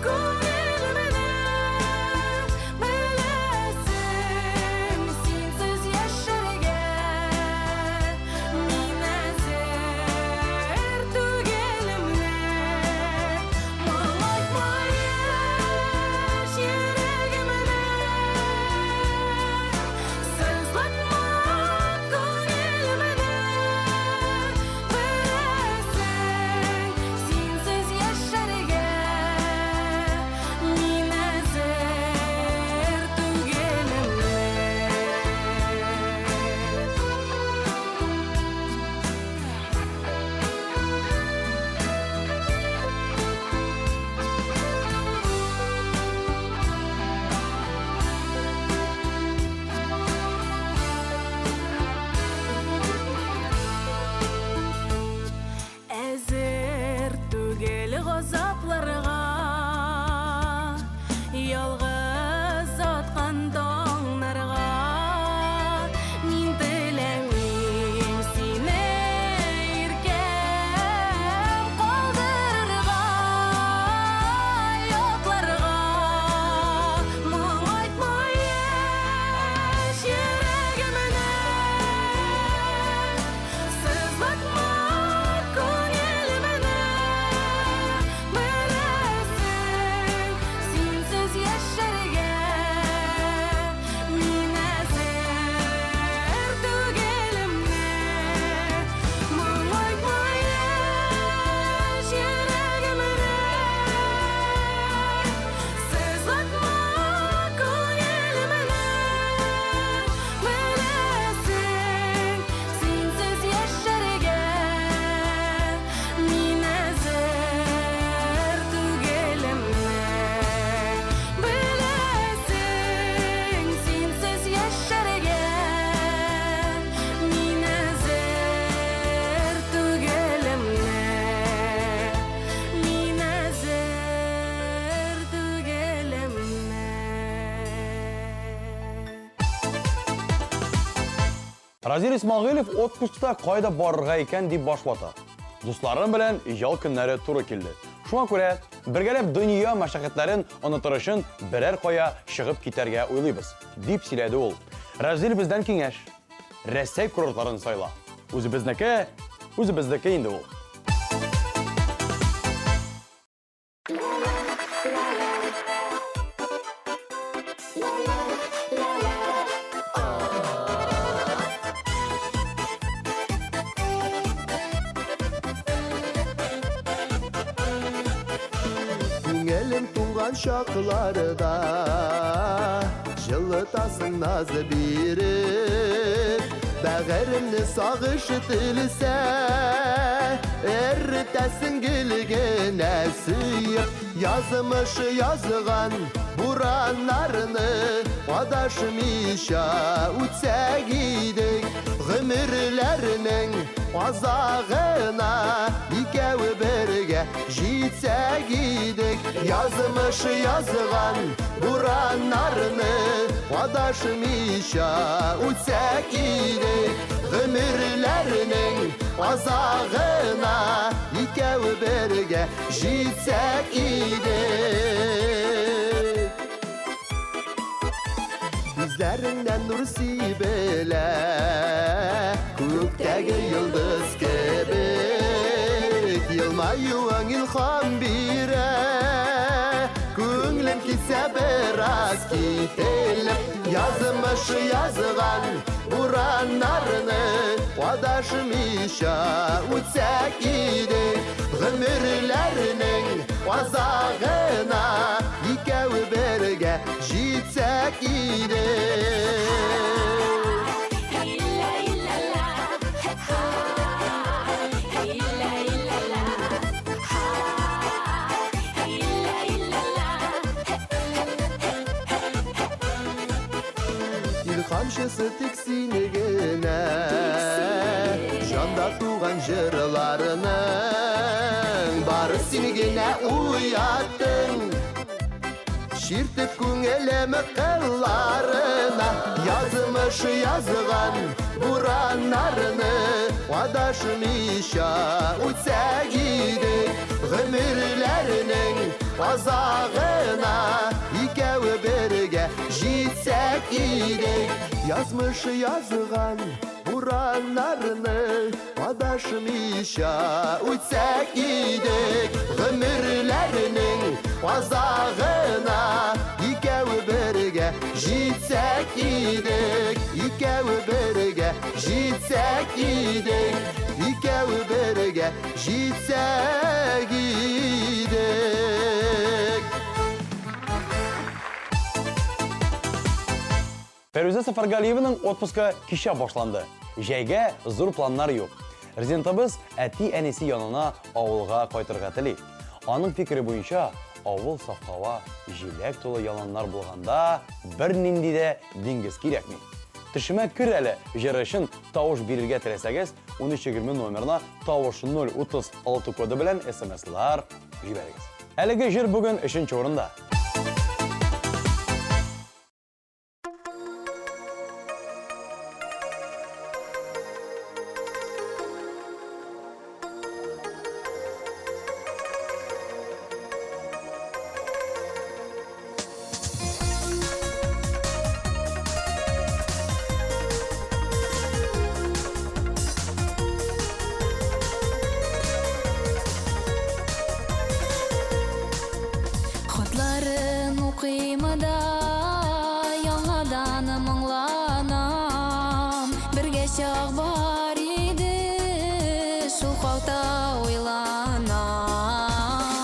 күңелемне. Беләсең, синсез яшәргә мин әзер түгелемне. Моңайтма яшь йөрәгемне, Сызлатма күңелемне. Беләсең, синсез яшәргә мин әзер түгелемне. Әзер түгел газапларга, Ялгыз аткан таңнарга. Мин теләмим сине, иркәм, Калдырырга ятларга. Моңайтма яшь йөрәгемне, Сызлатма күңелемне. Беләсең, синсез яшәргә мин әзер түгелемне. Моңайтма яшь йөрәгемне, Сызлатма күңелемне. Беләсең, синсез яшәргә мин әзер түгелемне. Беләсең, синсез яшәргә мин әзер түгелемне. Мин әзер түгелемне. Разил Исмагыйлев отпускта кайда барырга икән дип баш вата. Дусларым белән ял көннәре туры килде. Шуңа күрә бергәләп дөнья мәшәкатьләрен онытыр өчен берәр кая чыгып китәргә уйлыйбыз, дип сөйләде ул. Рәзил бездән киңәш. Рәсәй курортларын сайла. Үзебезнеке, үзебезнеке инде ул. Күңелем туңган чакларда Җылытасың наз биреп Бәгыремне сагыш телсә Эретәсең гел генә сөеп Язмыш язган бураннарны Адашмыйча үтсәк идек Гомерләрнең азагына Икәү бергә җитсәк идек Язмыш язган бураннарны Адашмыйча үтсәк идек Гомерләрнең азагына Икәү бергә җитсәк идек Күзләреңнән нур сибелә Күктәге йолдыз кебек Елмаюың илһам бирә Күңлем китсә бераз кителеп Язмыш язган бураннарны Адашмыйча үтсәк идек Гомерләрнең азагына Икәү бергә җитсәк идек Илһамчысы тик син генә Җанда туган җырларының Бары син генә уяттың Чиртеп күңелем кылларына Язмыш язган бураннарны Адашмыйча үтсәк идек Гомерләрнең азагына Икәү бергә җитсәк идек Язмыш язган бураннарны Адашмыйча үтсәк идек Гомерләрнең азагына Икәү бергә җитсәк идек Икәү бергә җитсәк идек Икәү бергә җитсәк идек Фәрүзә Сафаргалиеваның отпускы кичә башланды. Җәйгә зур планнар юк. Резидентыбыз әти-әнисе янына авылга кайтырга тели. Аның фикере буенча, авыл саф һава, җиләк тулы яланнар булганда бернинди дә диңгез кирәкми. Төшемә кер әле җыры өчен тавыш бирергә теләсәгез, 1320 номерына тавыш 036 коды белән смслар җибәрегез. Әлеге җыр бүген өченче урында. Хатларын укыйм да яңадан моңланам. Бергә чак бар иде, шул хакта уйланам.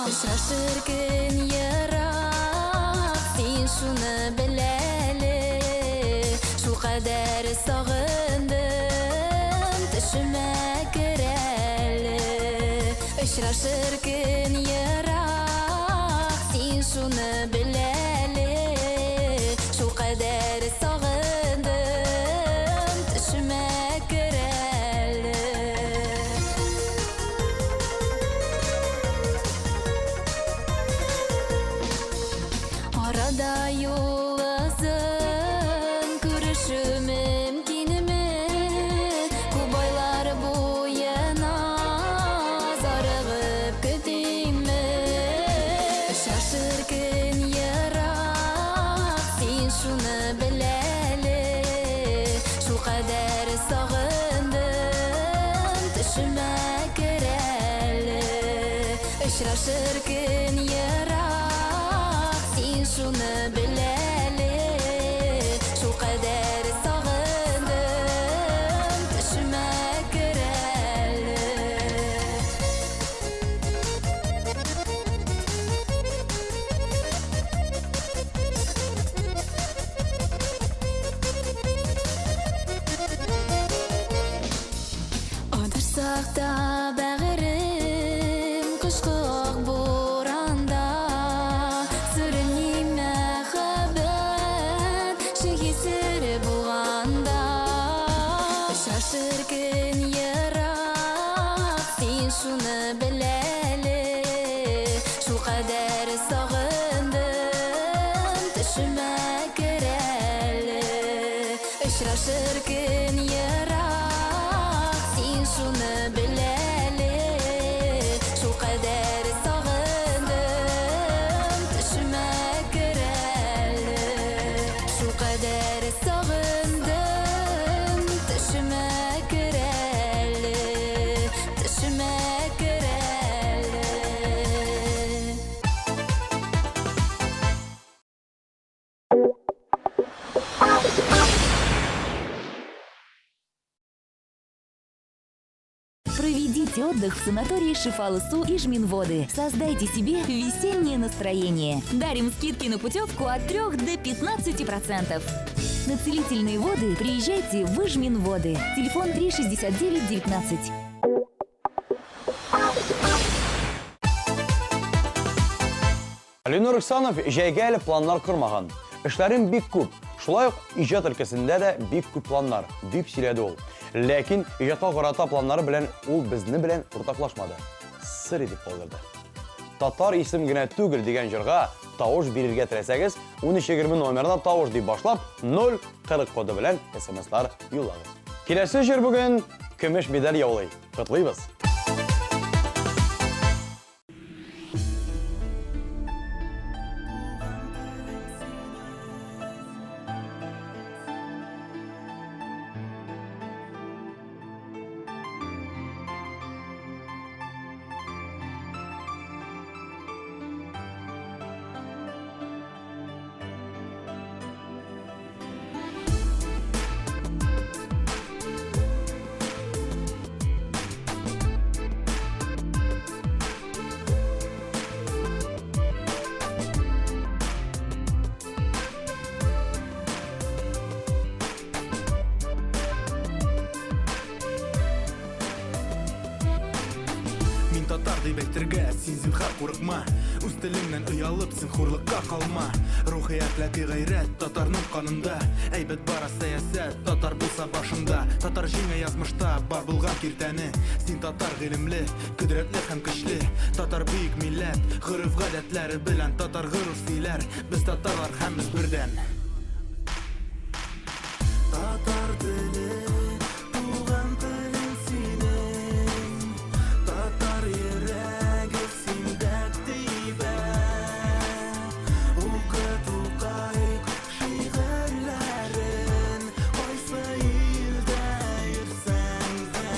Очрашыр көн ерак, син шуны бел әле. Шул кадәр сагындым, төшемә кер әле. Очрашыр көн ерак, син шуны бел әле. Шул кадәр сагындым, төшемә кер әле. Арада юл озын, күрешү мөмкинме? Күп айлар буена зарыгып көтимме? Очрашыр көн ерак, син шуны бел әле. Очрашыр көн ерак, син шуны бел әле. Шул кадәр сагындым, төшемә кер әле. Адашсак та бәгырем кышкы ак буранда сүрелми мәхәббәт чөнки сере булганда. Очрашыр көн ерак, син шуны бел әле. Шул кадәр сагындым, төшемә кер әле. Очрашыр көн ерак, син шуны бел әле. Шул кадәр сагындым, төшемә кер әле. Шул кадәр сагындым, төшемә кер әле. Төшемә кер әле. Проведите отдых в санатории Шифалысу и Жминводы. Создайте себе весеннее настроение. Дарим скидки на путевку от 3 до 15%. На целительные воды приезжайте в Ижминводы. Телефон 369 19. Ленур Ихсанов җәйгә әле планнар кормаган. Эшләрем бик күп. Шулай ук иҗат өлкәсендә дә бик күп планнар, дип сөйләде ул. Ләкин иҗатка карата планнары белән ул безне белән уртаклашмады. Сер итеп калдырды. Татар исем генә түгел дигән җырга тавыш бирергә теләсәгез, 1320 номерына тавыш дип башлап 040 коды белән смслар юллагыз. Киләсе җыр бүген көмеш медаль яулый. Котлыйбыз! Мин татар дип әйтергә, син зинһар курыкма. Үз телеңнән оялып, син хурлыкка калма. Рухи әхлаки гайрәт татарның канында. Әйбәт бара сәясәт, татар булса башында. Татар җиңә язмышта бар булган киртәне. Син татар гыйлемле, кодрәтле һәм көчле. Татар бөек милләт, гореф-гадәтләре белән татар горур сөйләр. Без татарлар һәм без бердәм. Татар теле, туган телең синең. Татар йөрәге синдә тибә. Укы Тукай шигырьләрен, кайсы илдә йөрсәң дә.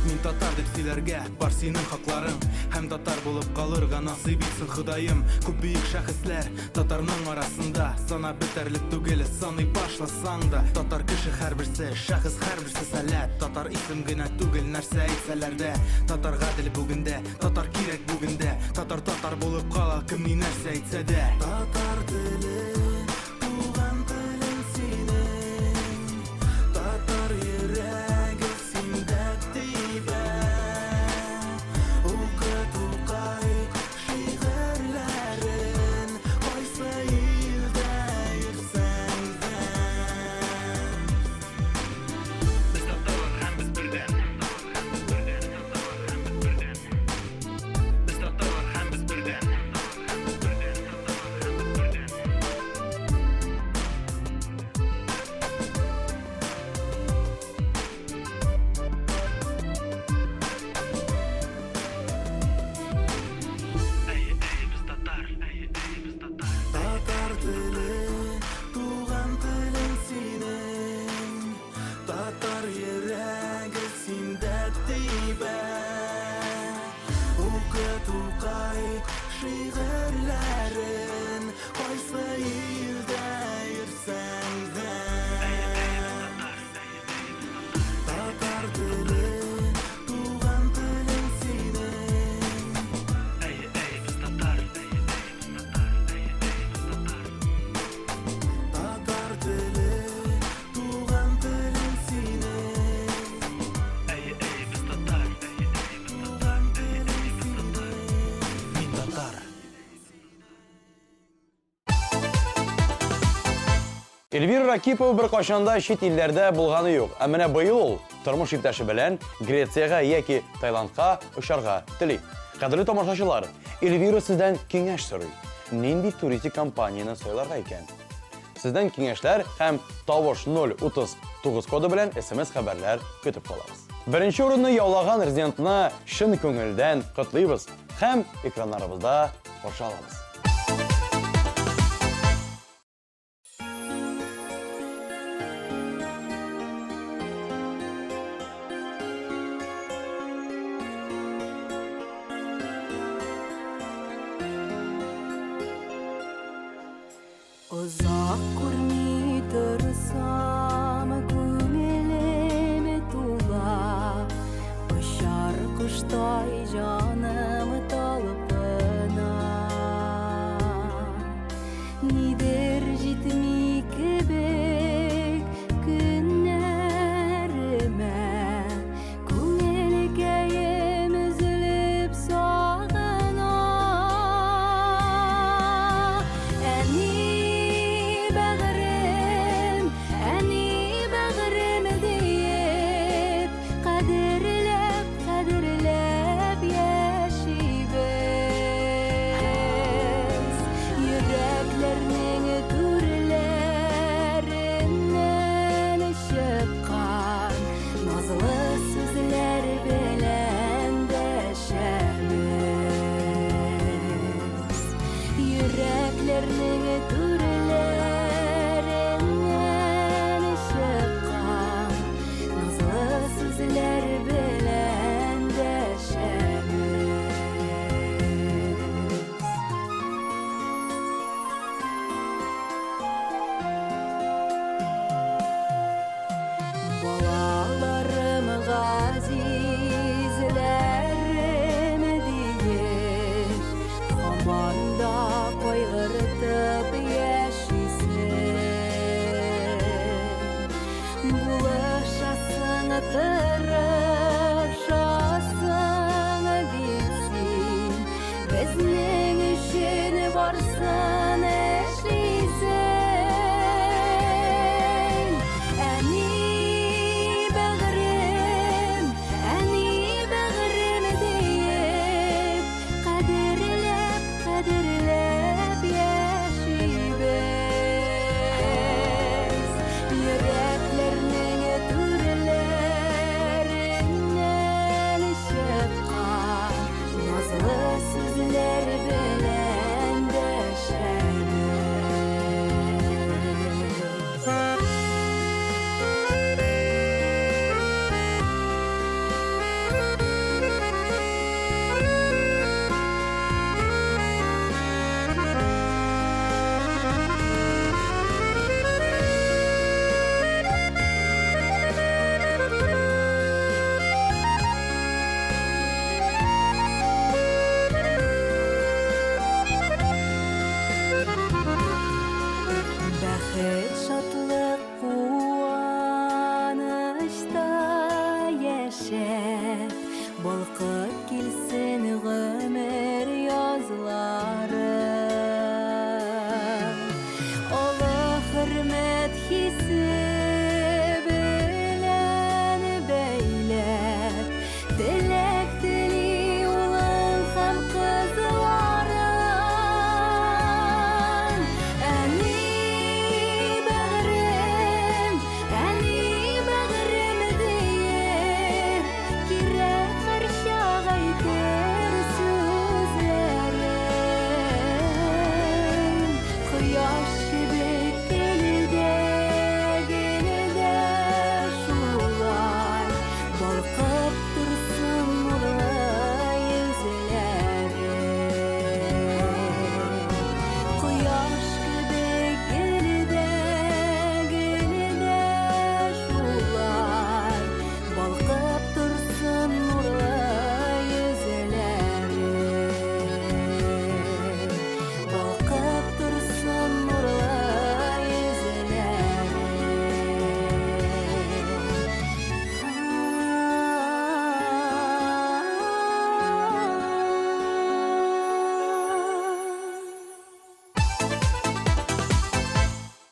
Мин татар дип сөйләргә бар синең хакларың. Һәм татар булып калырга насыйп итсен Ходаем. Күп бөек шәхесләр татарның арасында. Санап бетәрлек түгел, саный башласаң да. Татар кеше һәрберсе, шәхес һәрберсе сәләт. Татар исем генә түгел, нәрсә әйтсәләр дә. Татар гадел бүген дә, татар кирәк бүген дә. Татар татар булып кала, кем ни нәрсә әйтсә дә. Татар теле, туган телең синең. Татар йөрәге синдә тибә. Укы Тукай шигырьләрен, кайсы илдә йөрсәң дә. Без татарлар һәм без бердәм. Без татарлар һәм без бердәм. шигырьләрен Кайсы илдә йөрсәң дә Татар теле, туган телең синең Әйе, әйе, без татар Татар теле, туган телең синең Әйе, әйе, без татар Туган телең синең Мин татар Эльвира Ракипова беркайчан да чит илләрдә булганы юк. Ә менә быел ул тормыш иптәше белән Грециягә яки Таиландка очарга тели. Кадерле тамашачылар, Эльвира сездән киңәш сорый. Нинди туристик компанияне сайларга икән? Сездән киңәшләр һәм тавыш 039 коды белән SMS хәбәрләр көтеп калабыз. Беренче урынны яулаган резидентны чын күңелдән котлыйбыз һәм экраннарыбызда каршы алабыз. Озак күрми торсам, күңелем тула, Очар коштай җаным талпына. Нидер җитми кебек көннәремә, Күңелкәем өзелеп сагына. Әни бәгърем, әни бәгърем диеп, кадерләп, кадерләп яшибез. Йөрәкләрнең түрләреннән чыккан назлы сүзләр белән дәшәбез. Йөрәкләрнең түрләреннән чыккан назлы сүзләр белән дәшәбез. Балаларым газизләрем диеп, һаман да кайгыртып яшисең. Булышасың, тырышасың бит син, безнең өчен барсын эшлисең. Әни бәгърем, әни бәгърем диеп, кадерләп, кадерләп яшибез. Йөрәкләрнең түрләреннән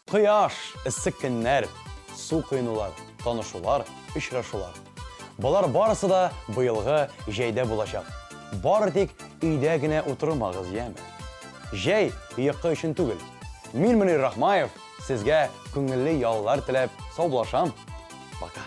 Кояш, эссе көннәр, су коенулар, танышулар, очрашулар. Болар барысы да быелгы җәйдә булачак. Бары тик өйдә генә утырмагыз, яме. Җәй йокы өчен түгел. Мин Мөнир Рахмаев, сезгә күңелле яллар теләп саубуллашам. Пока.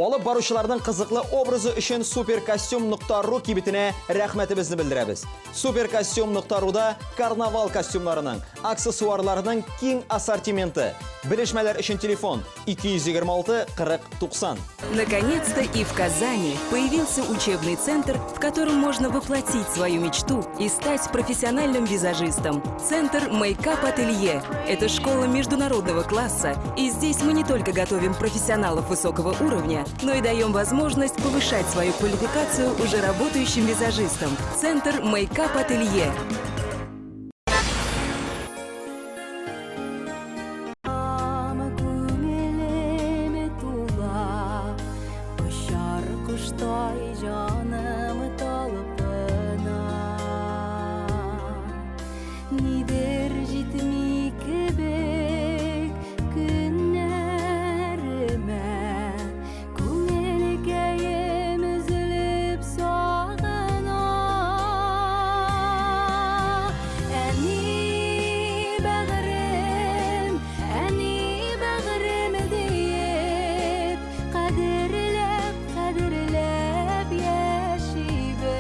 Алып баручыларның кызыклы образы өчен суперкостюм.ру кибетенә рәхмәтебезне белдерәбез. Суперкостюм.руда карнавал костюмнарының, аксессуарларының киң ассортименты. Белешмәләр өчен телефон 226 40 90. Наконец-то и в Казани появился учебный центр, в котором можно воплотить свою мечту и стать профессиональным визажистом. Центр Мейкап Ателье – это школа международного класса, и здесь мы не только готовим профессионалов высокого уровня, но и даем возможность повышать свою квалификацию уже работающим визажистам. Центр Мейкап Ателье. Күңелем тула, очар коштай җаным талпына. Нидер җитми кебек көннәремә, күңелкәем өзелеп сагына. Әни бәгърем, әни бәгърем диеп, кадерләп, кадерләп яшибез.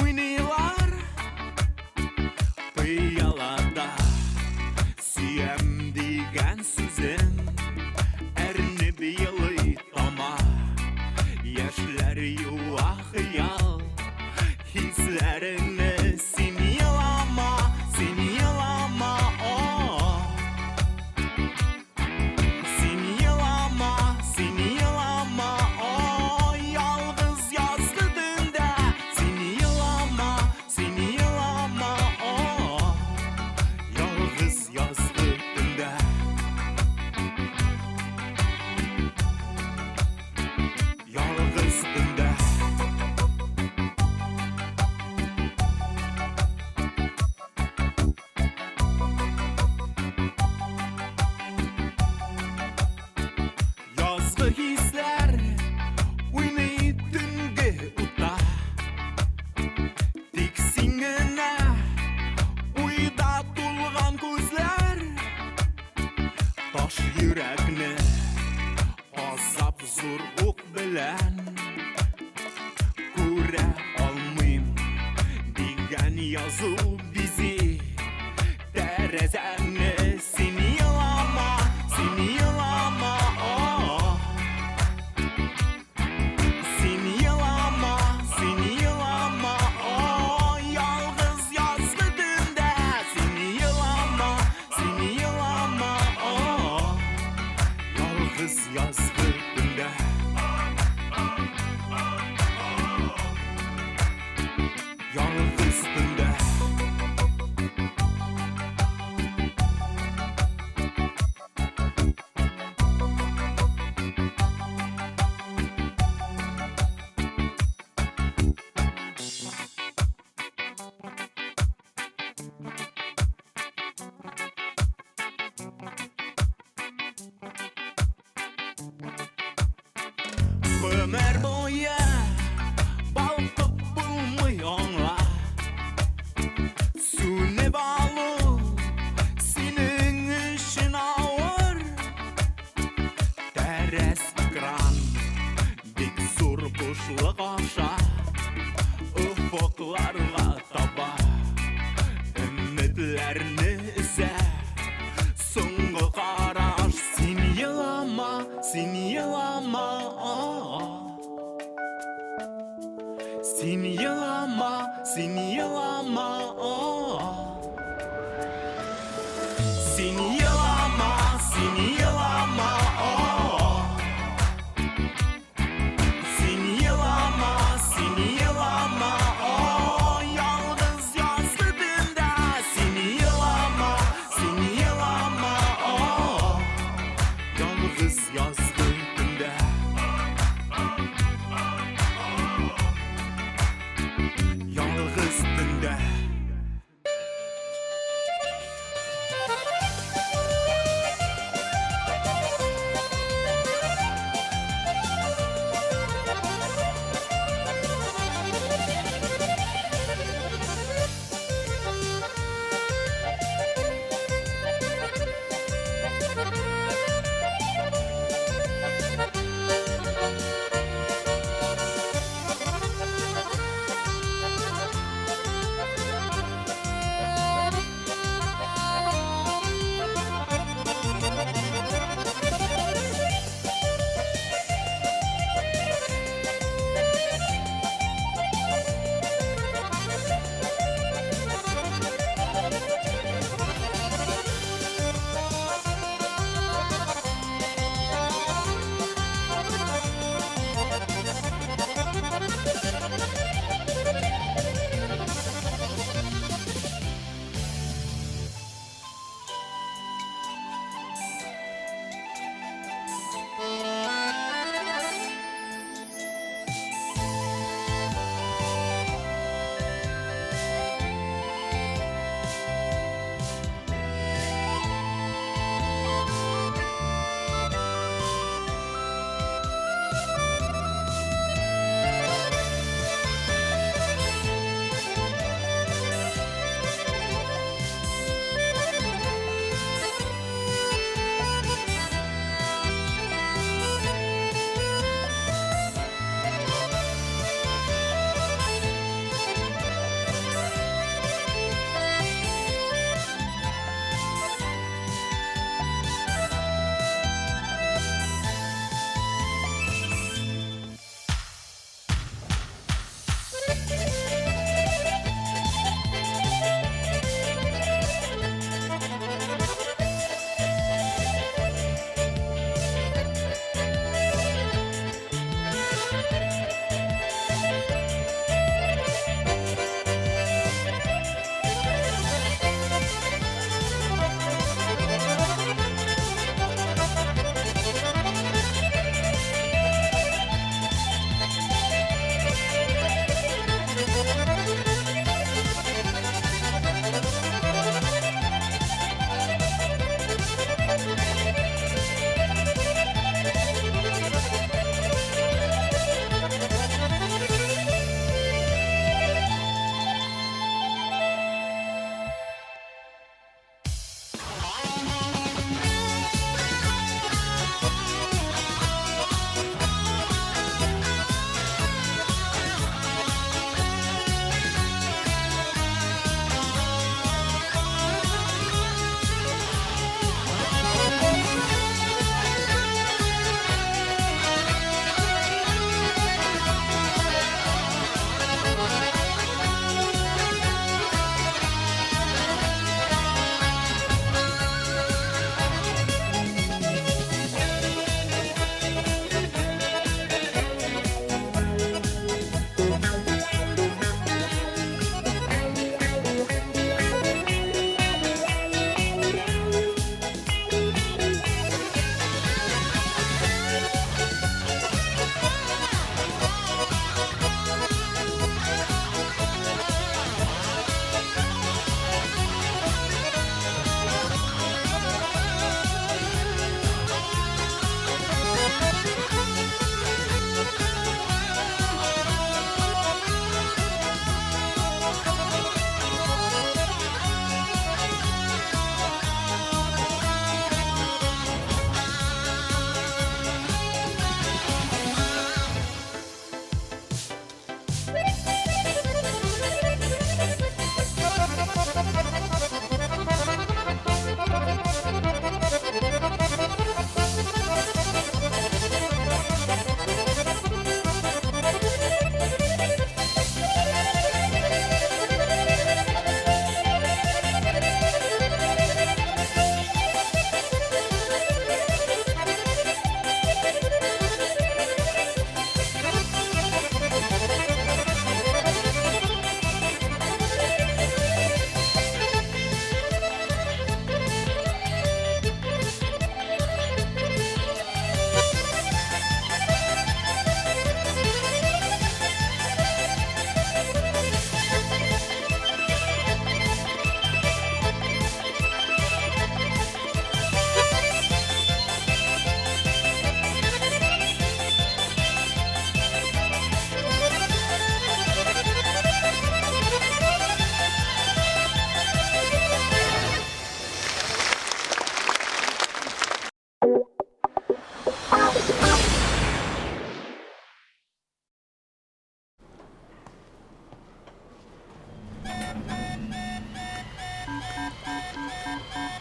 уйныйлар Пыялада сөям дигән сүзем Әрнеп елый тама Яшьләр юа хыял Хисләреңне син елама, син елама, о Син елама, син елама, о Ялгыз язгы төндә Син елама, син елама, о Ялгыз язгы төндә Ялгыз төндә Язгы хисләр уйный төнге утта Тик син генә уйда тулган күзләр Таш йөрәкне азап зур ук белән Күрә алмыйм дигән язу бизи Тәрәзәңне син елама, син елама, о Син елама, син елама, о Ялгыз язгы төндә Син елама, син елама, о Ялгыз язгы төндә Ялгыз төндә Гомер буе балкып булмый аңла Сүнеп алу синең өчен авыр Тәрәз экран бик зур бушлык аша Офыкларга таба Өметләрне өзә Соңгы караш Син елама, син елама Син елама, син елама Син елама, син елама Син елама, син елама, о Ялгыз язгы төндә Син елама, син елама, о Ялгыз язгы төндә Ялгыз төндә.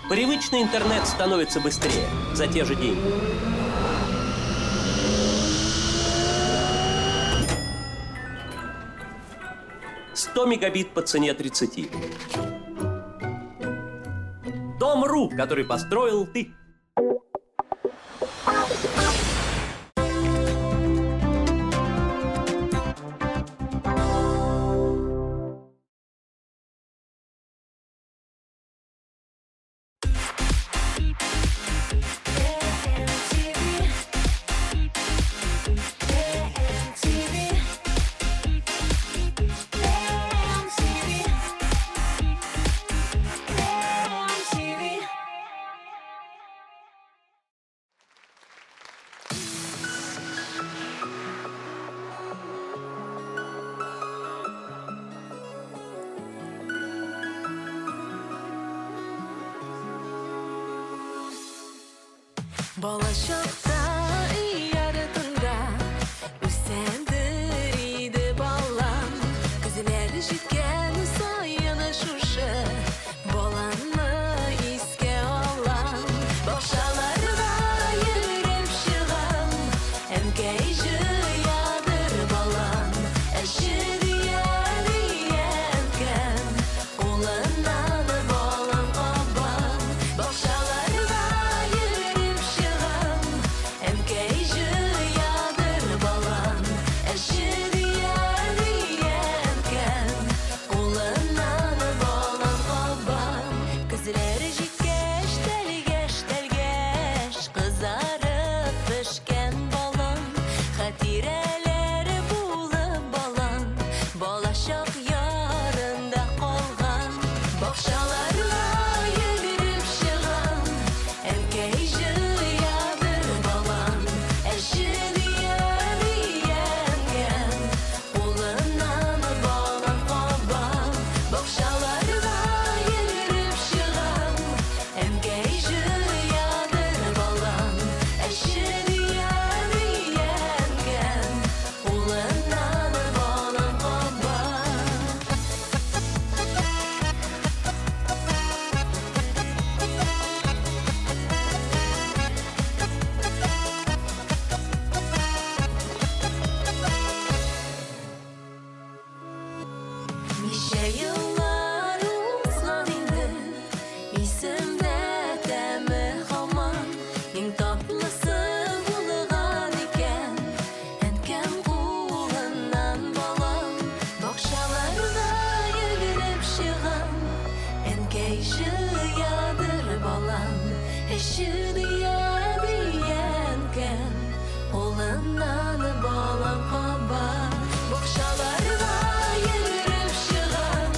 Привычный интернет становится быстрее за те же деньги. «100 мегабит по цене 30. Дом.ру, который построил ты. Балачакта өй артында үсәдер иде балан. Көзләр җиткән саен шушы баланны искә алам. Бакчаларга йөреп чыгам, әнкәй җыядыр балан. Әче дия дия әнкәм, кулыннан балан кабам. Бакчаларга йөреп чыгам, әнкәй җыядыр балан. Әче дия дия әнкәм, кулыннан балан кабам. Көзләр җиткәч, тәлгәш, тәлгәш, кызарып пешкән балан. Хатирәләр булып балан, балачак ярында калган. Бакчаларга йөгереп чыгам, әнкәй җыядыр балан. Әче дия дия әнкәм, кулыннан балан кабам. Бакчаларга йөгереп чыгам, әнкәй җыядыр балан. Әче дия дия әнкәм, кулыннан балан кабам. Ничә еллар узган инде, исемдә тәме һаман. Иң татлысы булган икән, әнкәм кулыннан балам. Бакчаларга йөгереп чыгам, әнкәй җыядыр балам. Әче дия дия әнкәм, кулыннан балам каба. Бакчаларга йөгереп чыгам,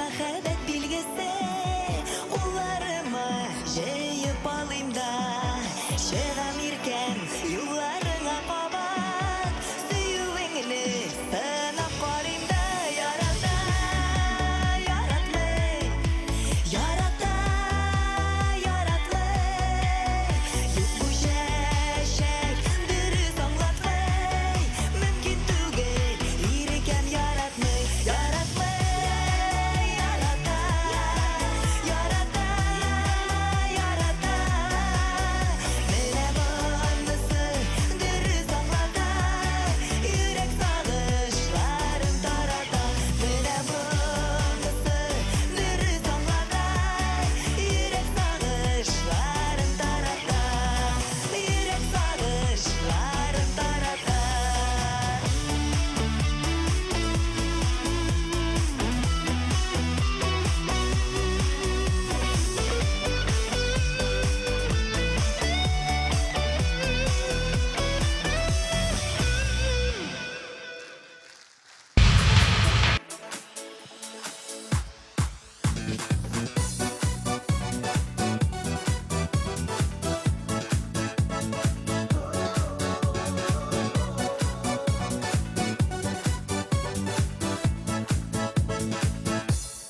мәхәббәт билгесе. Кулларыма җыеп алыйм да, чыгам иркәм юлларыңа кабат. Сөюеңне сынап карыйм да, ярата, яратмый, ярата, яратмый. Юк бу чәчәк дөрес аңлатмый, мөмкин түгел, ирекәм яратмый, яратмый, ярата, ярата, ярата. Менә монысы дөрес аңлата, йөрәк сагышларын тарата. Менә монысы дөрес аңлата, йөрәк сагышларын тарата, йөрәк сагышларын тарата.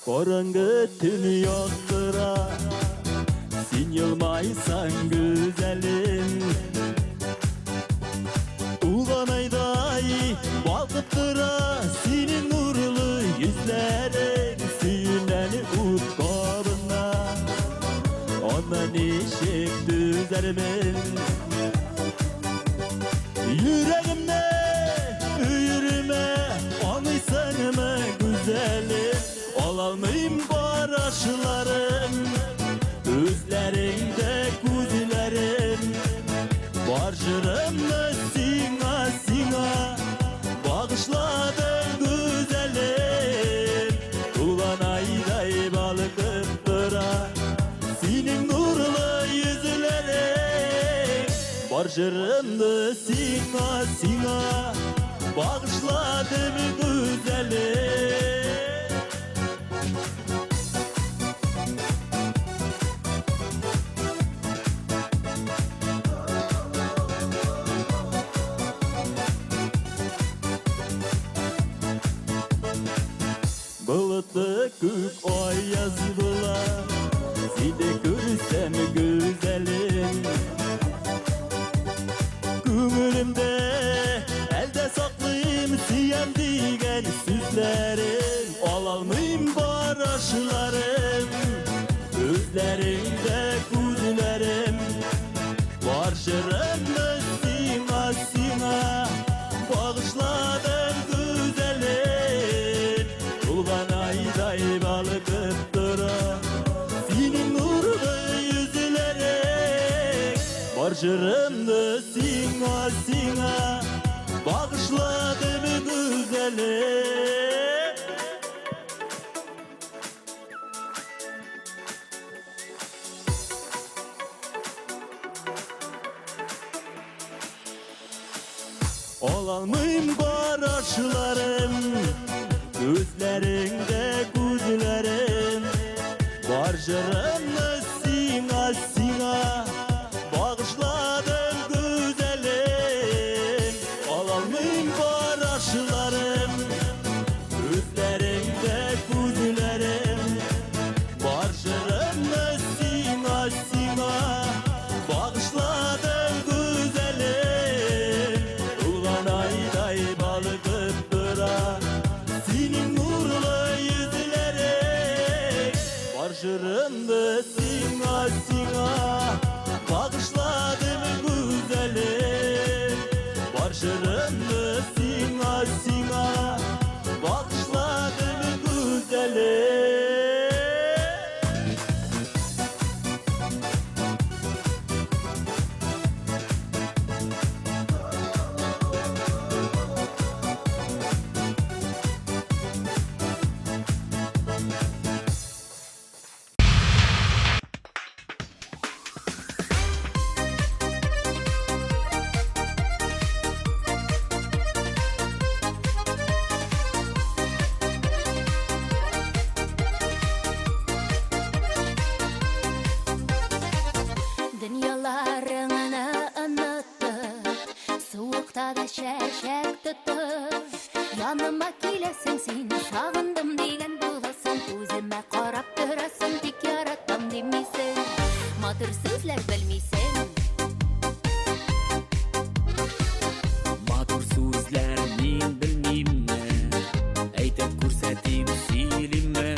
Караңгы төн яктыра, син елмайсаң гүзәлем. Тулган айдай балкып тора синең нурлы йөзләрең, сөюнән ут кабына. Аны ничек түзәрмен? Йөрәгемне өермә, аныйсыңмы гүзәлем? Алалмыйм карашларым, күзләреңдә күзләрем. Бар җырымны сиңа, сиңа багышладым, гүзәлем. Тулган айдай балкып тора синең нурлы йөзләрең. Бар җырымны сиңа, сиңа багышладым, гүзәлем. Болытлы күк аяз була, сине күрсәм, гүзәлем. Күңелемдә әлдә саклыйм сөям дигән сүзләрен. Алалмыйм карашларым, күзләреңдә күзләрем. Бар җырымны сиңа, сиңа багышладым, гүзәлем. Тулган айдай балкып тора синең нурлы йөзләрең. Бар җырымны сиңа, сиңа багышладым, гүзәлем. Алалмыйм карашларым, күзләреңдә күзләрем. Бар җырымны сиңа, сиңа багышладым, гүзәлем. Алалмыйм карашларым, күзләреңдә күзләрем. Бар җырымны сиңа, сиңа багышладым, гүзәлем. Тулган айдай балкып тора синең нурлы йөзләрең. Бар җырымны сиңа, сиңа багышладым, гүзәлем. Бар җырымны сиңа, сиңа багышладым, гүзәлем. Яныма киләсең син, сагындым дигән буласың, үземә карап торасың, тик яратам димисең, матур сүзләр белмисең. Матур сүзләр мин белмимме? Әйтеп күрсәтим, сөйлимме?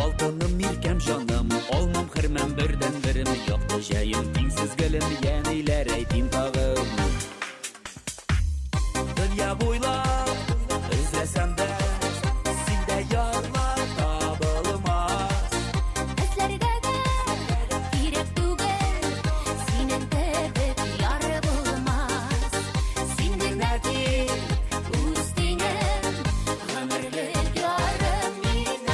Алтыным, иркәм, җаным, алмам, хөрмәм, бердәнберем, якты җәем, тиңсез гөлем, я ниләр әйтим тагын? Дөнья буйлап эзләсәм дә, синдә ярлар табылмас. Эзләргә дә кирәк түгел, синең кебек яр булмас. Син генә тик үз тиңем, гомерлек ярым минем.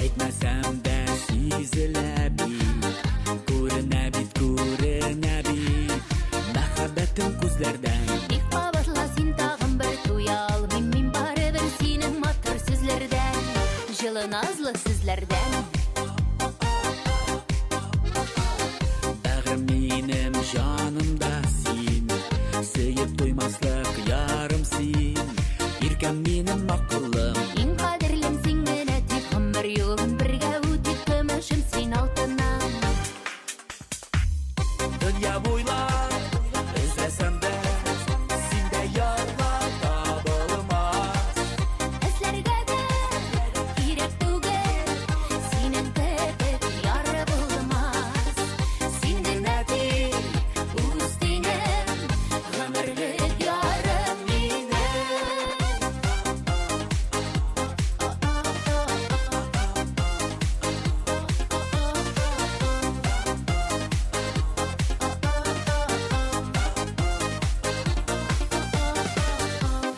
Әйтмәсәм дә сизелә бит, күренә бит, күренә бит, мәхәббәтем күзләрдән. Тик кабатла син тагын бер, туя алмыйм мин барыбер синең матур сүзләрдән, җылы назлы сүзләрдән. Бәгырем минем җанымда син, сөеп туймаслык ярым син, иркәм минем акыллым. Иң кадерлем син генә, тик гомер юлын бергә үтик, көмешем син алтыным. Дөнья буйлап эзләсәм дә, синдә ярлар табылмас. Эзләргә дә кирәк түгел, синең кебек яр булмас. Син генә тик үз тиңем, гомерлек ярым минем.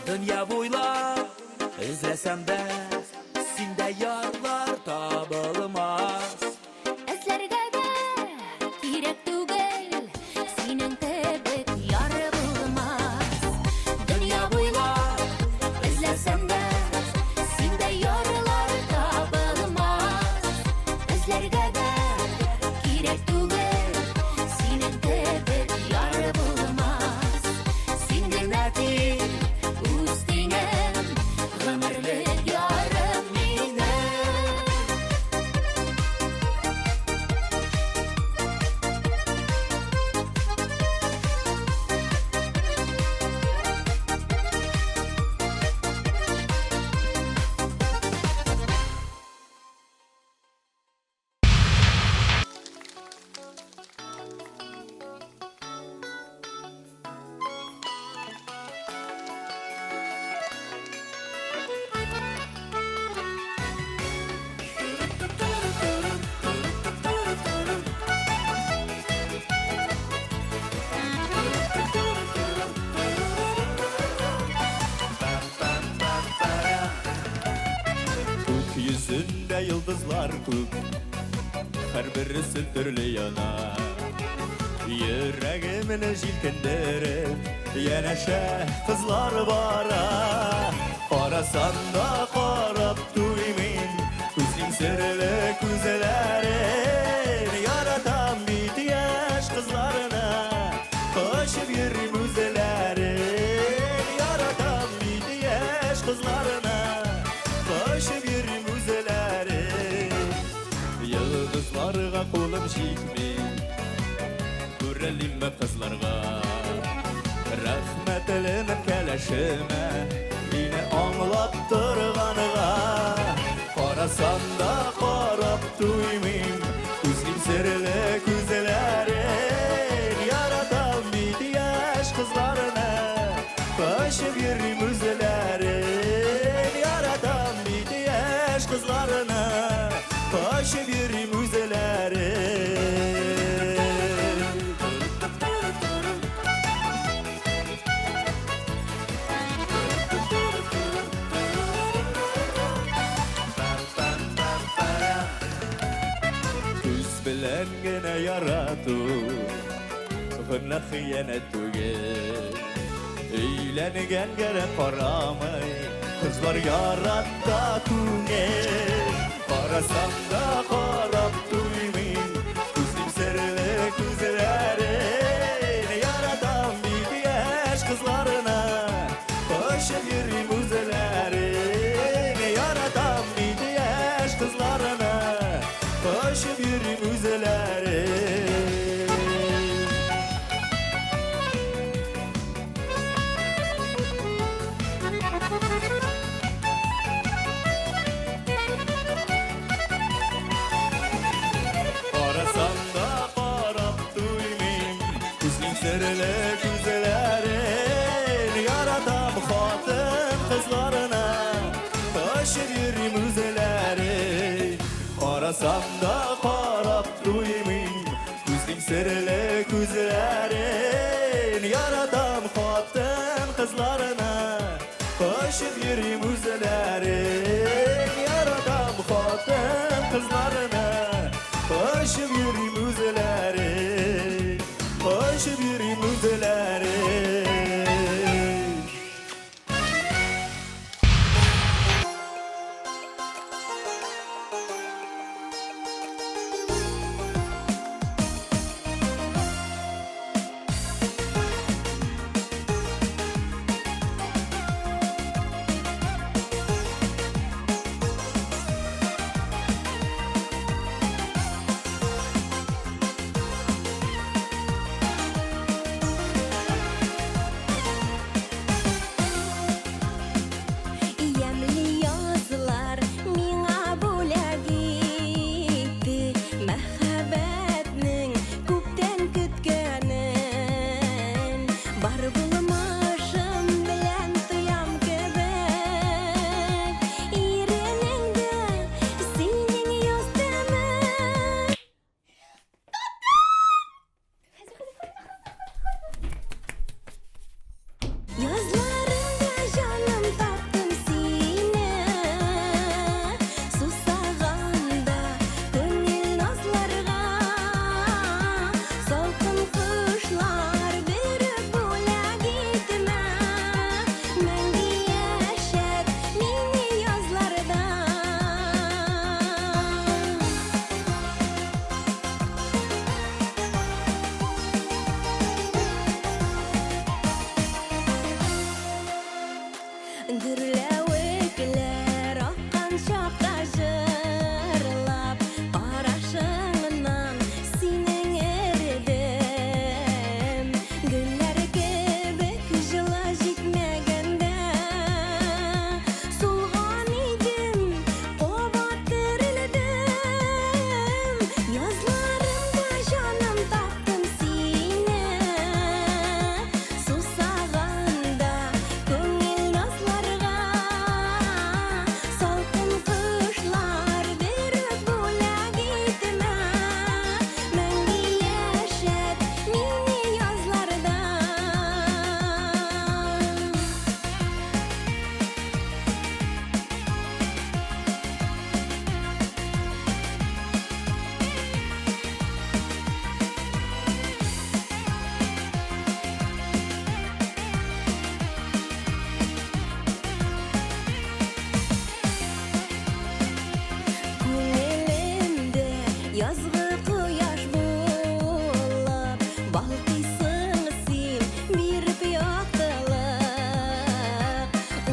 Дөнья буйлап эзләсәм дә, синдә ярлар табылмас. Эзләргә дә кирәк түгел, синең кебек яр булмас. Дөнья буйлап эзләсәм дә, синдә ярлар табылмас. Эзләргә дә кирәк түгел, синең кебек яр булмас. Син генә тик үз тиңем, гомерлек ярым минем. Күк йөзендә йолдызлар күп, һәрбересе төрле яна. Йөрәгемне җилкендереп, янәшә кызлар бара. Карасам да карап туймыйм, күзнең серле күзләрен. Яратам бит яшь кызларны, кочып йөрим үзләрен. Яратам бит яшь кызларны, кочып йөрим үзләрен. Йолдызларга кулым җитми, күрәлимме кызларга. Рәхмәтлемен кәләшемә, мине аңлап торганга. Карасам да карап туймыйм, күзлим серле күзләрен. Яратам бит яшь кызларны, кочып йөрим үзләрен. Яратам бит яшь кызларны, кочып йөрим үзләрен. Күз белән генә ярату Гына хыянәт түгел. Өйләнгәнгә дә карамый, Кызлар ярата күңел. Карасам да карап туймыйм, күзлим серле күзләрен. Яратам бит яшь кызларына, кочып йөрим үзләрен. Яратам бит яшь кызларына, кочып йөрим үзләрен. Карасам да карап туймыйм, күзнең серле күзләрен. Яратам хатын кызларына, кочып йөрим үзләрен. Карасам да карап туймыйм, күзнең серле күзләрен. Яратам хатын кызларына, кочып йөрим үзләрен. Яратам хатын кызларына, кочып йөрим үзләрен. Кочып йөрим үзләрен. Ямьле язлар миңа бүләк итте Мәхәббәтнең күптән көткәнен. Бар булмышым белән тоям кебек Иренеңдә синең яз тәмен. Язларымда җаным таптым сине, Сусаганда күңел назларга. Салкын кышлар биреп бүләк итмә, Мәңге яшәт мине язларда. Гөрләвекләр аккан чакта җырлап, Карашыңнан синең эредем. Гөлләр кебек җылы җитмәгәндә, Сулган идем, кабат терелдем. Язларымда җаным таптым сине, Сусаганда күңел назларга. Салкын кышлар биреп бүләк итмә, Мәңге яшәт мине язларда. Күңелемдә язгы кояш булып Балкыйсың син биреп яктылык.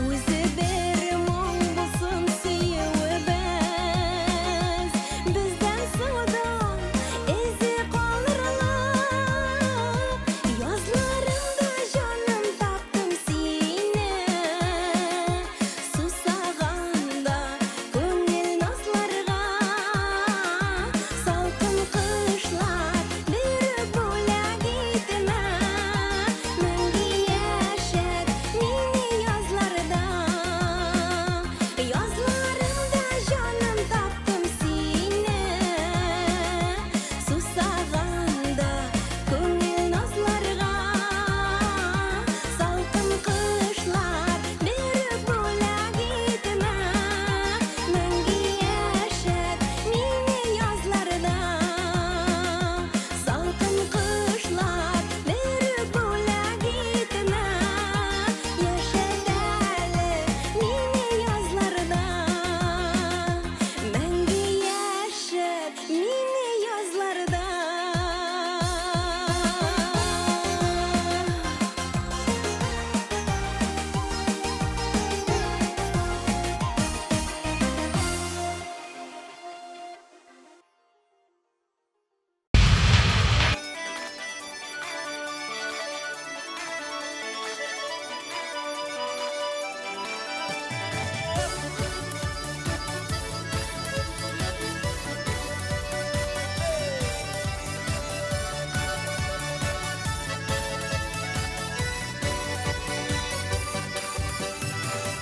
Үзе бер моң булсын сөюебез, Бездән соң да эзе калырлык. Язларымда җаным таптым сине, Сусаганда күңел назларга. Салкын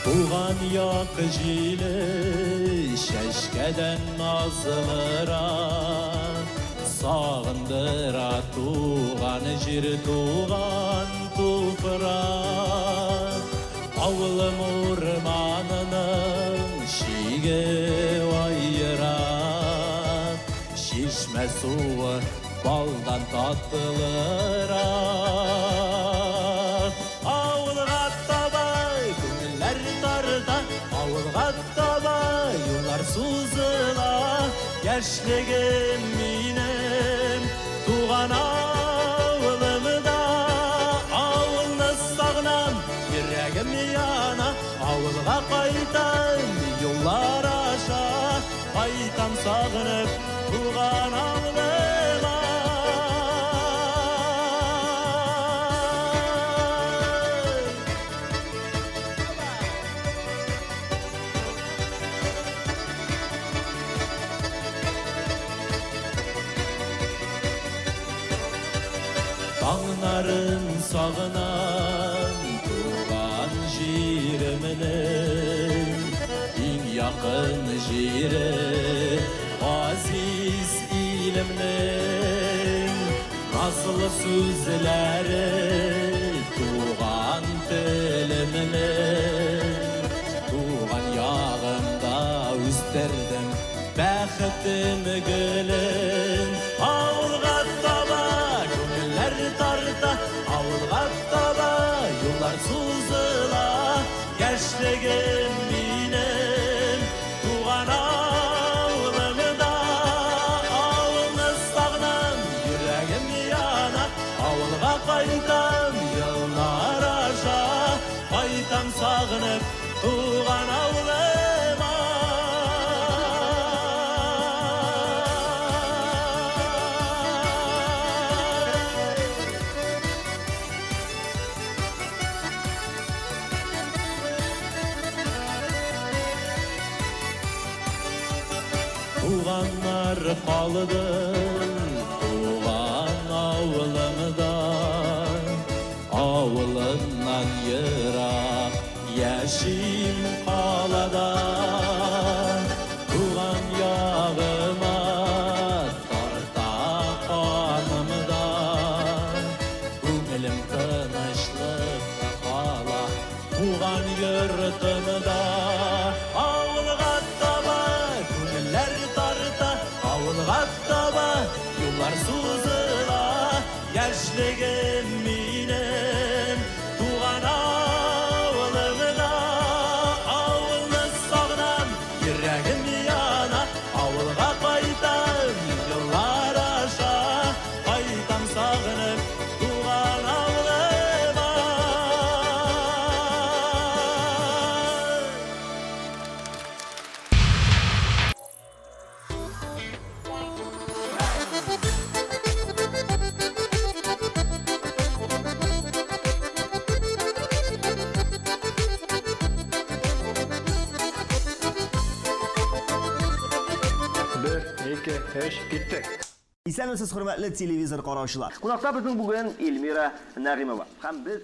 Туган як җиле чәчкәдән назлырак, Сагындыра туган җир, туган туфрак. Авылым урманының чиге аера, Чишмә суы балдан татлырак. Авылга таба күңелләр тарта, авылга таба юллар сузыла. Яшьлегем минем туган авылымда, авылны сагынам, йөрәгем яна, авылга кайтам, юллар аша, кайтам сагынып туган авылыма. Таңнарын сагынам туган җиремнең, иң якын җире газиз илемнең. Назлы сүзләре туган телемнең. Туган ягымда үстердем бәхетем гөлен. Авылга таба күңелләр тарта, авылга таба юллар сузыла. Яшьлегем минем туган авылымда, авылны сагынам, йөрәгем яна, авылга кайтам, еллар аша, кайтам сагынып туган авылыма. Туганнар калды туган авылымда, авылымнан ерак яшим калада. Туган ягыма тарта канымда, күңелем тынычлыкта кала туган йортымда. Авылга таба күңелләр тарта, авылга таба юллар сузыла. Яшьлегем минем туган авылымда, авылны сагынам, йөрәгем яна, авылга кайтам, еллар аша, кайтам сагынып туган авылыма. Бер, ике, өч, киттек. Исәнмесез, хөрмәтле телевизор караучылар. Кунакта безнең бүген Эльмира Нәгыймова. Һәм без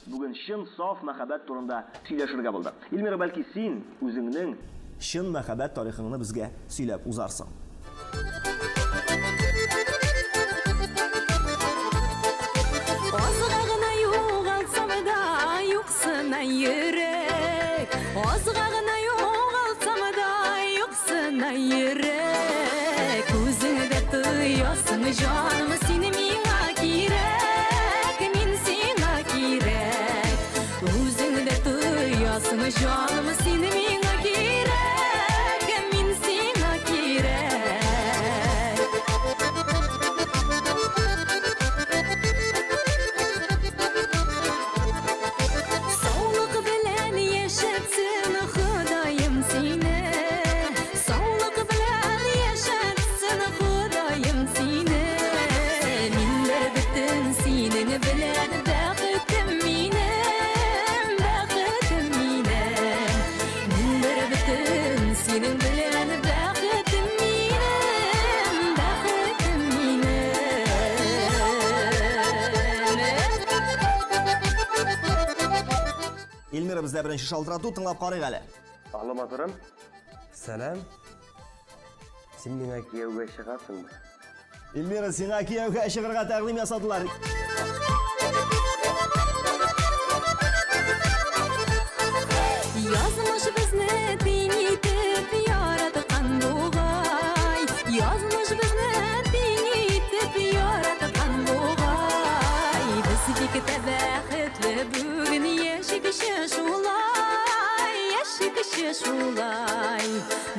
бүген чын саф мәхәббәт турында сөйләшергә булдык. Эльмира, бәлки син үзеңнең чын мәхәббәт тарихыңны безгә сөйләп узарсың? Азга гына югалтсам да, юксына йөрәк. Азга гына югалтсам да, юксына йөрәк. Үзең дә тоясың, җаным, син миңа кирәк, мин сиңа кирәк. Үзең дә тоясың, җаным, син миңа кирәк, мин сиңа кирәк. Саулык белән яшәтсен Ходаем сине. Саулык белән яшәтсен Ходаем сине. Эльмира, бездә беренче шалтырату, тыңлап карыйк әле. Алло, матурым. Сәлам. Син миңа кияүгә чыгасыңмы? Эльмира, сиңа кияүгә чыгарга тәкъдим ясадылар. Язмыш безне тиң итеп яраткан бугай. Язмыш безне тиң итеп яраткан бугай. Без бик тә бәхетле бүген яшикче шулай, яшикче шулай.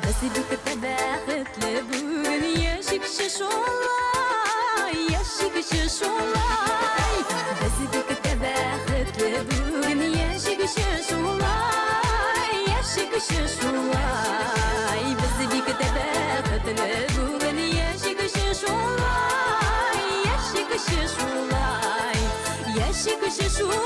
Без бик тә бәхетле бүген яшикче шулай, яшикче шулай. Без бик тә бәхетле бүген яшикче шулай, яшикче шулай. Без бик тә бәхетле бүген яшикче шулай, яшикче шулай, яшикче шулай.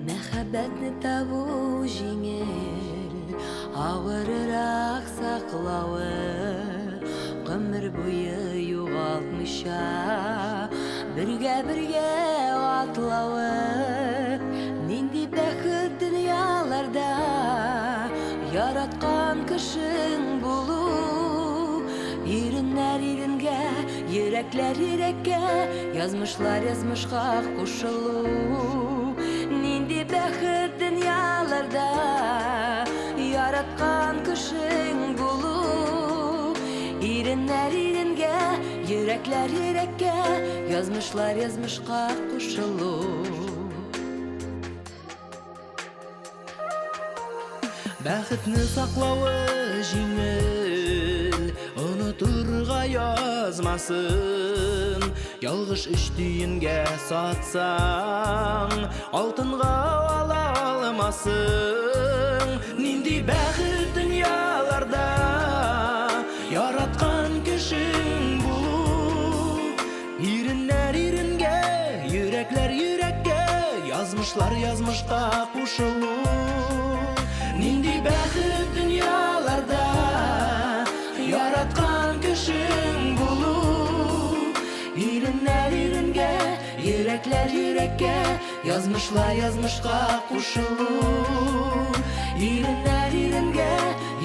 Мәхәббәтне табу җиңел, авыррак саклавы, гомер буе югалтмыйча, бергә-бергә атлавы. Нинди бәхет дөньяларда яраткан кешең булу. Иреннәр иренгә, йөрәкләр йөрәккә, язмышлар язмышка кушылу. Нинди бәхет дөньяларда яраткан кешең булу. Иреннәр иренгә, йөрәкләр йөрәккә, язмышлар язмышка кушылу. Бәхетне саклавы җиңел, онытырга язмасын. Ялгыш өч тиенгә сатсаң, алтынга ала алмасын. Нинди бәхет дөньяларда яраткан кешең булу. Иреннәр иренгә, йөрәкләр йөрәккә, язмышлар язмышка кушылу. Нинди бәхет дөньяларда яраткан кешең булу. Иреннәр иренгә, йөрәкләр йөрәккә, язмышлар язмышка кушылу. Иреннәр иренгә,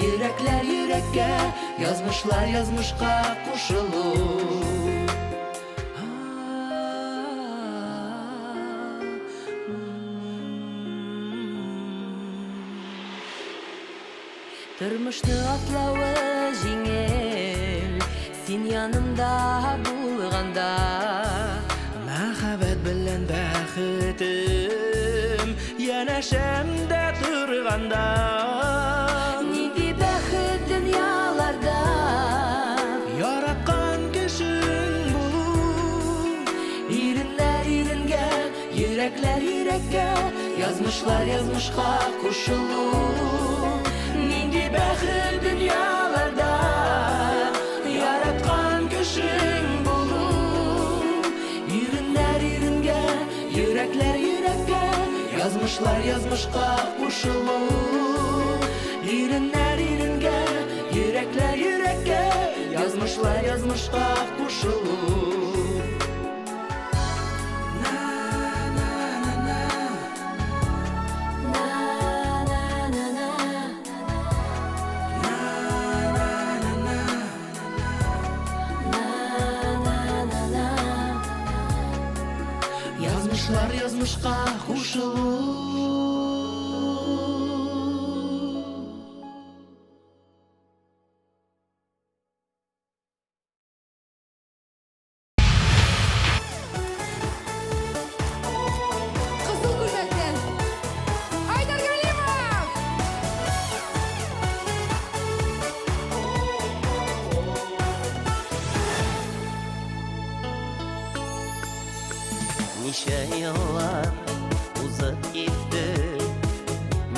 йөрәкләр йөрәккә, язмышлар язмышка кушылу. Тормышны атлавы җиңел, син янымда булганда. Мәхәббәт белән бәхетем янәшәмдә торганда. Нинди бәхет дөньяларда яраткан кешең булу. Иреннәр иренгә, йөрәкләр йөрәккә, язмышлар язмышка кушылу. Нинди бәхет дөньяларда яраткан кешең булу. Иреннәр иренгә, йөрәкләр йөрәккә, язмышлар язмышка кушылу. Иреннәр иренгә, йөрәкләр йөрәккә, язмышлар язмышка кушылу. Язмышлар язмышка кушылу. Ничә еллар узып китте,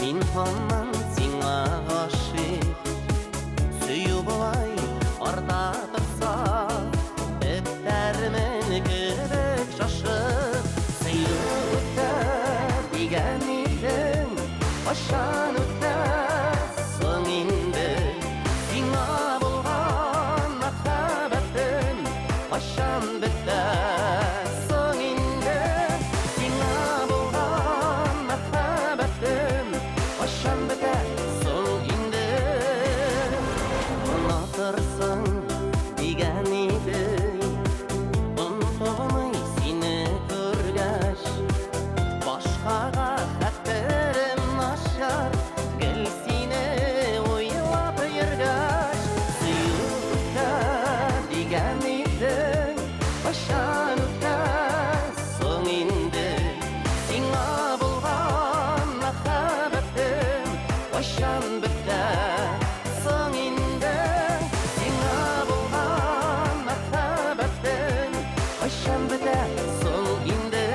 Мин һаман сиңа гашыйк. Сөю болай арта торса, Бетәрмен кебек шашып. Сөю үтә дигән идең, Кайчан үтә соң инде? Сиңа булган мәхәббәтем Кайчан бетә соң инде? Сиңа булган мәхәббәтем Кайчан бетә соң инде? Онытырсың дигән идең, Онытылмый сине күргәч. Башкага хәтерем начар, Гел сине уйлап йөргәч. Сөю үтә дигән идең, Кайчан үтә соң инде? Сиңа булган мәхәббәтем Кайчан бетә соң инде? Сиңа булган мәхәббәтем Кайчан бетә соң инде?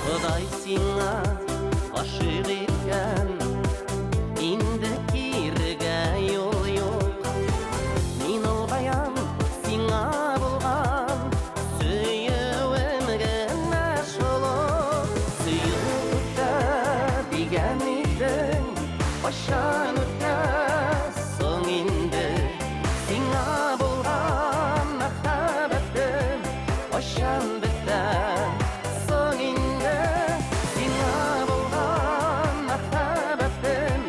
Ходай сиңа гашыйк иткән, Инде кирегә юл юк. Мин олгаям сиңа булган Сөюем генә шул ук. Сөю үтә дигән идең, Кайчан үтә соң инде? Сиңа булган мәхәббәтем Кайчан бетә соң инде? Сиңа булган мәхәббәтем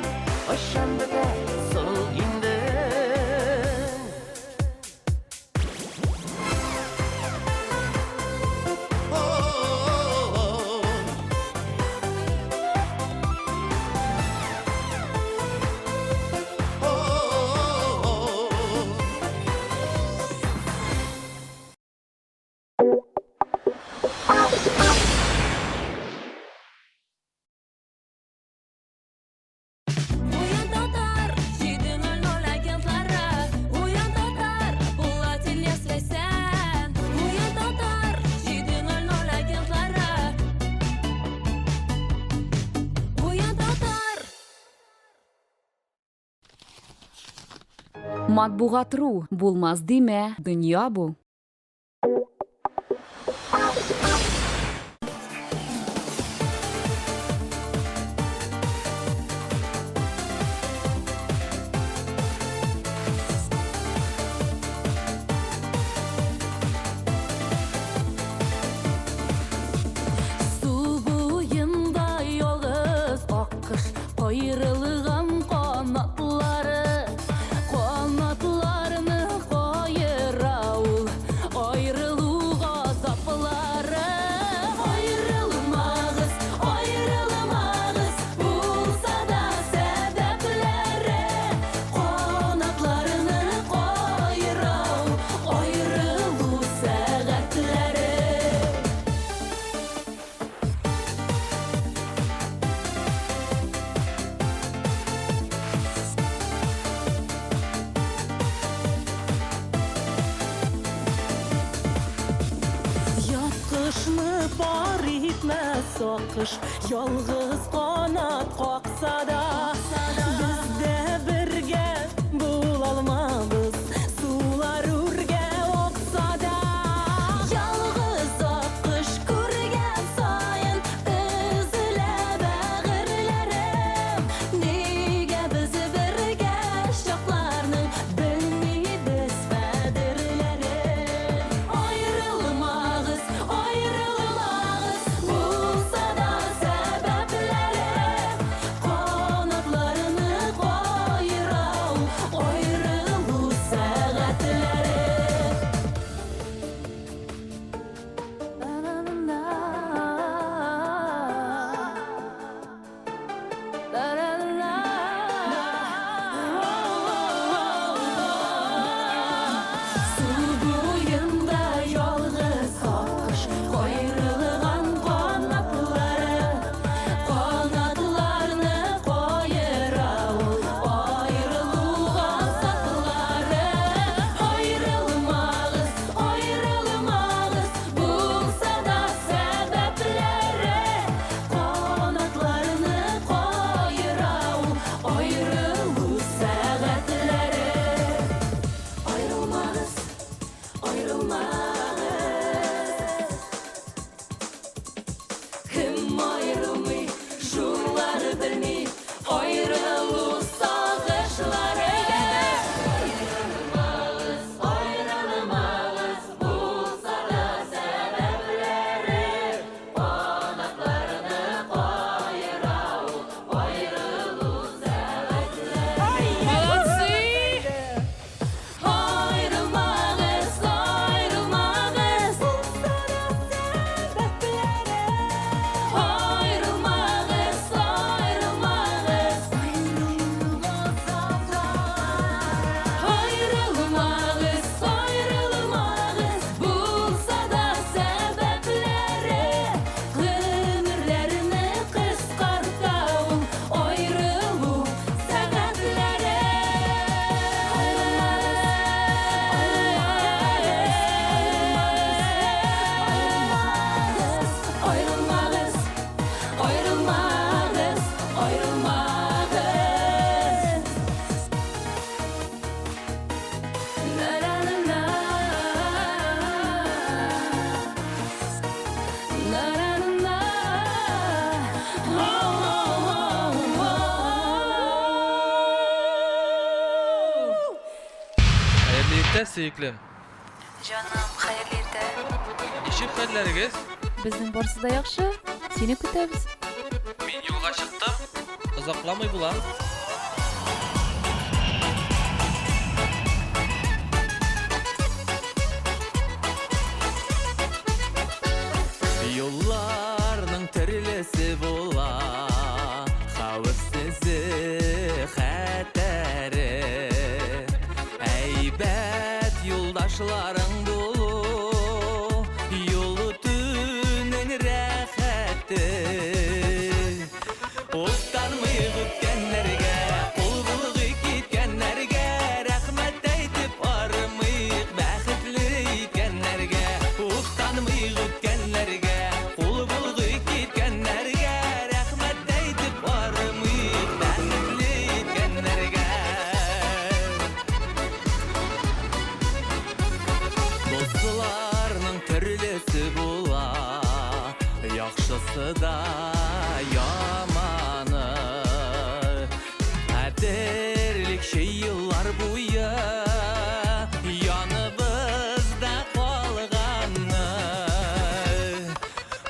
Кайчан бетә соң инде? Уян, татар, 7:00 агентлары. Уян, татар, Булат, Ильяс, Ләйсән. Уян, татар, 7:00 агентлары. Уян, татар. Матбугат.ру булмас димә, дөнья бу. Су буенда ялгыз аккош каерылган канатлары. Канатларны каера ул аерылу газаплары. Аерылмагыз, аерылмагыз, булса да сәбәпләре. Канатларны каера ул аерылу сәгатьләре. Ят кошны пар итмәс аккош, Ялгыз канат какса да. Без дә бергә булалмабыз, Сулар үргә акса да. Ялгыз аккош күргән саен Өзелә бәгырьләрем. Нигә без бергә чакларның Белмибез кадерләрен? Аерылмагыз, аерылмагыз, Булса да сәбәпләре. Канатларны каера ул аерылу иртә, сөеклем. Җаным, хәерле иртә. Ничек хәлләрегез? Безнең барысы да яхшы. Сине көтәбез. Мин юлга чыктым. Озакламый булам. Юлларның төрлесе була, хәвефсезе, хәтәре. Әйбәт юлдашларың булу, юл үтүнең рәхәте. Уфтанмыйк үткәннәргә, кул болгый киткәннәргә, рәхмәт әйтеп армыйк бәхетле иткәннәргә. Уфтанмыйк үткәннәргә, кул болгый киткәннәргә, рәхмәт әйтеп армыйк бәхетле иткәннәргә. Дусларның төрлесе була, яхшысы да, яманы. Хәтерлекче еллар буе яныбызда калганы.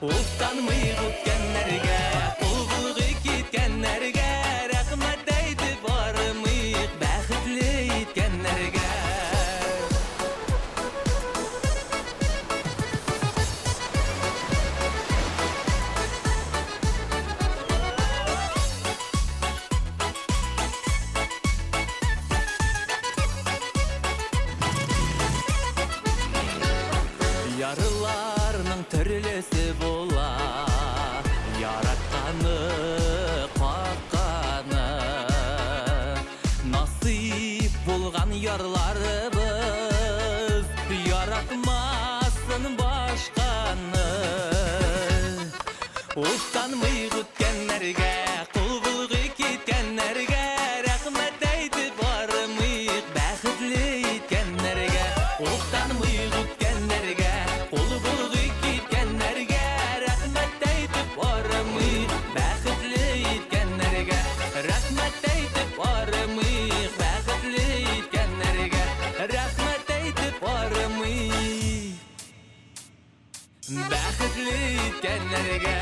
Уфтанмыйк үткәннәргә, кул болгый киткәннәргә, рәхмәт әйтеп армыйк бәхетле иткәннәргә. Ярларның төрлесе була, яратканы, какканы. Насыйп булган ярларыбыз яратмасын башканы. Уфтанмыйк үткәннәргә, кул болгый киткәннәргә, рәхмәт әйтеп армыйк бәхетле иткәннәргә. Уфтанмыйк үткәннәргә, кул болгый киткәннәргә, рәхмәт әйтеп армыйк бәхетле иткәннәргә. Рәхмәт әйтеп армыйк бәхетле иткәннәргә. Рәхмәт әйтеп армыйк бәхетле иткәннәргә.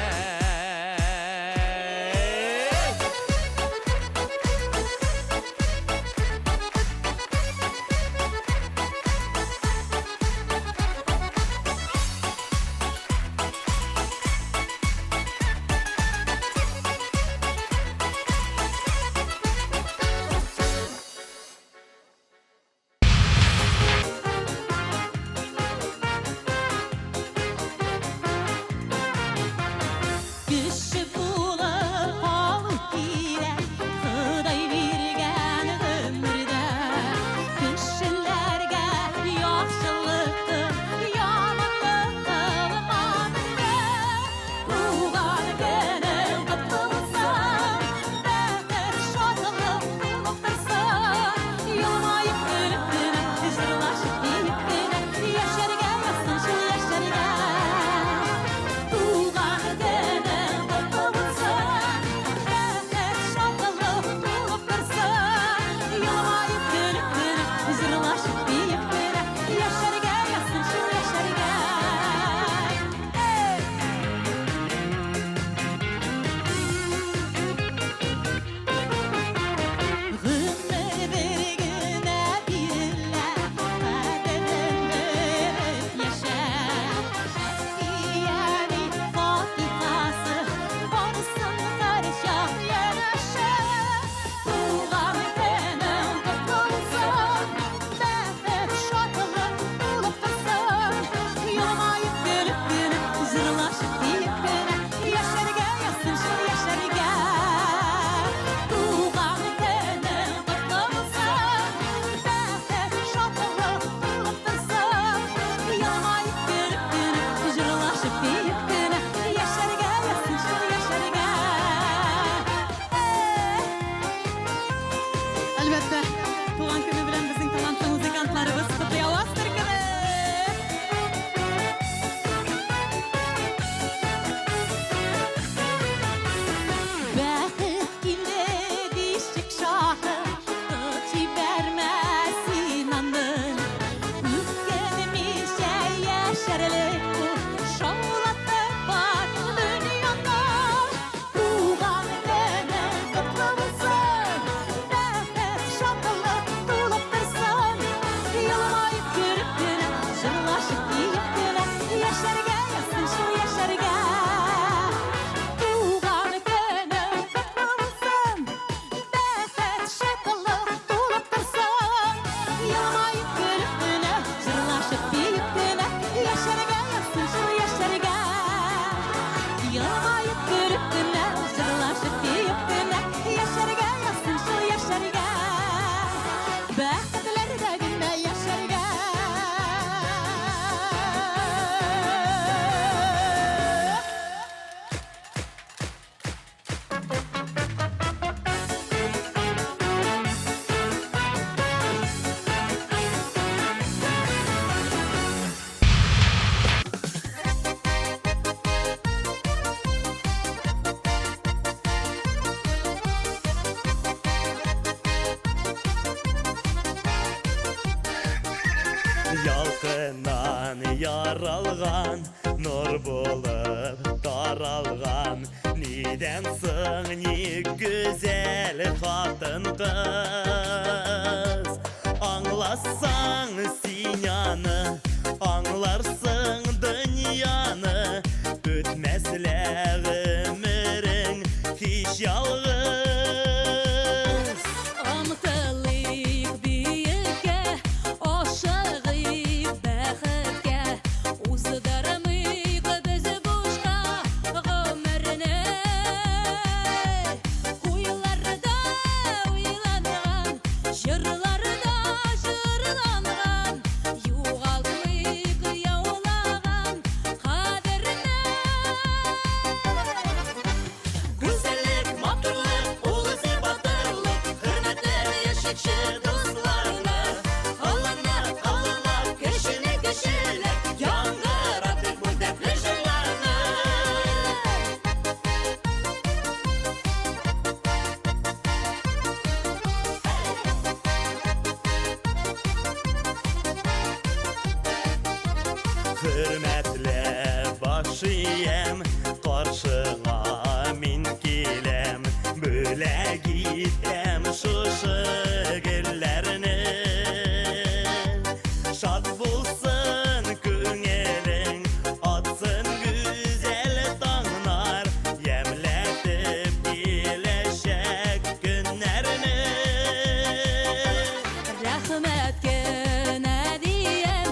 булып таралган. Нидән соң ни гүзәл хатын-кыз? Аңласаң син аны, аңларсың дөньяны. Үтмәс лә гомерең һич ялгыз. Омтылыйк биеккә, ашыгыйк бәхеткә, уздырмыйк без бушка гомерне. Уйларда уйланган, җырларда җырланган, югалтмыйк яулаган кадерне. Гүзәллек, матурлык, ул үзе батырлык, хөрмәтләп яшәүче дусларны. Алына, алына, кешене кешеләп, яңгыратыйк бу дәртле җырларны. Хөрмәтле баш иям, каршыңа мин киләм, бүләк итәм шушы гөлләрне. Шат булсын күңелең, атсын гүзәл таңнар, ямьләтеп киләчәк көннәрне. Рәхмәт кенә диям,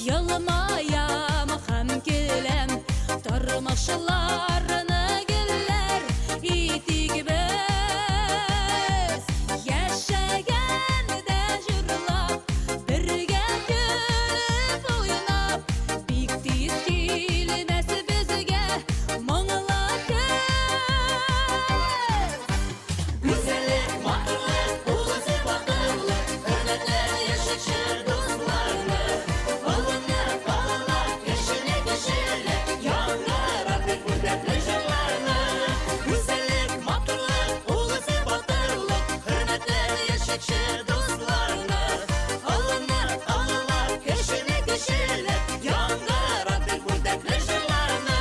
елмаям һәм көләм. Тормышларны гөлләр итик без. Яшәгәндә җырлап, бергә көлеп уйнап, бик тиз килмәс безгә моңлы көз. Гүзәллек, матурлык, ул үзе батырлык, хөрмәтләп яшәүче дусларны. Олыны, балалар, кешене кешеләп, яңгыратыйк бу дәртле җырларны. Гүзәллек, матурлык, ул үзе батырлык, хөрмәтләп яшәүче дусларны. Олыны, балалар, кешене кешеләп, яңгыратыйк бу дәртле җырларны.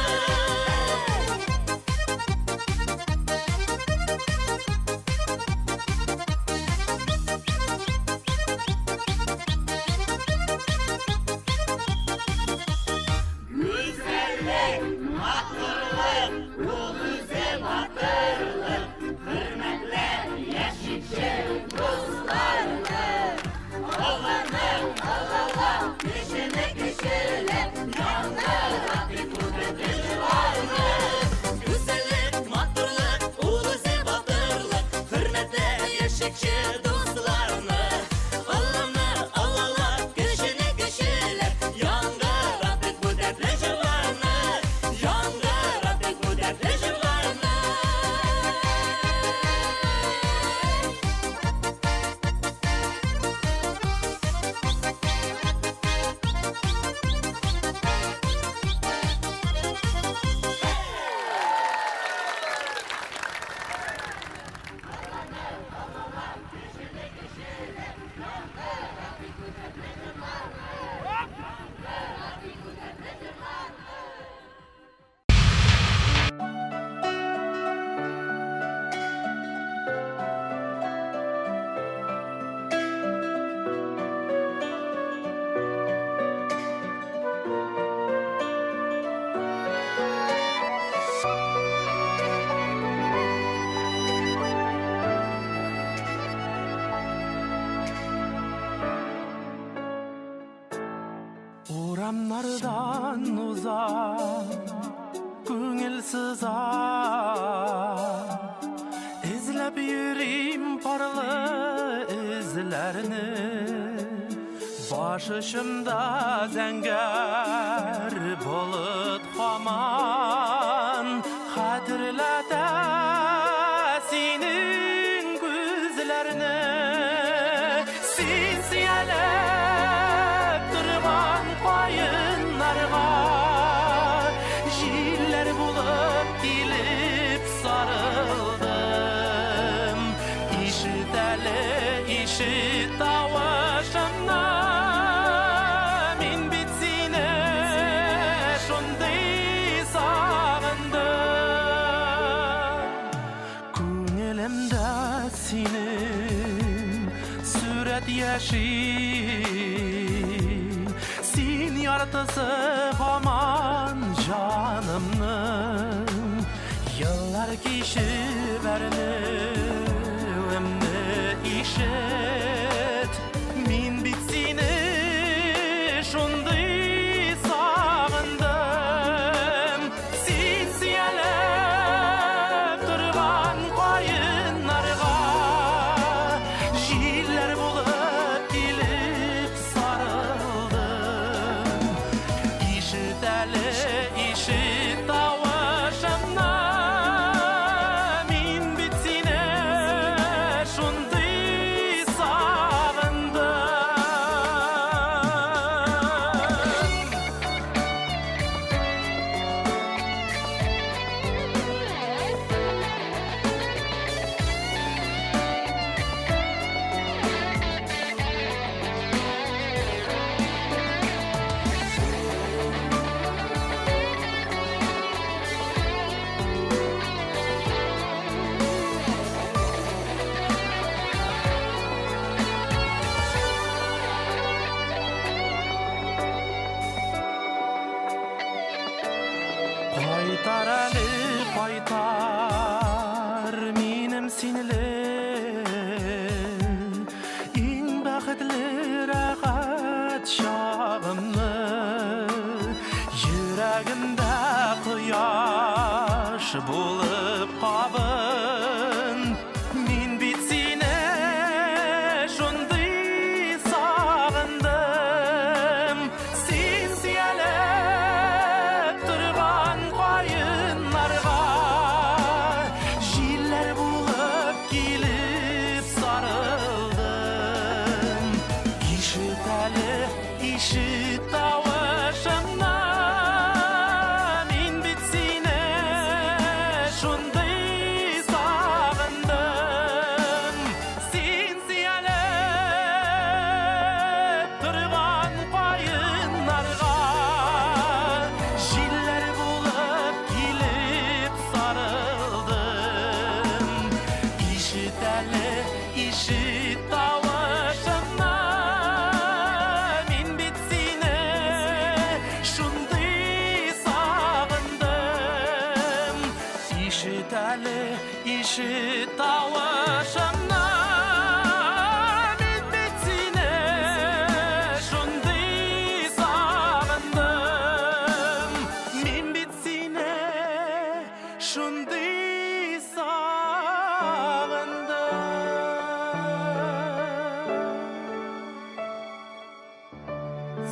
Гүзәллек, матурлык, ул үзе батырлык, хөрмәтләп яшәүче дусларны. Олыны, олылап, кешене кешеләп, яңгыратыйк бу дәртле җырларны. Гүзәллек, матурлык, ул үзе батырлык, хөрмәтләп яшәүче дусларны. Олыны, олылап, кешене кешеләп, яңгыратыйк бу дәртле җырларны. Яңгыратыйк бу дәртле җырларны. Урамнардан узам, күңел сыза. Эзләп йөрим парлы эзләрне. Баш очымда зәңгәр болыт һаман хәтерләтә синең күзләрне. Син сөялеп торган каеннарга җилләр булып килеп сарылдым. Ишет әле, ишет тавышымны. Мин бит сине шундый яши. Син яртысы һаман җанымның. Еллар кичеп әрнүемне ишет. Мин бит сине шундый сагындым. Син сөялеп торган каеннарга җилләр булып килеп сарылдым. Ишет әле, ишет тавышымны. Мин бит сине шундый сагындым. Кайтар әле, кайтар минем синле Иң бәхетле рәхәт чагымны. Йөрәгемдә кояш булып кабын. Мин бит сине шундый сагындым. Син сөялеп торган каеннарга җилләр булып килеп сарылдым. Ишет әле, ишет тавышымны. Мин бит сине шундый сагындым. Син сөялеп торган каеннарга җилләр булып килеп сарылдым. Ишет әле, ишет тавышымны. Мин бит сине шундый сагындым. Ишет әле, ишет тавышымны. Мин бит сине шундый сагындым. Мин бит сине шундый сагындым.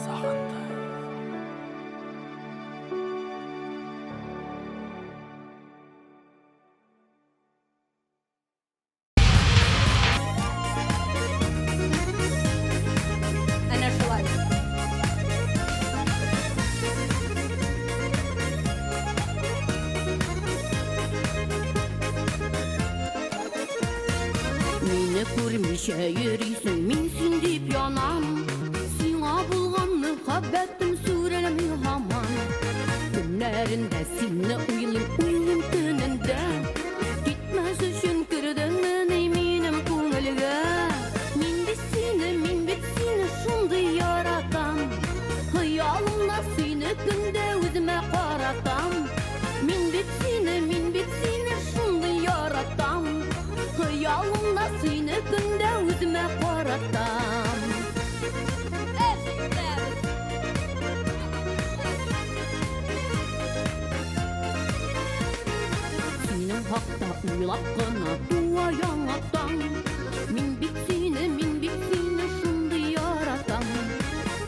Сагындым. Әнә шулай. Мине күрмичә йөрисең, мин син дип янам. Сиңа булган мәхәббәтем сүрелми һаман. Көннәрендә сине уйлыйм, уйлыйм төнендә. Китмәс өчен кердеңмени минем күңелгә? Мин бит сине, мин бит сине шундый яратам. Хыялымда сине көндә үземә каратам. Мин бит сине, мин бит сине шундый яратам. Хыялымда сине көндә үземә каратам. Синең хакта уйлап кына туа яңа таң. Мин бит сине, мин бит сине шундый яратам.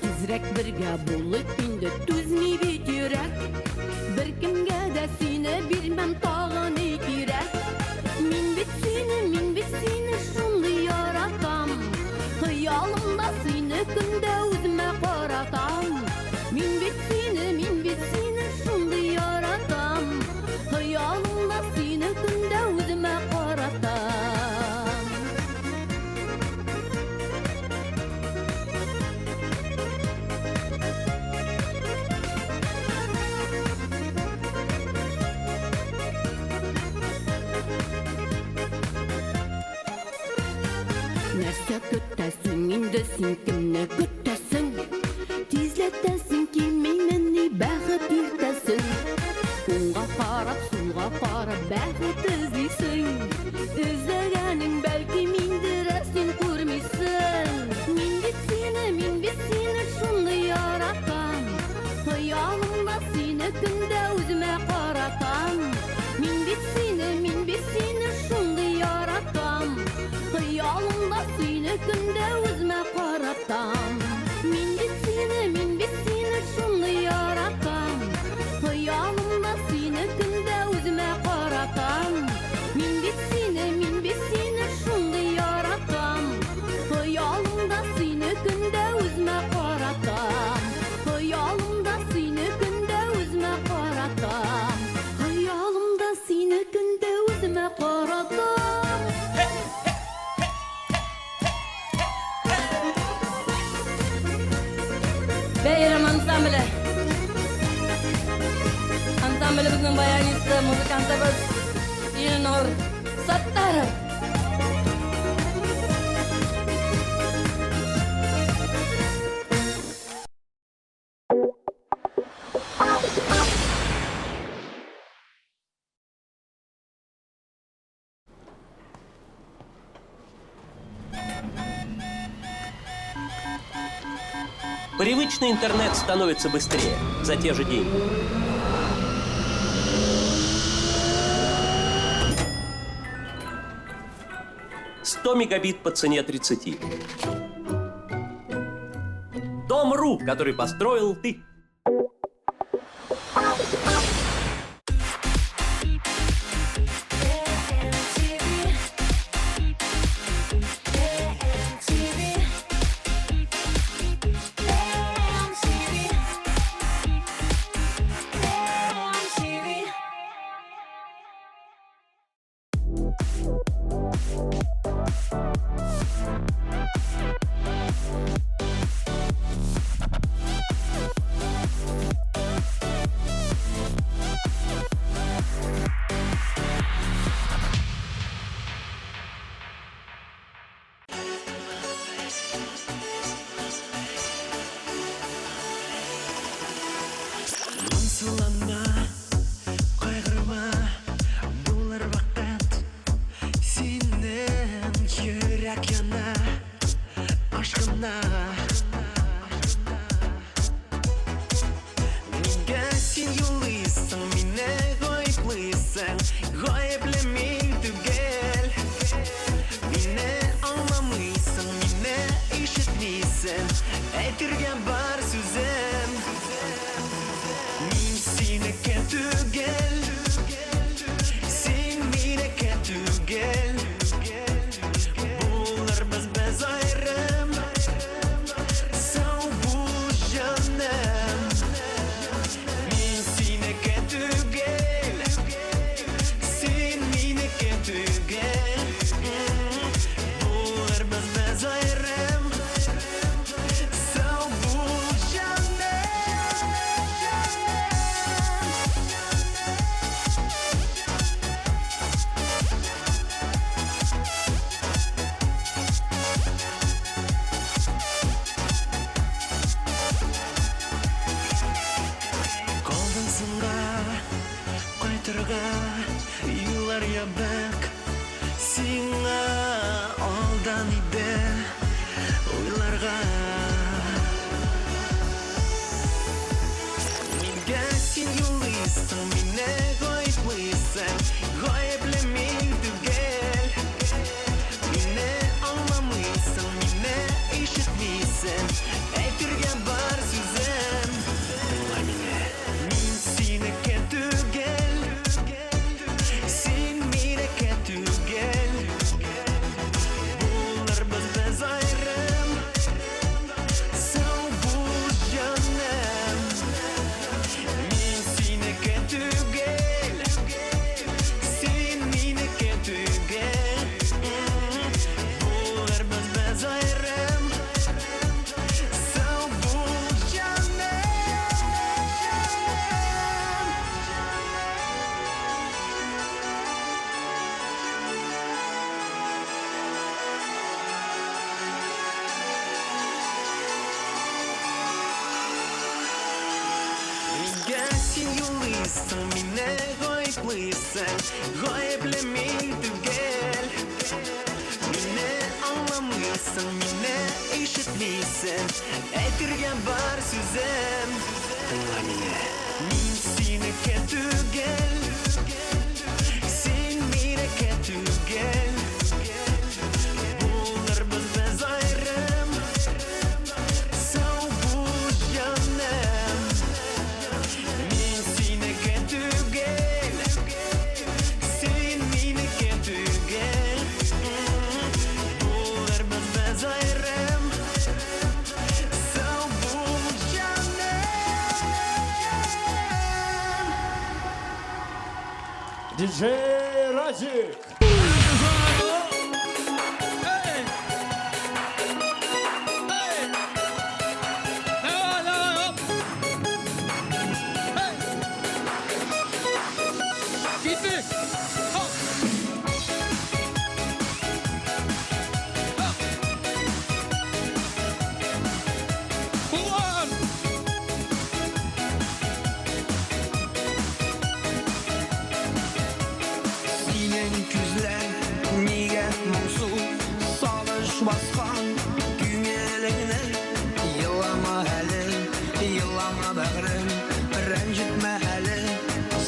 Тизрәк бергә булыйк инде, түзми бит йөрәк. Беркемгә дә сине бирмәм, тагы ни кирәк? Мин бит сине, мин бит сине шундый яратам. Хыялымда сине көндә үземә каратам. Мин бит сине, мин бит сине шундый яратам. Хыялымда сине көндә үземә каратам. Нәрсә көтәсең инде син, кемне көтәсең? Тизләтәсең килмимени бәхет иртәсен? Уңга карап, сулга карап бәхет эзлисең. Эзләгәнең бәлки миндер, ә син күрмисең. Мин бит сине, мин бит сине шундый яратам. Хыялымда сине көндә үземә каратам. Мин бит сине, мин бит сине шундый яратам. Хыялымда сине көндә үземә каратам. Мин бит сине, мин бит сине шундый яратам. Хыялымда сине көндә үземә каратам. Мин бит сине, мин бит сине шундый яратам. Хыялымда сине көндә үземә каратам. Хыялымда сине көндә үземә каратам. Хыялымда сине көндә үземә каратам. Бәйрәм ансамбле. Ансамблебезнең баянисты, музыкантыбыз Илнур Саттаров. Привычный интернет становится быстрее за те же деньги. «100 мегабит по цене 30. Дом.ру, который построил ты. Моңсуланма, кайгырма, булыр вакыт. Синең йөрәк яна, ашкына. Нигә син елыйсың, мине гаеплисең? Гаепле мин түгел. Мине аңламыйсың, мине ишетмисең. Әйтергә бар сүзем. Мин синеке түгел. Син минеке түгел. Булырбыз без аерым. Сау бул, җаным. Мин синеке түгел. Син минеке түгел. Булырбыз без аерым. Сау бул, җаным. Калдың соңга, кайтырга юллар ябык. Сиңа алдан иде уйларга. Нигә син елыйсың, мине гаеплисең? Гаепле мин түгел. Мине аңламыйсың, мине ишетмисең. Әйтергә бар сүзем. Тыңла мине. Мин синеке түгел. Син минеке түгел. Булырбыз аңламыйсың, гаепле мин түгел. Мине аңламыйсың, мине ишетмисең, әйтергә бар сүзем. Тыңла мине. Мин синеке түгел, син минеке түгел. Булырбыз без аерым, сау бул, җаным. Мин синеке түгел, син минеке түгел. Булырбыз без аерым, сау бул, җаным. Диджей Разик! Давай, давай, оп! Эй! Киттек! Хоп! Хоп! Куллар! Синең күзләр нигә моңсу, сагыш баскан күңелеңне? Елама әле, елама, бәгърем, рәнҗетмә әле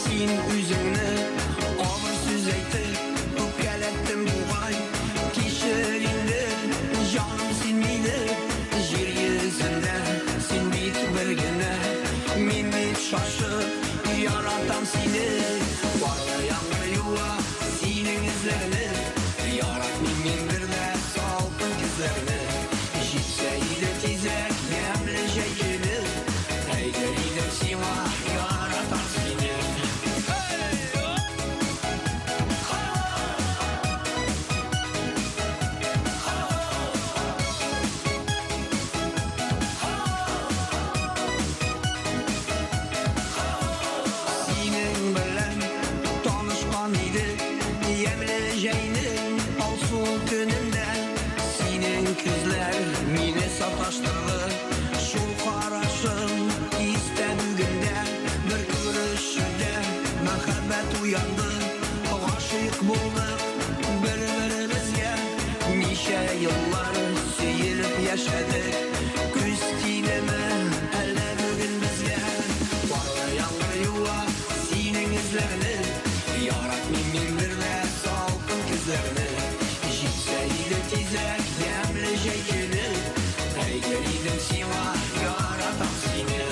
син үзеңне. Авыр сүз әйтеп үпкәләттем бугай, кичер инде, җаным, син мине. Җир йөзендә син бит бер генә, мин бит шашып яратам сине. Карлы яңгыр юа синең эзләрне, яратмыйм мин бер дә салкын көзләрне. Җитсә иде тизрәк ямьле җәй көне, әйтер идем сиңа, яратам сине. Синең белән танышкан идек ямьле җәйнең алсу көнендә. Синең күзләр мине саташтырды, шул карашың истә бүген дә. Бер күрешүдә мәхәббәт уянды, гашыйк булдык бер-беребезгә. Ничә еллар сөелеп яшәдек, күз тидеме әллә бүген безгә? Карлы яңгыр юа синең эзләрне, яратмыйм мин бер дә салкын көзләрне. Җитсә иде тизрәк ямьле җәй көне, әйтер идем сиңа, яратам сине.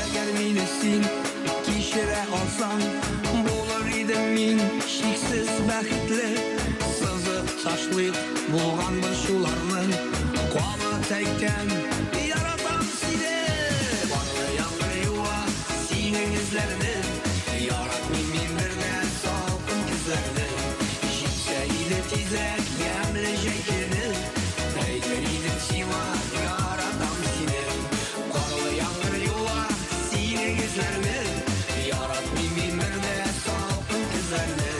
Әгәр мине син кичерә алсаң, булыр идем мин чиксез бәхетле. Сызып ташлыйк булган борчуларны, кабат әйтәм, яратам сине. Карлы яңгыр юа синең эзләрне, яратмыйм мин бер дә салкын көзләрне. Җитсә иде тизрәк ямьле җәй көне, әйтер идем сиңа, яратам сине. Карлы яңгыр юа синең эзләрне, яратмыйм мин бер дә салкын көзләрне.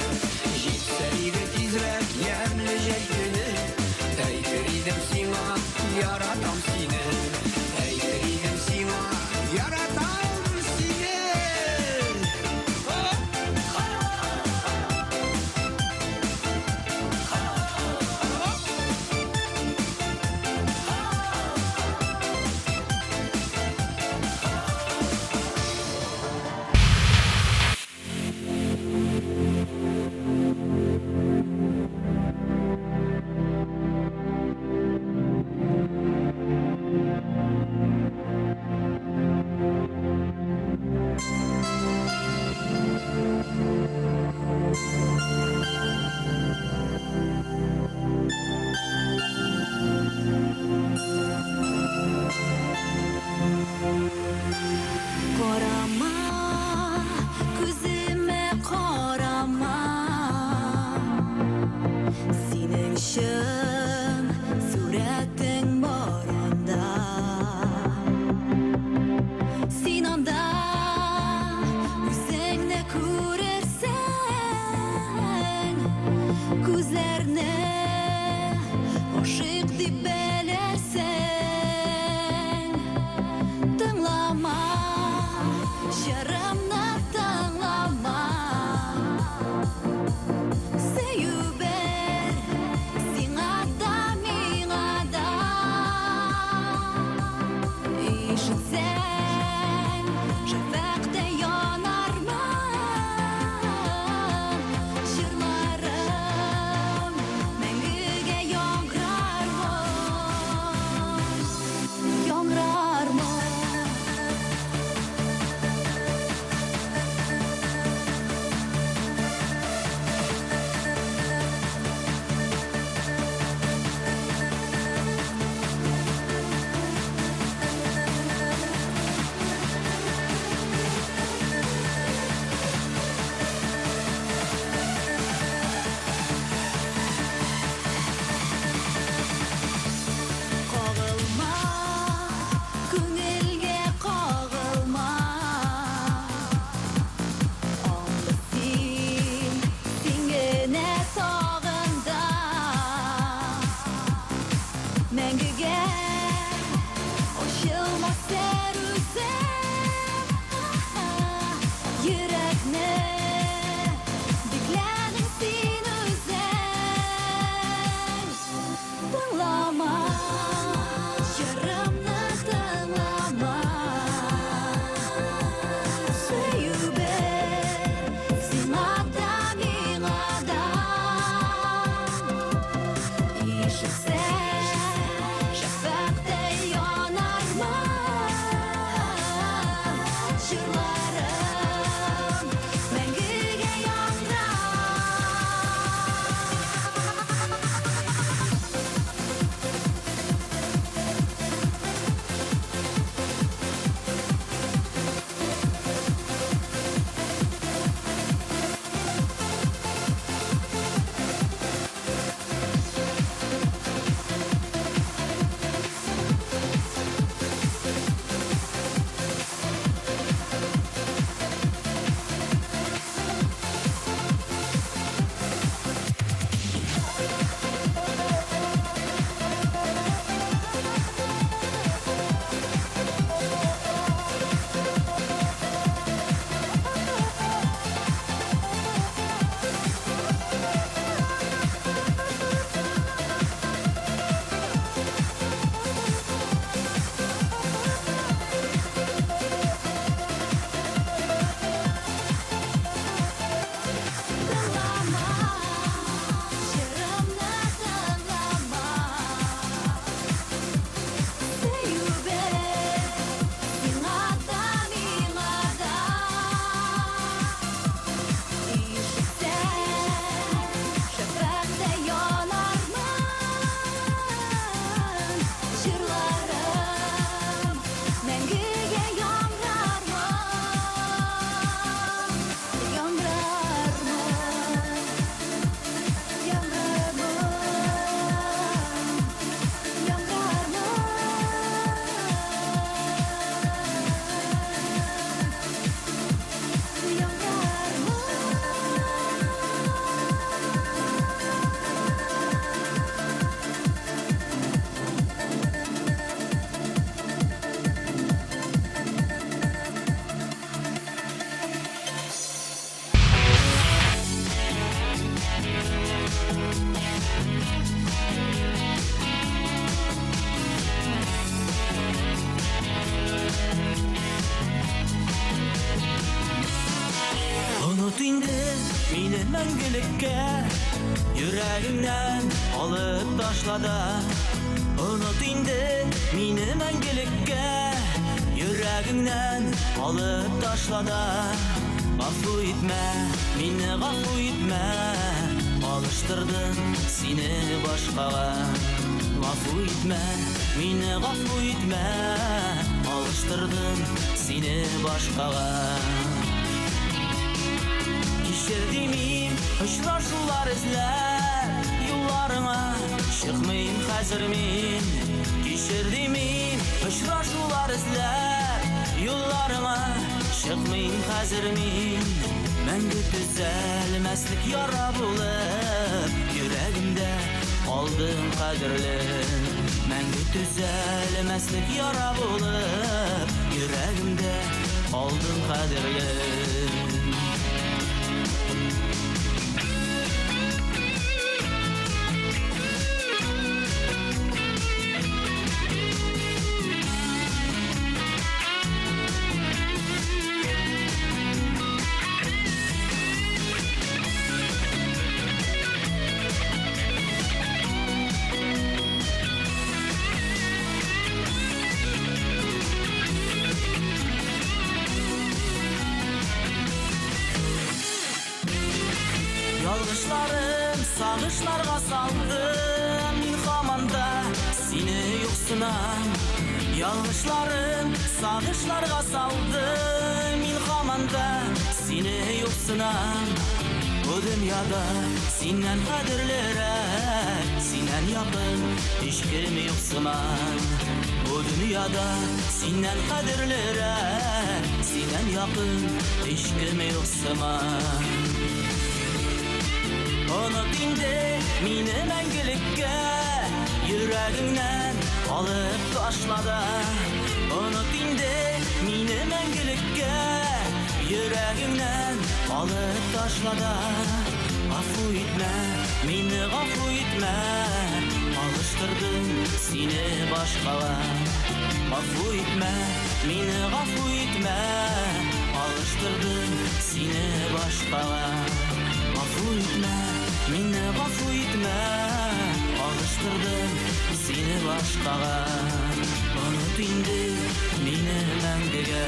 Җитсә иде тизрәк ямьле җәй көне, әйтер идем сиңа, яратам сине. инде мине мәңгелеккә, йөрәгеңнән алып ташла да. Оныт инде мине мәңгелеккә, йөрәгеңнән алып ташла да. Гафу итмә, мине гафу итмә, алыштырдым сине башкага. Гафу итмә, мине гафу итмә, алыштырдым сине башкага. Кичер димим, очрашулар эзләп, юлларыңа чыкмыйм хәзер мин. Кичер димим, очрашулар эзләп, юлларыңа чыкмыйм хәзер мин. Мәңге төзәлмәслек яра булып, йөрәгемдә калдың кадерлем. Мәңге төзәлмәслек яра булып, йөрәгемдә калдың кадерлем. Ялгышларым сагышларга салды, мин һаман да сине юксынам. Ялгышларым сагышларга салды, мин һаман да сине юксынам. Бу дөньяда синнән кадерлерәк, синнән якын һичкем юк сыман. Бу дөньяда синнән кадерлерәк, синнән якын һичкем юк сыман. Оныт инде мине мәңгелеккә, йөрәгеңнән алып ташла да. Оныт инде мине мәңгелеккә, йөрәгеңнән алып ташла да. Гафу итмә, мине гафу итмә, алыштырдым сине башкага. Гафу итмә, мине гафу итмә, алыштырдым сине башкага. Гафу итмә, мине гафу итмә, алыштырдым сине башкага. Оныт инде мине мәңгегә.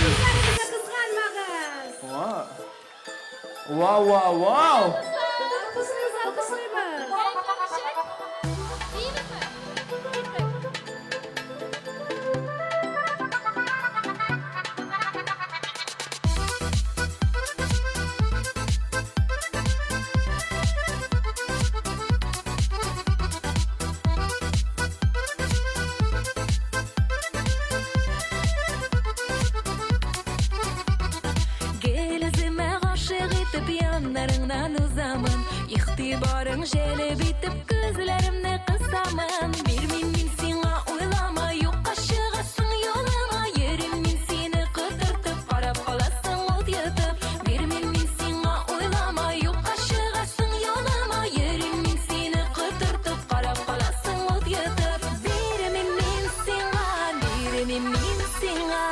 Күзләрегезне кызганмагыз. Вау, вау, вау! Алкышлыйбыз, алкышлыйбыз. Гел үземә гашыйк итеп яннарыңнан узамын. Игътибарың җәлеп итеп күзләремне кысамын. Бирмим мин сиңа уйлама, юкка чыгасың юлыма. Йөрим мин сине котыртып, карап каласың ут йотып. Бирмим мин сиңа уйлама, юкка чыгасың юлыма. Йөрим мин сине котыртып, карап каласың ут йотып. Бирмим мин сиңа, бирмим мин сиңа.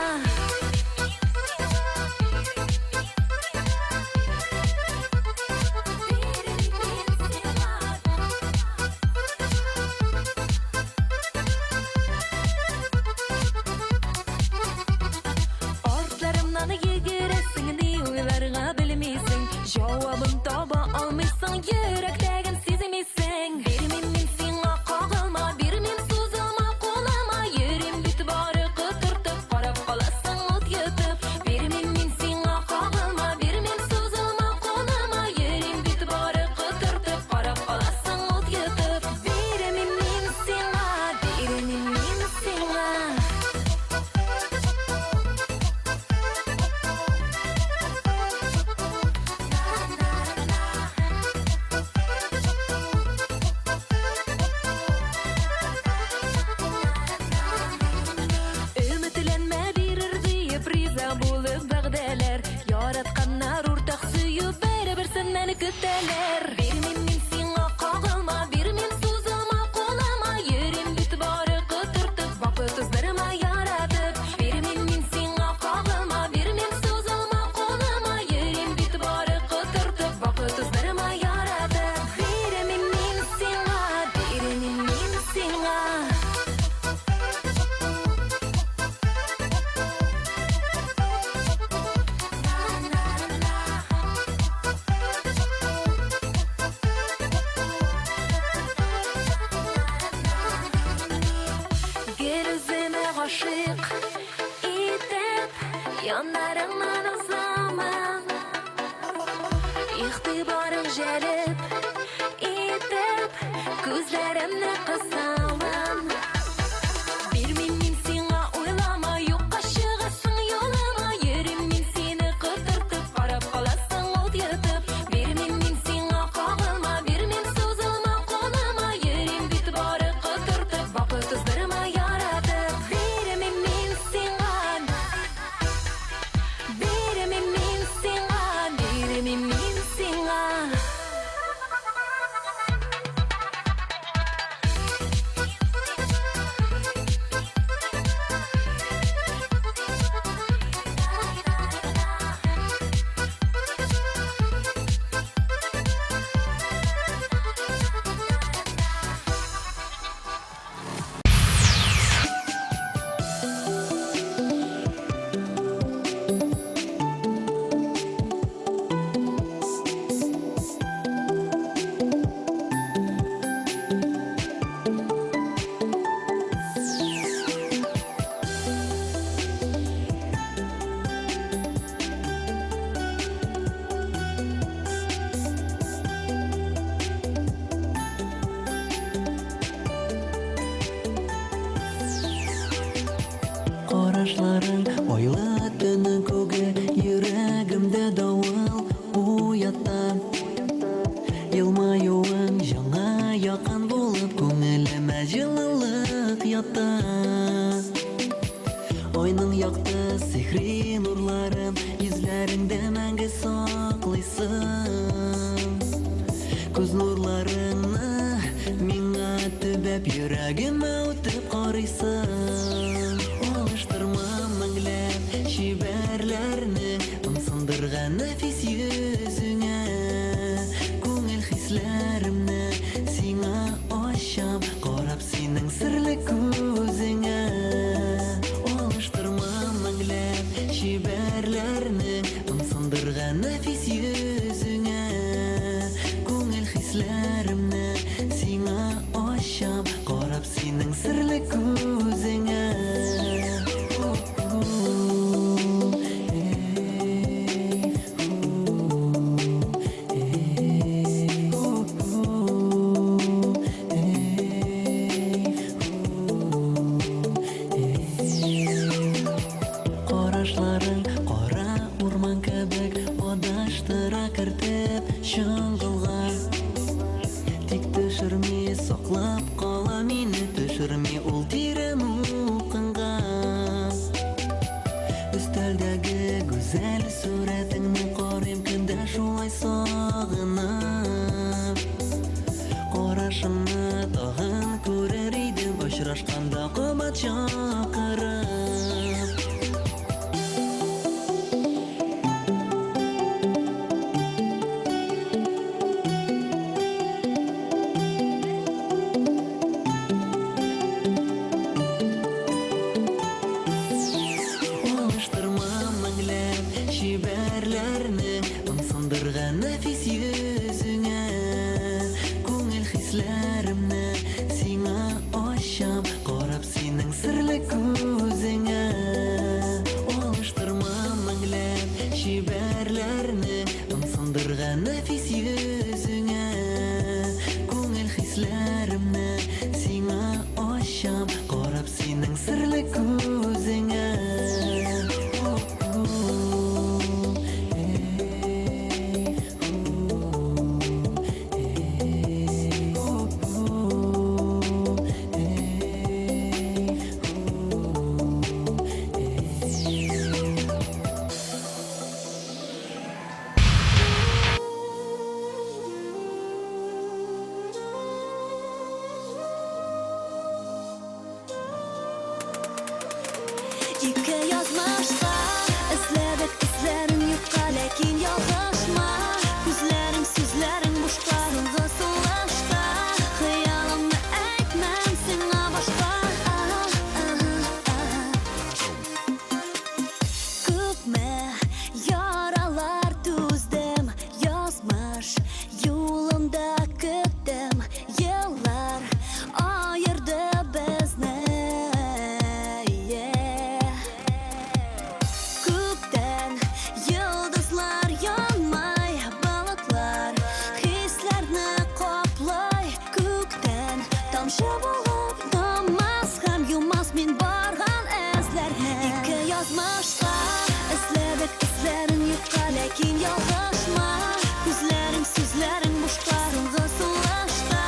Яннарыңнан узамын. Игътибарың җәлеп итеп, күзләремне кысамын. Бирмим мин сиңа уйлама, юкка чыгасың юлыма. Йөрим мин сине котыртып, карап каласың ут йотып. Бирмим мин сиңа кагылма, бирмим сузылма кулыма. Йөрим бит бары котыртып, вакыт уздырма яратып. Бирмим мин сиңа, бирмим мин сиңа, бирмим мин сиңа. Карашларың айлы төннең күге йөрәгемдә давыл уята. Елмаюың җанга якын булып күңелемә җылылык ята. Айның якты сихри нурларын йөзләреңдә мәңге саклыйсың. Күз нурларыңны миңа төбәп йөрәгемә үтеп карыйсың. Алыштырмам меңләп чибәрләрне ымсындырган нәфис йөзеңә. Күңел хисләремне сиңа ачам, карап синең серле күзеңә. Алыштырмам меңләп чибәрләрне ымсындырган нәфис йөзеңә. Күңел хисләремне сиңа ачам, карап синең серле күзеңә. Карашларың кара урман кебек адаштыра кертеп чоңгылга. Тик төшерми, саклап кала мине, төшерми ул тирән упкынга. Өстәлдәге гүзәл сурәтеңне карыйм көндә шулай сагынып. Карашыңны тагын күрер идем, очрашканда кабат чакырып. Алыштырмам меңләп чибәрләрне ымсындырган нәфис йөзеңә. Күңел хисләремне сиңа ачам, карап синең серле күзеңә. Алыштырмам меңләп чибәрләрне ымсындырган нәфис йөзеңә. Күңел хисләремне сиңа ачам, карап синең серле күзеңә. язмышка Эзләдек эзләрен юкка Ләкин ялгышма Күзләрең, сүзләрең бушка Соңгы сулышта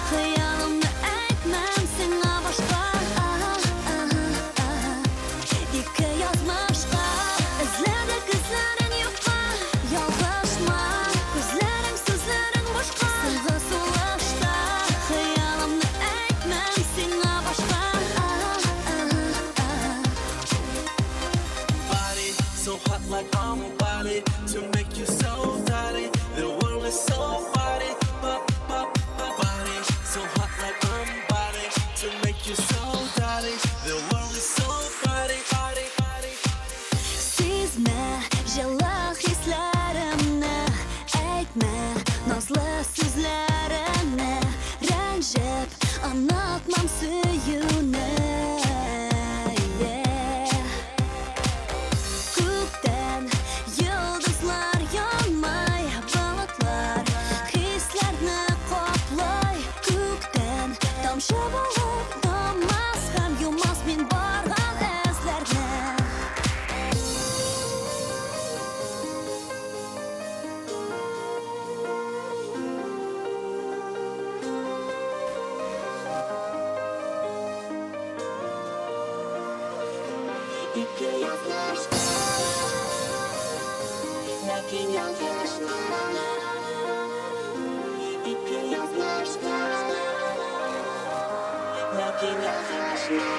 Хыялымны әйтмәм сиңа башка Ага, ага, ага. Ике язмышка Эзләдек эзләрен юкка Ялгышма Күзләрең, сүзләрең бушка Соңгы сулышта Хыялымны әйтмәм сиңа башка Ага, ага, ага. Body so hot like I'm body to make you so dirty. The world is so body, pop, pop, pop, body so hot like I'm body to make you so dirty. The world is so body, body, body. Сизмә җылы хисләремне Әйтмә назлы сүзләреңне Рәнҗеп онытмам сөюне Yeah. Күктән йолдызлар янмай Болытлар хисләрне каплай Күктән тамчы булып таммас Һәм юмас мин барган эзләрне Ике язмышка Ләкин ялгышма Ике язмышка Ләкин ялгышма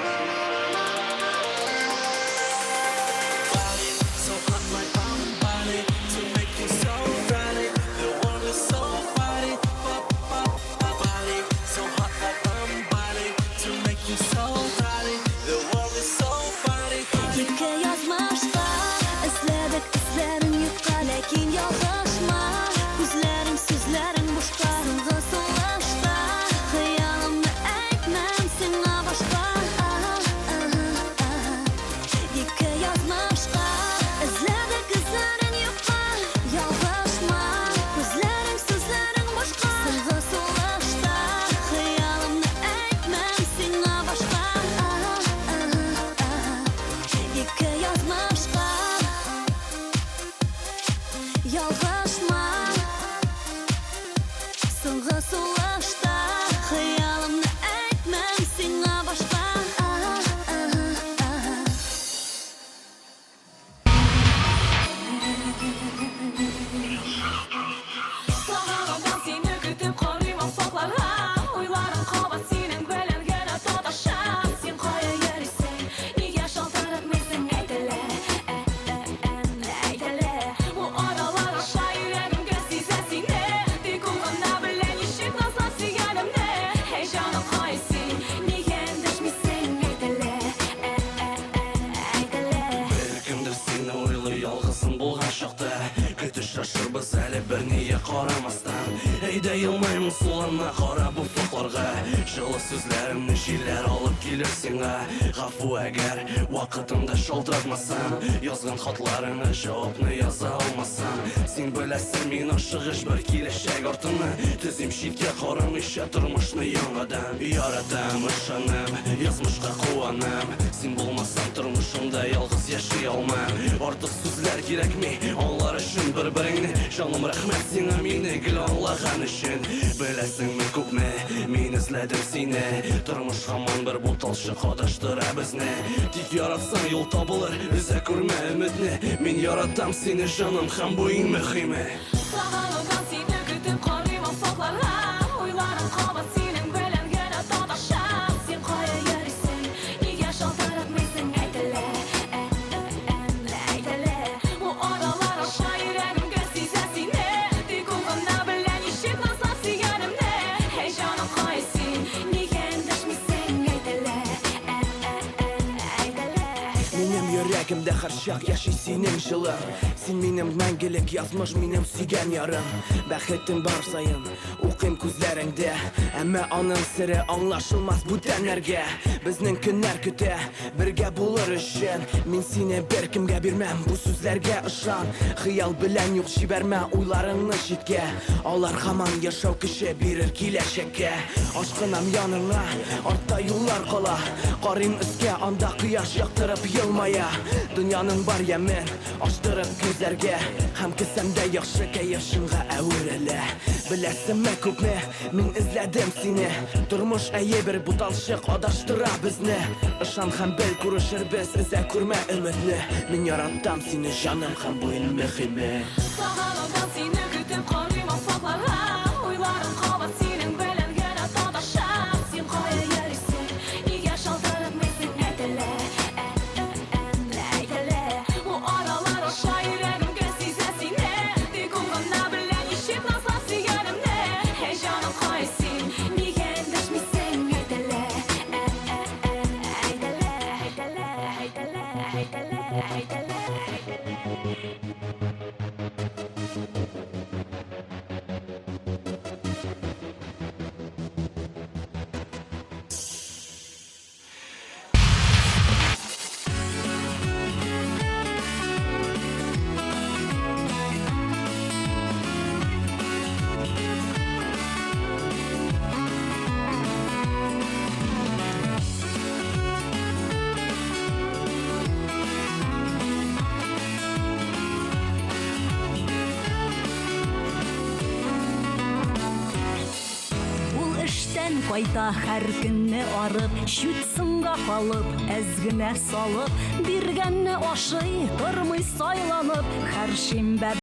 Body so hot like I'm body to make you so dirty. The world is so body, pop, pop, pop, body so hot like I'm body to make you so dirty. The world is so body. Ике язмышка Эзләдек эзләрен юкка Ләкин ялгышма Күзләрең, сүзләрең бушка Соңгы сулышта Хыялымны әйтмәм сиңа башка Ага, ага, ага. Ике язмышка Эзләдек эзләрен юкка Ялгышма Күзләрең, сүзләрең бушка Соңгы сулышта Хыялымны әйтмәм сиңа башка Ага, ага, ага. Ике язмышка Ялгышма Соңгы сулышта Хыялымны әйтмәм сиңа башка Ага, ага, ага. Сагынудан сине көтеп карыйм офыкларга. Уйларым кабат синең белән генә тоташа. Син кая йөрисең? Нигә шалтыратмыйсың? Әйт әле, ә, ә, ә, әйт әле. Бу аралар аша йөрәгемгә сизә сине. Тик ул гына белә ничек назлап сөйгәнемне. Әй, җаным, кая син? Нигә эндәшмисең? Әйт әле, ә, ә, ә, әйт әле. Беркемдер сине уйлый ялгызың булган чакта Көтеш шашырбыз әле бер нигә карамастан Әйдә елмайм сулана карап офыкларга Җылы сүзләремне җилләр алып килер сиңа Гафу әгәр вакытында шалтыратмасам Язган хатларыңа җавапны яза алмасам Син беләсең мин ашыгыч бер киләчәк артыннан Төзим читкә карамыйча тормышны яңадан Яратам, ышанам, язмышка куанам Син булмасаң тормышымда ялгыз яши алмам Артык сүзләр кирәкми, аңлар өчен бер-береңне Җаным рәхмәт сиңа мине гел аңлаган өчен Беләсеңме күпме, мин эзләдем сине Тормыш һаман бер буталчык адаштыра безне Тик яратсаң юл табылыр, өзә күрмә өметне Мин яратам сине җаным һәм бу иң мөһиме Сагынудан сине көтеп карыйм офыкларга. Уйларым кабат синең белән генә тоташа. Син кая йөрисең? Нигә шалтыратмыйсың? Әйт әле, ә, ә, ә, әйт әле. Бу аралар аша йөрәгемгә сизә сине. Тик ул гына белә ничек назлап сөйгәнемне. Әй, җаным, кая син? Нигә эндәшмисең? Әйт әле, ә, ә, ә, әйт әле. Минем йөрәгемдә һәрчак яши синең җылың Син минем мәңгелек язмыш, минем сөйгән ярым Бәхетең бар саен укыйм күзләреңдә Әмма аның сере аңлашылмас бүтәннәргә Безнең көннәр көтә, бергә булыр өчен Мин сине беркемгә бирмәм, бу сүзләргә ышан Хыял белән юк җибәрмә уйларыңны читкә Алар һаман яшәү көче бирер киләчәккә Ашкынам яныңа, артта юллар кала Карыйм өскә, анда кояш яктырып елмая Дөнья Дөньяның бар ямен Ачтырып күзләргә Һәм кесәмдә яхшы кәеф шунга әверелә. Беләсеңме күпме мин эзләдем сине. Тормыш әйе бер буталчык адаштыра безне. Ышан һәм бел күрешербез, өзә күрмә өметне. Мин яратам сине җаным һәм бу иң мөһиме. Сагынудан сине көтеп карыйм офыкларга. Уйларым кабат синең белән генә тоташа. Син кая йөрисең, нигә шалтыратмыйсың, әйт әле, әйт әле. Бу аралар аша йөрәгем гел сизә сине. Тик ул гына белә ничек назлап сөйгәнемне. Әй җаным, кая син, нигә эндәшмисең, әйт әле, әйт әле, әйт әле, әйт әле, әйт әле, әйт әле, әйт әле. Ул эштән кайта һәр көнне арып, чүт соңга калып, әз генә салып, биргәнне ашый, тормый сайланып, һәр шимбә.